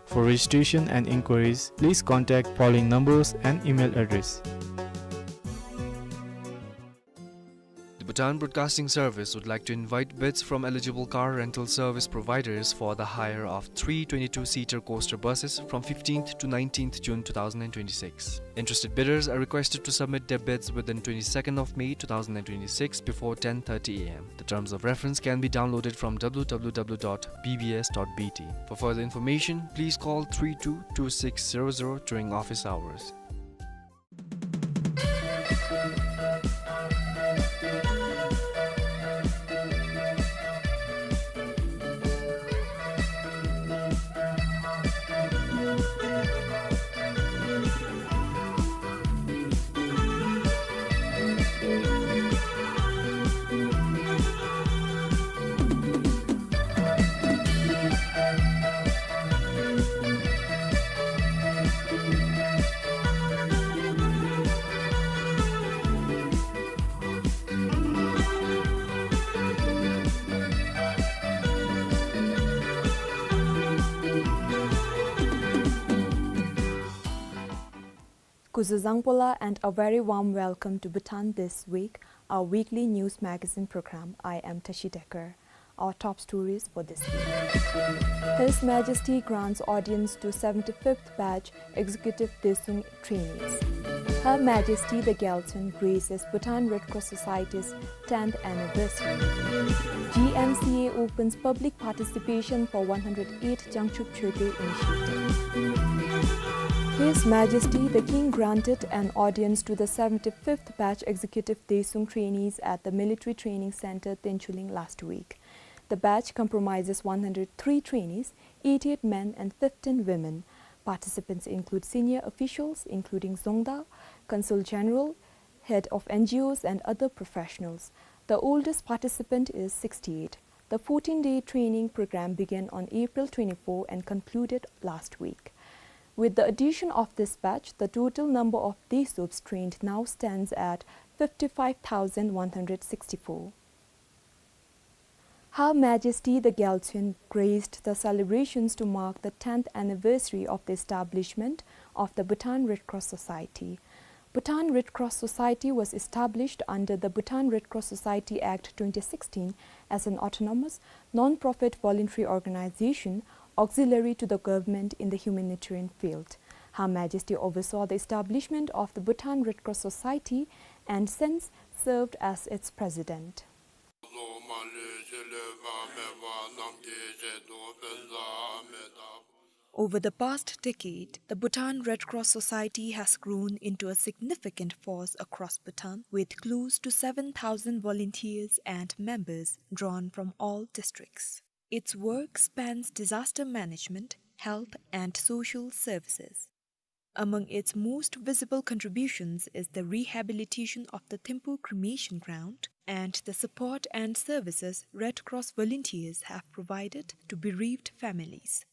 For registration and inquiries, please contact following numbers and email address. The Bhutan Broadcasting Service would like to invite bids from eligible car rental service providers for the hire of three twenty-two seater coaster buses from fifteenth to nineteenth June two thousand and twenty-six. Interested bidders are requested to submit their bids within twenty-second of May two thousand and twenty-six before ten thirty A M. The terms of reference can be downloaded from W W W dot B B S dot B T. For further information, please call three two two six zero zero during office hours. Uzu Zangpola and a very warm welcome to Bhutan This Week, our weekly news magazine program. I am Tashi Dekar. Our top stories for this week. His Majesty grants audience to seventy-fifth batch Executive Daesung trainees. Her Majesty the Gyaltsuen graces Bhutan Red Cross Society's tenth anniversary. G M C A opens public participation for one hundred eight Jangchub Chökyi initiative. His Majesty the King granted an audience to the seventy-fifth batch Executive Daesung trainees at the Military Training Center, Tenchuling last week. The batch comprises one hundred three trainees, eighty-eight men and fifteen women. Participants include senior officials, including Dzongda, Consul General, head of N G Os, and other professionals. The oldest participant is sixty-eight. The fourteen-day training program began on April twenty-four and concluded last week. With the addition of this batch, the total number of Daesubs trained now stands at fifty-five thousand one hundred sixty-four. Her Majesty the Gyaltsuen graced the celebrations to mark the tenth anniversary of the establishment of the Bhutan Red Cross Society. Bhutan Red Cross Society was established under the Bhutan Red Cross Society Act twenty sixteen as an autonomous, non-profit voluntary organization auxiliary to the government in the humanitarian field. Her Majesty oversaw the establishment of the Bhutan Red Cross Society and since served as its president. Over the past decade, the Bhutan Red Cross Society has grown into a significant force across Bhutan, with close to seven thousand volunteers and members drawn from all districts. Its work spans disaster management, health, and social services. Among its most visible contributions is the rehabilitation of the Thimphu cremation ground and the support and services Red Cross volunteers have provided to bereaved families.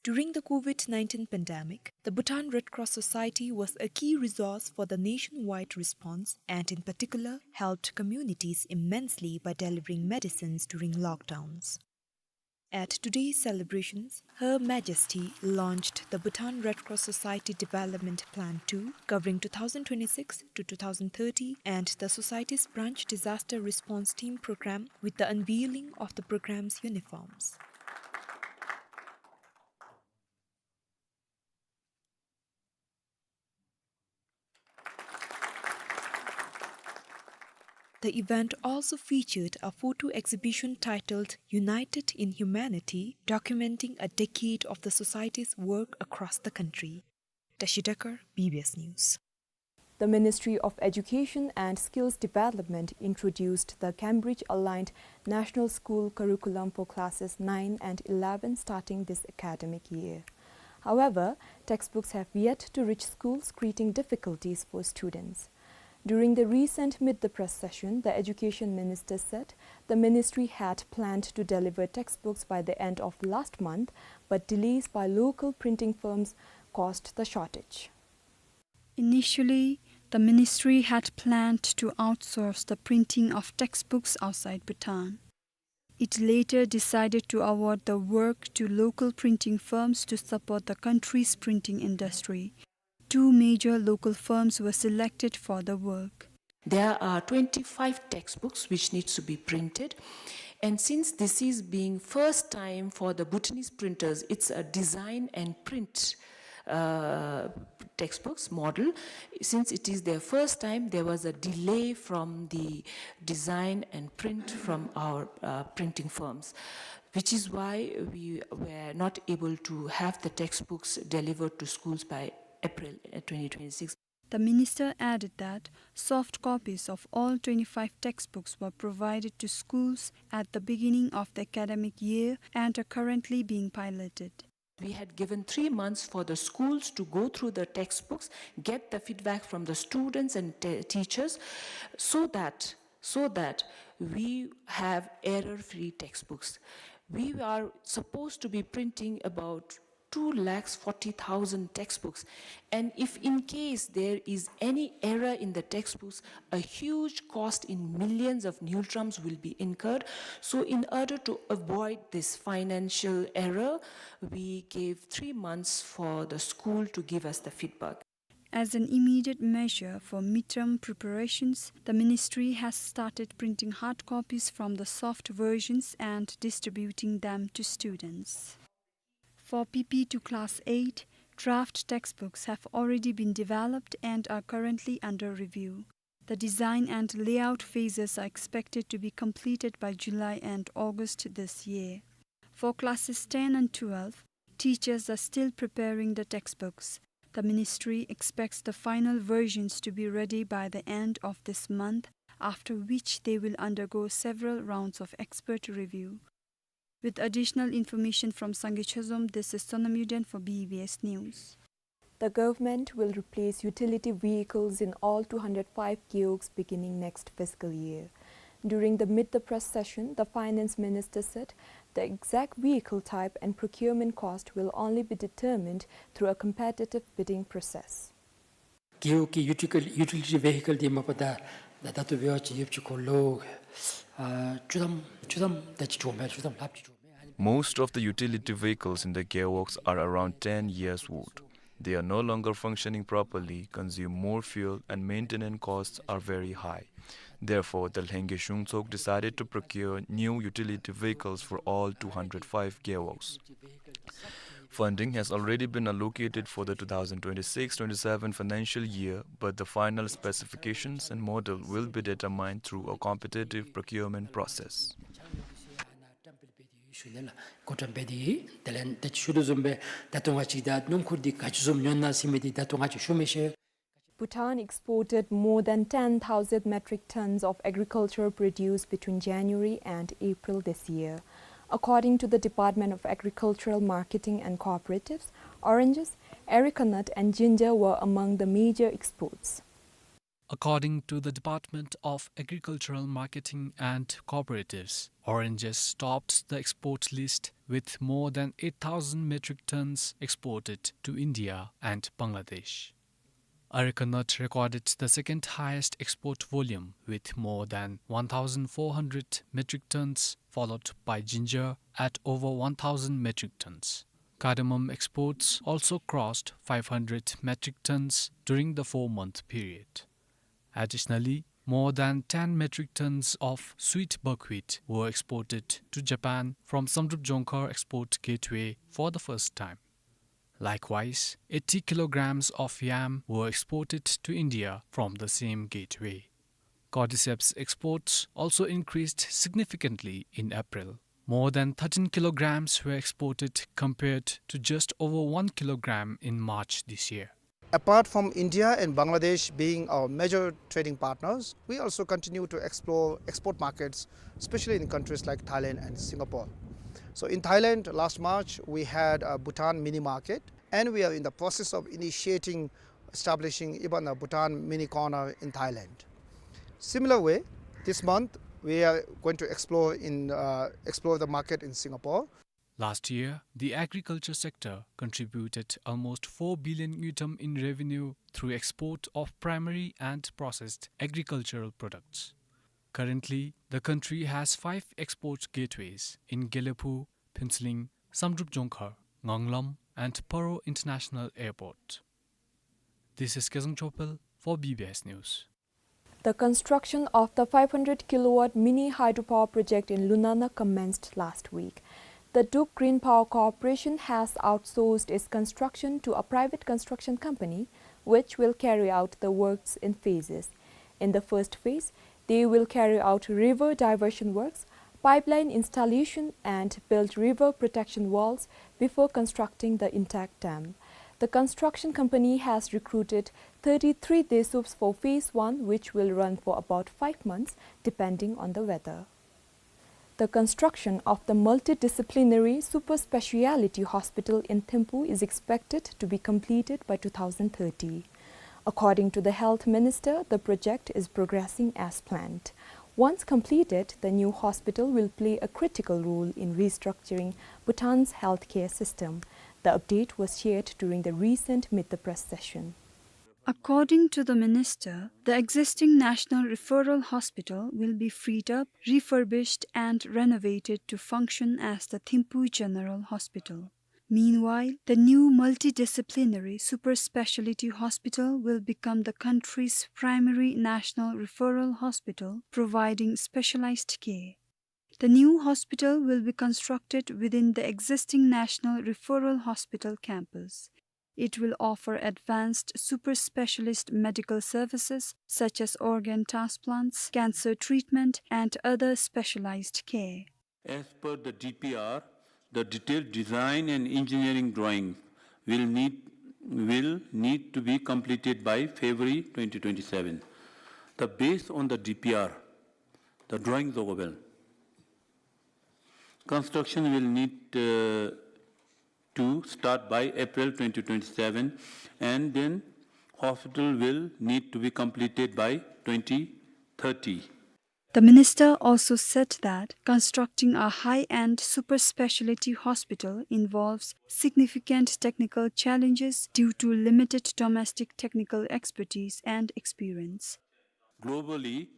During the COVID nineteen pandemic, the Bhutan Red Cross Society was a key resource for the nationwide response and, in particular, helped communities immensely by delivering medicines during lockdowns. At today's celebrations, Her Majesty launched the Bhutan Red Cross Society Development Plan two, covering two thousand twenty-six to two thousand thirty, and the Society's Branch Disaster Response Team Program with the unveiling of the program's uniforms. The event also featured a photo exhibition titled United in Humanity, documenting a decade of the Society's work across the country. Tashi Dekar, B B S News. The Ministry of Education and Skills Development introduced the Cambridge-aligned National School Curriculum for classes nine and eleven starting this academic year. However, textbooks have yet to reach schools, creating difficulties for students. During the recent Meet the Press session, the Education Minister said the ministry had planned to deliver textbooks by the end of last month, but delays by local printing firms caused the shortage. Initially, the ministry had planned to outsource the printing of textbooks outside Bhutan. It later decided to award the work to local printing firms to support the country's printing industry. Two major local firms were selected for the work. There are twenty-five textbooks which needs to be printed, and since this is being first time for the Bhutanese printers, it's a design and print, uh, textbooks model. Since it is their first time, there was a delay from the design and print from our, uh, printing firms, which is why we were not able to have the textbooks delivered to schools by April, uh, twenty twenty-six. The minister added that soft copies of all twenty-five textbooks were provided to schools at the beginning of the academic year and are currently being piloted. We had given three months for the schools to go through the textbooks, get the feedback from the students and te-, teachers, so that, so that we have error-free textbooks. We are supposed to be printing about two lakhs forty thousand textbooks, and if in case there is any error in the textbooks, a huge cost in millions of ngultrams will be incurred. So in order to avoid this financial error, we gave three months for the school to give us the feedback. As an immediate measure for midterm preparations, the ministry has started printing hard copies from the soft versions and distributing them to students. For P P to Class eight, draft textbooks have already been developed and are currently under review. The design and layout phases are expected to be completed by July and August this year. For classes ten and twelve, teachers are still preparing the textbooks. The ministry expects the final versions to be ready by the end of this month, after which they will undergo several rounds of expert review. With additional information from Sangay Chozom, this is Sonam Yuden for B B S News. The government will replace utility vehicles in all two hundred five gewogs beginning next fiscal year. During the Meet the Press session, the finance minister said the exact vehicle type and procurement cost will only be determined through a competitive bidding process. རྒེད་འོག་གི་ཡུ་ཊི་ལི་ཡུ་ཊི་ལི་ཊི་བེ་ཧི་ཀལ་འདི་མ་པ་ད་ད་ད་ལྟོ་འབད་བ་ཅིན་ཡོདཔ་ཅིག་ཁོ་ལོ་ཨ་བཅུ་ཐམ་བཅུ་ཐམ་ད་ཅིག་འགྱོཝ་མས། བཅུ་ཐམ་ལྷགཔ་ཅིག་འགྱོཝ་མས། Most of the utility vehicles in the gewogs are around ten years old. They are no longer functioning properly, consume more fuel, and maintenance costs are very high. Therefore, the Lhengye Shungtsok decided to procure new utility vehicles for all two hundred five gewogs. Funding has already been allocated for the two thousand twenty-six twenty-seven financial year, but the final specifications and model will be determined through a competitive procurement process. ཞུ་ནི་ལགས། གོ་བཀྲམ་འབད་དེ་དེ་ལས་ད་ཅི་ཞུ་དོ་བཟུམ་སྦེ་ད་ལྟོ་ང་བཅས་ད་སྣུམ་འཁོར་འདི་ག་ཅི་བཟུམ་ཉོ་ནི་ཟེར་མི་འདི་ད་ལྟོ་ང་བཅས་ཞུ་མི་ཤེས། Bhutan exported more than ten thousand metric tons of agricultural produce between January and April this year. According to the Department of Agricultural Marketing and Cooperatives, oranges, areca nut and ginger were among the major exports. According to the Department of Agricultural Marketing and Cooperatives, oranges topped the export list with more than eight thousand metric tons exported to India and Bangladesh. Areca nut recorded the second highest export volume with more than one thousand four hundred metric tons, followed by ginger at over one thousand metric tons. Cardamom exports also crossed five hundred metric tons during the four-month period. Additionally, more than ten metric tons of sweet buckwheat were exported to Japan from Samdrup Jongkhar export gateway for the first time. Likewise, eighty kilograms of yam were exported to India from the same gateway. Cordyceps exports also increased significantly in April. More than thirteen kilograms were exported compared to just over one kilogram in March this year. Apart from India and Bangladesh being our major trading partners, we also continue to explore export markets, especially in countries like Thailand and Singapore. So in Thailand, last March, we had a Bhutan mini market, and we are in the process of initiating, establishing even a Bhutan mini corner in Thailand. Similar way, this month, we are going to explore in, uh, explore the market in Singapore. Last year, the agriculture sector contributed almost four billion ngultrum in revenue through export of primary and processed agricultural products. Currently, the country has five export gateways in Gelephu, Phuentsholing, Samdrup Jongkhar, Nganglam, and Paro International Airport. This is Kezang Chopel for B B S News. The construction of the five hundred kilowatt mini hydropower project in Lunana commenced last week. The Duk Green Power Corporation has outsourced its construction to a private construction company, which will carry out the works in phases. In the first phase, they will carry out river diversion works, pipeline installation, and build river protection walls before constructing the intact dam. The construction company has recruited thirty-three desups for phase one, which will run for about five months, depending on the weather. The construction of the multidisciplinary super speciality hospital in Thimphu is expected to be completed by two thousand thirty. According to the health minister, the project is progressing as planned. Once completed, the new hospital will play a critical role in restructuring Bhutan's healthcare system. The update was shared during the recent Meet the Press session. According to the minister, the existing National Referral Hospital will be freed up, refurbished and renovated to function as the Thimphu General Hospital. Meanwhile, the new multidisciplinary super specialty hospital will become the country's primary national referral hospital, providing specialized care. The new hospital will be constructed within the existing National Referral Hospital campus. It will offer advanced super specialist medical services such as organ transplants, cancer treatment, and other specialized care. As per the D P R, the detailed design and engineering drawings will need, will need to be completed by February twenty twenty-seven. The, based on the D P R, the drawings of a well, construction will need, uh, to start by April twenty twenty-seven, and then hospital will need to be completed by twenty thirty. The minister also said that constructing a high-end super specialty hospital involves significant technical challenges due to limited domestic technical expertise and experience. Globally,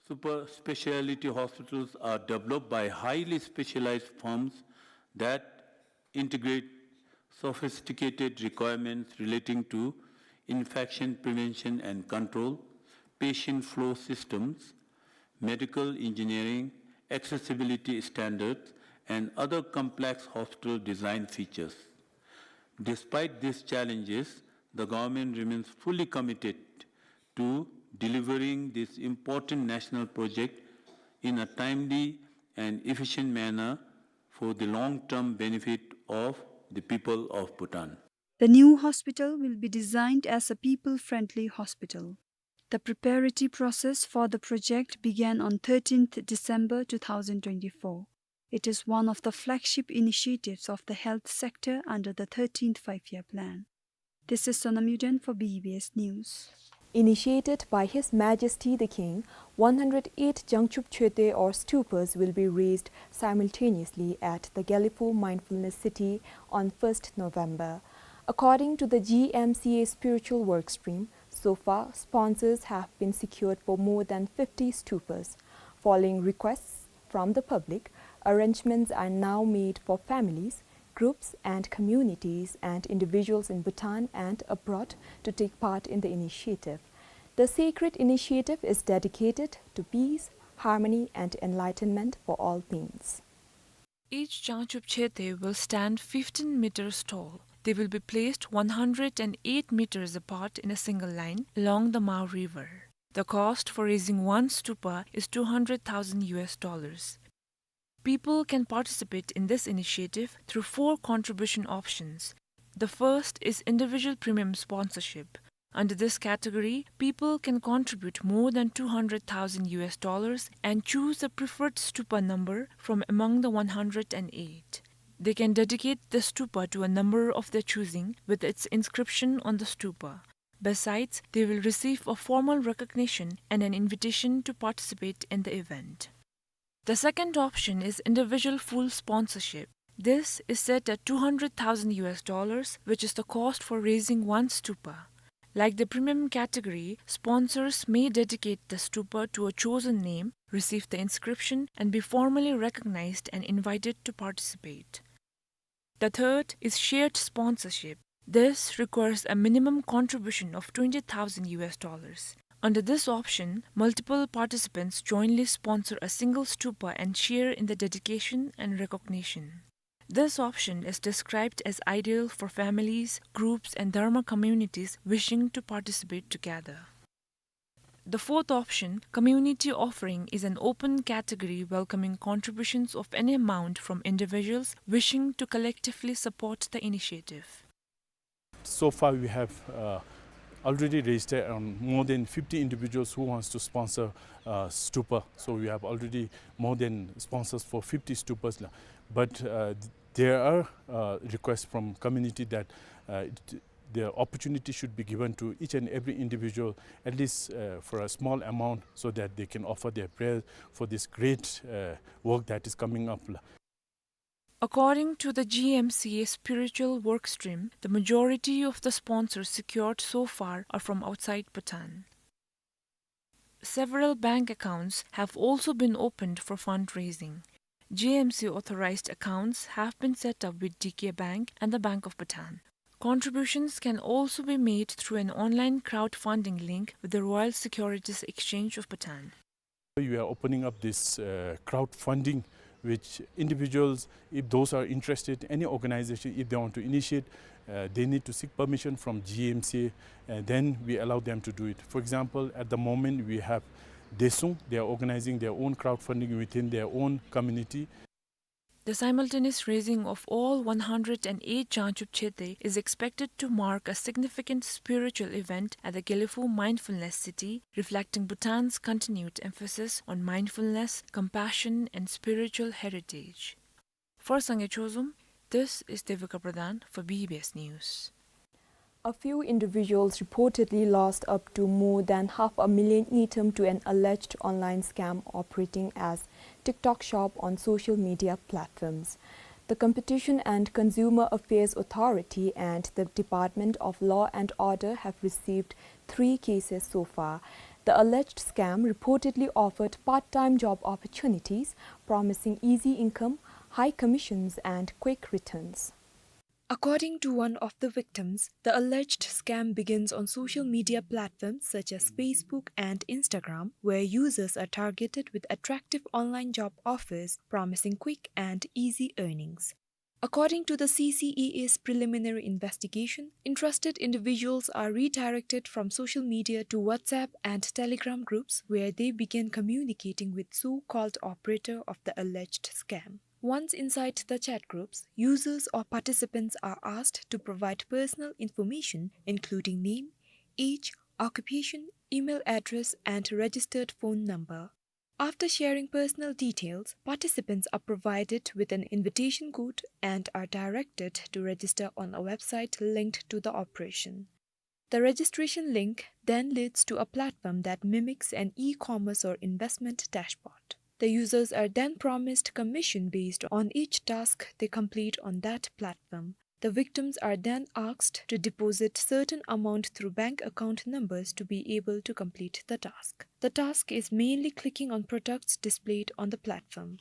super specialty hospitals are developed by highly specialized firms that integrate sophisticated requirements relating to infection prevention and control, patient flow systems, medical engineering, accessibility standards, and other complex hospital design features. Despite these challenges, the government remains fully committed to delivering this important national project in a timely and efficient manner for the long-term benefit of the people of Bhutan. The new hospital will be designed as a people-friendly hospital. The preparatory process for the project began on thirteenth December two thousand twenty-four. It is one of the flagship initiatives of the health sector under the thirteenth Five-Year Plan. This is Sonam Yuden for B B S News. Initiated by His Majesty the King, one hundred eight Jangchub Choetwe or stupas will be raised simultaneously at the Gelephu Mindfulness City on first November. According to the G M C A spiritual work stream, so far sponsors have been secured for more than fifty stupas. Following requests from the public, arrangements are now made for families, groups and communities and individuals in Bhutan and abroad to take part in the initiative. The sacred initiative is dedicated to peace, harmony and enlightenment for all beings. Each Jangchub Choetwe will stand fifteen meters tall. They will be placed one hundred and eight meters apart in a single line along the Mao River. The cost for raising one stupa is two hundred thousand U S dollars. People can participate in this initiative through four contribution options. The first is individual premium sponsorship. Under this category, people can contribute more than two hundred thousand U S dollars and choose a preferred stupa number from among the one hundred and eight. They can dedicate the stupa to a number of their choosing with its inscription on the stupa. Besides, they will receive a formal recognition and an invitation to participate in the event. The second option is individual full sponsorship. This is set at two hundred thousand U S dollars, which is the cost for raising one stupa. Like the premium category, sponsors may dedicate the stupa to a chosen name, receive the inscription, and be formally recognized and invited to participate. The third is shared sponsorship. This requires a minimum contribution of twenty thousand U S dollars. Under this option, multiple participants jointly sponsor a single stupa and share in the dedication and recognition. This option is described as ideal for families, groups, and dharma communities wishing to participate together. The fourth option, community offering, is an open category welcoming contributions of any amount from individuals wishing to collectively support the initiative. So far, we have, uh, already registered around more than fifty individuals who wants to sponsor, uh, stupa. So we have already more than sponsors for fifty stupas la. But, uh, there are, uh, requests from community that, uh, it, the opportunity should be given to each and every individual, at least, uh, for a small amount, so that they can offer their prayer for this great, uh, work that is coming up la. According to the G M C A spiritual work stream, the majority of the sponsors secured so far are from outside Bhutan. Several bank accounts have also been opened for fundraising. G M C authorized accounts have been set up with D K Bank and the Bank of Bhutan. Contributions can also be made through an online crowdfunding link with the Royal Securities Exchange of Bhutan. We are opening up this, uh, crowdfunding, which individuals, if those are interested, any organization, if they want to initiate, uh, they need to seek permission from G M C, and then we allow them to do it. For example, at the moment, we have Desung, they are organizing their own crowdfunding within their own community. The simultaneous raising of all one hundred and eight Jangchub Chete is expected to mark a significant spiritual event at the Gelephu Mindfulness City, reflecting Bhutan's continued emphasis on mindfulness, compassion, and spiritual heritage. For Sangay Chozom, this is Devika Pradhan for B B S News. A few individuals reportedly lost up to more than half a million ngultrum to an alleged online scam operating as TikTok Shop on social media platforms. The Competition and Consumer Affairs Authority and the Department of Law and Order have received three cases so far. The alleged scam reportedly offered part-time job opportunities, promising easy income, high commissions, and quick returns. According to one of the victims, the alleged scam begins on social media platforms such as Facebook and Instagram, where users are targeted with attractive online job offers promising quick and easy earnings. According to the C C A A's preliminary investigation, interested individuals are redirected from social media to WhatsApp and Telegram groups, where they begin communicating with so-called operator of the alleged scam. Once inside the chat groups, users or participants are asked to provide personal information, including name, age, occupation, email address, and registered phone number. After sharing personal details, participants are provided with an invitation code and are directed to register on a website linked to the operation. The registration link then leads to a platform that mimics an e-commerce or investment dashboard. The users are then promised commission based on each task they complete on that platform. The victims are then asked to deposit certain amount through bank account numbers to be able to complete the task. The task is mainly clicking on products displayed on the platform.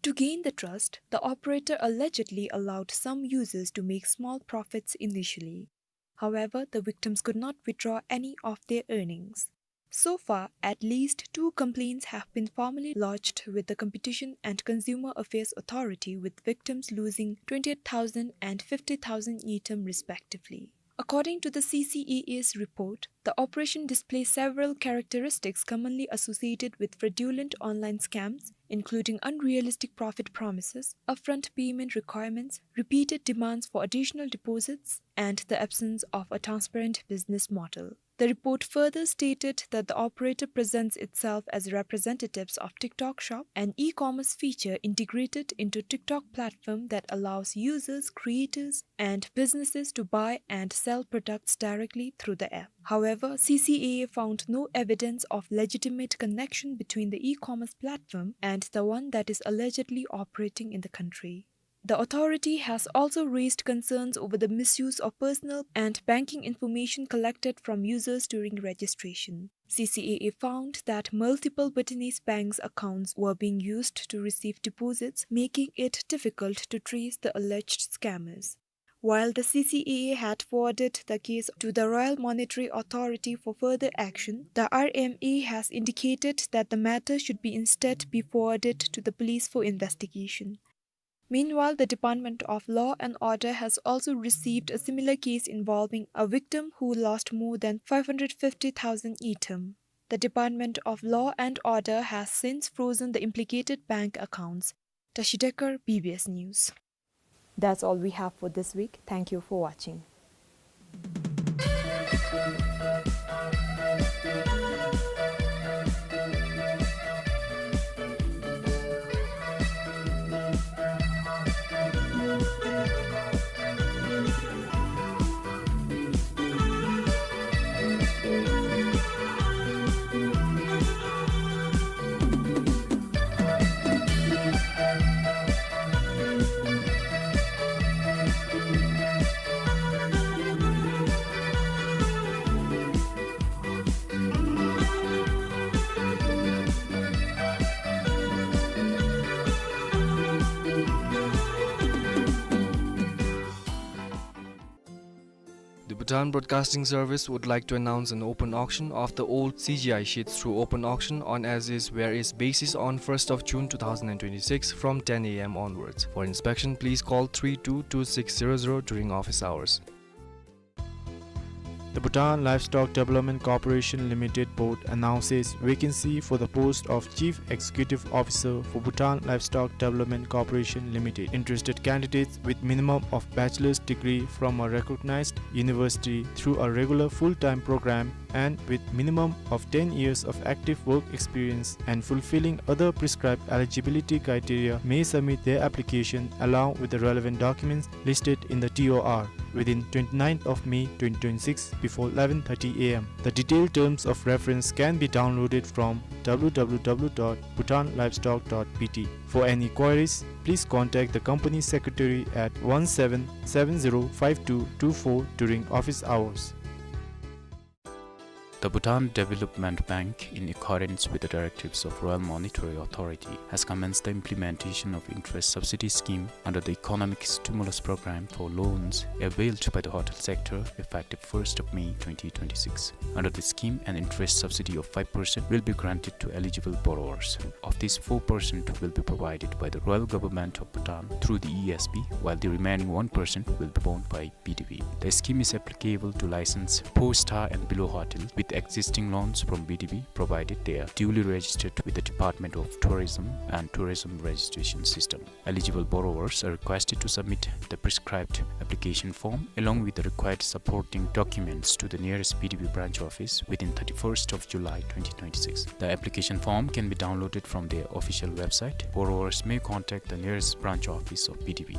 To gain the trust, the operator allegedly allowed some users to make small profits initially. However, the victims could not withdraw any of their earnings. So far, at least two complaints have been formally lodged with the Competition and Consumer Affairs Authority, with victims losing twenty-eight thousand and fifty thousand ngultrum respectively. According to the C C A A's report, the operation displays several characteristics commonly associated with fraudulent online scams, including unrealistic profit promises, upfront payment requirements, repeated demands for additional deposits, and the absence of a transparent business model. The report further stated that the operator presents itself as representatives of TikTok Shop, an e-commerce feature integrated into TikTok platform that allows users, creators, and businesses to buy and sell products directly through the app. However, C C A A found no evidence of legitimate connection between the e-commerce platform and the one that is allegedly operating in the country. The authority has also raised concerns over the misuse of personal and banking information collected from users during registration. C C A A found that multiple Bhutanese banks' accounts were being used to receive deposits, making it difficult to trace the alleged scammers. While the C C A A had forwarded the case to the Royal Monetary Authority for further action, the R M A has indicated that the matter should be instead be forwarded to the police for investigation. Meanwhile, the Department of Law and Order has also received a similar case involving a victim who lost more than five hundred fifty thousand ngultrum. The Department of Law and Order has since frozen the implicated bank accounts. Tashi Dekar, B B S News. That's all we have for this week. Thank you for watching. The Bhutan Broadcasting Service would like to announce an open auction of the old C G I sheets through open auction on as-is, where-is basis on first of June two thousand and twenty-six from ten A M onwards. For inspection, please call three two two six zero zero during office hours. The Bhutan Livestock Development Corporation Limited Board announces vacancy for the post of Chief Executive Officer for Bhutan Livestock Development Corporation Limited. Interested candidates with minimum of bachelor's degree from a recognized university through a regular full-time program and with minimum of ten years of active work experience and fulfilling other prescribed eligibility criteria may submit their application along with the relevant documents listed in the T O R within twenty-ninth of May twenty twenty-six before eleven thirty A M. The detailed terms of reference can be downloaded from W W W dot bhutan livestock dot B T. For any queries, please contact the company secretary at one seven seven zero five two two four during office hours. The Bhutan Development Bank, in accordance with the directives of Royal Monetary Authority, has commenced the implementation of interest subsidy scheme under the Economic Stimulus Program for loans availed by the hotel sector, effective first of May twenty twenty-six. Under the scheme, an interest subsidy of five percent will be granted to eligible borrowers. Of this, four percent will be provided by the Royal Government of Bhutan through the E S B, while the remaining one percent will be borne by B D B. The scheme is applicable to licensed four-star and below hotels with existing loans from B D B, provided they are duly registered with the Department of Tourism and Tourism Registration System. Eligible borrowers are requested to submit the prescribed application form along with the required supporting documents to the nearest B D B branch office within thirty-first of July twenty twenty-six. The application form can be downloaded from their official website. Borrowers may contact the nearest branch office of B D B.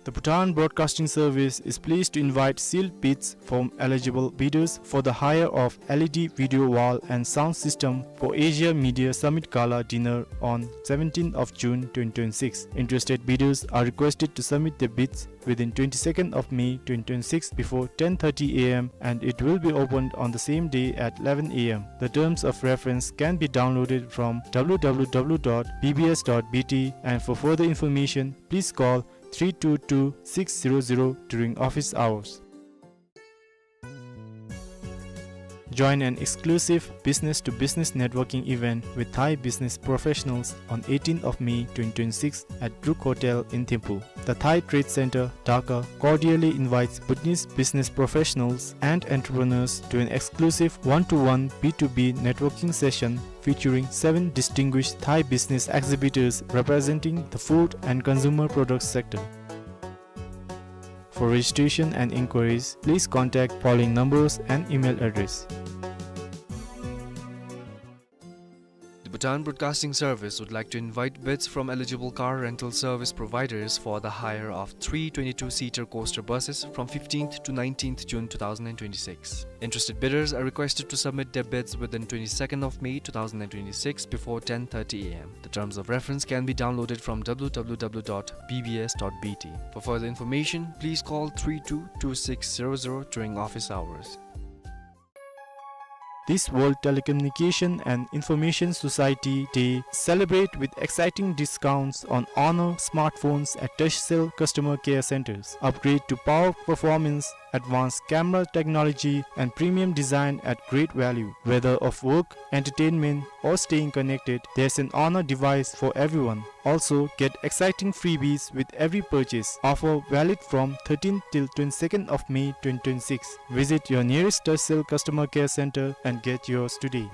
The Bhutan Broadcasting Service is pleased to invite sealed bids from eligible bidders for the hire of L E D video wall and sound system for Asia Media Summit Gala Dinner on seventeenth of June twenty twenty-six. Interested bidders are requested to submit their bids within twenty-second of May twenty twenty-six before ten thirty A M, and it will be opened on the same day at eleven A M. The terms of reference can be downloaded from W W W dot B B S dot B T, and for further information, please call three two two six zero zero during office hours. Join an exclusive business-to-business networking event with Thai business professionals on eighteenth of May twenty twenty-six at Brook Hotel in Thimphu. The Thai Trade Center, Dhaka, cordially invites Bhutanese business professionals and entrepreneurs to an exclusive one-to-one B two B networking session featuring seven distinguished Thai business exhibitors representing the food and consumer products sector. For registration and inquiries, please contact following numbers and email address. The Bhutan Broadcasting Service would like to invite bids from eligible car rental service providers for the hire of three twenty-two seater coaster buses from fifteenth to nineteenth June two thousand and twenty-six. Interested bidders are requested to submit their bids within twenty-second of May two thousand and twenty-six before ten thirty A M. The terms of reference can be downloaded from W W W dot B B S dot B T. For further information, please call three two two six zero zero during office hours. This World Telecommunication and Information Society Day celebrate with exciting discounts on Honor smartphones at Turkcell customer care centers. Upgrade to power performance, advanced camera technology, and premium design at great value. Whether of work, entertainment, or staying connected, there's an Honor device for everyone. Also, get exciting freebies with every purchase. Offer valid from thirteenth till twenty-second of May twenty twenty-six. Visit your nearest Turkcell customer care center and get yours today.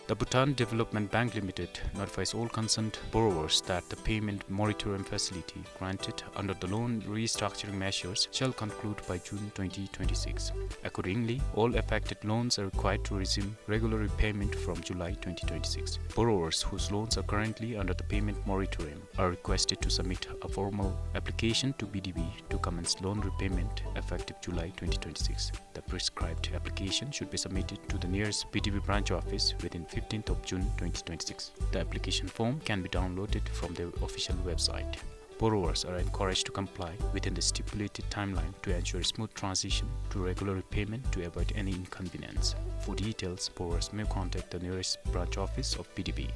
The Bhutan Development Bank Limited notifies all concerned borrowers that the payment moratorium facility granted under the loan restructuring measures shall conclude by June twenty twenty-six. Accordingly, all affected loans are required to resume regular repayment from July twenty twenty-six. Borrowers whose loans are currently under the payment moratorium are requested to submit a formal application to B D B to commence loan repayment effective July twenty twenty-six. The prescribed application should be submitted to the nearest B D B branch office within fifteenth of June twenty twenty-six. The application form can be downloaded from their official website. Borrowers are encouraged to comply within the stipulated timeline to ensure smooth transition to regular repayment to avoid any inconvenience. For details, borrowers may contact the nearest branch office of B D B.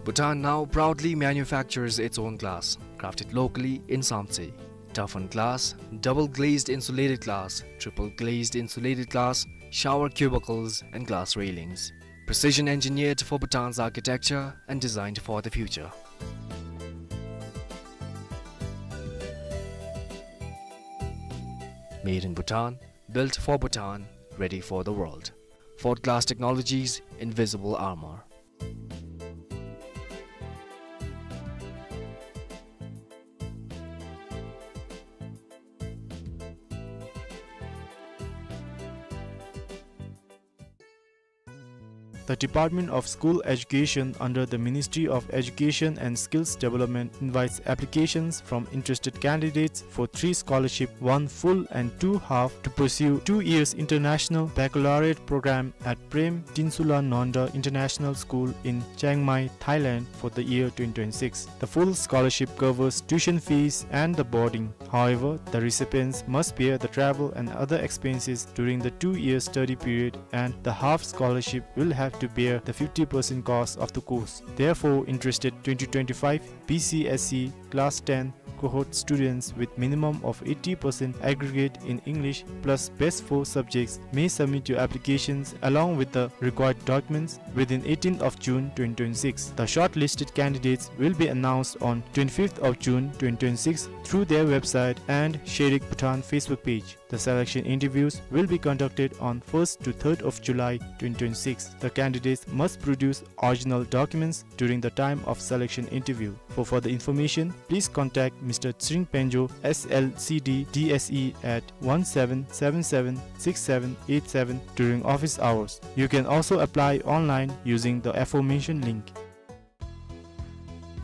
Bhutan now proudly manufactures its own glass, crafted locally in Samtse. Toughened glass, double glazed insulated glass, triple glazed insulated glass, shower cubicles, and glass railings. Precision engineered for Bhutan's architecture and designed for the future. Made in Bhutan, built for Bhutan, ready for the world. Ford Glass Technologies, invisible armor. The Department of School Education under the Ministry of Education and Skills Development invites applications from interested candidates for three scholarship, one full and two half, to pursue two years international baccalaureate program at Prem Tinsula Nonda International School in Chiang Mai, Thailand for the year twenty twenty-six. The full scholarship covers tuition fees and the boarding. However, the recipients must bear the travel and other expenses during the two-year study period, and the half scholarship will have to bear the fifty percent cost of the course. Therefore, interested twenty twenty-five B C S E Class ten cohort students with minimum of eighty percent aggregate in English plus best four subjects may submit your applications along with the required documents within eighteenth of June twenty twenty-six. The shortlisted candidates will be announced on twenty-fifth of June twenty twenty-six through their website and Sherik Bhutan Facebook page. The selection interviews will be conducted on first to third of July twenty twenty-six. The candidates must produce original documents during the time of selection interview. For further information, please contact Mister Tsering Penjo, S L C D D S E, at one seven seven seven six seven eight seven during office hours. You can also apply online using the aforementioned link.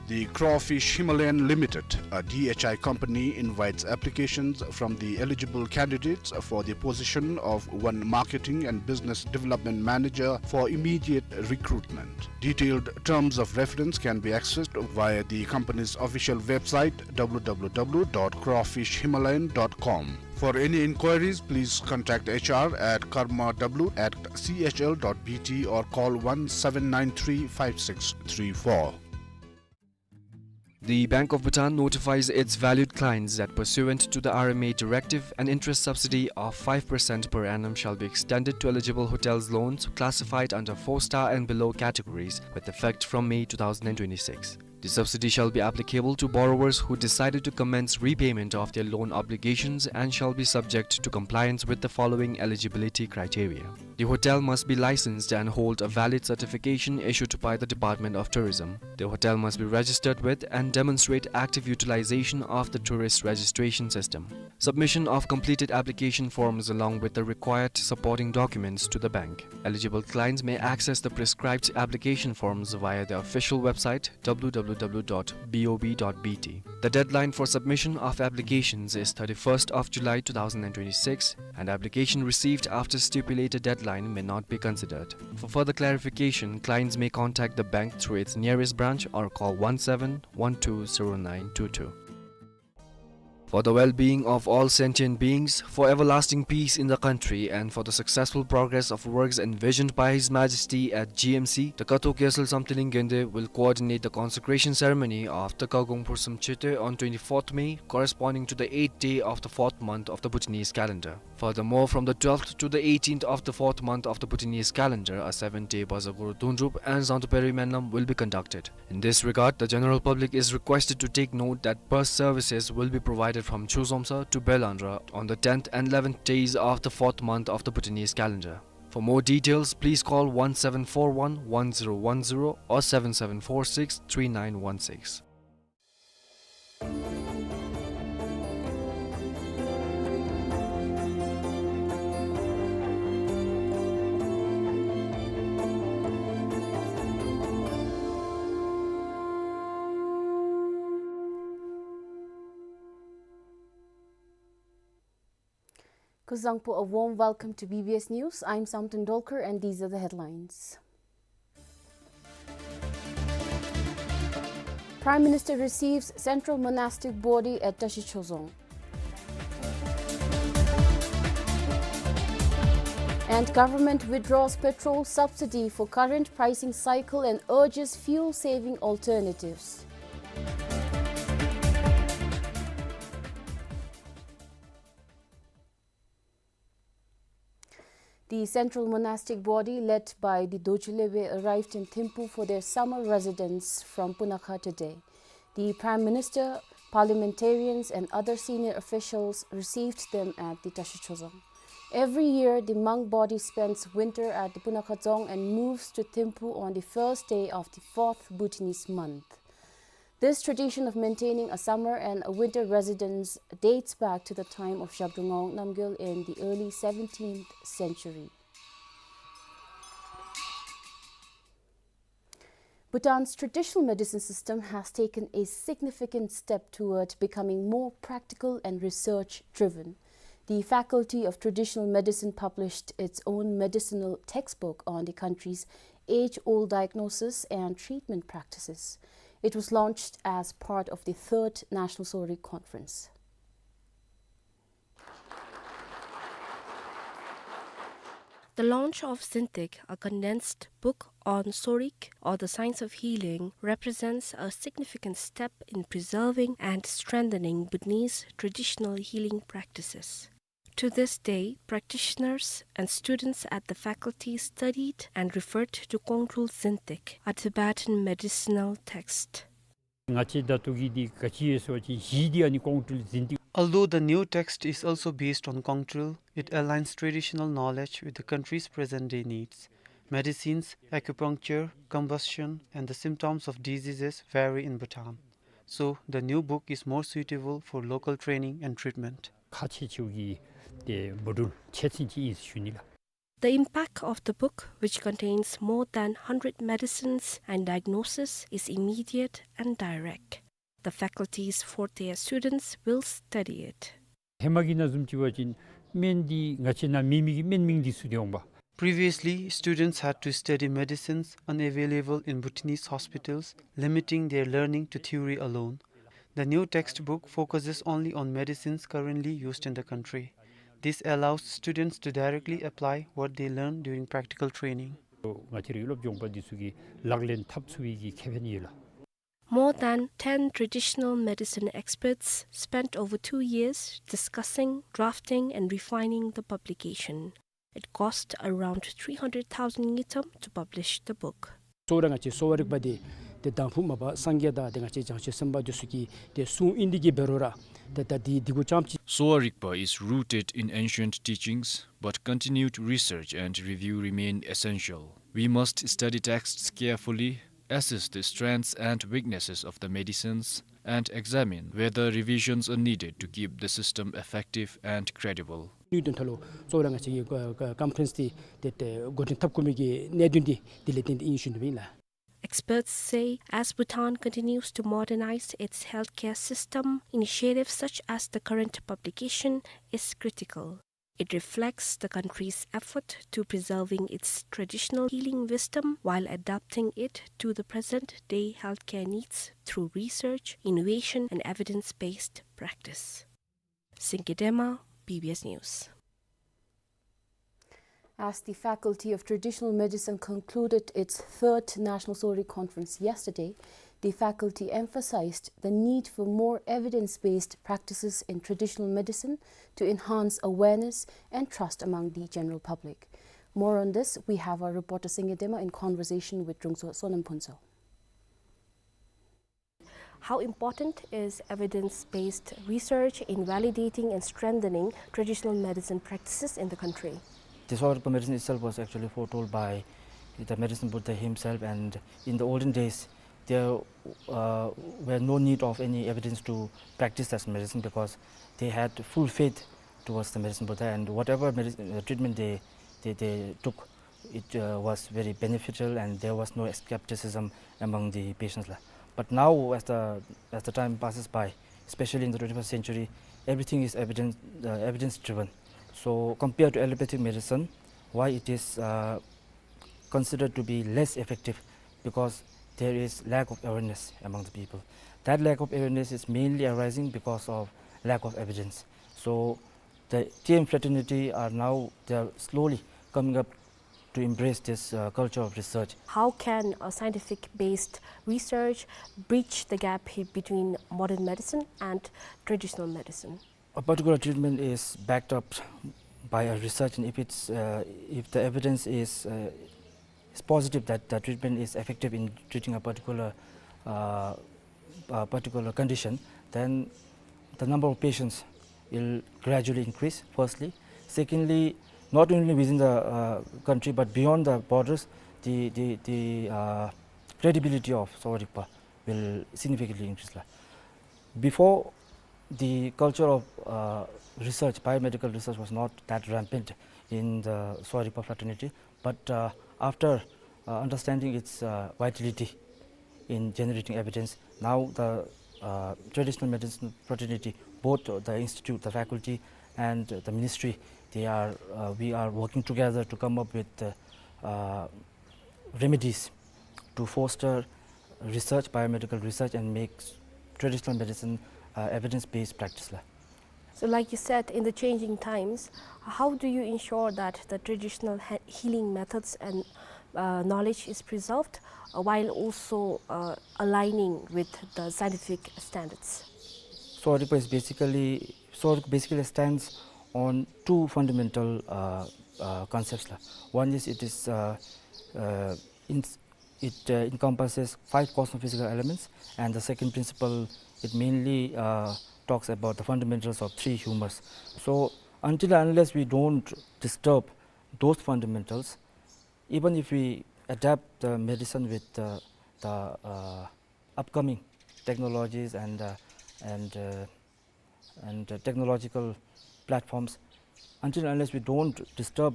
The Crawfish Himalayan Limited, a D H I company, invites applications from the eligible candidates for the position of one marketing and business development manager for immediate recruitment. Detailed terms of reference can be accessed via the company's official website, w w w dot crawfish himalayan dot com. For any inquiries, please contact H R at karma w at c h l dot b t or call one seven nine three five six three four. The Bank of Bhutan notifies its valued clients that pursuant to the R M A directive, an interest subsidy of five percent per annum shall be extended to eligible hotels loans classified under four-star and below categories with effect from May two thousand twenty-six. The subsidy shall be applicable to borrowers who decided to commence repayment of their loan obligations and shall be subject to compliance with the following eligibility criteria. The hotel must be licensed and hold a valid certification issued by the Department of Tourism. The hotel must be registered with and demonstrate active utilization of the tourist registration system. Submission of completed application forms along with the required supporting documents to the bank. Eligible clients may access the prescribed application forms via the official website, w w w dot b o b dot b t. The deadline for submission of applications is thirty-first of July two thousand twenty-six, and application received after stipulated deadline may not be considered. For further clarification, clients may contact the bank through its nearest branch or call one seven one two zero nine two two. For the well-being of all sentient beings, for everlasting peace in the country, and for the successful progress of works envisioned by His Majesty at G M C, the Kathok Gyalsel Samthiling Gende will coordinate the consecration ceremony of the Kagong Phursum Chete on twenty-fourth May, corresponding to the eighth day of the fourth month of the Bhutanese calendar. Furthermore, from the twelfth to the eighteenth of the fourth month of the Bhutanese calendar, a seven-day Baza Guru Dundrup and Zangtu Peri Menlam will be conducted. In this regard, the general public is requested to take note that bus services will be provided from Chuzomsa to Belandra on the tenth and eleventh days of the fourth month of the Bhutanese calendar. For more details, please call one seven four one one zero one zero or seven seven four six three nine one six. Kuzuzangpo, a warm welcome to B B S News. I'm Samten Dolkar and these are the headlines. Prime Minister receives Central Monastic Body at Tashi Chozong. And government withdraws petrol subsidy for current pricing cycle and urges fuel-saving alternatives. The central monastic body led by the Dorji Lebe arrived in Thimphu for their summer residence from Punakha today. The Prime Minister, parliamentarians and other senior officials received them at the Tashi Chozang. Every year, the monk body spends winter at the Punakha Dzong and moves to Thimphu on the first day of the fourth Bhutanese month. This tradition of maintaining a summer and a winter residence dates back to the time of Zhabdrung Ngawang Namgyal in the early seventeenth century. Bhutan's traditional medicine system has taken a significant step toward becoming more practical and research-driven. The Faculty of Traditional Medicine published its own medicinal textbook on the country's age-old diagnosis and treatment practices. It was launched as part of the third National Sorik Conference. The launch of Zintik, a condensed book on Sorik, or the science of healing, represents a significant step in preserving and strengthening Bhutanese traditional healing practices. To this day, practitioners and students at the faculty studied and referred to Kongtrul Zintik, a Tibetan medicinal text. ང་བཅས་ད་ལྟོ་གི་འདི་ག་ཅི་ཡོད་ཟེར་བ་ཅིན་གཞི་འདི་ཨ་ནི་ཀོང་ཀྲུལ་ཟིན་ཏེ། Although the new text is also based on Kongtrul, it aligns traditional knowledge with the country's present-day needs. Medicines, acupuncture, combustion, and the symptoms of diseases vary in Bhutan. So, the new book is more suitable for local training and treatment. ཁག་ཆེ་ཆེ་བོ་གི་ཏེ་འབུ་དྲུལ་ཆེ་ཆུང་ཅིག་ཨིན་ཟེར་ཞུ་ནི་ལགས། The impact of the book, which contains more than hundred medicines and diagnosis, is immediate and direct. The faculty's fourth year students will study it. ཧེ་མ་གི་ནང་བཟུམ་ཅིག་འབད་བ་ཅིན་སྨན་འདི་ང་བཅས་ནཱ་མེད་མི་གི་སྨན་མིང་འདི་ཚུ་ཏེ་འོང་པ། Previously, students had to study medicines unavailable in Bhutanese hospitals, limiting their learning to theory alone. The new textbook focuses only on medicines currently used in the country. This allows students to directly apply what they learn during practical training. ང་བཅས་རའི་སློབ་སྦྱོང་པ་འདི་ཚུ་གིས་ལག་ལེན་འཐབ་ཚུགས་པའི་གི་ཁེ་ཕན་ཡོད་ལགས། More than ten traditional medicine experts spent over two years discussing, drafting, and refining the publication. It cost around three hundred thousand ngultrum to publish the book. གཙོ་བོ་ར་ང་བཅས་གསོ་བ་རིག་པ་འདི་ཏེ་དང་ཕུ་མ་པ་སངས་རྒྱས་དང་ཏེ་ང་བཅས་བྱང་ཆུབ་སེམས་དཔའ་འདི་ཚུ་གི་ཏེ་གསུང་ཨིན་ཏེ་གི་འབད་རུང་ར་ཏེ་ད་འདི་འདི་གུ་ཙམ་ཅིག། Sowa Rigpa is rooted in ancient teachings, but continued research and review remain essential. We must study texts carefully, assess the strengths and weaknesses of the medicines, and examine whether revisions are needed to keep the system effective and credible. ནུས་དོན་ཐོག་ལུ་གཙོ་བོ་ར་ང་བཅས་ཀྱི་ཀོ་ཀོ་ཀོན་ཕ་རེནསི་འདི་ཏེ་ཏེ་འགོ་འདྲེན་འཐབ་དགོ་མི་གི་གནད་དོན་འདི་འདི་ལས་བརྟེན་ཏེ་ཨིན་ཞུ་ནི་ཨིན་ལགས། Experts say, as Bhutan continues to modernize its healthcare system, initiatives such as the current publication is critical. It reflects the country's effort to preserving its traditional healing wisdom while adapting it to the present-day healthcare needs through research, innovation, and evidence-based practice. Singye Dema, B B S News. As the Faculty of Traditional Medicine concluded its third National Sorik Conference yesterday, the faculty emphasized the need for more evidence-based practices in traditional medicine to enhance awareness and trust among the general public. More on this, we have our reporter Singye Dema in conversation with Drungso Sonam Phuntsho. How important is evidence-based research in validating and strengthening traditional medicine practices in the country? The Sowa Rigpa medicine itself was actually foretold by the medicine Buddha himself, and in the olden days, there, uh, were no need of any evidence to practice that medicine because they had full faith towards the medicine Buddha, and whatever medicine, uh, treatment they, they, they took, it, uh, was very beneficial, and there was no skepticism among the patients la. But now, as the, as the time passes by, especially in the twenty-first century, everything is evidence, uh, evidence driven. So compared to allopathic medicine, why it is, uh, considered to be less effective? Because there is lack of awareness among the people. That lack of awareness is mainly arising because of lack of evidence. So the T M fraternity are now, they are slowly coming up to embrace this, uh, culture of research. How can a scientific-based research bridge the gap between modern medicine and traditional medicine? A particular treatment is backed up by a research, and if it's, uh, if the evidence is, uh, is positive that the treatment is effective in treating a particular, uh, uh, particular condition, then the number of patients will gradually increase, firstly. Secondly, not only within the, uh, country but beyond the borders, the, the, the, uh, credibility of Sowa Rigpa will significantly increase la. Before, the culture of, uh, research, biomedical research, was not that rampant in the Sowa Rigpa fraternity, but, uh, after, uh, understanding its, uh, vitality in generating evidence, now the, uh, traditional medicine fraternity, both the institute, the faculty, and the ministry, they are, uh, we are working together to come up with, uh, uh, remedies to foster research, biomedical research, and make traditional medicine, uh, evidence-based practice la. So, like you said, in the changing times, how do you ensure that the traditional he-, healing methods and, uh, knowledge is preserved, uh, while also, uh, aligning with the scientific standards? Sowa Rigpa is basically, Sowa Rigpa basically stands on two fundamental, uh, uh, concepts la. One is it is, uh, uh, in, it, uh, encompasses five cosmophysical elements, and the second principle, it mainly, uh, talks about the fundamentals of three humors. So until and unless we don't disturb those fundamentals, even if we adapt the medicine with the, the, uh, upcoming technologies and, uh, and, uh, and, uh, technological platforms, until and unless we don't disturb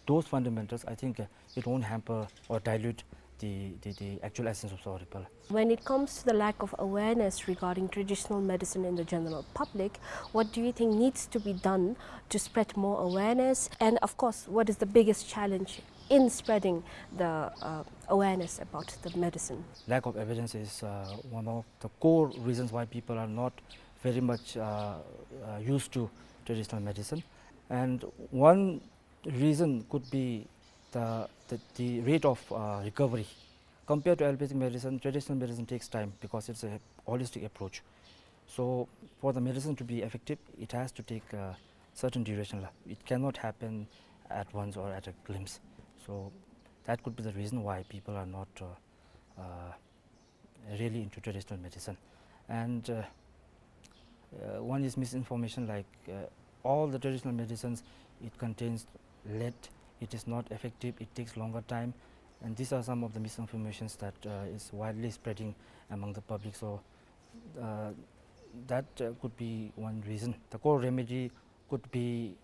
those fundamentals, I think, uh, it won't hamper or dilute the, the, the actual essence of Sowa Rigpa. When it comes to the lack of awareness regarding traditional medicine in the general public, what do you think needs to be done to spread more awareness? And of course, what is the biggest challenge in spreading the, uh, awareness about the medicine? Lack of evidence is, uh, one of the core reasons why people are not very much, uh, uh, used to traditional medicine. And one reason could be the, the, the rate of, uh, recovery. Compared to allopathic medicine, traditional medicine takes time because it's a holistic approach. So for the medicine to be effective, it has to take a certain duration la. It cannot happen at once or at a glimpse. So that could be the reason why people are not, uh, uh, really into traditional medicine. And, uh, uh, one is misinformation, like, uh, all the traditional medicines, it contains lead, it is not effective, it takes longer time, and these are some of the misinformations that, uh, is widely spreading among the public. So, uh, that, uh, could be one reason. The core remedy could be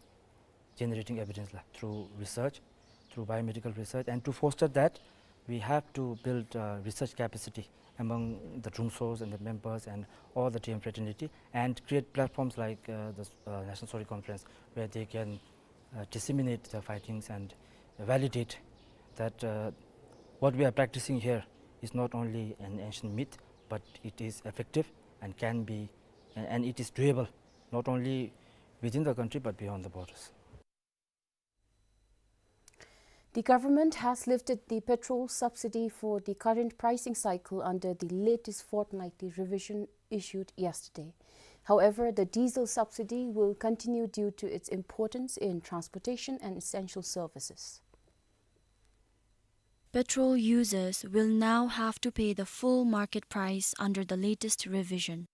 generating evidence la, through research, through biomedical research, and to foster that, we have to build, uh, research capacity among the Drumshoes and the members and all the T M fraternity, and create platforms like, uh, the, uh, National Sowa Rigpa Conference, where they can, uh, disseminate the findings and validate that, uh, what we are practicing here is not only an ancient myth, but it is effective and can be, and it is doable, not only within the country but beyond the borders. The government has lifted the petrol subsidy for the current pricing cycle under the latest fortnightly revision issued yesterday. However, the diesel subsidy will continue due to its importance in transportation and essential services. Petrol users will now have to pay the full market price under the latest revision.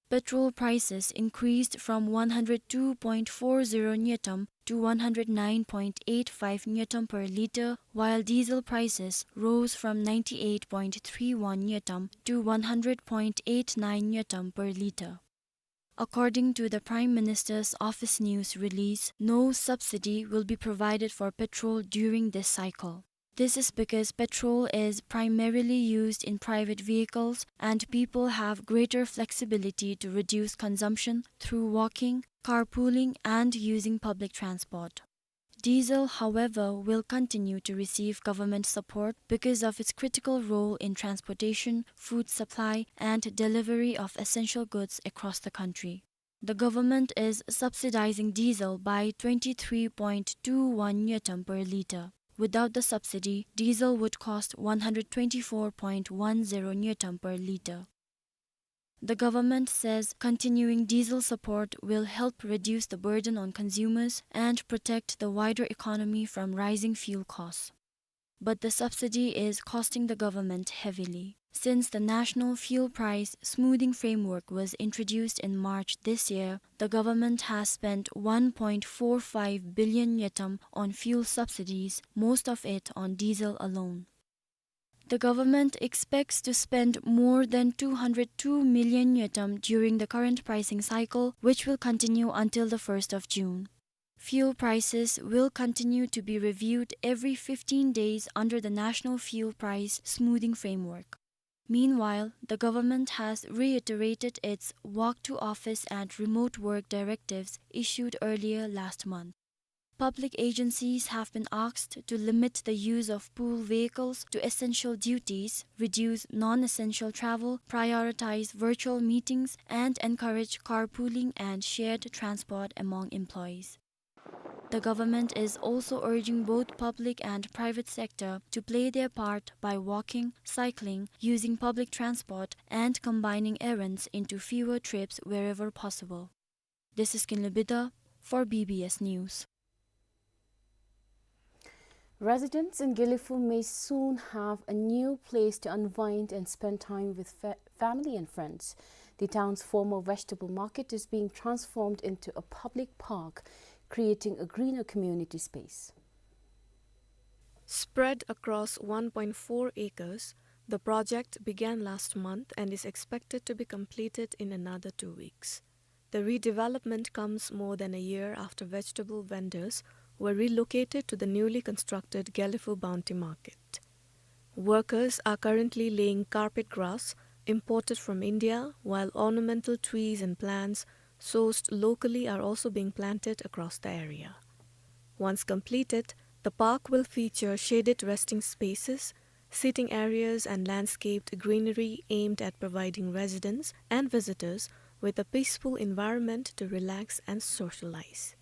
Petrol prices increased from one hundred two point four zero ngultrum to one hundred nine point eight five ngultrum per litre, while diesel prices rose from ninety-eight point three one ngultrum to one hundred point eight nine ngultrum per litre. According to the Prime Minister's Office news release, no subsidy will be provided for petrol during this cycle. This is because petrol is primarily used in private vehicles and people have greater flexibility to reduce consumption through walking, carpooling, and using public transport. Diesel, however, will continue to receive government support because of its critical role in transportation, food supply, and delivery of essential goods across the country. The government is subsidizing diesel by twenty-three point two one ngultrum per litre. Without the subsidy, diesel would cost one hundred twenty-four point one zero ngultrum per litre. The government says continuing diesel support will help reduce the burden on consumers and protect the wider economy from rising fuel costs. But the subsidy is costing the government heavily. Since the National Fuel Price Smoothing Framework was introduced in March this year, the government has spent one point four five billion ngultrum on fuel subsidies, most of it on diesel alone. The government expects to spend more than two hundred two million ngultrum during the current pricing cycle, which will continue until the first of June. Fuel prices will continue to be reviewed every fifteen days under the National Fuel Price Smoothing Framework. Meanwhile, the government has reiterated its walk to office and remote work directives issued earlier last month. Public agencies have been asked to limit the use of pool vehicles to essential duties, reduce non-essential travel, prioritize virtual meetings, and encourage carpooling and shared transport among employees. The government is also urging both public and private sector to play their part by walking, cycling, using public transport, and combining errands into fewer trips wherever possible. This is Kinley Bida for B B S News. Residents in Gelephu may soon have a new place to unwind and spend time with fa-, family and friends. The town's former vegetable market is being transformed into a public park, creating a greener community space. Spread across one point four acres, the project began last month and is expected to be completed in another two weeks. The redevelopment comes more than a year after vegetable vendors were relocated to the newly constructed Gelephu Bounty Market. Workers are currently laying carpet grass imported from India, while ornamental trees and plants sourced locally are also being planted across the area. Once completed, the park will feature shaded resting spaces, seating areas, and landscaped greenery aimed at providing residents and visitors with a peaceful environment to relax and socialize.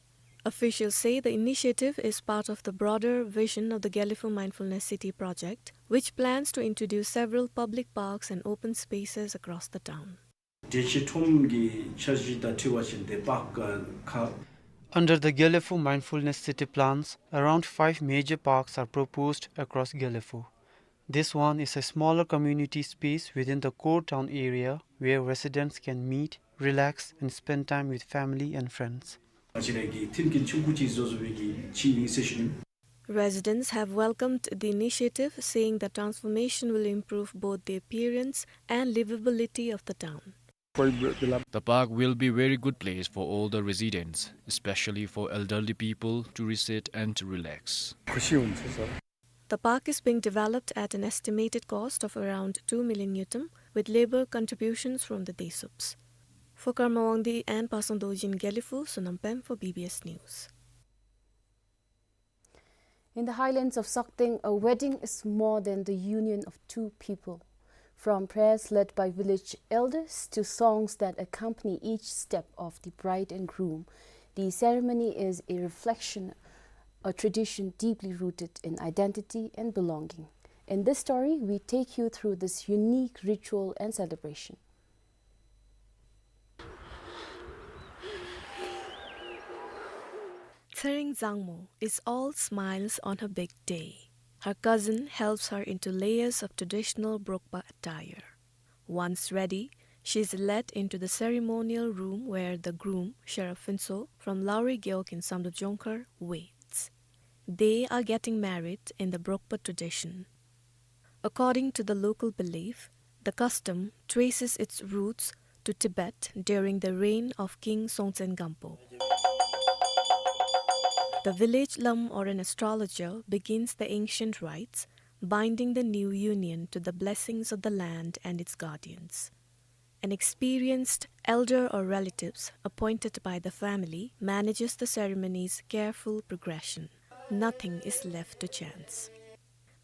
Officials say the initiative is part of the broader vision of the Gelephu Mindfulness City project, which plans to introduce several public parks and open spaces across the town. བདེ་སྐྱིད་ཁྲོམ་གྱི་འཆར་གཞི་དང་འཁྲིལ་བ་ཅིན་ཏེ་པཱརཀ་ཁག Under the Gelephu Mindfulness City plans, around five major parks are proposed across Gelephu. This one is a smaller community space within the core town area where residents can meet, relax, and spend time with family and friends. ང་བཅས་ར་གི་མཐུན་རྐྱེན་ཆེན་པོ་ཅིག་བཟོ་བཟོ་བའི་གི་ཅིག་ཨིན་ཟེར་ཞུ་ནི། Residents have welcomed the initiative, saying the transformation will improve both the appearance and livability of the town. The park will be very good place for all the residents, especially for elderly people to reset and to relax. The park is being developed at an estimated cost of around two million ngultrum, with labor contributions from the Desups. For Karma Wangdi and Pasang Dorji in Gelephu, Sonam Pem for B B S News. In the highlands of Sakteng, a wedding is more than the union of two people. From prayers led by village elders to songs that accompany each step of the bride and groom, the ceremony is a reflection, a tradition deeply rooted in identity and belonging. In this story, we take you through this unique ritual and celebration. Tsering Zangmo is all smiles on her big day. Her cousin helps her into layers of traditional Brokpa attire. Once ready, she is led into the ceremonial room where the groom, Sherab Phuntsho, from Lauri Gewog in Samdrup Jongkhar, waits. They are getting married in the Brokpa tradition. According to the local belief, the custom traces its roots to Tibet during the reign of King Songtsen Gampo. The village lam or an astrologer begins the ancient rites, binding the new union to the blessings of the land and its guardians. An experienced elder or relatives appointed by the family manages the ceremony's careful progression. Nothing is left to chance.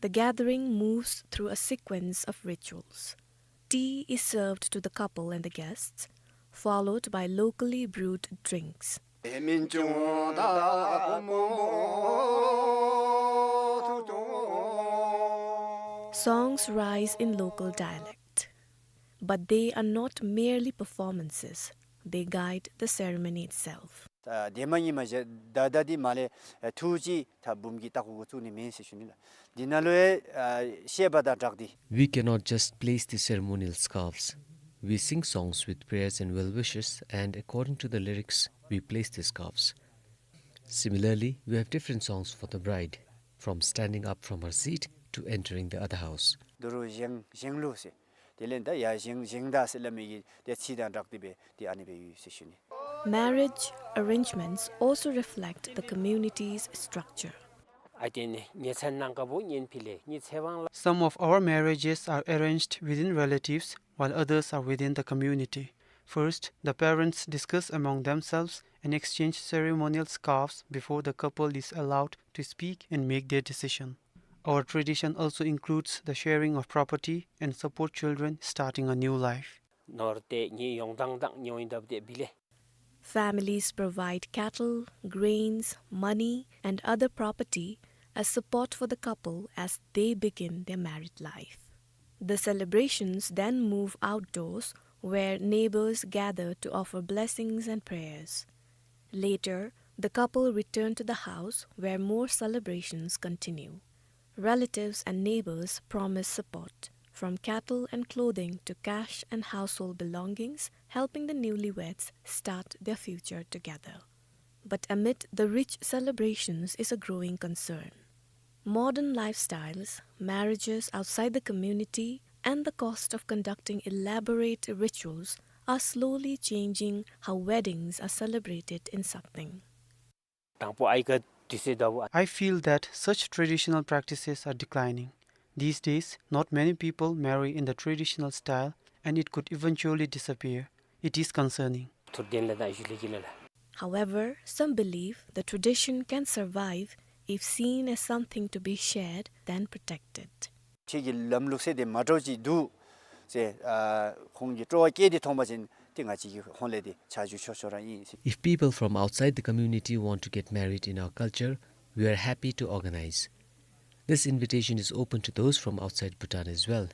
The gathering moves through a sequence of rituals. Tea is served to the couple and the guests, followed by locally brewed drinks. Songs rise in local dialect, but they are not merely performances, they guide the ceremony itself. ད་དེ་མ་ཡིན་མ་གཞི་ད་ད་འདི་མ་ལས་ཨ་ཐུགས་རྗེ་ད་འབུམ་གྱི་ད་གུ་གུ་བཙུགས་ནི་མེན་ཟེར་ཞུ་ནི་ལགས། འདི་ནང་ལུ་ཨ་བཤད་པ་དང་སྦྲགས་ཏེ། We cannot just place the ceremonial scarves. We sing songs with prayers and well wishes, and according to the lyrics, we place the scarves. Similarly, we have different songs for the bride, from standing up from her seat to entering the other house. འདི་རུ་བཞེངས་བཞེངས་ལུགས་ཟེར། དེ་ལས་ད་ཡར་བཞེངས་བཞེངས་ད་ཟེར་སླབ་མི་གི་དེ་ཚིག་དང་སྦྲགས་ཏེ་སྦེ་དེ་ཨ་ནི་སྦེ་ཡོད་ཟེར་ཞུ་ནི། Marriage arrangements also reflect the community's structure. ཨ་དེ་ནི་ཉེ་ཚན་ནང་ཀ་བུ་གཉེན་ཕི་ལེ་ཉེ་ཚེ་དབང་ལ། Some of our marriages are arranged within relatives, while others are within the community. First, the parents discuss among themselves and exchange ceremonial scarves before the couple is allowed to speak and make their decision. Our tradition also includes the sharing of property and support children starting a new life. ནོར་ཏེ་ཉེ་ཡོང་དང་དང་ཉེ་ཡོང་དབ་ཏེ་བི་ལེ། Families provide cattle, grains, money, and other property as support for the couple as they begin their married life. The celebrations then move outdoors, where neighbors gather to offer blessings and prayers. Later, the couple return to the house, where more celebrations continue. Relatives and neighbors promise support, from cattle and clothing to cash and household belongings, helping the newlyweds start their future together. But amid the rich celebrations is a growing concern. Modern lifestyles, marriages outside the community, and the cost of conducting elaborate rituals are slowly changing how weddings are celebrated in Sakteng. དང་པོ་ཨའི་ཀ་དུས་ཚོད་ད་བུ། I feel that such traditional practices are declining. These days, not many people marry in the traditional style, and it could eventually disappear. It is concerning. ཐུར་དེན་ལ་དང་ཞུ་ལེ་གི་ལ་ལ། However, some believe the tradition can survive if seen as something to be shared than protected. ཁྱེད་ཀྱི་ལམ་ལུགས་ཟེར་དེ་མ་འདྲཝ་ཅིག་འདུག་ཟེར་ཨ་ཁོང་གིས་སྤྲོ་བ་བསྐྱེད་དེ་མཐོང་པ་ཅིན་ཏེ་ང་བཅས་ཀྱིས་ཧོང་ལས་ཏེ་ཆ་འཇོག་ཆོག་ཆོག་ར་ཨིན་ཟེར། If people from outside the community want to get married in our culture, we are happy to organize. This invitation is open to those from outside Bhutan as well.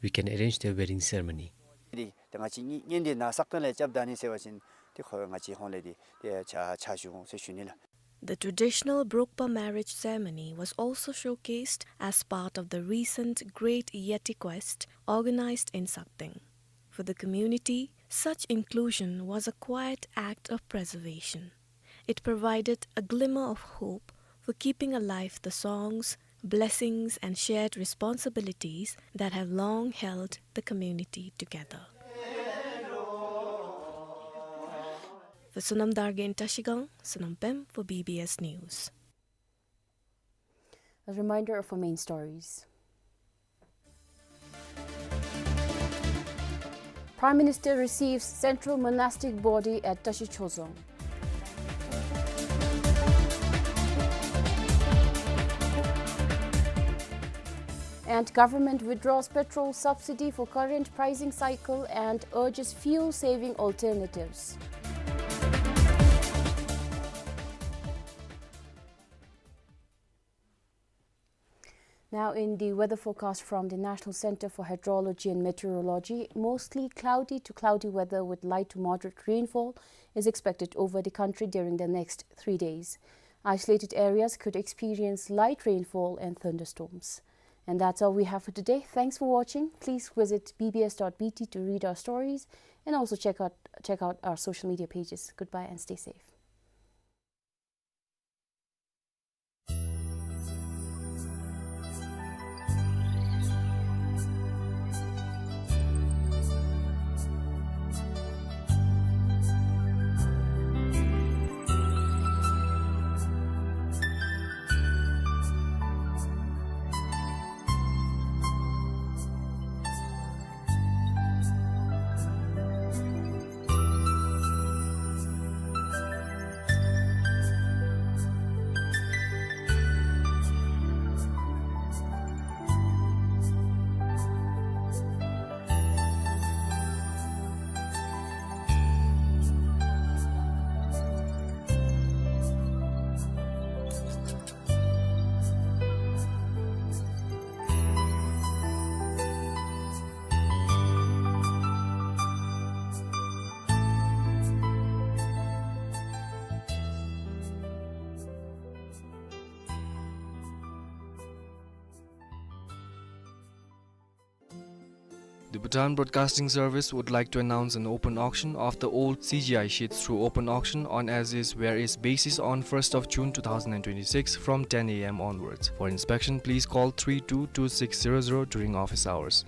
We can arrange their wedding ceremony. ཏེ་ང་བཅས་གཉེན་གཉེན་འདི་ནཱ་སག་སྟེང་ལས་རྐྱབ་ད་ནི་ཟེར་བ་ཅིན་ཏེ་ཁོ་ང་བཅས་ཧོང་ལས་ཏེ་ཏེ་ཆ་ཆ་འཇོག་འོང་ཟེར་ཞུ་ནི་ལགས། The traditional Brokpa marriage ceremony was also showcased as part of the recent Great Yeti Quest organized in Sakteng. For the community, such inclusion was a quiet act of preservation. It provided a glimmer of hope for keeping alive the songs, blessings, and shared responsibilities that have long held the community together. For Sonam Dargen Trashigang, Sonam Pem for B B S News. A reminder of our main stories. Prime Minister receives Central Monastic Body at Tashi Chozong. And government withdraws petrol subsidy for current pricing cycle and urges fuel-saving alternatives. Now in the weather forecast from the National Center for Hydrology and Meteorology, mostly cloudy to cloudy weather with light to moderate rainfall is expected over the country during the next three days. Isolated areas could experience light rainfall and thunderstorms. And that's all we have for today. Thanks for watching. Please visit B B S dot B T to read our stories and also check out, check out our social media pages. Goodbye and stay safe. The Bhutan Broadcasting Service would like to announce an open auction of the old C G I sheets through open auction on as-is, where-is basis on first of June two thousand and twenty-six from ten A M onwards. For inspection, please call three two two six zero zero during office hours.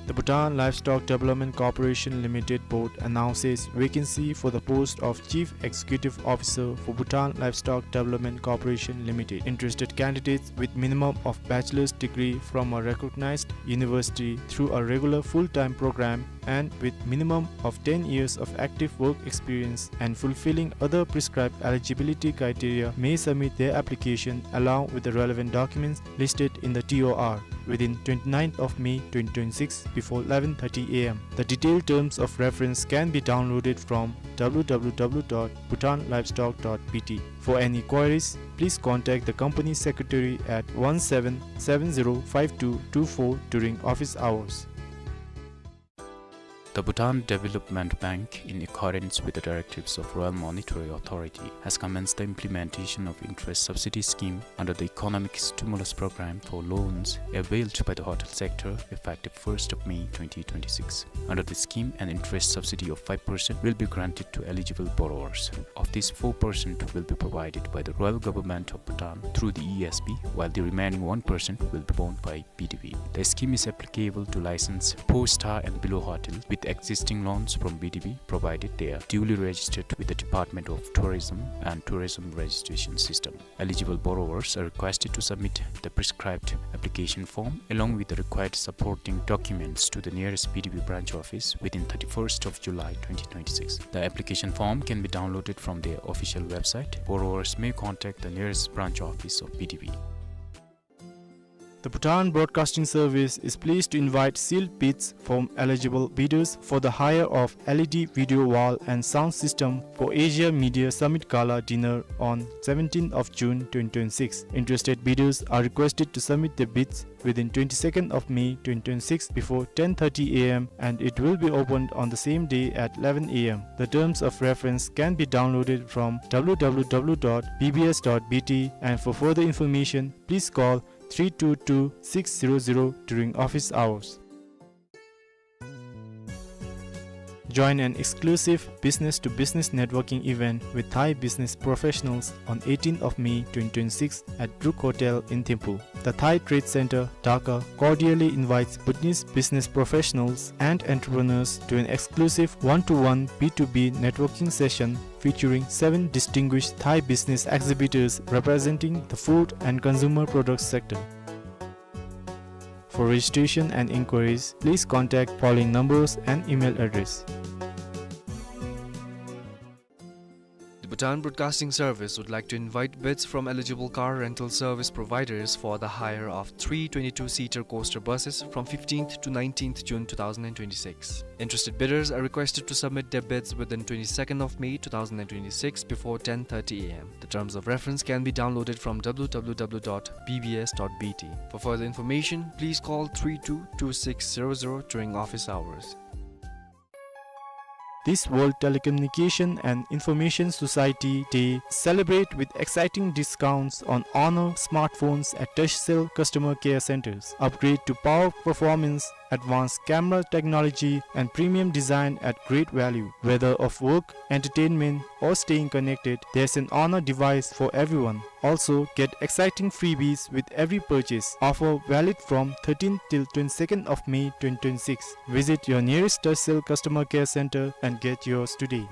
The Bhutan Livestock Development Corporation Limited Board announces vacancy for the post of Chief Executive Officer for Bhutan Livestock Development Corporation Limited. Interested candidates with minimum of bachelor's degree from a recognized university through a regular full-time program and with minimum of ten years of active work experience and fulfilling other prescribed eligibility criteria may submit their application along with the relevant documents listed in the T O R within twenty-ninth of May twenty twenty-six before eleven thirty A M. The detailed terms of reference can be downloaded from W W W dot bhutan livestock dot B T. For any queries, please contact the company secretary at one seven seven zero five two two four during office hours. The Bhutan Development Bank, in accordance with the directives of Royal Monetary Authority, has commenced the implementation of interest subsidy scheme under the Economic Stimulus Program for loans availed by the hotel sector, effective first of May twenty twenty-six. Under the scheme, an interest subsidy of five percent will be granted to eligible borrowers. Of this, four percent will be provided by the Royal Government of Bhutan through the E S B, while the remaining one percent will be borne by B D B. The scheme is applicable to licensed four-star and below hotels with existing loans from B D B, provided they are duly registered with the Department of Tourism and Tourism Registration System. Eligible borrowers are requested to submit the prescribed application form along with the required supporting documents to the nearest B D B branch office within thirty-first of July twenty twenty-six. The application form can be downloaded from their official website. Borrowers may contact the nearest branch office of B D B. The Bhutan Broadcasting Service is pleased to invite sealed bids from eligible bidders for the hire of L E D video wall and sound system for Asia Media Summit Gala Dinner on seventeenth of June twenty twenty-six. Interested bidders are requested to submit their bids within twenty-second of May twenty twenty-six before ten thirty A M, and it will be opened on the same day at eleven A M. The terms of reference can be downloaded from W W W dot B B S dot B T, and for further information, please call three two two six zero zero during office hours. Join an exclusive business-to-business networking event with Thai business professionals on eighteenth of May twenty twenty-six at Brook Hotel in Thimphu. The Thai Trade Center, Dhaka, cordially invites Bhutanese business professionals and entrepreneurs to an exclusive one-to-one B two B networking session featuring seven distinguished Thai business exhibitors representing the food and consumer products sector. For registration and inquiries, please contact following numbers and email address. The Bhutan Broadcasting Service would like to invite bids from eligible car rental service providers for the hire of three twenty-two seater coaster buses from fifteenth to nineteenth June two thousand and twenty-six. Interested bidders are requested to submit their bids within twenty-second of May two thousand and twenty-six before ten thirty A M. The terms of reference can be downloaded from W W W dot B B S dot B T. For further information, please call three two two six zero zero during office hours. This World Telecommunication and Information Society Day celebrate with exciting discounts on Honor smartphones at Turkcell customer care centers. Upgrade to power performance, advanced camera technology, and premium design at great value. Whether of work, entertainment, or staying connected, there's an Honor device for everyone. Also, get exciting freebies with every purchase. Offer valid from thirteenth till twenty-second of May twenty twenty-six. Visit your nearest Turkcell customer care center and get yours today.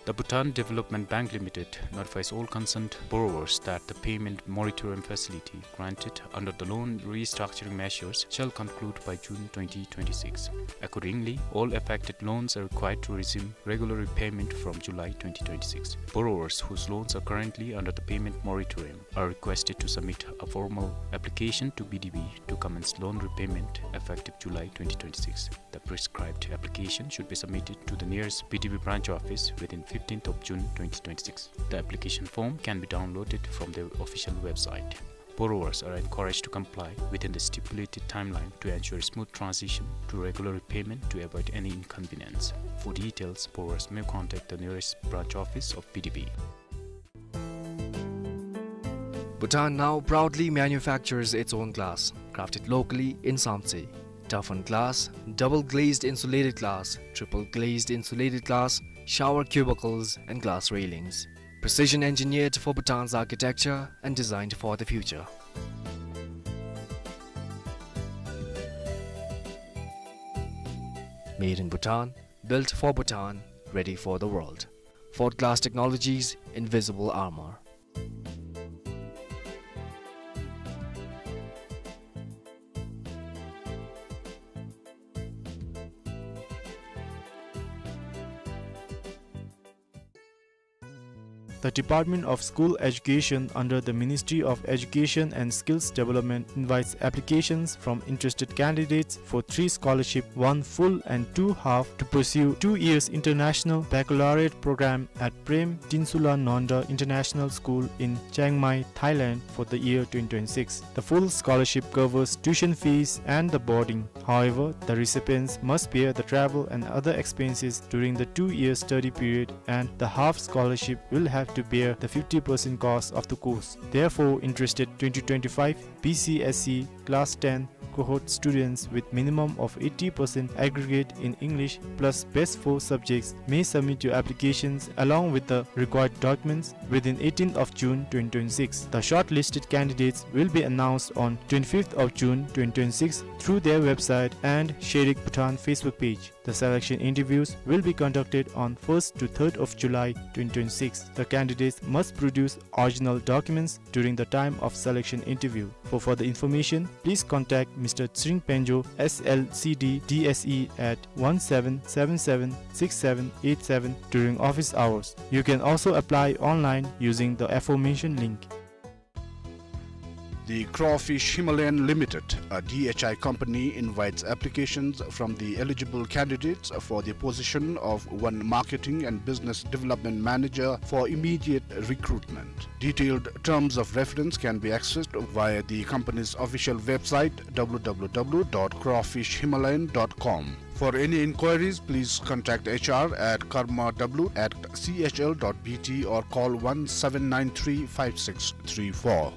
The Bhutan Development Bank Limited notifies all concerned borrowers that the payment moratorium facility granted under the loan restructuring measures shall conclude by June twenty twenty-six. Accordingly, all affected loans are required to resume regular repayment from July twenty twenty-six. Borrowers whose loans are currently under the payment moratorium are requested to submit a formal application to B D B to commence loan repayment effective July twenty twenty-six. The prescribed application should be submitted to the nearest B D B branch office within fifteenth of June twenty twenty-six. The application form can be downloaded from their official website. Borrowers are encouraged to comply within the stipulated timeline to ensure smooth transition to regular repayment to avoid any inconvenience. For details, borrowers may contact the nearest branch office of B D B. Bhutan now proudly manufactures its own glass, crafted locally in Samtse. Toughened glass, double glazed insulated glass, triple glazed insulated glass, shower cubicles, and glass railings. Precision engineered for Bhutan's architecture and designed for the future. Made in Bhutan, built for Bhutan, ready for the world. Ford Glass Technologies, invisible armor. The Department of School Education under the Ministry of Education and Skills Development invites applications from interested candidates for three scholarship, one full and two half, to pursue two years international baccalaureate program at Prem Tinsula Nonda International School in Chiang Mai, Thailand for the year twenty twenty-six. The full scholarship covers tuition fees and the boarding. However, the recipients must bear the travel and other expenses during the two-year study period, and the half scholarship will have to bear the fifty percent cost of the course. Therefore, interested twenty twenty-five B C S E Class ten cohort students with minimum of eighty percent aggregate in English plus best four subjects may submit your applications along with the required documents within eighteenth of June twenty twenty-six. The shortlisted candidates will be announced on twenty-fifth of June twenty twenty-six through their website and Sherik Bhutan Facebook page. The selection interviews will be conducted on first to third of July twenty twenty-six. The candidates must produce original documents during the time of selection interview. For further information, please contact Mister Tsering Penjo, S L C D D S E at one seven seven seven six seven eight seven during office hours. You can also apply online using the aforementioned link. The Crawfish Himalayan Limited, a D H I company, invites applications from the eligible candidates for the position of one marketing and business development manager for immediate recruitment. Detailed terms of reference can be accessed via the company's official website, W W W dot crawfish himalayan dot com. For any inquiries, please contact H R at karma w at c h l dot b t or call one seven nine three five six three four.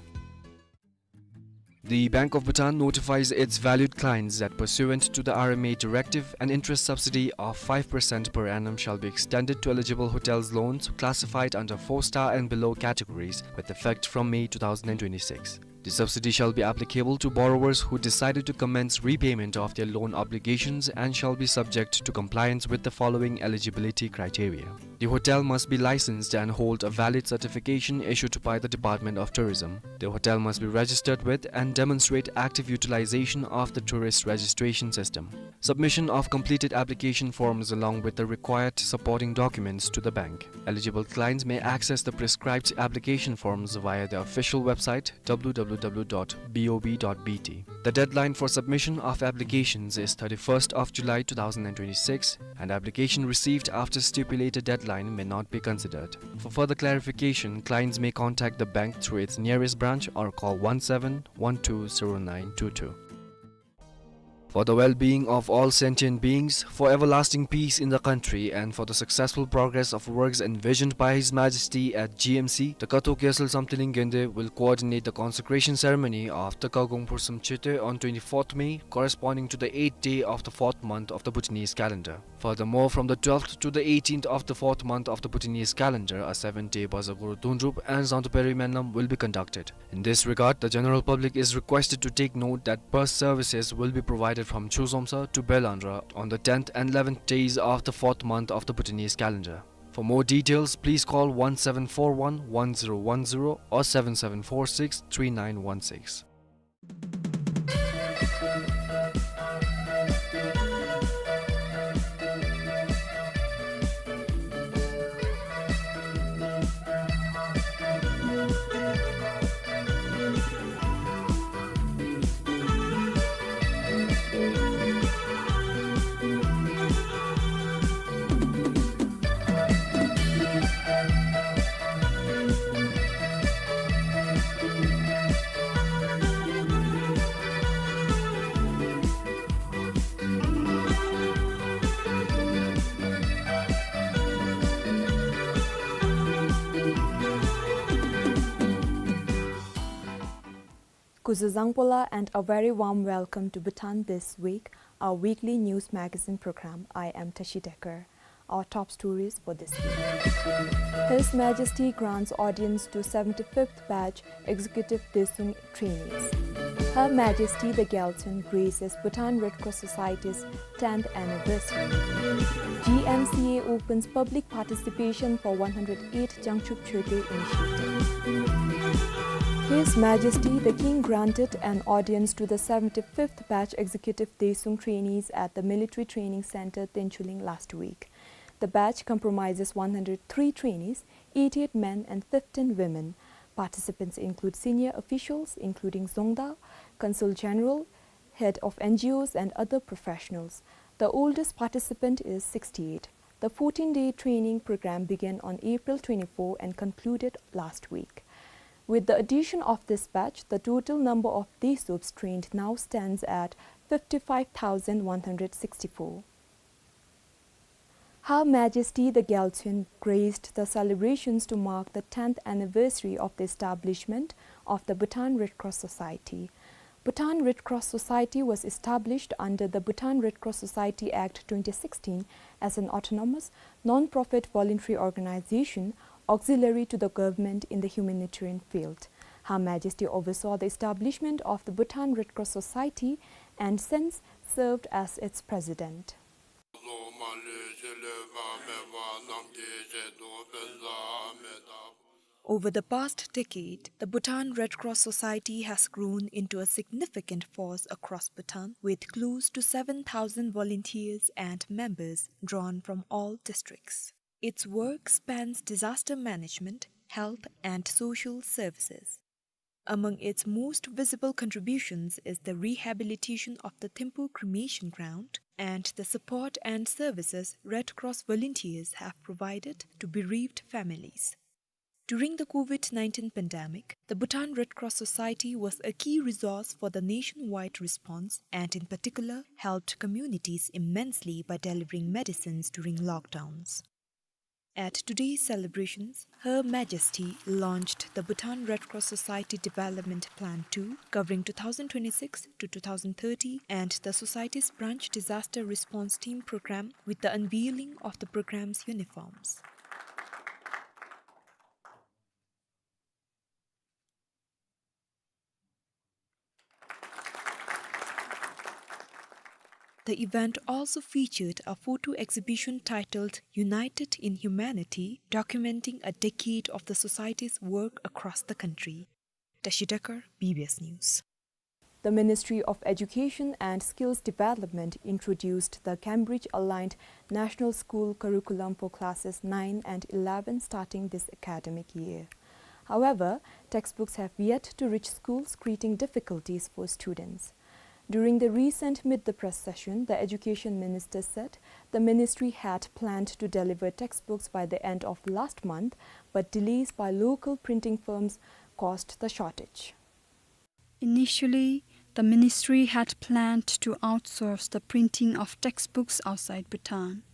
The Bank of Bhutan notifies its valued clients that pursuant to the R M A directive, an interest subsidy of five percent per annum shall be extended to eligible hotels loans classified under four-star and below categories with effect from May two thousand twenty-six. The subsidy shall be applicable to borrowers who decided to commence repayment of their loan obligations and shall be subject to compliance with the following eligibility criteria. The hotel must be licensed and hold a valid certification issued by the Department of Tourism. The hotel must be registered with and demonstrate active utilization of the tourist registration system. Submission of completed application forms along with the required supporting documents to the bank. Eligible clients may access the prescribed application forms via the official website, W W W dot B O B dot B T. The deadline for submission of applications is thirty-first of July two thousand twenty-six, and application received after stipulated deadline may not be considered. For further clarification, clients may contact the bank through its nearest branch or call one seven one two zero nine two two. For the well-being of all sentient beings, for everlasting peace in the country, and for the successful progress of works envisioned by His Majesty at G M C, the Kathok Gyaltsel Samthiling Gende will coordinate the consecration ceremony of the Kagong Phursum Chete on twenty-fourth May, corresponding to the eighth day of the fourth month of the Bhutanese calendar. Furthermore, from the twelfth to the eighteenth of the fourth month of the Bhutanese calendar, a seven-day Baza Guru Dundrup and Zangdo Peri Menlam will be conducted. In this regard, the general public is requested to take note that bus services will be provided from Chuzomsa to Belandra on the tenth and eleventh days of the fourth month of the Bhutanese calendar. For more details, please call one seven four one one zero one zero or seven seven four six three nine one six. Kuzuzangpola and a very warm welcome to Bhutan This Week, our weekly news magazine program. I am Tashi Dekar. Our top stories for this week. His Majesty grants audience to seventy-fifth batch Executive Daesung trainees. Her Majesty the Gyaltsuen graces Bhutan Red Cross Society's tenth anniversary. G M C A opens public participation for one hundred eight Jangchub Choetey initiative. His Majesty the King granted an audience to the seventy-fifth batch Executive Daesung trainees at the Military Training Center, Tenchuling last week. The batch comprises one hundred three trainees, eighty-eight men and fifteen women. Participants include senior officials, including Dzongda, Consul General, head of N G Os and other professionals. The oldest participant is sixty-eight. The fourteen-day training program began on April twenty-four and concluded last week. With the addition of this batch, the total number of Daesups trained now stands at fifty-five thousand one hundred sixty-four. Her Majesty the Gyaltsuen graced the celebrations to mark the tenth anniversary of the establishment of the Bhutan Red Cross Society. Bhutan Red Cross Society was established under the Bhutan Red Cross Society Act twenty sixteen as an autonomous, non-profit voluntary organization auxiliary to the government in the humanitarian field. Her Majesty oversaw the establishment of the Bhutan Red Cross Society and since served as its president. Over the past decade, the Bhutan Red Cross Society has grown into a significant force across Bhutan, with close to seven thousand volunteers and members drawn from all districts. Its work spans disaster management, health, and social services. Among its most visible contributions is the rehabilitation of the Thimphu cremation ground and the support and services Red Cross volunteers have provided to bereaved families. During the COVID nineteen pandemic, the Bhutan Red Cross Society was a key resource for the nationwide response and, in particular, helped communities immensely by delivering medicines during lockdowns. At today's celebrations, Her Majesty launched the Bhutan Red Cross Society Development Plan two, covering two thousand twenty-six to two thousand thirty, and the Society's Branch Disaster Response Team Program with the unveiling of the program's uniforms. The event also featured a photo exhibition titled United in Humanity, documenting a decade of the Society's work across the country. Tashi Dekar, B B S News. The Ministry of Education and Skills Development introduced the Cambridge-aligned National School Curriculum for classes nine and eleven starting this academic year. However, textbooks have yet to reach schools, creating difficulties for students. During the recent Meet the Press session, the Education Minister said the ministry had planned to deliver textbooks by the end of last month, but delays by local printing firms caused the shortage. Initially, the ministry had planned to outsource the printing of textbooks outside Bhutan.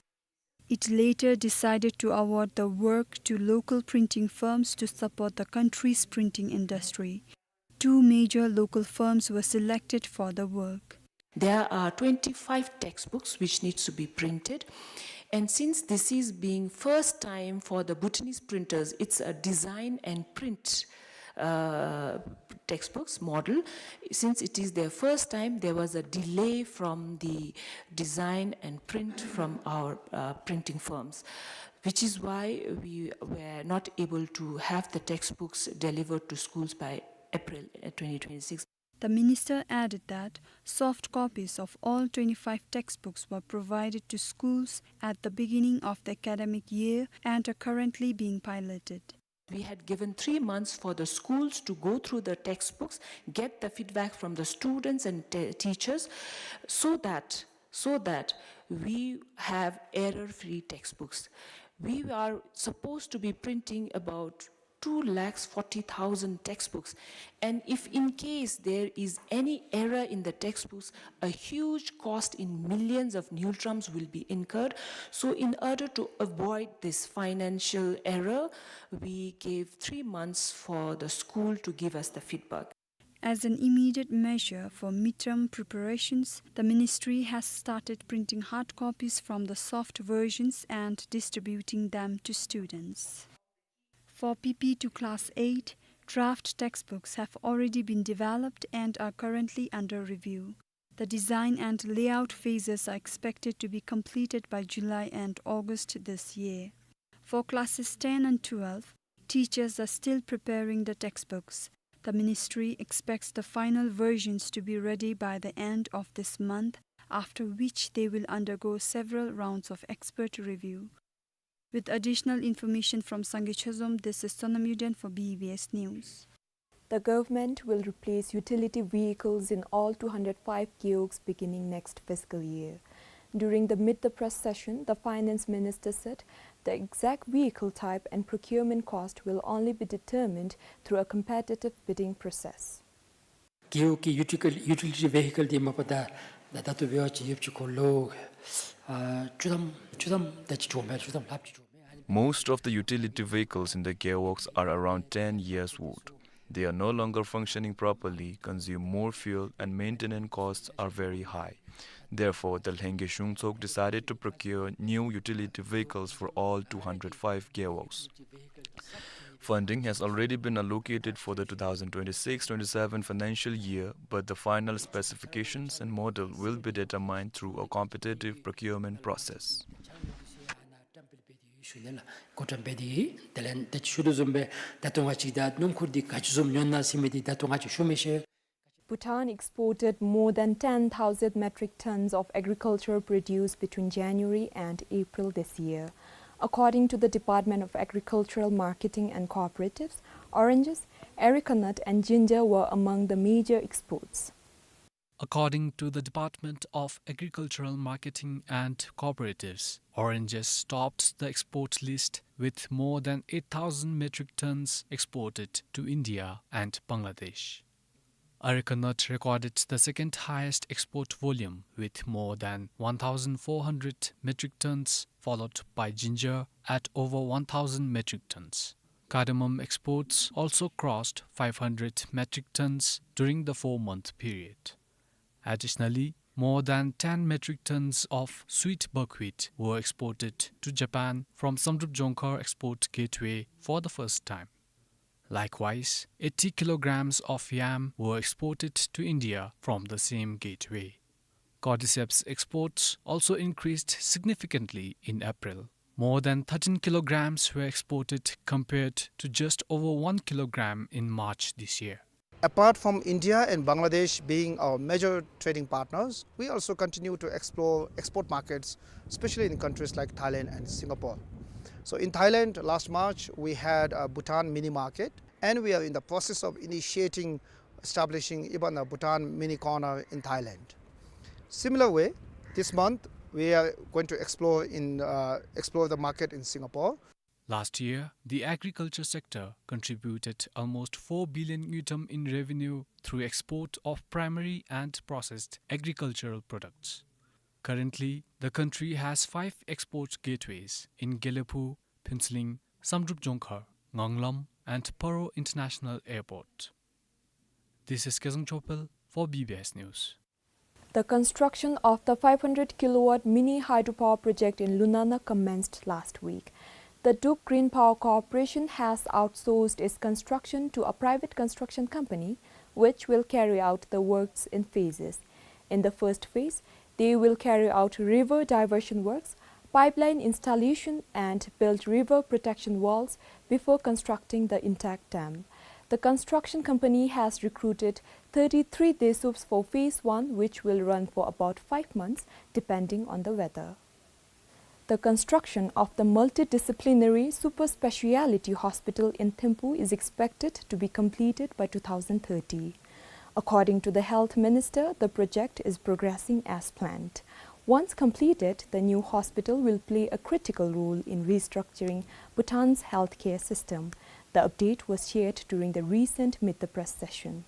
It later decided to award the work to local printing firms to support the country's printing industry. Two major local firms were selected for the work. There are twenty-five textbooks which needs to be printed, and since this is being first time for the Bhutanese printers, it's a design and print, uh, textbooks model. Since it is their first time, there was a delay from the design and print from our, uh, printing firms, which is why we were not able to have the textbooks delivered to schools by April, uh, twenty twenty-six. The minister added that soft copies of all twenty-five textbooks were provided to schools at the beginning of the academic year and are currently being piloted. We had given three months for the schools to go through the textbooks, get the feedback from the students and te-, teachers, so that, so that we have error-free textbooks. We are supposed to be printing about two lakhs forty thousand textbooks, and if in case there is any error in the textbooks, a huge cost in millions of ngultrams will be incurred. So in order to avoid this financial error, we gave three months for the school to give us the feedback. As an immediate measure for midterm preparations, the ministry has started printing hard copies from the soft versions and distributing them to students. For P P to Class eight, draft textbooks have already been developed and are currently under review. The design and layout phases are expected to be completed by July and August this year. For classes ten and twelve, teachers are still preparing the textbooks. The ministry expects the final versions to be ready by the end of this month, after which they will undergo several rounds of expert review. With additional information from Sangay Chozom, this is Sonam Yuden for B B S News. The government will replace utility vehicles in all two hundred five gewogs beginning next fiscal year. During the Meet the Press session, the finance minister said the exact vehicle type and procurement cost will only be determined through a competitive bidding process. Gewogs གི་ཡུ་ཊི་ལི་ཊི་ཝེ་ཧི་ཀལ་འདི་མ་པ་ད་ད་ལྟོ་འབད་བ་ཅིན་ཡོདཔ་ཅིག་ཁོ་ལོ་ཨ་བཅུ་ཐམ་བཅུ་ཐམ་ད་ཅིག་འགྱོཝ་མས། བཅུ་ཐམ་ལྷགཔ་ཅིག་འགྱོཝ་མས། Most of the utility vehicles in the gewogs are around ten years old. They are no longer functioning properly, consume more fuel, and maintenance costs are very high. Therefore, the Lhengye Shungtsok decided to procure new utility vehicles for all two hundred five gewogs. Funding has already been allocated for the two thousand twenty-six twenty-seven financial year, but the final specifications and model will be determined through a competitive procurement process. ཞུ་ནི་ལགས། གོ་བཀྲམ་འབད་དེ་དེ་ལས་ད་ཅི་ཞུ་དོ་བཟུམ་སྦེ་ད་ལྟོ་ང་བཅས་ད་སྣུམ་འཁོར་འདི་ག་ཅི་བཟུམ་ཉོ་ནི་ཟེར་མི་འདི་ད་ལྟོ་ང་བཅས་ཞུ་མི་ཤེས། Bhutan exported more than ten thousand metric tons of agricultural produce between January and April this year. According to the Department of Agricultural Marketing and Cooperatives, oranges, areca nut and ginger were among the major exports. According to the Department of Agricultural Marketing and Cooperatives, oranges topped the export list with more than eight thousand metric tons exported to India and Bangladesh. Areca nut recorded the second highest export volume with more than one thousand four hundred metric tons, followed by ginger at over one thousand metric tons. Cardamom exports also crossed five hundred metric tons during the four-month period. Additionally, more than ten metric tons of sweet buckwheat were exported to Japan from Samdrup Jongkhar export gateway for the first time. Likewise, eighty kilograms of yam were exported to India from the same gateway. Cordyceps exports also increased significantly in April. More than thirteen kilograms were exported compared to just over one kilogram in March this year. Apart from India and Bangladesh being our major trading partners, we also continue to explore export markets, especially in countries like Thailand and Singapore. So in Thailand, last March, we had a Bhutan mini market, and we are in the process of initiating, establishing even a Bhutan mini corner in Thailand. Similar way, this month, we are going to explore in, uh, explore the market in Singapore. Last year, the agriculture sector contributed almost four billion ngultrum in revenue through export of primary and processed agricultural products. Currently, the country has five export gateways in Gelephu, Phuentsholing, Samdrup Jongkhar, Nganglom, and Paro International Airport. This is Kezang Chopel for B B S News. The construction of the five hundred kilowatt mini hydropower project in Lunana commenced last week. The Duk Green Power Corporation has outsourced its construction to a private construction company, which will carry out the works in phases. In the first phase, they will carry out river diversion works, pipeline installation, and build river protection walls before constructing the intact dam. The construction company has recruited thirty-three desuks for phase one, which will run for about five months, depending on the weather. The construction of the multidisciplinary super speciality hospital in Thimphu is expected to be completed by two thousand thirty. According to the health minister, the project is progressing as planned. Once completed, the new hospital will play a critical role in restructuring Bhutan's healthcare system. The update was shared during the recent Meet the Press session.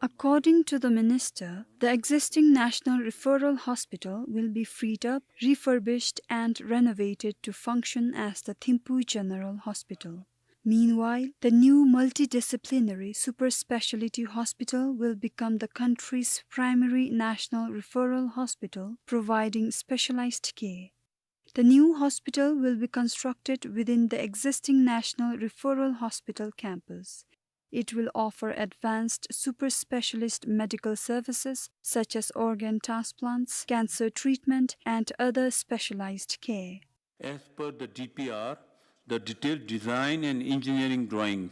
According to the minister, the existing National Referral Hospital will be freed up, refurbished and renovated to function as the Thimphu General Hospital. Meanwhile, the new multidisciplinary super specialty hospital will become the country's primary national referral hospital, providing specialized care. The new hospital will be constructed within the existing National Referral Hospital campus. It will offer advanced super specialist medical services such as organ transplants, cancer treatment, and other specialized care. As per the D P R, the detailed design and engineering drawings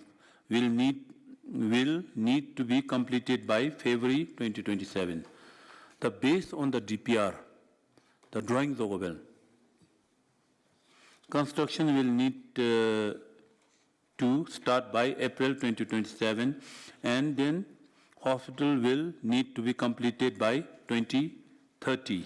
will need, will need to be completed by February twenty twenty-seven. The, based on the D P R, the drawings of a well, construction will need, uh, to start by April twenty twenty-seven, and then hospital will need to be completed by twenty thirty.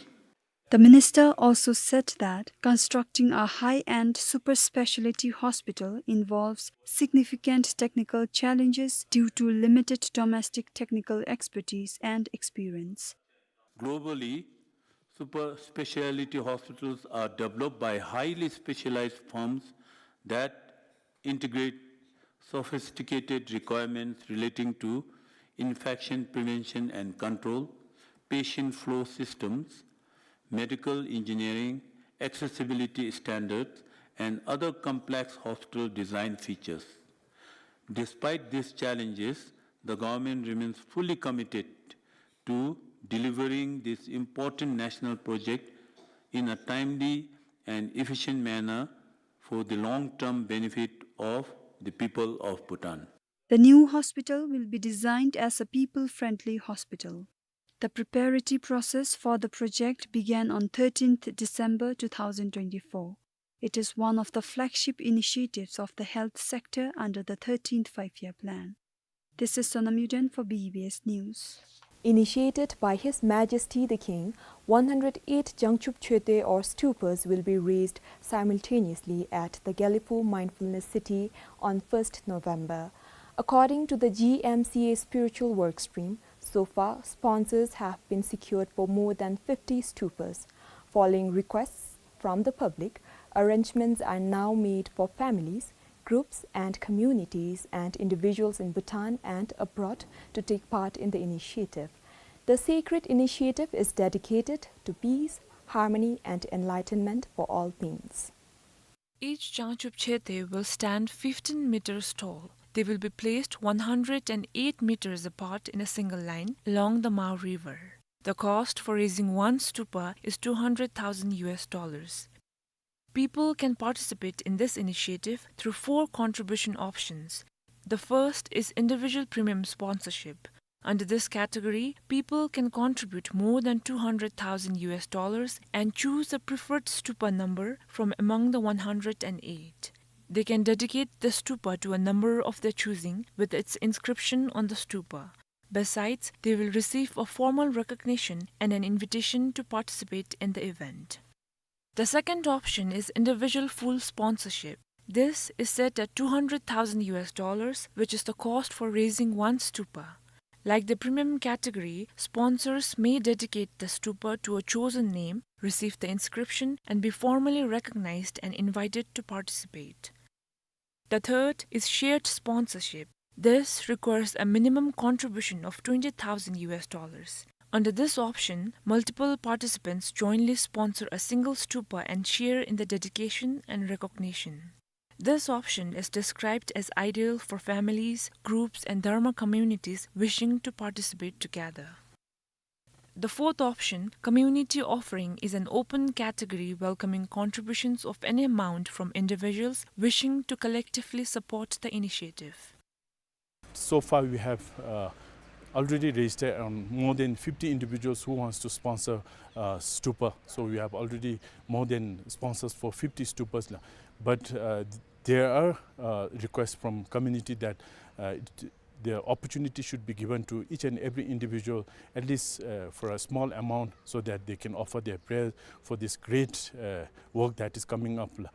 The minister also said that constructing a high-end super specialty hospital involves significant technical challenges due to limited domestic technical expertise and experience. Globally, super specialty hospitals are developed by highly specialized firms that integrate sophisticated requirements relating to infection prevention and control, patient flow systems, medical engineering, accessibility standards, and other complex hospital design features. Despite these challenges, the government remains fully committed to delivering this important national project in a timely and efficient manner for the long-term benefit of the people of Bhutan. The new hospital will be designed as a people-friendly hospital. The preparatory process for the project began on thirteenth December two thousand twenty-four. It is one of the flagship initiatives of the health sector under the thirteenth Five-Year Plan. This is Sonam Yuden for B B S News. Initiated by His Majesty the King, one hundred eight Jangchub Choetwe or stupas will be raised simultaneously at the Gelephu Mindfulness City on first November. According to the G M C A spiritual work stream, so far sponsors have been secured for more than fifty stupas. Following requests from the public, arrangements are now made for families, groups and communities and individuals in Bhutan and abroad to take part in the initiative. The sacred initiative is dedicated to peace, harmony and enlightenment for all beings. Each Jangchub Choetwe will stand fifteen meters tall. They will be placed one hundred and eight meters apart in a single line along the Mao River. The cost for raising one stupa is two hundred thousand U S dollars. People can participate in this initiative through four contribution options. The first is individual premium sponsorship. Under this category, people can contribute more than two hundred thousand U S dollars and choose a preferred stupa number from among the one hundred and eight. They can dedicate the stupa to a number of their choosing with its inscription on the stupa. Besides, they will receive a formal recognition and an invitation to participate in the event. The second option is individual full sponsorship. This is set at two hundred thousand U S dollars, which is the cost for raising one stupa. Like the premium category, sponsors may dedicate the stupa to a chosen name, receive the inscription, and be formally recognized and invited to participate. The third is shared sponsorship. This requires a minimum contribution of twenty thousand U S dollars. Under this option, multiple participants jointly sponsor a single stupa and share in the dedication and recognition. This option is described as ideal for families, groups, and dharma communities wishing to participate together. The fourth option, community offering, is an open category welcoming contributions of any amount from individuals wishing to collectively support the initiative. So far, we have, uh, already registered around more than fifty individuals who wants to sponsor, uh, stupa. So we have already more than sponsors for fifty stupas la. But, uh, there are, uh, requests from community that, uh, it, the opportunity should be given to each and every individual, at least, uh, for a small amount, so that they can offer their prayer for this great, uh, work that is coming up la.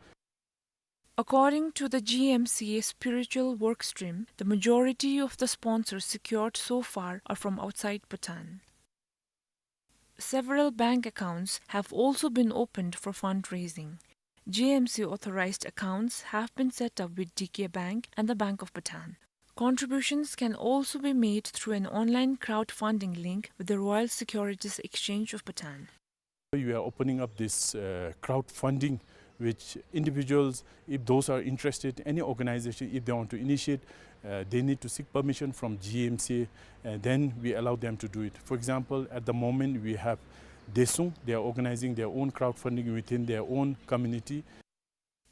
According to the G M C A spiritual work stream, the majority of the sponsors secured so far are from outside Bhutan. Several bank accounts have also been opened for fundraising. G M C authorized accounts have been set up with D K Bank and the Bank of Bhutan. Contributions can also be made through an online crowdfunding link with the Royal Securities Exchange of Bhutan. We are opening up this, uh, crowdfunding, which individuals, if those are interested, any organization, if they want to initiate, uh, they need to seek permission from G M C, and then we allow them to do it. For example, at the moment, we have Desung, they are organizing their own crowdfunding within their own community.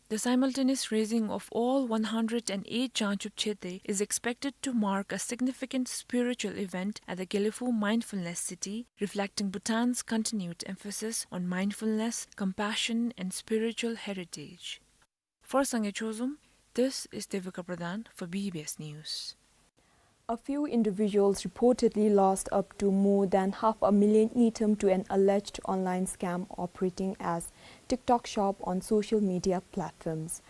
The simultaneous raising of all one hundred and eight Jangchub Chete is expected to mark a significant spiritual event at the Gelephu Mindfulness City, reflecting Bhutan's continued emphasis on mindfulness, compassion, and spiritual heritage. For Sangay Chozom, this is Devika Pradhan for B B S News. A few individuals reportedly lost up to more than half a million ngultrum to an alleged online scam operating as TikTok Shop on social media platforms.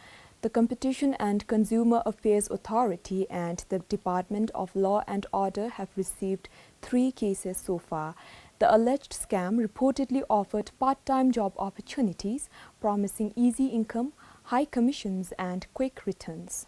The Competition and Consumer Affairs Authority and the Department of Law and Order have received three cases so far. The alleged scam reportedly offered part-time job opportunities, promising easy income, high commissions, and quick returns.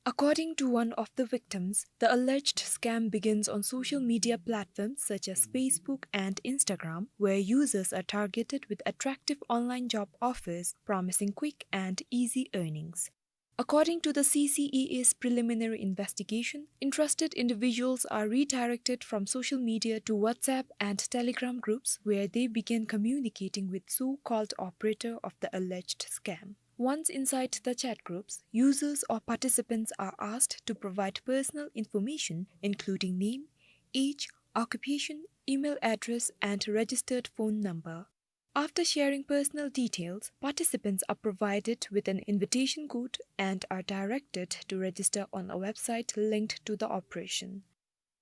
According to one of the victims, the alleged scam begins on social media platforms such as Facebook and Instagram, where users are targeted with attractive online job offers promising quick and easy earnings. According to the C C A A's preliminary investigation, interested individuals are redirected from social media to WhatsApp and Telegram groups, where they begin communicating with so-called operator of the alleged scam. Once inside the chat groups, users or participants are asked to provide personal information, including name, age, occupation, email address, and registered phone number. After sharing personal details, participants are provided with an invitation code and are directed to register on a website linked to the operation.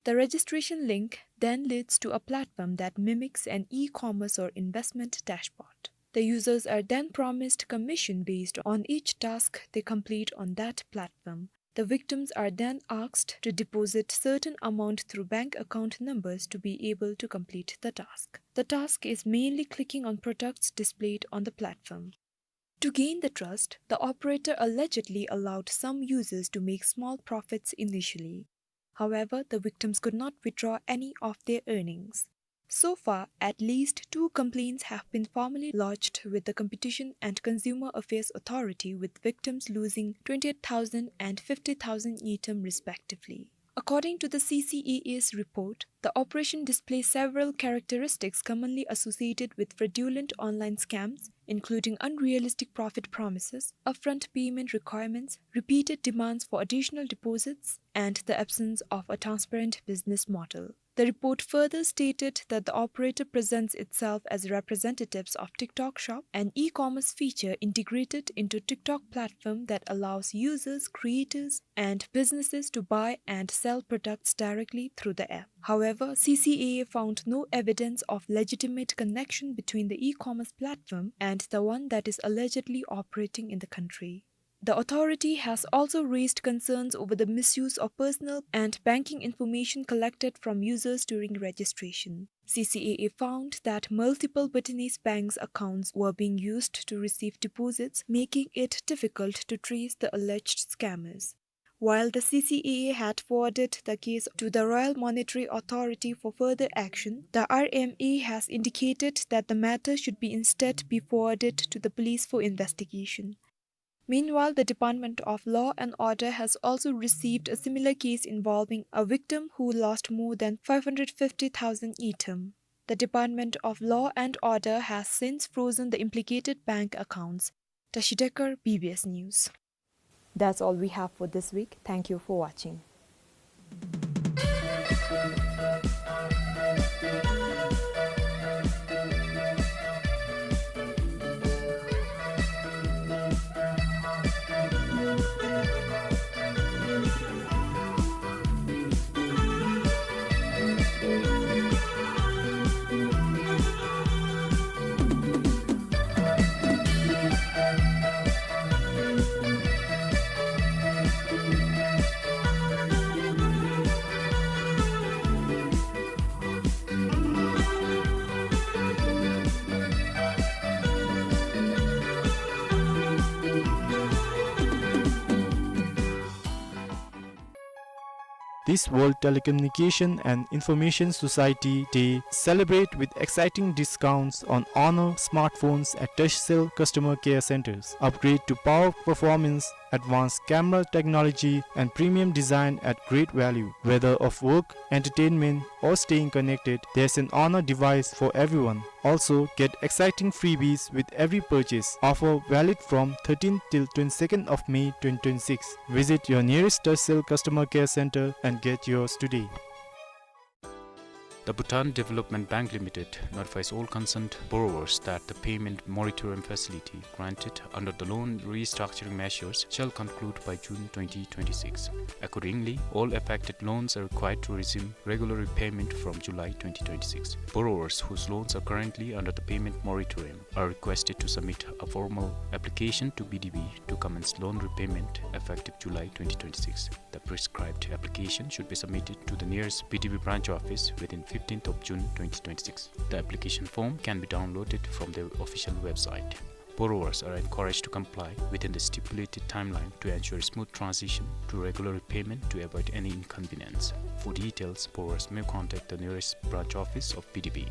The registration link then leads to a platform that mimics an e-commerce or investment dashboard. The users are then promised commission based on each task they complete on that platform. The victims are then asked to deposit certain amount through bank account numbers to be able to complete the task. The task is mainly clicking on products displayed on the platform. To gain the trust, the operator allegedly allowed some users to make small profits initially. However, the victims could not withdraw any of their earnings. So far, at least two complaints have been formally lodged with the Competition and Consumer Affairs Authority, with victims losing twenty-eight thousand and fifty thousand ngultrum respectively. According to the C C A A's report, the operation displays several characteristics commonly associated with fraudulent online scams, including unrealistic profit promises, upfront payment requirements, repeated demands for additional deposits, and the absence of a transparent business model. The report further stated that the operator presents itself as representatives of TikTok Shop, an e-commerce feature integrated into TikTok platform that allows users, creators, and businesses to buy and sell products directly through the app. However, C C A A found no evidence of legitimate connection between the e-commerce platform and the one that is allegedly operating in the country. The authority has also raised concerns over the misuse of personal and banking information collected from users during registration. C C A A found that multiple Bhutanese banks' accounts were being used to receive deposits, making it difficult to trace the alleged scammers. While the C C A A had forwarded the case to the Royal Monetary Authority for further action, the R M A has indicated that the matter should be instead be forwarded to the police for investigation. Meanwhile, the Department of Law and Order has also received a similar case involving a victim who lost more than five hundred fifty thousand ngultrum. The Department of Law and Order has since frozen the implicated bank accounts. Tashi Dekar, B B S News. That's all we have for this week. Thank you for watching. this World Telecommunication and Information Society Day, celebrate with exciting discounts on Honor smartphones at Touchcell customer care centers. Upgrade to power performance, advanced camera technology, and premium design at great value. Whether of work, entertainment, or staying connected, there's an Honor device for everyone. Also, get exciting freebies with every purchase. Offer valid from thirteenth till twenty-second of May twenty twenty-six. Visit your nearest Touchcell customer care center and get yours today. The Bhutan Development Bank Limited notifies all concerned borrowers that the payment moratorium facility granted under the loan restructuring measures shall conclude by June twenty twenty-six. Accordingly, all affected loans are required to resume regular repayment from July twenty twenty-six. Borrowers whose loans are currently under the payment moratorium are requested to submit a formal application to B D B to commence loan repayment effective July twenty twenty-six. The prescribed application should be submitted to the nearest B D B branch office within fifteenth of June twenty twenty-six. The application form can be downloaded from their official website. Borrowers are encouraged to comply within the stipulated timeline to ensure smooth transition to regular repayment to avoid any inconvenience. For details, borrowers may contact the nearest branch office of B D B.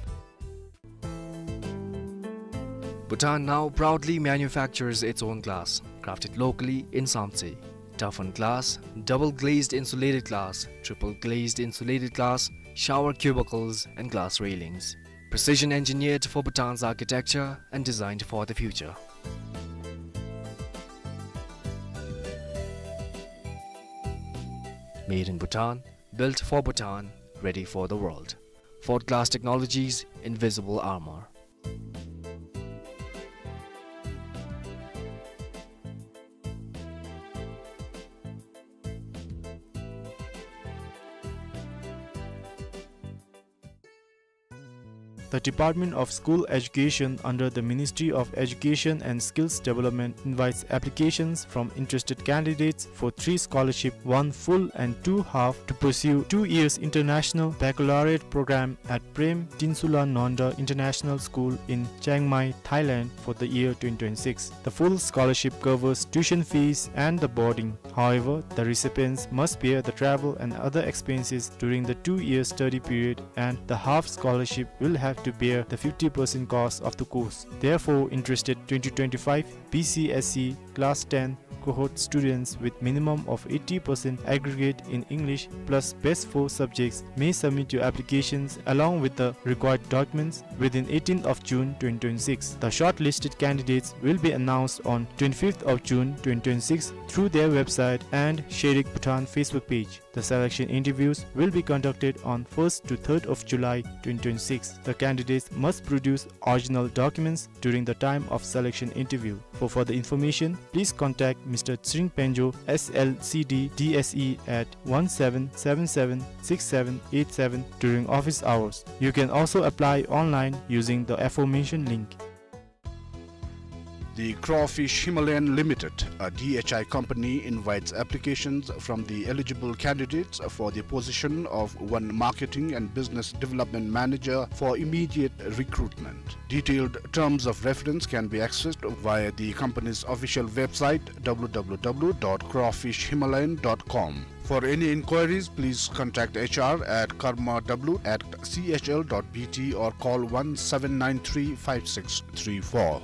Bhutan now proudly manufactures its own glass, crafted locally in Samtse. Taphant glass, double glazed insulated glass, triple glazed insulated glass, shower cubicles, and glass railings. Precision engineered for Bhutan's architecture and designed for the future. Made in Bhutan, built for Bhutan, ready for the world. Ford Glass Technologies, invisible armor. The Department of School Education under the Ministry of Education and Skills Development invites applications from interested candidates for three scholarship, one full and two half, to pursue two years international baccalaureate program at Prem Tinsula Nonda International School in Chiang Mai, Thailand for the year twenty twenty-six. The full scholarship covers tuition fees and the boarding. However, the recipients must bear the travel and other expenses during the two-year study period, and the half scholarship will have to bear the fifty percent cost of the course. Therefore, interested twenty twenty-five B C S E Class ten cohort students with minimum of eighty percent aggregate in English plus best four subjects may submit your applications along with the required documents within eighteenth of June twenty twenty-six. The shortlisted candidates will be announced on twenty-fifth of June twenty twenty-six through their website and Sherik Bhutan Facebook page. The selection interviews will be conducted on first to third of July twenty twenty-six. The candidates must produce original documents during the time of selection interview. For further information, please contact Mister Tsring Penjo, S L C D D S E at one seven seven seven six seven eight seven during office hours. You can also apply online using the aforementioned link. The Crawfish Himalayan Limited, a D H I company, invites applications from the eligible candidates for the position of one marketing and business development manager for immediate recruitment. Detailed terms of reference can be accessed via the company's official website, w w w dot crawfish himalayan dot com. For any inquiries, please contact H R at karma w at c h l dot b t or call one seven nine three five six three four.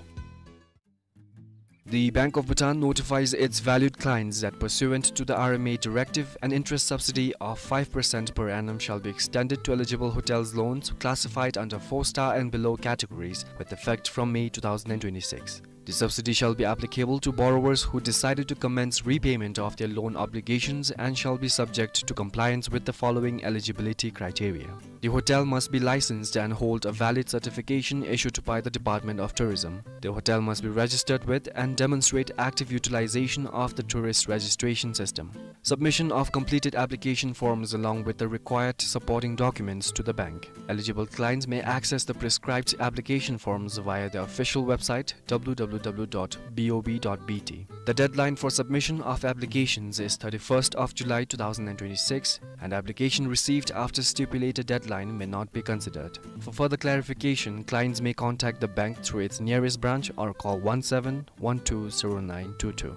The Bank of Bhutan notifies its valued clients that pursuant to the R M A directive, an interest subsidy of five percent per annum shall be extended to eligible hotels loans classified under four star and below categories with effect from May two thousand twenty-six. The subsidy shall be applicable to borrowers who decided to commence repayment of their loan obligations and shall be subject to compliance with the following eligibility criteria. The hotel must be licensed and hold a valid certification issued by the Department of Tourism. The hotel must be registered with and demonstrate active utilization of the tourist registration system. Submission of completed application forms along with the required supporting documents to the bank. Eligible clients may access the prescribed application forms via the official website, w w w dot b o b dot b t. The deadline for submission of applications is thirty-first of July two thousand twenty-six, and application received after stipulated deadline may not be considered. For further clarification, clients may contact the bank through its nearest branch or call one seven one two zero nine two two.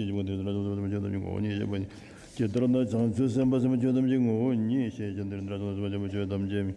ཅན་ཆེན་པོ་དེ་ཙམ་ར་ཆོས་ཐམས་ཅད་ཆོས་ཐམས་ཅད་ངོ་བོ་ཉིད་ཅེས་པ་ནི། ཇི་ལྟར་ན་བྱང་ཆུབ་སེམས་དཔའ་སེམས་དཔའ་ཆོས་ཐམས་ཅད་ངོ་བོ་ཉིད་ཅེས་བྱ་དེ་ཙམ་ར་ཆོས་ཐམས་ཅད་ཆོས་ཐམས་ཅད་མིན།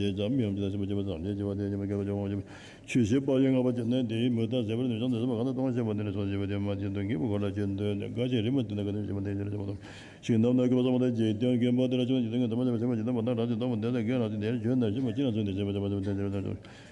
བྱེད་བྱ་མི་འོང་ཇི་ལྟར་ཤེས་པར་བྱེད་པ་དང་། ལས་བྱེད་པ་དེ་ཉིད་མ་སྐྱེས་པ་ཆོས་མངོན་པར་ཤེས་པ་ཅན་ནི་དེའི་མུ་མཐའ་ཟད་པར་ནུས་ཀྱང་དེ་ཚེ་མ་གང་དག་སྟོང་པར་ཤེས་པ་དེ་ནི་ཚོགས་ཅན་ཞེས་པ་སྟེ། མ་བྱིན་དུ་ངེས་པའི་སྒོ་ལ་བྱིན་དུ་འགལ་བ་ཅིན་རིམ་པར་བྱིན་ནས་ག་དེ་ནས་བྱིན་པ་དེ་ཞེས་པ་དང་། ཞིང་རྣམས་ན་སྐྱེས་པ་ཚང་བ་དང་འཇིག་རྟེན་མཁྱེན་པ་དེ་ལ་ཆོས་ཉིད་ཀྱི་དོན་གྱི་དམ་པ་ཆོས་པ་ཞེས་པ་ཇི་ལྟ་བ་དང་རང་བཞིན་སྟོང་པ་དེ་དང་ཁྱོད་རང་བཞིན་དེར་བྱོན་ནས་ཤེས་པ་ཅིན་དེ་ལ་ཆོས་ཉིད་ཀྱི་དམ་པ་ཆོས་པ་ཞེས་པ་ཅི་ལྟར་ཞེས་པ་དེ་ལྟར།